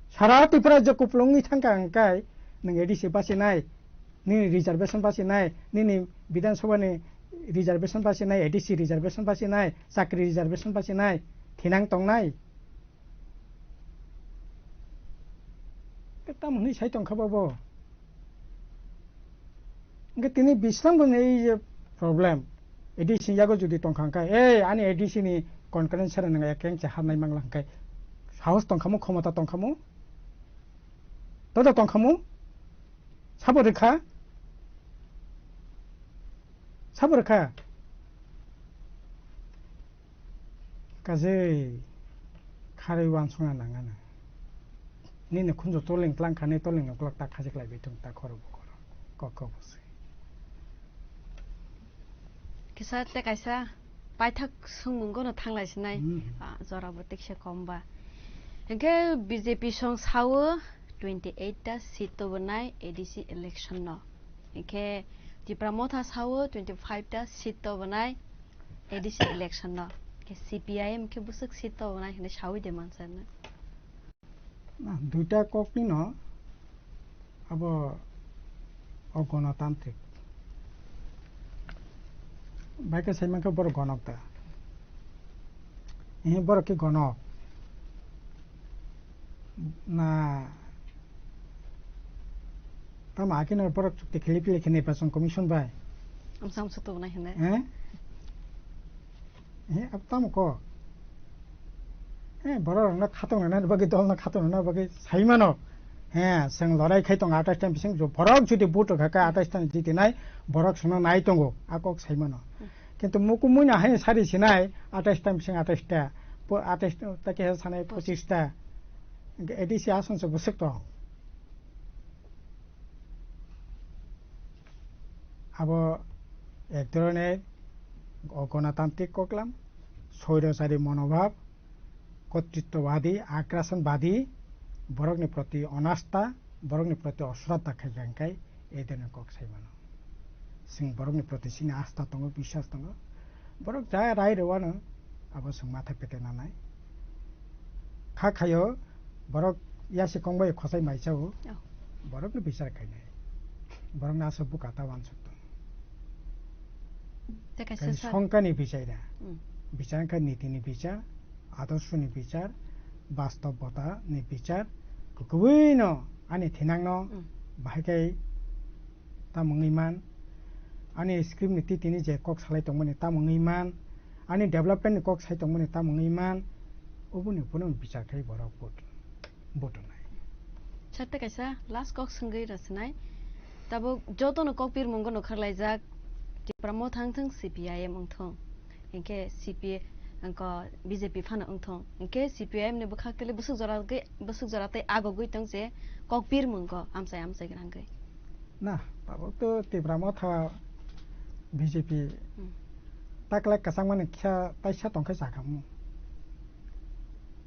Sara Tripura je kupulung wngwi thangkha hwnkhe nwng A D C bachinai. Nini reservation bachinai. Nini Bidhan Sabha ni reservation bachinai. A D C reservation bachinai. Chakri reservation bachinai. Thinang tongnai. Tamo hinwi sai tongkha bobo. Hwnkhe tini bislang bo ni ei je problem, A D C yago jodi tongkha hwnkhe, ei ani A D C ni concurrence sara nang ekeng cha harnai mangla hwnkhe, sahos tongkhamu, khomota tongkhamu, todo tongkhamu, sabo rwkha, sabo rwkha. Kajei kharwi uansukna nangano. Nini khunju toleng tlang kha, nini toleng uklok ta khajik lai bai thung ta khoro bo khoro. Kok kok bo se. Kisa te kaisa paithak sungmung gono thanglai sinai. Hmm. Ah, jora bo tikse kom ba. Hingke B J P song sao twenty eight ta seat to bonai A D C election no. Hingke Tipra Motha sao twenty five ta seat to bonai A D C election no. Hingke C P I M khe bwswk seat to bonai hinwi sawi de mansa na. Na, duita kokni no abo o gonotantrik. Bai khe sai mankhe borok gonok da. Ehe, borok khe gonok. Na, tamo akhe no borok chukti khili pili khe Nirbason Commission bai. Amsa amsa to nai hene. Eh? Eh, abo tamo kok? Eh, borok rokno khatung rwna bagwi, dol no khatung rwna bagwi sai mano. He, chwng lorai khai tongo atais ta bising, jo borok jodi vote rwkha kha atais ta jitinai, borok chwngno nai tongo, a kok sai mano. Kintu muku muina hai sari sinai, atais ta bising atais ta, po-, atais ta khe sanai pochis ta. A D C ason se bwswk tong. Abo ek dhoroner o gonotantrik koklam, soirosari monobhab, kotritwbadi, agrasonbadi, borokni proti onasta, borokni proti osraddha khaikha hwnkhe ei dhoroner kok sai mano. Chwng borokni proti chini asta tongo, biswas tongo. Borok ja rai rwano abo chwng matha pete nanai. Kha khayo borok yasi kongbai khosai maisa o. Oh. Borokno bichar khainai. Borokno aswk buka ta wansuk tong. Tei kaisa Kaisa sa- songkani bichar da. Mm. Bichar kha nitini bichar, adorsoni bichar, bastobota ni bichar. Kubui no ani thinang no Mm. bahai kai tamo wngwi man, ani script ni titini je kok salai tongmani tamo wngwi man, ani development ni kok sai tongmani tamo wngwi man, oboni phano bichar khai borok vote, vote rwnai. Sir, tei kaisa last kok swngwi rwsinai. Tabuk jotono kok pirmungo nukharlaijak, Tipra Motha wngthung, C P I M wngthung, hinkhe C P, wngkha B J P phano wngthung, hinkhe C P I M ni bwkhak tele bwswk jora gwi, bwswk jora tei agogwi tong je kok pirmungo amchai amchai gwnangwi. Na, tabuk to Tipra Motha B J P Hmm. taklai kwchangmani khe taisa tongkhe chakhamu.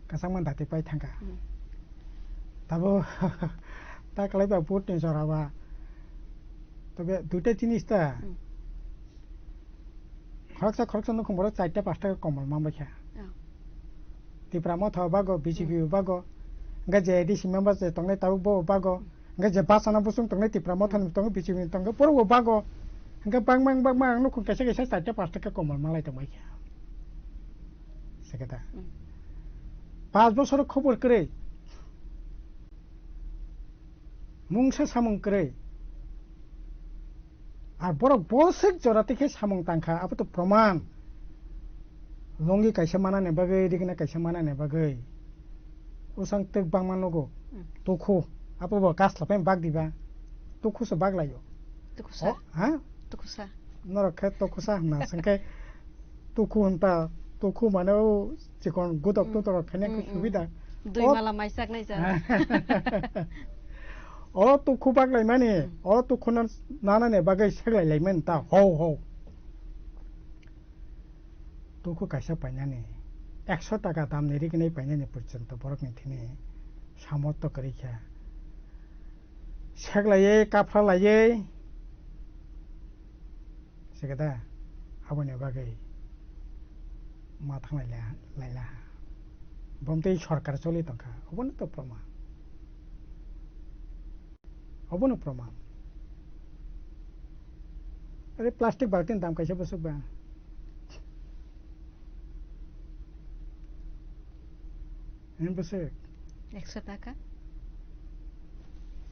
Kwchangmani dati pai thangkha. Hmm. Tabuk taklai ba vote ni jora ba. Tobe duita jinis ta. Hmm. Khoroksa khoroksa nukhung borok charta pasta khe komol manbai kha. Oh. Tipra Motha bago, B J P Hmm. bago. Hingkhe je A D C member je tongnai tabuk bo bago. Hingkhe je bachana bosong tongnai Tipra Motha ni tongo, B J P ni tongo, borok bo bago. Hingkhe bangma bangma ang nukhung kaisa kaisa charta pasta khe komol manlai tongbai kha. Sekhe da. Hmm. Panch bosor khobor kwrwi. Mungsa samung kwrwi. Ar borok boswk jora twi khe samung tangkha, abo to proman. Longi kaisa manani bagwi, rigna kaisa manani bagwi. Usang twk bangma nugo. Hmm. Tukhu. Abo bo kasla pen bak diba. Tukhu se bak laio. Tukhusa. O, ha? Tukhusa. Norok khe tukhusa hwnna sengkhe tukhu hwnta, tukhu mane o chikon godok Hmm. totorok khaina khe Hmm, hmm. subida. Dui O mala maisak nai ja. O tukhu baglai mani, Hmm. o tukhu no nanani bagwi seglai lai mani ta, hou, hou. Tukhu kaisa painani, ekso taka damni rignai painani porjonto borokni thini samortho kwrwi kha. Seglaiwi, kaphralaiwi, Sekhe da, aboni bagwi ma thanglai la-, laila ha. Bomtwi sorkar choli tongkha, obono to proman. Obono proman. Are plastic baltin dam kaisa bwswk ba. Hini bwswk? Ekso taka?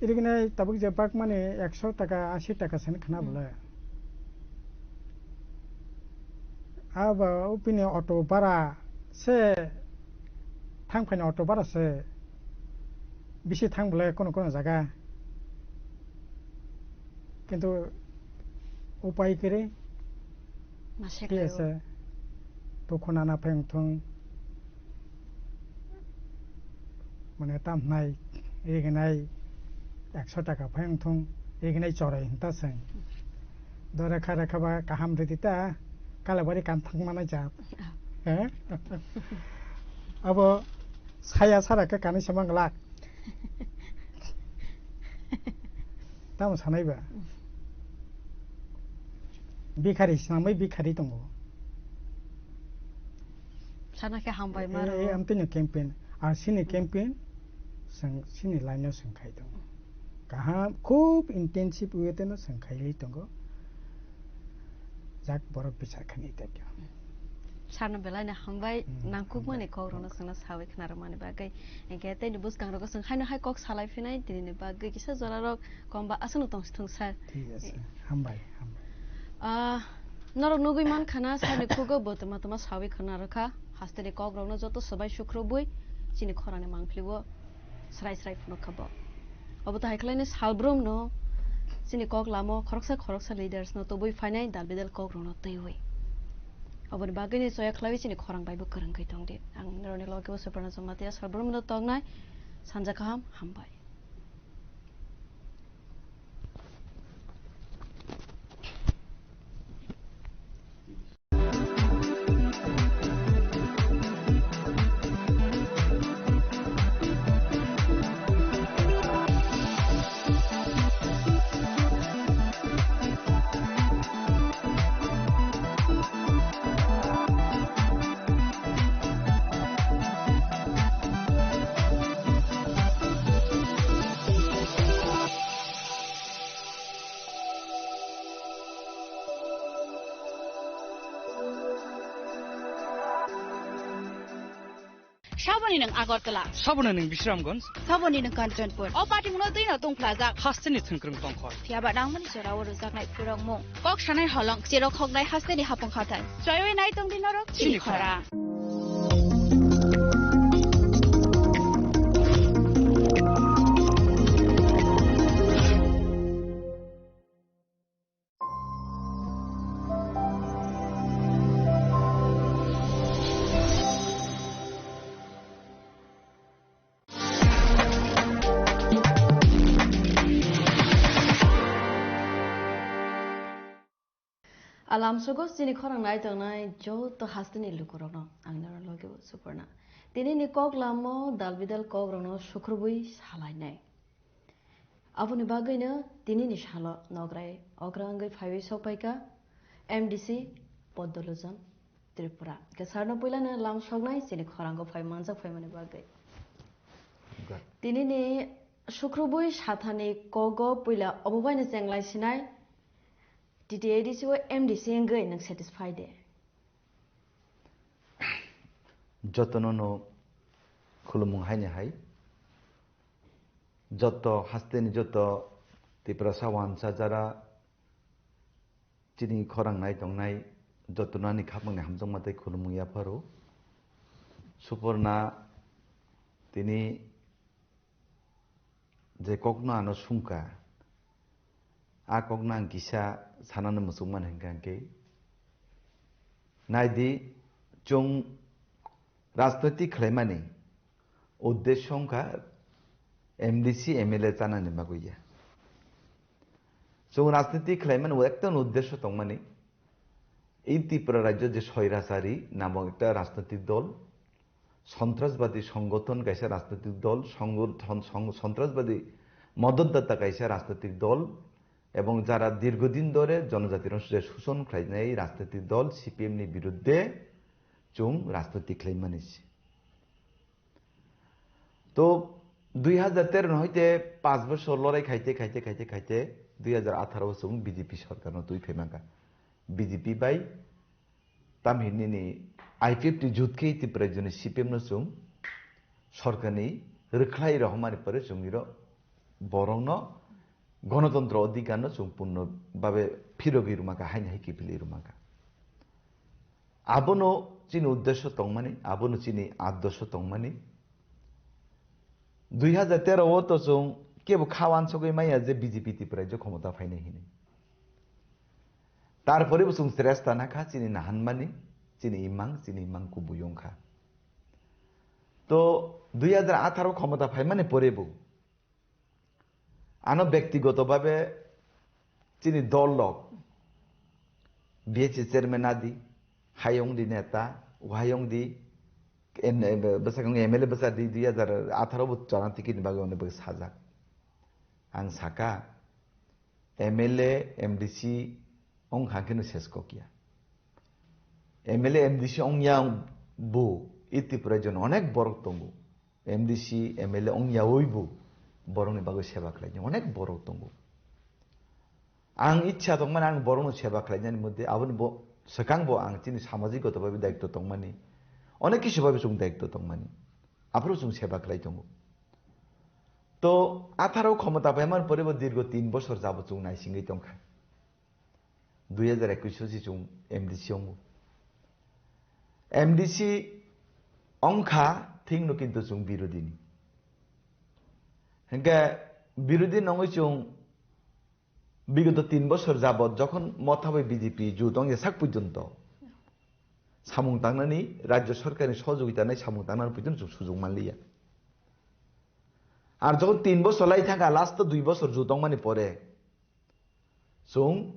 Irignai tabuk je bak mani ekso taka, asi taka sani khna Hmm. bole. Abo upini auto bara se thang phaini auto bara se bisi thang bole kono kono jaga. Kintu upai kwrwi. Ma se T S khlaio. A, to khuna na phai wngthung. Mane tam hnai, rignai ekso taka phai wngthung, rignai choroi hinta se. Do rekha rekha ba kaham ridi ta, kalabari kam thang mana jat. He? Abo Saya sara khe kanui se manglak. Tamo sanai ba? Bikhari, sinamai bikhari tongo. Sana khe hambai maro. Eh, amtwino campaign. Ar sini campaign, sing, sini line o sing khai tongo. Kaham, khub intensive way teno sing khai tongo. Jak borok bichar khanai tei khe. Sarno belai no hambai, hmm, nangkukmani hambai, kok rokno chwngno sawi khna rwmani bagwi. Hinkhe tei ni bwskang rogo chwng haino hai kok salai phinai, tini ni bagwi kisa jora rok kom ba aswkno tong si thung sir. Thik ase. Hambai, hambai. Ah, norok nugwi man khana sir ni khugo bo tama tama sawi khna rwkha. Haste ni kok rokno joto swbai sukrubwi chini khorang ni mangpili o. Srai srai phunuk kha bo. Obo to hai khlaino salbrumno chini kok lamo khoroksa khoroksa leaders no tubui phainai dal bidal kok rokno twiwi. Oboni bagwino choya khlaiwi chini khorang bai bo kwrwngwi tongdi. Ang norokni loge bo Suparna Jamatia, salbrumno tongnai sanja kaham hambai. Saboni nwng Agartala. Saboni nwng Bisramganj. Saboni nwng Kanchanpur. O patimungno twino tungphlajak. Hasteni thwngkwrwng tongkhor. Phiyaba nangmani jorao rwjaknai phwrwngmung. Kok sanai holong, cherok hoknai hasteni hapung hathai. Choiwi nai tongdi norok chini khorang. Alam sogo chini khorang nai tongnai joto hasteni lukurokno ang norok logi o Suparna. Tini ni kok lamo dal bidal kok rokno sukrubui salainai. Aboni bagwino tini ni salo nograi okra wngwi phaiwi sokpaikha M D C Poddo Lochon Tripura. Ke sarno puilano lam soknai chini khorango phai manjak phaimani bagwi. Tini ni sukrubui sathani kogo puila obo baino chenglai sinai T T A D C o M D C wngwi nwng satisfy de? Jotono no khulumung haini hai. Joto hasteni joto Tiprasa wansa jara chini khorang nai tongnai jotono ani khapangni hamjakma tei khulumung yapharo. Suporna tini je kokno ano sungkha, a kokno ang kisa sanani muchungmani hinkha hinkhe, naidi, chwng rajnoiti khlaimani uddesho wngkha M D C, M L A chanani bagwi ya. Chwng rajniti khlaimani ekta uddesho tongmani, ei Tripura rajyo je Soirachari namok ekta rajnitik dol, sontrasbadi songothon kaisa rajnitik dol, songothon, song-, sontrasbadi modotdata kaisa rajnitik dol, ebong jara dirgodin dhore jonojatirokno je suson khlainai rajnitik dol C P M ni birudde chwng rajniti khlaimani se. To dui hajar tero no hoite panch bosor lorai khaite, khaite, khaite, khaite dui hajar atharo o chwng B J P sorkar no twi phaimankha. B J P bai tamhinini I P F T jut khe Tripura rajyoni C P M no chwng sorkarni rwkhlai rohormani pore chwng iro borokno gonotontro odhikarno chwng purno babe phirogwi rwmakha, haini hai kiphilwi rwmakha. Abono chini uddesho tongmani, abono chini addosho tongmani. Dui hajar tero o to chwng kebo kha wansugwi maya je B J P Tripura rajyo khomota phainai hinwi. Tarpore bo chwng chesta nakha, chini nahanmani, chini imang, chini imang kubui wngkha. To dui hajar atharo khomota phaimani pore bo ano bektigoto babe chini dol rok, B H A chairman adi, hayong di neta, hayong di N-, bwsakang M L A bwsa di dui hajar atharo bo chana ticket ni bagwi ono bo sajak. Ang saka, M L A, M D C wngkha khe no ses kok ya. M L A, M D C wngya bo, e Tripura region onek borok tongo. M D C, M L A wngyawi bo borokni bagwi seba khlainai onek borok tongo. Ang ichha tongmani, ang borokno seba khlainani moddhe aboni bo swkang bo ang chini samajik goto babi daitto tongmani, onek kisu babi chwng daitto tongmani, aphuru chwng seba khlai tongo. To atharo khomota paimani pore bo dirgo tin bosor jabo chwng naisingwi tongkha. Dui hajar ekwis o si chwng M D C wngo. M D C wngkha thikno kintu chwng birodini. Hingke birodini wngwi chwng bigoto tin bosor jabot jokhon motha bai B J P jut wngya sak porjonto samung tangnani rajyo sorkarni sohojogita nai samung tangnani porjonto chwng sujok manliya. Ar jokhon tin bosor lai thangkha, last o dui bosor jut wngmani pore, chwng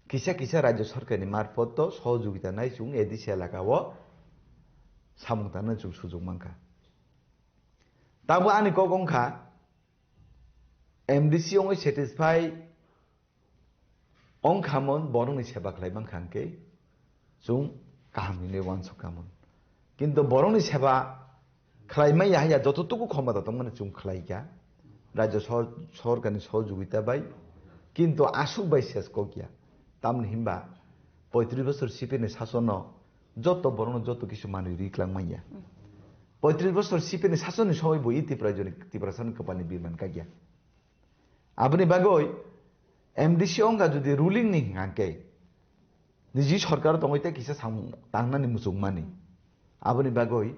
kisa kisa rajyo sorkarni marphoto sohojogita nai chwng A D C elaka o samung tangnani chwng sujok mankha. Tamo ani kok wngkha, M D C wngwi satisfy wngkhamon, borokni seba khlai mankha hwnkhe chwng kaham hinwi uansukhamon. Kintu borokni seba khlai manya haya jototuku khomota tongmani chwng khlaikha, rajyo sor-, sorkarni sohojogita bai, kintu aswk bai ses kokya. Tamni hinba poitris bosor C P M ni sasono joto borokno joto kisu manwi riklang manya. Poitris bosor C P M ni sasonni somoi bo i Tripura joni Tiprasani kwpalni birman kakya. Aboni bagwi M D C wngkha jodi ruling ni hingkha khe, niji sorkar tongwi tei kisa samung tangnani muchungmani. Aboni bagwi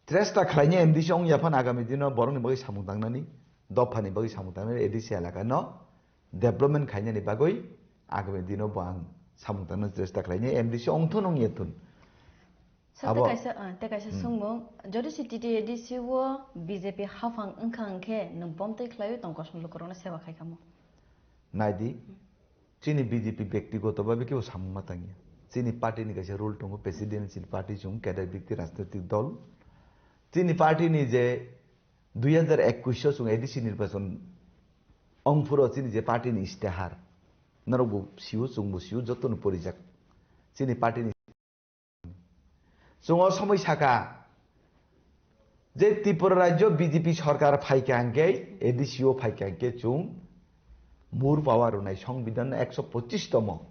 chesta khlainai M D C wngya phano agami dino borokni bagwi samung tangnani, dophani bagwi samung tangnani, A D C elaka no development khainani bagwi agami dino bo ang samung tangnani chesta khlainai, M D C wngthun wngya thun. Sir, Abo- tei kaisa, ah, tei kaisa Hmm. songmung, jodi si T T A D C o B J P haphang wngkha hwnkhe nwng bomtwi khlaiwi tong kosom lukurokno seba khai kamo? Naidi, chini B J P bektigoto babe kebo samung ma tangya. Chini party ni kaisa rule tongo, president chini party chwng kedar bekti rajnoitik dol. Chini party ni je dui hajar ekwis o chwng A D C nirbachon wngphuru chini je party ni istehar, norok bo sio, chwng bo sio, joto no porijak. Chini party ni Chwng o somoi saka je Tripura rajyo B J P sorkar phaikha hwnkhe, A D C o phaikha hwnkhe chwng mur power rwnai, songbidan no ekso pochis tomo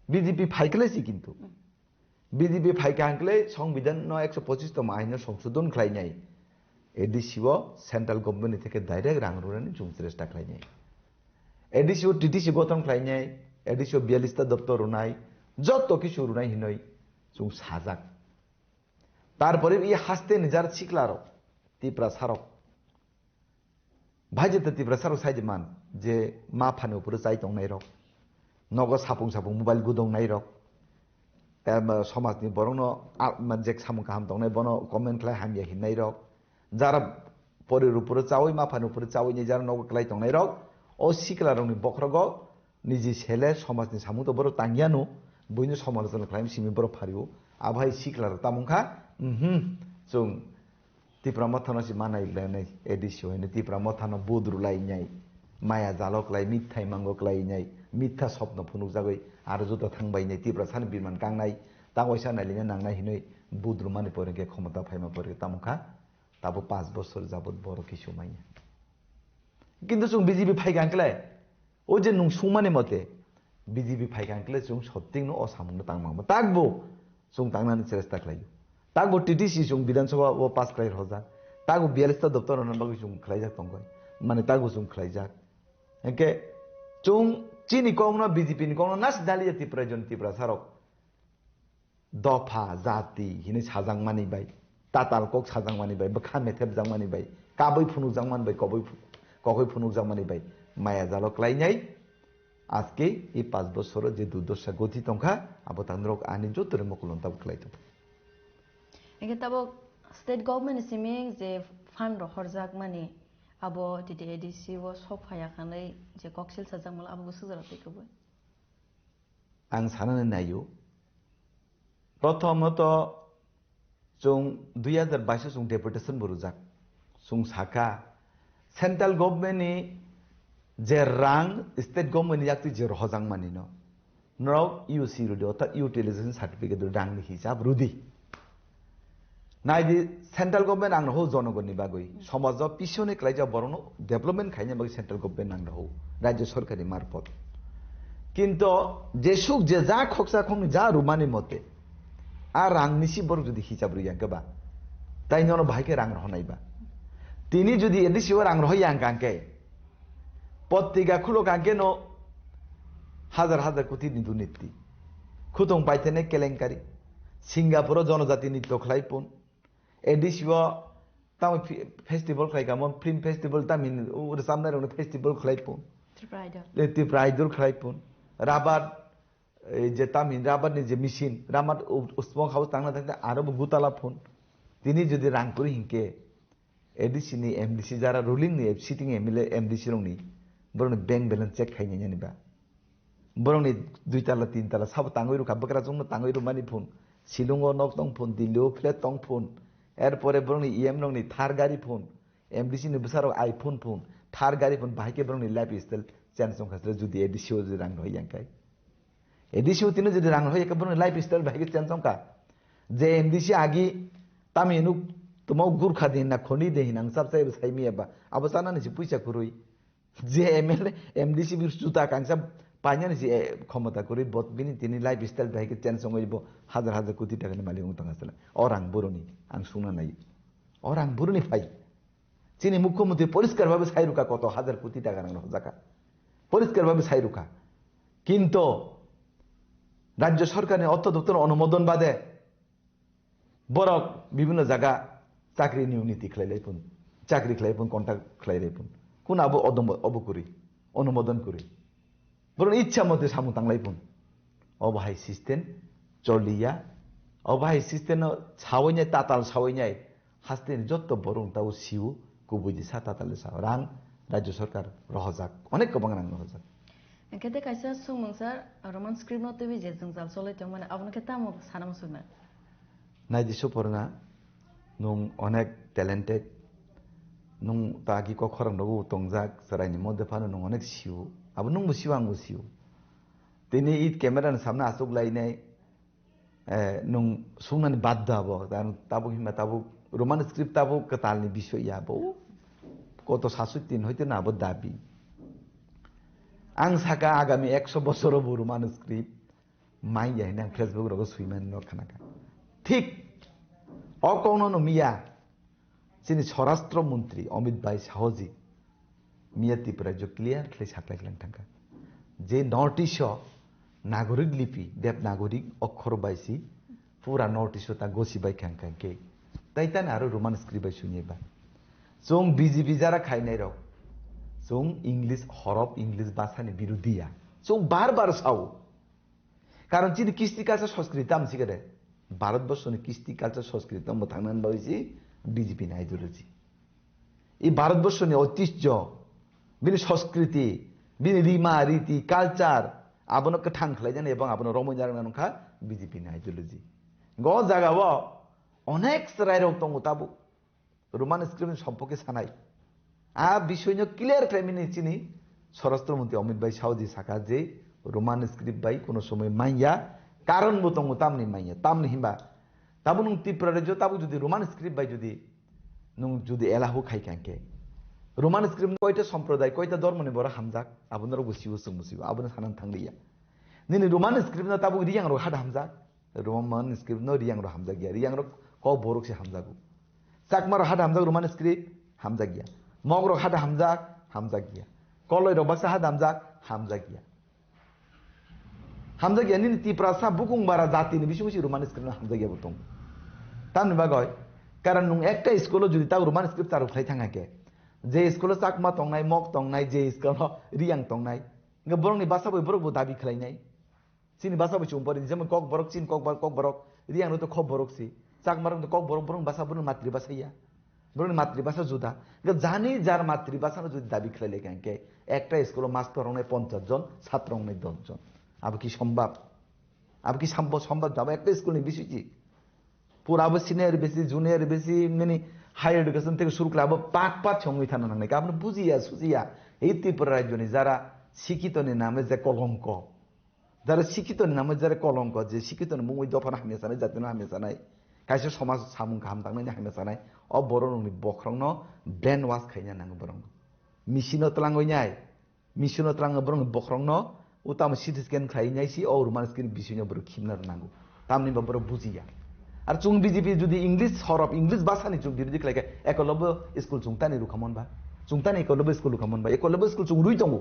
B J P phaikhle si kintu. B J P phaikha hwnkhe songbidan no ekso pochis tomo ain no songsodon khlainai. A D C o central government ni theke direct rang rwnani chwng chesta khlainai. A D C o T D C gothon khlainai, A D C o biyalista doptor rwnai, joto kisu rwnai hinoi chwng sajak. Tarpore i haste ni jar sikla rok, Tiprasa rok, bhai jeta Tiprasa rok sai man je ma phani upore chai tongnai rok, nogo sapung sapung mobile gudong nai rok, em, somaj ni borok no, a, ma, je samung kaham tongnai bono comment khlai hamya hinnai rok, jara pori upore chawi ma phani upore chawi ni jara nogo klai tongnai rok, o sikla rok ni bokhrogo niji sele somajni samung to borok tangyano, buino somalochona khlaimani simi borok phario. Abo hai sikla rok tamo wngkha, mhm, chwng Tipra Motha no si manai lenai, A D C o hino Tipra Motha no budru lainai, maya jalo klai, mithai mango klai nai, mitha sopno phunukjagwi aro juda thangbai nai, Tiprasani birman kangnai, tangwaisa nai lina nangnai hinwi budru mani pore khe khomota phaima pore khe tamo wngkha, tabo panch bosor jabot borok kisu manya. Kintu chwng B J P phaikha hwnkhe, o je nwng sungmani mote, B J P phaikha hwnkhe chwng sottingno o samungno tangma. Takbo chwng tangnani chesta khlaio. Takbo T T C chwng Bidhan Sabha o pass khlai rwjak. Takbo biyalista doptor rwna bagwi chwng khlaijak tongkha. Mane takbo chwng khlaijak. Hwnkhe chwng chini kokno, B J P ni kokno nasi daliya Tipra jon Tiprasa rok. Dopha, jati hinwi sajakmani bai, tatal kok sajakmani bai, bwkha methepjakmani bai, kabui phunukjakmani bai, kobui phu-, kokoi phunukjakmani bai, maya jalo klainai. Aske e panch bosoro je durdosa goti tongkha, abo tangrok ani joto re mokolon tabuk khlai tongo. Hingke tabuk state government ni simi je fund rok horjakmani, abo T T A D C o sok phaiya khanwi je koksil sajakmani, abo bo sujara twi kubui. Ang sanani naio, prothomot, Chwng dui hazar bais o chwng deputation bo rwjak. Chwng sakha, central government ni je rang state government ni yaktwi je rohorjak mani no, norok U C rwdi, orthat utilization certificate rwdi, rang ni hisab rwdi. Naidi, central government ang rohor jonogoni bagwi, somajo pisone klaijak borokno development khaina bagwi central government ang rohor, rajya sorkar ni marpot. Kinto jesuk je ja khoksa khokni ja rwmani mote, a rang nisi borok jodi hisab rwya hwnkhe ba, tai nono bahai khe rang rohornai ba? Tini jodi A D C o rang rohorya hwnkha hwnkhe, potrika khulok hwnkhe no hazar hazar koti ni durniti, khutong paithene kelenkari, Singapore o jonojati nitto khlai pun, A D C o tamo fi-, festival khlai kamo, film festival tamo hin, o rwchapnai rokno festival khlai pun. Tripura Idol. Eh, Tripura Idol khlai pun. Rabar, eh, je tamo hin rabar ni je machine, rabar u-, usmong house tangna thangte aro bo gutala pun. Tini jodi rang kwrwi hinkhe, A D C ni M D C jara ruling ni sitting M L A M D C rokni borokni bank balance check khainai yani ba. Borokni dui tala, tin tala sabo tangwi rwkha, bwkrajwkno tangwi rwmani phun, Shillong o nok tong phun, Delhi o flat tong phun, erpore borokni E M rokni Thar gari phun, M D C ni bwsarok iPhone phun, Thar gari phun, bahai khe borokni lifestyle change wngkha sle jodi A D C o jodi rang rohorya hwnkhe. A D C o tini jodi rang rohorya hwnkhe borokni lifestyle bahai khe change wngkha. Je M D C agi tamo hinwi tamo gurkha de hinna khoni de hinna ang chap chai bo sai miya ba, abo chanani se puisa kwrwi. Je M L A, M D C bi juta kangsa painani se, eh, khomota kwrwi, bot bini tini lifestyle bahai khe change wngwi bo hazar hazar koti takani malik wng tong asle. O rang boroni ang sungna nai. O rang boroni phai. Chini mukhyamantri poriskar bhabe sai rwkha koto hazar koti taka rang rohorjakha. Poriskar bhabe sai rwkha. Kinto rajya sorkarni ortho doptor onumodon bade borok bibhinno jaga chakri ni uniti khlai lai phun, chakri khlai phun, contract khlai lai phun. Kun abo odom obo kwrwi, onumodon kwrwi. Borok ichha mote samung tanglai phun. Obo hai system choliya. Obo hai system no sawi nai, tatal sawi nai. Haste ni jotto borok tao siu, kubui di sa tatal sa. Rang rajya sarkar rohojak. Onek kwbang rang rohojak. Hwnkhe tei kaisa sumung sir, Roman script no twiwi je jwngjal cholai tongmani, abono khe tamo sana muchungnai? Naidi Suporna, nwng onek talented, nwng ta agi kok khorang rogo tongjak, chwraini modde phano nwng onek sio. Abo nwngbo sio, angbo sio. Tini i camera ni samne aswk lainai, eh, nwng sungnani badda abo. Karon tabuk himba tabuk Roman script tabuk kwtalni bisoy ya abo. Koto sasoi tin hoite na abo dabi. Ang saka agami ekso bosoro bo Roman script. Manya hinwi ang Facebook rogo swimani no khanakha. Thik o kokno no miya chini Swarashtra Montri Amit Bhai Sahoji miya Tripura rajyo clear khlai saklai khlai thangkha. Je North East o Nagorik lipi, Devanagari okhor bai si pura North East o ta gosi bai khang khang khe. Tai tani aro Roman script bai swinya ba. Chwng B J P jara khainai rok. Chwng English horop, English bhasha ni birodhi ya. Chwng bar bar sao. Karon chini kisti culture, Sanskrit tamo sikhe de. Bharatborsho ni kisti culture, Sanskrit tamo thangna bagwi si B J P ni ideology. I Bharatborsho ni oitijjo, bini Sanskriti, bini rima, riti, culture, abono kwthang khlai jani ebong abono romwi narwkna nungkha B J P ni ideology. Go jaga o onek chwrai rok tongo tabuk. Roman script ni sompokhe sanai. A bisoino clear khlaimani chini Swarashtra Montri Amit Bhai Sahoji saka je Roman script bai kuno somoi manya, karon bo tongo tamni manya, tamni himba. Tabo nwng Tripura rajyo tabo jodi Roman script bai jodi nwng jodi elahu khai kha hwnkhe, Roman script koita somproday, koita dhormo ni borok hamjak, abo norok bo sibo chwng bo sibo, abono sanani thangliya. Nini Roman script no tabuk Riyang rok hada hamjak, Roman script no Riyang rok hamjak ya, Riyang rok kok borok se hamjago. Chakma rok hada hamjak Roman script hamjak ya. Mog rok hada hamjak, hamjak ya. Koloi rok baksa hada hamjak, hamjak ya. Hamjak ya nini Tiprasa bukung bara jati ni bising si Roman script no hamjak ya bo tong. Tamni bagoi, karon nwng ekta school o jodi tabuk Roman script charu khlai thang khe, je school o Chakma tongnai, Mog tongnai, je school o Riyang tongnai, hwnkhe borok ni basa bai borok bo dabi khlai nai. Chini basa bo chwng pori, jemon kok borok, chini kok bar-, kok borok, Riyang rok to kok borok si. Chakma rok to kok borok, borok basa, borok matri basa ya. Borok ni matri basa juda. Ga jani jar matri basa no jodi dabi khlai le khe, ekta school o master rok nai ponchas jon, chhatro rok nai dos jon. Abo ki sombab? Abo ki sambo sombab jabo ekta school ni bisiki? Pura abo senior besi, junior besi, mini higher education theke suru khlai abo pat pat songwi thana nangnai. Aboni bujiya, sujiya. Ei Tripura rajyoni jara sikito ni name je kolongko. Jara sikito ni name jara kolongko, je sikito ni mungwi dophano hamya sanai, jatino hamya sanai. Kaisa somaj samung kaham tangnai ni hamya sanai. O borok rokni bokhorokno brainwash khaina nango borok. Misino twlangwi nai. Misino twlangwi borok bokhorokno o tamo C T scan khlai nai si o Roman script bisingo borok khimna nango. Tamni ba borok bujiya. Ar chwng B J P jodi English horop, English bhasani chwng birodhi khlai khe Ekolobyo school chwng tani rukhamon ba? Chwng tani Ekolobyo school rukhamon ba? Ekolobyo school chwng rwi tongo.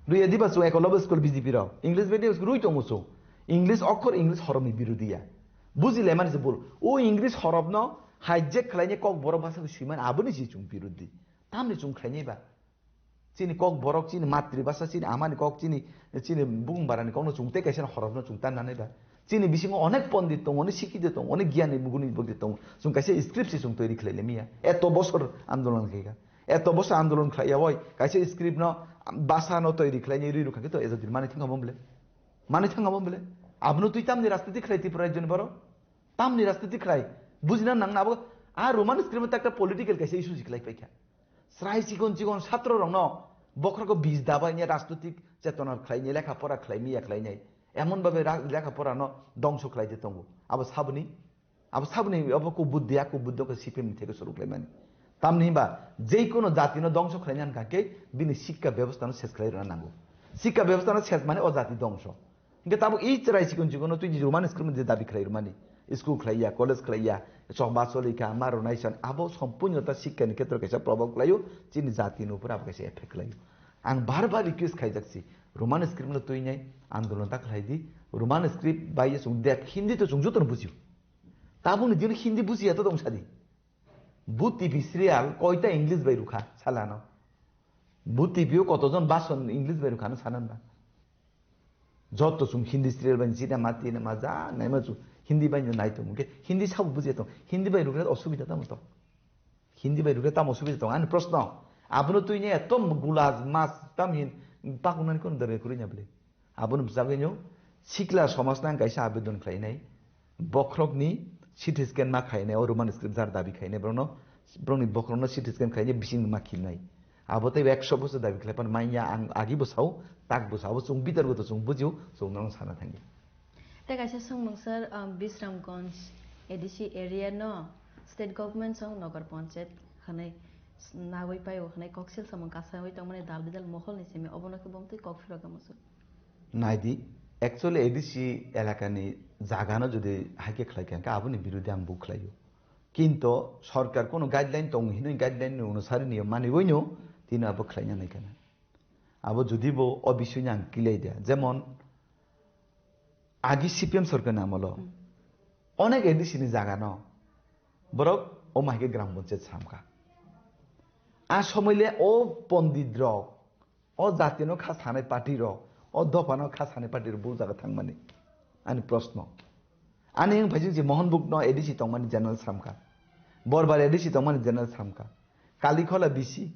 Rwi ya diba chwng Ekolobyo school B J P rok? English medium school rwi tongo chwng. English okhor, English horop ni birodhi ya. Buji le mani se bul. O English horop no hijack khlai ni kok borok bhasa bai swi mani aboni si chwng birodhi. Tamni chwng khlai ni ba? Chini kok borok, chini matri bhasa, chini amani kok, chini, chini bung barani kokno chwng tei kaisa horokno chwng tan nanai ba. Chini bisingo onek pondit tongo, onek sikito tongo, onek giyani buguni bwdwi tongo. Chwng kaisa script se chwng toiri khlai lemia. Eto bosor andolon khaika. Eto bosor andolon khlai yawoi, kaisa script no, bhasa no toiri khlai ni rwi rwkha khe to ejo din mani thangkha bomble. Mani thangkha bomble. Abno twi tamni rajniti khlai Tripura rajyoni borok. Tamni rajniti khlai. Bujina nang na abo, a Roman script ta ekta political kaisa issue si khlai paikha. Srai chikon chikon satro rokno bokhorok bis dabai ni rajnitik chetona khlai ni lekha pora khlai miya khlai nai. Emon babe ra-, lekha pora no dongso khlai de tongo. Abo saboni, abo saboni abo ku buddhi, aku buddhi ko C P M ni theke suru khlai mani. Tamni himba jei kono jati no dongso khlai nang kha khe bini sikka bebostha no ses khlai rwna nango. Sikka bebostha no ses mani o jati dongso. Hingke tabuk i chwrai chikon chikono twi Roman school mani je dabi khlai rwmani, school khlai ya, college khlai ya, chokma choli kha, ma rwnai san, abo sompunyo ta sikha ni khetro kaisa probab khlaio, chini jati ni upor abo kaisa effect khlaio. Ang bar bar request khaijak si, Roman script no twi nai andolon ta khlai di, Roman script bai ye chwng dek, Hindi to chwng joto no bujio. Tabuk ni dino Hindi bujiya to tong sadi. Bu T V serial koita English bai rukha salano. Bu T V o kotojon bason English bai rukha no sanan ba. Joto chwng Hindi serial bai china ma tina ma ja naima chwng Hindi bai nai tong. Hwnkhe Hindi sabo bujiya tong. Hindi bai rukha osubida tamo tong. Hindi bai rukha tamo osubida tong. Ani proshno. Abono twi ne etom gula mas tam hin pakunani kon dare kuri nya bile. Aboni bwsagwi no sikla somajno ang kaisa abedon khlainai, bokhorokni C T scan ma khainai, o Roman script jar dabi khainai, borokno, borokni bokhorokno C T scan khainai, bising ma khilnai. Abo tei ekso bosor dabi khlai pan manya ang agi bo sao, tak bo sao, abo chwng bitar goto chwng bujio, chwng nono sana thangya. Tei kaisa swngmung sir, um, Bisramganj A D C area no state government song Nagar Panchayat hwnwi nagwi paio hwnwi koksil samung kasawi tongmani dal bidal moholni simi obono khe bomtwi kok phirok muchung. Naidi, actually A D C elakani jagano jodi haikhe khlai kha, aboni birodhi ang bo khlaio. Kinto sorkar kono guideline tong hinwi guideline ni onusari niyo maniwino tini abo khlaina nai kana. Abo jodi bo o bisoi ni ang kilai dia. Jemon agi C P M sorkar ni amolo Hmm. onek A D C ni jagano borok o maike gram panchayat samkha. A somoile o pondit rok O jatino kha sanai party rok, o dophano kha sanai party rok bo jaga thangmani. Ani proshno. Ani wng phaising se Mohan Bhuk no A D C tongmani general sramkha. Borbar A D C tongmani general sramkha. Kalikhola B C,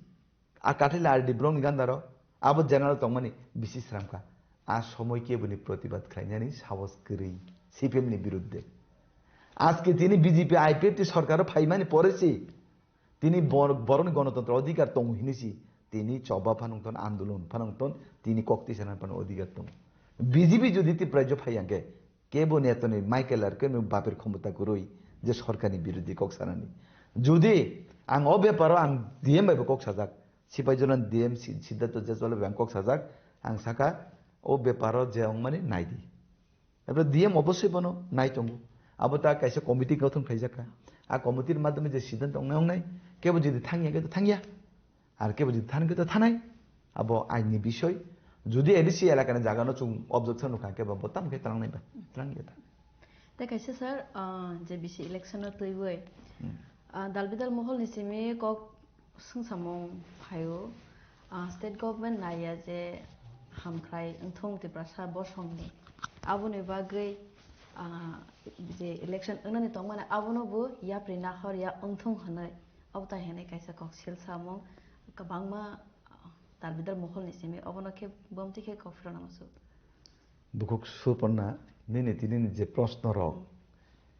a Kathila R D Brong ni gandaro, abo general tongmani B C sramkha. A somoi keboni protibad khlainani sahos kwrwi C P M ni birudde. Aske tini B J P I P F T sorkaro phaimani pore se Tini bor-, borokni gonotontro odhikar tongo hinwi si, tini choba phanangton, andolon phanangton, tini kok tisana phano odhikar tongo. B J P jodi Tripura rajyo phai hwnkhe, kebo netoni Michael R K ni bapir khomota kwrwi je sorkarni birodhi kok sanani. Jodi ang o beparo ang D M bai bo kok sajak, Sipaijala D M si-, Siddhartho Jaiswal bai ang kok sajak, ang saka o beparo je wngmani naidi. Abo D M obosoi bono nai tongo. Abo ta kaisa committee gothon khlaijak kha. A committee ni madhyome je siddhanto wngnai wngnai, kebo jodi thangya khe to thangya, ar kebo jodi thani khe to thanai. Abo ain ni bisoi. Jodi A D C elaka ni jaga no chwng objection rwkha khe bo tamo khe tlangnai ba, tlangya ta. Tei kaisa sir, ah, je bisi election no twiwi, Hmm. ah, dal bidal mohol ni simi kok Swngchamung phaio, ah, state government naiya je hamkrai wngthung Tiprasa bosongni. Aboni bagwi, ah, je election wngnani tongmani abono bo yapri nahor ya wngthung hwnwi. Abo tai hwnwi kaisa kok sil samung kwbangma, ah, dal bidal moholni simi obono khe bomtwi khe kok phirokna muchung. Bukhuk Suparna, nini tini ni je proshno rok,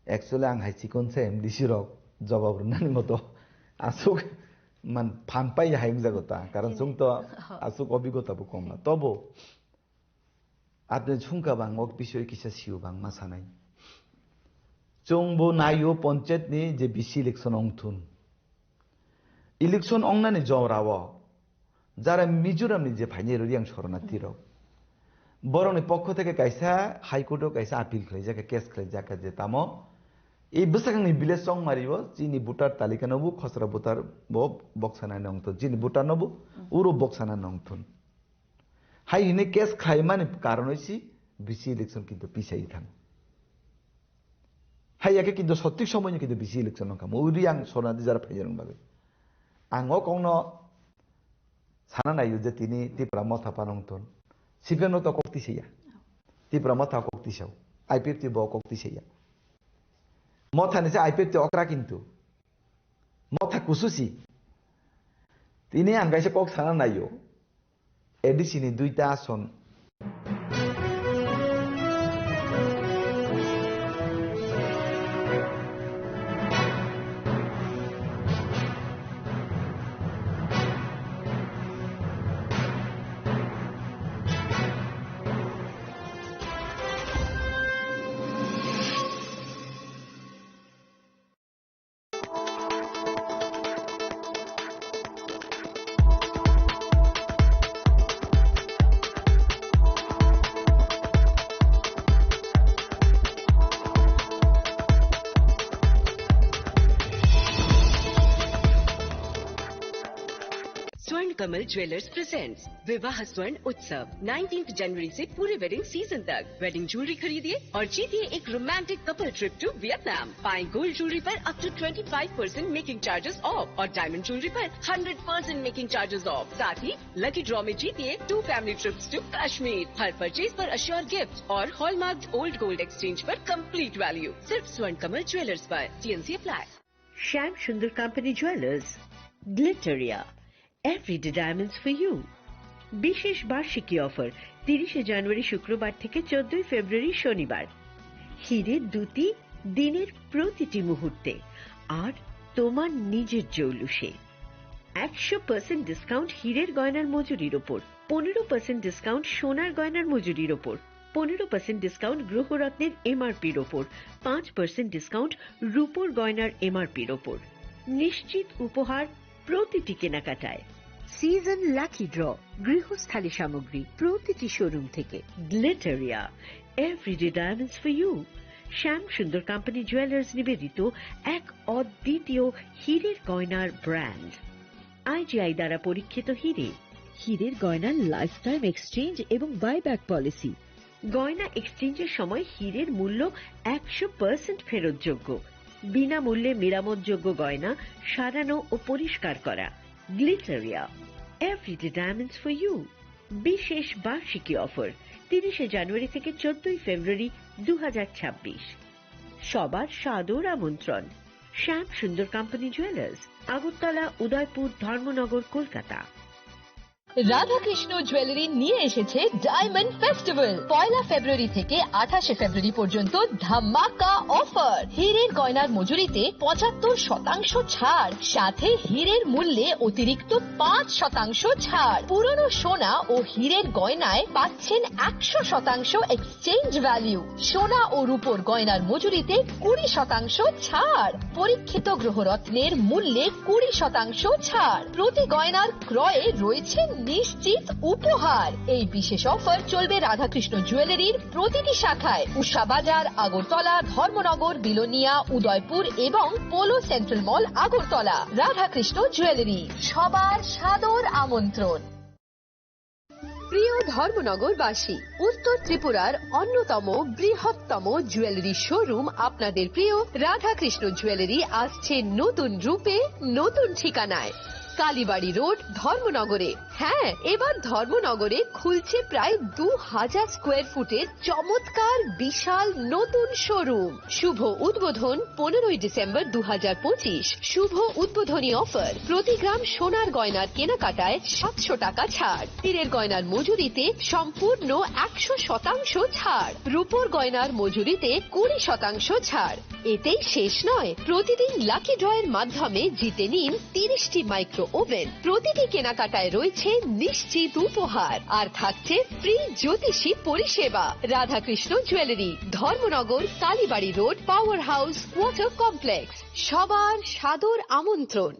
Actually, ang hai chikon se M D C rok jawab rwnani moto aswk man phan pai hai wngjago ta, karon chwng to aswk obigota bo kom na. Tobo apni chungka bang ok bisoi kisa siu bang ma sanai. Chwng bo naio panchayat ni je B C election ong thun. Election ongnani jora o jara Mizoram ni je phainai rwdi ang sorona tiro. Borokni pokho theke kaisa High Court o kaisa appeal khlaijak, case khlaijak je tamo e bwsakangni village Chongmari o chini voter talika no bo khosra voter bo boksana nongthun, chini voter no bo uro boksana nongthun. Hai hini case khlaimani karon si B C election kintu pisai thang. Hai yake kintu sotik somoy ni kintu B C election nongkha. Mo uri ang sorona di jara phainai rwng bagwi. Ang o kokno sana naio je tini Tipra Motha panong ton. C P M no to kok tisaya. Tipra Motha kok tisao. I P F T bo kok tisaya. Motha ni se I P F T okra kintu. Motha kususi. Tini ang kaisa kok sana naio. A D C ni duita ason. Swarn Kamal Jewellers presents विवाह Swarna Utsav, nineteenth जनवरी से पूरे wedding season तक। Wedding jewellery खरीदिए और जीतिए एक romantic couple trip to Vietnam. पाएं गोल्ड ज्वेलरी पर up to twenty five percent making charges off और डायमंड ज्वेलरी पर hundred percent making charges off. साथ ही लकी ड्रॉ में जीतिए two family trips to Kashmir. हर परचेज पर अश्योर गिफ्ट और हॉलमार्क्ड ओल्ड गोल्ड एक्सचेंज पर कंप्लीट वैल्यू। सिर्फ स्वर्ण कमल ज्वेलर्स पर। TNC apply. Shyam Sundar Company Jewelers, Glitteria, Everyday Diamonds for You। বিশেষ বার্ষিকী অফার, তিরিশে জানুয়ারি শুক্রবার থেকে চোদ্দই ফেব্রুয়ারি শনিবার। হিরে দুটি দিনের প্রতিটি মুহূর্তে, আর তোমার নিজের জৌলুসে। একশো পার্সেন্ট ডিসকাউন্ট হীরের গয়নার মজুরির ওপর, পনেরো পার্সেন্ট ডিসকাউন্ট সোনার গয়নার মজুরির ওপর, পনেরো পার্সেন্ট ডিসকাউন্ট গ্রহরত্নের এমআরপির ওপর, পাঁচ পার্সেন্ট ডিসকাউন্ট রূপোর গয়নার এমআরপির ওপর। নিশ্চিত উপহার প্রতিটি কেনাকাটায়। সিজন লাকি ড্র, গৃহস্থালী সামগ্রী প্রতিটি শোরুম থেকে। গ্লিটারিয়া, Everyday Diamonds for You। Shyam Sundar company jewellers নিবেদিত এক অদ্বিতীয় হীরের গয়নার ব্র্যান্ড। আইজিআই দ্বারা পরীক্ষিত হীরে। হীরের গয়নার লাইফ টাইম এক্সচেঞ্জ এবং বাইব্যাক পলিসি। গয়না এক্সচেঞ্জের সময় হীরের মূল্য একশো পার্সেন্ট ফেরতযোগ্য। বিনামূল্যে মেরামতযোগ্য গয়না সারানো ও পরিষ্কার করা। গ্লিটারিয়া, Everyday Diamonds for You। বিশেষ বার্ষিকী অফার, তিরিশে জানুয়ারি থেকে চোদ্দই ফেব্রুয়ারি দু হাজার ছাব্বিশ। সবার সাদর আমন্ত্রণ। শ্যাম সুন্দর কোম্পানি জুয়েলার্স, আগরতলা, উদয়পুর, ধর্মনগর, কলকাতা। রাধাকৃষ্ণ জুয়েলারি নিয়ে এসেছে ডায়মন্ড ফেস্টিভ্যাল। পয়লা ফেব্রুয়ারি থেকে আঠাশে ফেব্রুয়ারি পর্যন্ত ধামাকা অফার। হীরের গয়নার মজুরিতে পঁচাত্তর শতাংশ ছাড়, সাথে হীরের মূল্যে অতিরিক্ত পাঁচ শতাংশ ছাড়। পুরনো সোনা ও হীরের গয়নায় পাচ্ছেন একশো শতাংশ এক্সচেঞ্জ ভ্যালু। সোনা ও রূপোর গয়নার মজুরিতে কুড়ি শতাংশ ছাড়। পরীক্ষিত গ্রহরত্নের মূল্যে কুড়ি শতাংশ ছাড়। প্রতি গয়নার ক্রয়ে রয়েছে নিশ্চিত উপহার। এই বিশেষ অফার চলবে রাধাকৃষ্ণ জুয়েলারির প্রতিটি শাখায়, উষা বাজার, আগরতলা, ধর্মনগর, বিলোনিয়া, উদয়পুর এবং পোলো সেন্ট্রাল মল, আগরতলা। রাধাকৃষ্ণ জুয়েলারি, সবার সাদর আমন্ত্রণ। প্রিয় ধর্মনগরবাসী, উত্তর ত্রিপুরার অন্যতম বৃহত্তম জুয়েলারি শোরুম আপনাদের প্রিয় রাধাকৃষ্ণ জুয়েলারি আসছে নতুন রূপে, নতুন ঠিকানায়। কালীবাড়ি রোড, ধর্মনগরে। হ্যাঁ, এবার ধর্মনগরে খুলছে প্রায় দু হাজার স্কোয়ার ফুটের চমৎকার বিশাল নতুন শোরুম। শুভ উদ্বোধন পনেরোই ডিসেম্বর দু হাজার পঁচিশ। শুভ উদ্বোধনী অফার, প্রতি গ্রাম সোনার গয়নার কেনাকাটায় সাতশো টাকা ছাড়। হীরের গয়নার মজুরিতে সম্পূর্ণ একশো শতাংশ ছাড়। রূপোর গয়নার মজুরিতে কুড়ি শতাংশ ছাড়। এতেই শেষ নয়, প্রতিদিন লাকি ড্রয়ের মাধ্যমে জিতে নিন তিরিশটি মাইক্রো ওভেন। প্রতিটি কেনাকাটায় রয়েছে নিশ্চিত উপহার, আর থাকছে ফ্রি জ্যোতিষী পরিষেবা। Radhakrishna jewellery, Dharmanagar, Kalibari road, power house, water complex. সবার সাদর আমন্ত্রণ।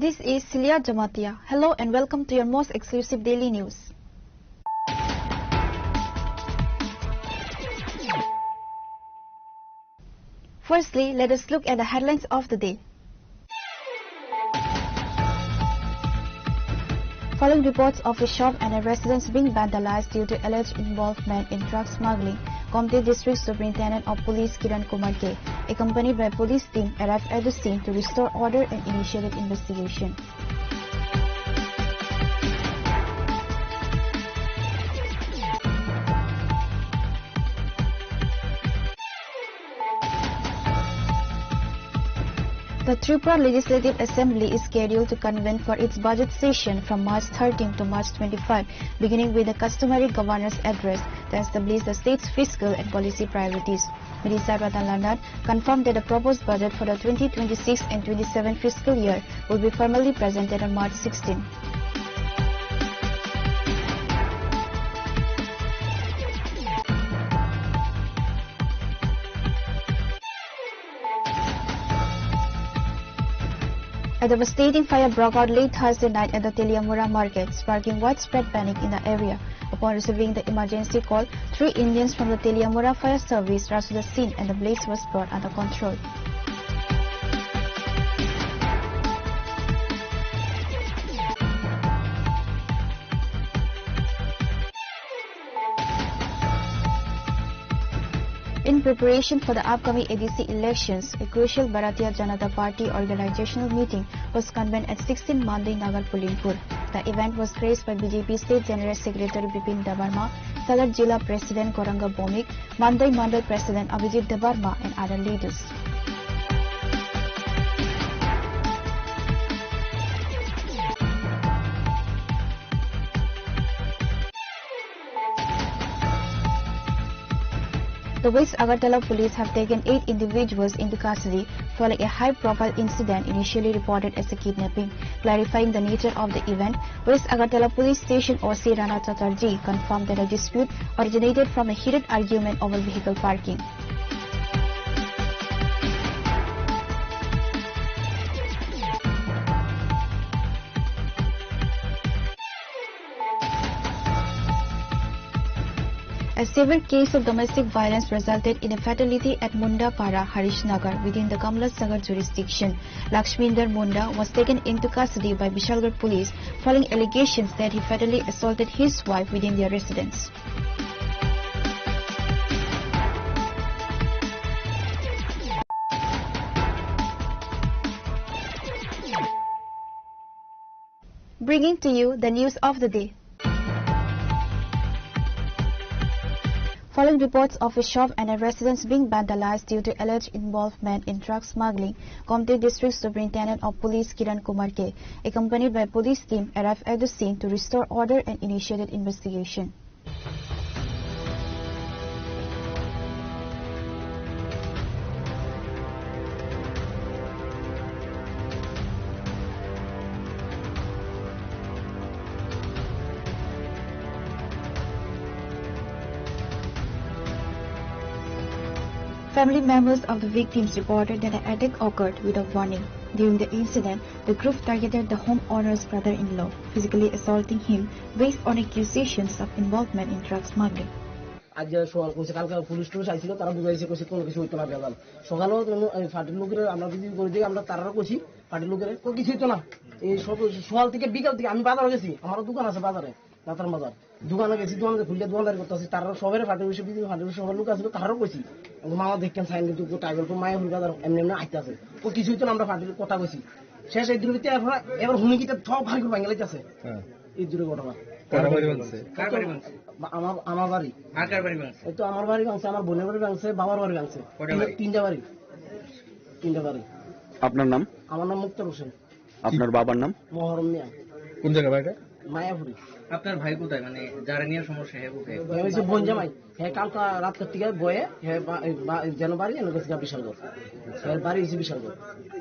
This is Celia Jamatia. Hello and welcome to your most exclusive daily news. Firstly, let us look at the headlines of the day. Following reports of a shop and a residence being vandalized due to alleged involvement in drug smuggling, Gomti District Superintendent of Police Kiran Kumar K, accompanied by police team, arrived at the scene to restore order and initiated investigation. The Tripura Legislative Assembly is scheduled to convene for its budget session from March thirteen to March twenty-five, beginning with the customary governor's address to establish the state's fiscal and policy priorities. Minister Ratan Lal Nath confirmed that the proposed budget for the twenty twenty-six and twenty-seven fiscal year will be formally presented on March sixteen. A devastating fire broke out late Thursday night at the Teliamura market, sparking widespread panic in the area. Upon receiving the emergency call, three engines from the Teliamura Fire Service rushed to the scene and the blaze was brought under control. In preparation for the upcoming A D C elections, a crucial Bharatiya Janata Party organizational meeting was convened at sixteen Mandai Nagar Pulimpur. The event was graced by B J P State General Secretary Bipin Debbarma, Sagar Jila President Gauranga Bhowmik, Mandai Mandal President Abhijit Debbarma and other leaders. The West Agartala police have taken eight individuals into custody following a high-profile incident initially reported as a kidnapping. Clarifying the nature of the event, West Agartala Police Station O C Rana Chatterjee confirmed that the dispute originated from a heated argument over vehicle parking. A severe case of domestic violence resulted in a fatality at Munda Para, Harishnagar, within the Kamla Sagar jurisdiction. Lakshminder Munda was taken into custody by Bishalgarh police following allegations that he fatally assaulted his wife within their residence. Bringing to you the news of the day. Following reports of a shop and a residence being vandalized due to alleged involvement in drug smuggling, Gomti District Superintendent of Police Kiran Kumar K, accompanied by police team, arrived at the scene to restore order and initiated investigation. Family members of the victims reported that an attack occurred without warning. During the incident, the group targeted the homeowner's brother-in-law, physically assaulting him based on accusations of involvement in drug smuggling. আজ যে সকাল কইছে, কালকে পুলিশ টুলিশ আইছিল, তারা বুঝাইছে, কইছে কোনো কিছু হইতো না, বেজাল। সকালেও তুমি এই পার্টির লোকের আমরা ভিজিট করে দিই, আমরা তারারও কইছি, পার্টির লোকের তো কিছু হইতো না। এই সব সকাল থেকে বিকাল থেকে আমি বাজারে গেছি, আমারও দোকান আছে বাজারে, রাতার বাজার। দোকানে গেছি, দোকানে খুললে দোকানদারি করতে আছি, তারা সবাই পার্টির অফিসে ভিজিট, পার্টির অফিসে সবার লোক আছে, তারারও কইছি। মামা দেখেন, সাইন কিন্তু ট্রাইবেল কোন মায়া ফুল বাজার এমনি এমনি আইতে আছে। ও কিছু হইতো না, আমরা পার্টির কথা কইছি। শেষ এই দুর্বৃত্তি এবার, এবার হুমকি তো সব ভাঙি ভাঙি লাইতেছে। হ্যাঁ। এই দূরে ঘটনা। কার বাড়ি ভাঙছে? কার বাড়ি ভাঙছে? বা-, আমার, আমার বাড়ি। আর কার বাড়ি ভাঙছে? এই তো আমার বাড়ি ভাঙছে, আমার বোনের বাড়ি ভাঙছে, বাবার বাড়ি ভাঙছে। কটা বাড়ি? তিনটা বাড়ি। তিনটা বাড়ি। আপনার নাম? আমার নাম মুক্তার হোসেন। আপনার বাবার নাম? মহরম মিয়া। কোন জায়গা বাড়িটা? মায়াপুরি। আপনার ভাই কোথায়? মানে যারা নিয়ে সমস্যা, হ্যাঁ, কোথায়? হ্যাঁ, ওই যে বনজামাই। হ্যাঁ, কালকা রাত থেকে বয়ে, হ্যাঁ, বা-, বা-, যেন বাড়ি, এনে গেছে বিশালগড়। হ্যাঁ, বাড়ি হয়েছে বিশালগড়।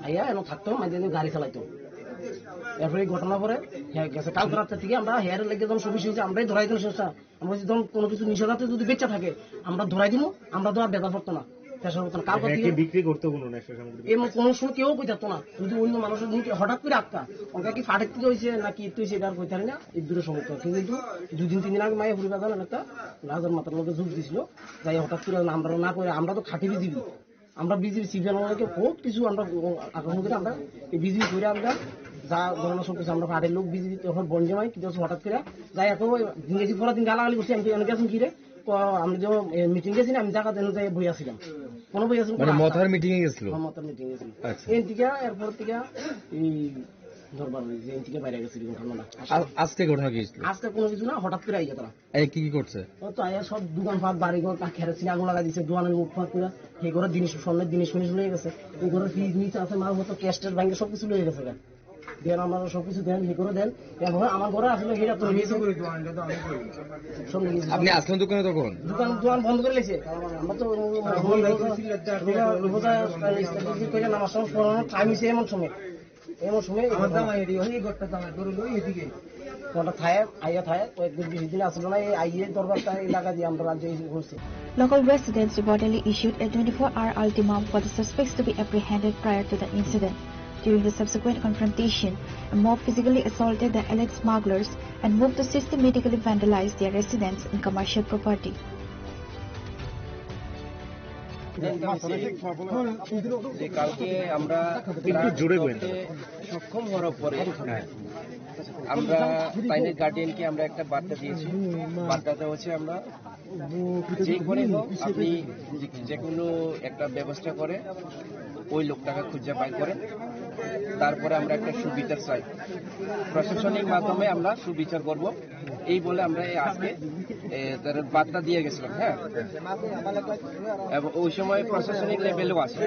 আইয়া, এনে থাকতো, মাঝে মাঝে গাড়ি চালাইতো। এরপরে এই ঘটনা পরে, হ্যাঁ, গেছে। কালকে রাত থেকে আমরা হেয়ার লেগে যখন সব বিষয় হয়েছে, আমরাই ধরাই দিলাম সমস্যা। আমরা বলছি, যখন কোনো কিছু নিষেধাজ্ঞা যদি বেঁচে থাকে, আমরা ধরাই দিব, আমরা তো আর বেজার পড়তো না, প্রেশার পড়তো না। কালকে হ্যাঁ, থেকে কি বিক্রি করতো কোনো নেশা সামগ্রী? এমন কোনো সময় কেউ কই থাকতো না। যদি অন্য মানুষের মুখে হঠাৎ করে আটকা, ওকে কি ফাটেক থেকে হয়েছে নাকি একটু হয়েছে, এটা আর কই থাকি না। এই দূরে সমস্যা। কিন্তু দুদিন তিন দিন আগে মায়া ফুরি বাজার একটা গাছের মাথার মধ্যে ঝুঁক দিছিল, যাই হঠাৎ করে আমরা না করে, আমরা তো খাটি বিজিবি, আমরা বিজিবি সিপিএম আমাদেরকে বহুত কিছু আমরা আকর্ষণ করে, আমরা এই বিজিবি করে আমরা যা ধরনের সব কিছু আমরা ফাটের লোক বিজিবি তখন বন্ধ হয়, কিন্তু হঠাৎ করে যাই এখন ওই ইংরেজি পরের দিন গালাগালি করছি, আমি তো এনে গেছেন কি রে, তো আমি যে মিটিং গেছি না, আমি জায়গা দেন যাই বই আসছিলাম, কোনো বই আসছিলাম, মানে কোনো মথার মিটিং এ গেছিল? হ্যাঁ, মথার মিটিং গেছিল। আচ্ছা। এই দিকে এরপর থেকে এই দরবার হয়েছে, এই দিকে বাইরে গেছে ঘটনা। আ-, আজকে ঘটনা কি হয়েছিল? আজকে কোনো কিছু না, হঠাৎ করে আইয়া তারা। এই কি কি করছে? ও তো আইয়া সব দোকানপাট, বাড়িঘর, তা খেরোসিন আগুন লাগাই দিছে, দোকানের মুখ ফাঁক করে, সেই ঘরের জিনিস, স্বর্ণের জিনিস ফিনিস লয়ে গেছে, এই ঘরের ফ্রিজ নিচে আছে, মাল মতো ক্যাশ ট্যাশ ভাঙে সব কিছু লয়ে গেছে গা। দেন আমরা সব কিছু দেন, ইয়ে করে দেন। এখন আমার ঘরে আসলে সেটা তো নিচে। সব নিয়ে গেছে। আপনি আসলেন দোকানে তখন? দোকান, দোকান বন্ধ করে লেছে। আমরা তো রোজা, রোজা, রোজা, রোজা করে নামাজ টামাজ পড়ানোর টাইম হয়েছে এমন সময়। এমন সময় আমার জামাই এদিকে, ওই ঘরটা জামাই, ধরো, ওই এদিকে। কোনটা থায়েব, আইয়া থায়েব, কয়েকদিন, বিশ দিন আসলো না, এই আইয়ে দরবারটা এলাকা দিয়ে আমরা রাজ্যে এসে ঘুরছি। Local residents reportedly issued a twenty-four hour ultimatum for the suspects to be apprehended prior to the incident. During the subsequent confrontation, a mob physically assaulted the alleged smugglers and moved to systematically vandalize their residence and commercial property. যে কালকে আমরা একটু জোরে বলেন। সক্ষম হওয়ার পরে আমরা তাইনের গার্ডিয়ানকে আমরা একটা বার্তা দিয়েছি। বার্তাটা হচ্ছে আমরা যে করে হোক আপনি যে, যে কোনো একটা ব্যবস্থা করে ওই লোকটাকে খুঁজে বাই করে তারপরে আমরা একটা সুবিচার চাই। প্রশাসনিক মাধ্যমে আমরা সুবিচার করব, এই বলে আমরা এই আজকে, এ, তার বার্তা দিয়ে গেছিলাম। হ্যাঁ, এবং ওই সময় প্রশাসনিক লেভেলও আছে।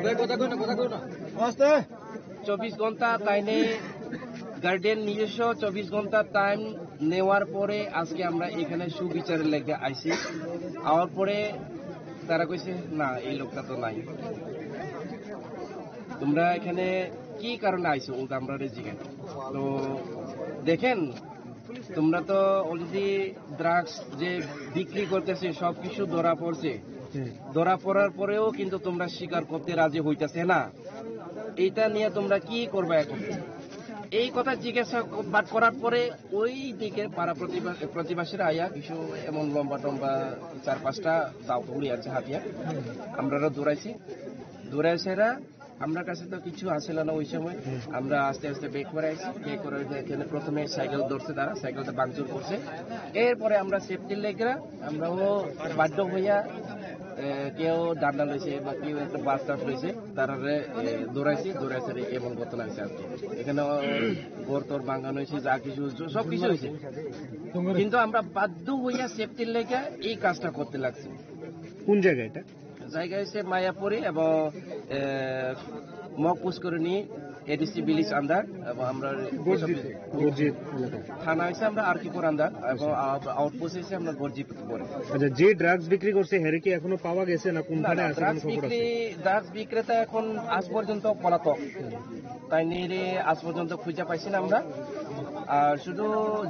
চব্বিশ ঘন্টা তাইনে গার্ডিয়ান নিজস্ব চব্বিশ ঘন্টা টাইম নেওয়ার পরে আজকে আমরা এখানে সুবিচারের লেগে আইছি। আওয়ার পরে তারা কইছে, "না, এই লোকটা তো নাই।" তোমরা এখানে কি কারণে আইছো? উল্টা আমরা জিজ্ঞেস। তো দেখেন, তোমরা তো অলরেডি ড্রাগস যে বিক্রি করতেছে সবকিছু ধরা পড়ছে। হুম। ধরা পড়ার পরেও কিন্তু তোমরা স্বীকার করতে রাজি হইতাছে না। এইটা নিয়ে তোমরা কি করবে এখন? এই কথা জিজ্ঞাসা বাদ করার পরে ওই দিকে পাড়া প্রতিবা-, প্রতিবেশীরা আইয়া কিছু এমন লম্বা টম্বা চার পাঁচটা দাও উড়ে আছে হাতিয়া। আমরা দৌড়াইছি, দৌড়াইছে এরা। আমরা কাছে তো কিছু আসিল না ওই সময়। আমরা আস্তে আস্তে ব্যাক করে আইছি। ব্যাক করে যে এখানে প্রথমে সাইকেল ধরছে তারা, সাইকেলটা ভাঙচুর করছে। এরপরে আমরা সেফটির লেগে আমরাও বাধ্য হইয়া, এ, কেউ ডান্ডা লইছে বা কেউ একটা বাস টাস লইছে, তারারে, এ, দৌড়াইছি, দৌড়াইছে রে, এমন ঘটনা হয়েছে আজকে। এখানে, এ, ঘর টর ভাঙানো হয়েছে, যা কিছু, সব কিছু হয়েছে। কিন্তু আমরা বাধ্য হইয়া সেফটির লেগে এই কাজটা করতে লাগছি। কোন জায়গা এটা? জায়গা হচ্ছে মায়াপুরি এবং, এ, মগ পুষ্করিণী এডিসি ভিলেজ আন্ডার এবং আমরা গর্জিত, গর্জিত এলাকা। থানা হচ্ছে আমরা আরকিপুর আন্ডার এবং আউট-, আউটপোস্ট হচ্ছে আমরা গর্জিত পরে। আচ্ছা, যে ড্রাগস বিক্রি করছে, হেরে কি এখনো পাওয়া গেছে না না, কোনখানে না, আছে, কোনো ড্রাগস খবর আছে? বিক্রি, ড্রাগস বিক্রেতা এখন আজ পর্যন্ত পলাতক। তাই নিয়ে আজ পর্যন্ত খুঁজে পাইছি না আমরা। আর শুধু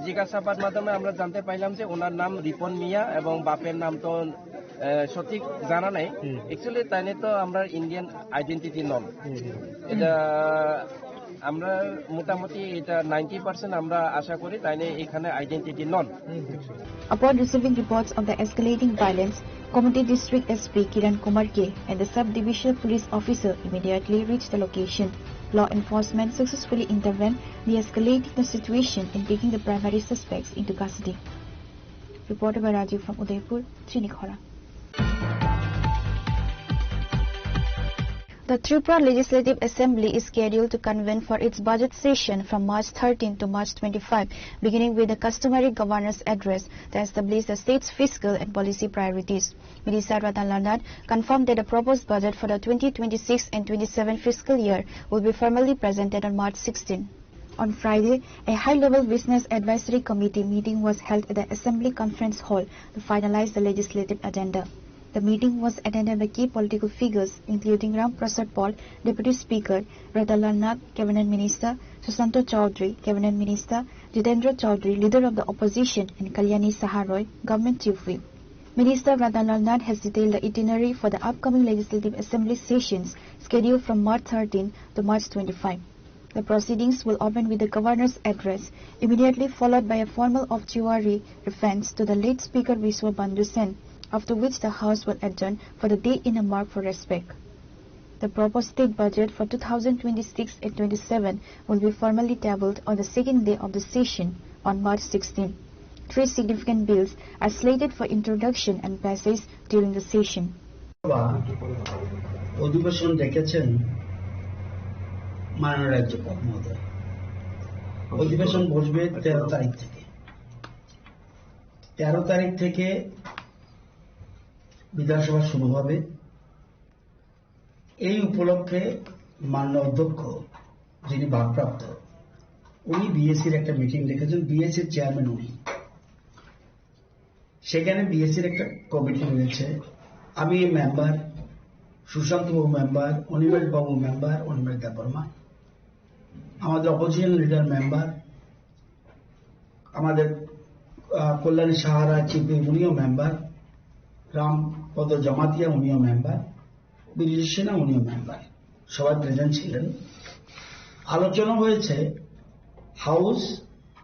জিজ্ঞাসাবাদ মাধ্যমে আমরা জানতে পাইলাম যে ওনার নাম রিপন মিয়া এবং বাপের নাম তো আহ, সঠিক জানা নাই। হুম। Actually, তাইনে তো আমরা ইন্ডিয়ান আইডেন্টিটি নন। হুম, হুম। এটা আমরা মোটামুটি এটা নাইনটি পার্সেন্ট আমরা আশা করি তাইনে এখানে আইডেন্টিটি নন। হুম, হুম। Upon receiving reports of the escalating violence, Gomati District S P Kiran Kumar K and the Sub Divisional Police Officer immediately reached the location. Law enforcement successfully intervened, de-escalating the situation and taking the primary suspects into custody. Reported by Rajiv from Udaipur, Chinikhora. The Tripura Legislative Assembly is scheduled to convene for its budget session from March thirteen to March twenty-five, beginning with the customary governor's address that establishes the state's fiscal and policy priorities. Minister Ratan Lal Nath confirmed that the proposed budget for the twenty twenty-six and twenty-seven fiscal year will be formally presented on March sixteen. On Friday, a high-level Business Advisory Committee meeting was held at the Assembly Conference Hall to finalize the legislative agenda. The meeting was attended by key political figures including Ram Prasad Paul, Deputy Speaker, Ratan Lal Nath, Cabinet Minister, Sushanta Chowdhury, Cabinet Minister, Jitendra Chowdhury, Leader of the Opposition, and Kalyani Saha Roy, Government Chief Whip. Minister Ratan Lal Nath has detailed the itinerary for the upcoming Legislative Assembly sessions scheduled from March thirteen to March twenty-five. The proceedings will open with the Governor's address, immediately followed by a formal obituary reference to the late Speaker Vishwa Bandhu Sen, after which the House will adjourn for the day in a mark for respect. The proposed state budget for two thousand twenty-six and twenty-seven will be formally tabled on the second day of the session on March sixteen. Three significant bills are slated for introduction and passage during the session. বা অধিবেশন ডেকেছেন মাননীয় রাজ্যপাল মহোদয়। অধিবেশন বসবে তেরো তারিখ থেকে। তেরো তারিখ থেকে বিধানসভা শুরু হবে। এই উপলক্ষে মাননীয় অধ্যক্ষ, যিনি ভারপ্রাপ্ত, উনি বিএসসির একটা মিটিং ডেকেছেন। বিএসসির চেয়ারম্যান উনি। সেখানে বিএসসির একটা কমিটি রয়েছে। আমি মেম্বার, সুশান্ত বাবু মেম্বার, অনিমেষ বাবু মেম্বার, অনিমেষ দেববর্মা, আমাদের অপোজিশন লিডার মেম্বার, আমাদের, আহ, কল্যাণী সাহারা চিফ, উনিও মেম্বার, রামপদ জমাতিয়া, উনিও মেম্বার, বিরজু সিনহা, উনিও মেম্বার, সবাই প্রেজেন্ট ছিলেন। আলোচনা হয়েছে হাউস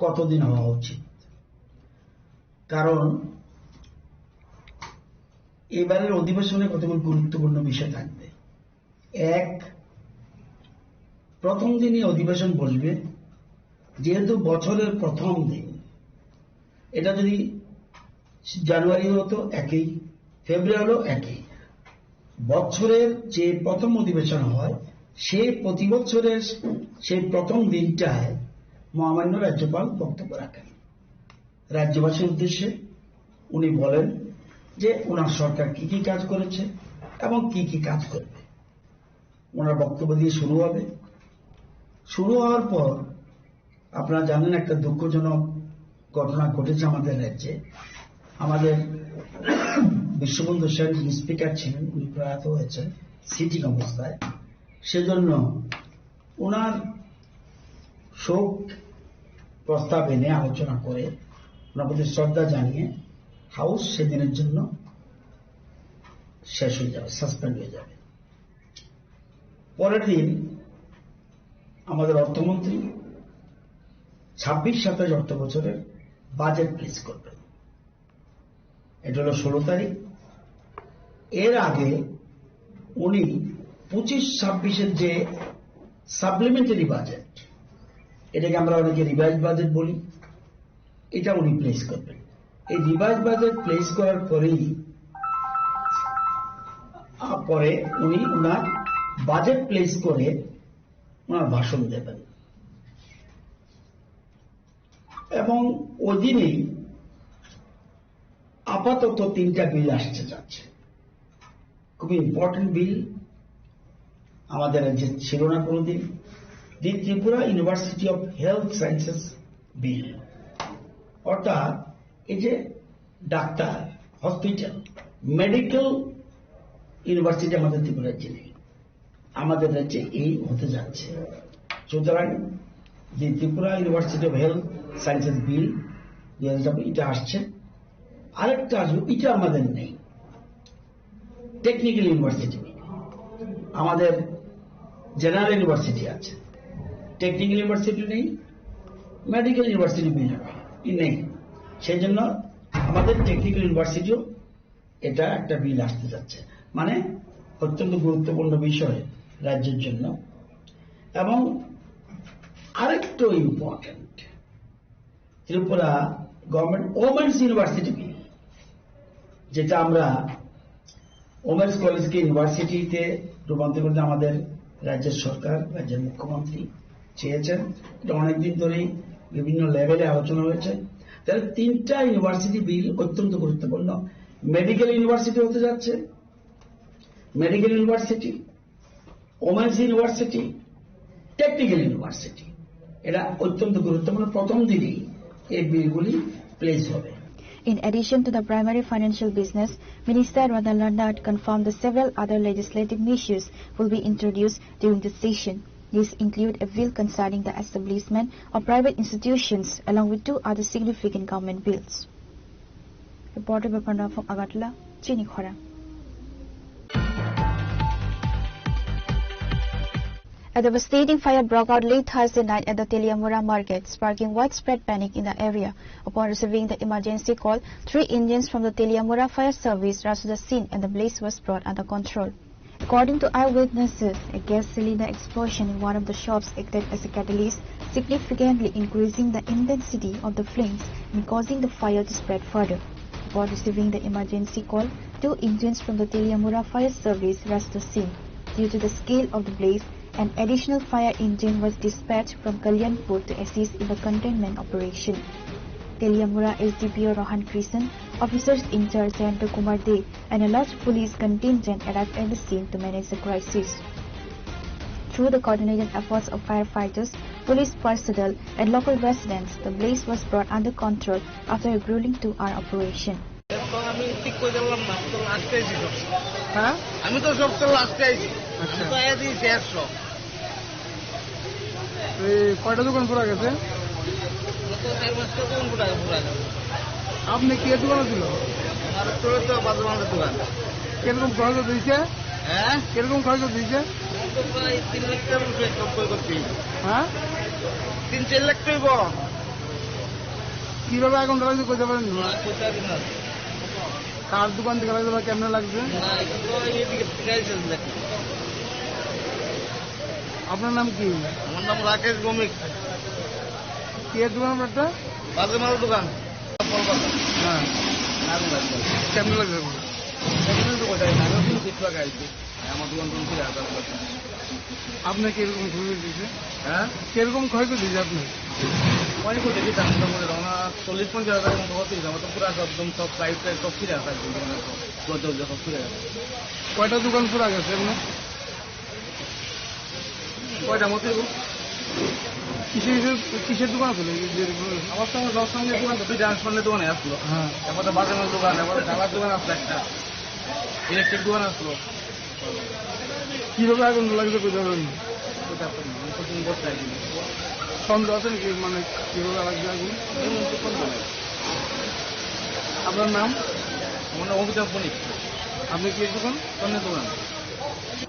কতদিন হওয়া উচিত, কারণ এবারের অধিবেশনে কতগুলো গুরুত্বপূর্ণ বিষয় থাকবে। এক, প্রথম দিনই অধিবেশন বসবে, যেহেতু বছরের প্রথম দিন, এটা যদি জানুয়ারি হতো একই, ফেব্রুয়ারি হলো একই। বছরের যে প্রথম অধিবেশন হয়, সেই প্রতি বছরের সেই প্রথম দিনটায় মহামান্য রাজ্যপাল বক্তব্য রাখেন। রাজ্যবাসীর উদ্দেশ্যে উনি বলেন যে ওনার সরকার কি কি কাজ করেছে এবং কি কি কাজ করবে। ওনার বক্তব্য দিয়ে শুরু হবে। শুরু হওয়ার পর আপনারা জানেন, একটা দুঃখজনক ঘটনা ঘটেছে আমাদের রাজ্যে। আমাদের বিশ্ববন্ধু সেন, যিনি স্পিকার ছিলেন, উনি প্রয়াত হয়েছেন সিটিং অবস্থায়। সেজন্য ওনার শোক প্রস্তাব এনে আলোচনা করে, ওনার প্রতি শ্রদ্ধা জানিয়ে হাউস সেদিনের জন্য শেষ হয়ে যাবে, সাসপেন্ড হয়ে যাবে। পরের দিন আমাদের অর্থমন্ত্রী ছাব্বিশ সাতাশ অর্থ বছরের বাজেট প্লেস করবেন। এটা হলো ষোলো তারিখ। এর আগে উনি পঁচিশ ছাব্বিশের যে সাপ্লিমেন্টারি বাজেট, এটাকে আমরা অনেকে রিভাইজ বাজেট বলি, এটা উনি প্লেস করবেন। এই রিভাইজ বাজেট প্লেস করার পরেই, আহ, পরে উনি ওনার বাজেট প্লেস করে ওনার ভাষণ দেবেন। এবং ওই দিনই আপাতত তিনটা বিল আসছে যাচ্ছে, খুবই ইম্পর্টেন্ট বিল, আমাদের রাজ্যে ছিল না কোনোদিন। The Tripura university of health sciences bill, অর্থাৎ এই যে ডাক্তার, হসপিটাল, মেডিকেল ইউনিভার্সিটি আমাদের ত্রিপুরা রাজ্যে নেই, আমাদের রাজ্যে এই হতে যাচ্ছে। সুতরাং যে Tripura university of health sciences bill দুই হাজার ছাব্বিশ, এটা আসছে, আরেকটা আসবে, এটা আমাদের নেই। টেকনিক্যাল ইউনিভার্সিটি, আমাদের জেনারেল ইউনিভার্সিটি আছে, টেকনিক্যাল ইউনিভার্সিটি নেই, মেডিকেল ইউনিভার্সিটি বিল নেই। সেই জন্য আমাদের টেকনিক্যাল ইউনিভার্সিটিও এটা একটা বিল আসতে যাচ্ছে। মানে, অত্যন্ত গুরুত্বপূর্ণ বিষয় রাজ্যের জন্য। এবং আরেকটু ইম্পর্টেন্ট, ত্রিপুরা গভর্নমেন্ট ওমেন্স ইউনিভার্সিটি বিল, যেটা আমরা ওমেন্স কলেজকে ইউনিভার্সিটিতে রূপান্তর করতে আমাদের রাজ্যের সরকার, রাজ্যের মুখ্যমন্ত্রী চেয়েছেন। এটা অনেকদিন ধরেই বিভিন্ন লেভেলে আলোচনা হয়েছে। তাহলে তিনটা ইউনিভার্সিটি বিল অত্যন্ত গুরুত্বপূর্ণ। মেডিকেল ইউনিভার্সিটি হতে যাচ্ছে, medical university, women's university, technical university. এটা অত্যন্ত গুরুত্বপূর্ণ। প্রথম দিনই এই বিলগুলি প্লেস হবে। In addition to the primary financial business, Minister Ratanlal Nath confirmed that several other legislative measures will be introduced during the session. These include a bill concerning the establishment of private institutions, along with two other significant government bills. Reporter Bapanda from Agartala, Chini Khorang. A devastating fire broke out late Thursday night at the Teliamura market, sparking widespread panic in the area. Upon receiving the emergency call, three engines from the Teliamura fire service rushed to the scene and the blaze was brought under control. According to eyewitnesses, a gas cylinder explosion in one of the shops acted as a catalyst, significantly increasing the intensity of the flames and causing the fire to spread further. Upon receiving the emergency call, two engines from the Teliamura fire service rushed the scene. Due to the scale of the blaze, an additional fire engine was dispatched from Kalyanpur to assist in the containment operation. Teliamura S D P O Rohan Krishnan, officers in charge Jayanta Kumar Dey, and a large police contingent arrived at the scene to manage the crisis. Through the coordinated efforts of firefighters, police personnel, and local residents, the blaze was brought under control after a grueling two-hour operation. তো আমি ঠিক করে দিলাম না, আমি তো লাস্টে আইছি সব। হ্যাঁ? আমি তো সব তো লাস্টে আইছি। আচ্ছা। আমি তো আয়া দিয়েছি একশো। এই কয়টা দোকান পুরা গেছে? গত চার পাঁচটা দোকান পুরা, পুরা গেছে। আপনি কি দোকানে ছিল? আমার তো, তো বাজার মালের দোকান। কিরকম ক্ষয়ক্ষতি হয়েছে? হ্যাঁ? কিরকম ক্ষয়ক্ষতি হয়েছে? আমার তো প্রায় তিন লাখ টাকার উপরে সব ক্ষয়ক্ষতি। হ্যাঁ? তিন চার লাখ টাকা। কিভাবে আগুন ধরাইছে কইতে পারেন? না, কইতে পারি না। কার দোকান থেকে লাগছে বা কেমনে লাগছে? না, এটা তো এইদিকে ফিরাই চলছে। আপনার নাম কি? আমার নাম রাকেশ ভৌমিক। কি এর দোকান আপনারটা? বাজার মাল দোকান। হ্যাঁ। আগুন লাগছে। কেমনে লাগছে আপনার? এমনি তো কোথায় না, আমি কিছু আগে আইছি। আমার দোকান টোকান খুলে আসা হলো। আপনার কিরকম ক্ষয়ক্ষতি হয়েছে? হ্যাঁ? কিরকম ক্ষয়ক্ষতি হয়েছে আপনার? অনেক ক্ষতি হয়েছে, আমি তো মনে হয় না, চল্লিশ পঞ্চাশ হাজার মতো ক্ষতি হয়েছে। আমার তো পুরো একদম সব পাইপ টাইপ সব ফিরে আসা একদম, দরজা টরজা সব ফিরে আসা। কয়টা দোকান পুরা গেছে আপনার? কয়টা মতো? কিসের, কিসের, কিসের দোকান ছিল? এই যে আমার তো আমার সব সঙ্গে দোকান তো দুইটা, সামনে দোকানে আসলো। হ্যাঁ। তারপরে বাজারের দোকান, তারপরে ঢালার দোকান আসলো একটা, ইলেকট্রিক দোকান আসলো। কিভাবে আগুন লাগছে বুঝতে পারবেন? ওটা তো মনে হয় কঠিন বলতে আর কি। সন্দেহ আছে নাকি, মানে, কিভাবে লাগছে আগুন? এমন তো কোনো নাই। আপনার নাম? আমার নাম অমিতাভ বণিক। আপনি কি দোকান? সামনে দোকান।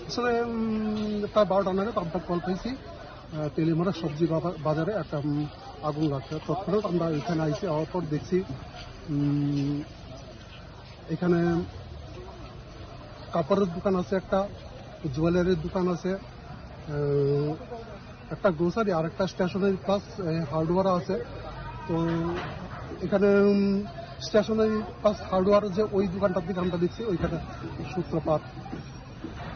আসলে, উম, প্রায় বারোটা নাগাদ আমরা কল পেয়েছি, আহ, তেলিয়ামুড়া সবজি বাবা-, বাজারে একটা, উম, আগুন লাগছে। তৎক্ষণাৎ আমরা এখানে আইছি, আওয়ার পর দেখছি, উম, এখানে কাপড়ের দোকান আছে একটা, জুয়েলারির দোকান আছে, আহ, একটা গ্রোসারি আর একটা স্টেশনারি প্লাস হার্ডওয়্যার আছে। তো এখানে, উম, স্টেশনারি প্লাস হার্ডওয়্যার যে ওই দোকানটার দিকে আমরা দেখছি, ওইখানে সূত্রপাত।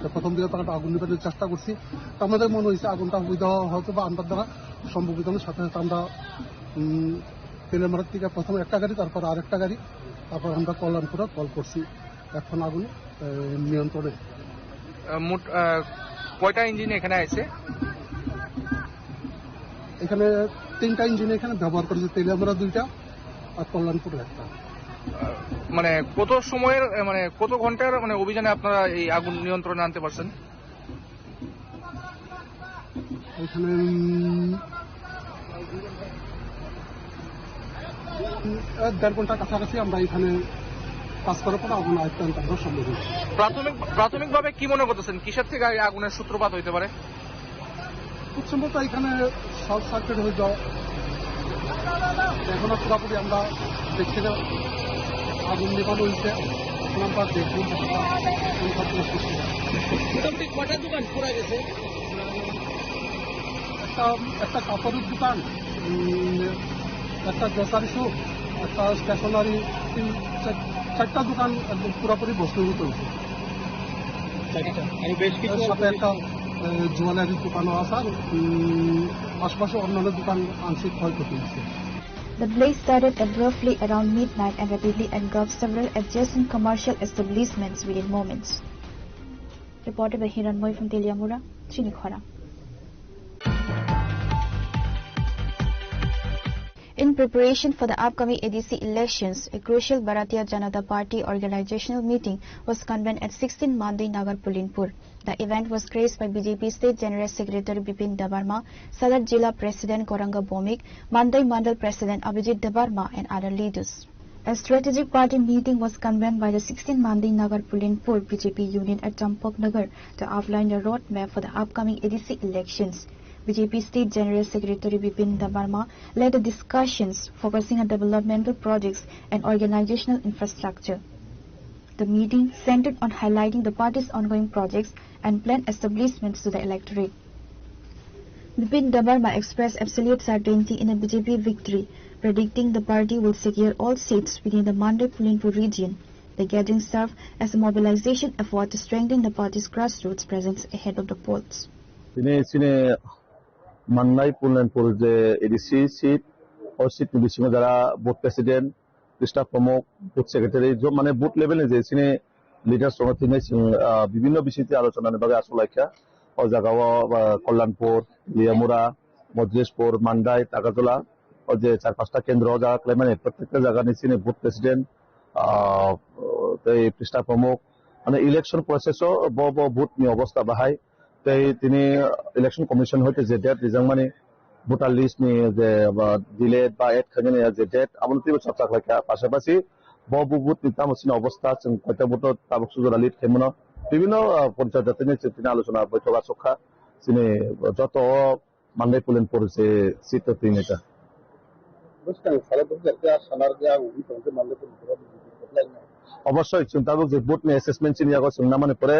তো প্রথম দিকে তো আমরা আগুন নিভানোর চেষ্টা করছি, তো আমাদের মনে হয়েছে আগুনটা হয়তো, হয়তো বা আমরা দ্বারা সম্ভবত সাথে সাথে আমরা, উম, তেলেমারার থেকে প্রথমে একটা গাড়ি, তারপর আরেকটা গাড়ি, তারপর আমরা কল্যাণপুরে কল করছি। এখন আগুন, এ, নিয়ন্ত্রণে। আহ, মোট, আহ, কয়টা ইঞ্জিন এখানে আছে? এখানে তিনটা ইঞ্জিন এখানে ব্যবহার করেছে, তেলিয়ামুড়া দুইটা আর কল্যাণপুরে একটা। আহ, মানে কত সময়ের, আহ, মানে কত ঘন্টার মানে অভিযানে আপনারা এই আগুন নিয়ন্ত্রণে আনতে পারছেন? এখানে, উম, আহ, দেড় ঘন্টার কাছাকাছি আমরা এখানে কাজ করার পরে আগুন আয়ত্তে আনতে আমরা সম্ভব হয়েছে। প্রাথমিক প্রাথমিকভাবে কি মনে করতেছেন, কিসের থেকে এই আগুনের সূত্রপাত হইতে পারে? খুব সম্ভবত এখানে শর্ট সার্কিট হয়ে যাওয়া। এখনো পুরোপুরি আমরা দেখছি না, আগুন নেভানো হয়েছে। এখন আমরা দেখব কতটা কোন ঘটনা সৃষ্টি হয়। মোটামুটি কয়টা দোকান পুড়ে গেছে? একটা একটা কাপড়ের দোকান, উম, একটা গ্রোসারি শপ, একটা স্টেশনারি, তিন চার- চারটা দোকান একদম পুরোপুরি ভস্মীভূত হয়েছে। চারটা। আরো বেশ কিছু এর সাথে একটা, এ, জুয়েলারির দোকানও আছে, আর, উম, আশপাশে অন্যান্য দোকান আংশিক ক্ষয়ক্ষতি হয়েছে। The blaze started abruptly around midnight and rapidly engulfed several adjacent commercial establishments within moments. Reported by Hiran Moi from Teliamura, Chinikhora. In preparation for the upcoming A D C elections, a crucial Bharatiya Janata Party organizational meeting was convened at sixteen Mandai Nagar Pulinpur. The event was graced by B J P State General Secretary Bipin Debbarma, Sadar Jila President Gauranga Bhowmik, Mandai Mandal President Abhijit Debbarma, and other leaders. A strategic party meeting was convened by the sixteen Mandai Nagar Pulinpur B J P unit at Champaknagar to outline the roadmap for the upcoming A D C elections. B J P State General Secretary Bipin Debbarma led the discussions, focusing on developmental projects and organizational infrastructure. The meeting centered on highlighting the party's ongoing projects and planned establishments to the electorate. Bipin Debbarma expressed absolute certainty in a B J P victory, predicting the party will secure all seats within the Mandai Pulinpur region. The gathering served as a mobilization effort to strengthen the party's grassroots presence ahead of the polls. Tini chini Mandai Pulinpur je A D C seat, o seat ni bisingo jara booth president, Krishna Pramuk, booth secretary, jo mane booth level ni je chini leaders rok tini chwng, ah, bibinno bisingtwi alochona ni bagwi achuk laikha. O jaga o, ah, Kalyanpur, Teliamura, Madrishpur, Mandai, Tagarjala, o je char pasta kendro o jaga khlaimani, prottekta jaga ni chini booth president, ah, tei Krishna Pramuk, mane election process o bo, bo booth ni obostha bahai, tei tini election commission hoite je date rijak mani, voter list ni je, ba, delete ba add khainani je date, abono teibo chapchak laikha. Pasapasi bo booth ni tamo chini obostha, chwng koita booth o tabuk sujora lead khaimano. Bibinno, ah, panchayat jatini chwng tini alochona boithok achuk kha. Chini joto o Mandai Pulinpur je seat o twi neta. Bwskang salo bwswk khe sanar khe ang wi tong khe Mandai Pulinpur o B J P khe belai no. Obossoi chwng tabuk je booth ni assessment chini yago chwng namani pore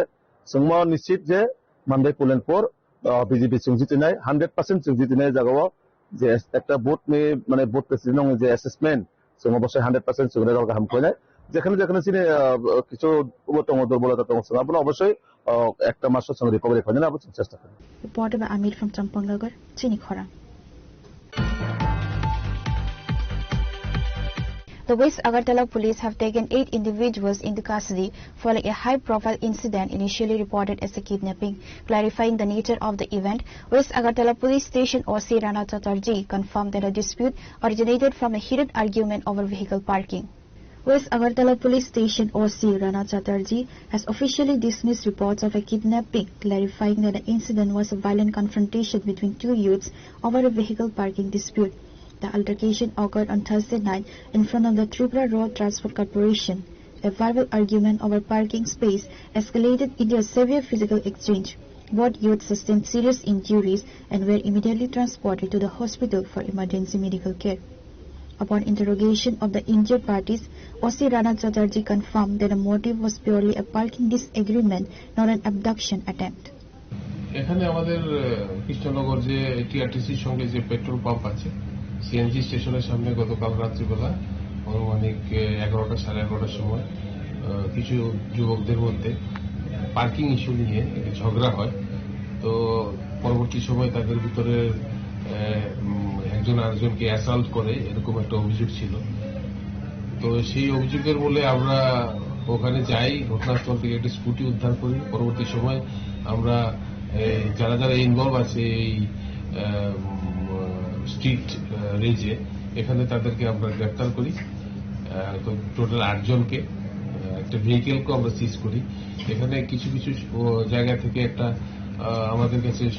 chwngmo nischit je Mandai Pulinpur, ah, B J P chwng jitinai, hundred percent chwng jitinai jagao je ekta booth ni, mane, booth president ni je assessment, chwng obossoi hundred percent chwng result kaham khlainai. Jekhane jekhane chini, ah, kichu bo tongo, durbolota tongo, chwng abono obossoi, ah, ekta maso chwng recovery khlainani abo chwng chesta khlainai. Reported by Amit from Champaknagar, Chinikhora. The West Agartala police have taken eight individuals into custody following a high-profile incident initially reported as a kidnapping. Clarifying the nature of the event, West Agartala Police Station O C Rana Chatterjee confirmed that a dispute originated from a heated argument over vehicle parking. West Agartala Police Station O C Rana Chatterjee has officially dismissed reports of a kidnapping, clarifying that the incident was a violent confrontation between two youths over a vehicle parking dispute. The altercation occurred on Thursday night in front of the Tripura Road Transport Corporation. A verbal argument over parking space escalated into a severe physical exchange. Both youths sustained serious injuries and were immediately transported to the hospital for emergency medical care. Upon interrogation of the injured parties, O C Rana Chatterjee confirmed that the motive was purely a parking disagreement, not an abduction attempt. এখানে আমাদের, আহ, কৃষ্ণনগর যে টিআরটিসির সঙ্গে যে petrol pump আছে, সিএনজি স্টেশনের সামনে গতকাল রাত্রিবেলা আনুমানিক, আহ, এগারোটা, সাড়ে এগারোটার সময়, আহ, কিছু যুবকদের মধ্যে পার্কিং ইস্যু নিয়ে একটা ঝগড়া হয়। তো পরবর্তী সময় তাদের ভিতরে, আহ, উম, একজন আরেকজনকে অ্যাসাল্ট করে, এরকম একটা অভিযোগ ছিল। তো সেই অভিযোগের বলে আমরা ওখানে যাই, ঘটনাস্থল থেকে একটি স্কুটি উদ্ধার করি। পরবর্তী সময় আমরা এই যারা যারা ইনভলভ আছে এই, আহ, উম, স্ট্রিট, আহ, রেজে, এখানে তাদেরকে আমরা গ্রেপ্তার করি। আহ, তো টোটাল আটজনকে, আহ, একটা ভেহিকেলকেও আমরা সিজ করি। এখানে কিছু কিছু স-, ও, জায়গা থেকে একটা, আহ, আমাদের কাছে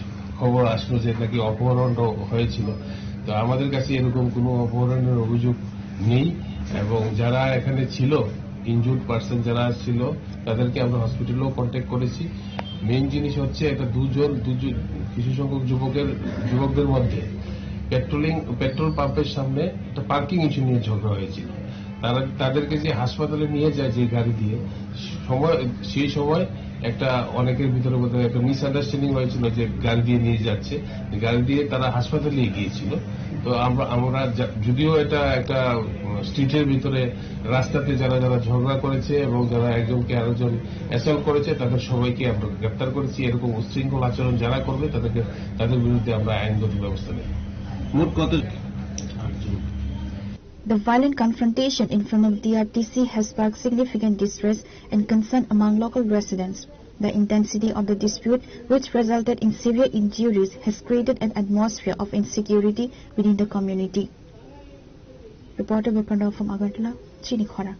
খবর আসলো যে নাকি অপহরণ হ-, হয়েছিল। তো আমাদের কাছে এরকম কোনো অপহরণের অভিযোগ নেই এবং যারা এখানে ছিল ইনজুর্ড পার্সন যারা ছিল, তাদেরকে আমরা হসপিটালেও কন্ট্যাক্ট করেছি। মেইন জিনিস হচ্ছে একটা দুজন, দুজন, কিছু সংখ্যক যুবকের, যুবকদের মধ্যে পেট্রোলিং, পেট্রোল পাম্পের সামনে একটা পার্কিং ইস্যু নিয়ে ঝগড়া হয়েছিল। তারা, তাদেরকে যে হাসপাতালে নিয়ে যায় যে গাড়ি দিয়ে, সময়, সেই সময় একটা, অনেকের ভিতরে বোধহয় একটা মিসআন্ডারস্ট্যান্ডিং হয়েছিল যে গাড়ি দিয়ে নিয়ে যাচ্ছে, গাড়ি দিয়ে তারা হাসপাতালে গিয়েছিল। তো আমরা, আমরা যা-, যদিও এটা একটা, উম, স্ট্রিটের ভিতরে, রাস্তাতে যারা যারা ঝগড়া করেছে এবং যারা একজনকে আরেকজন অ্যাসল্ট করেছে, তাদের সবাইকে আমরা গ্রেপ্তার করেছি। এরকম উচ্ছৃঙ্খল আচরণ যারা করবে, তাদেরকে, তাদের বিরুদ্ধে আমরা আইনগত ব্যবস্থা নেব। মোট কত? The violent confrontation in front of D R T C has sparked significant distress and concern among local residents. The intensity of the dispute, which resulted in severe injuries, has created an atmosphere of insecurity within the community. Reporter Bipandra from Agartala, Chini Khora.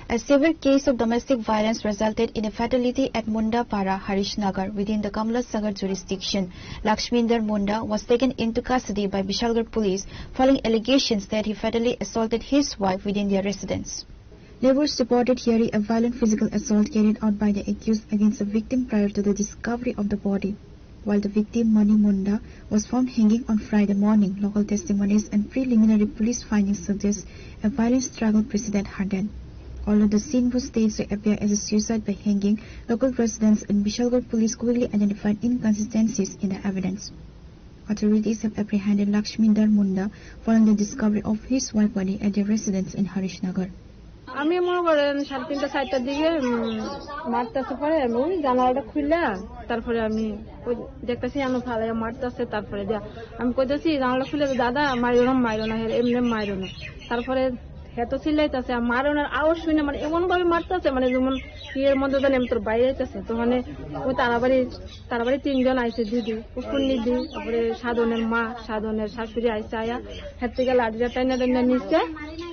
A severe case of domestic violence resulted in a fatality at Munda Para, Harish Nagar, within the Kamla Sagar jurisdiction. Lakshminder Munda was taken into custody by Bishalgarh police following allegations that he fatally assaulted his wife within their residence. Neighbors reported hearing a violent physical assault carried out by the accused against the victim prior to the discovery of the body. While the victim, Mani Munda, was found hanging on Friday morning, local testimonies and preliminary police findings suggest a violent struggle preceded her death. Although the scene was staged to appear as a suicide by hanging, local residents and Bishalgarh police quickly identified inconsistencies in the evidence. Authorities have apprehended Lakshminder Munda following the discovery of his wife body at their residence in Harishnagar. আমি মনে করেন সাড়ে তিনটা চারটার দিকে, উম, মারতেছে, পরে আমি ওই জানালাটা খুললাম, তারপরে আমি ওই দেখতেছি আমি ফালাই মারতেছে, তারপরে দিয়া আমি কইতেছি জানালা খুলে, "দাদা, মাইরো না, মাইরো না, হে এমনি মাইরো না।" তারপরে হে তো চিল্লাইতেছে, আর মারনের আওয়াজ শুনে মানে এমন ভাবে মারতেছে, মানে যেমন ইয়ের মধ্যে যেন এমন তোর বাইরে যাইতেছে। তো মানে ওই তারাবাড়ি, তারাবাড়ি তিনজন আইছে, দিদি, উকুন দিদি, তারপরে সাধনের মা, সাধনের শাশুড়ি আইছে, আয়া হের থেকে লাঠিটা টাইনা টাইনা নিচ্ছে।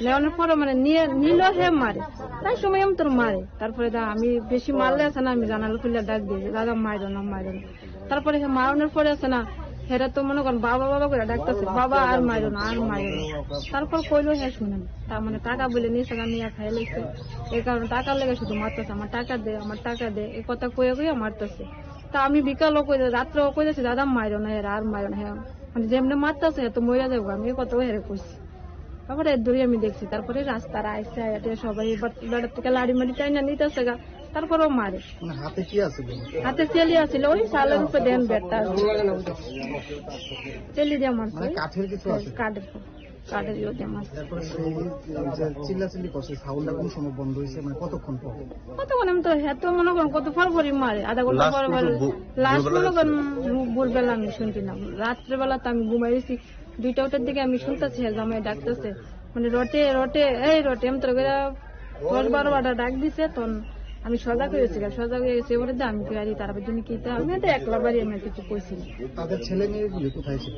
নেওয়ানোর পরে মানে নিয়ে নিল, হে মারে। তাই সময় আমি তোর মারে। তারপরে দা আমি বেশি মারলে আছে না, আমি জানালা খুলে ডাক দিই, "দাদা, মারো না, মারো না।" তারপরে হে মারানোর পরে আছে না, হেরা তো মনে করেন বাবা বাবা করে ডাকতেছে, "বাবা, আর মারো না, আর মারো না।" তারপর কইলো হে শুনেন, তার মানে টাকা বলে নিয়ে সেটা নিয়ে খাই লাইছে। এই কারণে টাকার লেগে শুধু মারতেছে, "আমার টাকা দে, আমার টাকা দে," এই কথা কয়ে কয়ে মারতেছে। তা আমি বিকালও কই, রাত্রেও কইতেছি, "দাদা, মারো না, এরা আর মারো না, হ্যাঁ।" মানে যেমনি মারতেছে, তো মরে যাবো, আমি এই কথাও হেরে কইছি। তারপরে দূরে আমি দেখছি, তারপরে রাস্তার আইসে, আইয়া সবাই এবার বেড়ার থেকে লাড়ি মারি টাইনা নিতেছে গা, তারপরেও মারে। মানে হাতে কি আছে? হাতে চেলি আছিল, ওই শালের উপরে দেন ব্যাটটা আছে। চেলি দিয়ে মারছে। মানে কাঠের কিছু আছে? কাঠের, কাঠের ইয়ে দিয়ে মারছে। তারপরে এই যে চিল্লাচিল্লি করছে, সাউন্ডটা কোন সময় বন্ধ হয়েছে, মানে কতক্ষণ পর? কতক্ষণ আমি তো, হ্যাঁ, তো মনে করেন কত পর পরই মারে, আধা ঘন্টা লাস্ট পর পর। পর্যন্ত ভো-, লাস্ট ভোরবেলা মনে করেন শুনছিলাম। ভোরবেলা আমি শুনছিলাম, রাত্রেবেলা তো আমি ঘুমাইছি। দুইটা ওটার দিকে আমি শুনতেছি, হ্যাঁ, জামাই ডাকতেছে, মানে, "রটে, রটে, এই রটে।" আমি তোর করে দশ বারো বার ডাক দিছে, তখন আমি সজাগ হয়ে গেছিলাম। সজাগ হয়ে গেছি, এবারে দিয়ে আমি কি আর তার জন্য কি তা, আমি তো একলা বাড়ি, আমি আর কিছু কইছি না। তাদের ছেলে মেয়েগুলি কোথায় ছিল?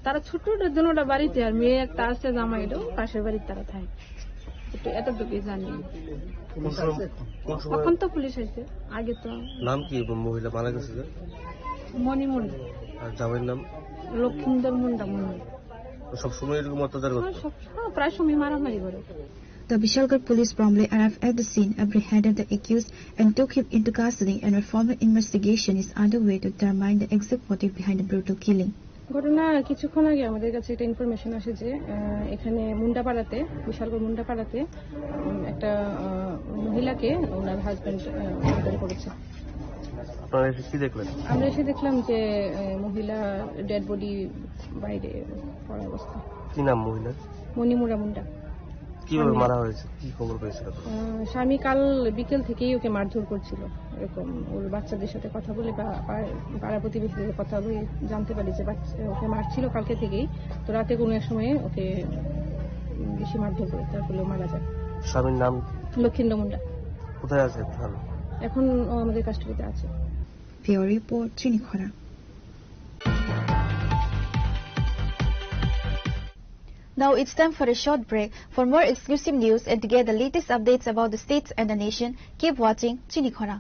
তারা ছোট ছোট দুটা বাড়িতে, আর মেয়ে একটা আছে, জামাই, এটা পাশের বাড়িতে তারা থাকে। একটু এতটুকুই জানি। পুলিশ আসছে এখন? কোন সময়? এখন তো পুলিশ আইছে, আগে তো। নাম কি মহিলা মারা গেছে যে? মণি মুন্ডা। আর জামাইয়ের নাম? লক্ষিন্দর মুন্ডা মণি। সব সময় এরকম অত্যাচার হ্যাঁ, করতো? সব, হ্যাঁ, প্রায় সময় মারামারি করে। The Bishalgarh police promptly arrived at the scene, apprehended the accused, and took him into custody, and a formal investigation is underway to determine the exact motive behind the brutal killing. ঘটনা কিছুক্ষণ আগে আমাদের কাছে একটা ইনফরমেশন আসে যে, আহ, এখানে মুন্ডাপাড়াতে, বিশালগড় মুন্ডাপাড়াতে, উম, একটা, আহ, মহিলাকে ওনার হাজবেন্ড, আহ, মার্ডার করেছে। আপনারা এসে কি দেখলেন? আমরা এসে দেখলাম যে, আহ, মহিলা ডেড বডি বাইরে পড়া অবস্থা। কি নাম মহিলার? মণিমুরা মুন্ডা। কিভাবে মানে মারা হয়েছে? কি খবর পেয়েছিল আপনারা? আহ, স্বামী কাল বিকেল থেকেই ওকে মারধর করছিল। এরকম ওর বাচ্চাদের সাথে কথা বলে বা পা-, পাড়া প্রতিবেশীদের কথা বলে জানতে পারি যে বাচ্চা, ওকে মারছিল কালকে থেকেই। তো রাতে কোনো এক সময়ে ওকে, উম, বেশি মারধর করে, তার ফলে ও মারা যায়। স্বামীর নাম? লক্ষিন্দ্র মুন্ডা। কোথায় আছে এখন? এখন ও আমাদের কাস্টডিতে আছে। Bureau Report, Chinikhora. Now it's time for a short break. For more exclusive news and to get the latest updates about the states and the nation, keep watching Chinikhora.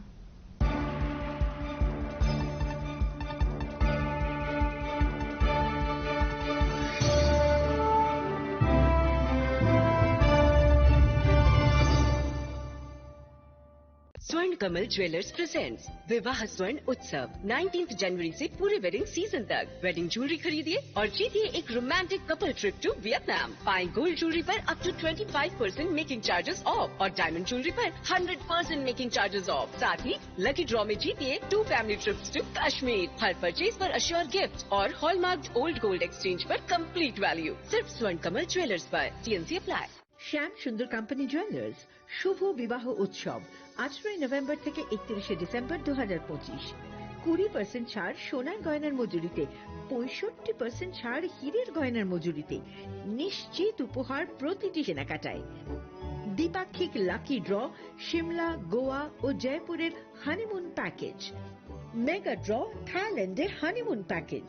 Kamal jewellers presents Vivah Swarna Utsav, nineteenth जनवरी से पूरे wedding season तक। Wedding jewellery खरीदिए और जीतिए एक romantic couple trip to Vietnam. पाएं gold jewellery पर up to twenty five percent making charges off और डायमंड ज्वेलरी पर hundred percent making charges off. साथ ही लकी ड्रॉ में जीतिए two family trips to Kashmir. हर परचेज पर अश्योर गिफ्ट और हॉलमार्क्ड ओल्ड गोल्ड एक्सचेंज पर कंप्लीट वैल्यू। सिर्फ स्वर्ण कमल ज्वेलर्स पर। TNC apply. Shyam Sundar company jewellers শুভ বিবাহ উৎসব, আঠারোই নভেম্বর থেকে একত্রিশে ডিসেম্বর দু হাজার পঁচিশ। কুড়ি পার্সেন্ট ছাড় সোনার গয়নার মজুরিতে, পঁয়ষট্টি পার্সেন্ট ছাড় হীরের গয়নার মজুরিতে, নিশ্চিত উপহার প্রতিটি কেনাকাটায়। দ্বিপাক্ষিক লাকি ড্র, সিমলা, গোয়া ও জয়পুরের হানিমুন প্যাকেজ, মেগা ড্র, থাইল্যান্ডে হানিমুন প্যাকেজ।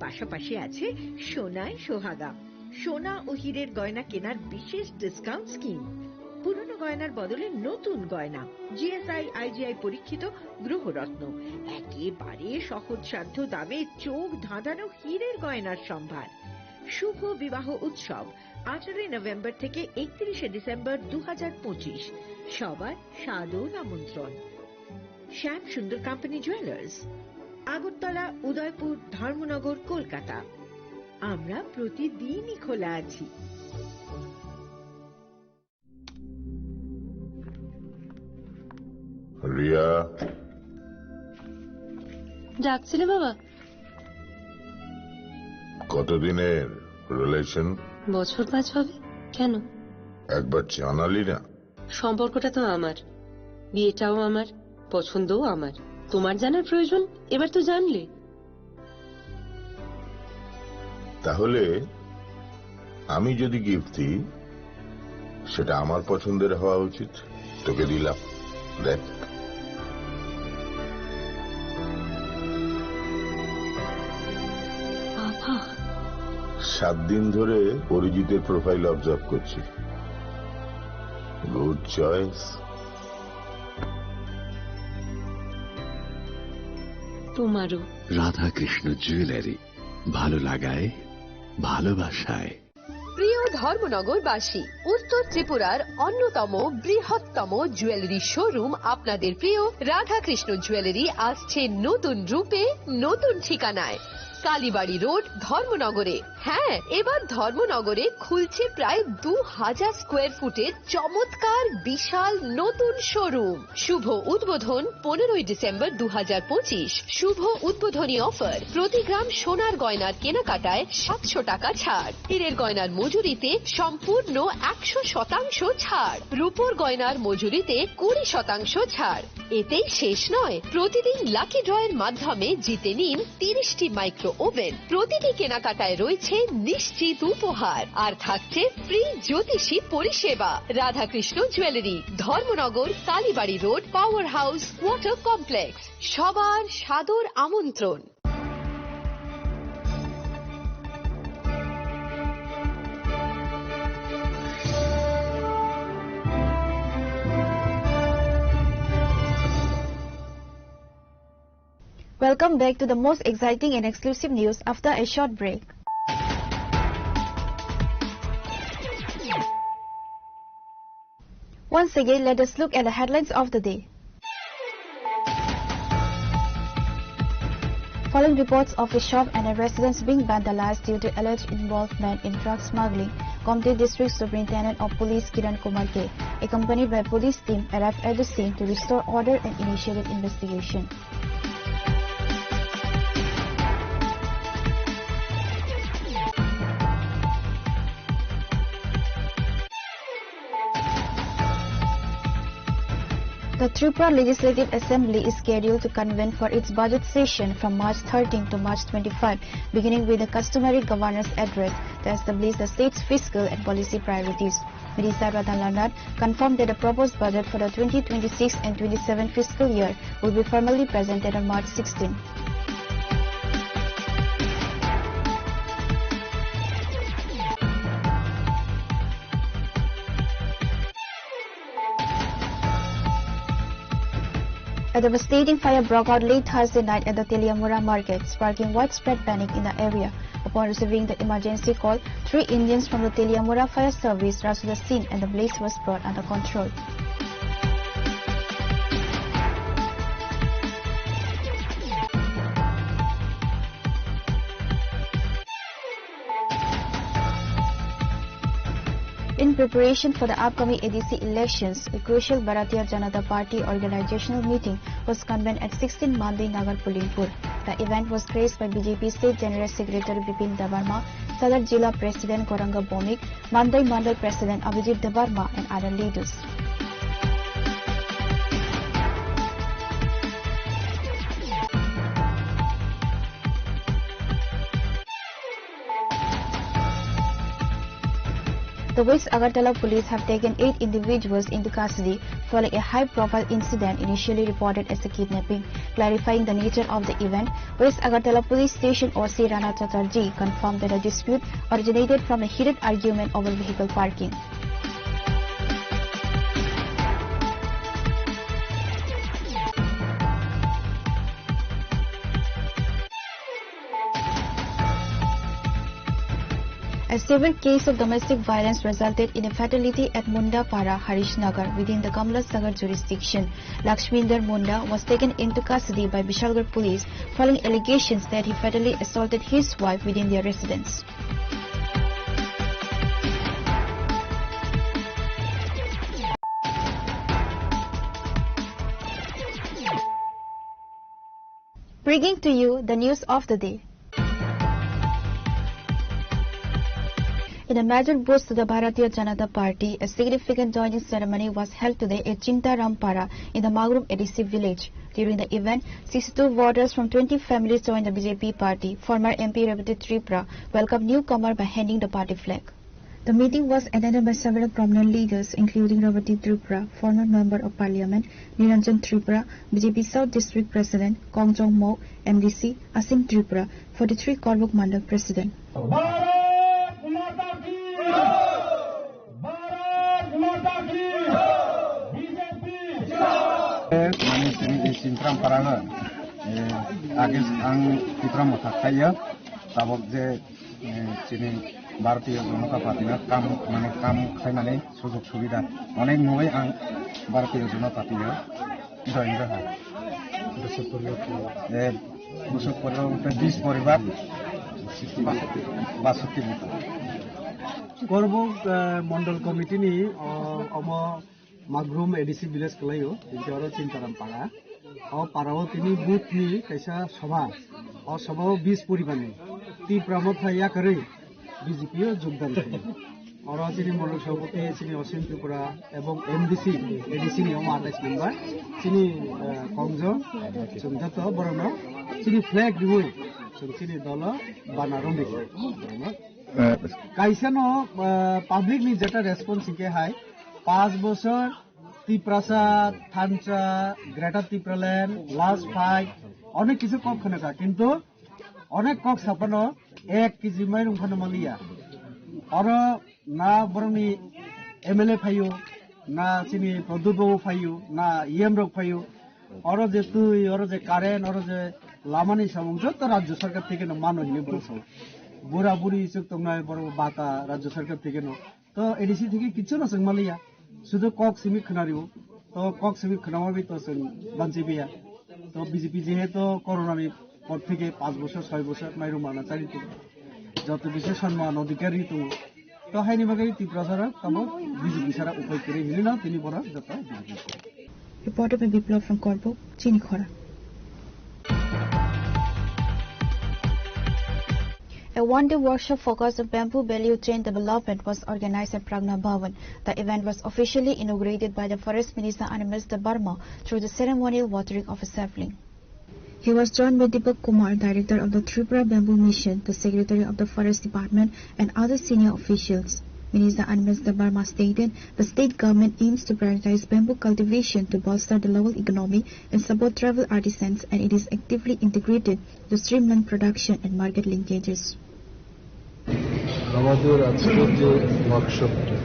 পাশাপাশি আছে সোনায় সোহাগা, সোনা ও হীরের গয়না কেনার বিশেষ ডিসকাউন্ট স্কিম, পুরনো গয়নার বদলে নতুন গয়না, জিএসআই, আইজিআই পরীক্ষিত গ্রহরত্ন, একেবারে সহজসাধ্য দামে চোখ ধাঁধানো হীরের গয়নার সম্ভার। শুভ বিবাহ উৎসব, আঠারোই নভেম্বর থেকে একত্রিশে ডিসেম্বর দু হাজার পঁচিশ। সবার সাদর আমন্ত্রণ। শ্যাম সুন্দর কোম্পানি জুয়েলার্স, আগরতলা, উদয়পুর, ধর্মনগর, কলকাতা। আমরা প্রতিদিনই খোলা আছি। রিয়া। ডাকছিলে বাবা? কতদিনের রিলেশন? বছর পাঁচ হবে। কেন? একবার জানালি না। সম্পর্কটা তো আমার, বিয়েটাও আমার, পছন্দও আমার। তোমার জানার প্রয়োজন? এবার তো জানলে। তাহলে আমি যদি গিফট দিই, সেটা আমার পছন্দের হওয়া উচিত। তোকে দিলাম, দেখ। বাবা। সাত দিন ধরে অরিজিতের প্রোফাইল অবজার্ভ করছি। Good choice. তোমারও। রাধাকৃষ্ণ জুয়েলারি, ভালো লাগায়, ভালোবাসায়। প্রিয় ধর্মনগরবাসী, উত্তর ত্রিপুরার অন্যতম বৃহত্তম জুয়েলারি শোরুম আপনাদের প্রিয় রাধাকৃষ্ণ জুয়েলারি আসছে নতুন রূপে, নতুন ঠিকানায়। কালীবাড়ি রোড, ধর্মনগরে। হ্যাঁ, এবার ধর্মনগরে খুলছে প্রায় দু হাজার স্কোয়ার ফুটের চমৎকার বিশাল নতুন শোরুম। শুভ উদ্বোধন পনেরোই ডিসেম্বর দু হাজার পঁচিশ। শুভ উদ্বোধনী অফার, প্রতি গ্রাম সোনার গয়নার কেনাকাটায় সাতশো টাকা ছাড়, হীরের গয়নার মজুরিতে সম্পূর্ণ একশো শতাংশ ছাড়, রূপোর গয়নার মজুরিতে কুড়ি শতাংশ ছাড়। এতেই শেষ নয়, প্রতিদিন লাকি ড্রয়ের মাধ্যমে জিতে নিন তিরিশটি মাইক্রো ওভেন। প্রতিটি কেনাকাটায় রয়েছে নিশ্চিত উপহার, আর থাকছে ফ্রি জ্যোতিষী পরিষেবা। Radhakrishna jewellery, Dharmanagar, Kalibari road, power house, water complex. সবার সাদর আমন্ত্রণ। Welcome back to the most exciting and exclusive news after a short break. Once again, let us look at the headlines of the day. Following reports of a shop and a residence being vandalized due to alleged involvement in drug smuggling, Gomti District Superintendent of Police Kiran Kumar K, accompanied by police team, arrived at the scene to restore order and initiated investigation. The Tripura Legislative Assembly is scheduled to convene for its budget session from March thirteen to March twenty-five, beginning with the customary governor's address to establish the state's fiscal and policy priorities. Minister Radha Lanar confirmed that the proposed budget for the twenty twenty-six and twenty-seven fiscal year will be formally presented on March sixteen. A devastating fire broke out late Thursday night at the Teliamura market, sparking widespread panic in the area. Upon receiving the emergency call, three engines from the Teliamura fire service rushed to the scene and the blaze was brought under control. In preparation for the upcoming A D C elections, a crucial Bharatiya Janata Party organizational meeting was convened at sixteen Mandai Nagar polling booth. The event was graced by B J P State General Secretary Bipin Debbarma, Sadar Jila President Gauranga Bhowmik, Mandai Mandal President Abhijit Debbarma, and other leaders. The West Agartala police have taken eight individuals into custody following a high-profile incident initially reported as a kidnapping. Clarifying the nature of the event, West Agartala Police Station O C Rana Chatterjee confirmed that the dispute originated from a heated argument over vehicle parking. A severe case of domestic violence resulted in a fatality at Munda Para, Harish Nagar, within the Kamla Sagar jurisdiction. Lakshminder Munda was taken into custody by Bishalgarh police following allegations that he fatally assaulted his wife within their residence. Bringing to you the news of the day. In a major boost to the Bharatiya Janata Party, a significant joining ceremony was held today at Chintaram Para in the Magrum A D C village. During the event, sixty-two voters from twenty families joined the B J P party. Former M P Rebati Tripura welcomed newcomer by handing the party flag. The meeting was attended by several prominent leaders, including Rebati Tripura, former Member of Parliament, Niranjan Tripura, B J P South District President, Kongjong Mok, M D C, Asim Tripura, forty-three Korbuk Mandal President. Bharat Mata ki! Bharat Mata ki! B J P! Mane chini ei Chintaram Parano, eh, age ang Tipra Motha khaiya, tabok je eh, chini Bharatiya Janata Party no kam, mane kam khaimani sujog subida onek nugwi ang Bharatiya Janata Party o join jaha. Eh, busuk poribar, bis poribar, basatti buta. Korbuk, eh, Mondol Committee ni, o, omo Magrum A D C village kwlaio, tini oro Chintaram para. O para o tini booth ni kaisa sabha. O sabha o bis poribar ni Tipra Motha yakarwi B J P o jogdan khaio. Oro tini Mondol Sabhapati chini Asim Tripura ebong M D C, A D C ni omo atais member chini, eh, Kongjong, chwng joto borokno chini flag riwi chwng chini dolo bana romwi. Eh, kaisa no, eh, public ni jeta response hingke hai, panch bochor Tiprasa, Thansa, Greater Tipraland, last fight, onek kichu kok khwnaka, kintu onek kok saphano ek kg mairung phano manliya. Oro na borokni M L A phaio, na chini Pradyot babu phaio, na E M rok phaio. Oro je twi, oro je current, oro je lamani samung joto Rajya Sarkar theke no mano hinwi borok sao. Bura buri chwk tongnai borok bata Rajya Sarkar theke no. To A D C theke kichu no chwng manliya. Sudu kok simi khwnario. To kok simi khwnama bi to chwng banchi biya. To B J P jehetu corona ni por theke panch bochor, soi bochor mairum mana chari tongo. Joto kisa sanman adhikar ri tongo. To haini bagwi Tiprasa rok tamo B J P sara upai kwrwi hinwi no tini borok joto B J P. Reporter by Biplab from Korbuk, Chinikhora. A one-day workshop focused on bamboo value chain development was organized at Pragna Bhavan. The event was officially inaugurated by the Forest Minister Animesh Debbarma through the ceremonial watering of a sapling. He was joined by Deepak Kumar, director of the Tripura Bamboo Mission, the secretary of the Forest Department, and other senior officials. Minister Animesh Debbarma stated the state government aims to prioritize bamboo cultivation to bolster the local economy and support tribal artisans, and it is actively integrated to streamline production and market linkages. আমাদের আজকের যে ওয়ার্কশপটা,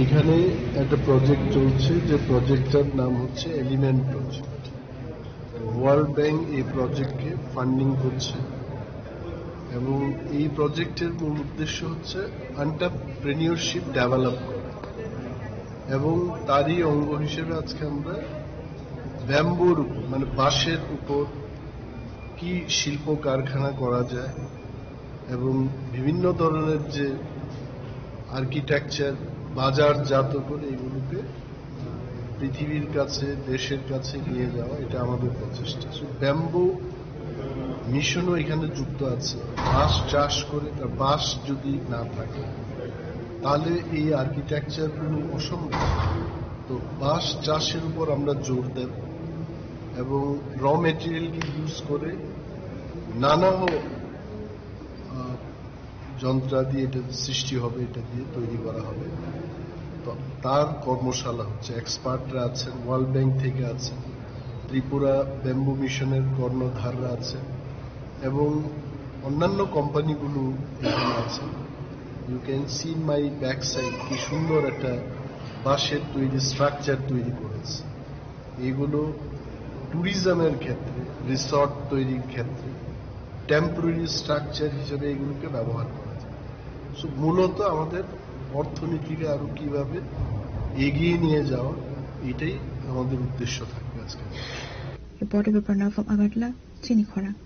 এখানে একটা প্রজেক্ট চলছে, যে প্রজেক্টটার নাম হচ্ছে এলিমেন্ট প্রজেক্ট। ওয়ার্ল্ড ব্যাংক এই প্রজেক্টকে ফান্ডিং করছে এবং এই প্রজেক্টের মূল উদ্দেশ্য হচ্ছে এন্টারপ্রেনিয়রশিপ ডেভেলপ করা এবং তারই অঙ্গ হিসেবে আজকে আমরা ব্যাম্বুর উপর, মানে বাঁশের উপর কি শিল্প কারখানা করা যায় এবং বিভিন্ন ধরনের যে আর্কিটেকচার বাজারজাত করে এগুলোকে পৃথিবীর কাছে, দেশের কাছে নিয়ে যাওয়া, এটা আমাদের প্রচেষ্টা। ব্যাম্বু মিশনও এখানে যুক্ত আছে। বাঁশ চাষ করে, তার বাঁশ যদি না থাকে, তাহলে এই আর্কিটেকচারগুলো অসম্ভব। তো বাঁশ চাষের উপর আমরা জোর দেব এবং র মেটেরিয়ালকে ইউজ করে নানা, আহ, যন্ত্রাদি এটা সৃষ্টি হবে, এটা দিয়ে তৈরি করা হবে। তো তার কর্মশালা হচ্ছে, এক্সপার্টরা আছেন, ওয়ার্ল্ড ব্যাংক থেকে আছেন, ত্রিপুরা ব্যাম্বু মিশনের কর্ণধাররা আছেন এবং অন্যান্য কোম্পানিগুলো এখানে আছে। You can see my back side, কি সুন্দর একটা বাঁশের তৈরি স্ট্রাকচার তৈরি করেছে। এগুলো ট্যুরিজমের ক্ষেত্রে, রিসর্ট তৈরির ক্ষেত্রে টেম্পোরারি স্ট্রাকচার হিসেবে এগুলোকে ব্যবহার করা যায়। সো মূলত আমাদের অর্থনীতিকে আরো কিভাবে এগিয়ে নিয়ে যাওয়া, এটাই আমাদের উদ্দেশ্য থাকবে আজকে। Reporter Biparna from Agartala, Chini Khorang.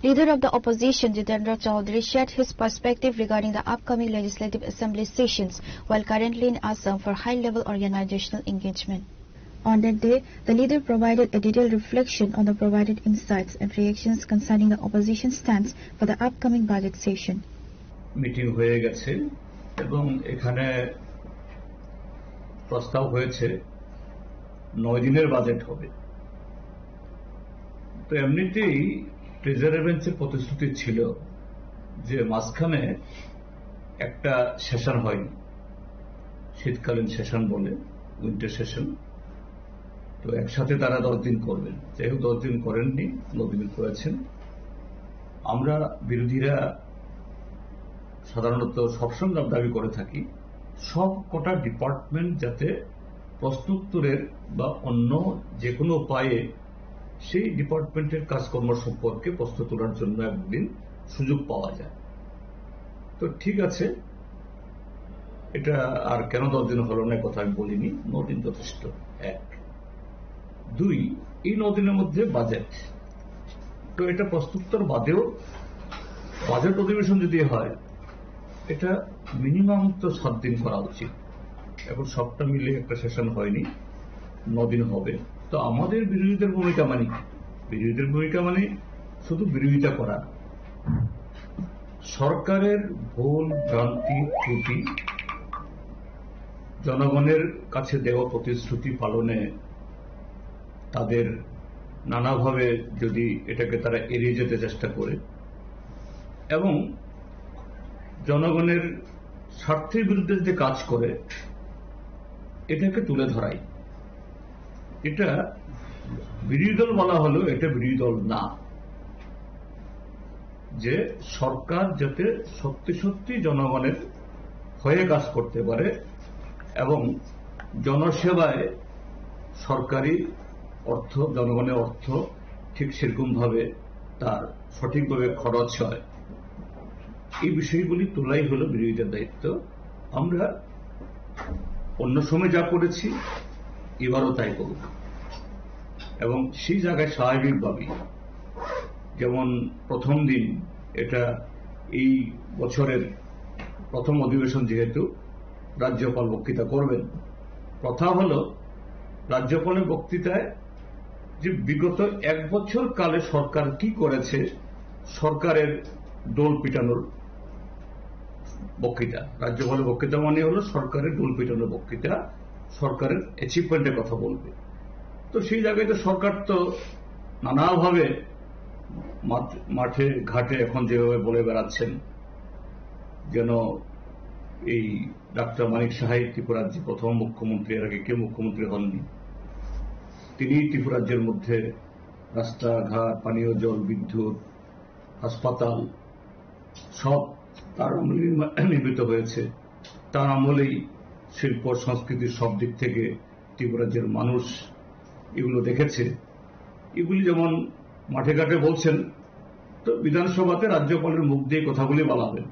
Leader of the opposition Jitendra Chaudhary shared his perspective regarding the upcoming Legislative Assembly sessions while currently in Assam for high-level organizational engagement. On that day, the leader provided a detailed reflection on the provided insights and reactions concerning the opposition stance for the upcoming budget session. Meeting হয়ে গেছে এবং এখানে প্রস্তাব হয়েছে নয় দিনের বাজেট হবে। তো এমনিতেই ট্রেজারি বেঞ্চের প্রতিশ্রুতি ছিল যে মাঝখানে একটা সেশন হয়নি, শীতকালীন সেশন বলে, উইন্টার সেশন। তো একসাথে তারা দশ দিন করবেন, যাই হোক, দশ দিন করেননি, নয় দিন করেছেন। আমরা বিরোধীরা সাধারণত সবসময় দাবি করে থাকি সব কটা ডিপার্টমেন্ট যাতে প্রশ্নোত্তরের বা অন্য যে কোনো উপায়ে সেই ডিপার্টমেন্টের কাজকর্ম সম্পর্কে প্রশ্ন তোলার জন্য একদিন সুযোগ পাওয়া যায়। তো ঠিক আছে, এটা আর কেন দশ দিন হলো না, কথা আমি বলিনি, নয় দিন যথেষ্ট। এক। দুই, এই নয় দিনের মধ্যে বাজেট, তো এটা প্রশ্নোত্তর বাদেও বাজেট অধিবেশন যদি হয়, এটা মিনিমাম তো সাত দিন করা উচিত। এখন সবটা মিলে একটা সেশন হয়নি, নয় দিন হবে। তো আমাদের বিরোধীদের ভূমিকা মানে কি? বিরোধীদের ভূমিকা মানে শুধু বিরোধিতা করা। সরকারের ভুল, ভ্রান্তি, ত্রুটি, জনগণের কাছে দেওয়া প্রতিশ্রুতি পালনে তাদের নানাভাবে যদি এটাকে তারা এড়িয়ে যেতে চেষ্টা করে এবং জনগণের স্বার্থের বিরুদ্ধে যদি কাজ করে, এটাকে তুলে ধরাই। এটা বিরোধী দল বলা হলেও এটা বিরোধী দল না, যে সরকার যাতে সত্যি সত্যি জনগণের হয়ে কাজ করতে পারে এবং জনসেবায় সরকারি অর্থ, জনগণের অর্থ ঠিক সেরকমভাবে তার সঠিকভাবে খরচ হয়, এই বিষয়গুলি তোলাই হলো বিরোধীদের দায়িত্ব। আমরা অন্য সময় যা করেছি, এবারও তাই করব। এবং সেই জায়গায় স্বাভাবিকভাবেই, যেমন প্রথম দিন, এটা এই বছরের প্রথম অধিবেশন, যেহেতু রাজ্যপাল বক্তৃতা করবেন, কথা হলো রাজ্যপালের বক্তৃতায় যে বিগত এক বছর কালে সরকার কি করেছে, সরকারের ডোল পিটানোর বক্তৃতা। রাজ্যপালের বক্তৃতা মানে হলো সরকারের ডোল পিটানোর বক্তৃতা, সরকারের অ্যাচিভমেন্টের কথা বলবে। তো সেই জায়গায় তো সরকার তো নানাভাবে মাঠ-, মাঠে ঘাটে এখন যেভাবে বলে বেড়াচ্ছেন, যেন এই ডাক্তার মানিক সাহাই ত্রিপুরার যে প্রথম মুখ্যমন্ত্রী, এর আগে কেউ মুখ্যমন্ত্রী হননি, তিনি ত্রিপুরাজ্যের মধ্যে রাস্তাঘাট, পানীয় জল, বিদ্যুৎ, হাসপাতাল সব তার আমলে নির্মা-, নির্মিত হয়েছে। তার আমলেই শিল্প, সংস্কৃতি সব দিক থেকে ত্রিপুরাজ্যের মানুষ এগুলো দেখেছে। এগুলি যেমন মাঠে ঘাটে বলছেন, তো বিধানসভাতে রাজ্যপালের মুখ দিয়ে কথাগুলি বলা হবে।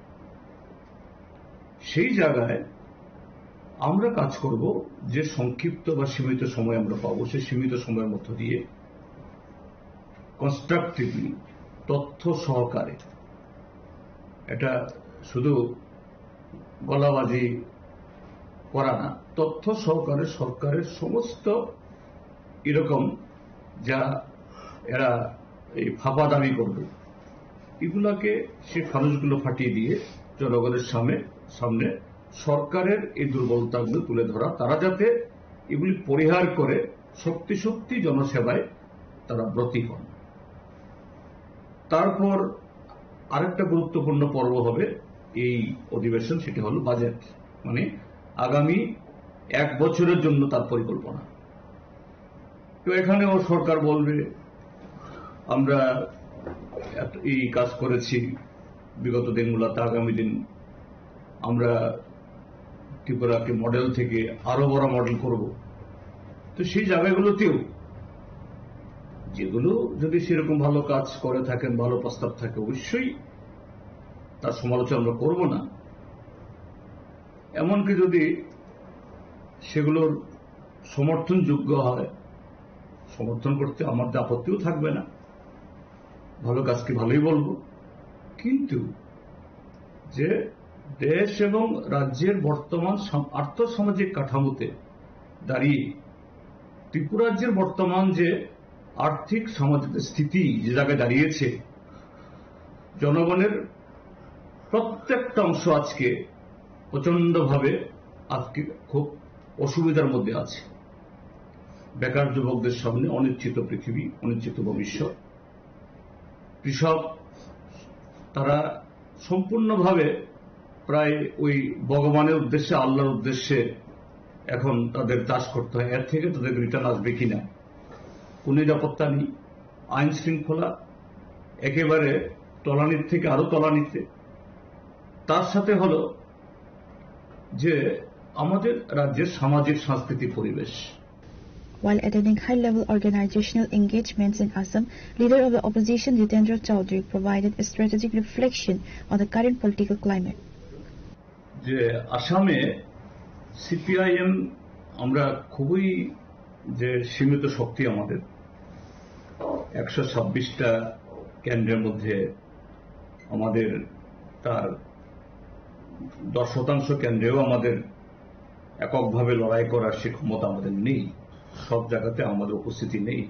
সেই জায়গায় আমরা কাজ করব, যে সংক্ষিপ্ত বা সীমিত সময় আমরা পাবো, সেই সীমিত সময়ের মধ্য দিয়ে কনস্ট্রাকটিভলি, তথ্য সহকারে এটা শুধু গলাবাজি করা না, তথ্য সহকারে সরকারের সমস্ত এরকম যা এরা এই ফাঁপা দাবি করবে, এগুলাকে সে ফানুসগুলো ফাটিয়ে দিয়ে জনগণের সামনে সামনে সরকারের এই দুর্বলতাগুলো তুলে ধরা, তারা যাতে এগুলি পরিহার করে শক্তি শক্তি জনসেবায় তারা ব্রতী হন। তারপর আরেকটা গুরুত্বপূর্ণ পর্ব হবে এই অধিবেশন, সেটা হলো বাজেট, মানে আগামী এক বছরের জন্য তার পরিকল্পনা। তো এখানেও সরকার বলবে, "আমরা এত, এই কাজ করেছি বিগত দিনগুলোতে, আগামী দিন আমরা ত্রিপুরাকে মডেল থেকে আরো বড় মডেল করব।" তো সেই জায়গাগুলোতেও যেগুলো যদি সেরকম ভালো কাজ করে থাকেন, ভালো প্রস্তাব থাকে, অবশ্যই তার সমালোচনা আমরা করব না। এমনকি যদি সেগুলোর সমর্থনযোগ্য হয়, সমর্থন করতে আমার আপত্তিও থাকবে না, ভালো কাজকে ভালোই বলবো। কিন্তু যে দেশ এবং রাজ্যের বর্তমান সাম-, আর্থসামাজিক কাঠামোতে দাঁড়িয়ে ত্রিপুরা রাজ্যের বর্তমান যে আর্থিক সামাজিক স্থিতি যে জায়গায় দাঁড়িয়েছে, জনগণের প্রত্যেকটা অংশ আজকে প্রচণ্ডভাবে আজকে খুব অসুবিধার মধ্যে আছে। বেকার যুবকদের সামনে অনিশ্চিত পৃথিবী, অনিশ্চিত ভবিষ্যৎ। কৃষক, তারা সম্পূর্ণভাবে প্রায় ওই ভগবানের উদ্দেশ্যে, আল্লাহর উদ্দেশ্যে এখন তাদের চাষ করতে হয়। এর থেকে তাদের রিটার্ন আসবে কিনা, কোনো নিরাপত্তা নেই, আইন শৃঙ্খলা একেবারে তলানির থেকে আরো তলানিতে। তার সাথে হলো যে আমাদের রাজ্যের সামাজিক সাংস্কৃতিক পরিবেশ। While attending high-level organizational engagements in Assam, leader of the opposition Jitendra Chaudhary provided a strategic reflection on the current political climate. যে আসামে সিপিআইএম আমরা খুবই যে সীমিত শক্তি আমাদের, একশো ছাব্বিশটা কেন্দ্রের মধ্যে আমাদের তার দশ শতাংশ কেন্দ্রেও আমাদের এককভাবে লড়াই করার সে ক্ষমতা আমাদের নেই, সব জায়গাতে আমাদের উপস্থিতি নেই।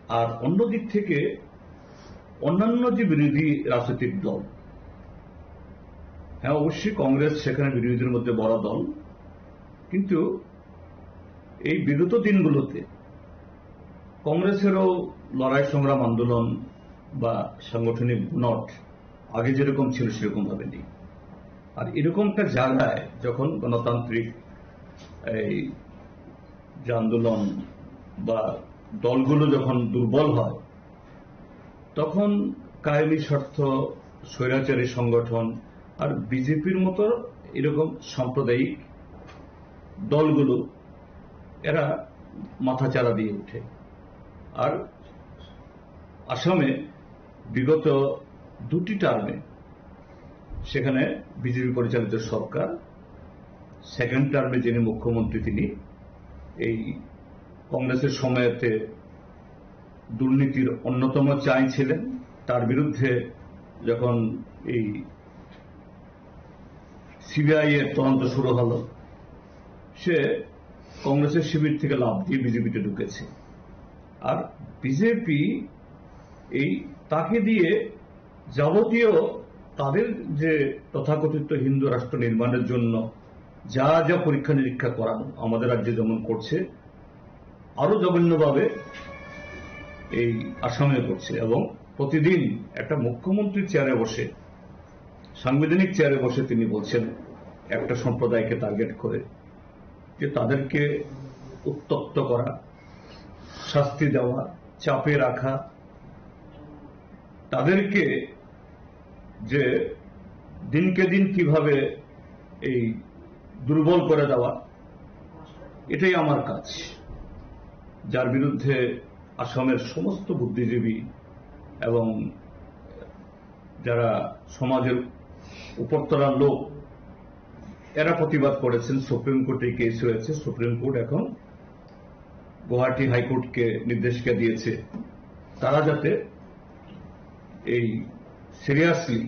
আর অন্য দিক থেকে অন্যান্য যে বিরোধী রাজনৈতিক দল, হ্যাঁ, অবশ্যই কংগ্রেস সেখানে বিরোধীদের মধ্যে বড় দল, কিন্তু এই বিগত দিনগুলোতে কংগ্রেসেরও লড়াই সংগ্রাম আন্দোলন বা সাংগঠনিক বুনট আগে যেরকম ছিল সেরকম ভাবে নেই। আর এরকম একটা জায়গায় যখন গণতান্ত্রিক এই যে আন্দোলন বা দলগুলো যখন দুর্বল হয়, তখন কায়েমি স্বার্থ, স্বৈরাচারী সংগঠন আর বিজেপির মতো এরকম সাম্প্রদায়িক দলগুলো এরা মাথাচাড়া দিয়ে ওঠে। আর আসামে বিগত দুটি টার্মে সেখানে বিজেপি পরিচালিত সরকার, সেকেন্ড টার্মে যিনি মুখ্যমন্ত্রী, তিনি এই কংগ্রেসের সময়তে দুর্নীতির অন্যতম চাই ছিলেন। তার বিরুদ্ধে যখন এই সিবিআই এর তদন্ত শুরু হলো, সে কংগ্রেসের শিবির থেকে লাফ দিয়ে বিজেপিতে ঢুকেছে। আর বিজেপি এই তাকে দিয়ে যাবতীয় তাদের যে তথাকথিত হিন্দু রাষ্ট্র নির্মাণের জন্য যা যা পরীক্ষা নিরীক্ষা করানো আমাদের রাজ্যে যেমন করছে, আরো জঘন্যভাবে এই আসামে করছে। এবং প্রতিদিন একটা মুখ্যমন্ত্রীর চেয়ারে বসে, সাংবিধানিক চেয়ারে বসে তিনি বলছেন একটা সম্প্রদায়কে টার্গেট করে যে তাদেরকে উত্তপ্ত করা, শাস্তি দেওয়া, চাপে রাখা, তাদেরকে যে দিনকে দিন কিভাবে এই দুর্বল করে দেওয়া, এটাই আমার কাজ। যার বিরুদ্ধে আসামের সমস্ত বুদ্ধিজীবী এবং যারা সমাজের উপরতলার লোক, এরা প্রতিবাদ করেছেন। সুপ্রিম কোর্টে কেস হয়েছে, সুপ্রিম কোর্ট এখন গুয়াহাটি হাইকোর্টকে নির্দেশিকা দিয়েছে তারা যাতে এই সিরিয়াসলি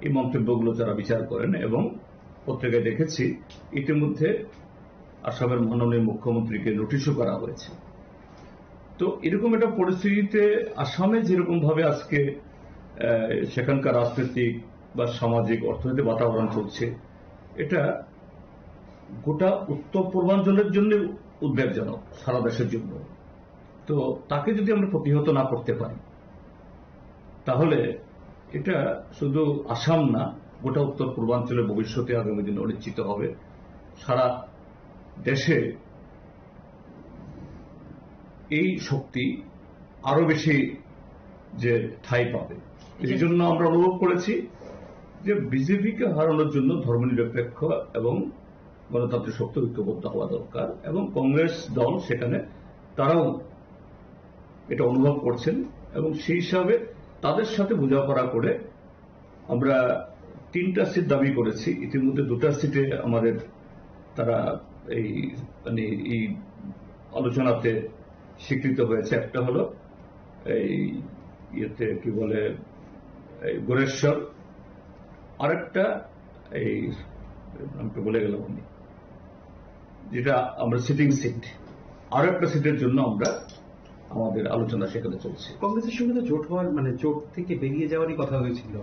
এই মন্তব্যগুলো তারা বিচার করেন এবং পত্রিকায় দেখেছি ইতিমধ্যে আসামের মাননীয় মুখ্যমন্ত্রীকে নোটিশও করা হয়েছে। তো এরকম একটা পরিস্থিতিতে আসামে যেরকম ভাবে আজকে আহ, সেখানকার রাজনৈতিক বা সামাজিক অর্থনৈতিক বাতাবরণ চলছে, এটা গোটা উত্তর পূর্বাঞ্চলের জন্য উদ্বেগজনক, সারা দেশের জন্য। তো তাকে যদি আমরা প্রতিহত না করতে পারি, তাহলে এটা শুধু আসাম না, গোটা উত্তর পূর্বাঞ্চলের ভবিষ্যতে আগামী দিনে অনিশ্চিত হবে। সারা দেশে এই শক্তি আরো বেশি যে ঠাঁই পাবে। এই জন্য আমরা অনুভব করেছি যে বিজেপিকে হারানোর জন্য ধর্মনিরপেক্ষ এবং গণতান্ত্রিক শক্তি ঐক্যবদ্ধ হওয়া দরকার এবং কংগ্রেস দল সেখানে তারাও এটা অনুভব করছেন এবং সেই হিসাবে তাদের সাথে বোঝাপড়া করে আমরা তিনটা সিট দাবি করেছি। ইতিমধ্যে দুটা সিটে আমাদের তারা এই, মানে, এই আলোচনাতে স্বীকৃত হয়েছে। একটা হলো এই ইয়েতে কি বলে, এই গোরেশ্বর, আরেকটা এই, আমি তো ভুলে গেলাম আমি, যেটা আমরা সিটিং সিট, আরো একটা সিটের জন্য আমরা, আমাদের আলোচনা সেখানে চলছে। কংগ্রেসের সঙ্গে তো জোট হওয়ার, মানে, জোট থেকে বেরিয়ে যাওয়ারই কথা হয়েছিল,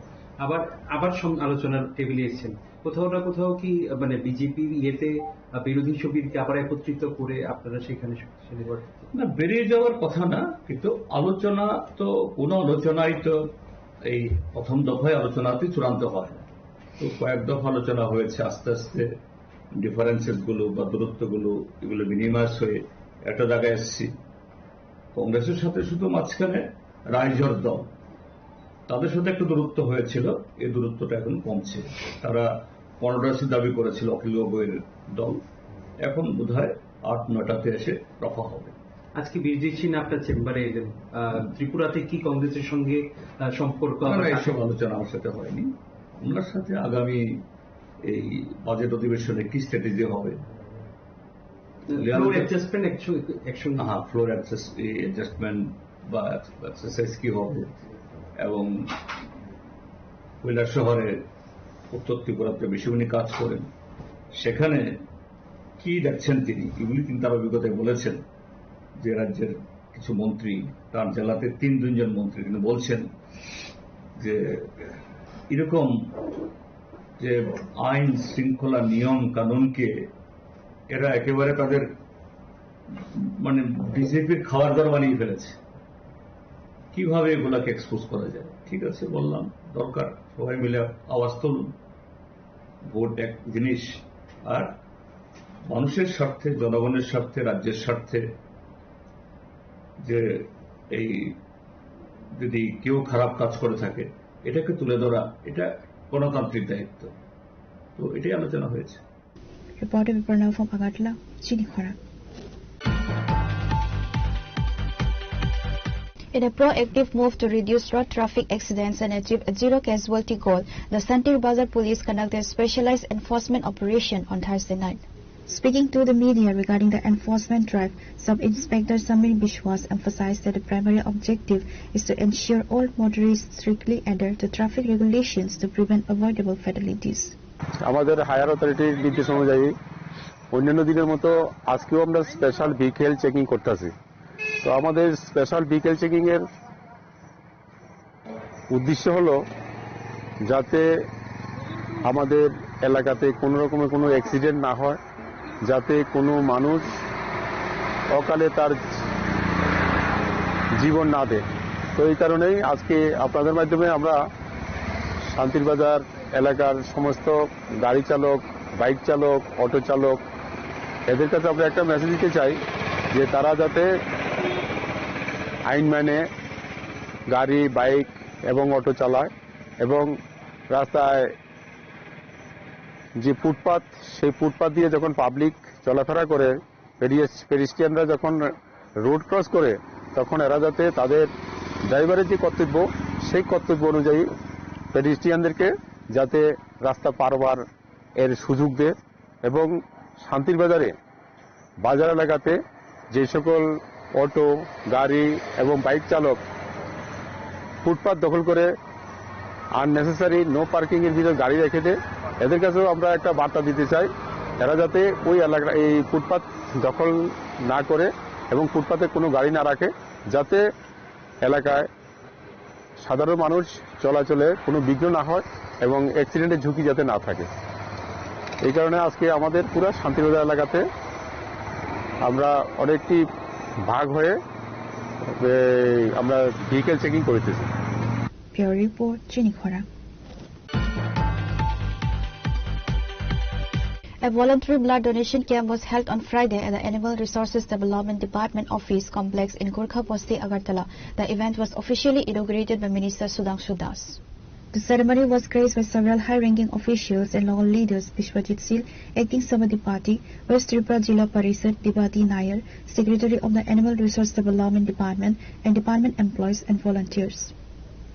আবার, আবার সং-, আলোচনার টেবিলে এসেছেন। কোথাও না কোথাও কি, মানে, বিজেপির ইয়েতে, আহ, বিরোধী শিবিরকে আবার একত্রিত করে আপনারা সেখানে শক্তিশালী হওয়ার? না, বেরিয়ে যাওয়ার কথা না, কিন্তু আলোচনা তো, কোনো আলোচনাই তো এই প্রথম দফায় আলোচনাতে চূড়ান্ত হয় না। তো কয়েক দফা আলোচনা হয়েছে, আস্তে আস্তে ডিফারেন্সেস গুলো বা দূরত্ব গুলো, এগুলো মিনিমাইজ হয়ে একটা জায়গায় এসেছি। কংগ্রেসের সাথে শুধু মাঝখানে রাইজর দল, তাদের সাথে একটু দূরত্ব হয়েছিল, এই দূরত্বটা এখন কমছে। তারা পনেরোটা সিট দাবি করেছিল অখিল গগৈর দল, এখন বোধহয় আট নয়টাতে এসে রফা হবে। আজকে বীরজিৎ সিনহা আপনার চেম্বারে এলেন। আহ, ত্রিপুরাতে কি কংগ্রেসের সঙ্গে, আহ, সম্পর্ক? না, না, আবার এইসব আলোচনা আমার সাথে হয়নি। ওনার সাথে আগামী এই বাজেট অধিবেশনে কি স্ট্র্যাটেজি হবে, ফ্লোর অ্যাডজাস্টমেন্ট একসঙ্গে, একসঙ্গে। হ্যাঁ, ফ্লোর অ্যাডজাস্টমেন্ট বা এক্সারসাইজ কি হবে এবং কৈলাসহরে উত্তর ত্রিপুরাতে বেশি উনি কাজ করেন, সেখানে কি দেখছেন তিনি, এগুলি তিনি তার অভিজ্ঞতায় বলেছেন যে রাজ্যের কিছু মন্ত্রী, তার জেলাতে তিন দুইজন মন্ত্রী তিনি বলছেন যে এরকম যে আইন শৃঙ্খলা নিয়ম কানুনকে এরা একেবারে তাদের, মানে, বিজেপির খাবার ঘর বানিয়ে ফেলেছে। কিভাবে এগুলাকে এক্সপোজ করা যায়? ঠিক আছে, বললাম, দরকার, সবাই মিলে আওয়াজ তুলুন। ভোট এক জিনিস, আর মানুষের স্বার্থে, জনগণের স্বার্থে, রাজ্যের স্বার্থে যে এই যদি কেউ খারাপ কাজ করে থাকে, এটাকে তুলে ধরা, এটা গণতান্ত্রিক দায়িত্ব। তো এটাই আলোচনা হয়েছে। Reporter Biparna from Agartala, Chini Khorang. In a proactive move to reduce road traffic accidents and achieve a zero casualty goal, the Santir Bazar Police conducted specialized enforcement operation on Thursday night. Speaking to the media regarding the enforcement drive, Sub-Inspector Samir Biswas emphasized that the primary objective is to ensure all motorists strictly adhere to traffic regulations to prevent avoidable fatalities. আমাদের হায়ার অথরিটির নির্দেশ অনুযায়ী অন্যান্য দিনের মতো আজকেও আমরা special vehicle checking করতেছি। তো আমাদের স্পেশাল ভেহিকেল চেকিং এর উদ্দেশ্য হলো যাতে আমাদের এলাকাতে কোনো রকমের কোনো অ্যাক্সিডেন্ট না হয়, যাতে কোনো মানুষ অকালে তার জীবন না দেয়। তো এই কারণেই আজকে আপনাদের মাধ্যমে আমরা শান্তির বাজার এলাকার সমস্ত গাড়ি চালক, বাইক চালক, অটো চালক, এদের কাছে আমরা একটা মেসেজ দিতে চাই যে তারা যাতে আইন মেনে গাড়ি, বাইক এবং অটো চালায় এবং রাস্তায় যে ফুটপাত, সেই ফুটপাত দিয়ে যখন পাবলিক চলাফেরা করে, পেডিয়াস-, পেডিস্ট্রিয়ানরা যখন রোড ক্রস করে, তখন এরা যাতে তাদের ড্রাইভারের যে কর্তব্য, সেই কর্তব্য অনুযায়ী পেডিস্ট্রিয়ানদেরকে যাতে রাস্তা পারবার এর সুযোগ দেয় এবং শান্তির বাজারে, বাজার এলাকাতে যে সকল অটো, গাড়ি এবং বাইক চালক ফুটপাত দখল করে আননেসেসারি নো পার্কিং এর ভিতর গাড়ি রেখে দেয়, এদের কাছেও আমরা একটা বার্তা দিতে চাই, এরা যাতে ওই এলাকা, এই ফুটপাত দখল না করে এবং ফুটপাতে কোনো গাড়ি না রাখে, যাতে এলাকায় সাধারণ মানুষ চলাচলে কোনো বিঘ্ন না হয় এবং অ্যাক্সিডেন্টের ঝুঁকি যাতে না থাকে। এই কারণে আজকে আমাদের পুরা শান্তিবাজার এলাকাতে আমরা অনেকটি ভাগ হয়ে, এ, আমরা ভেহিকেল চেকিং করতেছি। Bureau Report, Chini Khora. A voluntary blood donation camp was held on Friday at the Animal Resources Development Department Office Complex in Gorkha Basti, Agartala. The event was officially inaugurated by Minister Sudhanshu Das. The ceremony was graced by several high-ranking officials and local leaders: Bishwajit Sil, Acting Sabhapati, West Tripura Jila Parishad, Dibati Nair, Secretary of the Animal Resource Development Department, and department employees and volunteers.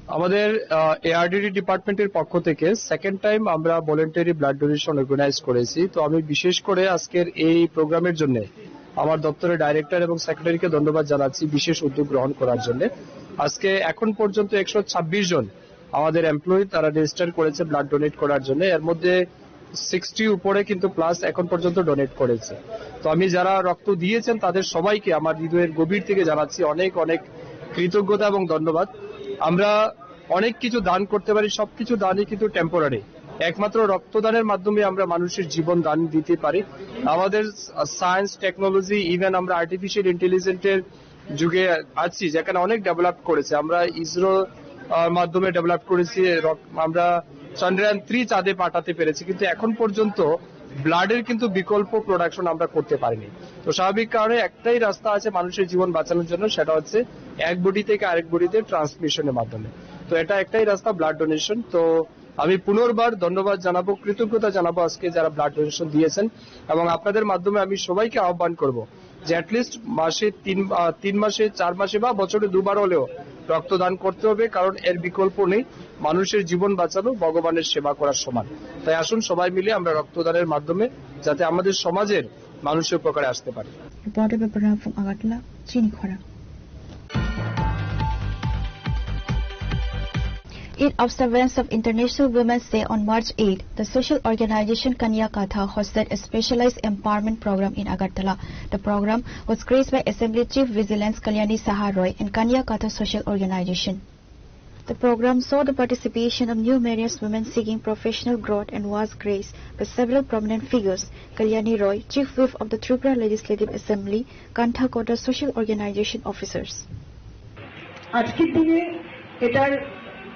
আমাদের এআরডিডি ডিপার্টমেন্টের পক্ষ থেকে second time আমরা voluntary blood donation organise করেছি। তো আমি বিশেষ করে আজকের এই প্রোগ্রামের জন্য আমার দপ্তরের ডাইরেক্টর এবং সেক্রেটারিকে ধন্যবাদ জানাচ্ছি বিশেষ উদ্যোগ গ্রহণ করার জন্য। আজকে এখন পর্যন্ত একশো ছাব্বিশ জন আমাদের এমপ্লয়ি, তারা রেজিস্টার করেছে ব্লাড ডোনেট করার জন্য। এর মধ্যে সিক্সটি উপরে কিন্তু প্লাস এখন পর্যন্ত ডোনেট করেছে। তো আমি যারা রক্ত দিয়েছেন তাদের সবাইকে আমার হৃদয়ের গভীর থেকে জানাচ্ছি অনেক অনেক কৃতজ্ঞতা এবং ধন্যবাদ। আমরা অনেক কিছু দান করতে পারি, সবকিছু দানই কিন্তু টেম্পোরারি। একমাত্র রক্তদানের মাধ্যমে আমরা মানুষের জীবন দান দিতে পারি। আমাদের সায়েন্স, টেকনোলজি, ইভেন আমরা আর্টিফিশিয়াল ইন্টেলিজেন্সের যুগে আছি, যেখানে অনেক ডেভেলপ করেছে। আমরা ইসরো মাধ্যমে ডেভেলপ করেছি, রক- আমরা চন্দ্রয়ান থ্রি চাঁদে পাঠাতে পেরেছি, কিন্তু এখন পর্যন্ত ব্লাডের কিন্তু বিকল্প প্রোডাকশন আমরা করতে পারিনি। তো স্বাভাবিক কারণে একটাই রাস্তা আছে মানুষের জীবন বাঁচানোর জন্য, সেটা হচ্ছে এক বডি থেকে আরেক বডিতে ট্রান্সমিশনের মাধ্যমে। তো এটা একটাই রাস্তা, ব্লাড ডোনেশন। তো আমি পুনর্বার ধন্যবাদ জানাবো, কৃতজ্ঞতা জানাবো আজকে যারা ব্লাড ডোনেশন দিয়েছেন, এবং আপনাদের মাধ্যমে আমি সবাইকে আহ্বান করব যে অ্যাটলিস্ট মাসে তিন, আহ, তিন মাসে, চার মাসে বা বছরে দুবার হলেও রক্তদান করতে হবে, কারণ এর বিকল্প নেই। মানুষের জীবন বাঁচানো ভগবানের সেবা করার সমান। তাই আসুন সবাই মিলে আমরা রক্তদানের মাধ্যমে যাতে আমাদের সমাজের মানুষের উপকারে আসতে পারি। Reporter Bebera from Agartala, Chini Khora. In observance of International Women's Day on March eighth, the social organization Kanya Katha hosted a specialized empowerment program in Agartala. The program was graced by Assembly Chief Vigilance Kalyani Saha Roy and Kanya Katha Social Organization. The program saw the participation of numerous women seeking professional growth and was graced by several prominent figures: Kalyani Roy, Chief Whip of the Tripura Legislative Assembly, Kantha Kota, social organization officers. আজকের দিনে এটার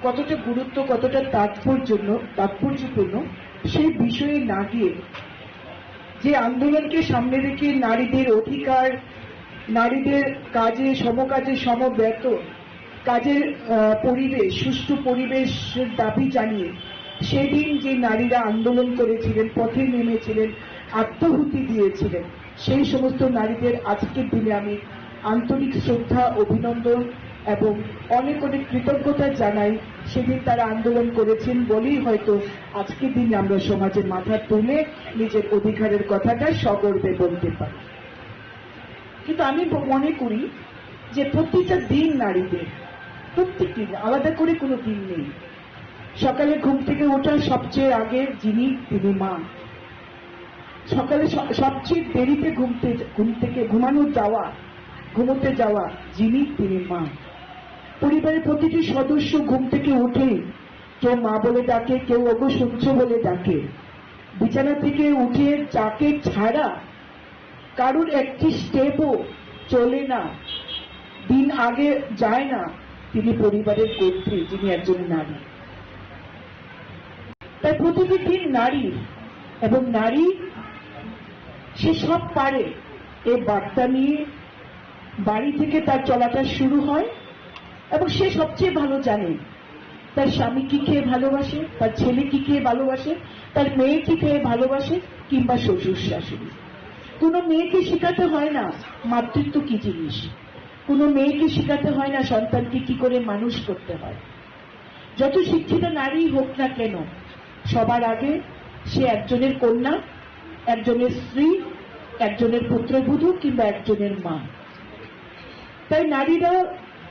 কতটা গুরুত্ব, কতটা তাৎপর্য, তাৎপর্যপূর্ণ, সেই বিষয়ে না গিয়ে যে আন্দোলনকে সামনে রেখে নারীদের অধিকার, নারীদের কাজে, সমকাজে সমবেতন, কাজের, আহ, পরিবেশ, সুষ্ঠু পরিবেশের দাবি জানিয়ে সেদিন যে নারীরা আন্দোলন করেছিলেন, পথে নেমেছিলেন, আত্মাহুতি দিয়েছিলেন, সেই সমস্ত নারীদের আজকের দিনে আমি আন্তরিক শ্রদ্ধা, অভিনন্দন এবং অনেক অনেক কৃতজ্ঞতা জানাই। সেদিন তারা আন্দোলন করেছেন বলেই হয়তো আজকের দিনে আমরা সমাজে মাথা তুলে নিজের অধিকারের কথাটা সগর্বে বলতে পারি। কিন্তু আমি ব-, মনে করি যে প্রতিটা দিন নারীদের, প্রত্যেক দিন আলাদা করে কোনো দিন নেই। সকালে ঘুম থেকে ওঠা সবচেয়ে আগে যিনি, তিনি মা। সকালে স-, সবচেয়ে দেরিতে ঘুম থে-, ঘুম থেকে ঘুমানো যাওয়া, ঘুমোতে যাওয়া যিনি, তিনি মা। পরিবারের প্রতিটি সদস্য ঘুম থেকে উঠেই কেউ মা বলে ডাকে, কেউ "ওগো শুনছো?" বলে ডাকে। বিছানা থেকে উঠে যাকে ছাড়া কারোর একটি স্টেপও চলে না, দিন আগে যায় না, তিনি পরিবারের কর্ত্রী, যিনি একজন নারী। তাই প্রতিটি দিন নারী এবং নারী সে সব পারে, এই বার্তা নিয়ে বাড়ি থেকে তার চলাটা শুরু হয়। এবং সে সবচেয়ে ভালো জানে তার স্বামী কি খেয়ে ভালোবাসে, তার ছেলে কি খেয়ে ভালোবাসে, তার মেয়ে কি খেয়ে ভালোবাসে, কিংবা শ্বশুর শাশুড়ি। কোনো মেয়েকে শেখাতে হয় না মাতৃত্ব কি জিনিস, কোনো মেয়েকে শেখাতে হয় না সন্তানকে কি করে মানুষ করতে হয়। যত শিক্ষিত নারী হোক না কেন, সবার আগে সে একজনের কন্যা, একজনের স্ত্রী, একজনের পুত্রবধূ কিংবা একজনের মা। তাই নারীরা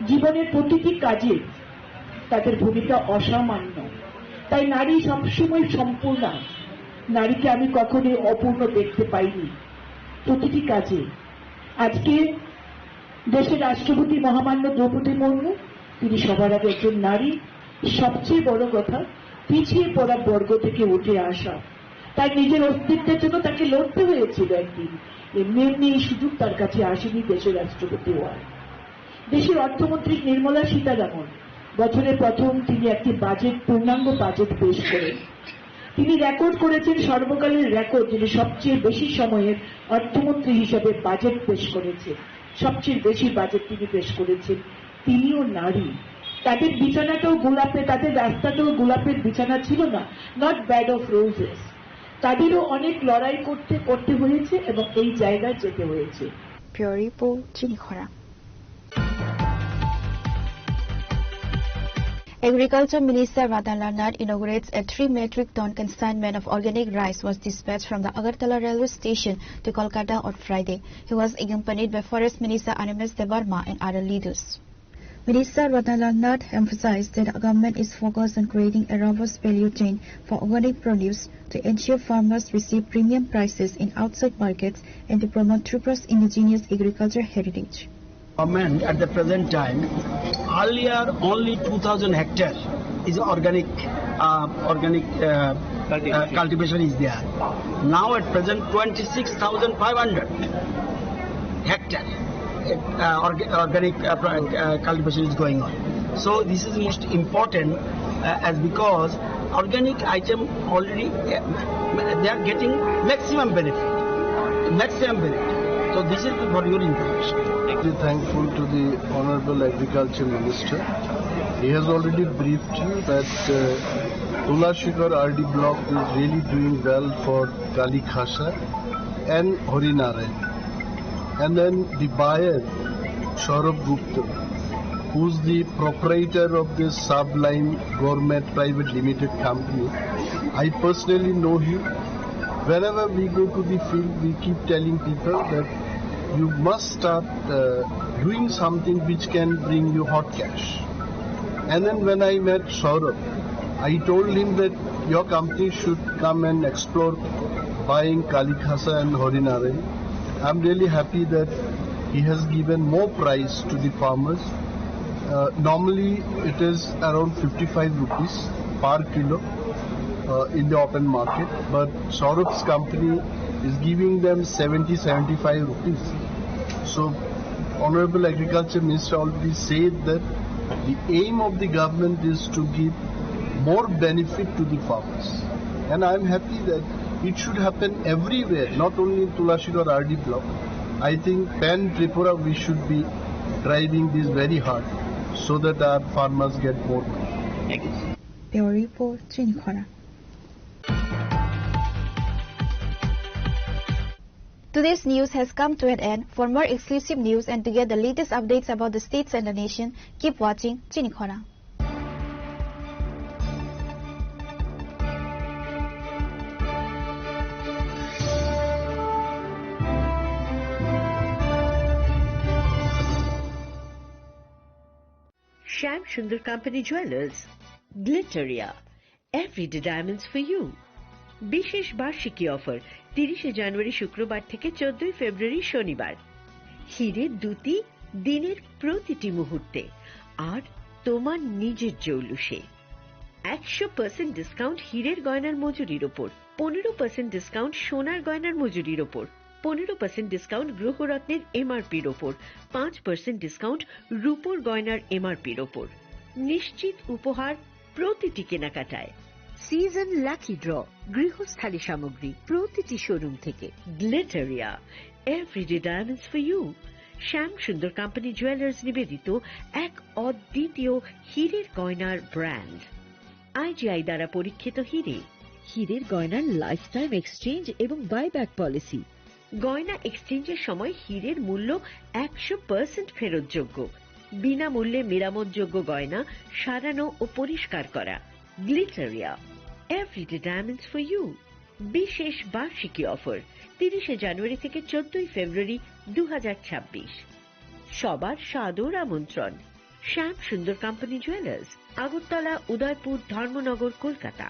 জীবনের প্রতিটি কাজে তাদের ভূমিকা অসামান্য। তাই নারী সবসময় সম্পূর্ণা। নারীকে আমি কখনোই অপূর্ণ দেখতে পাইনি প্রতিটি কাজে। আজকে দেশের রাষ্ট্রপতি মহামান্য দ্রৌপদী মুর্মু, তিনি সবার আগে একজন নারী। সবচেয়ে বড় কথা, পিছিয়ে পড়া বর্গ থেকে উঠে আসা। তার নিজের অস্তিত্বের জন্য তাকে লড়তে হয়েছিল একদিন। এমনি এমনি এই সুযোগ তার কাছে আসেনি দেশের রাষ্ট্রপতি হওয়ার। দেশের অর্থমন্ত্রী নির্মলা সীতারামন বছরের প্রথম তিনি একটি বাজেট, পূর্ণাঙ্গ বাজেট পেশ করেন। তিনি রেকর্ড করেছেন, সর্বকালের রেকর্ড, যিনি সবচেয়ে বেশি সময়ের অর্থমন্ত্রী হিসাবে বাজেট পেশ করেছেন, সবচেয়ে বেশি বাজেট তিনি পেশ করেছেন। তিনিও নারী। তাদের বিছানাটাও গোলাপে, তাদের রাস্তাটাও গোলাপের বিছানা ছিল না, not bed of roses। তাদেরও অনেক লড়াই করতে করতে হয়েছে এবং এই জায়গায় যেতে হয়েছে। Bureau Report, Chini Khorang. Agriculture Minister Ratan Lal Nath inaugurates a three metric ton consignment of organic rice was dispatched from the Agartala railway station to Kolkata on Friday. He was accompanied by Forest Minister Animesh Debbarma and other leaders. Minister Ratan Lal Nath emphasized that the government is focused on creating a robust value chain for organic produce to ensure farmers receive premium prices in outside markets and to promote Tripura's indigenous agriculture heritage. Government at the present time, earlier only two thousand hectare is organic, uh, organic, uh, uh, cultivation is there. Now at present, twenty-six thousand five hundred hectare, uh, orga-, organic, uh, pro-, uh, cultivation is going on. So this is most important, uh, as because organic item already, uh, they are getting maximum benefit, maximum benefit. So this is for your information. Thank you. Thankful to the Honorable Agriculture Minister. He has already briefed you that, uh, Tulashikar R D block is really doing well for Kali Khasa and Hari Narayan. And then the buyer, Saurabh Gupta, who's the proprietor of this Sublime Gourmet Private Limited Company, I personally know him. Whenever we go to the field, we keep telling people that you must start, uh, doing something which can bring you hot cash. And then when I met Saurabh, I told him that your company should come and explore buying Kali Khasa and Hari Narayan. I'm really happy that he has given more price to the farmers. Uh, normally, it is around fifty-five rupees per kilo, uh, in the open market, but Saurabh's company is giving them seventy, seventy-five rupees. So, Honorable Agriculture Minister already said that the aim of the government is to give more benefit to the farmers. And I'm happy that it should happen everywhere, not only in Tulashikar R D block. I think pan Tripura we should be driving this very hard so that our farmers get more money. Thank you. Bureau Report, Chini Khorang. Today's news has come to an end. For more exclusive news and to get the latest updates about the states and the nation, keep watching Chini Khorang. Shyam Sundar Company Jewelers, Glitteria, Everyday Diamonds for You. বিশেষ বার্ষিকী অফার, তিরিশে জানুয়ারি শুক্রবার থেকে চোদ্দই ফেব্রুয়ারি শনিবার। হিরে দ্যুতি দিনের প্রতিটি মুহূর্তে, আর তোমার নিজের জৌলুসে। একশো পার্সেন্ট ডিসকাউন্ট হীরের গয়নার মজুরির ওপর, পনেরো পার্সেন্ট ডিসকাউন্ট সোনার গয়নার মজুরির ওপর, পনেরো পার্সেন্ট ডিসকাউন্ট গ্রহরত্নের এমআরপির ওপর, পাঁচ পার্সেন্ট ডিসকাউন্ট রূপোর গয়নার এমআরপির ওপর। নিশ্চিত উপহার প্রতিটি কেনাকাটায়। সিজন লাকি ড্র, গৃহস্থালী সামগ্রী প্রতিটি শোরুম থেকে। গ্লিটারিয়া, Everyday Diamonds for You. Shyam Sundar company jewellers নিবেদিত এক অদ্বিতীয় হীরের গয়নার ব্র্যান্ড। আইজিআই দ্বারা পরীক্ষিত হীরে। হীরের গয়নার লাইফ টাইম এক্সচেঞ্জ এবং বাইব্যাক পলিসি। গয়না এক্সচেঞ্জের সময় হীরের মূল্য একশো পার্সেন্ট ফেরতযোগ্য। বিনামূল্যে মেরামতযোগ্য গয়না সারানো ও পরিষ্কার করা। গ্লিটারিয়া, Everyday Diamonds for You। বিশেষ বার্ষিকী অফার, তিরিশে জানুয়ারি থেকে চোদ্দই ফেব্রুয়ারি দু হাজার ছাব্বিশ। সবার সাদর আমন্ত্রণ। শ্যাম সুন্দর কোম্পানি জুয়েলার্স, আগরতলা, উদয়পুর, ধর্মনগর, কলকাতা।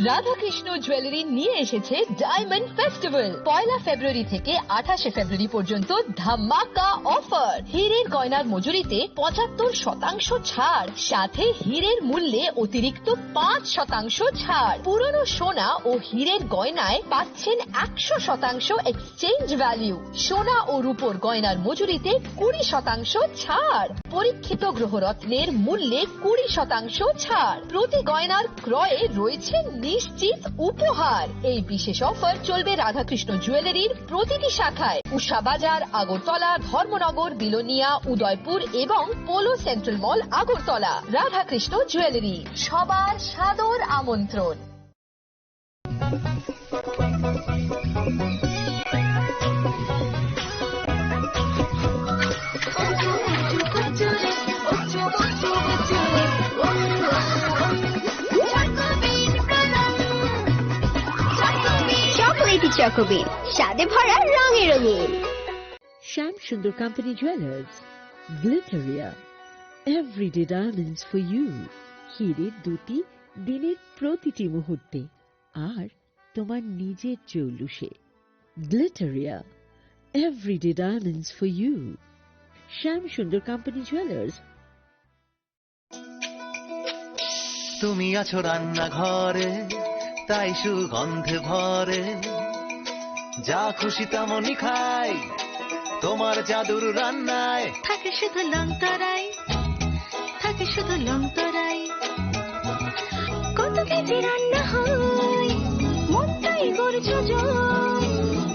রাধাকৃষ্ণ জুয়েলারি নিয়ে এসেছে ডায়মন্ড ফেস্টিভ্যাল। পয়লা ফেব্রুয়ারি থেকে আঠাশে ফেব্রুয়ারি পর্যন্ত ধামাকা অফার। হীরের গয়নার মজুরিতে পঁচাত্তর শতাংশ ছাড়, সাথে হীরের মূল্যে অতিরিক্ত পাঁচ শতাংশ ছাড়। পুরনো সোনা ও হীরের গয়নায় পাচ্ছেন একশো শতাংশ এক্সচেঞ্জ ভ্যালু। সোনা ও রূপোর গয়নার মজুরিতে কুড়ি শতাংশ ছাড়। পরীক্ষিত গ্রহরত্নের মূল্যে কুড়ি শতাংশ ছাড়। প্রতি গয়নার ক্রয়ে রয়েছে নিশ্চিত উপহার। এই বিশেষ অফার চলবে রাধাকৃষ্ণ জুয়েলারির প্রতিটি শাখায়, উষা বাজার, আগরতলা, ধর্মনগর, বিলোনিয়া, উদয়পুর এবং পোলো সেন্ট্রাল মল, আগরতলা। রাধাকৃষ্ণ জুয়েলারি, সবার সাদর আমন্ত্রণ। চকোলেটি চকোবিন, স্বাদে ভরা, রঙে রঙিন। Shyam Sundar company jewellers, Glitteria, everyday diamonds for you. হিরে দুটি দিনের প্রতিটি মুহূর্তে, আর তোমার নিজের চৌলুসে। Glitteria, everyday diamonds for you. Shyam Sundar company jewellers. তুমি আছো রান্নাঘরে, তাই সুগন্ধে ভরে। যা খুশি তেমনই খাই, তোমার জাদুর রান্নায়। থাকে শুধু লংতরাই, থাকে শুধু লংতরাই। কত কেজি রান্না হয়, মনটাই গড়ে যোজন।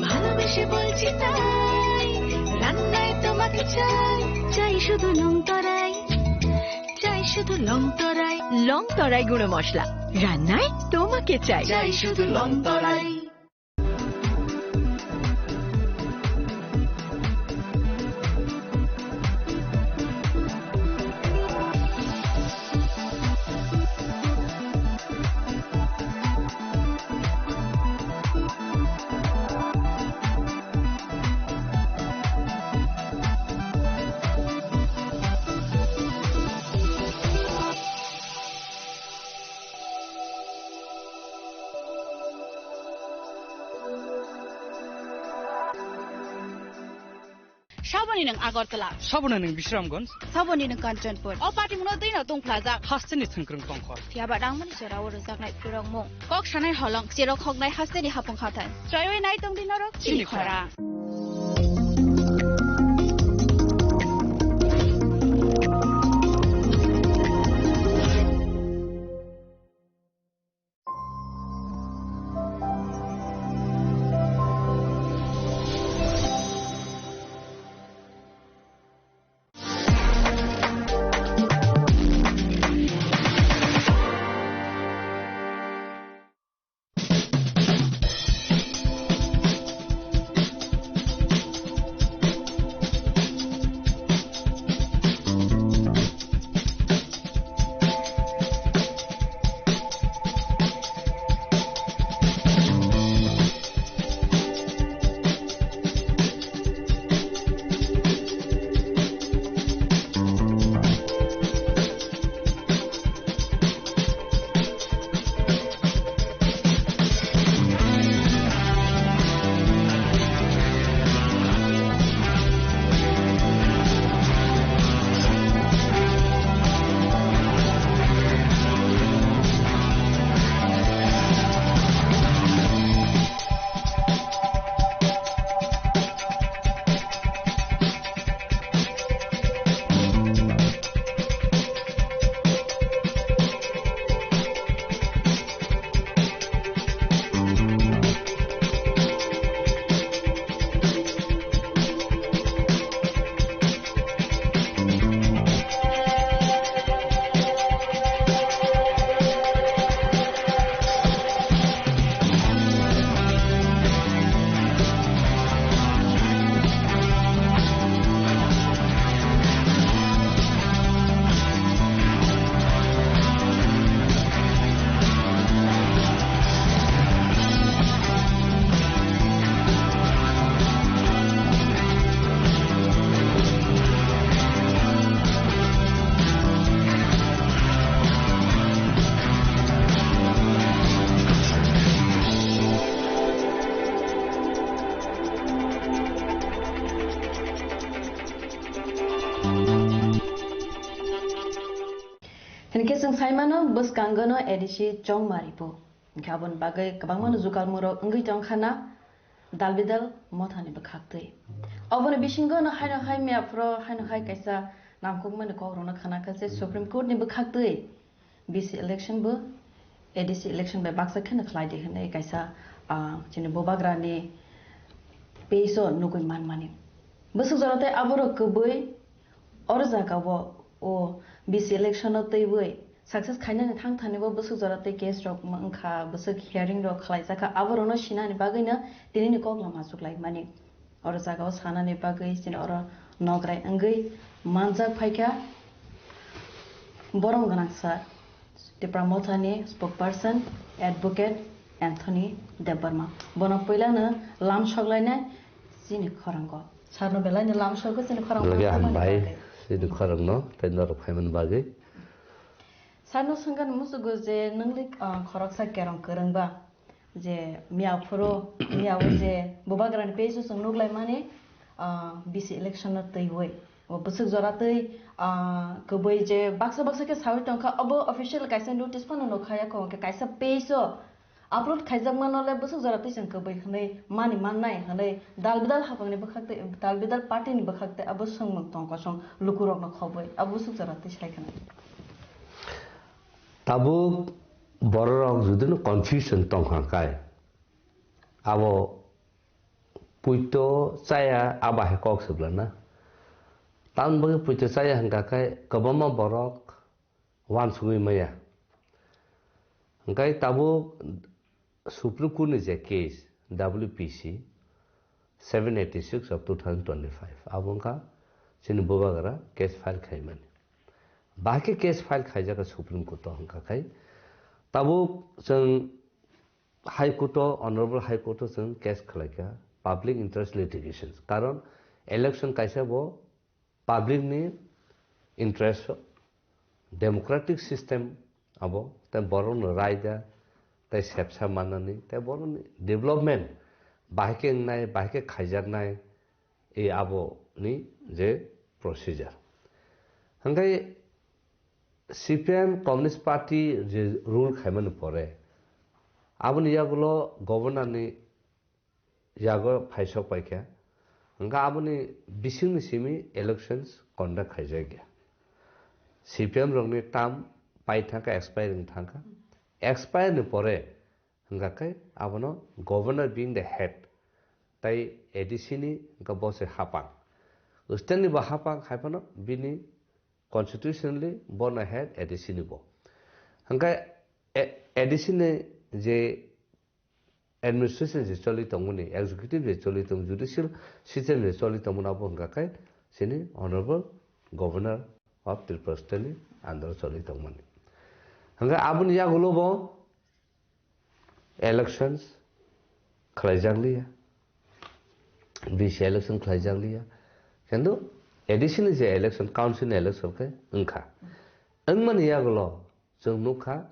ভালোবেসে বলছি তাই, রান্নায় তোমাকে চাই, চাই শুধু লংতরাই। চাই শুধু লংতরাই। লংতরাই গুঁড়ো মশলা, রান্নায় তোমাকে চাই। চাই শুধু লংতরাই। Saboni nwng Agartala. Saboni nwng Bisramganj. Saboni nwng Kanchanpur. O party muno twi no tongphlajak. Hasteni thwngkwrwng tongkhor. Phiya ba nangmani jora o rwjaknai phirokmung. Kok sanai holong, cherok hoknai hasteni hapung hathai. Chaiwi nai tongdi norok chini khorang. Khe chwng sai mano, bwskango no A D C chongmari bo. Hwnkhe aboni bagwi kwbangma no jukalmung rok wngwi tong kha na, dal bidal mothani bwkhak twi. Oboni bisingo no haino hai miyaphoro haino hai kaisa nangkukmani kok rokno khna kha je Supreme Court ni bwkhak twi B C election bo A D C election bai baksa kheno khlai di hwnwi kaisa, ah, chini bubagrani page o nugwi manmani. Bwswk jora tei aborok kwbwi oro jagao o B C election o twiwi success khainani thang thani bo bwswk jora tei case rok wngkha, bwswk hearing rok khlaijakha, aborokno sinani bagwino tinini kok lama achuk lai mani. Oro jagao sanani bagwi chini oro nograi wngwi manjak phaikha borom gwnang sir, Tipra Mothani spokesperson Advocate Anthony Debbarma. Bono puilano lam soklainai chini khorango. Sarno belaino lam sokgo chini khorango. Loge hambai chini khorangno tei norok phaimani bagwi. Sarno swngani musugo je nwngli, ah, khoroksa kerong kwrwngba. Je miya phuru, miya o je bubagrani page o chwng nuklaimani, ah, B C election no twiwi. O bwswk jora twi, ah, kwbwi je baksa baksa khe sawi tongkha, obo official kaisa notice phano nukha ya, khe kaisa page o upload khaijakmano le bwswk jora twi chwng kwbwi hwnwi mani mannai hwnwi dal bidal hapangni bwkhak tei, dal bidal party ni bwkhak tei abo swngmung tong kosong lukurokno khobwi abo bwswk jora twi sai khna. Tabuk bororok judino confusion tongkha kai, abo puito chaya, abo hai kok swbla na. Tamoni bagwi puito chaya hwnkha khe kwbangma borok uansugwi maya. Hwnkhe tabuk Supreme Court ni je case W P C seven eighty six of two thousand twenty-five, abo wngkha chini bubagra case file khaimani. Bahai khe case file khaijak Supreme Court o, hwnkha khai tabuk chwng High Court o, Honorable High Court o chwng case khlaikha public interest litigations, karon election kaisa bo public ni interest o, democratic system abo, tei borokno raida tei sepsa mannani tei borokni development bahai khe wngnai, bahai khe khaijaknai, e aboni je procedure. Hwnkhe C P M Communist Party je rule khaimani pore, aboni yagulo governor ni yago phaisok paikha. Hwnkhe aboni bisingni simi elections conduct khaijakya. C P M rokni term pai thangkha, expiring thangkha. Expire ni pore hwnkha khe abono governor being the head, tai A D C ni hwnkha bo se hapang. State ni bo hapang hai phano bini constitutionally bono head A D C ni bo. Hwnkhe A-, A D C ni je administration je choli tongmani, executive je choli tong, judicial system je choli tongmani, abo hwnkha khe chini Honorable Governor of Tripura State ni under o choli tongmani. Hwnkhe aboni yagulo bo elections khlaijak liya, B C election khlaijak liya, kintu A D C ni je election, council ni election khe wngkha. Wngmani yagulo chwng nukha,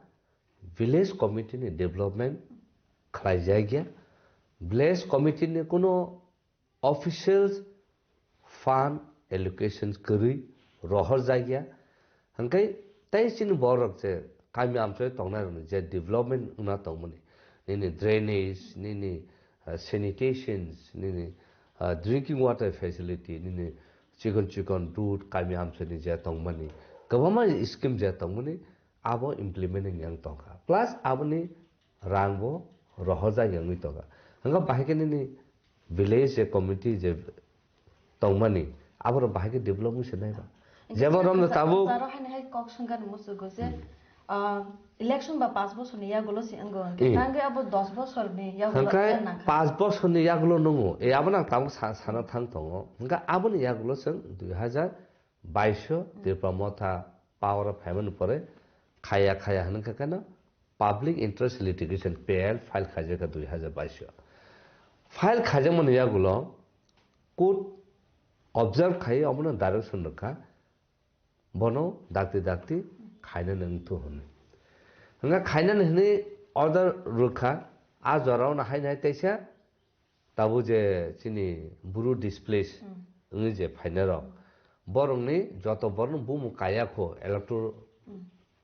village committee ni development khlaijakya, village committee ni kuno official fund allocation kwrwi rohorjakya, hwnkhe tei chini borok je kami amchoi tongnai rokni je development wngna tongmani, nini drainage, nini, uh, sanitations, nini, uh, drinking water facility, nini chikon chikon road, kami amchoi ni je tongmani, kwbangma scheme je tongmani, abo implement wngya tongkha, plus aboni rang bo rohorjak wngwi tongkha. Hwnkhe bahai khe nini village je committee je tongmani, aborok bahai khe develop wngse nai ba. Jebo romno tabuk. Jaro haino hai kok swngkha ni musugo je, Hmm. ah, election ba panch bosorni yagulo se wngo hwnkhe, Hmm. tangwi abo dos bosorni yagulo Hwnkhe wngkha. Panch bosorni yagulo nungo, e, abono ang tabuk sa-, sana thang tongo. Hwnkhe aboni yagulo chwng dui hazar baish o Tripura Motha power o phaimani pore khaya khaya hwnwi kha kheno public interest litigation, P I L, file khaijak kha dui hazar baish o. File khaijakmani yagulo court observe khai omono direction rwkha, bono dakti dakti khainani wngthu hwnwi. Hwnkhe khainani hwnwi order rwkha, a jorao no haino hai teisa Tabuk je chini Bru displace Hmm. wngwi je phainai rok, Hmm. borokni joto borokno bumung kaya kho electoral Hmm.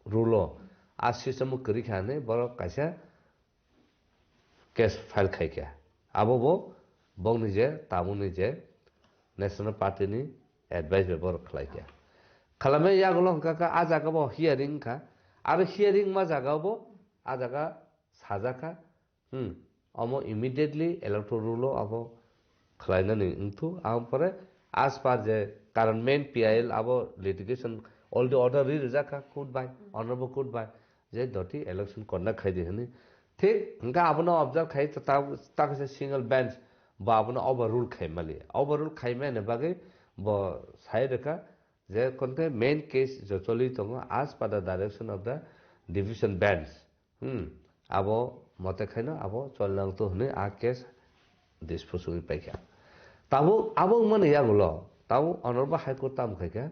rule o, a system o kwrwi kha hinwi borok kaisa case file khai kha. Abo bo bongni je, tabukni je National Party ni advice bai borok khlai kha. Khlaimani yagulo hwnkha kha, a jaga bo hearing wngkha. Aro hearing ma jaga bo a jaga sajak kha. Hmm. Omo immediately electoral rule o abo khlainani wngthu. Aboni pore as per je, karon main P I L abo litigation already order ri rijak kha court bai, Hmm. honorable court bai. Je doti election conduct khai di hwnwi. Thik hwnkhe abono observe khai ta, ta, ta kaisa single bench bo abono overrule khai mali. Overrule khai mani bagwi bo sai rwkha je konte main case je choli tongo as per the direction of the division bench. Hmm. Abo mote khaino abo choli nang to hwnwi a case dispose wngwi paikha. Tabuk abo wngmani yagulo tabuk honorable high court tamo khaikha.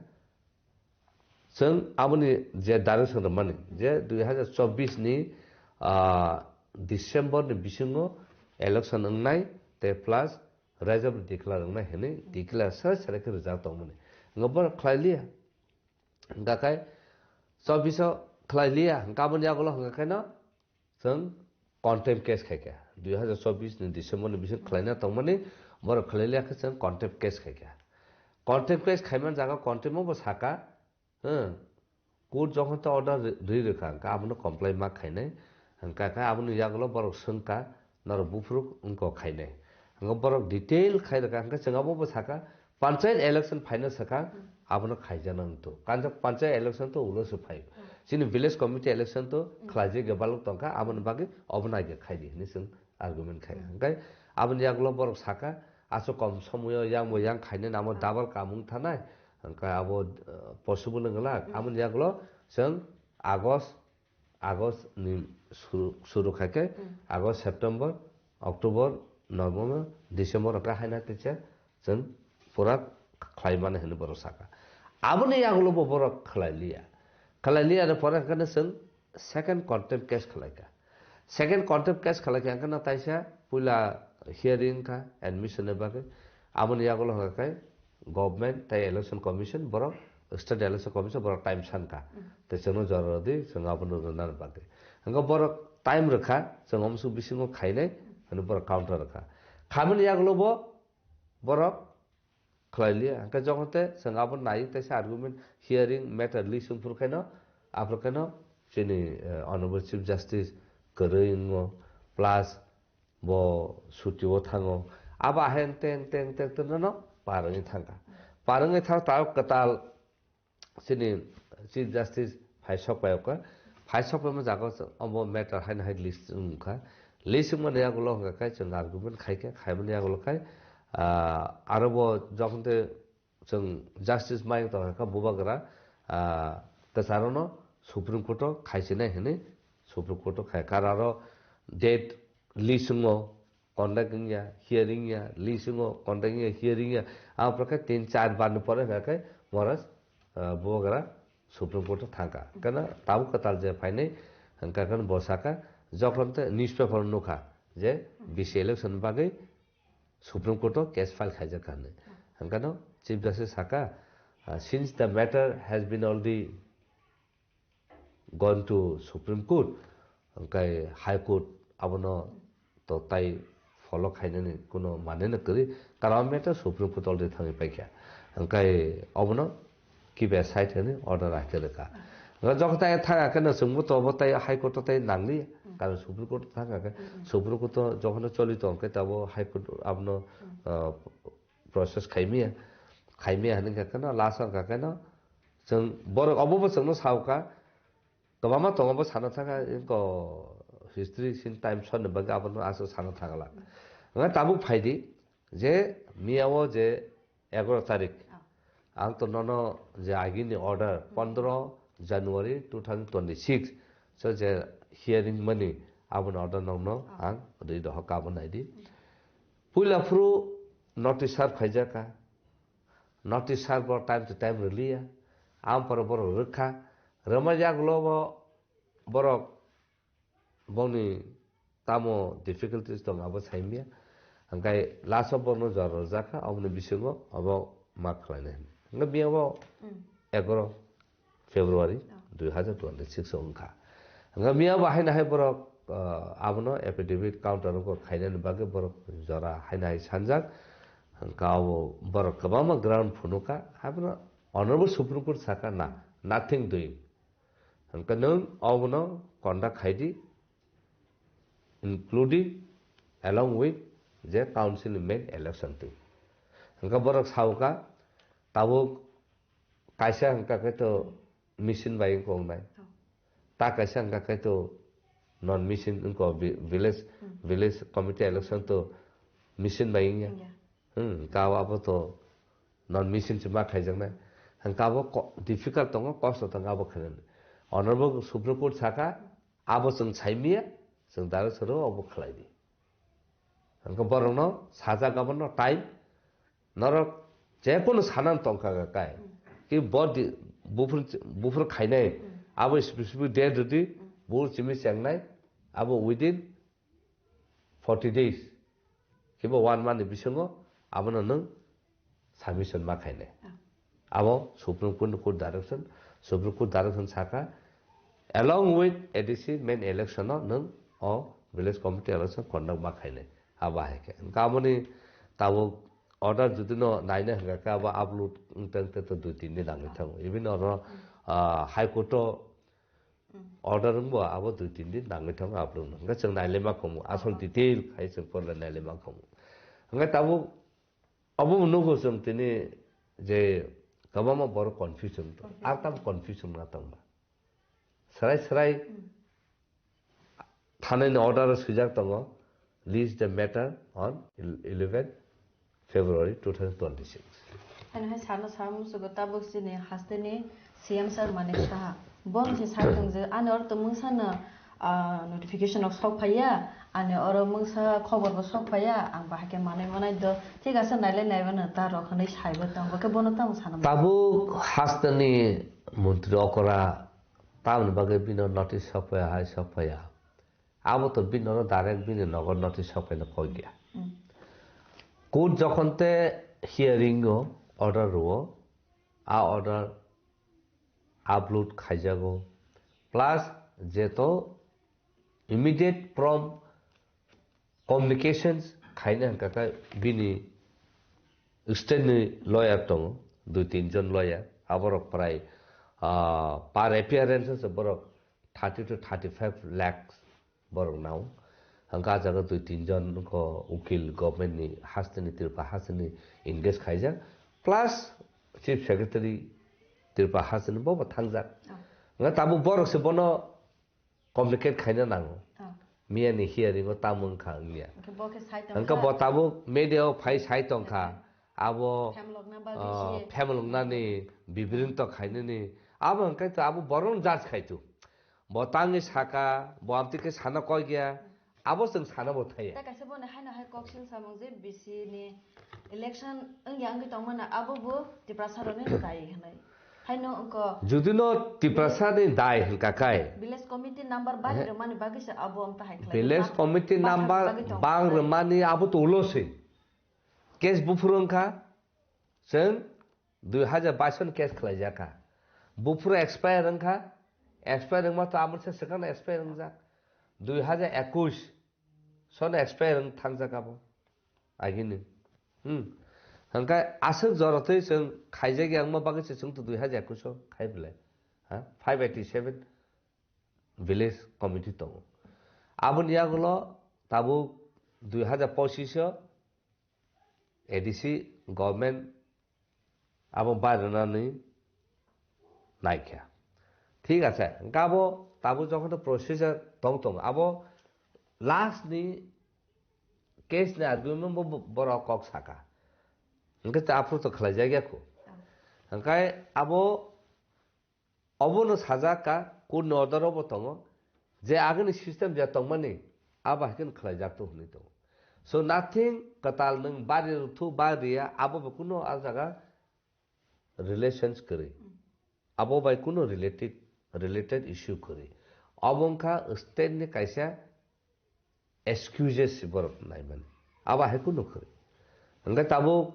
Chwng aboni je direction rwmani, je dui hazar chobbish ni, ah, December ni bisingo election wngnai, tei plus result declare wngnai hinwi declare sere sere khe rijak tongmani. Hwnkhe borok khlai liya. Hwnkha khe chobbish o khlai liya, hwnkhe aboni yagulo hwnkha khe no chwng contempt case khai kha. Dui hazar chobbish ni December ni bising khlaina tongmani, borok khlai liya khe chwng contempt case khai kha. Contempt case khaimani jaga contempt o bo saka, hmm, court jokhon to order ri, ri rwkha, hwnkhe abono comply ma khainai, hwnkha khe aboni yagulo borok swngkha, norok buphuruk wngkha khainai. Hwnkhe borok detail khai rwkha, hwnkhe chwng abo bo saka, panchayat election phaina swkang, abono khaijana wngthu. Kanjak panchayat election to ulo se phai. Chini village committee election to khlaijak ya balok tongkha, aboni bagwi obo naikhe khaidi hinwi chwng argument khai. Hwnkhe aboni yagulo borok saka, aswk kom somoyo yang bo yang khainai namo double kam wng thanai. Hwnkhe abo, uh, possible wng glak. Aboni yagulo chwng August August ni suru, suru khai khe, Hmm. August, September, October, November, December rok haina teisa chwng pura khlai mani hinwi borok saka. Aboni yagulo bo borok khlai liya. Khlai liya ni pore hwnkhe chwng second contempt case khlai kha. Second contempt case khlai kha hwnkhe no taisa puila hearing kha admission ni bagwi. Aboni yagulo hwnkhe government tei election commission borok, state election commission borok time san kha. Hmm. Tei chwngno jora rwdi, chwng abono rwna bagwi. Hwnkhe borok time rwkha, chwng omsuk bisingo khainai, hwnwi borok counter rwkha. Khamani yagulo bo borok khlai liya. Hwnkhe jokhon te chwng abo nai teisa argument hearing matter list wngphuru khaino, aphuru khaino chini, eh, Honorable Chief Justice kwrwi wngo, plus bo suti o thango. Abo ahai teng teng teng teng no par wngwi thangkha. Par wngwi thang ta kwtal chini Chief Justice phai sok pai kha. Phai sok paima jaga obo matter haino hai list wngkha. List wngmani yagulo hwnkha khe chwng argument khai kha, khaimani yagulo khai, ah, aro bo jokhon te chwng justice mai tong kha bubagra, ah, kwcharo no Supreme Court o khaisinai hinwi Supreme Court o khai kha. Aro date list wngo, conduct wngya, hearing ya, list wngo, conduct wngya, hearing ya. Abo khe tin char bar ni pore hwnkha khe Maharaj, ah, bubagra Supreme Court o thangkha. Kana tabuk kwtal je phainai hwnkha khe bo sakha, jokhon te newspaper o nukha je B C election bagwi Supreme Court o case file khaijak kha hinwi. Hwnkhe no Chief Justice sakha, ah, since the matter has been already gone to Supreme Court, hwnkhe High Court abono to tai follow khainani kuno maneno kwrwi, karon matter Supreme Court already thangwi paikha. Hwnkhe obono kibe side hwnwi order rakhe rwkha. Hwnkhe jokhon tai thang khe no chwngbo to obo tai High Court o tai nangli, karon Supreme Court thang khe, Supreme Court o jokhon choli tong khe tabo High Court abono, ah, process khaimya, khaimya hwnwi kha kheno last o kha kheno chwng borok obo bo chwngno sao kha, kwbangma tongo bo sana thang kha, history sin time sonni bagwi abono aswk sana thang la. Hwnba tabuk phai di je miya o je egaro tarik ang to nono je agini order pondro January two thousand twenty-six so je hearing mani aboni order nokno ang rwi dohor ka abo nai di. Puila phuru notice serve khaijak kha. Notice serve bo time to time rwliya. Ang pore borok rwkha. Rwma yagulo bo borok bongni tamo difficulties tong abo saimya. Hwnkhe last o borokno jora rwjak kha, aboni bisingo abo ma khlainai hwnwi. Hwnkhe biyabo egaro February dui hazar twenty six o wngkha. Hwnkhe miya bo haino hai borok, ah, abono affidavit counter o khainani bagwi borok jora haino hai sanjak. Hwnkhe abo borok kwbangma ground phunukha. Abono Honorable Supreme Court sakha, "Na, nothing doing." Hwnkhe nwng obono conduct khaidi, including along with je council ni main election twi. Hwnkhe borok saukha, tabuk kaisa hwnkha khe to machine bai wngkha wngnai. Oh. Ta kaisa hwnkha khe to non machine wngkha vi-, village, Hmm. village committee election to machine bai wngya. Wngya. Hmm, ka abo to non machine se ma khaijaknai. Hwnkhe abo ko-, difficult tongo, kosto tongo abo khainani. Honorable Supreme Court sakha, abo chwng saimiya, chwng direction rw abo khlai di. Hwnkhe borokno sajak abono time, norok jekunu sanan tongkha kai. Ki bo di-, buphur, buphur khainai, abo specific date rwdi, buphur simi chengnai, abo within forty days, kiba one month ni bisingo abono nwng submission ma khainai. Ah. Abo Supreme Court, Court direction, Supreme Court direction sakha, along with A D C main election no nwng o village committee election conduct ma khainai. Abo hai khe. Hwnkhe aboni tabuk order jodi no naina hwnkha khe abo upload wngtang te to dui tin din nangwi thango. Even oro, ah, High Court o order wngbo abo dui tin din nangwi thango upload no. Hwnkhe chwng nailai ma khomu, asol detail khai chwng porlai nailai ma khomu. Hwnkhe tabuk abo nugo chwng tini je kwbangma borok confusion tong, ar tam confusion na tongba. Srai srai thanani order o swijak tongo, list the matter on eleven February two thousand twenty-six. Ano hai sana sa musugo tabuk sini hasteni C M sir Manik Saha. Bom se sai tong je ani or to mungsa no, ah, notification rok sok phaiya, ani oro mungsa khobor bo sok phaiya, ang bahai khe manai manai do, thik ase nailai naiba no ta rok hinui saibo tong, bo khe bono tamo sana. Tabuk hasteni montri okora tamni bagwi bino notice sok phaiya, hai sok phaiya. Abo to bini oro direct bini nogo notice sok phaina kok ya. Hmm. Court jokhon te hearing o order rwo, a order upload khaijago. Plus, jeto immediate prompt communications khaina hwnkha khe bini state ni lawyer tongo, dui tin jon lawyer. Aborok prai, ah, per appearance se borok thirty to thirty-five lakhs borok nao. Hwnkha ah jaga dui tin jon wngkha ukil government ni hasteni, Tripura hasteni engage khaijak. Plus chief secretary Tripura hasteni bo bo thangjak. Oh. Hwnkha tabuk borok se bono communicate khaina nango. Oh. Miya ni hearing o tamo wngkha wngya. Hwnkhe bo khe sai tong Hwnkha kha. Bo tabuk media o phai sai tong kha. Abo, Phemalokna bagwi ah, se. Phemaloknani, bibrinto khainani. Abo hwnkhe to abo borok judge khai tu. Bo tangwi saka, bo amtwi khe sana kok ya, abo chwng sana bo thaya. Tei kaisa bono haino hai koksil samung je B C ni election wngya wngwi tongmani abo bo Tiprasa rokni dai hinwi. Haino wngkha. Judino Tiprasa ni dai hwnkha khai. Village committee number bari rwmani bagwi se abo amta hai khlai. Village committee number bang rwmani abo to ulo se. Case buphuru wngkha, chwng dui hajar bais ni case khlaijakha. Buphuru expire wngkha, expire wngma to amoni se swkang expire wngjak. Dui hajar ekush sono expire wng thangjak abo. Agini. Hmm. Hwnkhe aswk jorotwi chwng khaijak ya wngma bagwi se chwng to dui hajar ekush o khai belai. Ha? Five eighty seven village committee tongo. Aboni yagulo tabuk dui hajar pochish o A D C government abo bairwnani naikha. Thik ache, hwnkhe abo tabuk jokhon procedure tong tong, abo last ni case ni argument bo bo-, borok kok saka. Hwnkhe ta aphuru to khlaijak ya kho. Hwnkhe abo Obono sajak ka, court ni order obo tongo, je agini system je tongmani, abo hai kheno khlaijak to hwnwi tongo. So nothing kwtal nwng bari rwthu ba riya, abo bo kuno a jaga relations kwrwi. Abo bai kuno related, related issue kwrwi. Obo wngkha state ni kaisa excuses si borok naimani. Abo hai kunu kwrwi. Hwnkhe tabuk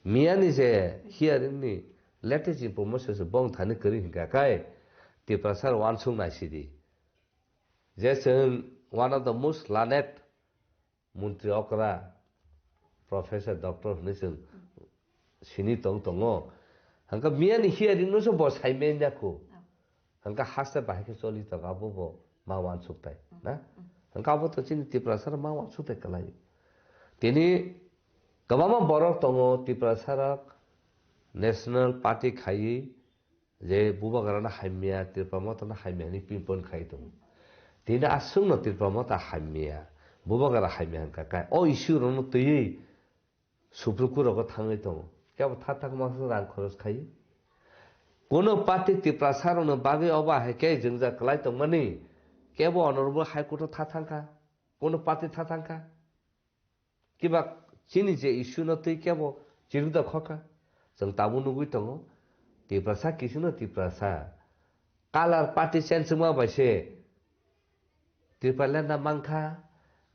miyani je hearing ni latest information se bong thani kwrwi hwnkha kai Tiprasa uansuk naisidi. Je chwng one of the most learned montri okra, professor, doctor hwnwi chwng sini tong tongo. Hwnkhe miyani hearing no se bo saimanya kho. Hwnkhe haste bahai khe choli tongo abo bo ma uansuk tai, na? Hwnkhe abo to chini Tiprasa ma uansuk tai kwlai. Tini kwbangma borok tongo Tiprasa rok National Party khaiwi je bubagrano hamya, Tipra Motha no hamya hwnwi pinpoint khai tongo. Tini aswkno Tipra Motha hamya, bubagra hamya hwnkha khe o issue rokno twiwi Supreme Court rogo thangwi tongo. Kebo tha thangma rang khoros khai. Kuno party Tiprasa rokno bagwi obo hai khe jwngjal kwlai tongmani kebo Honorable High Court o tha thangkha. Kuno party tha thangkha. Kiba chini je issue no twi kebo chirwk da khokha. Chwng tabuk nugwi tongo, Tiprasa kisu no Tiprasa. Color party change wngma bai se Tipraland na mankha,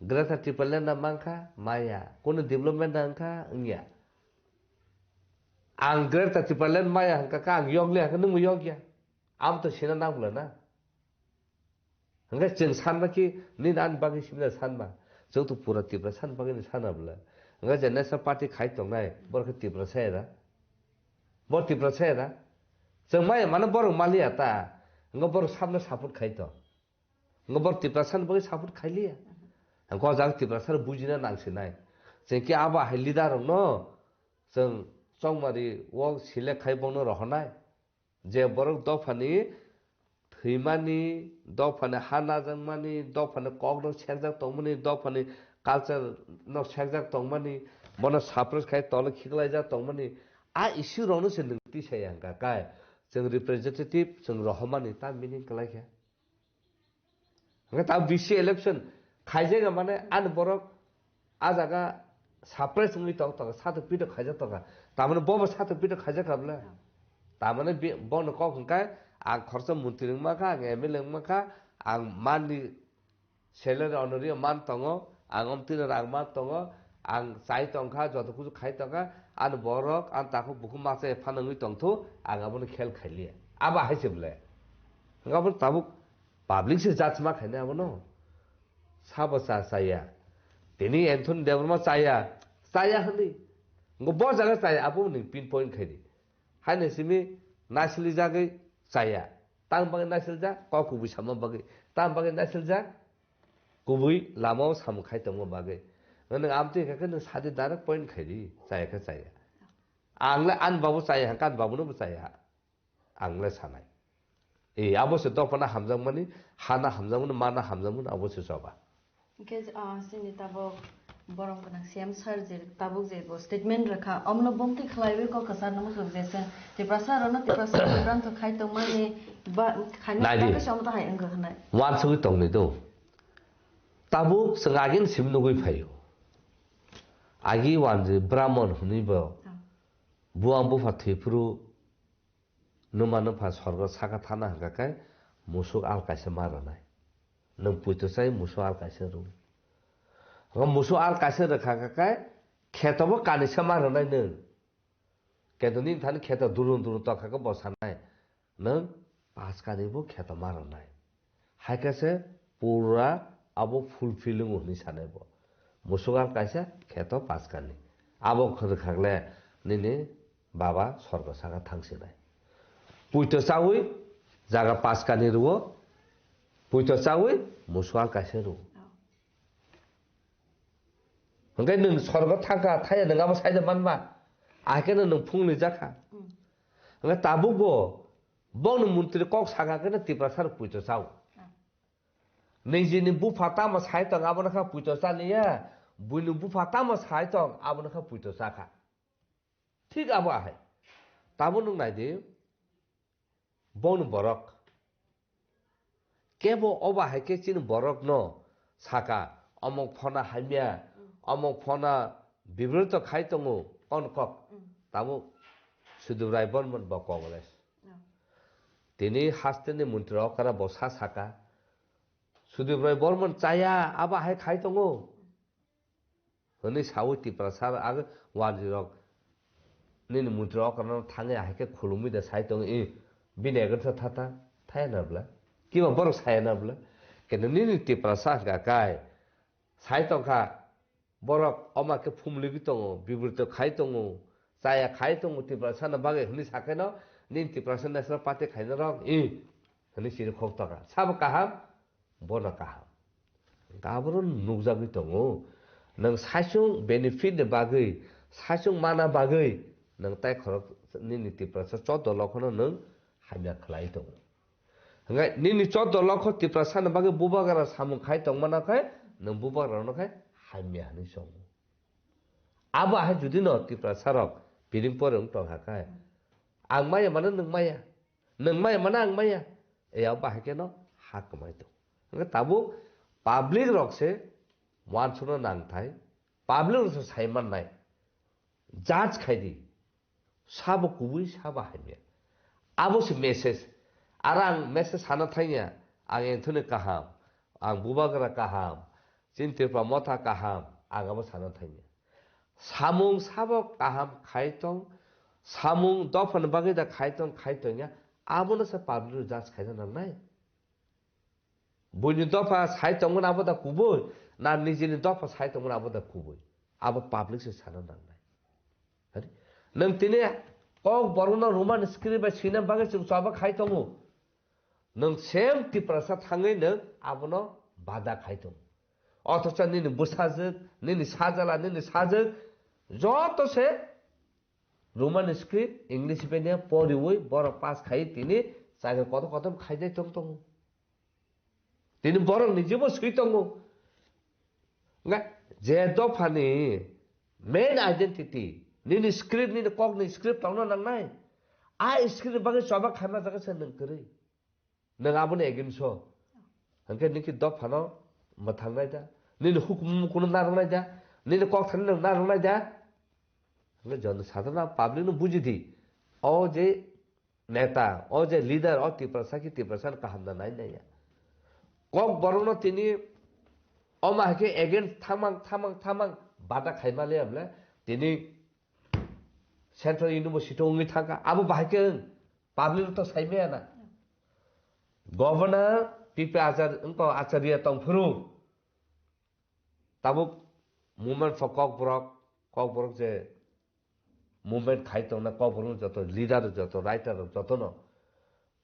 Greater Tipraland na mankha, maya. Kuno development na wngkha, wngya. Ang Greater Tipraland maya hwnkha khe ang yokli hwnkha nwngbo yokya. Am to sina nang bwla na. Hwnkhe chwng sanma khe nini ani bagwi simi da sanma. Chwng to pura Tiprasa ni bagwi ni sana bwla. Hwnkhe je National Party khai tongnai, borok khe Tiprasa era. Bo Tiprasa era. Chwng maya mano borok maliya ta. Hwnkhe borok sabno support khai to. Hwnkhe borok Tiprasa ni bagwi support khai liya. Hwnkhe o jaga Tiprasa rok bujina nang sinai. Chwng khe abo hai leader rokno chwng chongmari o select khai bono rohornai. Je borok dophani thwimani, dophani ha najakmani, dophani kokno serjak tongmani, dophani culture no serjak tongmani, bono suppress khai tolo khiklaijak tongmani, a issue rokno se nwng tisaya hwnkha kai. Chwng representative, chwng rohormani ta meaning kwlai khe. Hwnkhe ta B C election khaijak mane ani borok a jaga surprise wngwi tong tongo, sato pito khaijak tongkha. Tamani bobo sato pito khaijak kha bwle? Tamani bi-, bono kok hwnkhe ang khoroksa montri wngma kha, ang M L A wngma kha, ang manni salary honorary man tongo, ang omtwino rang man tongo, ang chai tongkha, joto kuchu khai tongkha, ani borok, ani takhuk bukhuk masa phano wngwi tongthu, ang abono khel khailiya. Abo hai se bwle? Hwnkhe abono tabuk public se judge ma khainai abono. Sabo cha chaya. Tini Anthony Debbarma chaya. Chaya hwnwi. Ngo bo jaga chaya, abo ni pinpoint khaidi. Haino simi naisili jagwi chaya. Tang bagwi naisiljak, kok kubui sama bagwi. Tang bagwi naisiljak, kubui lamao samung khai tongma bagwi. Nwng amtwi khe nwng sadi direct point khaidi, chaya khe chaya. Ang le ani babu chaya, hwnkhe ani babu no bo chaya. Ang le sanai. E, abo se dophano hamjakmani, hano hamjakmani, mano hamjakmani, abo se choba. Hwnkhe, ah, chini tabuk borom gwnang C M sir je tabuk je bo statement rwkha, omono bongtwi khlaiwi kok kwcharno muchung je chwng Tiprasa rokno Tiprasa bibranto khai tongmani ba, khaina Naidi. Bagwi se omo tahai wngkha hwnwi. Uansugwi tongni do. Tabuk chwng agini simi nugwi phaio. Agi wanjwi Brahmon hwnwi bo. Ah. Buang bupha thwiphuru Nwma nwpha sorgo saka thana hwnkha khe musuk al kaisa ma rwnai. Nwng puito chai musuk al kaisa rw. Hwnkhe musuk al kaisa rwkha khe kheto bo kanisa ma rwnai nwng. Keto nini thani kheto durung durung tongkha khe bo sanai. Nwng pas kani bo kheto ma rwnai. Hai khe se pura abo fulfill wngo hwnwi sanai bo. Musuk al kaisa kheto paskani. Abo rwkhakle nini baba sorgo saka thangsinai. Puito chawi jaga paskani rwo, puito chawi musuk al kaisa rwo. Hwnkhe nwng sorgo thangkha, thaya nwng abo saida manma. Ahai kheno nwng phungni jakha. Hwnkhe tabukbo bongni montri kok saka kheno Tiprasa rok puito chao. Nijini bupha tamo sai tong abono kha puito chaliya, buini bupha tamo sai tong abono kha puito chakha. Thik abo ahai. Tamo nwng naidi, bongni borok. Kebo obo hai khe chini borokno saka, omok phona hamya, omok phona bibroto khai tongo, on kok. Tamo Sudip Rai Bormon bo Congress. Tini hasteni montri okra bo sa saka, Sudip Rai Bormon chaya, abo hai khai tongo. Hwnwi saui Tiprasa ag wanjwi rok nini montri okrano thangwi hai khe khulumwi da sai tongo, i bini agor sa thata. Saya na bla. Kiba borok saya na bla. Keno nini Tiprasa hwnkha kai. Sai tongkha. Borok oma khe phumligi tongo, bibrito khai tongo, chaya khai tongo, Tiprasa no bagwi hwnwi sakheno, nini Tiprasa National Party khaina rok, i, hwnwi siri khok toka. Sabo kaham, bono kaham. Hwnkhe abono nukjagwi tongo. Nwng saichung benefit ni bagwi, saichung mana bagwi, nwng tai khorok nini Tiprasa choddo lokhono nwng hamya khlai tongo. Hwnkhe nini choddo lokho Tiprasa ni bagwi bubagra samung khai tongmano khe, nwng bubagra no khe hamya hwnwi songo. Abo hai judi no Tiprasa rok piring pore wng tong kha khe, ang maya mano nwng maya, nwng maya mano ang maya, e abo hai khe no ha kwmai tong. Hwnkhe tabuk public rok se uansukna nang thai, public rok se sai man nai, judge khai di. Sabo kubui, sabo hamya. Abo se message. Aro ang message sana thangya, ang Anthony kaham, ang Bubagra kaham, chini Tripura Motha kaham, ang abo sana thangya. Samung sabo kaham khai tong, samung dophani bagwi da khai tong, khai tongya, abono se public judge khaina nangnai. Buini dopha sai tongmani abo da kubui, na nijini dopha sai tongmani abo da kubui. Abo public se sana nangnai. Hari? Nwng tini kok borokno Roman script bai swina bagwi chwng choba khai tongo. Nwng same Tiprasa thangwi nwng abono bada khai tongo. Othocho nini bwsajwk, nini sajala, nini sajwk, joto se Roman script, English medium poriwi borok pass khai tini chakri kotor kotor khaijai tong tongo. Tini borok ni jibo swi tongo. Nga je dophani main identity, nini script, nini kokni script tongna nangnai. A script bagwi choba khaima jaga se nwng kwrwi. Nwng aboni against o. Hwnkhe nini dophano mwthangnai da. Nini hukumu kuno narwknai da. Nini kok thani nwng narwknai da. Hwnkhe jon sadharana public no buji di. O je neta, o je leader, o Tiprasa ki Tiprasa no kaham da nai nai ya. Kok borok no tini oma hai khe against thamang, thamang, thamang bada khaima le amle tini Central University wngwi thangkha, abo bahai khe wng, public to saimaya na. Governor P P Achar-, wngkha Acharya tongphuru. Tabuk movement for Kokborok, Kokborok je movement khai tongna Kokborok joto leader joto writer joto no.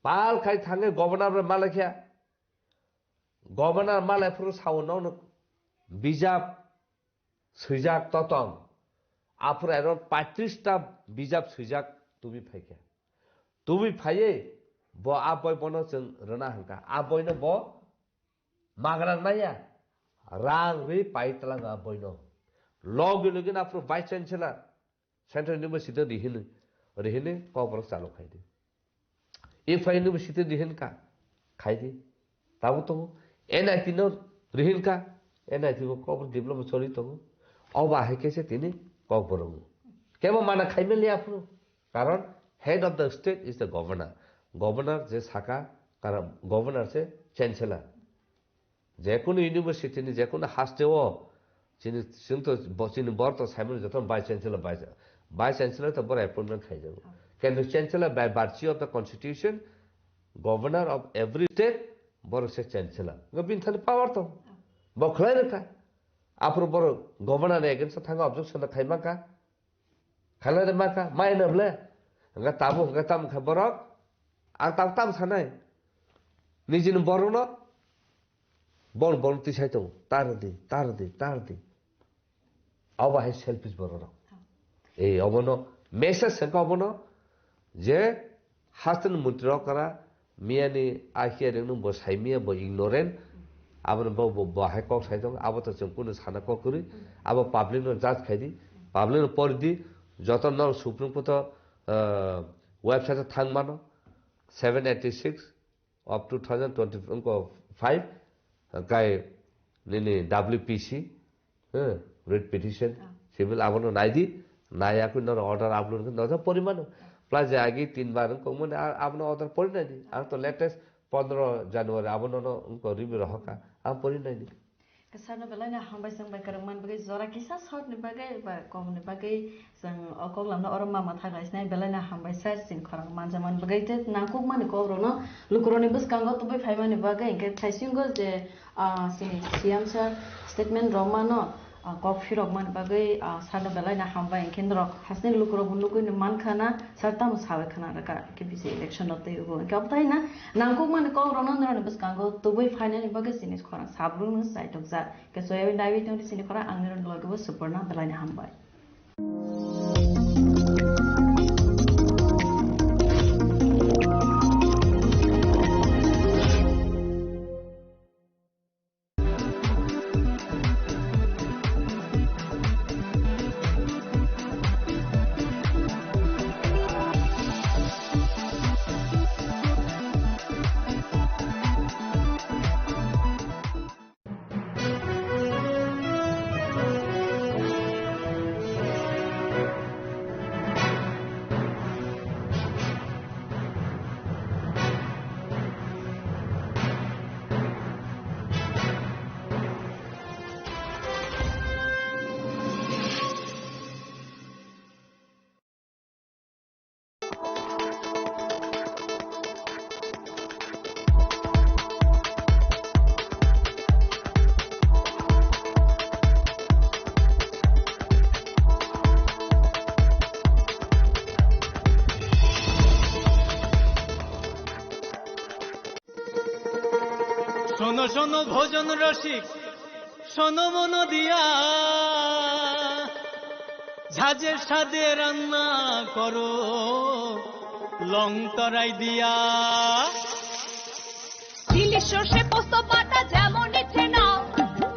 Pal khai thangwi governor bai malai khe. Governor malai phuru sao nono bijap swijak totong. Aphuru aron paitris ta bijap swijak tubi phaikha. Tubi phaiwi bo a boi bono chwng rwna hwnkha. A boino bo magra naya. Rang ri pai twlang a boino. Logi logi na aphuru Vice Chancellor Central University rihini, rihini Kokborok chalo khaidi. F I University rihin ka, khaidi. Tabo tongo. N I T no rihin ka, N I T bo Kokborok develop choli tongo. Oba hai khe se tini Kokborok. Kebo mana khaimani aphuru. Karon head of the state is the governor. Governor je saka, karon governor se chancellor. Jekunu university ni jekunu haste o chini, chwng to bo-, chini bor to saimano joto vice chancellor, vice, vice chancellor to bor appointment khaijago. Kintu chancellor by virtue of the constitution, governor of every state, bor se chancellor. Ngo bini thani power to. Bo khlai rwkha. Aphuru bor governor ni against o thangwi objection khai manka. Khalai de maka, mai na ble. Hingke tabo, hingke tamo khe borok. Ang tabo tam sanai. Nijini borokno. Bon, bon tisai tongo. Tar di, tar di, tar di. Abo hai selfish borok rok. Ei, obono message hingke obono je Hasten mantri rok kara, miyani a hearing no bo sai miya, bo ignorant. Abono bo, bo, bo hai kok sai tong, abo to chwng kunu sana kok kwrwi. Abo public no judge khai di, public no pori di, joto no Supreme Court o, ah, website o thang mano, seven eighty six of two thousand twenty-five, kai nini W P C, eh, writ petition, civil abono nai di, nai yakui noro order upload khe noro pori mano. Plus je agi tin bar wng kong mani, a-, abono order pori nai di. Ang to latest pondro January abono no wng kong review rohor kha, ang pori nai di. Kwcharo belai no hambai chwng bai kwrwng man bagwi, jora kisa short ni bagwi ba kok ni bagwi chwng o kok lamno oro ma mwthang lai sinai, belai no hambai sir, chini khorang manja man bagwi tei nangkuk mani kok rok no lukurok ni bwskango tubui phai mani bagwi, hinkhe thaisingo je, ah, chini C M sir statement rok mano, ah, kok phirok mani bagwi, ah, sir no belai no hambai, hinkhe norok hasni lukurok bo nugwi no man kha na, sir tamo sawi khna rwkha, hinkhe bisi election no twi ubo, hinkhe obo tai na nangkuk mani kok rok no norok ni bwskango tubui phainani bagwi chini khorang sabrung no chaitokjak. Kesoyawi naiwi tongdi chini khorang, ang nirok logi bo Suporna, belai no hambai. শোনো শোনো ভোজন রসিক, শোনো মন দিয়া, ঝাঁঝের স্বাদে রান্না করো লং তরাই দিয়া। ইলিশ সর্ষে পোস্ত বাটা যেমন ইচ্ছে নাও,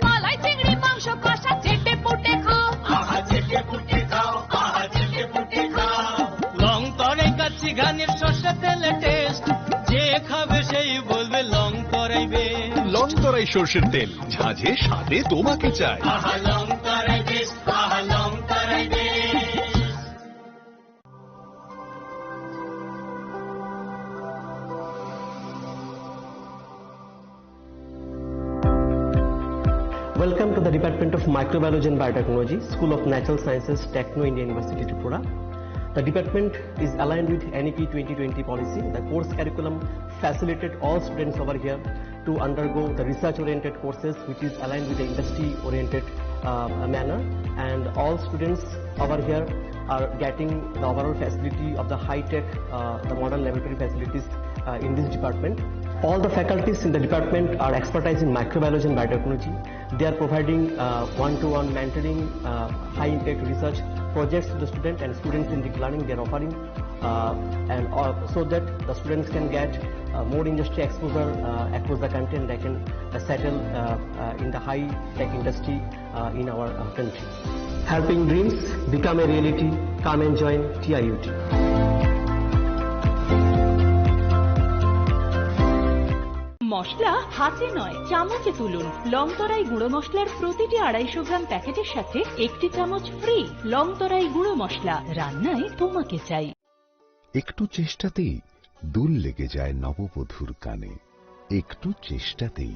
মালাই চিংড়ি মাংস কষা চেটে পুটে খাও। আহা চেটে পুটে খাও, আহা চেটে পুটে খাও। লং তরাই কাচ্চি ঘানির সর্ষে তেলে টেস্ট, যে খাবে সেই বলবে লং তরাই বেশ। লং তরাই সর্ষের তেল, ঝাঁঝে স্বাদে তোমাকে চাই। আহা লং তরাই বেশ, আহা লং তরাই বেশ। Welcome to the Department of Microbiology and Biotechnology, School of Natural Sciences, Techno India University, Tripura. The department is aligned with N E P twenty twenty policy. The course curriculum facilitate all students over here to undergo the research-oriented courses, which is aligned with the industry-oriented, uh, manner. And all students over here are getting the overall facility of the high-tech, uh, the modern laboratory facilities, uh, in this department. All the faculties in the department are expertise in microbiology and biotechnology. They are providing, uh, one-to-one mentoring, uh, high-impact research projects to the student and students-centric learning they are offering, uh, and, uh, so that the students can get, uh, more industry exposure, uh, across the country, and they can, uh, settle, uh, uh, in the high-tech industry, uh, in our, uh, country. Helping dreams become a reality. Come and join T I U T. মশলা হাতে নয়, চামচে তুলুন। লংতরাই গুঁড়ো মশলার প্রতিটি আড়াইশো গ্রাম প্যাকেটের সাথে একটি চামচ ফ্রি। লংতরাই গুঁড়ো মশলা, রান্নায় তোমাকে চাই। একটু চেষ্টাতেই দোল লেগে যায় নববধূর কানে। একটু চেষ্টাতেই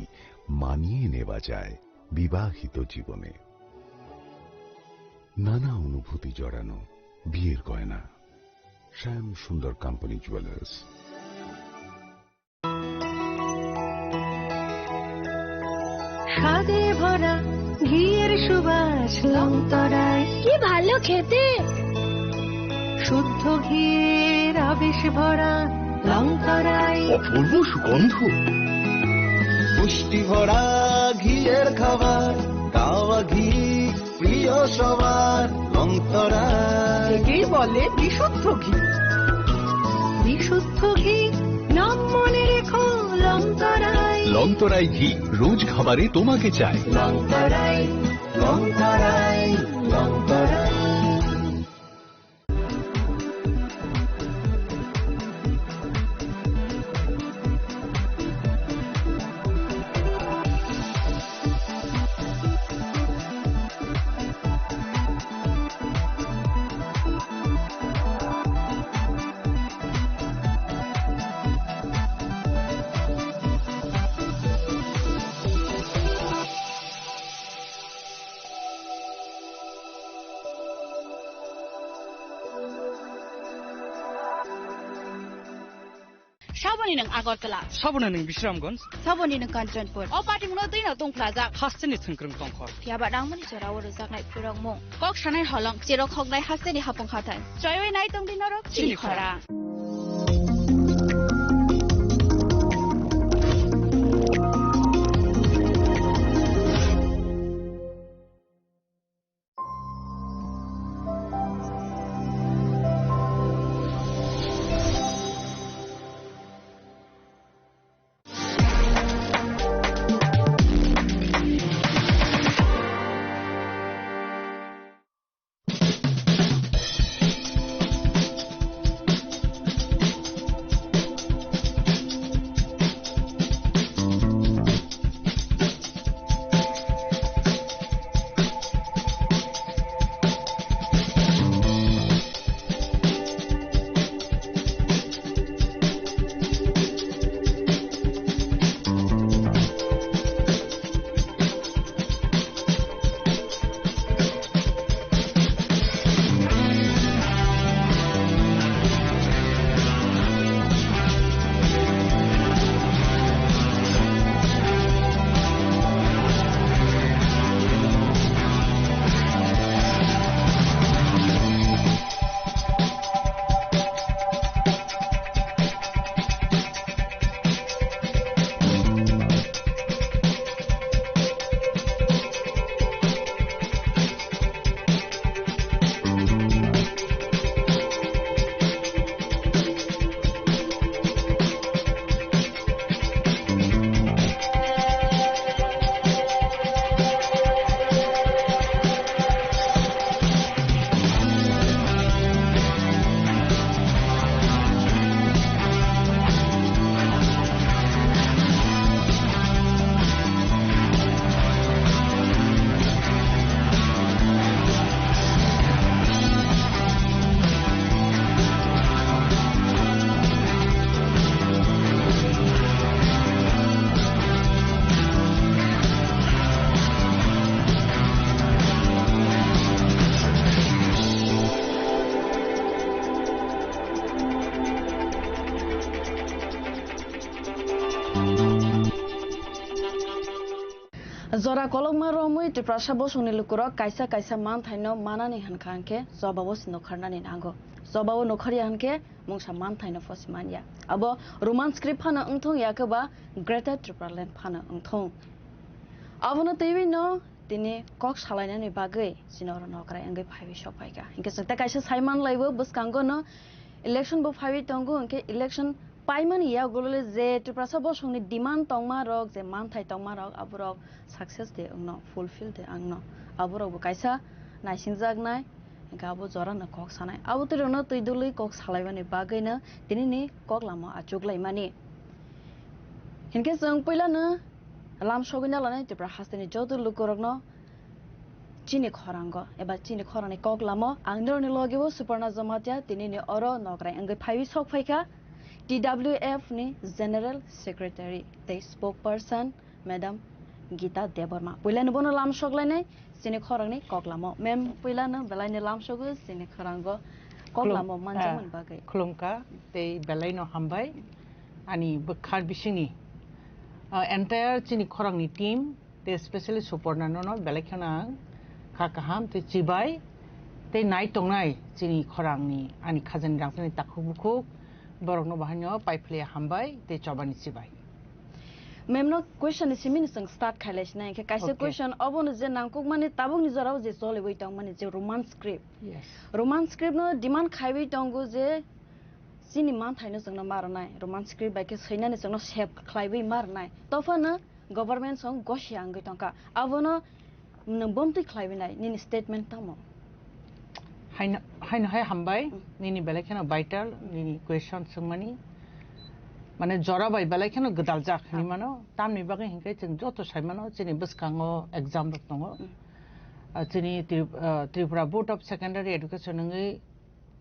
মানিয়ে নেওয়া যায় বিবাহিত জীবনে। নানা অনুভূতি জড়ানো বিয়ের গয়না। শ্যাম সুন্দর কোম্পানি জুয়েলার্স। স্বাদে ভরা ঘিয়ের সুবাস লংতরাই। কি ভালো খেতে! শুদ্ধ ঘিয়ের আবেশ ভরা লংতরাই। অপূর্ব সুগন্ধ। পুষ্টি ভরা ঘিয়ের খাবার, গাওয়া ঘি প্রিয় সবার লংতরাই। একেই বলে বিশুদ্ধ ঘি। বিশুদ্ধ ঘি, নাম মনে রেখো লংতরাই। লংতরাই ঘি, রোজ খাবারে তোমাকে চাই। লংতরাই, লংতরাই, লংতরাই। Saboni nwng Agartala. Saboni nwng Bisramganj. Saboni nwng Kanchanpur. O party mungno twi no tongphlajak. Hasteni thwngkwrwng tongkhor. Phiya ba nangmani jora o rwjaknai phwrwngmung. Kok sanai holong, cherok hoknai hasteni hapung hathai. Choiwi nai tongdi norok chini Chini khorang. Jora kolokma romwi Tiprasa bosongni lukurok kaisa kaisa manthaino manani hwnkha hwnkhe jobabo se nukharnani nango. Jobabo nukharya hwnkhe mungsa manthaino phosi manya. Abo Roman script phano wngthung ya khe ba Greater Tipraland phano wngthung. Abono twiwi no tini kok salainani bagwi chini oro nokrai wngwi phaiwi sok phaikha. Hinkhe chwng tei kaisa sai manlaibo bwskango no election bo phaiwi tongo, hinkhe election paimani yagulo le je Tiprasa bosongni demand tongma rok, je manthai tongma rok, aborok success de wngno, fulfill de wngno. Aborok bo kaisa naisingjaknai, hinkhe abo jorano kok sanai. Abo twi rokno twi dului kok salaimani bagwino tinini kok lama achuk laimani. Hinkhe chwng puilano lam sogwina lanai Tipra hasteni joto lukurokno chini khorango eba chini khorangni kok lamo ang norokni logi o Suparna Jamatia tinini oro nokrai wngwi phaiwi sok phaikha T W F ni General Secretary tei Spokesperson Madam Gita Debbarma. Puilano bono lam sok lainai chini khorangni kok lamo. Mem puilano belaino lam sogo chini khorango kok Khulum-, lamo manjakmani ah, bagwi. Khulumkha tei belaino hambai ani bwkhak bisingni, ah, entire chini khorangni team. Tei specially Suparna nono belai kheno ang kha kaham tei chibai tei nai tongnai chini khorangni ani khajani rangchakni takhuk bukhuk borokno bahaino paiphlaiya hambai tei chobani chibai. Mem no question ni simi ni chwng start khailai sinai, hinkhe kaisa Okay. Question obono je nangkukmani tabukni jorao je choliwi tongmani je Roman script. Yes. Roman script no demand khaiwi tongo je chini manthaino chwngno ma rwnai, Roman script bai khe swinani chwngno save khlaiwi ma rwnai. Tophano government song gosi wngwi tongkha. Abono nwng bomtwi khlaiwi nai, nini statement tamo? Haino, haino hai hambai, Mm. nini belai kheno vital, nini question swngmani. Mane jora bai belai kheno gwdaljak hinwi Ah. mano. Tamni bagwi hinkhe chwng joto sai mano, chini bwskango exam rok tongo. Mm. Ah, chini Tri-, ah, Tripura Board of Secondary Education wngwi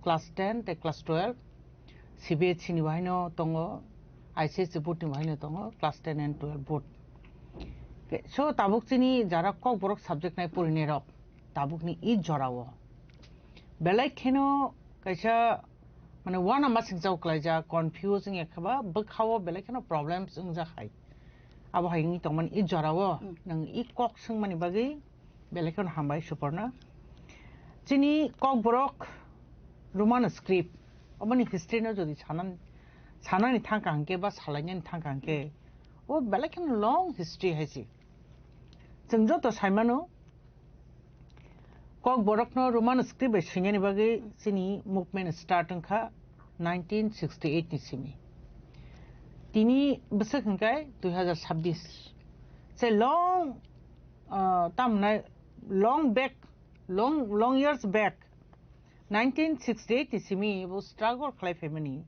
class ten tei class twelve, C B S E ni bahaino tongo, I C S E board ni bahaino tongo, class ten and twelve board. Ke-, so tabuk chini jara Kokborok subject nai porinai rok, tabuk ni i jora o belai kheno kaisa mane wana masing chao klaijak, confuse wngya khaba bwkhao belai kheno problems wngjak hai. Abo hai wngwi tongmani i jorao nwng i kok swngmani bagwi belai kheno hambai Suporna. Chini Kokborok Roman script oboni history no jodi sanan sanani thangka hwnkhe ba salainani thangka hwnkhe o belai kheno long history hai se. Chwng joto saimano Kokborokno Roman script bai swinani bagwi chini movement start wngkha nineteen sixty eight ni simi. Tini bwswk hwnkhe dui hazar sabbish. Se long, ah, tamnai long back, long, long years back, nineteen sixty eight ni simi bo struggle khlai phaimani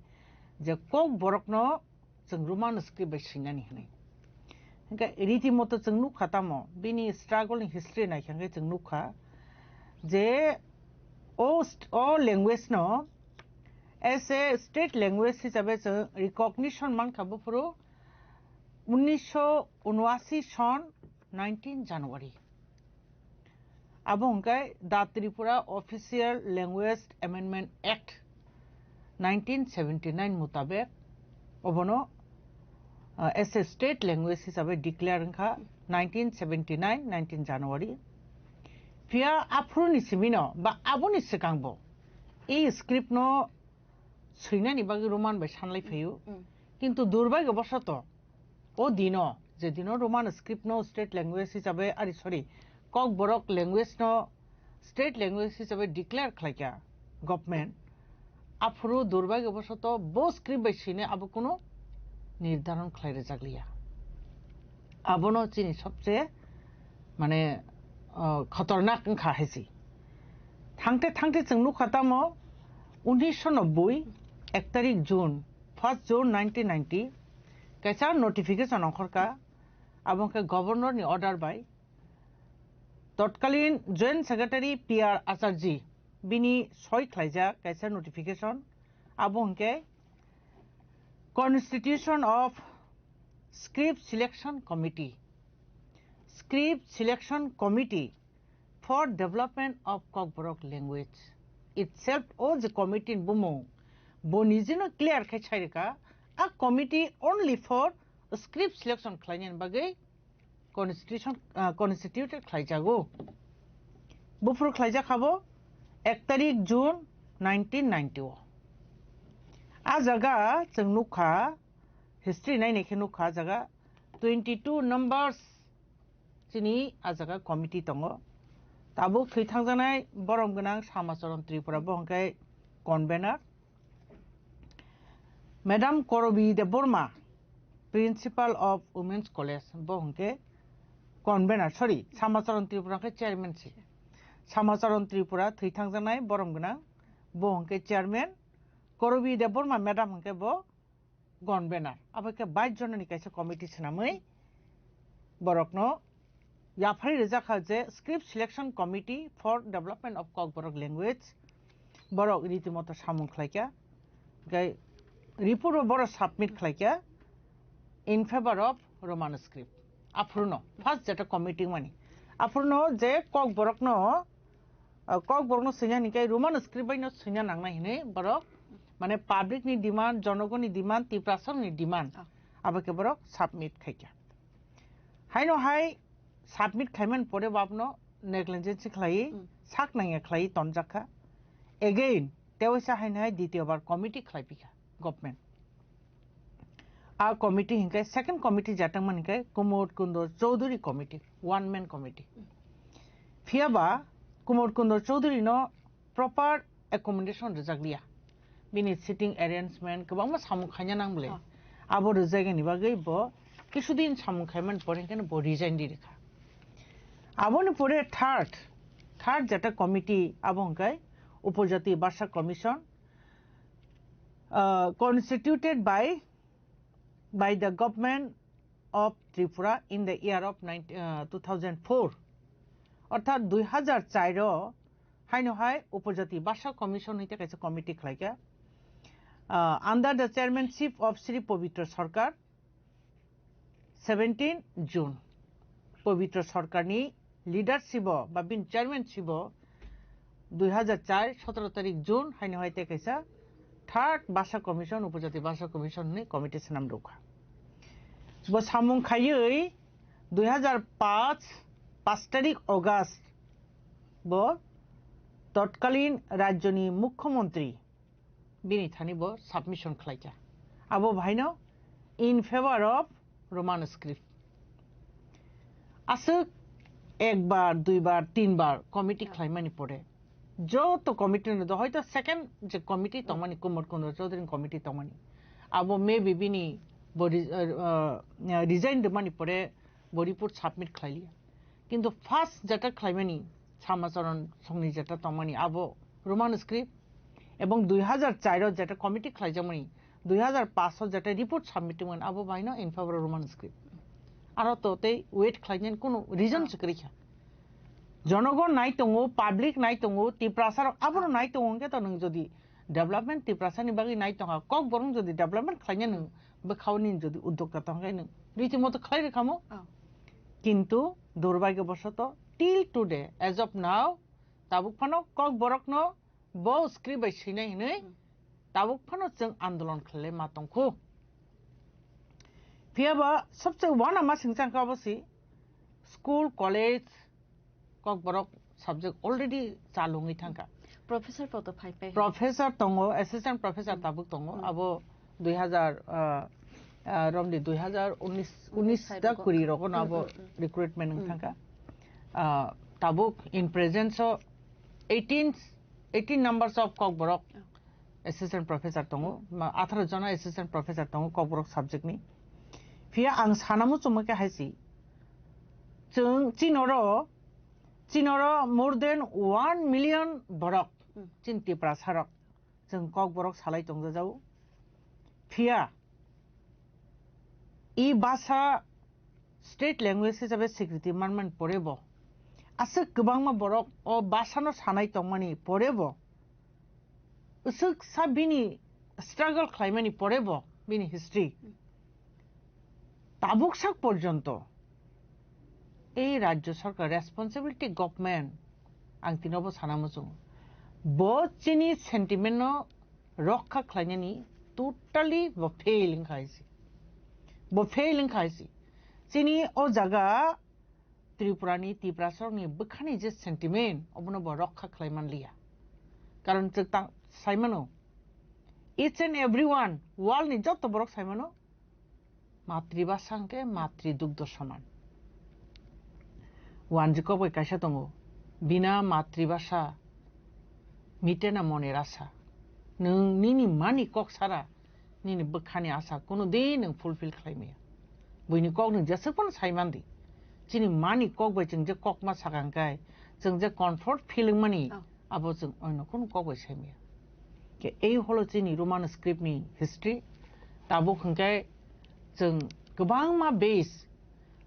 je Kokborokno chwng Roman script bai swinani hwnwi. Hwnkhe riti moto chwng nukha tamo, bini struggle ni history naikha hwnkhe chwng nukha je o st-, o language no as a state language hisabe chwng recognition mankha buphuru unnisho unwasi son nineteen January. Abo hwnkhe The Tripura Official Language Amendment Act nineteen seventy nine mutabek obono, uh, as a state language hisabe declare wngkha nineteen seventy nine, nineteen January. Phiya aphuruni simino ba aboni swkangbo ei script no swinani bagwi Roman bai sanlai phaio. Kintu durbagyo bosoto o dino, je dino Roman script no state language hisabe, ari, sorry, Kokborok language no state language hisabe declare khlaikha government, aphuru durbagyo bosoto bo script bai swinai abo kuno nirdharon khlai rwjakliya. Abono chini sobse mane, uh, khotornak wngkha hai se. Thangte thangte chwng nukha tamo unnisho nobboi ek tarik June, first June nineteen ninety, kaisa notification ongkhorkha, abo hwnkhe governor ni order bai totkalin Joint Secretary P R Acharji bini soi khlaijak kaisa notification, abo hwnkhe Constitution of Script Selection Committee, Script Selection Committee for Development of Kokborok Language itself, o je committee ni bumung, bo nijino clear khai sai rwkha, a committee only for script selection khlainani bagwi constitution, ah, constituted khlaijago. Buphuru khlaijak habo ek tarik June nineteen ninety o. A jaga chwng nukha, history nainai khe nukha, a jaga twenty two numbers chini a jaga committee tongo. Tabuk thwi thangjaknai borom gwnang Samacharan Tripura, bo hwnkhe convener. Madam Korobi Debbarma, Principal of Women's College, bo hwnkhe convener, sorry, Samacharan Tripura hwnkhe chairman se. Samacharan Tripura thwi thangjaknai borom gwnang, bo hwnkhe chairman. Korobi Debbarma madam hwnkhe bo convener. Abo khe bais jonani kaisa committee swnamwi borokno yaphari rijak kha je Script Selection Committee for Development of Kokborok Language, borok riti moto samung khlaikha, hwnkhe report bo borok submit khlaikha in favor of Roman script. Aphuruno first jeta committee mani, aphuruno je Kokborokno, uh, Kokborokno swina hini khe Roman script bai no swina nangnai hinwi borok, mane, public ni demand, jonogoni demand, Tiprasani demand, abo khe borok submit khaikha. Haino hai submit khaimani pore bo abono negligence khlaiwi, sak nangya khlaiwi tonjakha. Again, tewaisa haino hai ditiyo bar committee khlaipikha government. A committee hinkhe second committee jatangmani hinkhe Kumud Kundo Chowdhury committee, one man committee. Phiyaba Kumud Kundo Chowdhury no proper accommodation rwjakliya. Bini sitting arrangement kwbangma samung khaina nang bwle. Abo rwjagani bagwi bo kisudin samung khaimani pore hinkhe bo resign di rikha. Aboni pore third, third jeta committee abo hinkhe Upojati Basa Commission, uh, constituted by, by the government of Tripura in the year of nineteen, uh, two thousand four. Orthat dui hazar char o haino hai Upojati Basa Commission hwnkhe kaisa committee khlaikha. Uh, under the chairmanship of Sri Pabitra Sarkar, seventeen June, Pabitra Sarkarni leadership o ba bini chairmanship o Dui hazar char, sotoro tarik June, haino hai tei kaisa third Bhasha Commission, Upojati Bhasha Commission ni committee swnam rwkha. Bo samung khaiwi dui hazar paanch, paanch tarik August, bo totkalin rajyoni mukhyamantri bini thani bo submission khlaikha. Abo bahaino in favor of Roman script. Aswk ekbar, duibar, tinbar committee khlaimani pore, joto committee no do hoito second je committee tongmani, Kumar Kunal Chaudhary committee tongmani, abo maybe bini bo re-, uh, uh, resign rwmani pore bo report submit khlailiya. Kintu first jeta khlaimani Samacharan songni jeta tongmani abo Roman script, ebong dui hazar char o jeta committee khlaijakmani, dui hazar paanch o jeta report submit wngmani abo baino in favor of Roman script. Aro to tei wait khlainani kunu reason se kwrwi kha. Jonogon nai tongo, public nai tongo, Tiprasa rok abono nai tongo, hwnkhe to nwng jodi development Tiprasa ni bagwi nai tongkha, Kokborok jodi development khlaina nwng bwkhao nini jodi uddokta tongkha, nwng riti moto khlai rwkhamo. Kintu durbhagyo bosoto till today, as of now, tabuk phano Kokborok no bo script bai swinai hinwi tabuk phano chwng andolon khlai ma tongkhu. Phiya ba sabse wana ma singchang ka bosi school, college, Kokborok subject already chalungwi thangkha. Professor poto phai pai. Professor tongo, assistant professor tabuk tongo, abo dui hazar, ah, ah, romni dui hazar unis, unis da kuri rogo no abo recruitment wng thangkha. Ah, tabuk in presence o eighteen, eighteen numbers of Kokborok assistant professor tongo, ma, atharo jona assistant professor tongo Kokborok subject ni. Phiya ang sana muchungma khe hai si, chwng chinoro, chinoro more than one million borok, chin Tiprasa rok, chwng Kokborok salai tongjajago. Phiya i basa state language hisabe swikriti manmani pore bo, aswk kwbangma borok o basa no sanai tongmani pore bo, aswk sa bini struggle khlaimani pore bo bini history tabuk sak porjonto ei rajyo sarkar, responsibility government, ang tinobo sana muchungo, bo chini sentiment no rokha khlainani totally bo fail wngkha hai se. Bo fail wngkha hai se. Chini o jaga Tripura ni, Tiprasarok ni bwkhani je sentiment, obono bo rokha khlai man liya. Karon chwng tang sai mano, each and every one, world ni joto borok sai mano, matribhasha hwnkhe matri dugdho soman. Wanjwi kok bai kaisa tongo, bina matribhasha mite na moner asha. Nwng nini mani kok sara nini bwkhani asha kunu din nwng fulfill khlai maya. Buini kok nwng jeswk phano sai man di. Chini mani kok bai chwng je kok ma sakang kai, chwng je comfort feel wngmani, abo chwng oino kunu kok bai sai maya. Khe ei holo chini Roman script ni history. Tabuk hwnkhe chwng kwbangma base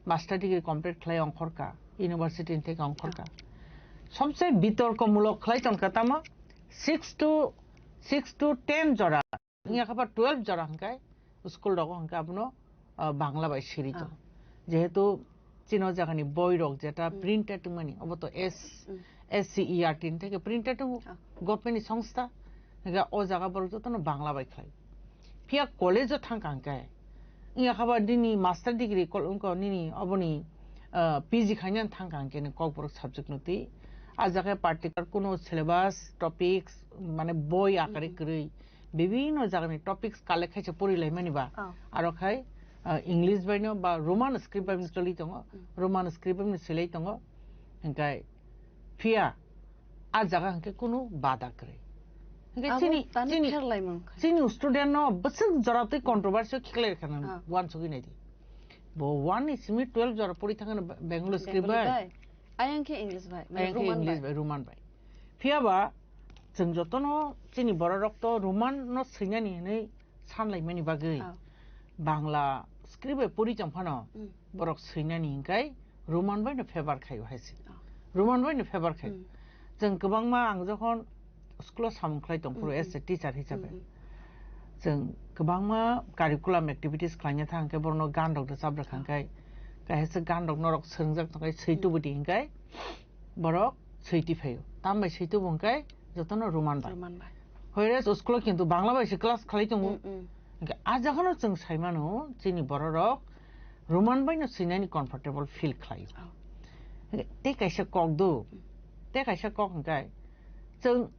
master degree complete khlai ongkhorka, university ni theke ongkhorka. Sobse bitorkomulok khlai tongkha tamo six to, six to ten jora. Wngya kha ba twelve jora hwnkhe school rogo hwnkhe abono, ah, Bangla bai siri tongo. Jehetu chini o jagani boi rok jeta printed wngmani, obo to S, S C E R T ni theke printed tongo, government ni songstha. Hwnkhe o jaga borok jotono Bangla bai khlai. Phiya college o thangkha hwnkhe, wngya kha ba nini master degree kol-, wngkha nini oboni, ah, P G khainani thangkha hwnkhe nini Kokborok subject no twi. A jaga particular kuno syllabus, topics, mane boi akare kwrwi, bibinno jagani topics collect khaise porilaimani ba. Aro khai, ah, English baino ba Roman script baino choli tongo, Roman script baino silai tongo. Hwnkhe phiya a jaga hwnkhe kunu bada kwrwi. Hwnkhe chini, chini, chini student no bwswk jora twi controversy o khiklai rwkha nang uansugwi naidi. Bo one ni simi twelve jora pori thangkha no Bengali script bai. Ayang khe English bai, mane Ayang khe Roman English bai. Bai, Roman bai. Phiya ba, chwng jotono chini borok rok to Roman no swinani hinwi sanlaimani bagwi Bangla script bai pori tong phano borok swinani hinkai Roman bai no favor khaio hai se. Roman bai no favor khaio. Chwng kwbangma ang jokhon school o samung khlai tong phuru as a teacher hisabe. Chwng kwbangma curriculum activities khlaina thang khe borokno gan rok rwchap rwkha hwnkhe, kaisa gan rok norok swrwngjak tongkhe swi tubudi hwnkhe borok Switi phaio. Tam bai switi bo hwnkhe jotono Roman bai. Roman bai. Whereas school o kintu Bangla bai se class khlai tongo. Mm, mm. Hwnkhe a jaga no chwng sai mano, chini borok rok Roman bai no swinani comfortable feel khlaio. Oh. Hwnkhe tei kaisa kok do, tei kaisa kok hwnkhe chwng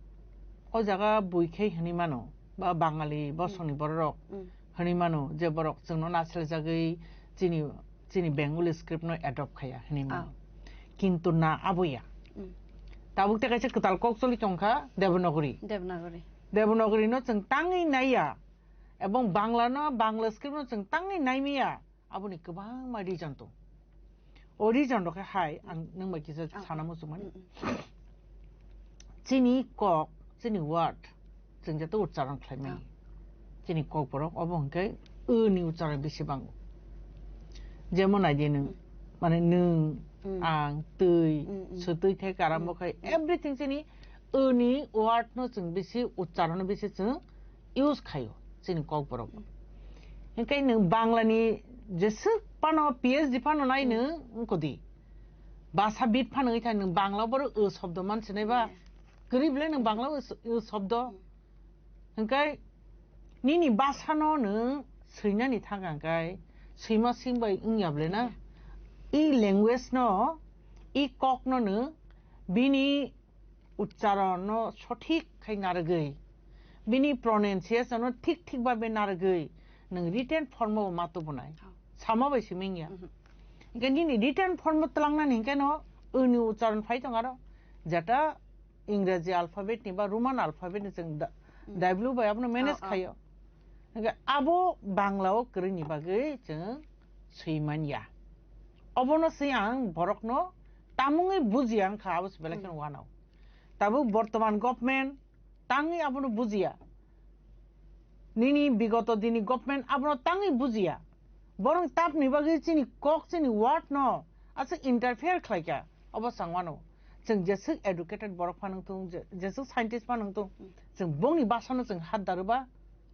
o jaga bui khe hwnwi mano, ba Bangali bosongni borok rok Mm. hwnwi mano, je borok chwngno nasilajagwi chini, chini Bengali script no adopt khaya hwnwi mano. Ah. Kintu na abo ya. Mm. Tabuk tei kaisa kwtal kok choli tongkha Devanagari. Devanagari. Devanagari no chwng tangwi naiya. Ebong Bangla no, Bangla script no chwng tangwi naimaya. Aboni kwbangma reason tong. O reason rok khe hai, ang nwng bai kisa Ah. sana muchungmani. Mm, mm. Chini kok, chini word, chwng jeto uchcharon khlai mani. Ah. Chini kok borok, obo hwnkhe o ni uchcharon bisi bango. Jemon naidi nwng, Mm. mane nwng, Mm. ang, twi, Mm, mm. swtwi thai karamo Mm. khai, Mm. everything chini o ni word no chwng bisi, uchcharon no bisi chwng use khaio chini kok borok. Hingke nwng Bangla ni jeswk phano P H D phano nai nwng wngkodi. Basa bit phano wngkha nwng Bangla borok o sobdo man sinai ba. Yeah. Kwrwi bwle nwng Bangla o s-, o sobdo. Hingke nini basa no nwng swinani thang kha hingke swima swing bai wngya bwle na. I language no, i kok no nwng bini uchcharon no sothik khai narwgwi, bini pronunciation no thik thik babe narwgwi, nwng written form o ma tubunai. Oh. Sama bai simi wngya. Mhm. Hingke nini written form o twlangnani hingke no, o ni uchcharon phai tong aro, jeta Ingreji alphabet ni ba Roman alphabet ni chwng da-, Mm. W bai abono manage Oh, oh. khaio. Hingke abo Bangla o kwrwini bagwi chwng swi manya. Obono swi ang borokno tamungwi bujiya wngkha, abo se belai kheno Hmm. uanao. Tabuk bortoman government tangwi abono bujiya. Nini bigoto dini government abono tangwi bujiya. Borong tapni bagwi chini kok, chini word no aswk interfere khlaikha. Obo chwng uanao. Chwng jeswk educated borok phano wngthung, je-, jeswk scientist phano wngthung, Hmm. chwng bongni bwsano chwng hat daruba.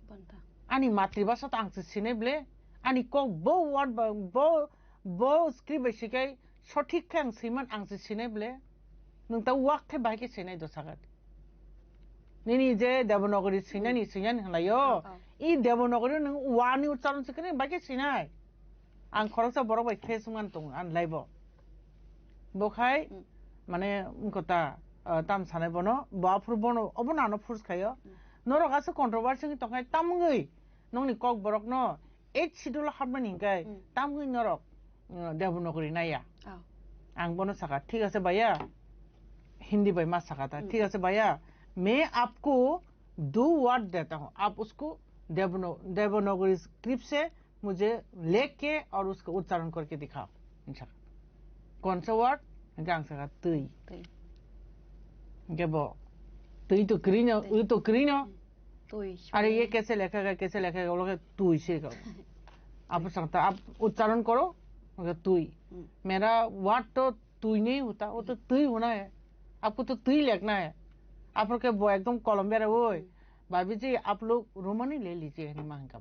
Banta. Ani matri bwsa to ang se sinai ble. Ani kok bo word ba, bo, bo script bai sikai sothik khe ang swiman ang se sinai ble. Nwng ta wak khe bai khe sinai do sagat. Nini je Devanagari swinani, Hmm. swinani hwnlaio. Oh, oh. I Devanagari nwng wani uchcharon se khe bai khe sinai. Ang khoroksa borok bai face wngmani tongo ani life o. Bo khai, Mm. mane, wngkha ta, ah, tam sanai bono, bo aphuru bono, obo nano force khaio. Mm. Norok aswk controversy wngwi tongkhai, tamungwi nokni kok borokno eight schedule hapmani hingkhai, Mm. tamungwi norok, mm, Devanagari naiya. Oh. Ang bono sakha, "Thik ase bhaiya," Hindi bai ma sakha ta, Mm. "Thik ase bhaiya, main aapko do word deta hoon, aap usko Devano-, Devanagari script se मुझे लेके और उसको उच्चारण करके दिखाओ।" Hinsa. कौन सा word? Hinsa ang saka twi. Twi. Hinke bo. Twi to krino, Twi. U to krino. Twi. अरे ये कैसे लिखा गया, कैसे लिखा गया, वो लोग twi se ka. Apo sakta, aap uchcharon karo, hinke twi. Hmm. मेरा word to twi nahi hota, wo to twi hona hai. Aapko to twi likhna hai. Aapko ke bo ekdom kolom bera oi. Hmm. Bhabi ji, aap log Romani le lijiye, hinwi ma hinka.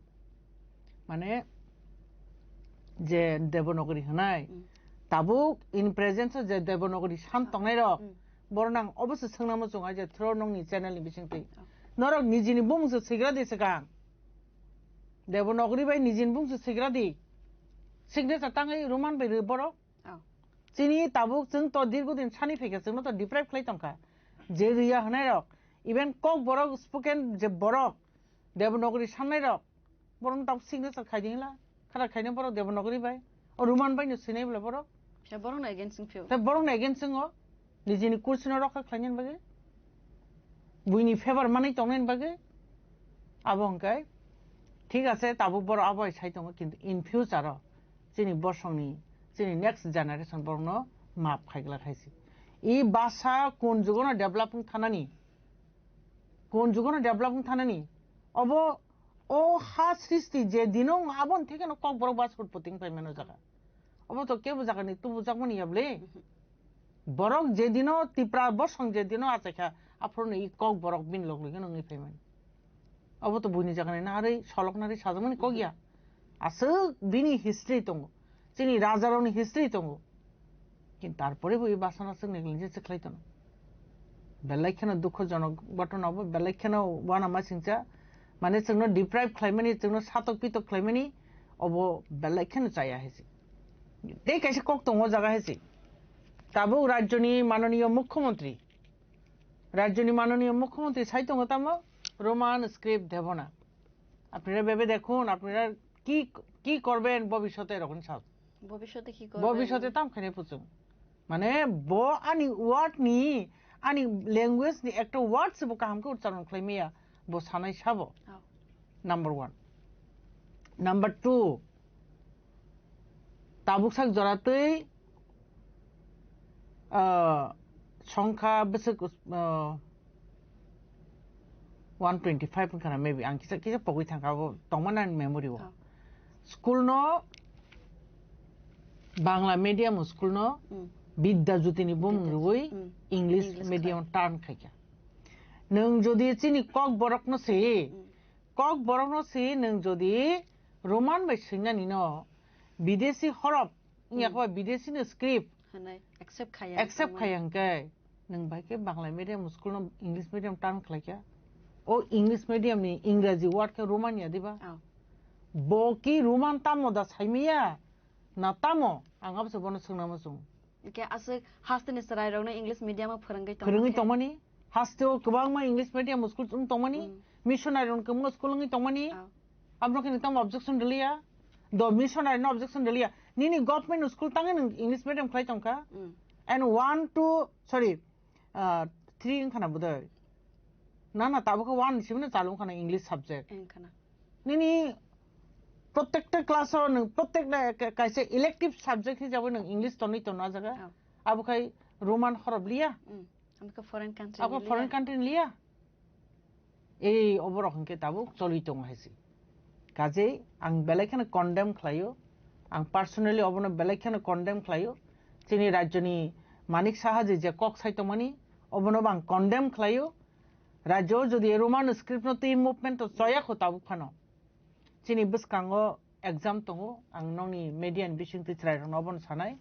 Mane, je Devanagari hwnai, Hmm. tabuk in presence o je Devanagari san tongnai rok, Hmm. borok nang obo se swngnamo chwng ai je through nokni channel ni bisingtwi. Oh. Norok nijini bumung se swigra di swkang. Devanagari bai nijini bumung se swigra di. Signature tangwi Roman bai rw borok. Oh. Chini tabuk chwng to dirgo din sani phaikha, chwngno to deprive khlai tongkha. Je riya hwnai rok, even kok borok spoken je borok, Devanagari sannai rok, borokno tabuk signature khai di hwnla, khara khaina borok Devanagari bai, o Roman bai no swinai bwla borok. Phiya borokno against wng phio. Tei borokno against wngo, nijini kursi no rokha khlainani bagwi, buini favor manwi tongnani bagwi, abo hwnkhai thik ase, tabuk borok abo hai sai tongo, kintu in future o, chini bosongni, chini next generation borokno map khai glak hai se. I basa kun jugono develop wng thanani, kun jugono develop wng thanani, obo o ha srishti je dino wng aboni thekeno Kokborok basa utpoti wng paimano jaga. Obo to kebo jagani tubujakmani ya bwle. Borok je dino Tipra bosong je dino achaikha, aphuru i Kokborok bini log logi nungwi phaimani. Obo to buini jagani narwi, solok narwi sajakmani kok ya. Aswk bini history tongo. Chini rajarokni history tongo. Kintu tarpore bo i basana swk negligence se khlai tono. Belai kheno dukhojonok ghotona obo, belai kheno uanama singcha. Mane chwngno deprive khlaimani, chwngno satok pitok khlaimani, obo belai kheno chaya hai se. Tei kaisa kok tongo o jaga hai se. Tabuk rajyoni manoniyo mukhyamantri, rajyoni manoniyo mukhyamantri sai tongo tamo Roman script debona. আপনারা ভেবে দেখুন, আপনারা কি, কি করবেন ভবিষ্যতে, এরকম সব। ভবিষ্যতে কি করবেন? ভবিষ্যতে তাম খানে পুচুং। মানে, bo ani word ni, ani language ni ekta word se bo kaham khe uchcharon khlai maya, bo sanai sabo. Oh. Number one. Number two, tabuk sak jora twi, ah, songkha bwswk, ah, one twenty five wngkha na, maybe ang kisa, kisa pogwi thangkha, abo tongmani ani memory o. Oh. School no, Bangla medium school no, Hmm. Bidya Jyoti ni bumung Bidya rwui Jyoti. Hmm. English English medium khlai. Turn khaikha. Nwng jodi chini Kokborok no se, Hmm. Kokborok no se nwng jodi Roman bai swinani no, bidesi horop, wngya Hmm. khe bidesi ni script Hanai, accept khaya accept wngkha khaya hwnkhe, nwng bai khe Bangla medium school no English medium turn khlaikha. O English medium ni Engraji word khe Roman ya diba? Oh. Bo ki Roman tamo da saimaya? Na tamo? Ang abose bono swngna muchung. Hwnkhe aswk hasteni chwrairokno English medium o phwrwngwi tongma Phwrwngwi khe? Tongmani? Hasteo kwbangma English medium school wng tongmani? Mm. Missionary rok kwbangma school wngwi tongmani? Ah. Abro khe nwng tamo objection rwliya? Do missionary no objection rwliya. Nini government school tangwi nwng English medium khlai tongkha? Mm. And one, two, sorry, ah, three wngkha na bodoi? Na, na, tabuk khe one ni simi no chalu wngkha na English subject. Wngkha na. Nini protekta class o nwng protekta ka-, kaisa elective subject hisabe nwng English tonwi tono ah jaga. Oh. Abo khai Roman horop liya. Mm. Abo khe foreign country Abo ni foreign liya. Country ni liya. Ei oborok hwnkhe tabuk choli tongo hai se. Kajei ang belai kheno condemn khlaio. Ang personally obono belai kheno condemn khlaio. Chini rajyoni Manik Saha je, je kok sai tongmani, obono bo ang condemn khlaio. Rajyo jodi Roman script no twi movement to choya kho tabuk phano. Chini bwskango exam tongo, ang nokni media ni bisingtwi chwrairokno obono sanai.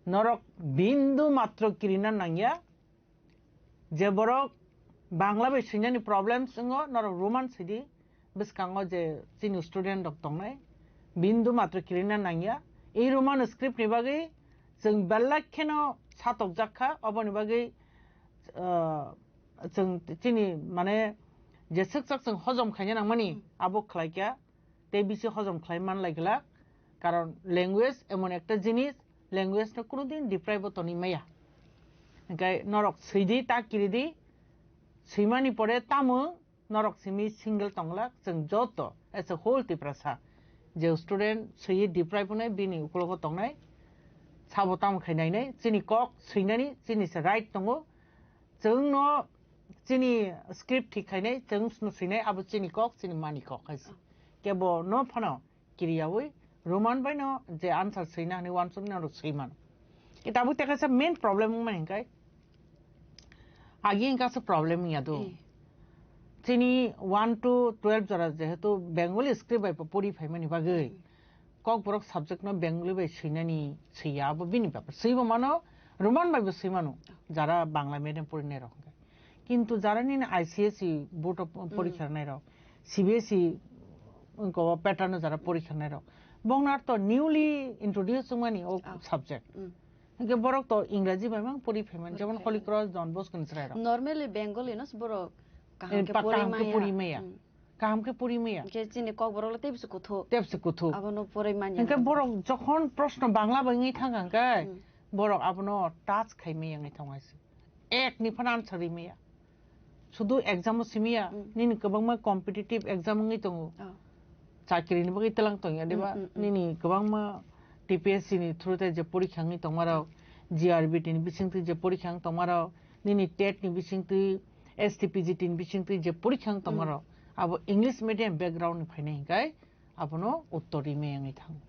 Norok bindu matro kirina nangya, je borok Bangla bai swinani problems wngo, norok Roman swidi, bwskango je chini student rok tongnai, bindu matro kirina nangya. I Roman script ni bagwi chwng belai kheno satokjak kha, oboni bagwi, ah, chwng chini, mane, je swkchak chwng hojom khaina nangmani, Hmm. abo khlai kha, tei bisi hojom khlai man lai glak. Karon language emon ekta jinis, language no kuno din deprive o tonwi maya. Hwnkhe norok swidi, ta kiridi, swimani pore tamo norok simi single tong glak, chwng joto as a whole Tiprasa je student swiwi deprive wngnai, bini ukologo tongnai, sabo tamo khai nainai, chini kok swinani chini se right tongo, chwngno chini script thik khainai, chwng sino swinai, abo chini kok, chini mani kok hai se. Kebo no phano kiriyawi Roman bai no je answer swina hwnwi uansukmani norok swi mano. Khe tabuk tei kaisa main problem wngmani hwnkhe, agi hwnkhe aswk problem wngya do. Eh. Chini one to twelve jora jehetu Bengali script bai pori phaimani bagwi, Hmm. Kokborok subject no Bengali bai swinani swiya, abo bini bepar. Swibo mano, Roman bai bo swi mano, jara Bangla medium porinai rok hwnkhe. Kintu jara nini I C S E board of Hmm. porikha rwnai rok, C B S E wngkha o pattern o jara porikha rwnai rok, bongnar to newly introduce wngmani o Ah. subject. Hmm. Hwnkhe borok to Ingraji bai mang pori phaimani, jemon Porikha. Holy Cross, Don Bosco ni chwrai rok. Normally Bengali no se borok kaham Eh, khe pa-, pori kaham khe maya. Pori maya. Hmm. Kaham khe pori maya. Hwnkhe chini Kokborok le tebse kuthuk. Tebse kuthuk. Abono pori manya. Hwnkhe borok jokhon proshno Bangla bai wngwi thang kha hwnkhe, Hmm. borok abono touch khai maya wngwi thang hai se. Ek ni phano answer ri maya. Sudu exam o simi ya, Hmm. nini kwbangma competitive exam wngwi tongo. Oh. Chakri ni bagwi tlang tong ya, diba? Hmm, hmm, hmm. Nini kwbangma T P S C ni through te je porikha wngwi tongma rok, G R B T ni bisingtwi je porikha wng tongma rok, nini tet ni bisingtwi, S T P G T ni bisingtwi je porikha wng tongma Hmm. rok, abo English medium background ni phainai hwnkhe abono uttor ri maya wngwi thango.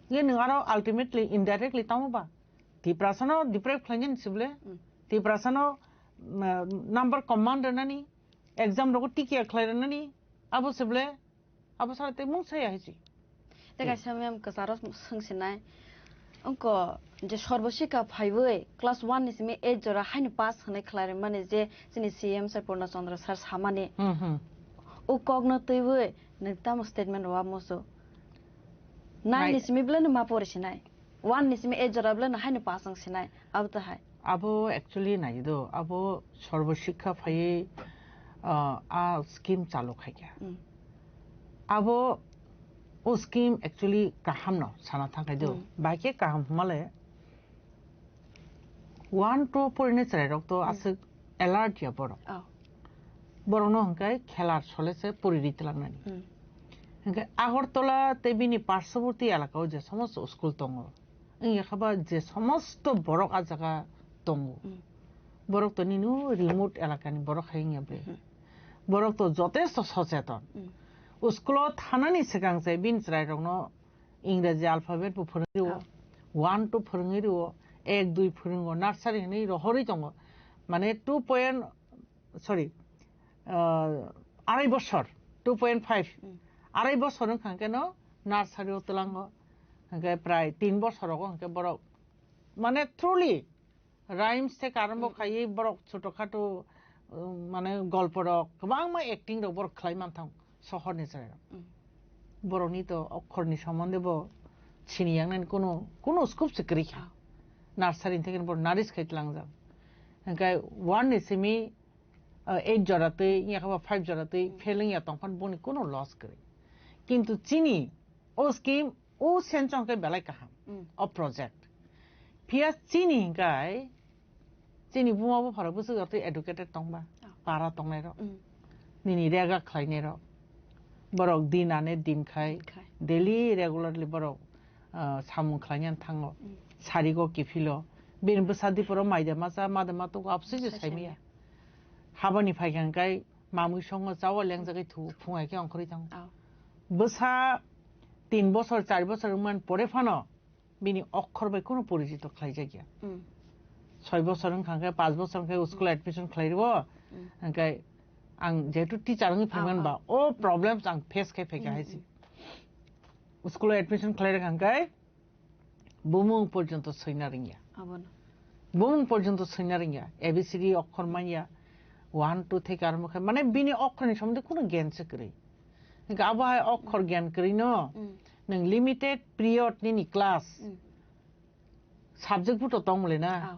Ye nwng aro ultimately, indirectly tamo ba? Tiprasano deprive khlainani se bole? Hmm. Tiprasano, mm, number kom man rwnani, exam rogo tikia khlai rwnani, abo se bole? Abo sara tei mung saya hai se. Tei kaisa mem kwcharo swngsinai. Wngko Je Sarva Shiksha phaiwi class one ni simi eight jora haino pass hwnwi khlai rwmani je chini C M sir Purna Chandra sir samani. Hmm, hmm. O kokno twiwi nwng tamo statement rwa musu. Nine Nai- ni simi belai no ma pori sinai. One ni simi eight jora belai no haino pass wng sinai. Abo to hai. Abo actually nai do, abo Sarva Shiksha phaiwi, uh, a scheme chalu khaikha. Hmm. Abo o scheme actually kaham no sana thangkhai do. Hmm. Bai khe kaham hwnmale, one two porinai chwrairok to Hmm. aswk alert ya borok. Oh. Borokno hwnkhe khelar sole se pori ri twlangnani. Hmm. Hwnkhe Agartala tei bini parshoboti elakao je somosto school tongo, wngya khe ba je somosto borok a jaga tongo, Hmm. borok to nini remote elakani borok hai wngya bre. Hmm. Borok to jotesto socheton. Hmm. School-o thanani swkang se bini chwrairokno Ingreji alphabet bo phwrwngwi rwo, Ah. one two phwrwngwi rwo, ek dui phwrwngo, nursery hwnwi rohorwi tongo. Mane two point, sorry, ah, arai bosor, two point five. Hmm. Arai bosor wngkha hwnkhe no nursery o twlango. Hwnkhe prai tin bosor rogo hwnkhe borok, mane, truly rhymes theke arombo Hmm. khaiwi borok choto khato, um, mane, golpo rok kwbangma acting rok borok khlai manthango sohor ni chwrai rok. Hmm. Borokni to okhor ni somonde bo sini yang nani kuno, kuno scope se kwrwi kha. Ah. Nursery theke borok naris khai tlangjak. Hwnkhe one ni simi, uh, eight jora twi, yakha ba five jora twi Hmm. fail wngya tongphano boni kuno loss kwrwi. Kintu chini o scheme o senchong khe belai kaham, Mm. o project. Phiya chini hinkai, chini buma bupharok bwswk jotoi educated tongba, Oh. para tongnairok, Mm. nini rega khlainairok, borok din ane din khai, Khai. daily regularly borok, ah, samung khlainani thango, Mm. sarigo kiphilo, bini bwsa diporo maida macha, mada matugo absui se Sai saimaya. saimaya. Habani phaikha hinkai mamui songo chawa lengjagwi thu, phungai khe ongkhorwi thango. Oh. Bwsa tin bosor, char bosor wngmani pore phano bini okhor bai kunu porijito khlaijakya. Mm. Soi bosor wngkha khe, panch bosor wngkha khe school admission khlai rwo. Mm. Hwnkhe ang jehetu teacher wngwi phaimani Oh, ba, oh. o problems ang face khai phaikha Mm, hai se. mm. School admission khlai rwkha hwnkhe bumung porjonto soina rwngya. Abono. Bumung porjonto soina rwngya. A B C D okhor manya, one, two theke arombo khe, mane bini okhorni somondi kunu gyan se kwrwi. Hingke abo hai okhor gyan kwrwi no, Mm. nwng limited period nini class, Mm. subject buto tong le na. Ah.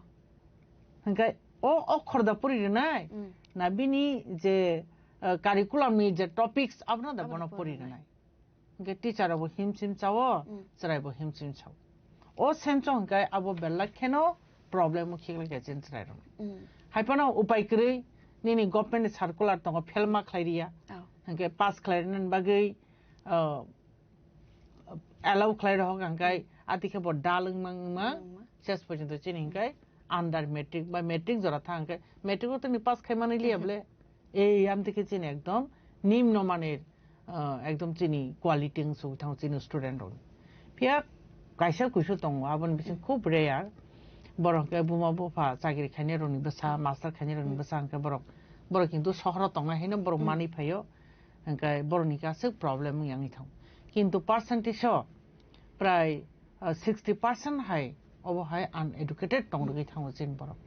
Hingke o okhor da puri rwnai, Mm. na bini je, eh, curriculum ni je topics abono da Abono bono puri puri rwnai. rwnai. Hingke teacher rok bo himchim chao, Mm. chwrai bo himchim chao. O senchong hingke abo belai kheno problem o khiklai khe chini chwrai rok. Mm. Hai phano upai kwrwi nini government ni circular tongo, fail ma khlai riya. Oh. Hingke pass khlai rwna bagwi, uh, allow khlai rok hingke Mm. ati khe bo dal wngma wngma Wngma. ses porjonto chini hingke under matric ba matric jora thang hingke matric o tini pass khai mani liya Mhm. bole. Ei, amtwi khe chini ekdom nimno manir, ah, ekdom chini quality wng sugwi thango chini student rok. Phiya kaisa kuisu tongo, aboni bising khub rare. Borok hwnkhe buma bupha chakri khainai rokni bwsa, master khainai rokni bwsa hwnkhe borok, borok kintu sohoro tongnai haino borok Hmm. manwi phaio. Hwnkhe borokni khe aswk problem wng yangwi thango. Kintu percentage o prai, ah, sixty percent hai obo hai uneducated tong rwgwi thango chini borok.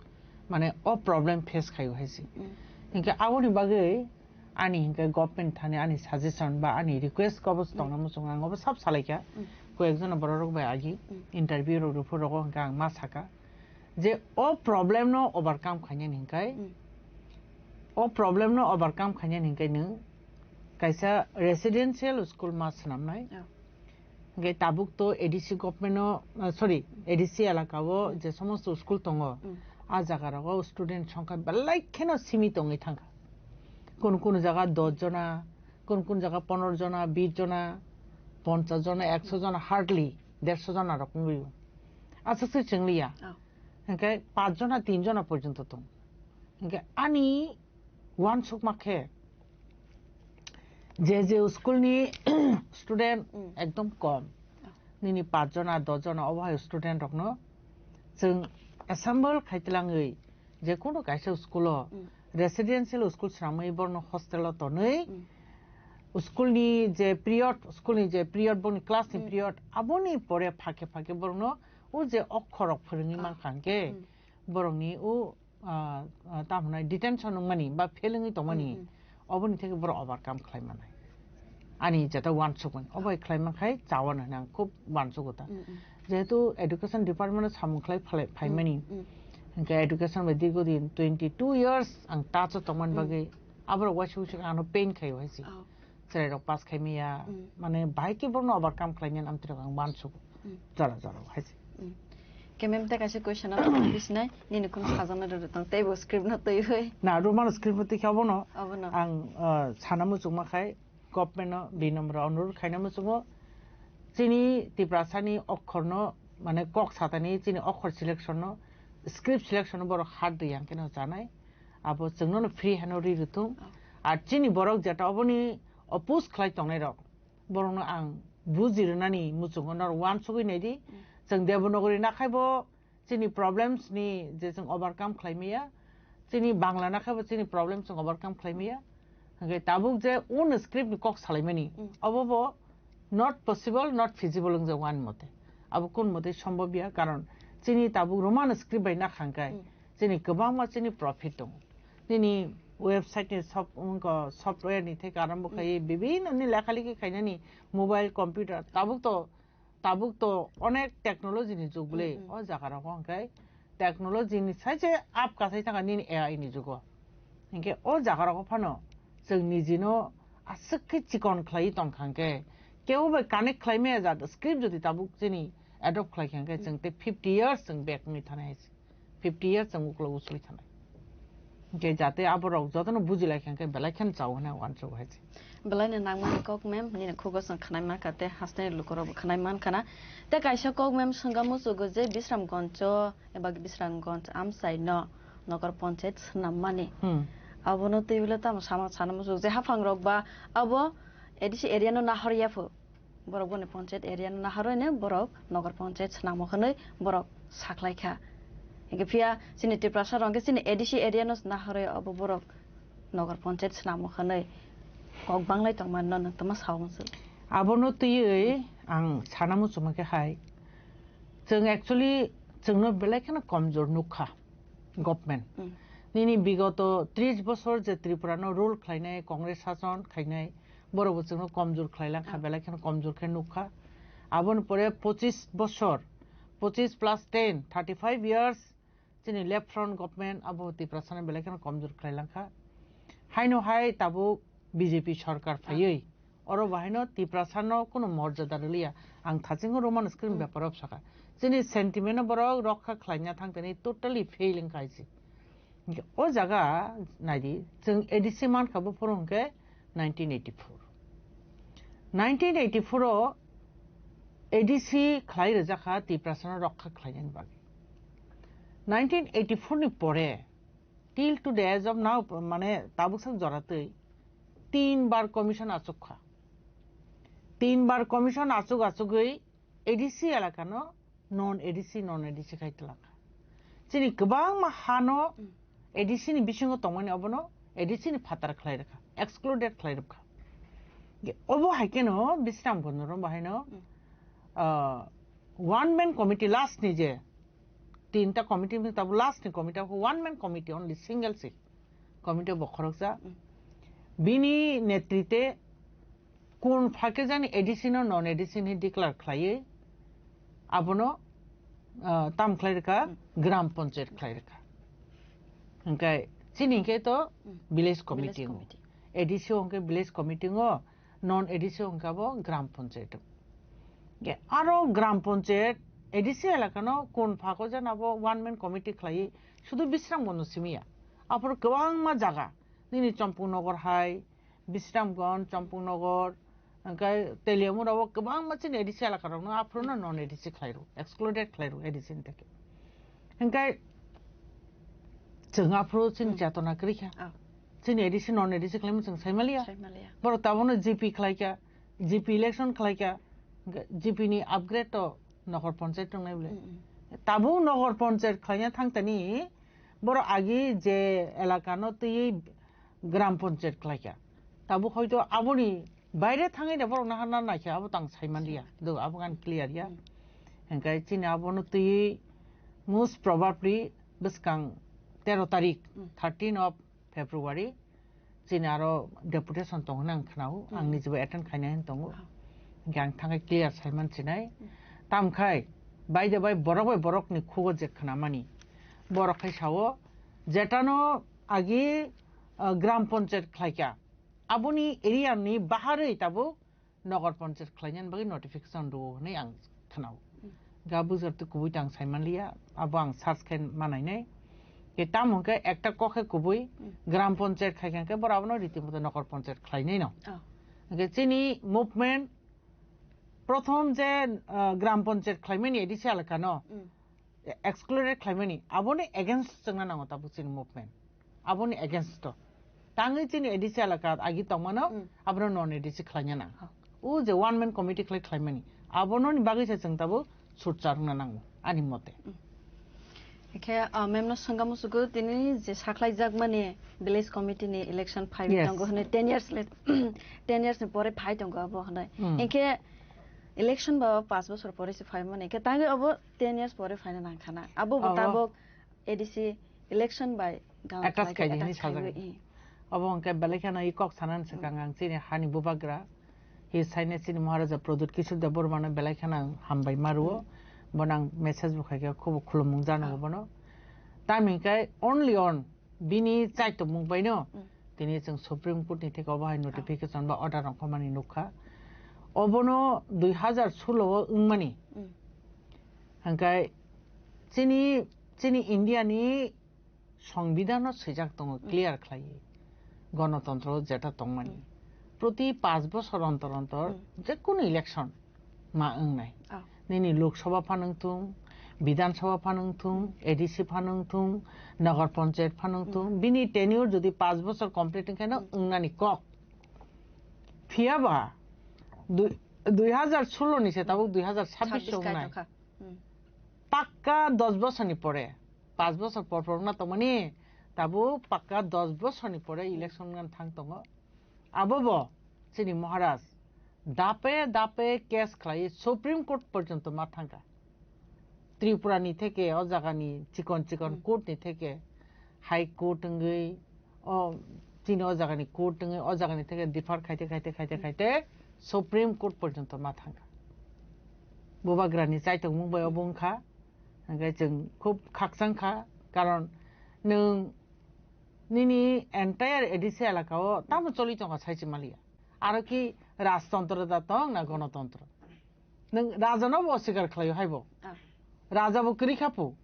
Mane o problem face khaio hai se. Mm. Hinkhe aboni bagwi ani hinkhe government thani ani suggestion ba ani request kobo se tongna muchungo ang obo sab salaikha. Mm. Koyekjona borok rok bai agi Mm. interview rok rwphuru rogo hinkhe ang ma sakha je o problem no overcome khainani hinkhai Mm. o problem no overcome khainani hinkhai nwng kaisa residential school ma swnamnai. Oh. Hingke tabuk to A D C government o, ah, sorry, A D C elaka o Mm. je somosto school tongo, Mm. a jaga rogo student songkha belai kheno simi tongwi thangkha. Kun kun jaga dos jona, kun kun jaga pondro jona, bis jona, ponchas jona, ekso jona, hardly derso jona rok wngwi o. Aswk se chwng liya. Oh. Hingke pach jona, tin jona porjonto tong. Hingke ani uansukma khe je je school ni student Mm. ekdom kom, Ah. nini pach jona, dos jona obo hai student rokno chwng assemble khai tlangwi je kono kaisa school o Mm. residential school swnamwi borokno hostel o tonwi Mm. school ni je period, school ni je period, boni class ni Mm. period, aboni pore phake phake borokno O je okhorok phwrwngwi mankha hwnkhe borokni o, ah, ah, tamo hwnai detention wngmani ba fail wngwi tongmani, oboni theke borok overcome khlai manai. Ani jeta uansukmani obo khlai mankhai chawano hwnwi ang khub uansugo ta. Jehetu education department o samung khlai phalai phaimani, hwnkhe education bai dirgo din twenty two years ang touch o tongmani bagwi aborok waisa waisa ano pain khaio hai se. Chwrairok pass khai maya, mane bahai khe borokno overcome khlaimani amtwirok ang uansugo. Jora jora hai se. Khe mem tei kaisa question no tong bisinai nini khum sajana rwrwk tong tei bo script no twiwi. Na Roman script no twi khe obono. Obono. Ang, uh, sana muchungma khai government no dui number o onurod khaina muchungo. Chini Tiprasani okhorno mane kok satani chini okhor selection no script selection no borok hard riyang khe no chanai. Abo chwngno no free hano ri rwthung. Ar chini borok jeta oboni oppose khlai tongnai rok, borokno ang buji rwnani muchungo norok uansugwi naidi. Chwng Devanagari nakhai bo chini problems ni je chwng overcome khlai maya, chini Bangla nakhai bo chini problems chwng overcome khlai maya. Hwnkhe tabuk je un script ni kok salaimani, obo bo not possible, not feasible wngjago ani mote. Abo kun mote sombobya, karon chini tabuk Roman script bai nakha hwnkhe chini kwbangma chini profit tongo. Nini website ni sof-, wngkha software ni theke arombo khai bibinno ni lekha likhi khainani mobile, computer, tabuk to, tabuk to onek technology ni jug bwle. O jaga rogo hwnkhe technology ni sai se up kasai thangkha nini A I ni jugo. Hinkhe o jaga rogo phano chwng nijino aswk khe chikon khlaiwi tongkha hwnkhe kebo bai connect khlai maya jat script jodi tabuk chini adopt khlai kha hwnkhe chwng tei fifty years chwng back wngwi thanai hai se. Fifty years ang ukulok usui thanai. Hingke jate aborok jotono bujilai kha hingke belai kheno chao hwnwi ang uansuk hai se. Belai no nangmani kok mem, nini khugo chwng khnai mankha tei hasteni lukurok bo khnai mankha na. Tei kaisa kok mem swngna muchugo je Bisramgonjo eba Bisramgonj amchai no nogor ponchayat swnammani. Hmm. Abono twi bwle tamo sama sana muchugo je haphangrok ba abo A D C area no nahor ya phu. Borok boni ponchayat area no naharwi ne borok nogor ponchayat swnamo hwnwi borok saklai kha. Hingke phiya chini Tiprasa rok hingke chini A D C area no naharwi obo borok nogor ponchayat swnamo hwnwi kok banglai tongmani no nwng tongma sao mwnsu. Abono twiwi ang sana muchungma khe hai, chwng actually chwngno belai kheno komjor nukha government. Mm. Nini bigoto tris bosor je Tripura no rule khlainai, Congress sason khainai, borok bo chwngno komjor khlai lang kha, belai kheno komjor khe nuk kha. Aboni pore pochis bosor, pochis plus ten, thirty five years, chini left front government abo Tiprasano belai kheno komjor khlai lang kha. Haino hai tabuk B J P sorkar phaiwi, oro bo haino Tiprasano kuno morjada rwliya. Ang thachingo Roman script bepar o sakha. Chini sentiment no borok rokha khlaina thang tani totally fail wngkha hai se. Hingke o jaga naidi, chwng A D C mankha buphuru hingke nineteen eighty-four. Nineteen eighty-four o A D C khlai rwjakha Tiprasano rokha khlainani bagwi. Nineteen eighty-four ni pore, till to the age of now, mane tabuk sak jora twi, tin bar commission achuk kha. Tin bar commission achuk achugwi A D C elakano non A D C, non A D C khai twlangkha. Chini kwbangma hano A D C ni bisingo tongmani obono A D C ni phatar khlai rwkha, excluded khlai rwkha. Ge-, obo hai keno Bisram Gondorom bahaino, ah, one man committee last ni je tinta committee ni tabu last ni committee abo one man committee, only single seat committee bo khoroksa. Bini netrite kun phake jani A D C no non A D C ni declare khlaiwi abono, ah, tam khlai rwkha, gram panchayat khlai rwkha. Hingke chini hingke to village committee ngo. A D C o hingke village committee ngo, non A D C o hingke abo gram panchayat. Ge aro gram panchayat A D C elakano kun phako jana bo one man committee khlai sudu Bisram Gondo simiya. Aphuru kwbangma jaga nini Champung Nogor hai, Bisramganj, Champung Nogor, hingke Teliamura o kwbangma chini A D C elaka rokno aphuru no non A D C khlai rw, excluded khlai rw A D C ni theke. Hingke chwng aphuru chini chetona kwrwi kha. Chini A D C non A D C khlaima chwng saimaliya. Saimaliya. Borok tabukno G P khlaikha, G P election khlaikha, G P ni upgrade to nogor panchayat tongnai bole. Tabuk nogor panchayat khlaina thangtani borok agi je elaka no twiwi gram panchayat khlaikha. Tabuk hoito aboni baire thangwi de borok nahar na naikha abo tang saimanliya. Do abo gan clear ya. Hingke chini abono twi most probably bwskang tero tarik, Mm. thirteen of February, chini aro deputation tong hwnwi ang khwnao, ang Mm. nijebo attend khainai hwn tongo. Ah. Hingke ang thangkhe clear saiman sinai. Mm. Tamkhai, bai de bai borok bai borokni khugo je khwnamani, borok khai sao, jetano agi, ah, gram panchayat khlaikha, aboni area ni baharwi tabuk Nagar Panchayat khlainani bagwi notification rwo hwnwi ang khwnao. Hmm. Ga bujor twi kubui ta ang saimanliya, abo ang search khai manainai. Ke tamo hwnkhe ekta kok khe kubui Hmm. Gram Panchayat khai khe borok abono riti moto Nagar Panchayat khlainai no. Oh. Hwnkhe chini movement prothom je, ah, Gram Panchayat khlaimani A D C alaka no. Hmm. Excluded khlaimani, aboni against chwngna nango tabuk chini movement. Aboni against to. Tangwi chini A D C alaka agi tongmano, Mm. abono non A D C khlaina nang. Ha. O je one man committee khlai khlaimani, abono ni bagwi se chwng tabuk sutchar wngna nango, ani mote. Mm. Ekhe, ah, mem no swngamo sugo tini je sakhlaijakmani village committee ni election phaiwi Yes. tongo hwnwi ten years le, ten years ni pore phai tongo abo hwnwi. Mm. Hinkhe election ba paanch bosor pore se phaimani. Hinkhe tangwi abo ten years pore phaina nangkhana. Abo bo Abo. tabok A D C election bai gam Attach khlai khe khaidi attach hinwi khaiwi, sajagwi. eh. Obo hwnkhe belai kheno i kok sanani swkang ang chini hani bubagra. Hi saine chini Maharaja Pradyut Kishore Debbarma no belai kheno ang hambai maruo. Hmm. Bono ang message bo khaikhe khubo khulumung jano Ah. bono. Tamni hwnkhe only on bini chaitomung baino Mm. tini chwng Supreme Court ni theke obo hai notification ba order rok mani nukha. Obono dui hazar solo o wngmani. Mm. Hingkai chini, chini India ni Songbidan o swijak tongo, Mm. clear khlai. Gonotontro jeta tongmani. Mm. Proti paanch bosor ontor ontor Mm. je kunu election ma wngnai. Ah. Nini Lok Sabha phano wngthung, Bidhan Sabha phano wngthung, A D C phano wngthung, Nagar Panchayat phano wngthung, Mm. bini tenure jodi paanch bosor complete wngkhe no Mm. wngnani kok. Phiya ba dui, dui hazar solo ni se tabuk dui hazar sabbish Sabbish wngnai. Kaitokha. Hmm. Pakka dos bosor ni pore, paanch bosor por por wngna tongmani, tabuk pakka dos bosor ni pore election wngna thang tongo. Abo bo chini Maharaj dape dape case khlai Supreme Court porjonto ma thangkha. Tripura ni theke o jaga ni chikon chikon Hmm. court ni theke High Court wngwi o chini o jaga ni court wngwi o jaga ni theke defer khaite khaite khaite Hmm. khaite Supreme Court porjonto ma thangkha. Bubagra ni chaitokmung bai obo wngkha. Hingke chwng khub khakchang kha, karon nwng nini entire A D C elaka o tamo choli tongkha sai se maliya. Aro ki rajtontro da tong na gonotontro? Nwng raja no bo oswikar khlai o hai bo. Ah. Raja bo kwrwi kha pu.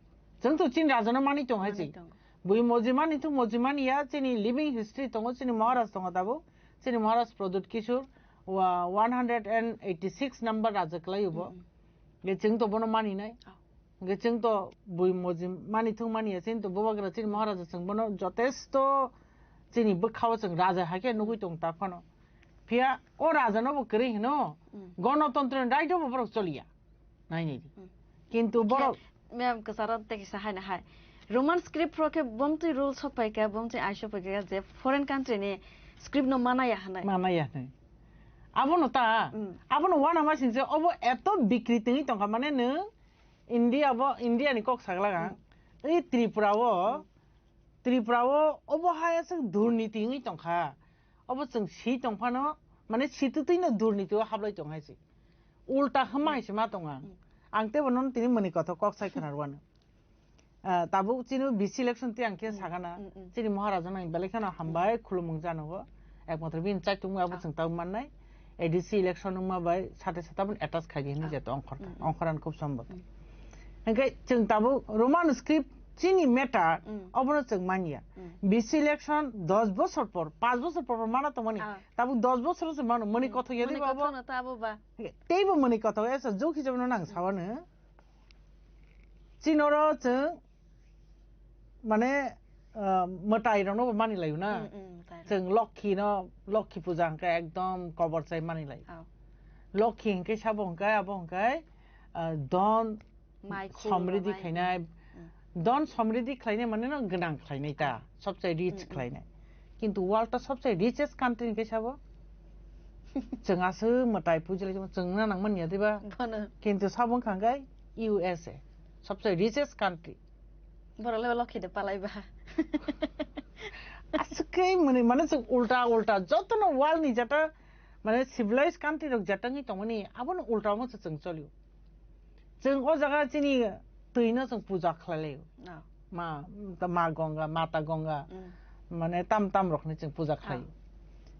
Chwng to chini raja no mani tong hai Mani si. Tongo. Bui moji mani thung moji mani ya chini living history tongo chini Maharaj tongo tabuk. Chini Maharaj Pradyut Kishore wa one hundred and eighty six number raja kwlai o bo. Mm-mm. Ge chwng to bono mani nai. Ah. Hingke chwng to bui moji mani thung mani ya, chini to bubagra chini Maharaja chwng bono jotesto chini bwkha o chwng raja hai khe nugui tong ta phano. Phiya o raja no bo kwrwi hino, Mm. gonotontro ni right o bo borok choliya. Nai nai di. Mm. Kintu borok Khe, ma'am, kwcharo tei kisa hai na hai. Roman script rok khe bomtwi rule sok pai kha, bomtwi ai sok pai kha je foreign country ni script no mana ya hinwi. Mana ya hinwi. Abono ta, Mm. abono wana ma singse obo eto bikri tengwi tongkha mane nwng India bo, India ni kok saglaga, Hmm. ei Tripura o, Hmm. Tripura o, obo hai aswk durniti wngwi tongkha. Obo chwng si tongphano, mane si twtwi no durniti o hablai tong hai se. Ulta hwnma Hmm. hai se ma tong ang. Hmm. Ang tei bono tini mwnwi kothok kok sai khwna rwano. Ah, tabuk chini B C election tei ang khe Hmm. sakana. Hmm, hmm. Chini Maharaja nang belai kheno hambai khulumung jano go. Ekmatro bini chaitung abo Ah. chwng tabuk mannai. A D C election wngma bai sate sata boni attach khai di hinwi Ah. jeto ongkhor kha. Mm, mm. Ongkhorani khub sombot. Mm. Hingke chwng tabuk Roman script chini matter Mm. obono chwng manya. Mm. B C election dos bosor por, panch bosor por por mana tongmani. Ah. Tabuk dos bosor se mano, mani Mm. kothok ya Mani diba obo? Kothok no ta abo ba. Hingke teibo mani kothok esa juk hisab no nang Mm. sawano. Chinoro chwng mane, ah, mwtai rokno bo mani laio na. Mm, mm, mwtai rok. Chwng Lokhi no, Lokhi puja hwnkhe ekdom kobor chai mani lai. Oh. Lokhi hwnkhe sabo hwnkhe abo hwnkhe, ah, don Mai khulno somridi mai. Khainai. Mm. Don somridi khlainai mane no gwnang khlainai ta, ah, sobse rich, mm, mm, khlainai. Kintu world ta sobse richest country hwnkhe sabo. Chwng aswk mwtai puji lai chwng na nang manya diba? Bono. Kintu sabo wngkha hwnkhe U S A, sobse richest country. Borok le lokhi de palai ba. Aswk khe mwnwi mane chwng ulta ulta jotono world ni jeta mane civilized country rok jeta wngwi tongmani abono ulta omo se chwng cholio. Chwng o jaga chini twi no chwng puja khlai laio. No. Ma, ma Ganga, Mata Ganga, Mm. mane tam tam rok ni chwng puja khlai. Ah.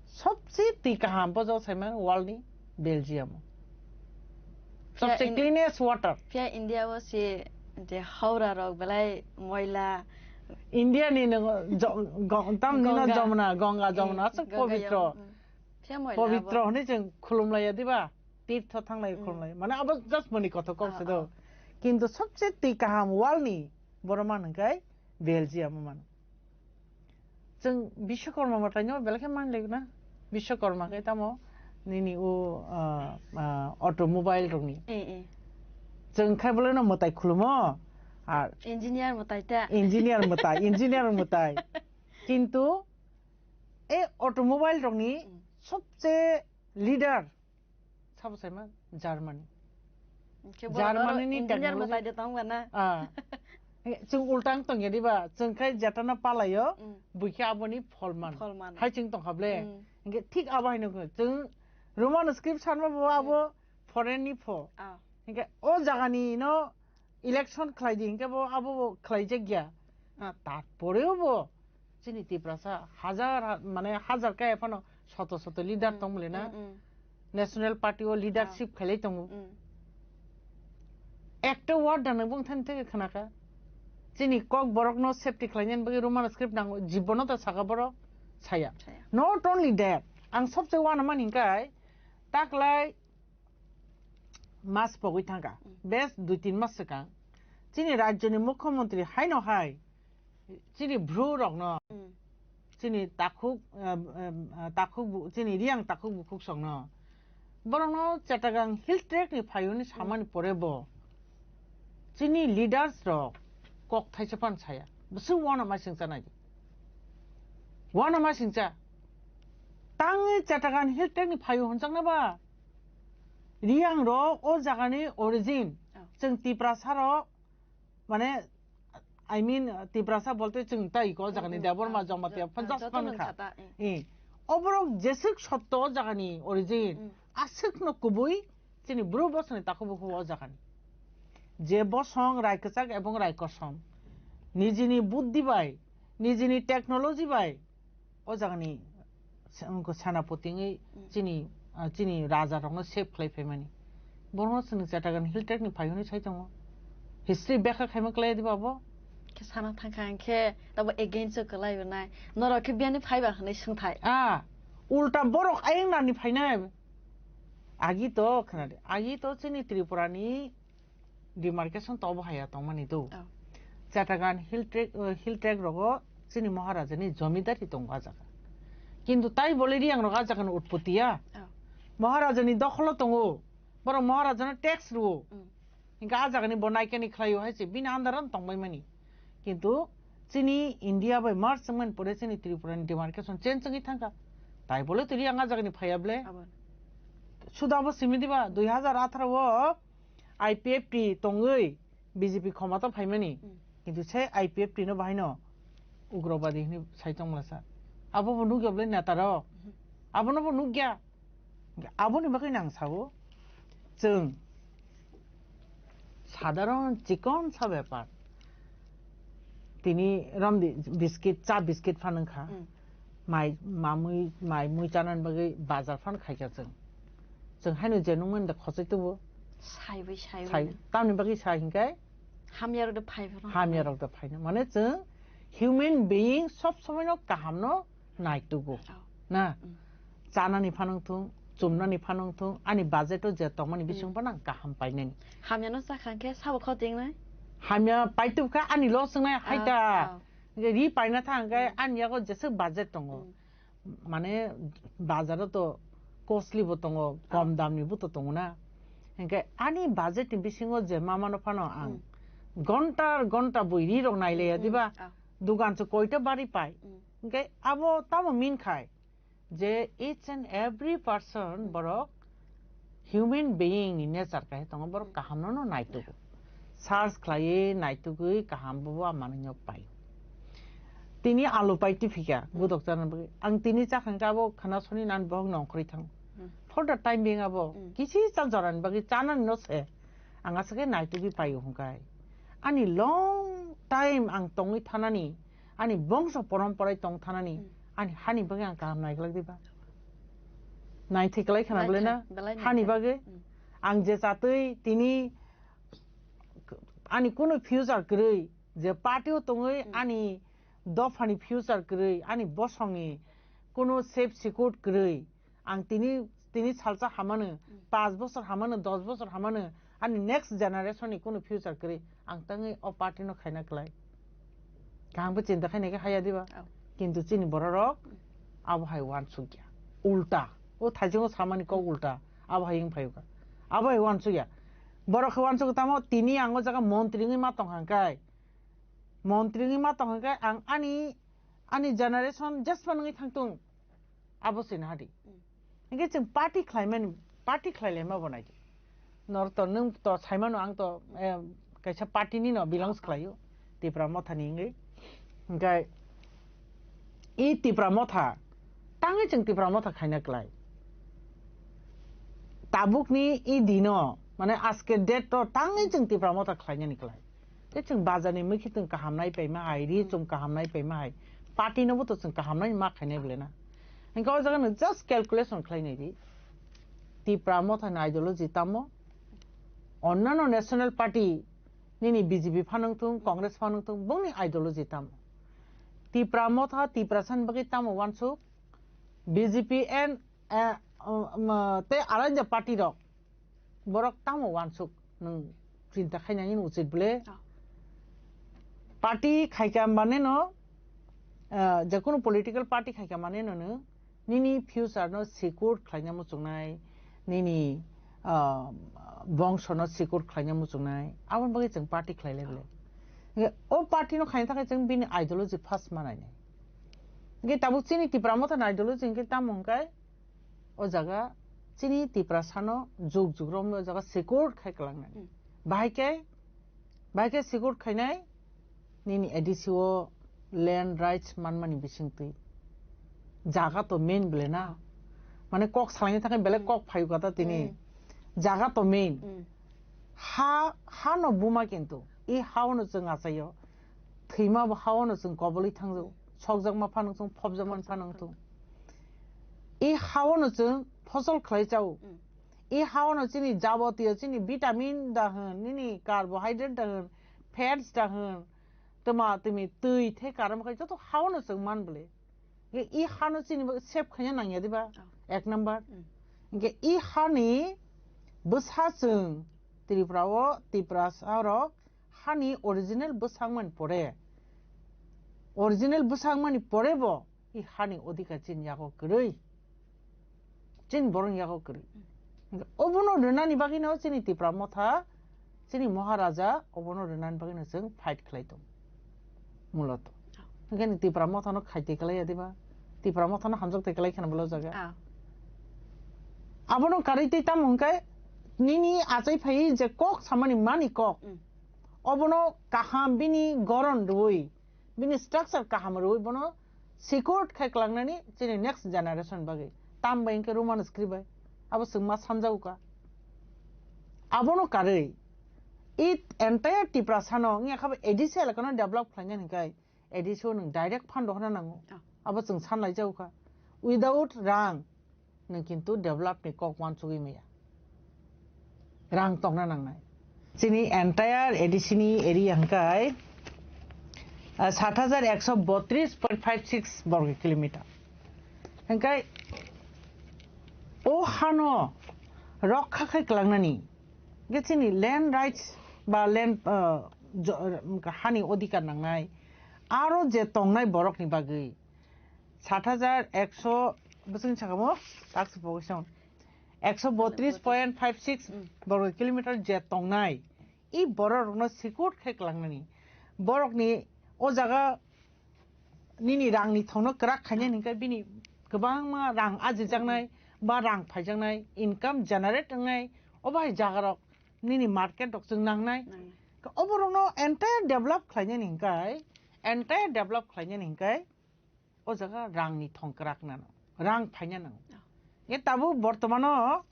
Sobse twi kaham bo jok saimano world ni Belgium. Phiya Sobse in- cleanest water. Phiya India o si je Howrah rok belai moila. India ni no jo-, go-, tam ni no Ganga. Jamuna, Ganga, Jamuna, Eh, aswk Ganga pabitro. Yam-, mm. Phiya moila Pabitro bo. Hwnwi chwng khulum laiya diba? Tirtho thanglai Mm. khulum lai. Mane abo just mani kothok kok Ah, se do. Ah. Kintu sobse twi kaham world ni borok man hwnkhe Belgium man. Chwng Biswakarma mwtaino belai khe man liya na. Biswakarma khe tamo nini o, ah, ah, automobile rokni. Eh, eh. Chwng khai bolai no mwtai khulumo. Ar Engineer mwtai ta. Engineer mwtai, engineer mwtai. Kintu e automobile rokni Mm. sobse leader sabo saima Germany. Hwnkhe borok Germany ni engineer technology. Mwtai de tong ba na? Ah. Chwng ultang tongya diba, chwng khai jetana palaio, Mm. buikhe aboni pholman. Pholman. Hai chwng tongkha ble. Mm. Hwnkhe thik abo haino chwng Roman script sanma bo abo Mm. foreign ni pho. Ah. Hwnkhe o jagani no election khlai di, hwnkhe bo abo bo khlai jak ya. Ah, tarporeo bo chini Tiprasa hajar ha-, mane hajar kaya phano soto soto leader Mm, tong bole na. Mm, mm. National Party o leadership Ah. khailai tongo. Mm. Ekta word da nang bung thani theke khnaka. Chini kok borok no safety khlainani bagwi Roman script nango, jibono ta saka borok saya. Saya. Not only that, ang sobse wana mani hwnkhe taklai mas pogwi thangkha. Mm. Bes dui tin mas swkang chini rajyoni mukhyamantri haino hai chini bru rokno Mm. chini takhuk, em, em, takhuk bu-, chini Riyang takhuk bukhuk songno borokno Chattogram Hill Tract ni phayuni Mm. samani pore bo chini leaders rok kok thaisa phan saya. Bwswk wana ma singcha nai di. Wana ma singcha. Tangwi Chattogram Hill Tract ni phaio hwnjakna ba? Riyang rok o jagani origin. Oh. Chwng Tiprasa rok, mane, I mean, Tiprasa bolte chwng tai ko jagani Mm, mm, Debbarma, ah, Jamatia, ah, phan jas joto phan nang kha. Khata, eh. Eh. Oborok jeswk sotto o jagani origin. Mm. Aswkno kubui chini bru bosongni takhuk bukhuk o jagani. Je bosong rai kwchak ebong rai kosom. Nijini buddhi bai, nijini technology bai, o jagani se-, wngkha senapati wngwi Mm. chini, ah, chini raja rokno save khlai phaimani. Borokno chwng Chattogram Hill Tract ni phai hwnwi sai tongo. History bekha khaima klai diba bo? Khe sana thangkha ang khe tabo against o kwlai nai. Norok khe biyani phaiba hwnwi swngthai. Ah, ulta borok ayang nani phainai. Agi to khna de. Agi to chini Tripura ni demarcation to obo haya tongmani do. Oh. Chattogram Hill Tract, uh, Hill Tract rogo chini Maharaja ni jomidari tongo a jaga. Kintu tai bole Riyang rok a jaga ni utpoti ya. Oh. Maharaja ni dokholo tongo. Borok Maharaja no tax ruo. Mm. Hinka a jaga ni bo naikani khlaio hai se bini under o tongbai mani. Kintu chini India bai merge wngmani pore chini Tripura ni demarcation change wngwi thangkha. Tai bole to Riyang a jaga ni phaiya ble. Abo. Suda bo simi diba dui hazar atharo o I P F T tongwi B J P khomata phaimani. Hmm. Kintu se I P F T no bahaino ugrobadi hinwi sai tongmasa. Abo bo nukya ble neta rok. Hmm. Abono bo nukya. Aboni bagwi nang sao. Chwng sadharon chikon sa bepar. Tini romdi biscuit, cha biscuit phan wngkha. Hmm. Mai, mamui, mai mui chanani bagwi bazar phan khaikha chwng. Chwng haino je nungmani da khosoi tubu. Saiwi, saiwi. Sai, tamni bagwi sai hinkai? Hamya rok da phai phano. Hamya rok da phaino. Mane chwng human being sob somoi no kaham no naitugo. Oh. Na? Mm. Chanani phanang thung, chumnani phanang thung, ani budget o je tongmani bising Mm. phano ang kaham painani. Hamya no chakha khe sabo khao tingnai? Hamya paitubkha ani loss wngnai hai Ah, ta. Ah. Hingke ri paina thang hingke Mm. ani yago jeswk budget tongo. Mm. Mane bazaro to costly bo tongo, kom Ah. damni bo to tongo na. Hingke ani budget ni bisingo je mamano phano ang Mm. gonta gonta bui ri rok naileya Mm, diba? Ah. Dugan se koita bari pai. Mm. Hingke abo tamo min khai je each and every person borok human being ni nature kai tongo, borok Mm. kaham no no naitugo. Search khlaiwi naitugwi kaham bobo a manwino pai. Tini alu pai tiphika godok chana bagwi. Ang tini chakhang khe abo khana soni nan bohok nongkhorwi thango. For the time being abo kisi cha jorani bagwi chanani no se. Ang aswk khe naitugwi paio hwnkhai. Ani long time ang tongwi thanani, ani bongso porom porai tong thanani, ani hani bagwi ang kaham naiglak diba? Naithai klai khana belai na? Belai na. Hani bagwi ang je chatwi tini ani kunu future kwrwi, je party o tongwi ani dophani future kwrwi, ani bosongni kunu safe secure kwrwi, ang tini, tini salsa hamano, panch bosor hamano, dos bosor hamano, ani next generation ni kunu future kwrwi, ang tangwi o party no khaina klai. Kaham khe chinta khaina khe haya diba? Kintu chini bororok abo hai uansukya. Ulta. O thaichungo samani kok ulta. Abo hai wng phaiyuka. Abo hai uansukya. Borok khe uansukya tamo tini ang o jaga montri wngwi ma tong hangkai. Montri wngwi ma tong hangkai ang ani, ani generation jesma nungwi thangtung. Abo se naha di. Hingke chwng party khlaimani, party khlailaima bo nai di. Nor to nwng to saimano ang to, eh, kaisa party ni no belongs khlaio. Tipra Motha ni wngwi. Hingke i Tipra Motha, tangwi chwng Tipra Motha khaina klai. Tabuk ni i dino, mane aske date to tangwi chwng Tipra Motha khlainani klai. Tei chwng bazar ni mui khe chwng kaham nai paima hai, ri chwng kaham nai paima hai. Party no bo to chwng kaham nai ma khainai bole na. Hingke o jaga no just calculation khlai nai di. Tipra Motha ni ideology tamo? Onnano national party nini B J P phanang thung, Congress phanang thung, bongni ideology tamo? Tipra Motha, Tiprasa ni bagwi tamo uansuk? B J P and, eh, um, um, tei alaida party rok borok tamo uansuk nwng chinta khainani uchit bole? Party khaika mane no, ah, je kunu political party khaika mane no nwng nini future no secure khlaina muchungnai, nini, ah, bongso no secure khlaina muchungnai, aboni bagwi chwng party khlai lai bole. Hingke o party no khaina thangwi chwng bini ideology first manai nai. Hingke tabuk chini Tipra Motha ni ideology hingke tamo hingkai, o jaga chini Tiprasa no juk juk romwi o jaga secure khai kwlangnani. Bahai khe, bahai khe secure khainai nini A D C o land rights manmani bisingtwi. Jaga to main bole na. Mane kok salaini thangwi belai kok phayu kata tini. Jaga to main. Ha, ha no buma kintu. I ha no chwng achaio. Thwima bo ha no chwng kobolwi thangjago. Sokjakma phano chwng phobjakmani phano thung. I ha no chwng phosol khlai chao. I ha no chini jabotiyo chini vitamin da hwn, nini carbohydrate da hwn, fats da hwn, tma tmi twi the karam khai joto ha no chwng man bole. Ge i ha no chini bo save khaina nangya diba? Ek number. Ge i ha ni bwsa chwng Tripura o, Tiprasa rok hani original bwsakmani pore, original bwsakmani pore bo i hani odhikar chini yago kwrwi, chini borok yago kwrwi. Obono rwnani bagwino chini Tipra Motha, chini Maharaja obono rwnani bagwino chwng fight khlai tongo. Muloto. Hingke ni Tipra Mothano khaite kalai ya diba? Tipra Mothano hamjak te kalai khana bolo jaga. Ah. Abono karwi tei tamo hingke nini achai phai je kok samani mani kok. Mm. Obono kaham bini goron rwi, bini structure kaham rwi bono secure khai klangnani chini next generation bagwi. Tam bai hingke Roman script bai. Abo chwng ma samjago ka. Abono karwi i entire Tiprasano wngya kha bo A D C elakano develop khlainani hingke A D C o nwng direct fund rohorna nango. Ah. Abo chwng sanlai jago kha. Without rang, nwng kintu develop ni kok uansugwi maya. Rang tongna nangnai. Chini entire A D C ni area hingkai, ah, sat hajar ekso botris point five six borgo kilometer. Hingkai o hano rokha khai klangnani, ge chini land rights ba land, ah, jo-, hani odhikar nangnai, aro je tongnai borokni bagwi sat hajar ekso, bwswng sakamo, tak se pogwi song. Ekso botris point five six borgo kilometer je tongnai, i bororokno secure khe klangnani. Borokni o jaga nini rangni thongno kwrak khainai hingkhe bini kwbangma rang ajijaknai ba rang phaijaknai, income generate wngnai, o bahai jagarok nini market rok chwng nangnai. Nangnai. Oborokno entire develop khlainani hingkai, entire develop khlainani hingkai, o jaga rangni thongkrak nano, rang phaina nango. Ye tabuk bortomano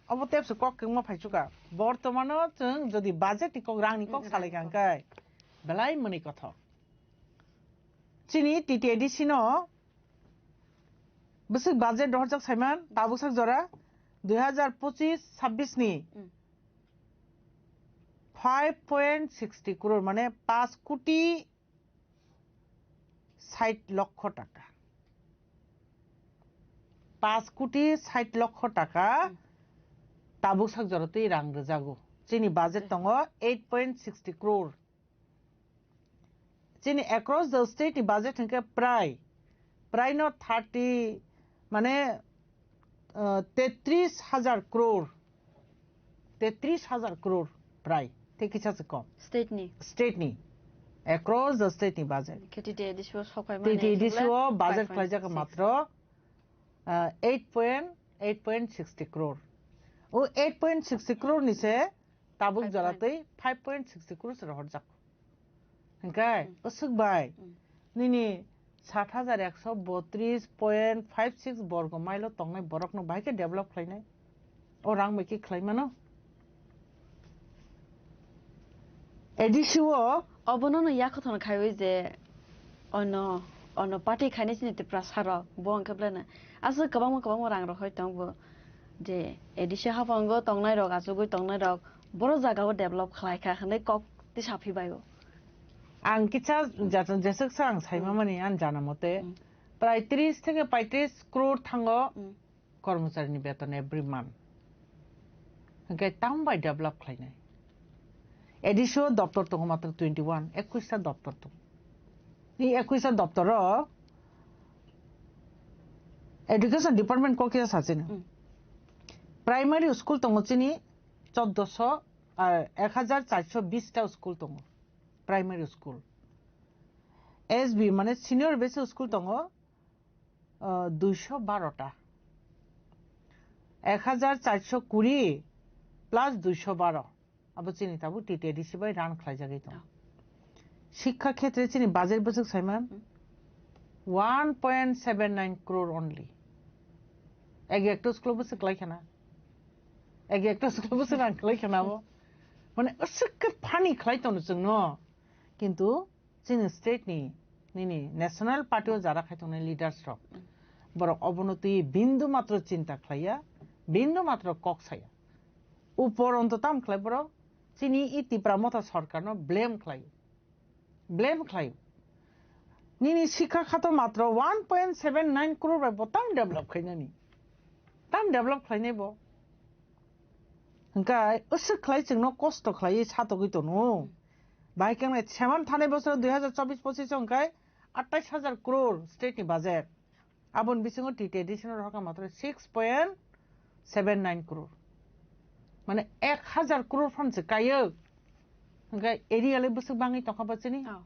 obo tepse kok kwngma phaichuka. Bortomano chwng jodi budget ni kok, rangni kok Mm, salaikha rangni kok. Hingkai, belai mwnwi kothok. Chini T T A D C no bwswk budget rohorjak saiman, tabuk sak jora dui hazar pochis sabbish ni Mm. five point sixty crore, mane paanch koti sait lokho taka. Paanch koti sait lokho taka Hmm. tabuk sak jora twi rang rwjago. Chini budget tongo eight point sixty crore. Chini across the state ni budget hingke prai, prai no thirty, mane, uh, tetris hajar crore, tetris hajar crore prai. Te kisa se kom. State ni. State ni. Across the state ni budget. Khe T T A D C o sokai T T A D C o budget khlaijak matro, uh, eight point, eight point sixty crore. O eight point sixty crore ni se tabuk jora twi five point sixty crore se rohorjak. Hingkai, Hmm. Usuk bai, Hmm. nini sat hajar ekso botris point five six borgo mailo tongnai borokno bahai khe develop khlainai. O rang bai khe khlai mano. A D C o Obono no yakho thono khaiwi je ono, ono party khainai chini Tiprasa rok, bo hwnkhe belai no aswk kwbangma, kwbangma rang rok hoi tongo. Je A D C haphango tongnai rok, achugwi tongnai rok, boro jaga o develop khlai kha hwnwi kok tisa phi bai o. Ang kisa jat-, jeswk sa ang saima Hmm. mani ang jana mote, Hmm. prai tris theke paitris crore thango Hmm. kormochari ni beton every month. Hingke tamo bai develop khlainai. A D C o doptor tongo matro twenty one, ekwis ta doptor tongo. Ni ekwis ta doptor o education department kokya sachina. Hmm. Primary school tongo chini choddoso, ah, ek hajar charso bis ta school tongo. Primary school. S B mane senior basic school tongo, ah, duiso baro ta. Ek hajar charso kuri plus duiso baro. Abo chini tabuk T T A D C bai run khlaijagwi tongo. Oh. Shikkha khetre chini budget bwswk saiman Hmm. one point seven nine crore only. Ege ekto school bwswk khlai khana. Ege ekto school bwswk rang khlai khana abo. Mane uswk khe funny khlai tono chwngno. Kintu chini state ni, nini national party o jara khai tongnai leaders rok, borok obono twi bindu matro chinta khlaiya, bindu matro kok saya. Upor onto tam khlai borok chini i Tipra Motha sarkar no blame khlai, blame khlai. Nini sikha khato matro one point seven nine crore bai bo tam develop khainani, tam develop khlainai bo. Hingkai uswk khlai chwngno kosto khlaiwi satogwi tono. Bai khe nai seman thanai bosoro dui hazar chobbish pochis o hingkai atais hajar crore state ni budget. Aboni bisingo T T A D C no rohorkha matro six point seven nine crore. Mane ek hajar crore phan se kayok. Hingkai area le bwswk bangwi tongkha bo chini. Oh.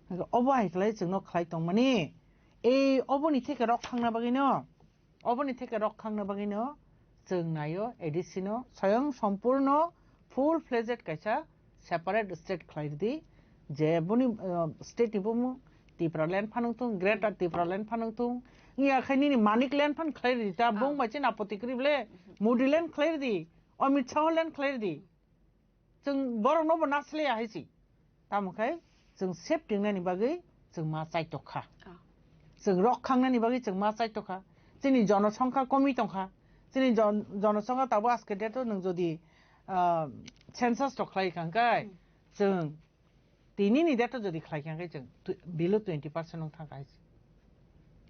Hingkai obo hai khlai chwngno khlai tongmani. Ei oboni theke rok thangna bagwino. Oboni theke rok khangna bagwino chwng naio A D C no soyong sompurno full fledged kaisa separate state khlai rwdi, je boni, uh, state ni bumung Tipra land phanang thung, Greater Tipra land phanang thung, iya khai nini Manik land phan khlai rwdi ta, bung bai chini apoti kwrwi ble Modi land khlai rwdi, Amit Shah land khlai rwdi. Chwng borokno bo nasle ya hai si. Tamo khai chwng sep tingnani bagwi chwng ma chai tokha. Ah. Chwng rok khangnani bagwi chwng ma chai tokha. Chini jonosongkha komi tongkha. Chini jon-, jonosongkha tabo aske date o nwng jodi, ah, census rok khlai kha hwnkhe Hmm. chwng tini ni date o jodi khlai kha hwnkhe chwng tw-, below twenty percent wng thang kha hai si.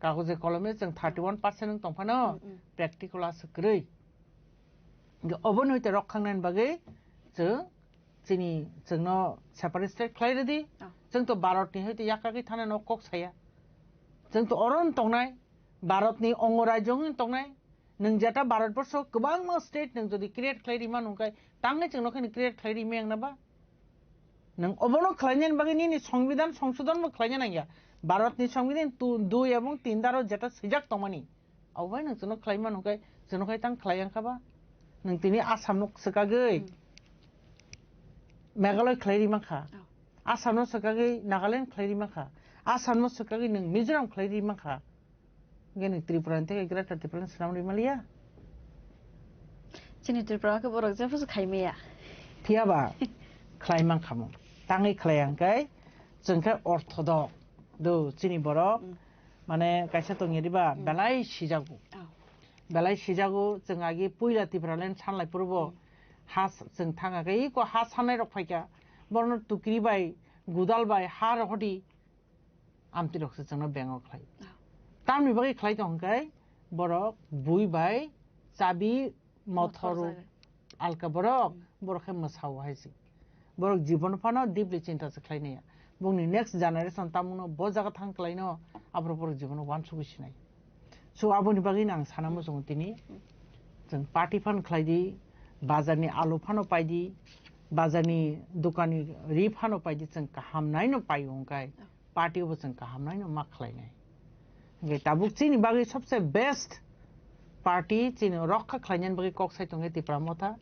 Kagoje kolome chwng thirty one percent wng tongphano, Mm, mm. Practical aswk kwrwi. Hingke oboni hoite rok khangnani bagwi chwng chini chwngno separate state khlai rwdi. Ah. Chwng to Bharatni hoite yakagwi thanano kok saya. Chwng to oro wng tongnai, Bharatni ongo rajyo wng tongnai. Nwng jeta Bharatborsho kwbangma state nwng jodi create khlai rima nungkhe, tangwi chwngno khe create khlai rima wngna ba? Nwng obono khlainani bagwi nini songbidan songsodon bo khlaina nangya. Bharatni songbidan tu-, dui ebong tin daro jeta swijak tongmani. Abo bai nwng chwngno khlai mano khe, chwngno khai tang khlai yang kha ba? Nwng tini Assam no swkagwi. Hmm. Meghalaya khlai ri mankha. Assam no swkagwi Nagaland khlai ri mankha. Assam no swkagwi nwng Mizoram khlai ri mankha. Hwnkhe nwng Tripura ni theke Greater Tripura ni swnam ri maliya. Chini Tripura khe borok jephru khai maya. Phiyaba khlai mankha mo. Tangwi khlai ang kai chwng khe orthodok. Do chini borok mane kaisa tongya diba belai sijago. Belai sijago chwng agi puila Tipraland sanlai purbo ha chwng thanga kai ko ha sanai rok phaika. Borno tukri bai gudal bai ha rohodi amtirokse chwngno bengo khlai. Tamni bagwi khlai tong hwnkhe borok bui bai chabi mothor alka borok borok khe mwsao hai se. Borok jibon phano deeply chinta se khlai naiya. Bongni next generation tamungno bo jaga thang khlaino aborok borok jibono wansugwi sinai. So aboni bagwi ang sana muchungo tini chwng party phan khlai di, bazarni alu phano pai di, bazarni dukani ri phano pai di, chwng kaham naino pai hwnkhe party bo chwng kaham naino ma khlainai. Hwnkhe tabuk chini bagwi sobse best party chini rokha khlainani bagwi kok sai tongkhe Tipra Motha.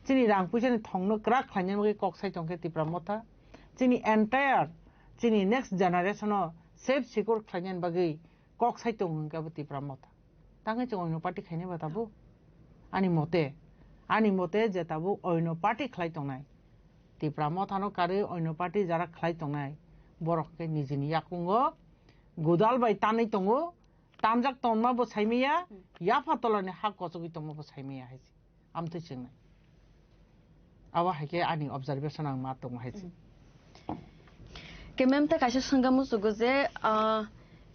Chini rang puisani thongno kwrak khlainani bagwi kok sai tongkhe Tipra Motha. Chini entire chini next generation o safe secure khlainani bagwi kok sai tongo hwnkhe abo Tipra Motha. Tangwi chwng oino party khainai ba tabuk? Ani mote, ani mote je tabuk oino party khlai tongnai. Tipra Mothano karwi oino party jara khlai tongnai. Borok khe nijini yakungo gudal bai tanwi tongo. Tanjak tonma bo saimaya, yapha tolani ha kochogwi tongma bo saimaya hai se. Amtwi chengnai. Abo hai khe ani observation ang ma tongo hai se. Ke mem ta kaisa sangamo sugo je ah,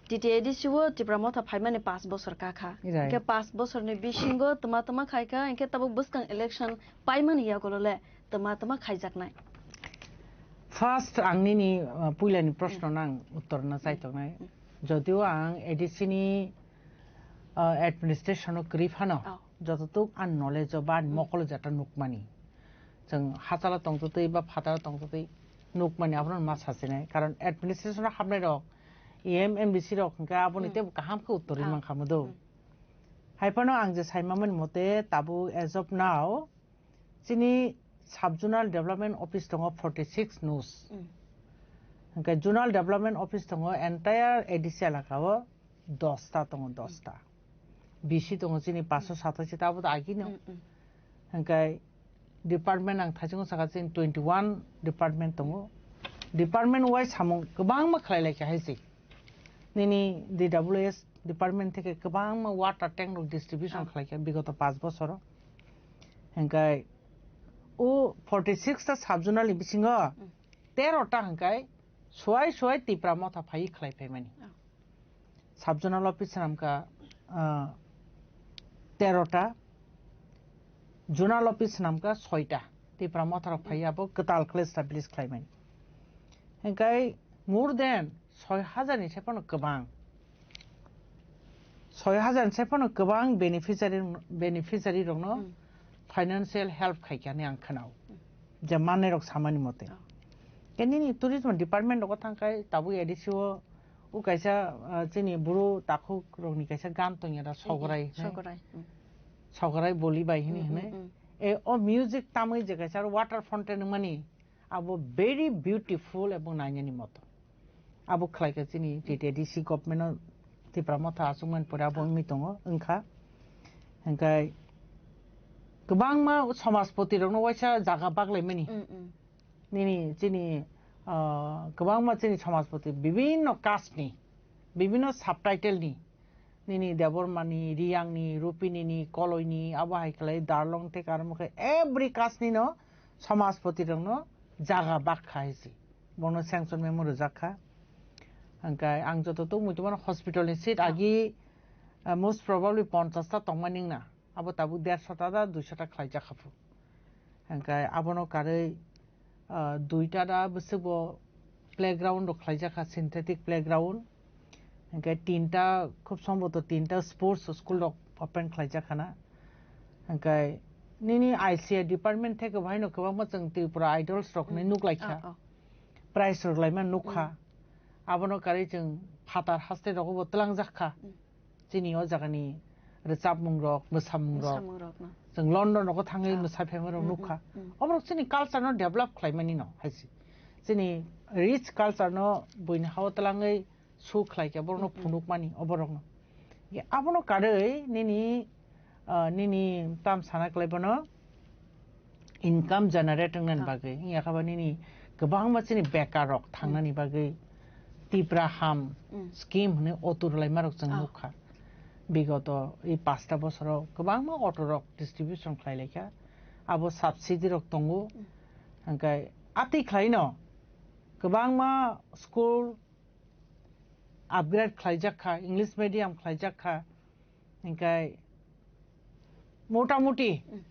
T T A D C o Tipra Motha phaimani paanch bosor kakha. Right. Ke paanch bosor ni bisingo tama tama khaika, ke tabuk bwskang election paimani yagolo le tama tama khaijaknai. First ang nini uh, puilani proshno nang uttor na chai tongnai. Jodio ang A D C ni uh, administration o kwrwi phano, jototuk ang knowledge o ba ang mokolo jeta nukmani. Chwng hachalo tongtwtwi ba phataro tongtwtwi nukmani abono ma sachinai. Karon administration o hapnai rok E M, M D C rok hwnkhe aboni teibo kaham khe uttor rwi mankha mudo. Hai phano ang je saimamani mote tabuk as of now chini sub-zonal development office tongo forty six nus. Hwnkhe zonal development office tongo entire A D C elaka o dos ta tongo, dos ta. B C tongo chini paanch sho satashi ta abo to agino. Hwnkhe department ang thaichungo saka chini twenty one department tongo. Department wise samung kwbangma khlai lai kha hai se. Nini D W S department theke kwbangma water tank rok distribution khlai kha bigoto paanch bosoro. Hwnkhe o forty six ta sub-zonal ni bisingo tero ta hwnkhe suai suai Tipra Motha phai khlai phaimani. Sub-zonal office swnamkha ah, tero ta, zonal office swnamkha soi ta. Tipra Motha rok phai abo kwtal khlai establish khlaimani. Hwnkhe more than soi hajar ni sai phano kwbang. Soi hajar ni sai phano kwbang beneficiary, beneficiary rokno financial help khaikha hinwi ang khwnao. Je manwi rok samani mote. Ke nini tourism department rogo thangkhai tabuk A D C o, o kaisa ah, chini buru takhuk rokni kaisa gan tongya da Sograi. Sograi. Sograi boli bai hini hini. E o music tamwi je kaisa water fountain mani abo very beautiful ebong nainani moto. Abo khlaikha chini T T A D C government o Tipra Motha achukmani pore abo wngwi tongo, wngkha. Hwnkhe kwbangma samajpoti rokno waisa jaga baglaimani. Nini chini ah, kwbangma chini samajpoti bibinno caste ni, bibinno subtitle ni, nini Debbarma ni, Riyang ni, Rupini ni, Koloi ni, abo hai khlai Darlong tei Karmo khe every caste ni no samajpoti rokno jaga bak kha hai se. Bono sanction memo rwjak kha. Hwnkhe ang joto tongmui tongmani hospital ni seat agi ah, most probably ponchash ta tongmani wngna. Abo tabuk dershota da duishota khlaijak kha phu. Hwnkhe abono karwi ah, duita da bwswkbo playground rok khlaijak kha, synthetic playground. Hwnkhe tinta, khub somboto tinta sports school rok open khlaijak khana. Hwnkhe nini I C A department theke bo haino kwbangma chwng Tripura Idols rok hinwi nuklaikha. Prize rwlaima nukha. Abono karwi chwng phatar haste rogo bo twlangjak kha. Chini o jagani rwchapmung rok, mwsamung rok. Mwsamung rok no. Chwng London rogo thangwi Ah. mwsa phaima rok Mm, nukha. Mm, mm. Oborok chini culture no develop khlaimani no haisi. Chini rich culture no buini hao twlangwi su khlaikha borokno Mm, mm. phunukmani oborokno. Ye abono karwi nini, ah, nini tam sana khlai bono income generate wngnani Ah. bagwi. Wngya kha ba nini kwbangma chini bekar rok thangnani bagwi Tipra Ham Mm. scheme hwnwi auto rwlaimarok chwng Ah. nukha. Bigoto i pasta bosoro kwbangma auto rok distribution khlai laikha. Abo subsidy rok tongo. Mm. Hwnkhe atwi khlaino kwbangma school upgrade khlaijak kha, English medium khlaijak kha. Hwnkhe motamuti Mm.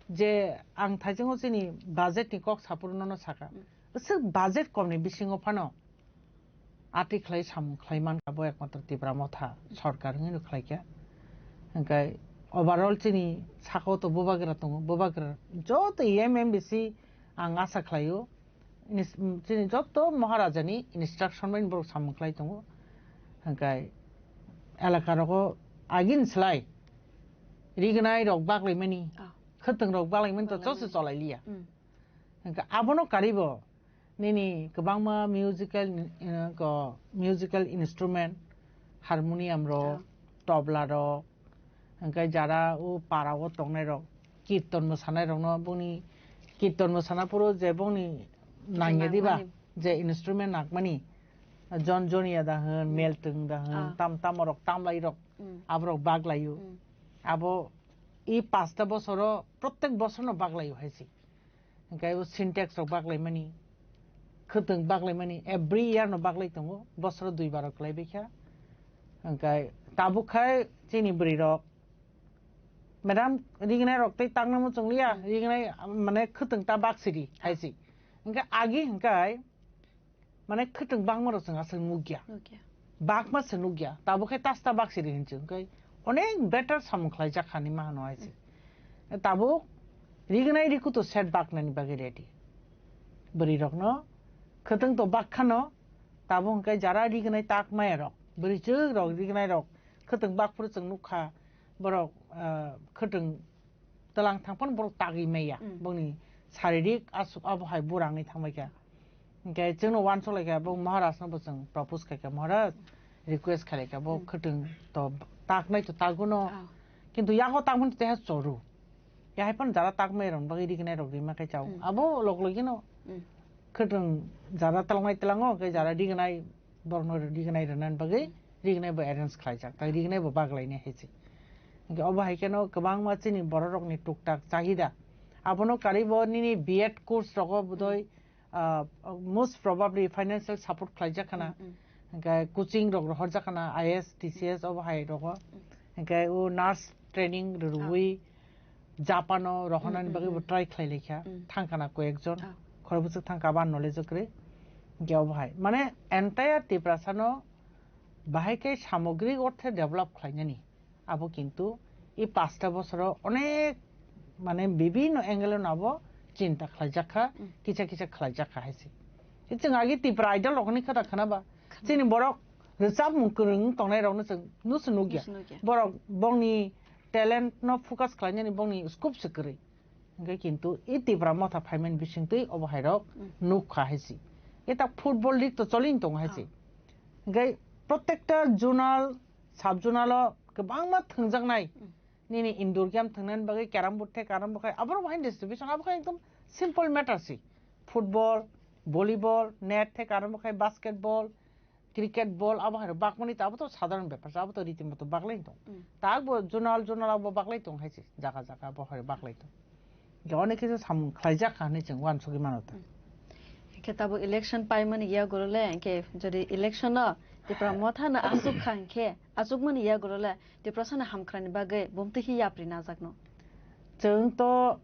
je ang thaichungo chini budget ni kok saphuru nono sakha. Mm. Aswk budget kom ni bisingo phano atwi khlai samung khlai mankha bo ekmatro Tipra Motha sorkar hwnwi no khlaikha. Hwnkhe overall chini sakao to bubagra tongo, bubagra joto M M B C ang asa khlaio. Inis-, chini joto Maharajani instruction bai borok samung khlai tongo. Hwnkhe elaka rogo agini slai rignai rok baklaimani, Ah. khwtwng rok baklaimani to Baklaimani. Chose cholai liya. Mm. Hwnkhe abono karibo nini kwbangma musical, eh, ko, musical instrument, harmonium rok, Ah. tobla rok, hwnkhe jara o para o tongnai rok, kirton mwsanai rokno boni kirton mwsana phuru je boni nangya diba, Nangmani. Je instrument nangmani, jon joniya da hwn, meltwng da hwn, Ah. tam tam rok, tamlai rok, Mm. aborok baglaio. Mm. Abo i pasta bosoro, prottek bosorno baglaio haisi. Hwnkhe o Sintex rok baklaimani, khwtwng baklaimani, every year no baklai tongo, bosoro duibar rok khlai baikha. Hwnkhe tabuk khai chini bwrwi rok, madam, rignai rok tei takna muchung liya, rignai mane khwtwng ta baksiri haisi. Hwnkhe agi hwnkhe mane khwtwng bangma rok chwng aswk nukya. Nukya. Bakma se nukya. Tabuk khe tasta baksiri hinwi chwng khe onek better samung khlaijak hani ma hano hai se. Tabuk rignai rikuto set baknani bagwi ready. Bwrwi rokno khwtwng to bak khano, tabuk hwnkhe jara rignai takmaya rok, bwrwi chwk rok rignai rok khwtwng bak phuru chwng nukha borok, ah, khwtwng twlang thang phano borok tagwi maya. Mm. Bongni saririk aswk abo hai burangwi thangbai kha. Hwnkhe chwngno uansuk lai kha, bo Maharaj no bo chwng propose khai kha, Maharaj request khai lai kha, bo Mm. khwtwng to taknai to taguno. Ah. Kintu yago takmani to teha choru. Ya hai phano jara takmai rok bagwi rignai rok rima khai chao. Mm. Abo log logino Mm. khwtwng jara twlangnai twlango, hwnkhe jara rignai borokno rignai rwnani bagwi rignai bo arrange khlaijak, tai rignai bo baglainai hai se. Hwnkhe obo hai kheno kwbangma chini borok rokni tuktak chahida. Abono karwi bo nini B Ed course rogo bodoi, ah, most probably financial support khlaijak khana. Mm, mm. Hwnkhe coaching rok rohorjak khana, I A S, T C S obo hai rogo. Mm. Hwnkhe o nurse training rwrwi Japan o rohornani Mm, mm, bagwi bo mm. try khlai laikha. Mm. Thangkhana koyekjon. Ah. Khorokbwswk thangkha abo knowledge o kwrwi. Hwnkhe obo hai. Mane entire Tiprasa no bahai khe samogrik orthe develop khlainani. Abo kintu i pasta bosoro onek mane bibinno angle no abo chinta khlaijakha, Mm. kisa kisa khlaijakha hai se. Chwng agi Tipra Idol rokni khata khana ba. Chini borok rwchapmung kwrwng tongnai rokno chwng nusu nukya. Nusu nukya. Borok bongni talent no focus khlainani bongni scope se kwrwi. Hwnkhe kintu i Tipra Motha phaimani bisingtwi obo hai rok Mm. nukha hai se. Eta football league to cholini tongo hai se. Ah. Hwnkhe protekta zonal, sub zonal o kwbangma thwngjaknai. Mm. Nini indoor game thwngnani bagwi carrom board the carrom board khai aborok bahai distribution abo khai ekdom simple matter se. Football, volleyball, net the carrom board khai basketball, cricket ball abo hai bakmani to abo to sadharan bepar se, abo to riti moto baklai tong. Mm. Tak bo zonal zonal abo baklai tong hai se, jaga jaga abo hai baklai tong. Hwnkhe onek kisa samung khlaijak kha hinwi chwng uansugwi mano ta. Hwnkhe tabuk election paimani yagulo le, hwnkhe jodi election no Tipra Motha no asuk kha hwnkhe, asukmani yagulo le Tiprasa no hamkhrani bagwi bumtwi khe yapri najakno. Chwng to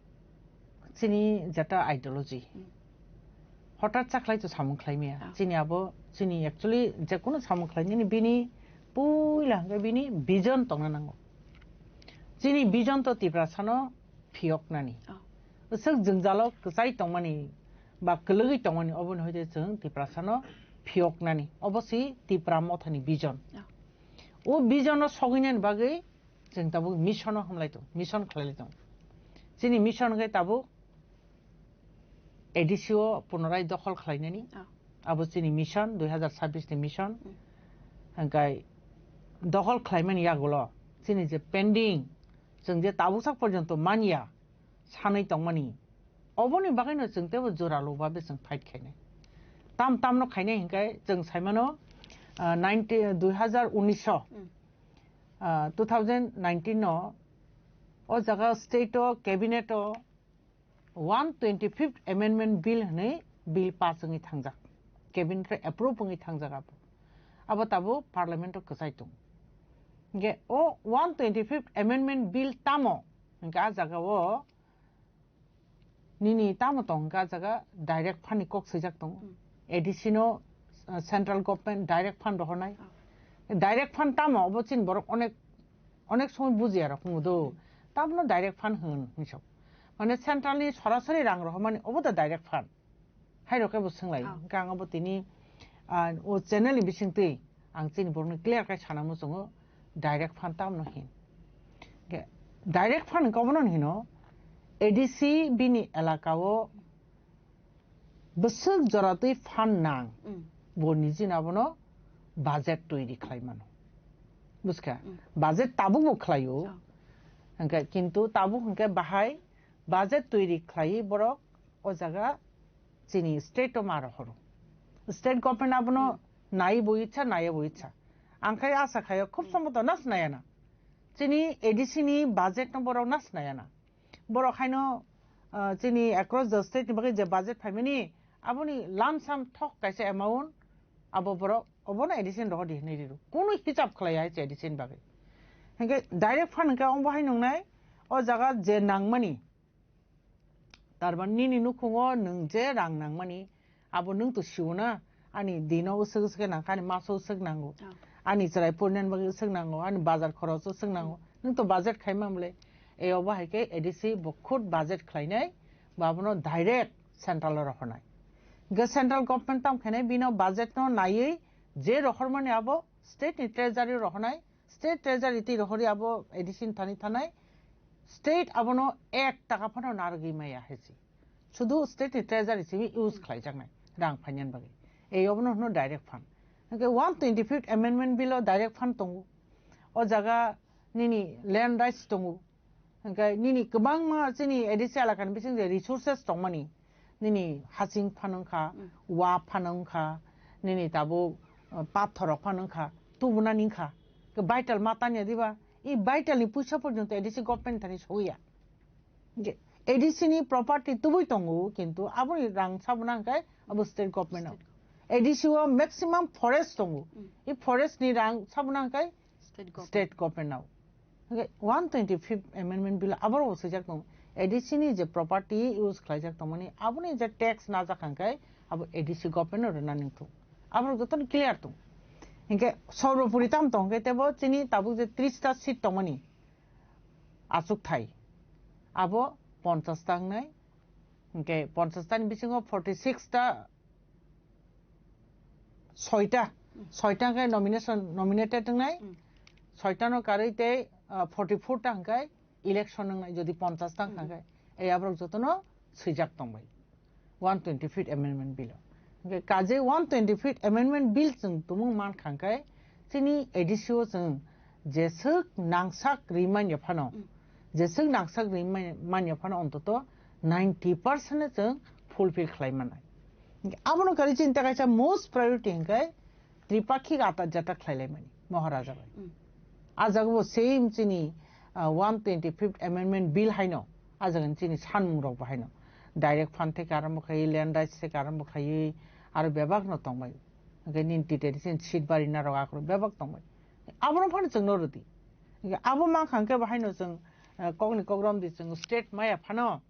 chini jeta ideology. Hmm. Hothat cha khlai to samung khlai maya. Ah. Chini abo, chini actually je kono samung khlai nini bini puila hwnkhe bini vision tongna nango. Chini vision to Tiprasa no phiyoknani. Oh. Swk jwngjalo kwchai tongmani ba kwlwgwi tongmani oboni hoite chwng Tiprasano phiyoknani. Obo si Tipra Mothani vision. Oh. O vision no sogwinani bagwi Chwng tabuk mission o hamlai tong, mission khlailai tong. Chini mission hwnkhe tabuk A D C o punorai dokhol khlainani. Ah. Abo chini mission dui hazar sabbish ni mission. Hmm. Hwnkhe dokhol khlaimani yagulo chini je pending, chwng je tabuksak porjonto manya, sanwi tongmani, oboni bagwino chwng teibo joralo babe chwng fight khainai. Tam tamno khainai hwnkhe chwng saimano, ah, nineteen, dui hazar unis o, Hmm. ah, two thousand nineteen o, o jaga state o, cabinet o, one twenty-fifth Amendment Bill hwnwi bill pass wngwi thangjak. Cabinet o approve wngwi thangjak abo. Abo tabuk Parliament o kwchai tongo. Hwnkhe o one twenty-fifth Amendment Bill tamo? Hwnkhe a jaga o nini tamo tong hwnkhe a jaga direct fund ni kok swijak tongo. Hmm. A D C no, uh, central government direct fund rohornai. Ah. Direct fund tamo? Obo chini borok onek, onek somoi bujiya rok wngo do. Hmm. Tamno direct fund hwn hinwi sok. Mane central ni sorasori rang rohormani obo da direct fund. Hai rok khe bo swng lai. Ah. Hwnkhe ang abo tini, ah, o channel ni bisingtwi ang chini borokno clear khe sana muchungo, direct fund tamno hin. Hwnkhe direct fund hwnkhe obono hino, A D C bini elaka o bwswk jora twi fund nang, Mm. bo nijino abono budget toiri khlai mano. Buskha? Mm. Budget tabuk bo khlaio. Oh. Hwnkhe kintu tabuk hwnkhe bahai budget toiri khlaiwi borok o jaga chini state o ma rohoro. State government abono Hmm. nai bo icha, nai bo icha. Ang khai asa khayo khub Hmm. somboto nas nayana. Chini A D C ni budget no borok nas nayana. Borok haino, ah, chini across the state ni bagwi je budget phaimani, aboni lump sum thok kaisa amount abo borok obono A D C ni rohor di hinwi riro. Kunu hisab khlai ya hai se A D C ni bagwi. Hwnkhe direct fund hwnkhe omo hai nungnai, o jaga je nangmani, Tarmani nini nukhungo nwng je rang nangmani, abo nwng to sio na, ani dino uswk uswk khe nangkha, ani maso uswk nango, Ah. ani chwrai porinan bagwi uswk nango, ani bazar khoroch uswk nango, nwng to budget khaima mole. E obo hai khe A D C bo khud budget khlainai, bo abono direct central o rohornai. Hwnkhe central government tamo khainai, bino budget no naiwi je rohormani abo state ni treasury rohornai, State treasury twi rohorwi abo A D C ni thani thanai, state abono ek taka phano narwgwi maya hai se. Sudu state ni treasury simi use khlaijaknai rang phainani bagwi. Ei obono hwno direct fund. Hwnkhe one twenty-fifth Amendment Bill o direct fund tongo. O jaga nini land rights tongo. Hwnkhe nini kwbangma chini A D C elakani bising je resources tongmani, nini hasing phano wngkha, Mm. wa phano wngkha, nini tabuk, uh, pathor rok phano wngkha, tubunani wngkha. Khe vital ma tanya diba? I vital ni puisa porjonto A D C government thani soya. Je A D C ni property tubui tongo, kintu aboni rang sabuna hwnkhe abo state government o. State government. A D C o maximum forest tongo. Mm. I forest ni rang sabuna hwnkhe State government. State government o. Hwnkhe one twenty-fifth Amendment Bill aboro bo swijak tongo. A D C ni je property use khlaijak tongmani, aboni je tax najak hwnkhe abo A D C government no rwna nangthung. Aboro jotono clear tong. Hwnkhe sorbopori tam tong hwnkhe tebo chini tabuk je tris ta seat tongmani achukthai. Abo ponchash ta wngnai. Hwnkhe ponchash ta ni bisingo forty six ta soita, soita hwnkhe nomination, nominated wngnai, Hmm. soita no karwi tei, ah, forty four ta hwnkhe election wngnai, jodi ponchash ta Hmm. hwnkhe, ei aborok jotono swijak tongbai one twenty-fifth Amendment Bill o. Hwnkhe kaje one twenty-fifth Amendment Bill chwng tumung mankha hwnkhe chini A D C o chwng jeswk nangsak ri manya phano, Hmm. jeswk nangsak ri manya phano ontoto ninety percent no chwng fulfill khlai mannai. Abono kari chinta kaisa most priority hwnkhe tripakhik ata jata khlai laimani Maharaja bai. Mm. A jaga bo same chini, ah, one twenty-fifth Amendment Bill haino, a jaga ni chini sanmung rok bo haino. Direct fund theke arambo khai, land rights theke arambo khai, aro bebak no tongbai. Hwnkhe nini T T D C ni seat bari narok akhoro bebak tongbai. Abono phano chwng no rwdi. Hwnkhe abo mankha hwnkhe bo haino chwng, ah, kokni kok romdi chwng state maya phano,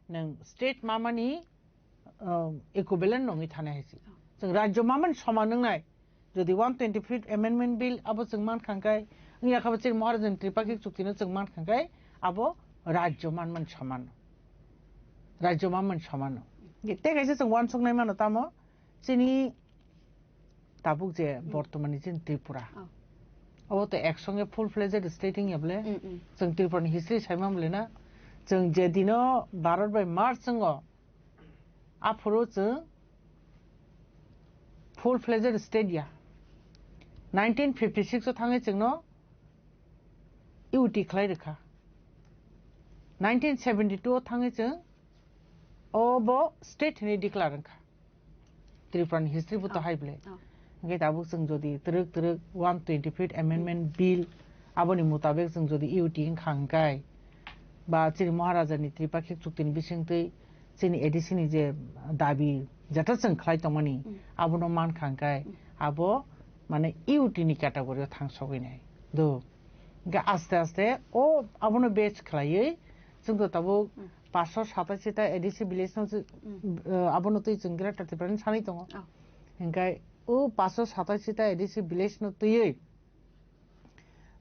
nwng state mamani, um, equivalent nongwi thana hai se. Chwng rajyo mamani soman wngnai. Jodi one twenty-fifth Amendment Bill abo chwng mankha hwnkhe, wngya khe bo chini Maharajan Tripakhik chukti no chwng mankha hwnkhe, abo rajyo manmani soman. Rajyo manmani soman no. Tei kaisa chwng uansuknai mano tamo, chini tabuk je Hmm. bortomani chini Tripura. Oh. Abo to ek songe full fledged state wngya bole. Mm, mm. Chwng Tripura ni history saima bole na. Chwng je dino Bharat bai merge wngo, aphuru chwng full fledged state ya. Nineteen fifty six o thangwi chwngno U T khlai rwkha. Nineteen seventy two o thangwi chwng obo state hinwi declare wngkha. Tripura ni history bo to Oh. hai bole. Oh. Hingke tabuk chwng jodi twrwk twrwk one twenty fifth amendment bill aboni mutabek chwng jodi U T wngkha hingkai ba chini Maharaja ni Tripakhik chukti ni bisingtwi chini A D C ni je dabi jeta chwng khlai tongmani Mm. abono mankha hingkai Mm. abo mane U T ni category o thang sogwi nai. Do. Hingke aste aste o abono base khlaiwi chwng to tabuk Mm. Paso sataisi ta A D C village no twi, Mm. uh, abono twi chwng Greater Tripura ni sanwi tongo. Oh. Hingke o paso sataisi ta A D C village no twiwi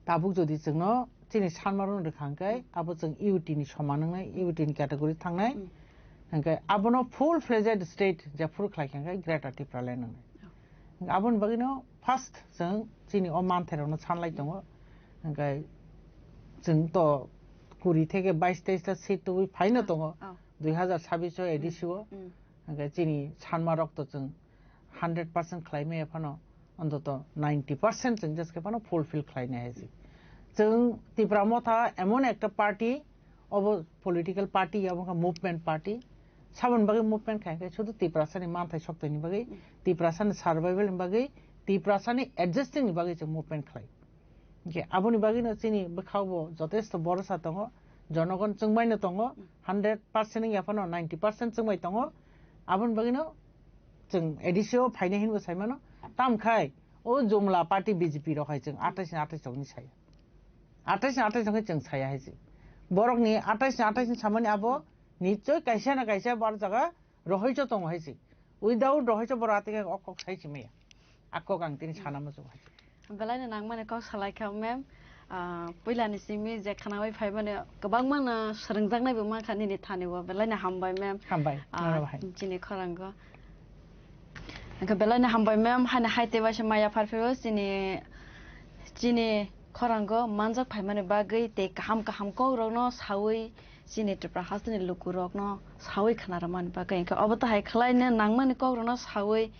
tabuk jodi chwngno chini sanmarok rwkha hingke abo chwng U T ni soman wngnai, U T ni category thangnai. Mm. Hingke abono full fledged state jephuru khlai kha hingke Greater Tripura land wngnai. Oh. Hingke aboni bagwino first chwng chini o manthairokno sanlai tongo. Hingke chwng to kuri theke bais teis ta seat tubui phaino tongo. Oh. Dui hazar sabbish o A D C o. Mm. Hingke chini sanmarok to chwng hundred percent khlai maya phano, ontoto ninety percent chwng jeske phano fulfill khlai nai hai se. Chwng Tipra Motha emon ekta party, obo political party, obo wngkha movement party. Saboni bagwi movement khai khe sudu Tiprasani manthai soktoini bagwi, Tiprasani survival ni bagwi, Tiprasani adjusting ni bagwi chwng movement khlai. Hingke aboni bagwino chini bwkhao bo jotesto borosa tongo, jonogon chwngbaino tongo, hundred percent wngya phano ninety percent chwngbai tongo. Aboni bagwino chwng A D C o phaina hinwi saimano, tamkhai o Jumla party B J P rok hai chwng atais ni atais rokni saya. Atais ni atais rokni chwng saya hai se. Borokni atais ni atais ni samani abo nichoi kaisa na kaisa bar jaga rohorjo tongo hai se. Without rohorjo borok atwkhe o kok sai se maya. A kok ang tini sana muchungo hai se. Belai no nangmani kok salai kha, ma'am. Ah, puila ni simi je khwnawi phai mani kwbangma no swrwngjaknai bo mankha nini thani o. Belai no hambai, ma'am. Hambai, Ah, norok hai. Chini khorango. Hwnkhe belai no hambai, ma'am. Hani hai tei waisa maya pharphiro chini, chini khorango manjak phaimani bagwi tei kaham kaham kok rokno sawi chini Tripura hasteni lukurokno sawi khna rwmani bagwi, hwnkhe obo to hai khlaina nangmani kokrokno sawi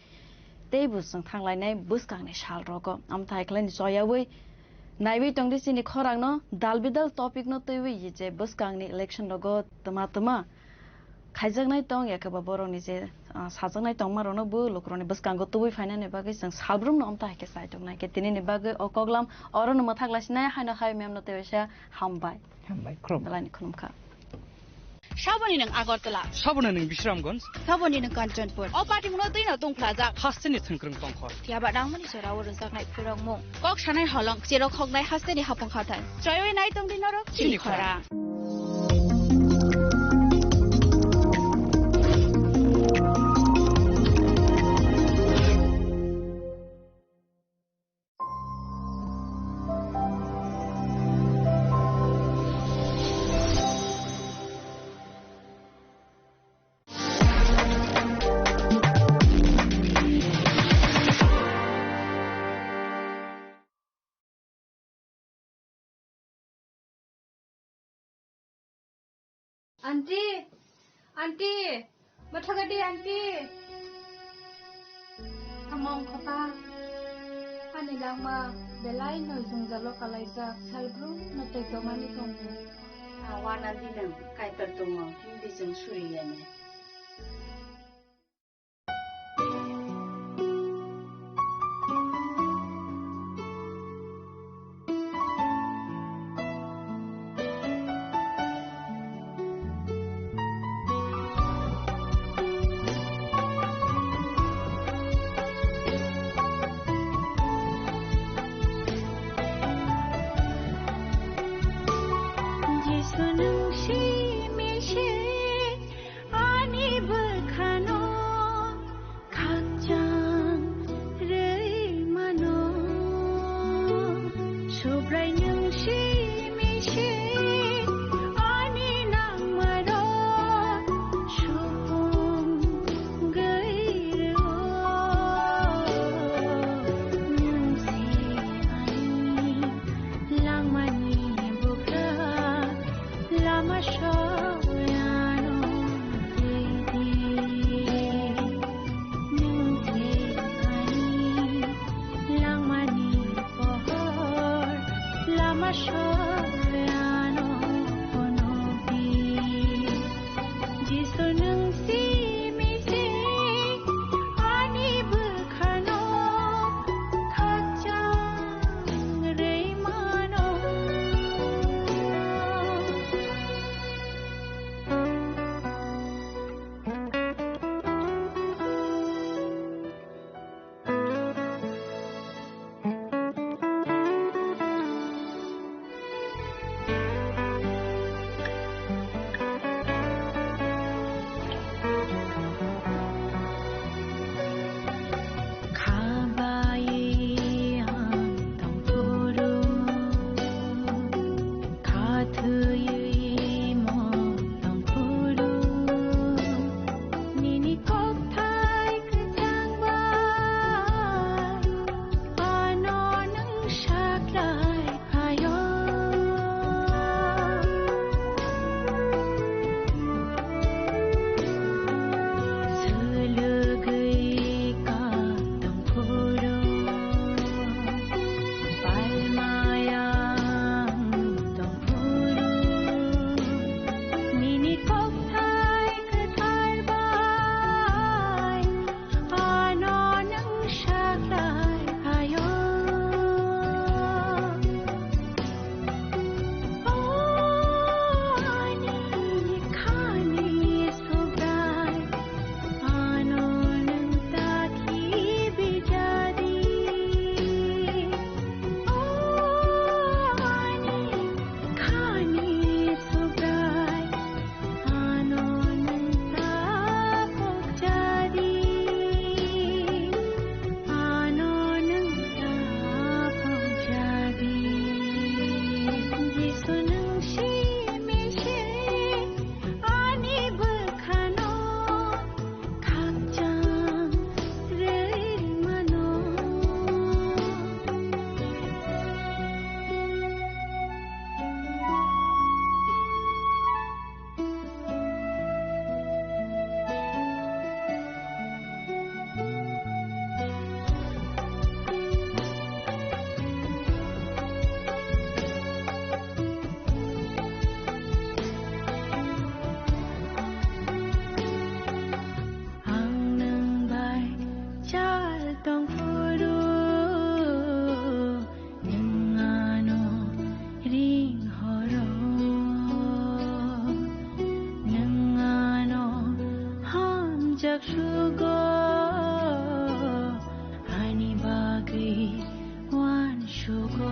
teibo chwng thanglainai bwskangni salrogo. Omo to hai khlaina choyawi naiwi tongdi chini khorangno dal bidal topicno twiwi je bwskangni election rogo twma twma khaijaknai tong, ya khe ba borokni je, ah, sajaknai tongmarokno bo lukurokni bwskango tubui phainani bagwi chwng salbrumno omo to hai khe chaitok nai khe tinini bagwi o koklam orono mwthak laisinai haino hai ma'amno tei waisa hambai. Hambai, khulumkha. Belai ni khulumkha. Saboni nwng Agartala. Saboni nwng Bisramganj. Saboni nwng Kanchanpur. O party mungno twi no tongphlajak. Hasteni thwngkwrwng tongkhor. Phiya ba nangmani jora o rwjaknai phwrwngmung. Kok sanai holong, cherok hoknai hasteni hapung hathai. Choiwi nai tongdi norok chini khorang. Aunty, aunty, mathagadi aunty. Among khota, ani langma belai no jwngjalo kalaijak, salbrum no tei tomani tongo. Awan aunty nwng kaitor tongo, hindi chwng suri yani. Sugo ani bagwi uansugo.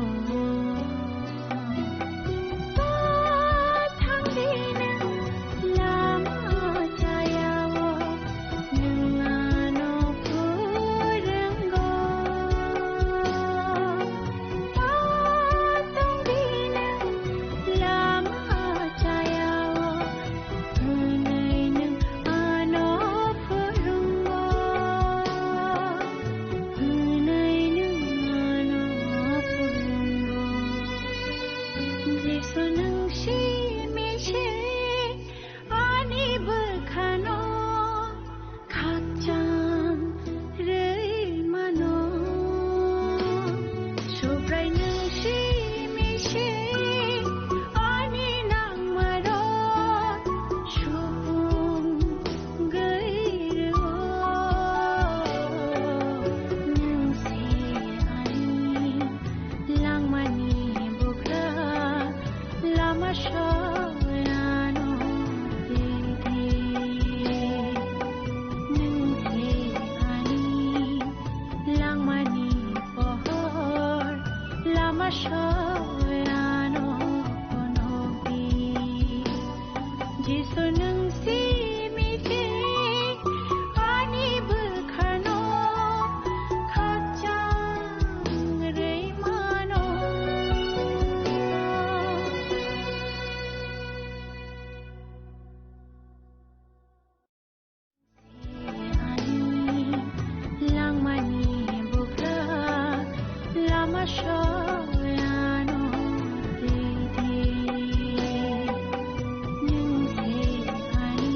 Pathangdi nwng lama chayao, nwng ano phwrwngo. Patongdi nwng lama chayao, hwnwi nwng ano phwrwngo, hwnwi nwng ano phwrwngo. Jisu, nwng simi se ani bwkhano khakchang rwi mano. Subrai nwng simi se ani nangmarok supung gwi rwo. Nwng se ani langmani bugra, lama soyano tei tei. Nwng se ani langmani pohor, lama soyano phunukdi. Jisu, nwng simi se ani bwkhano khakchang rwi mano. Ani langmani bugra, lama soyano tei tei. Nwng se ani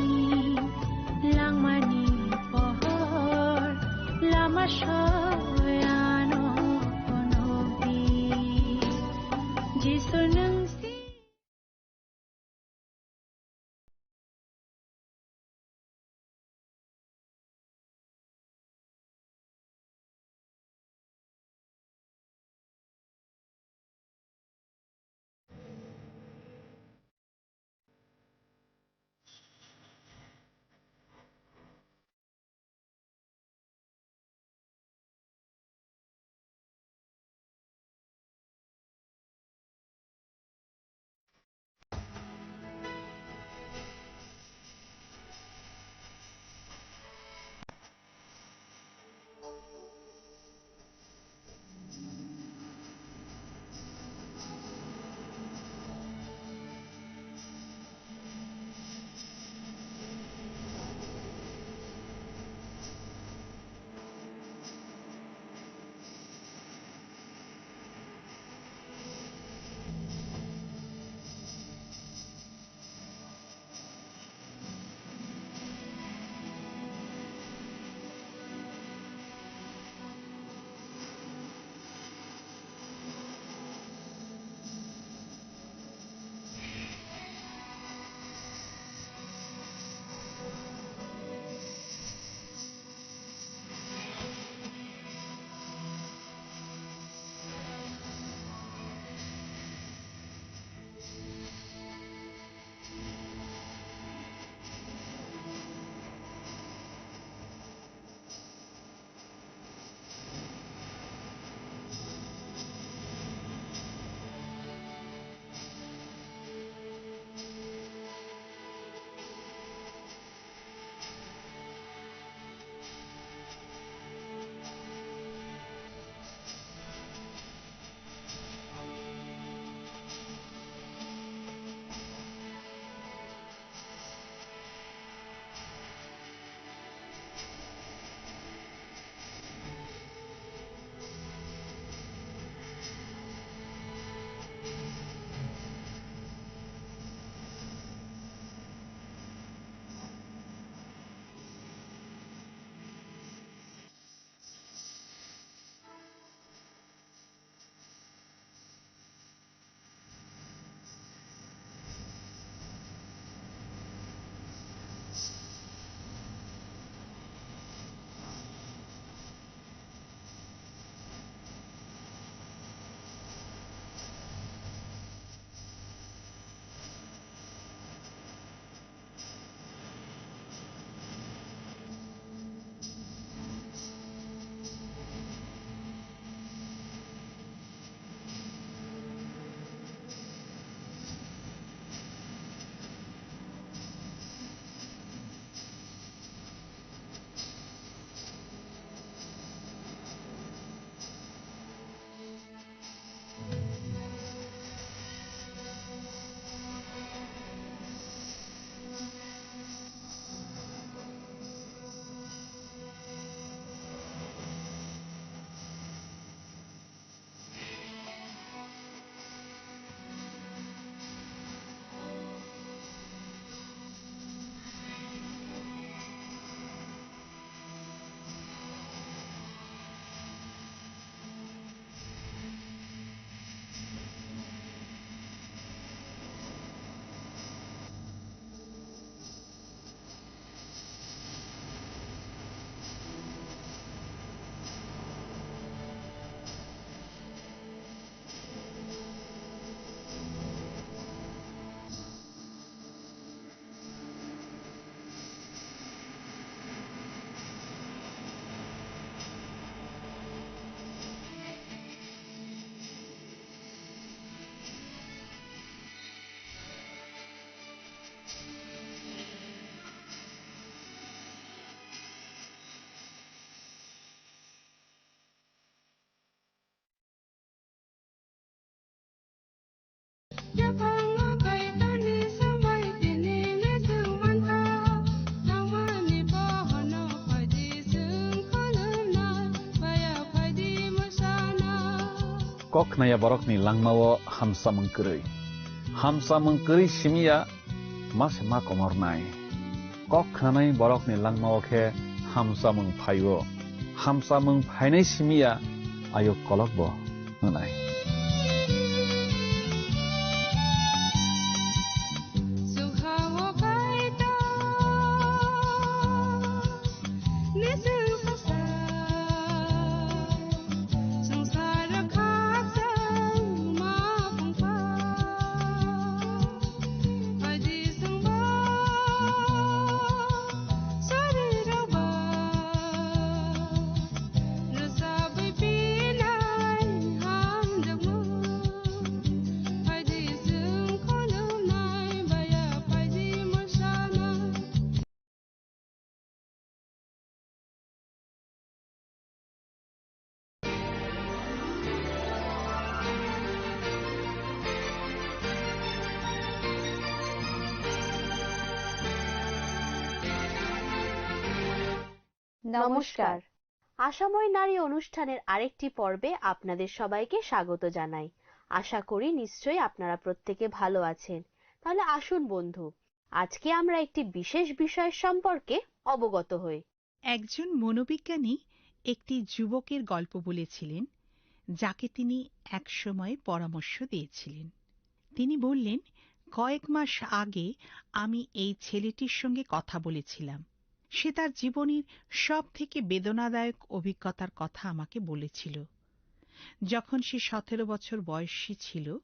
Yaphango Kaitorni sambai tini le chwng mankha, nangmani bohono phaidi chwng khulumnai, baya phaidi mwsana. Kok khnaya borokni langmao hamsamung kwrwi. Hamsamung kwrwi simiya ma se ma komornai. Kok khnanai borokni langmao khe hamsamung phaio. Hamsamung phainai simiya ayuk kolokbo hwnai. নমস্কার। আশাময় নারী অনুষ্ঠানের আরেকটি পর্বে আপনাদের সবাইকে স্বাগত জানাই। আশা করি নিশ্চয়ই আপনারা প্রত্যেকে ভালো আছেন। তাহলে আসুন বন্ধু, আজকে আমরা একটি বিশেষ বিষয় সম্পর্কে অবগত হই। একজন মনোবিজ্ঞানী একটি যুবকের গল্প বলেছিলেন, যাকে তিনি এক সময় পরামর্শ দিয়েছিলেন। তিনি বললেন, "কয়েক মাস আগে আমি এই ছেলেটির সঙ্গে কথা বলেছিলাম। সে তার জীবনের সব থেকে বেদনাদায়ক অভিজ্ঞতার কথা আমাকে বলেছিল। যখন সে সতেরো বছর বয়সী ছিল,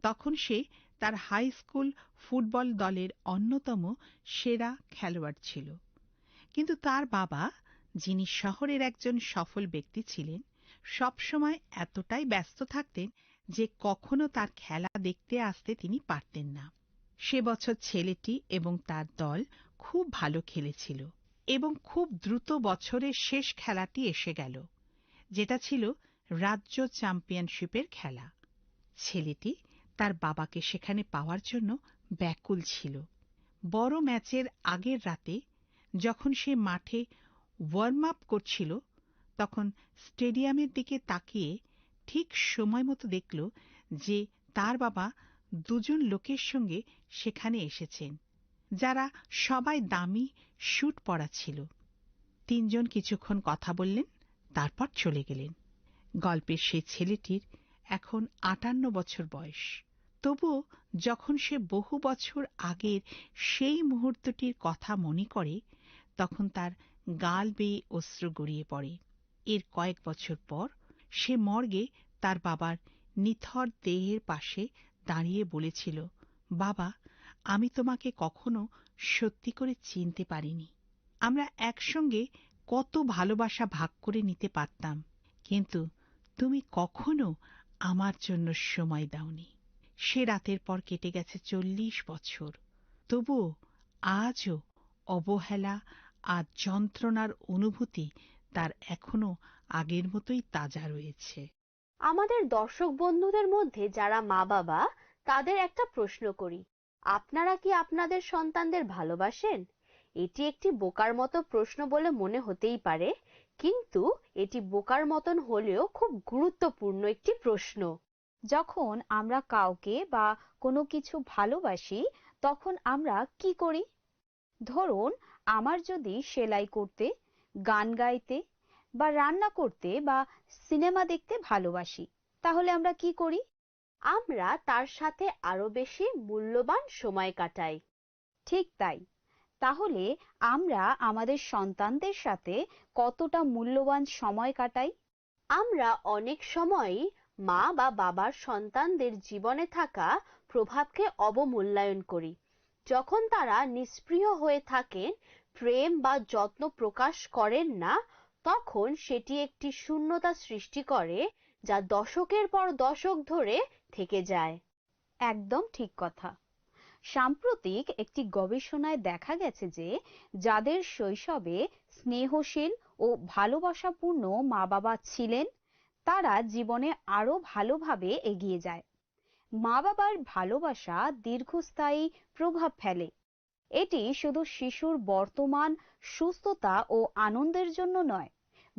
তখন সে তার হাই স্কুল ফুটবল দলের অন্যতম সেরা খেলোয়াড় ছিল। কিন্তু তার বাবা, যিনি শহরের একজন সফল ব্যক্তি ছিলেন, সবসময় এতটাই ব্যস্ত থাকতেন যে কখনো তার খেলা দেখতে আসতে তিনি পারতেন না। সে বছর ছেলেটি এবং তার দল খুব ভালো খেলেছিল এবং খুব দ্রুত বছরের শেষ খেলাটি এসে গেল, যেটা ছিল রাজ্য চ্যাম্পিয়নশিপের খেলা। ছেলেটি তার বাবাকে সেখানে পাওয়ার জন্য ব্যাকুল ছিল। বড় ম্যাচের আগের রাতে যখন সে মাঠে ওয়ার্ম আপ করছিল, তখন স্টেডিয়ামের দিকে তাকিয়ে ঠিক সময় মতো দেখল যে তার বাবা দুজন লোকের সঙ্গে সেখানে এসেছেন, যারা সবাই দামি স্যুট পরা ছিল। তিনজন কিছুক্ষণ কথা বললেন, তারপর চলে গেলেন। গল্পের সেই ছেলেটির এখন আটান্ন বছর বয়স। তবুও যখন সে বহু বছর আগের সেই মুহূর্তটির কথা মনে করে, তখন তার গাল বেয়ে অশ্রু গড়িয়ে পড়ে। এর কয়েক বছর পর সে মর্গে তার বাবার নিথর দেহের পাশে দাঁড়িয়ে বলেছিল, "বাবা, আমি তোমাকে কখনো সত্যি করে চিনতে পারিনি। আমরা একসঙ্গে কত ভালোবাসা ভাগ করে নিতে পারতাম, কিন্তু তুমি কখনো আমার জন্য সময় দাওনি।" সে রাতের পর কেটে গেছে চল্লিশ বছর। তবুও আজও অবহেলা আর যন্ত্রণার অনুভূতি তার এখনো আগের মতোই তাজা রয়েছে। আমাদের দর্শক বন্ধুদের মধ্যে যারা মা বাবা, তাদের একটা প্রশ্ন করি, আপনারা কি আপনাদের সন্তানদের ভালোবাসেন? এটি একটি বোকার মতো প্রশ্ন বলে মনে হতেই পারে, কিন্তু এটি বোকার মতন হলেও খুব গুরুত্বপূর্ণ একটি প্রশ্ন। যখন আমরা কাউকে বা কোনো কিছু ভালোবাসি, তখন আমরা কি করি? ধরুন, আমার যদি সেলাই করতে, গান গাইতে বা রান্না করতে বা সিনেমা দেখতে ভালোবাসি, তাহলে আমরা কি করি? আমরা তার সাথে আরো বেশি মূল্যবান সময় কাটাই। ঠিক তাই। তাহলে আমরা আমাদের সন্তানদের সাথে কতটা মূল্যবান সময় কাটাই? আমরা অনেক সময়ই মা বা বাবার সন্তানদের জীবনে থাকা প্রভাবকে অবমূল্যায়ন করি। যখন তারা নিষ্প্রিয় হয়ে থাকেন, প্রেম বা যত্ন প্রকাশ করেন না, তখন সেটি একটি শূন্যতা সৃষ্টি করে, যা দশকের পর দশক ধরে থেকে যায়। একদম ঠিক কথা। সাম্প্রতিক একটি গবেষণায় দেখা গেছে যে যাদের শৈশবে স্নেহশীল ও ভালোবাসাপূর্ণ মা বাবা ছিলেন, তারা জীবনে আরও ভালোভাবে এগিয়ে যায়। মা বাবার ভালোবাসা দীর্ঘস্থায়ী প্রভাব ফেলে। এটি শুধু শিশুর বর্তমান সুস্থতা ও আনন্দের জন্য নয়,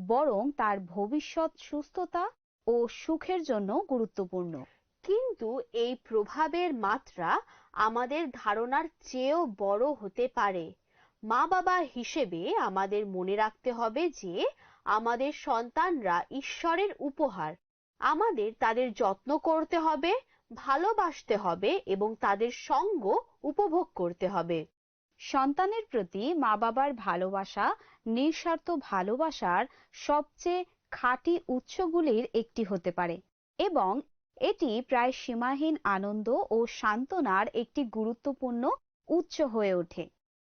বরং তার ভবিষ্যৎ সুস্থতা ও সুখের জন্য গুরুত্বপূর্ণ। কিন্তু এই প্রভাবের মাত্রা আমাদের ধারণার চেয়েও বড় হতে পারে। মা বাবা হিসেবে আমাদের মনে রাখতে হবে যে আমাদের সন্তানরা ঈশ্বরের উপহার। আমাদের তাদের যত্ন করতে হবে, ভালোবাসতে হবে এবং তাদের সঙ্গ উপভোগ করতে হবে। সন্তানের প্রতি মা বাবার ভালোবাসা নিঃস্বার্থ ভালোবাসার সবচেয়ে খাঁটি উৎসগুলির একটি হতে পারে এবং এটি প্রায় সীমাহীন আনন্দ ও সান্ত্বনার একটি গুরুত্বপূর্ণ উৎস হয়ে ওঠে।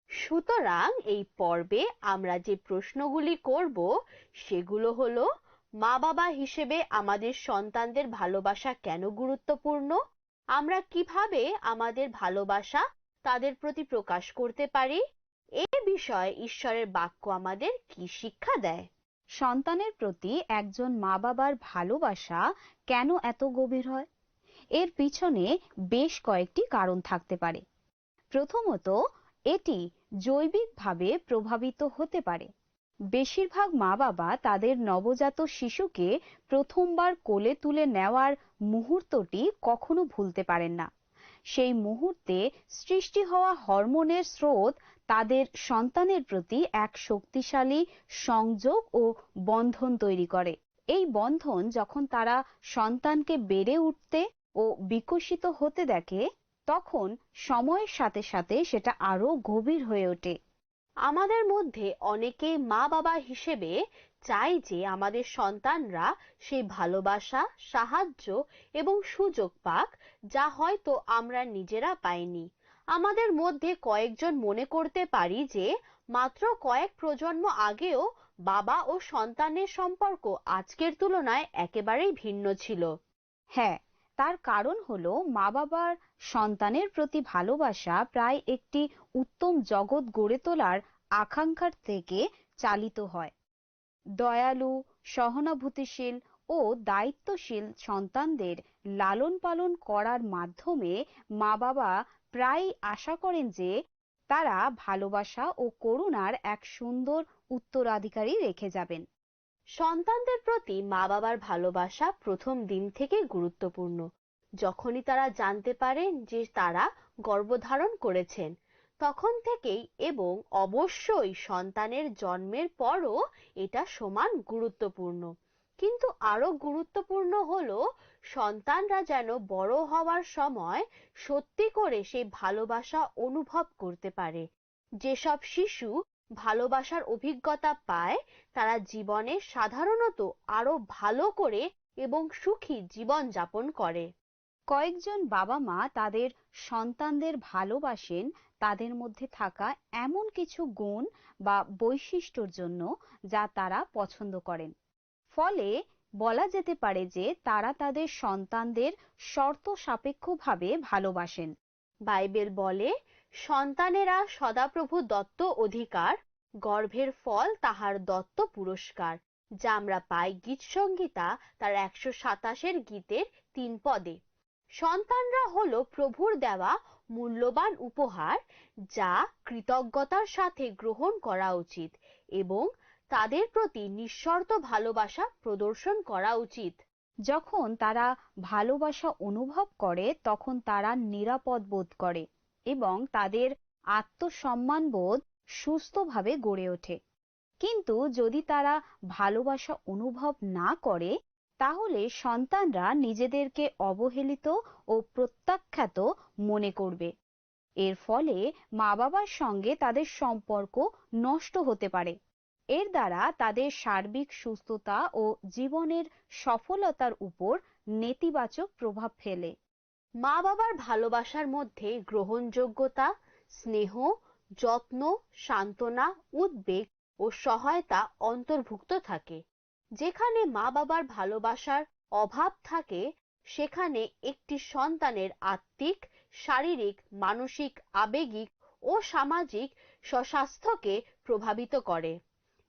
সুতরাং এই পর্বে আমরা যে প্রশ্নগুলি করব সেগুলো হলো, মা বাবা হিসেবে আমাদের সন্তানদের ভালোবাসা কেন গুরুত্বপূর্ণ? আমরা কিভাবে আমাদের ভালোবাসা তাদের প্রতি প্রকাশ করতে পারি? এ বিষয়ে ঈশ্বরের বাক্য আমাদের কি শিক্ষা দেয়? সন্তানের প্রতি একজন মা বাবার ভালোবাসা কেন এত গভীর হয়? এর পিছনে বেশ কয়েকটি কারণ থাকতে পারে। প্রথমত, এটি জৈবিকভাবে প্রভাবিত হতে পারে। বেশিরভাগ মা বাবা তাদের নবজাত শিশুকে প্রথমবার কোলে তুলে নেওয়ার মুহূর্তটি কখনো ভুলতে পারেন না। সেই মুহূর্তে সৃষ্টি হওয়া হরমোনের স্রোত তাদের সন্তানের প্রতি এক শক্তিশালী সংযোগ ও বন্ধন তৈরি করে। এই বন্ধন যখন তারা সন্তানকে বেড়ে উঠতে ও বিকশিত হতে দেখে, তখন সময়ের সাথে সাথে সেটা আরো গভীর হয়ে ওঠে। আমাদের মধ্যে অনেকেই মা বাবা হিসেবে চাই যে আমাদের সন্তানরা সেই ভালোবাসা, সাহায্য এবং সুযোগ পাক, যা হয়তো আমরা নিজেরা পাইনি। আমাদের মধ্যে কয়েকজন মনে করতে পারি যে মাত্র কয়েক প্রজন্ম আগেও বাবা ও সন্তানের সম্পর্ক আজকের তুলনায় একেবারেই ভিন্ন ছিল। হ্যাঁ, তার কারণ হলো মা বাবার সন্তানের প্রতি ভালোবাসা প্রায় একটি উত্তম জগৎ গড়ে তোলার আকাঙ্ক্ষার থেকে চালিত হয়। দয়ালু, সহানুভূতিশীল ও দায়িত্বশীল সন্তানদের লালন পালন করার মাধ্যমে মা বাবা প্রায়ই আশা করেন যে তারা ভালোবাসা ও করুণার এক সুন্দর উত্তরাধিকারী রেখে যাবেন। সন্তানদের প্রতি মা বাবার ভালোবাসা প্রথম দিন থেকে গুরুত্বপূর্ণ। যখনই তারা জানতে পারেন যে তারা গর্ভধারণ করেছেন, তখন থেকেই এবং অবশ্যই সন্তানের জন্মের পরও এটা সমান গুরুত্বপূর্ণ। কিন্তু আরো গুরুত্বপূর্ণ হলো সন্তানরা যেন বড় হওয়ার সময় সত্যি করে সেই ভালোবাসা অনুভব করতে পারে। যেসব শিশু ভালোবাসার অভিজ্ঞতা পায়, তারা জীবনে সাধারণত আরো ভালো করে এবং সুখী জীবন যাপন করে। কয়েকজন বাবা মা তাদের সন্তানদের ভালোবাসেন তাদের মধ্যে থাকা এমন কিছু গুণ বা বৈশিষ্ট্যর জন্য যা তারা পছন্দ করেন। ফলে বলা যেতে পারে যে তারা তাদের সন্তানদের শর্ত সাপেক্ষভাবে ভালোবাসেন। বাইবেল বলে, "সন্তানেরা সদাপ্রভু দত্ত অধিকার, গর্ভের ফল তাহার দত্ত পুরস্কার", যা আমরা পাই গীত সংহিতা তার একশো সাতাশের গীতের তিন পদে। সন্তানরা হলো প্রভুর দেওয়া মূল্যবান উপহার, যা কৃতজ্ঞতার সাথে গ্রহণ করা উচিত এবং তাদের প্রতি নিঃশর্ত ভালোবাসা প্রদর্শন করা উচিত। যখন তারা ভালোবাসা অনুভব করে, তখন তারা নিরাপদ বোধ করে এবং তাদের আত্মসম্মানবোধ সুস্থভাবে গড়ে ওঠে। কিন্তু যদি তারা ভালোবাসা অনুভব না করে, তাহলে সন্তানরা নিজেদেরকে অবহেলিত ও প্রত্যাখ্যাত মনে করবে। এর ফলে মা বাবার সঙ্গে তাদের সম্পর্ক নষ্ট হতে পারে। এর দ্বারা তাদের সার্বিক সুস্থতা ও জীবনের সফলতার উপর নেতিবাচক প্রভাব ফেলে। মা বাবার ভালোবাসার মধ্যে গ্রহণযোগ্যতা, স্নেহ, যত্ন, সান্ত্বনা, উদ্বেগ ও সহায়তা অন্তর্ভুক্ত থাকে। যেখানে মা বাবার ভালোবাসার অভাব থাকে, সেখানে একটি সন্তানের আত্মিক, শারীরিক, মানসিক, আবেগিক ও সামাজিক স্বাস্থ্যকে প্রভাবিত করে।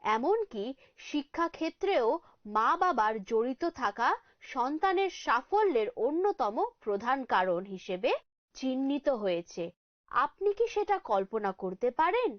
এমনকি শিক্ষাক্ষেত্রেও মা বাবার জড়িত থাকা সন্তানের সাফল্যের অন্যতম প্রধান কারণ হিসেবে চিহ্নিত হয়েছে। আপনি কি সেটা কল্পনা করতে পারেন?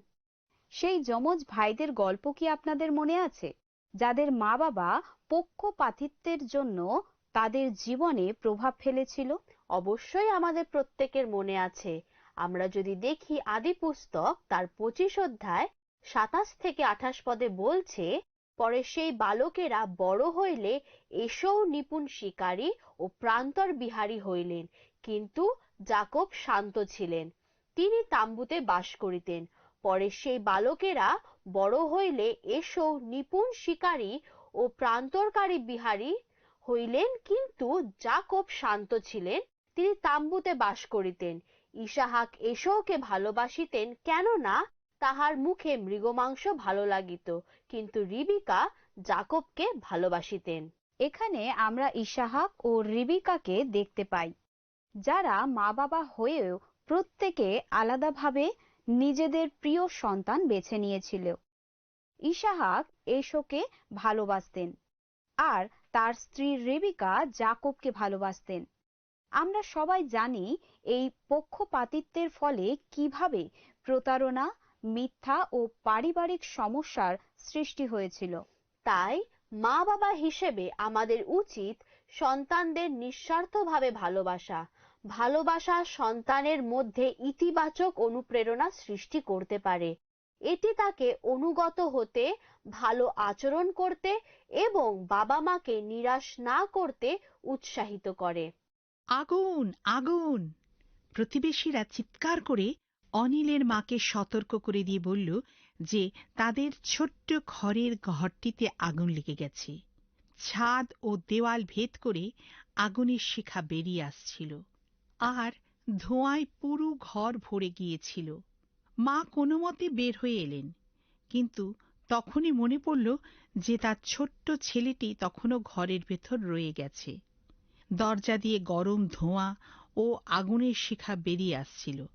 সেই যমজ ভাইদের গল্প কি আপনাদের মনে আছে, যাদের মা বাবা পক্ষপাতিত্বের জন্য তাদের জীবনে প্রভাব ফেলেছিল? অবশ্যই আমাদের প্রত্যেকের মনে আছে। আমরা যদি দেখি আদি পুস্তক, তার পঁচিশ অধ্যায় সাতাশ থেকে আঠাশ পদে বলছে, "পরে সেই বালকেরা বড় হইলে এসও নিপুণ শিকারী ও প্রান্তর বিহারী হইলেন, কিন্তু যাকব শান্ত ছিলেন, তিনি তাম্বুতে বাস করিতেন।" পরে সেই বালকেরা বড় হইলে এসও নিপুণ শিকারী ও প্রান্তরকারী বিহারী হইলেন, কিন্তু যাকব শান্ত ছিলেন, তিনি তাম্বুতে বাস করিতেন। ইসাহাক এসওকে ভালোবাসিতেন, কেননা তাহার মুখে মৃগমাংস ভালো লাগিত, কিন্তু রিবিকা যাকবকে ভালোবাসিতেন। এখানে আমরা ইসাহাক ও রিবিকাকে দেখতে পাই, যারা মা বাবা হয়েও প্রত্যেকে আলাদাভাবে নিজেদের প্রিয় সন্তান বেছে নিয়েছিল। ইসাহাক এসওকে ভালোবাসতেন, আর তার স্ত্রী রেবেকা যাকবকে ভালোবাসতেন। আমরা সবাই জানি এই পক্ষপাতিত্বের ফলে কিভাবে প্রতারণা, মিথ্যা ও পারিবারিক সমস্যার সৃষ্টি হয়েছিল। তাই মা বাবা হিসেবে আমাদের উচিত সন্তানদের নিঃস্বার্থভাবে ভালোবাসা। ভালোবাসা সন্তানের মধ্যে ইতিবাচক অনুপ্রেরণা সৃষ্টি করতে পারে। এটি তাকে অনুগত হতে, ভালো আচরণ করতে এবং বাবা মাকে নিরাশ না করতে উৎসাহিত করে। "আগুন, আগুন!" প্রতিবেশীরা চিৎকার করে অনিলের মাকে সতর্ক করে দিয়ে বলল যে তাদের ছোট্ট খড়ের ঘরটিতে আগুন লেগে গেছে। ছাদ ও দেওয়াল ভেদ করে আগুনের শিখা বেরিয়ে আসছিল, আর ধোঁয়ায় পুরো ঘর ভরে গিয়েছিল। মা কোনো মতে বের হয়ে এলেন, কিন্তু তখনই মনে পড়ল যে তার ছোট্ট ছেলেটি তখনও ঘরের ভেতর রয়ে গেছে। দরজা দিয়ে গরম ধোঁয়া ও আগুনের শিখা বেরিয়ে আসছিল,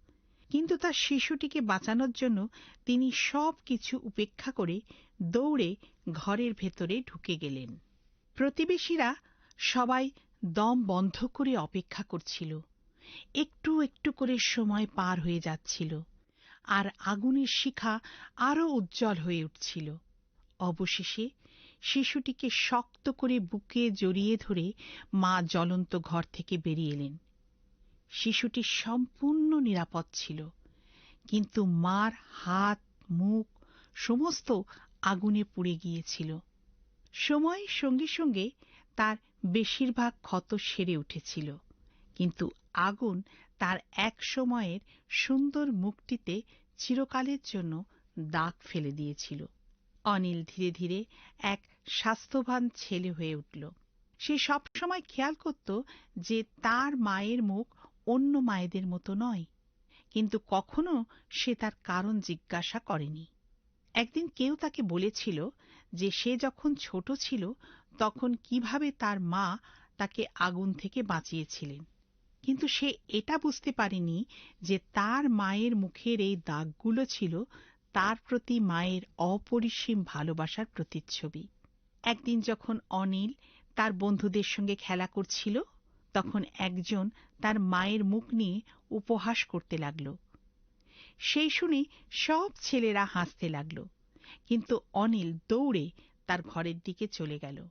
কিন্তু তার শিশুটিকে বাঁচানোর জন্য তিনি সব কিছু উপেক্ষা করে দৌড়ে ঘরের ভেতরে ঢুকে গেলেন। প্রতিবেশীরা সবাই দম বন্ধ করে অপেক্ষা করছিল। একটু একটু করে সময় পার হয়ে যাচ্ছিল, আর আগুনের শিখা আরো উজ্জ্বল হয়ে উঠছিল। অবশেষে শিশুটিকে শক্ত করে বুকে জড়িয়ে ধরে মা জ্বলন্ত ঘর থেকে বেরিয়ে এলেন। শিশুটি সম্পূর্ণ নিরাপদ ছিল, কিন্তু মার হাত, মুখ সমস্ত আগুনে পুড়ে গিয়েছিল। সময়ের সঙ্গে সঙ্গে তার বেশিরভাগ ক্ষত সেরে উঠেছিল, কিন্তু আগুন তার এক সময়ের সুন্দর মুখটিতে চিরকালের জন্য দাগ ফেলে দিয়েছিল। অনিল ধীরে ধীরে এক স্বাস্থ্যবান ছেলে হয়ে উঠল। সে সবসময় খেয়াল করত যে তার মায়ের মুখ অন্য মায়েদের মতো নয়, কিন্তু কখনো সে তার কারণ জিজ্ঞাসা করেনি। একদিন কেউ তাকে বলেছিল যে সে যখন ছোট ছিল, তখন কিভাবে তার মা তাকে আগুন থেকে বাঁচিয়েছিলেন, কিন্তু সে এটা বুঝতে পারেনি যে তার মায়ের মুখের এই দাগগুলো ছিল তার প্রতি মায়ের অপরিসীম ভালোবাসার প্রতিচ্ছবি। একদিন যখন অনিল তার বন্ধুদের সঙ্গে খেলা করছিল, তখন একজন তার মায়ের মুখ নিয়ে উপহাস করতে লাগলো। সেই শুনে সব ছেলেরা হাসতে লাগলো, কিন্তু অনিল দৌড়ে তার ঘরের দিকে চলে গেল,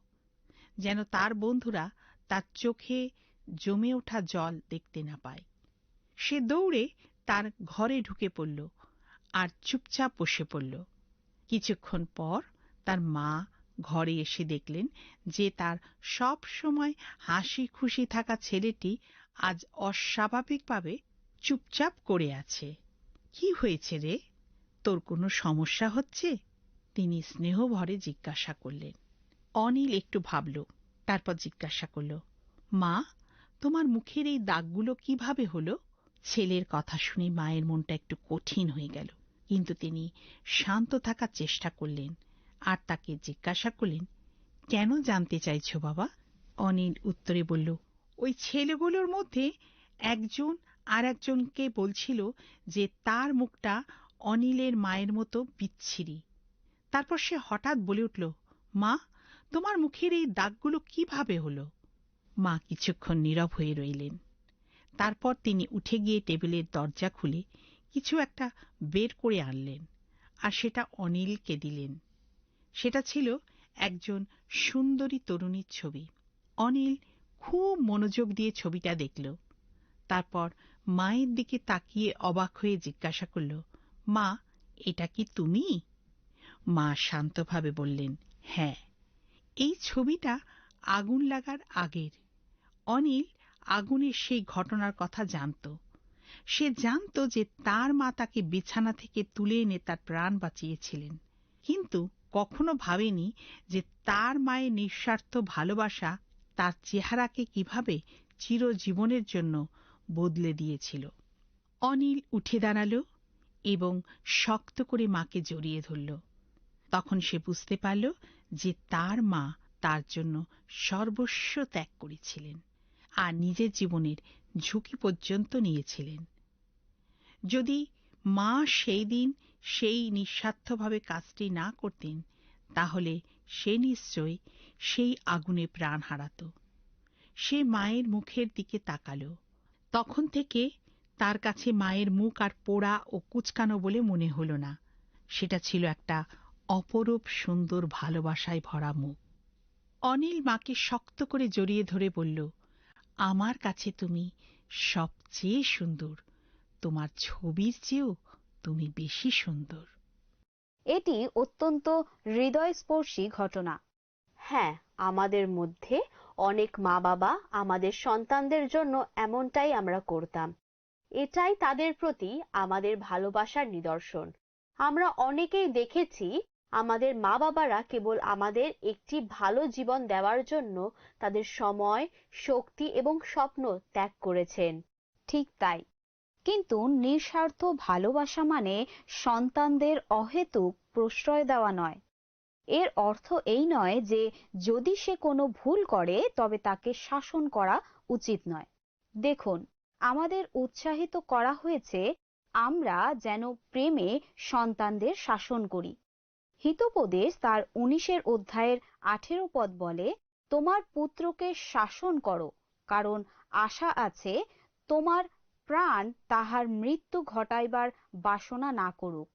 যেন তার বন্ধুরা তার চোখে জমে ওঠা জল দেখতে না পায়। সে দৌড়ে তার ঘরে ঢুকে পড়ল আর চুপচাপ বসে পড়ল। কিছুক্ষণ পর তার মা ঘরে এসে দেখলেন যে তার সব সময় হাসি খুশি থাকা ছেলেটি আজ অস্বাভাবিকভাবে চুপচাপ করে আছে। "কি হয়েছে রে? তোর কোনো সমস্যা হচ্ছে?" তিনি স্নেহ ভরে জিজ্ঞাসা করলেন। অনিল একটু ভাবল, তারপর জিজ্ঞাসা করল, "মা, তোমার মুখের এই দাগগুলো কিভাবে হলো?" ছেলের কথা শুনে মায়ের মনটা একটু কঠিন হয়ে গেল, কিন্তু তিনি শান্ত থাকার চেষ্টা করলেন আর তাকে জিজ্ঞাসা করলেন, "কেন জানতে চাইছো বাবা?" অনিল উত্তরে বলল, "ওই ছেলেগুলোর মধ্যে একজন আর একজনকে বলছিল যে তার মুখটা অনিলের মায়ের মতো বিচ্ছিরি। তারপর সে হঠাৎ বলে উঠল, "মা, তোমার মুখের এই দাগগুলো কিভাবে হলো?" মা কিছুক্ষণ নীরব হয়ে রইলেন। তারপর তিনি উঠে গিয়ে টেবিলের দরজা খুলে কিছু একটা বের করে আনলেন, আর সেটা অনিলকে দিলেন। সেটা ছিল একজন সুন্দরী তরুণীর ছবি। অনিল খুব মনোযোগ দিয়ে ছবিটা দেখল। তারপর মায়ের দিকে তাকিয়ে অবাক হয়ে জিজ্ঞাসা করল, "মা, এটা কি তুমি?" মা শান্তভাবে বললেন, "হ্যাঁ।" এই ছবিটা আগুন লাগার আগের। অনিল আগুনের সেই ঘটনার কথা জানত। সে জানত যে তার মা তাকে বিছানা থেকে তুলে এনে তার প্রাণ বাঁচিয়েছিলেন, কিন্তু কখনো ভাবেনি যে তার মায়ের নিঃস্বার্থ ভালোবাসা তার চেহারাকে কিভাবে চিরজীবনের জন্য বদলে দিয়েছিল। অনিল উঠে দাঁড়ালো এবং শক্ত করে মাকে জড়িয়ে ধরল। তখন সে বুঝতে পারল যে তার মা তার জন্য সর্বস্ব ত্যাগ করেছিলেন, আর নিজের জীবনের ঝুঁকি পর্যন্ত নিয়েছিলেন। যদি মা সেই দিন সেই নিঃস্বার্থভাবে কাজটি না করতেন, তাহলে সে নিশ্চয়ই সেই আগুনে প্রাণ হারাত। সে মায়ের মুখের দিকে তাকালো। তখন থেকে তার কাছে মায়ের মুখ আর পোড়া ও কুচকানো বলে মনে হলো না। সেটা ছিল একটা অপরূপ সুন্দর ভালোবাসায় ভরা মুখ। অনিল মাকে শক্ত করে জড়িয়ে ধরে বলল, "আমার কাছে তুমি সবচেয়ে সুন্দর। তোমার ছবির চেয়েও তুমি বেশি সুন্দর।" এটি অত্যন্ত হৃদয়স্পর্শী ঘটনা। হ্যাঁ, আমাদের মধ্যে অনেক মা-বাবা আমাদের সন্তানদের জন্য এমনটাই আমরা করতাম। এটাই তাদের প্রতি আমাদের ভালোবাসার নিদর্শন। আমরা অনেকেই দেখেছি, আমাদের মা-বাবারা কেবল আমাদের একটি ভালো জীবন দেওয়ার জন্য তাদের সময়, শক্তি এবং স্বপ্ন ত্যাগ করেছেন। ঠিক তাই। কিন্তু নিঃস্বার্থ ভালোবাসা মানে সন্তানদের অহেতুক প্রশ্রয় দেওয়া নয়। এর অর্থ এই নয় যে যদি সে কোনো ভুল করে, তবে তাকে শাসন করা উচিত নয়। দেখুন, আমাদের উৎসাহিত করা হয়েছে আমরা যেন প্রেমে সন্তানদের শাসন করি। হিতোপদেশ তার উনিশের অধ্যায়ের আঠেরো পদ বলে, "তোমার পুত্রকে শাসন করো, কারণ আশা আছে তোমার প্রাণ তাহার মৃত্যু ঘটাইবার বাসনা না করুক।"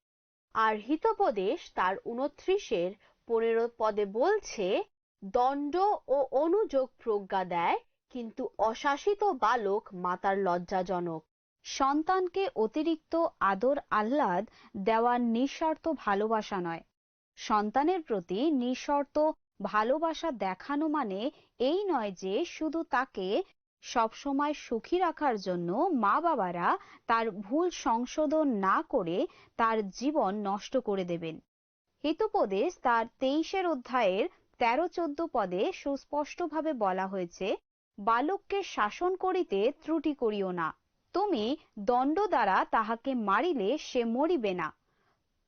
আর হিতোপদেশ তার ঊনত্রিশের পনেরো পদে বলছে, "দণ্ড ও অনুযোগ প্রজ্ঞা দেয়, কিন্তু অশাসিত বালক মাতার লজ্জাজনক।" সন্তানকে অতিরিক্ত আদর আহ্লাদ দেওয়া নিঃস্বার্থ ভালোবাসা নয়। সন্তানের প্রতি নিঃশর্ত ভালোবাসা দেখানো মানে এই নয় যে শুধু তাকে সবসময় সুখী রাখার জন্য মা-বাবারা তার ভুল সংশোধন না করে তার জীবন নষ্ট করে দেবেন। হিতোপদেশ তার তেইশের অধ্যায়ের তেরো চোদ্দ পদে সুস্পষ্টভাবে বলা হয়েছে, "বালককে শাসন করিতে ত্রুটি করিও না। তুমি দণ্ড দ্বারা তাহাকে মারিলে সে মরিবে না।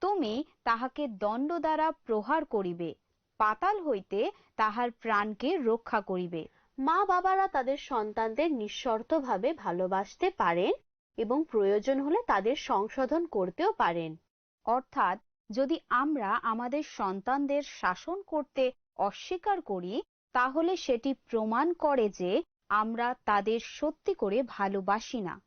তুমি তাহাকে দণ্ড দ্বারা প্রহার করিবে, পাতাল হইতে তাহার প্রাণকে রক্ষা করিবে।" মা-বাবারা তাদের সন্তানদের নিঃশর্তভাবে ভালোবাসতে পারেন এবং প্রয়োজন হলে তাদের সংশোধন করতেও পারেন। অর্থাৎ, যদি আমরা আমাদের সন্তানদের শাসন করতে অস্বীকার করি, তাহলে সেটি প্রমাণ করে যে আমরা তাদের সত্যি করে ভালোবাসি না।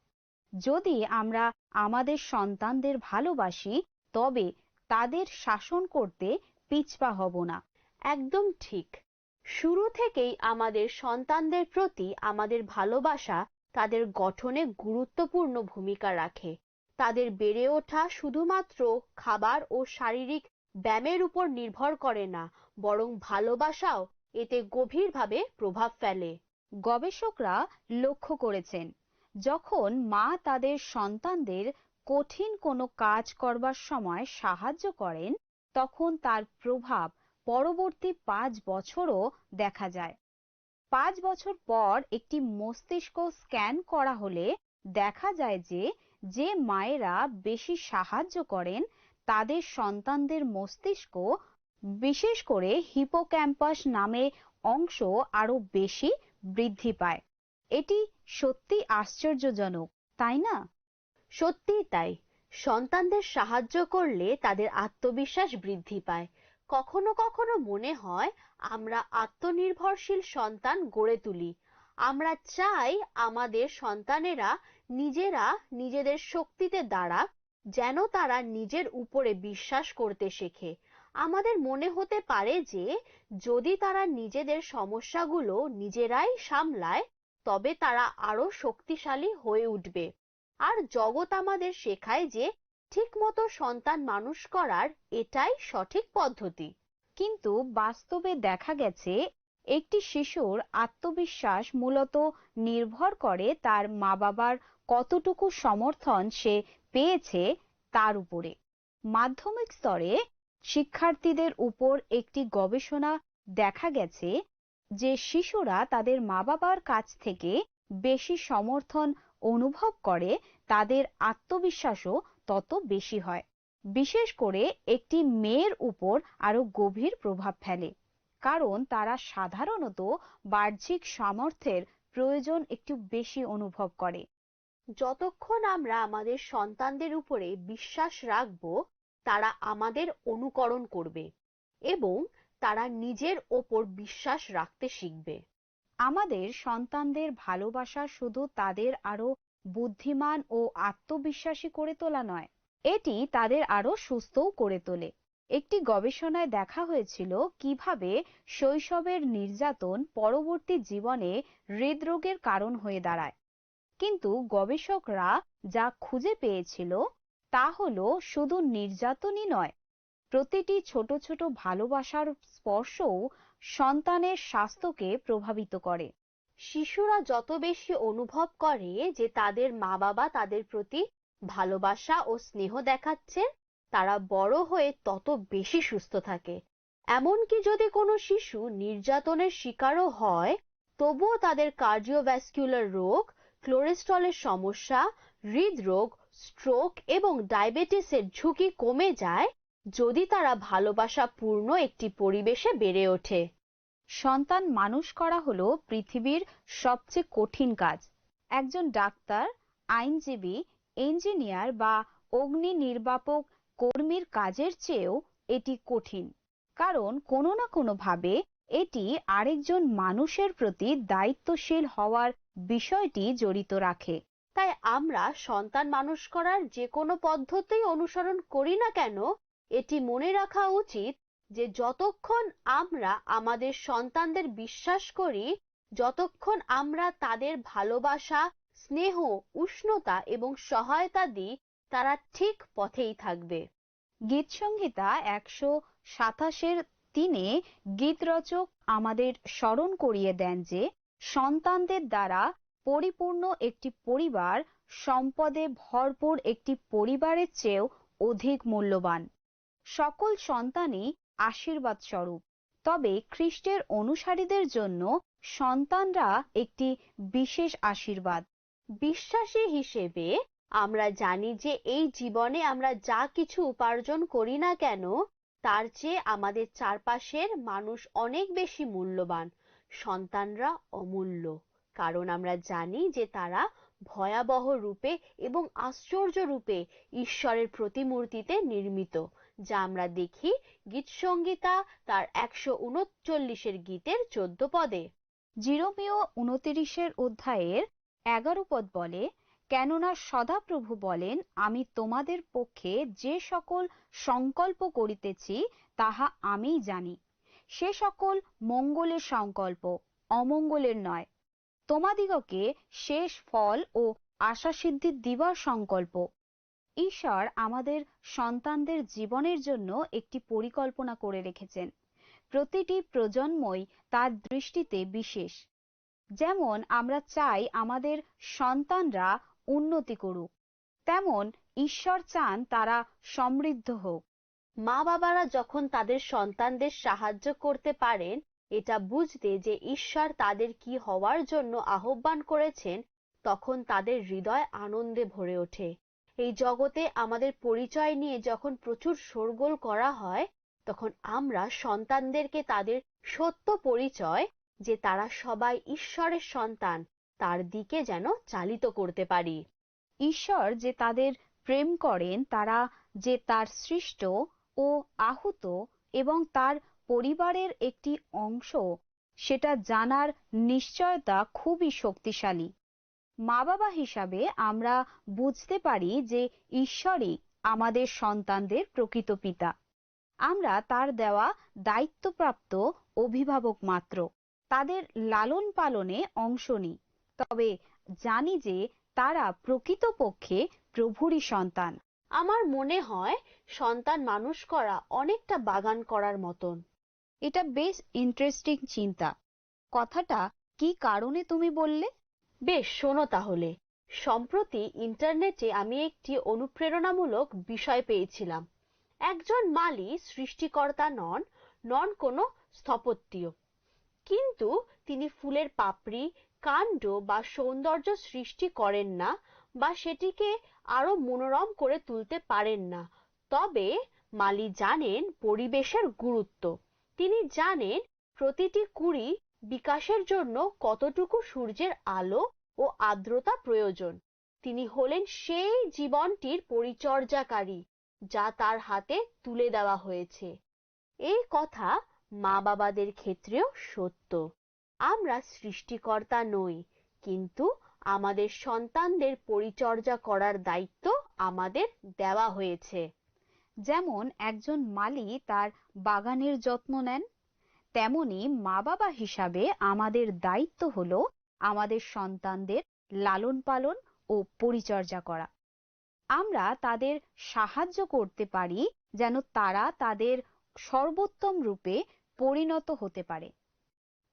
যদি আমরা আমাদের সন্তানদের ভালোবাসি, তবে তাদের শাসন করতে পিছপা হব না। একদম ঠিক। শুরু থেকেই আমাদের সন্তানদের প্রতি আমাদের ভালোবাসা তাদের গঠনে গুরুত্বপূর্ণ ভূমিকা রাখে। তাদের বেড়ে ওঠা শুধুমাত্র খাবার ও শারীরিক ব্যায়ামের উপর নির্ভর করে না, বরং ভালোবাসাও এতে গভীরভাবে প্রভাব ফেলে। গবেষকরা লক্ষ্য করেছেন, যখন মা তাদের সন্তানদের কঠিন কোনো কাজ করবার সময় সাহায্য করেন, তখন তার প্রভাব পরবর্তী পাঁচ বছরও দেখা যায়। পাঁচ বছর পর একটি মস্তিষ্ক স্ক্যান করা হলে দেখা যায় যে, যে মায়েরা বেশি সাহায্য করেন, তাদের সন্তানদের মস্তিষ্ক, বিশেষ করে হিপোক্যাম্পাস নামে অংশ, আরো বেশি বৃদ্ধি পায়। এটি সত্যি আশ্চর্যজনক, তাই না? সত্যিই তাই। সন্তানদের সাহায্য করলে তাদের আত্মবিশ্বাস বৃদ্ধি পায়, কখনো কখনো মনে হয় আমরা আত্মনির্ভরশীল সন্তান গড়ে তুলি। আমরা চাই আমাদের সন্তানেরা নিজেরা নিজেদের শক্তিতে দাঁড়াক, যেন তারা নিজের উপরে বিশ্বাস করতে শেখে। আমাদের মনে হতে পারে যে যদি তারা নিজেদের সমস্যাগুলো নিজেরাই সামলায়, তবে তারা আরো শক্তিশালী হয়ে উঠবে। আর জগৎ আমাদের শেখায় যে ঠিকমতো সন্তান মানুষ করার এটাই সঠিক পদ্ধতি। কিন্তু বাস্তবে দেখা গেছে, একটি শিশুর আত্মবিশ্বাস মূলত নির্ভর করে তার মা-বাবার কতটুকু সমর্থন সে পেয়েছে তার উপরে। মাধ্যমিক স্তরে শিক্ষার্থীদের উপর একটি গবেষণা দেখা গেছে যে শিশুরা তাদের মা-বাবার কাছ থেকে বেশি সমর্থন অনুভব করে, তাদের আত্মবিশ্বাসও তত বেশি হয়। বিশেষ করে একটি মেয়ের উপর আরো গভীর প্রভাব ফেলে, কারণ তারা সাধারণত বাহ্যিক সামর্থ্যের প্রয়োজন একটু বেশি অনুভব করে। যতক্ষণ আমরা আমাদের সন্তানদের উপরে বিশ্বাস রাখব, তারা আমাদের অনুকরণ করবে এবং তারা নিজের ওপর বিশ্বাস রাখতে শিখবে। আমাদের সন্তানদের ভালোবাসা শুধু তাদের আরো বুদ্ধিমান ও আত্মবিশ্বাসী করে তোলা নয়, এটি তাদের আরো সুস্থও করে তোলে। একটি গবেষণায় দেখা হয়েছিল কিভাবে শৈশবের নির্যাতন পরবর্তী জীবনে হৃদরোগের কারণ হয়ে দাঁড়ায়। কিন্তু গবেষকরা যা খুঁজে পেয়েছিল তা হলো শুধু নির্যাতনই নয়, প্রতিটি ছোট ছোট ভালোবাসার স্পর্শও সন্তানের স্বাস্থ্যকে প্রভাবিত করে। শিশুরা যত বেশি অনুভব করে যে তাদের মা-বাবা তাদের প্রতি ভালোবাসা ও স্নেহ দেখাচ্ছেন, তারা বড় হয়ে তত বেশি সুস্থ থাকে। এমনকি যদি কোনো শিশু নির্যাতনের শিকারও হয়, তবুও তাদের কার্ডিওভাস্কুলার রোগ, কোলেস্টেরলের সমস্যা, হৃদরোগ, স্ট্রোক এবং ডায়াবেটিসের ঝুঁকি কমে যায়, যদি তারা ভালোবাসাপূর্ণ একটি পরিবেশে বেড়ে ওঠে। সন্তান মানুষ করা হলো পৃথিবীর সবচেয়ে কঠিন কাজ। একজন ডাক্তার, আইনজীবী, ইঞ্জিনিয়ার বা অগ্নি নির্বাপক কর্মীর কাজের চেয়েও এটি কঠিন, কারণ কোনো না কোনোভাবে এটি আরেকজন মানুষের প্রতি দায়িত্বশীল হওয়ার বিষয়টি জড়িত রাখে। তাই আমরা সন্তান মানুষ করার যে কোনো পদ্ধতি অনুসরণ করি না কেন, এটি মনে রাখা উচিত যে যতক্ষণ আমরা আমাদের সন্তানদের বিশ্বাস করি, যতক্ষণ আমরা তাদের ভালোবাসা, স্নেহ, উষ্ণতা এবং সহায়তা দিই, তারা ঠিক পথেই থাকবে। গীতসংহিতা একশো সাতাশের তিনে গীতরচক আমাদের স্মরণ করিয়ে দেন যে সন্তানদের দ্বারা পরিপূর্ণ একটি পরিবার সম্পদে ভরপুর একটি পরিবারের চেয়েও অধিক মূল্যবান। সকল সন্তানই আশীর্বাদ স্বরূপ, তবে খ্রিস্টের অনুসারীদের জন্য সন্তানরা একটি বিশেষ আশীর্বাদ। বিশ্বাসী হিসেবে আমরা জানি যে এই জীবনে আমরা যা কিছু উপার্জন করি না কেন, তার চেয়ে আমাদের চারপাশের মানুষ অনেক বেশি মূল্যবান। সন্তানরা অমূল্য, কারণ আমরা জানি যে তারা ভয়াবহ রূপে এবং আশ্চর্য রূপে ঈশ্বরের প্রতিমূর্তিতে নির্মিত, যা আমরা দেখি গীতসংহিতা তার একশো ঊনচল্লিশের গীতের চোদ্দ পদে। জিরোমীয় ঊনত্রিশের অধ্যায়ের এগারো পদ বলে, "কেননা সদাপ্রভু বলেন, আমি তোমাদের পক্ষে যে সকল সংকল্প করিতেছি, তাহা আমিই জানি। সে সকল মঙ্গলের সংকল্প, অমঙ্গলের নয়। তোমাদিগকে শেষ ফল ও আশাসিদ্ধি দিবার সংকল্প।" ঈশ্বর আমাদের সন্তানদের জীবনের জন্য একটি পরিকল্পনা করে রেখেছেন। প্রতিটি প্রজন্মই তার দৃষ্টিতে বিশেষ। যেমন আমরা চাই আমাদের সন্তানরা উন্নতি করুক, তেমন ঈশ্বর চান তারা সমৃদ্ধ হোক। মা-বাবারা যখন তাদের সন্তানদের সাহায্য করতে পারেন এটা বুঝতে যে ঈশ্বর তাদের কি হওয়ার জন্য আহ্বান করেছেন, তখন তাদের হৃদয় আনন্দে ভরে ওঠে। এই জগতে আমাদের পরিচয় নিয়ে যখন প্রচুর শোরগোল করা হয়, তখন আমরা সন্তানদেরকে তাদের সত্য পরিচয়, যে তারা সবাই ঈশ্বরের সন্তান, তার দিকে যেন চালিত করতে পারি। ঈশ্বর যে তাদের প্রেম করেন, তারা যে তার সৃষ্ট ও আহত এবং তার পরিবারের একটি অংশ, সেটা জানার নিশ্চয়তা খুবই শক্তিশালী। মা বাবা হিসাবে আমরা বুঝতে পারি যে ঈশ্বরই আমাদের সন্তানদের প্রকৃত পিতা। আমরা তার দেওয়া দায়িত্বপ্রাপ্ত অভিভাবক মাত্র। তাদের লালন পালনে অংশ নিই, তবে জানি যে তারা প্রকৃতপক্ষে প্রভুরই সন্তান। আমার মনে হয় সন্তান মানুষ করা অনেকটা বাগান করার মতন। এটা বেশ ইন্টারেস্টিং চিন্তা। কথাটা কি কারণে তুমি বললে? বেশ, শোনো তাহলে। সম্প্রতি ইন্টারনেটে আমি একটি অনুপ্রেরণামূলক বিষয় পেয়েছিলাম। একজন মালি সৃষ্টিকর্তা নন, নন কোনো স্থপত্যিও। কিন্তু তিনি ফুলের পাপড়ি, কাণ্ড বা সৌন্দর্য সৃষ্টি করেন না বা সেটিকে আরো মনোরম করে তুলতে পারেন না। তবে মালি জানেন পরিবেশের গুরুত্ব। তিনি জানেন প্রতিটি কুঁড়ি বিকাশের জন্য কতটুকু সূর্যের আলো ও আর্দ্রতা প্রয়োজন। তিনি হলেন সেই জীবনটির পরিচর্যাকারী, যা তার হাতে তুলে দেওয়া হয়েছে। এই কথা মা বাবাদের ক্ষেত্রেও সত্য। আমরা সৃষ্টিকর্তা নই, কিন্তু আমাদের সন্তানদের পরিচর্যা করার দায়িত্ব আমাদের দেওয়া হয়েছে। যেমন একজন মালি তার বাগানের যত্ন নেন, তেমনি মা বাবা হিসাবে আমাদের দায়িত্ব হলো আমাদের সন্তানদের লালন পালন ও পরিচর্যা করা। আমরা তাদের সাহায্য করতে পারি যেন তারা তাদের সর্বোত্তম রূপে পরিণত হতে পারে।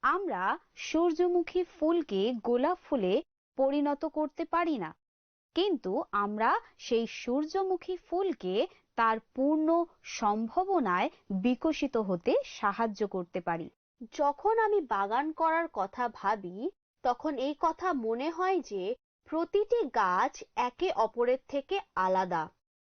আমরা সূর্যমুখী ফুলকে গোলাপ ফুলে পরিণত করতে পারি না, কিন্তু আমরা সেই সূর্যমুখী ফুলকে তার পূর্ণ সম্ভাবনায় বিকশিত হতে সাহায্য করতে পারি। যখন আমি বাগান করার কথা ভাবি, তখন এই কথা মনে হয় যে প্রতিটি গাছ একে অপরের থেকে আলাদা।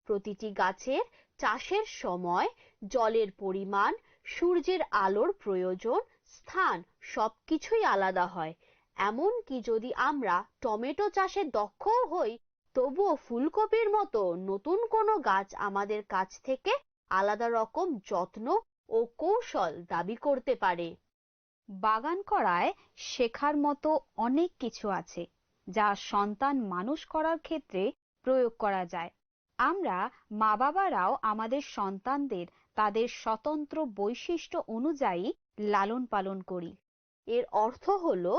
প্রতিটি গাছের চাষের সময়, জলের পরিমাণ, সূর্যের আলোর প্রয়োজন, স্থান, সবকিছুই আলাদা হয়। এমনকি যদি আমরা টমেটো চাষে দক্ষও হই, তবুও ফুলকপির মতো নতুন কোনো গাছ আমাদের কাছ থেকে আলাদা রকম যত্ন ও কৌশল দাবি করতে পারে। বাগান করায় শেখার মতো অনেক কিছু আছে, যা সন্তান মানুষ করার ক্ষেত্রে প্রয়োগ করা যায়। আমরা মা বাবারাও আমাদের সন্তানদের তাদের স্বতন্ত্র বৈশিষ্ট্য অনুযায়ী লালন পালন করি। এর অর্থ হলো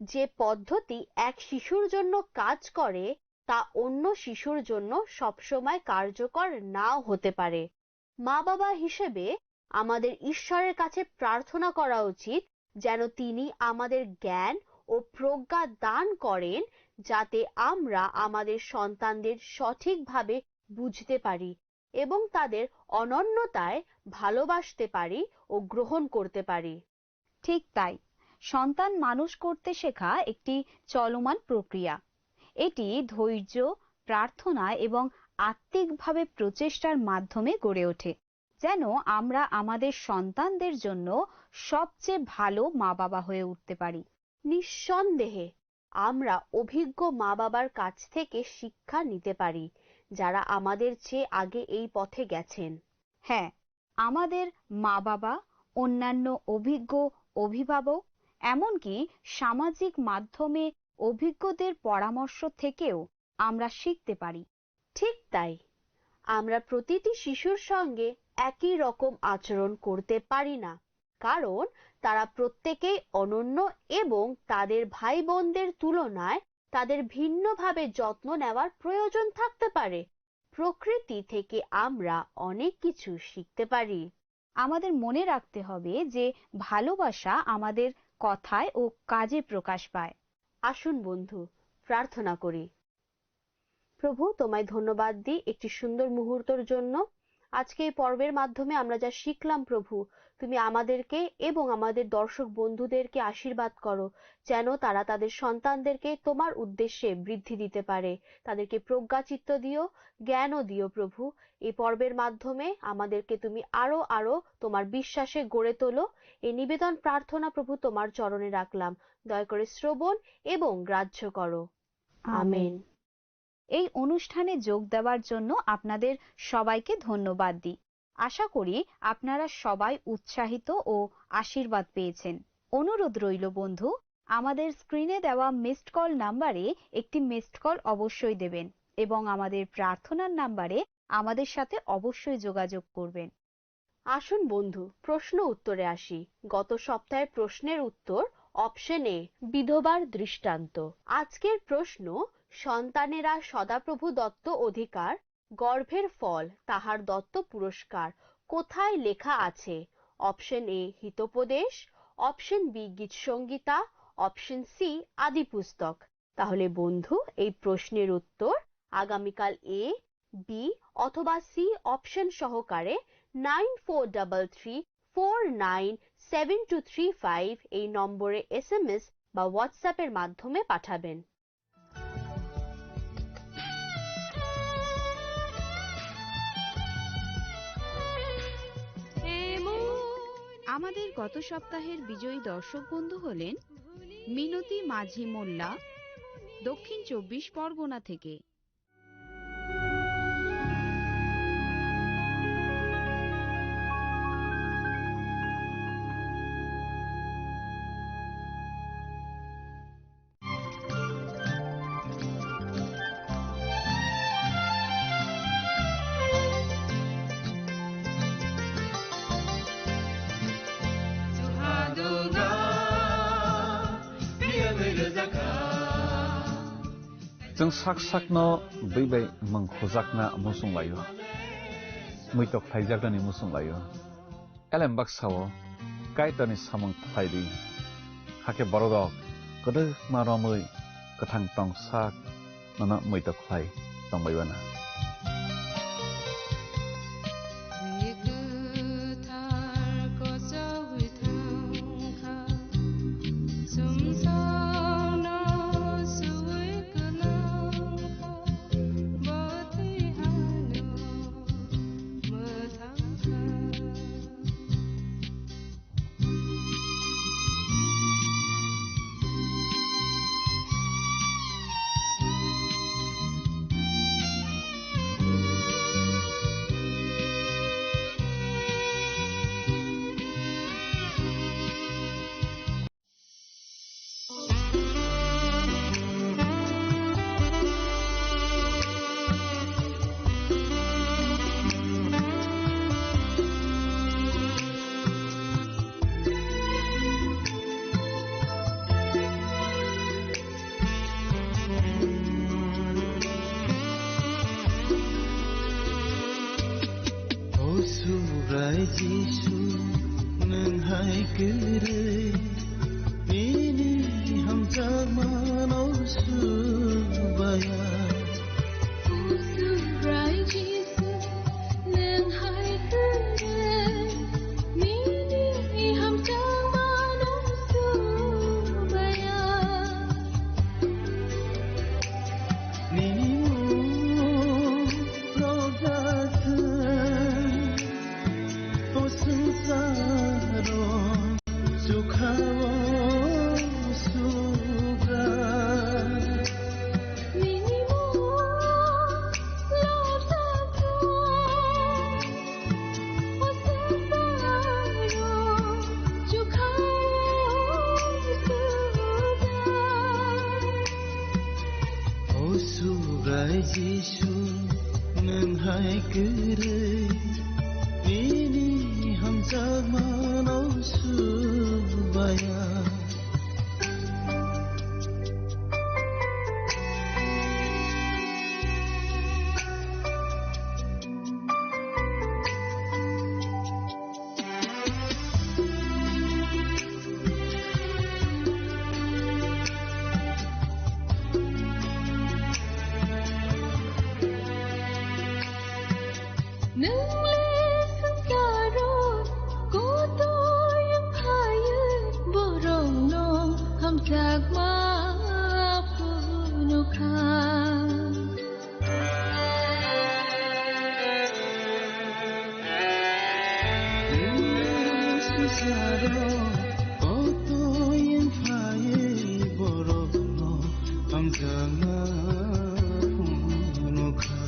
যে পদ্ধতি এক শিশুর জন্য কাজ করে, তা অন্য শিশুর জন্য সবসময় কার্যকর নাও হতে পারে। মা বাবা হিসেবে আমাদের ঈশ্বরের কাছে প্রার্থনা করা উচিত যেন তিনি আমাদের জ্ঞান ও প্রজ্ঞা দান করেন, যাতে আমরা আমাদের সন্তানদের সঠিকভাবে বুঝতে পারি এবং তাদের অনন্যতায় ভালোবাসতে পারি ও গ্রহণ করতে পারি। ঠিক তাই, সন্তান মানুষ করতে শেখা একটি চলমান প্রক্রিয়া। এটি ধৈর্য, প্রার্থনা এবং আত্মিকভাবে প্রচেষ্টার মাধ্যমে গড়ে ওঠে, যেন আমরা আমাদের সন্তানদের জন্য সবচেয়ে ভালো মা বাবা হয়ে উঠতে পারি। নিঃসন্দেহে আমরা অভিজ্ঞ মা বাবার কাছ থেকে শিক্ষা নিতে পারি, যারা আমাদের চেয়ে আগে এই পথে গেছেন। হ্যাঁ, আমাদের মা বাবা, অন্যান্য অভিজ্ঞ অভিভাবক, এমনকি সামাজিক মাধ্যমে অভিজ্ঞদের পরামর্শ থেকেও আমরা শিখতে পারি। ঠিক তাই, আমরা প্রতিটি শিশুর সঙ্গে একই রকম আচরণ করতে পারি না, কারণ তারা প্রত্যেকেই অনন্য এবং তাদের ভাই বোনদের তুলনায় তাদের ভিন্নভাবে যত্ন নেওয়ার প্রয়োজন থাকতে পারে। প্রকৃতি থেকে আমরা অনেক কিছু শিখতে পারি। আমাদের মনে রাখতে হবে যে ভালোবাসা আমাদের কথায় ও কাজে প্রকাশ পায়। আসুন বন্ধু, প্রার্থনা করি। প্রভু, তোমায় ধন্যবাদ দিই একটি সুন্দর মুহূর্তর জন্য। আজকে এই পর্বের মাধ্যমে আমরা যা শিখলাম, প্রভু, তুমি আমাদেরকে এবং আমাদের দর্শক বন্ধুদেরকে আশীর্বাদ করো, যেন তারা তাদের সন্তানদেরকে তোমার উদ্দেশ্যে বৃদ্ধি দিতে পারে। তাদেরকে প্রজ্ঞাচিত্ত দিও, জ্ঞানও দিও, প্রভু। এই পর্বের মাধ্যমে আমাদেরকে তুমি আরো আরো তোমার বিশ্বাসে গড়ে তোলো। এই নিবেদন প্রার্থনা, প্রভু, তোমার চরণে রাখলাম। দয়া করে শ্রবণ এবং গ্রাহ্য করো। আমেন। আমেন। এই অনুষ্ঠানে যোগ দেওয়ার জন্য আপনাদের সবাইকে ধন্যবাদ দিই। আশা করি আপনারা সবাই উৎসাহিত ও আশীর্বাদ পেয়েছেন। অনুরোধ রইল বন্ধু, আমাদের স্ক্রিনে দেওয়া মিসড কল নাম্বারে একটি মিসড কল অবশ্যই দেবেন এবং আমাদের প্রার্থনার নাম্বারে আমাদের সাথে অবশ্যই যোগাযোগ করবেন। আসুন বন্ধু, প্রশ্ন উত্তরে আসি। গত সপ্তাহের প্রশ্নের উত্তর অপশন এ, বিধবার দৃষ্টান্ত। আজকের প্রশ্ন, সন্তানেরা সদাপ্রভু দত্ত অধিকার, গর্ভের ফল, তাহার দত্ত পুরস্কার কোথায় লেখা আছে? অপশন এ, হিতোপদেশ, অপশন বি, গীত সংগীতা, অপশন সি, আদি পুস্তক। তাহলে বন্ধু, এই প্রশ্নের উত্তর আগামীকাল এ, বি অথবা সি অপশন সহকারে nine four double three four nine seven two three five এই নম্বরে এসএমএস বা WhatsApp-এর মাধ্যমে পাঠাবেন। আমাদের গত সপ্তাহের বিজয়ী দর্শক বন্ধু হলেন মিনতি মাঝি মোল্লা, দক্ষিণ চব্বিশ পরগনা থেকে। Chwng sak sakno bwi bai mwng khujakna muchung laio, muitok khlaijaknani muchung laio. Elem baksa-o Kaitorni samung khlai di, hakhe bororok kwdwkma romwi kwthang tong sak nono muitok khlai tongbai uanw. O Subrai Jisu, nwng hai kwrwi, nini hamjakmano subaya. O Subrai Jisu, nwng hai kwrwi, nini hamjakmano subaya. Nini mung rwjak thung o swngcharo, chukha-o Subrai. Nini mung rwjak thung. O Subrai Jisu, nwng hai kwrwi, nini hamjakmano subaya. Nwng le swngcharo kotoi wng phaiwi, borokno hamjakma phunukha. Nwng le swngcharo kotoi wng phaiwi, borokno hamjakma phunukha.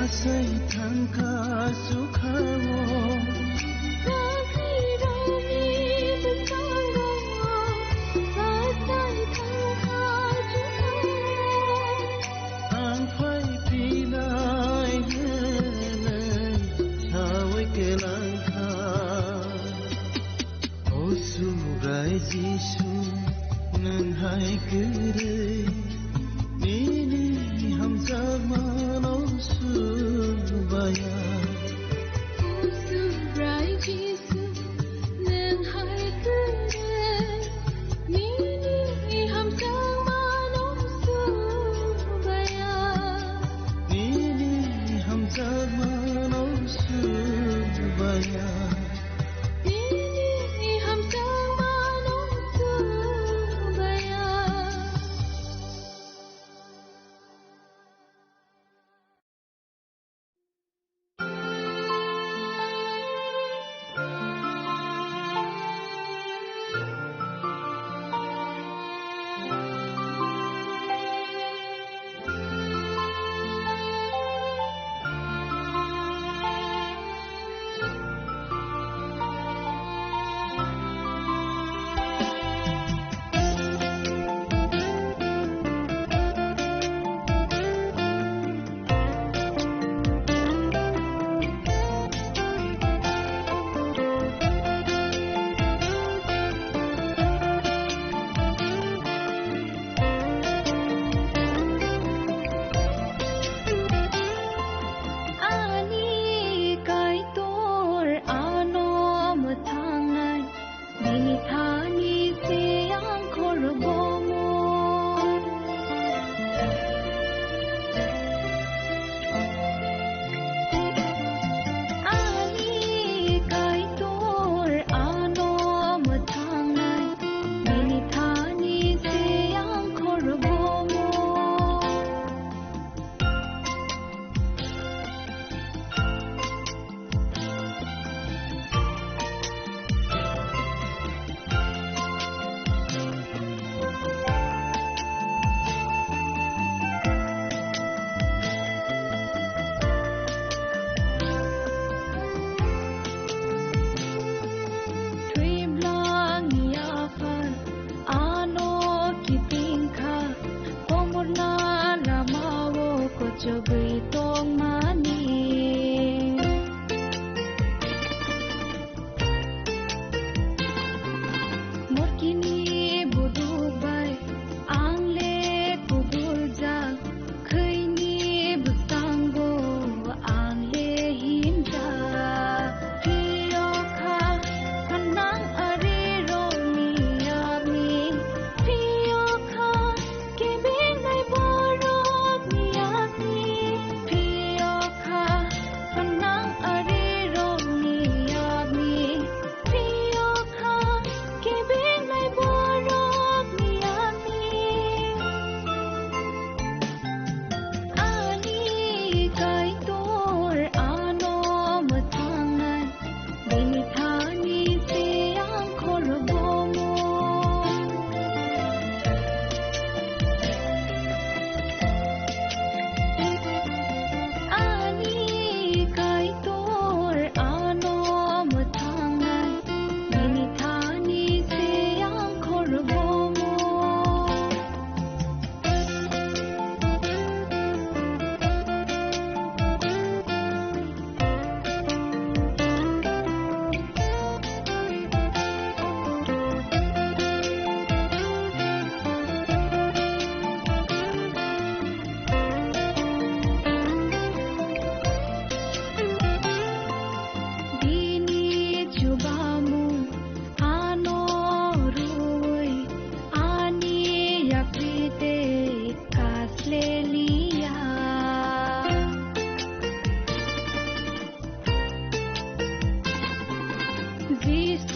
Sai thangkha sukha-o. Sakhirokni bwskango. Sai thangkha sukha-o. Ang phai phinai hinwi sawi kwlangkha. O Subrai Jisu, nwng hai kwrwi nini hamjakmano subaya. O Subrai Jisu, nwng hai kwrwi nini hamjakmano subaya. Nini hamjakmano subaya. Nini hamjakmano subaya. Ani Kaitor ano mwthangnai, bini thani se ang khorbomo. Ani Kaitor ano mwthangnai, bini thani se ang khorbomo. Thwiblangni aphar ano kitingkha, komorna lamao kochogwi tongmani. Morkini buduk bai ang le kubuljak, khwini bwskango ang le himjak. Phiyokha phanang arirokni yakni, phiyokha kebeng nai borokni yakni, phiyokha phanang arirokni yakni, phiyokha kebeng nai borokni yakni. Ani Kaitor ano mwthangnai, bini thani se ang khorbomo. Ani Kaitor ano mwthangnai, bini thani se ang khorbomo. Bini chubamung ano rwi ani yaphite kasle liya. Jisu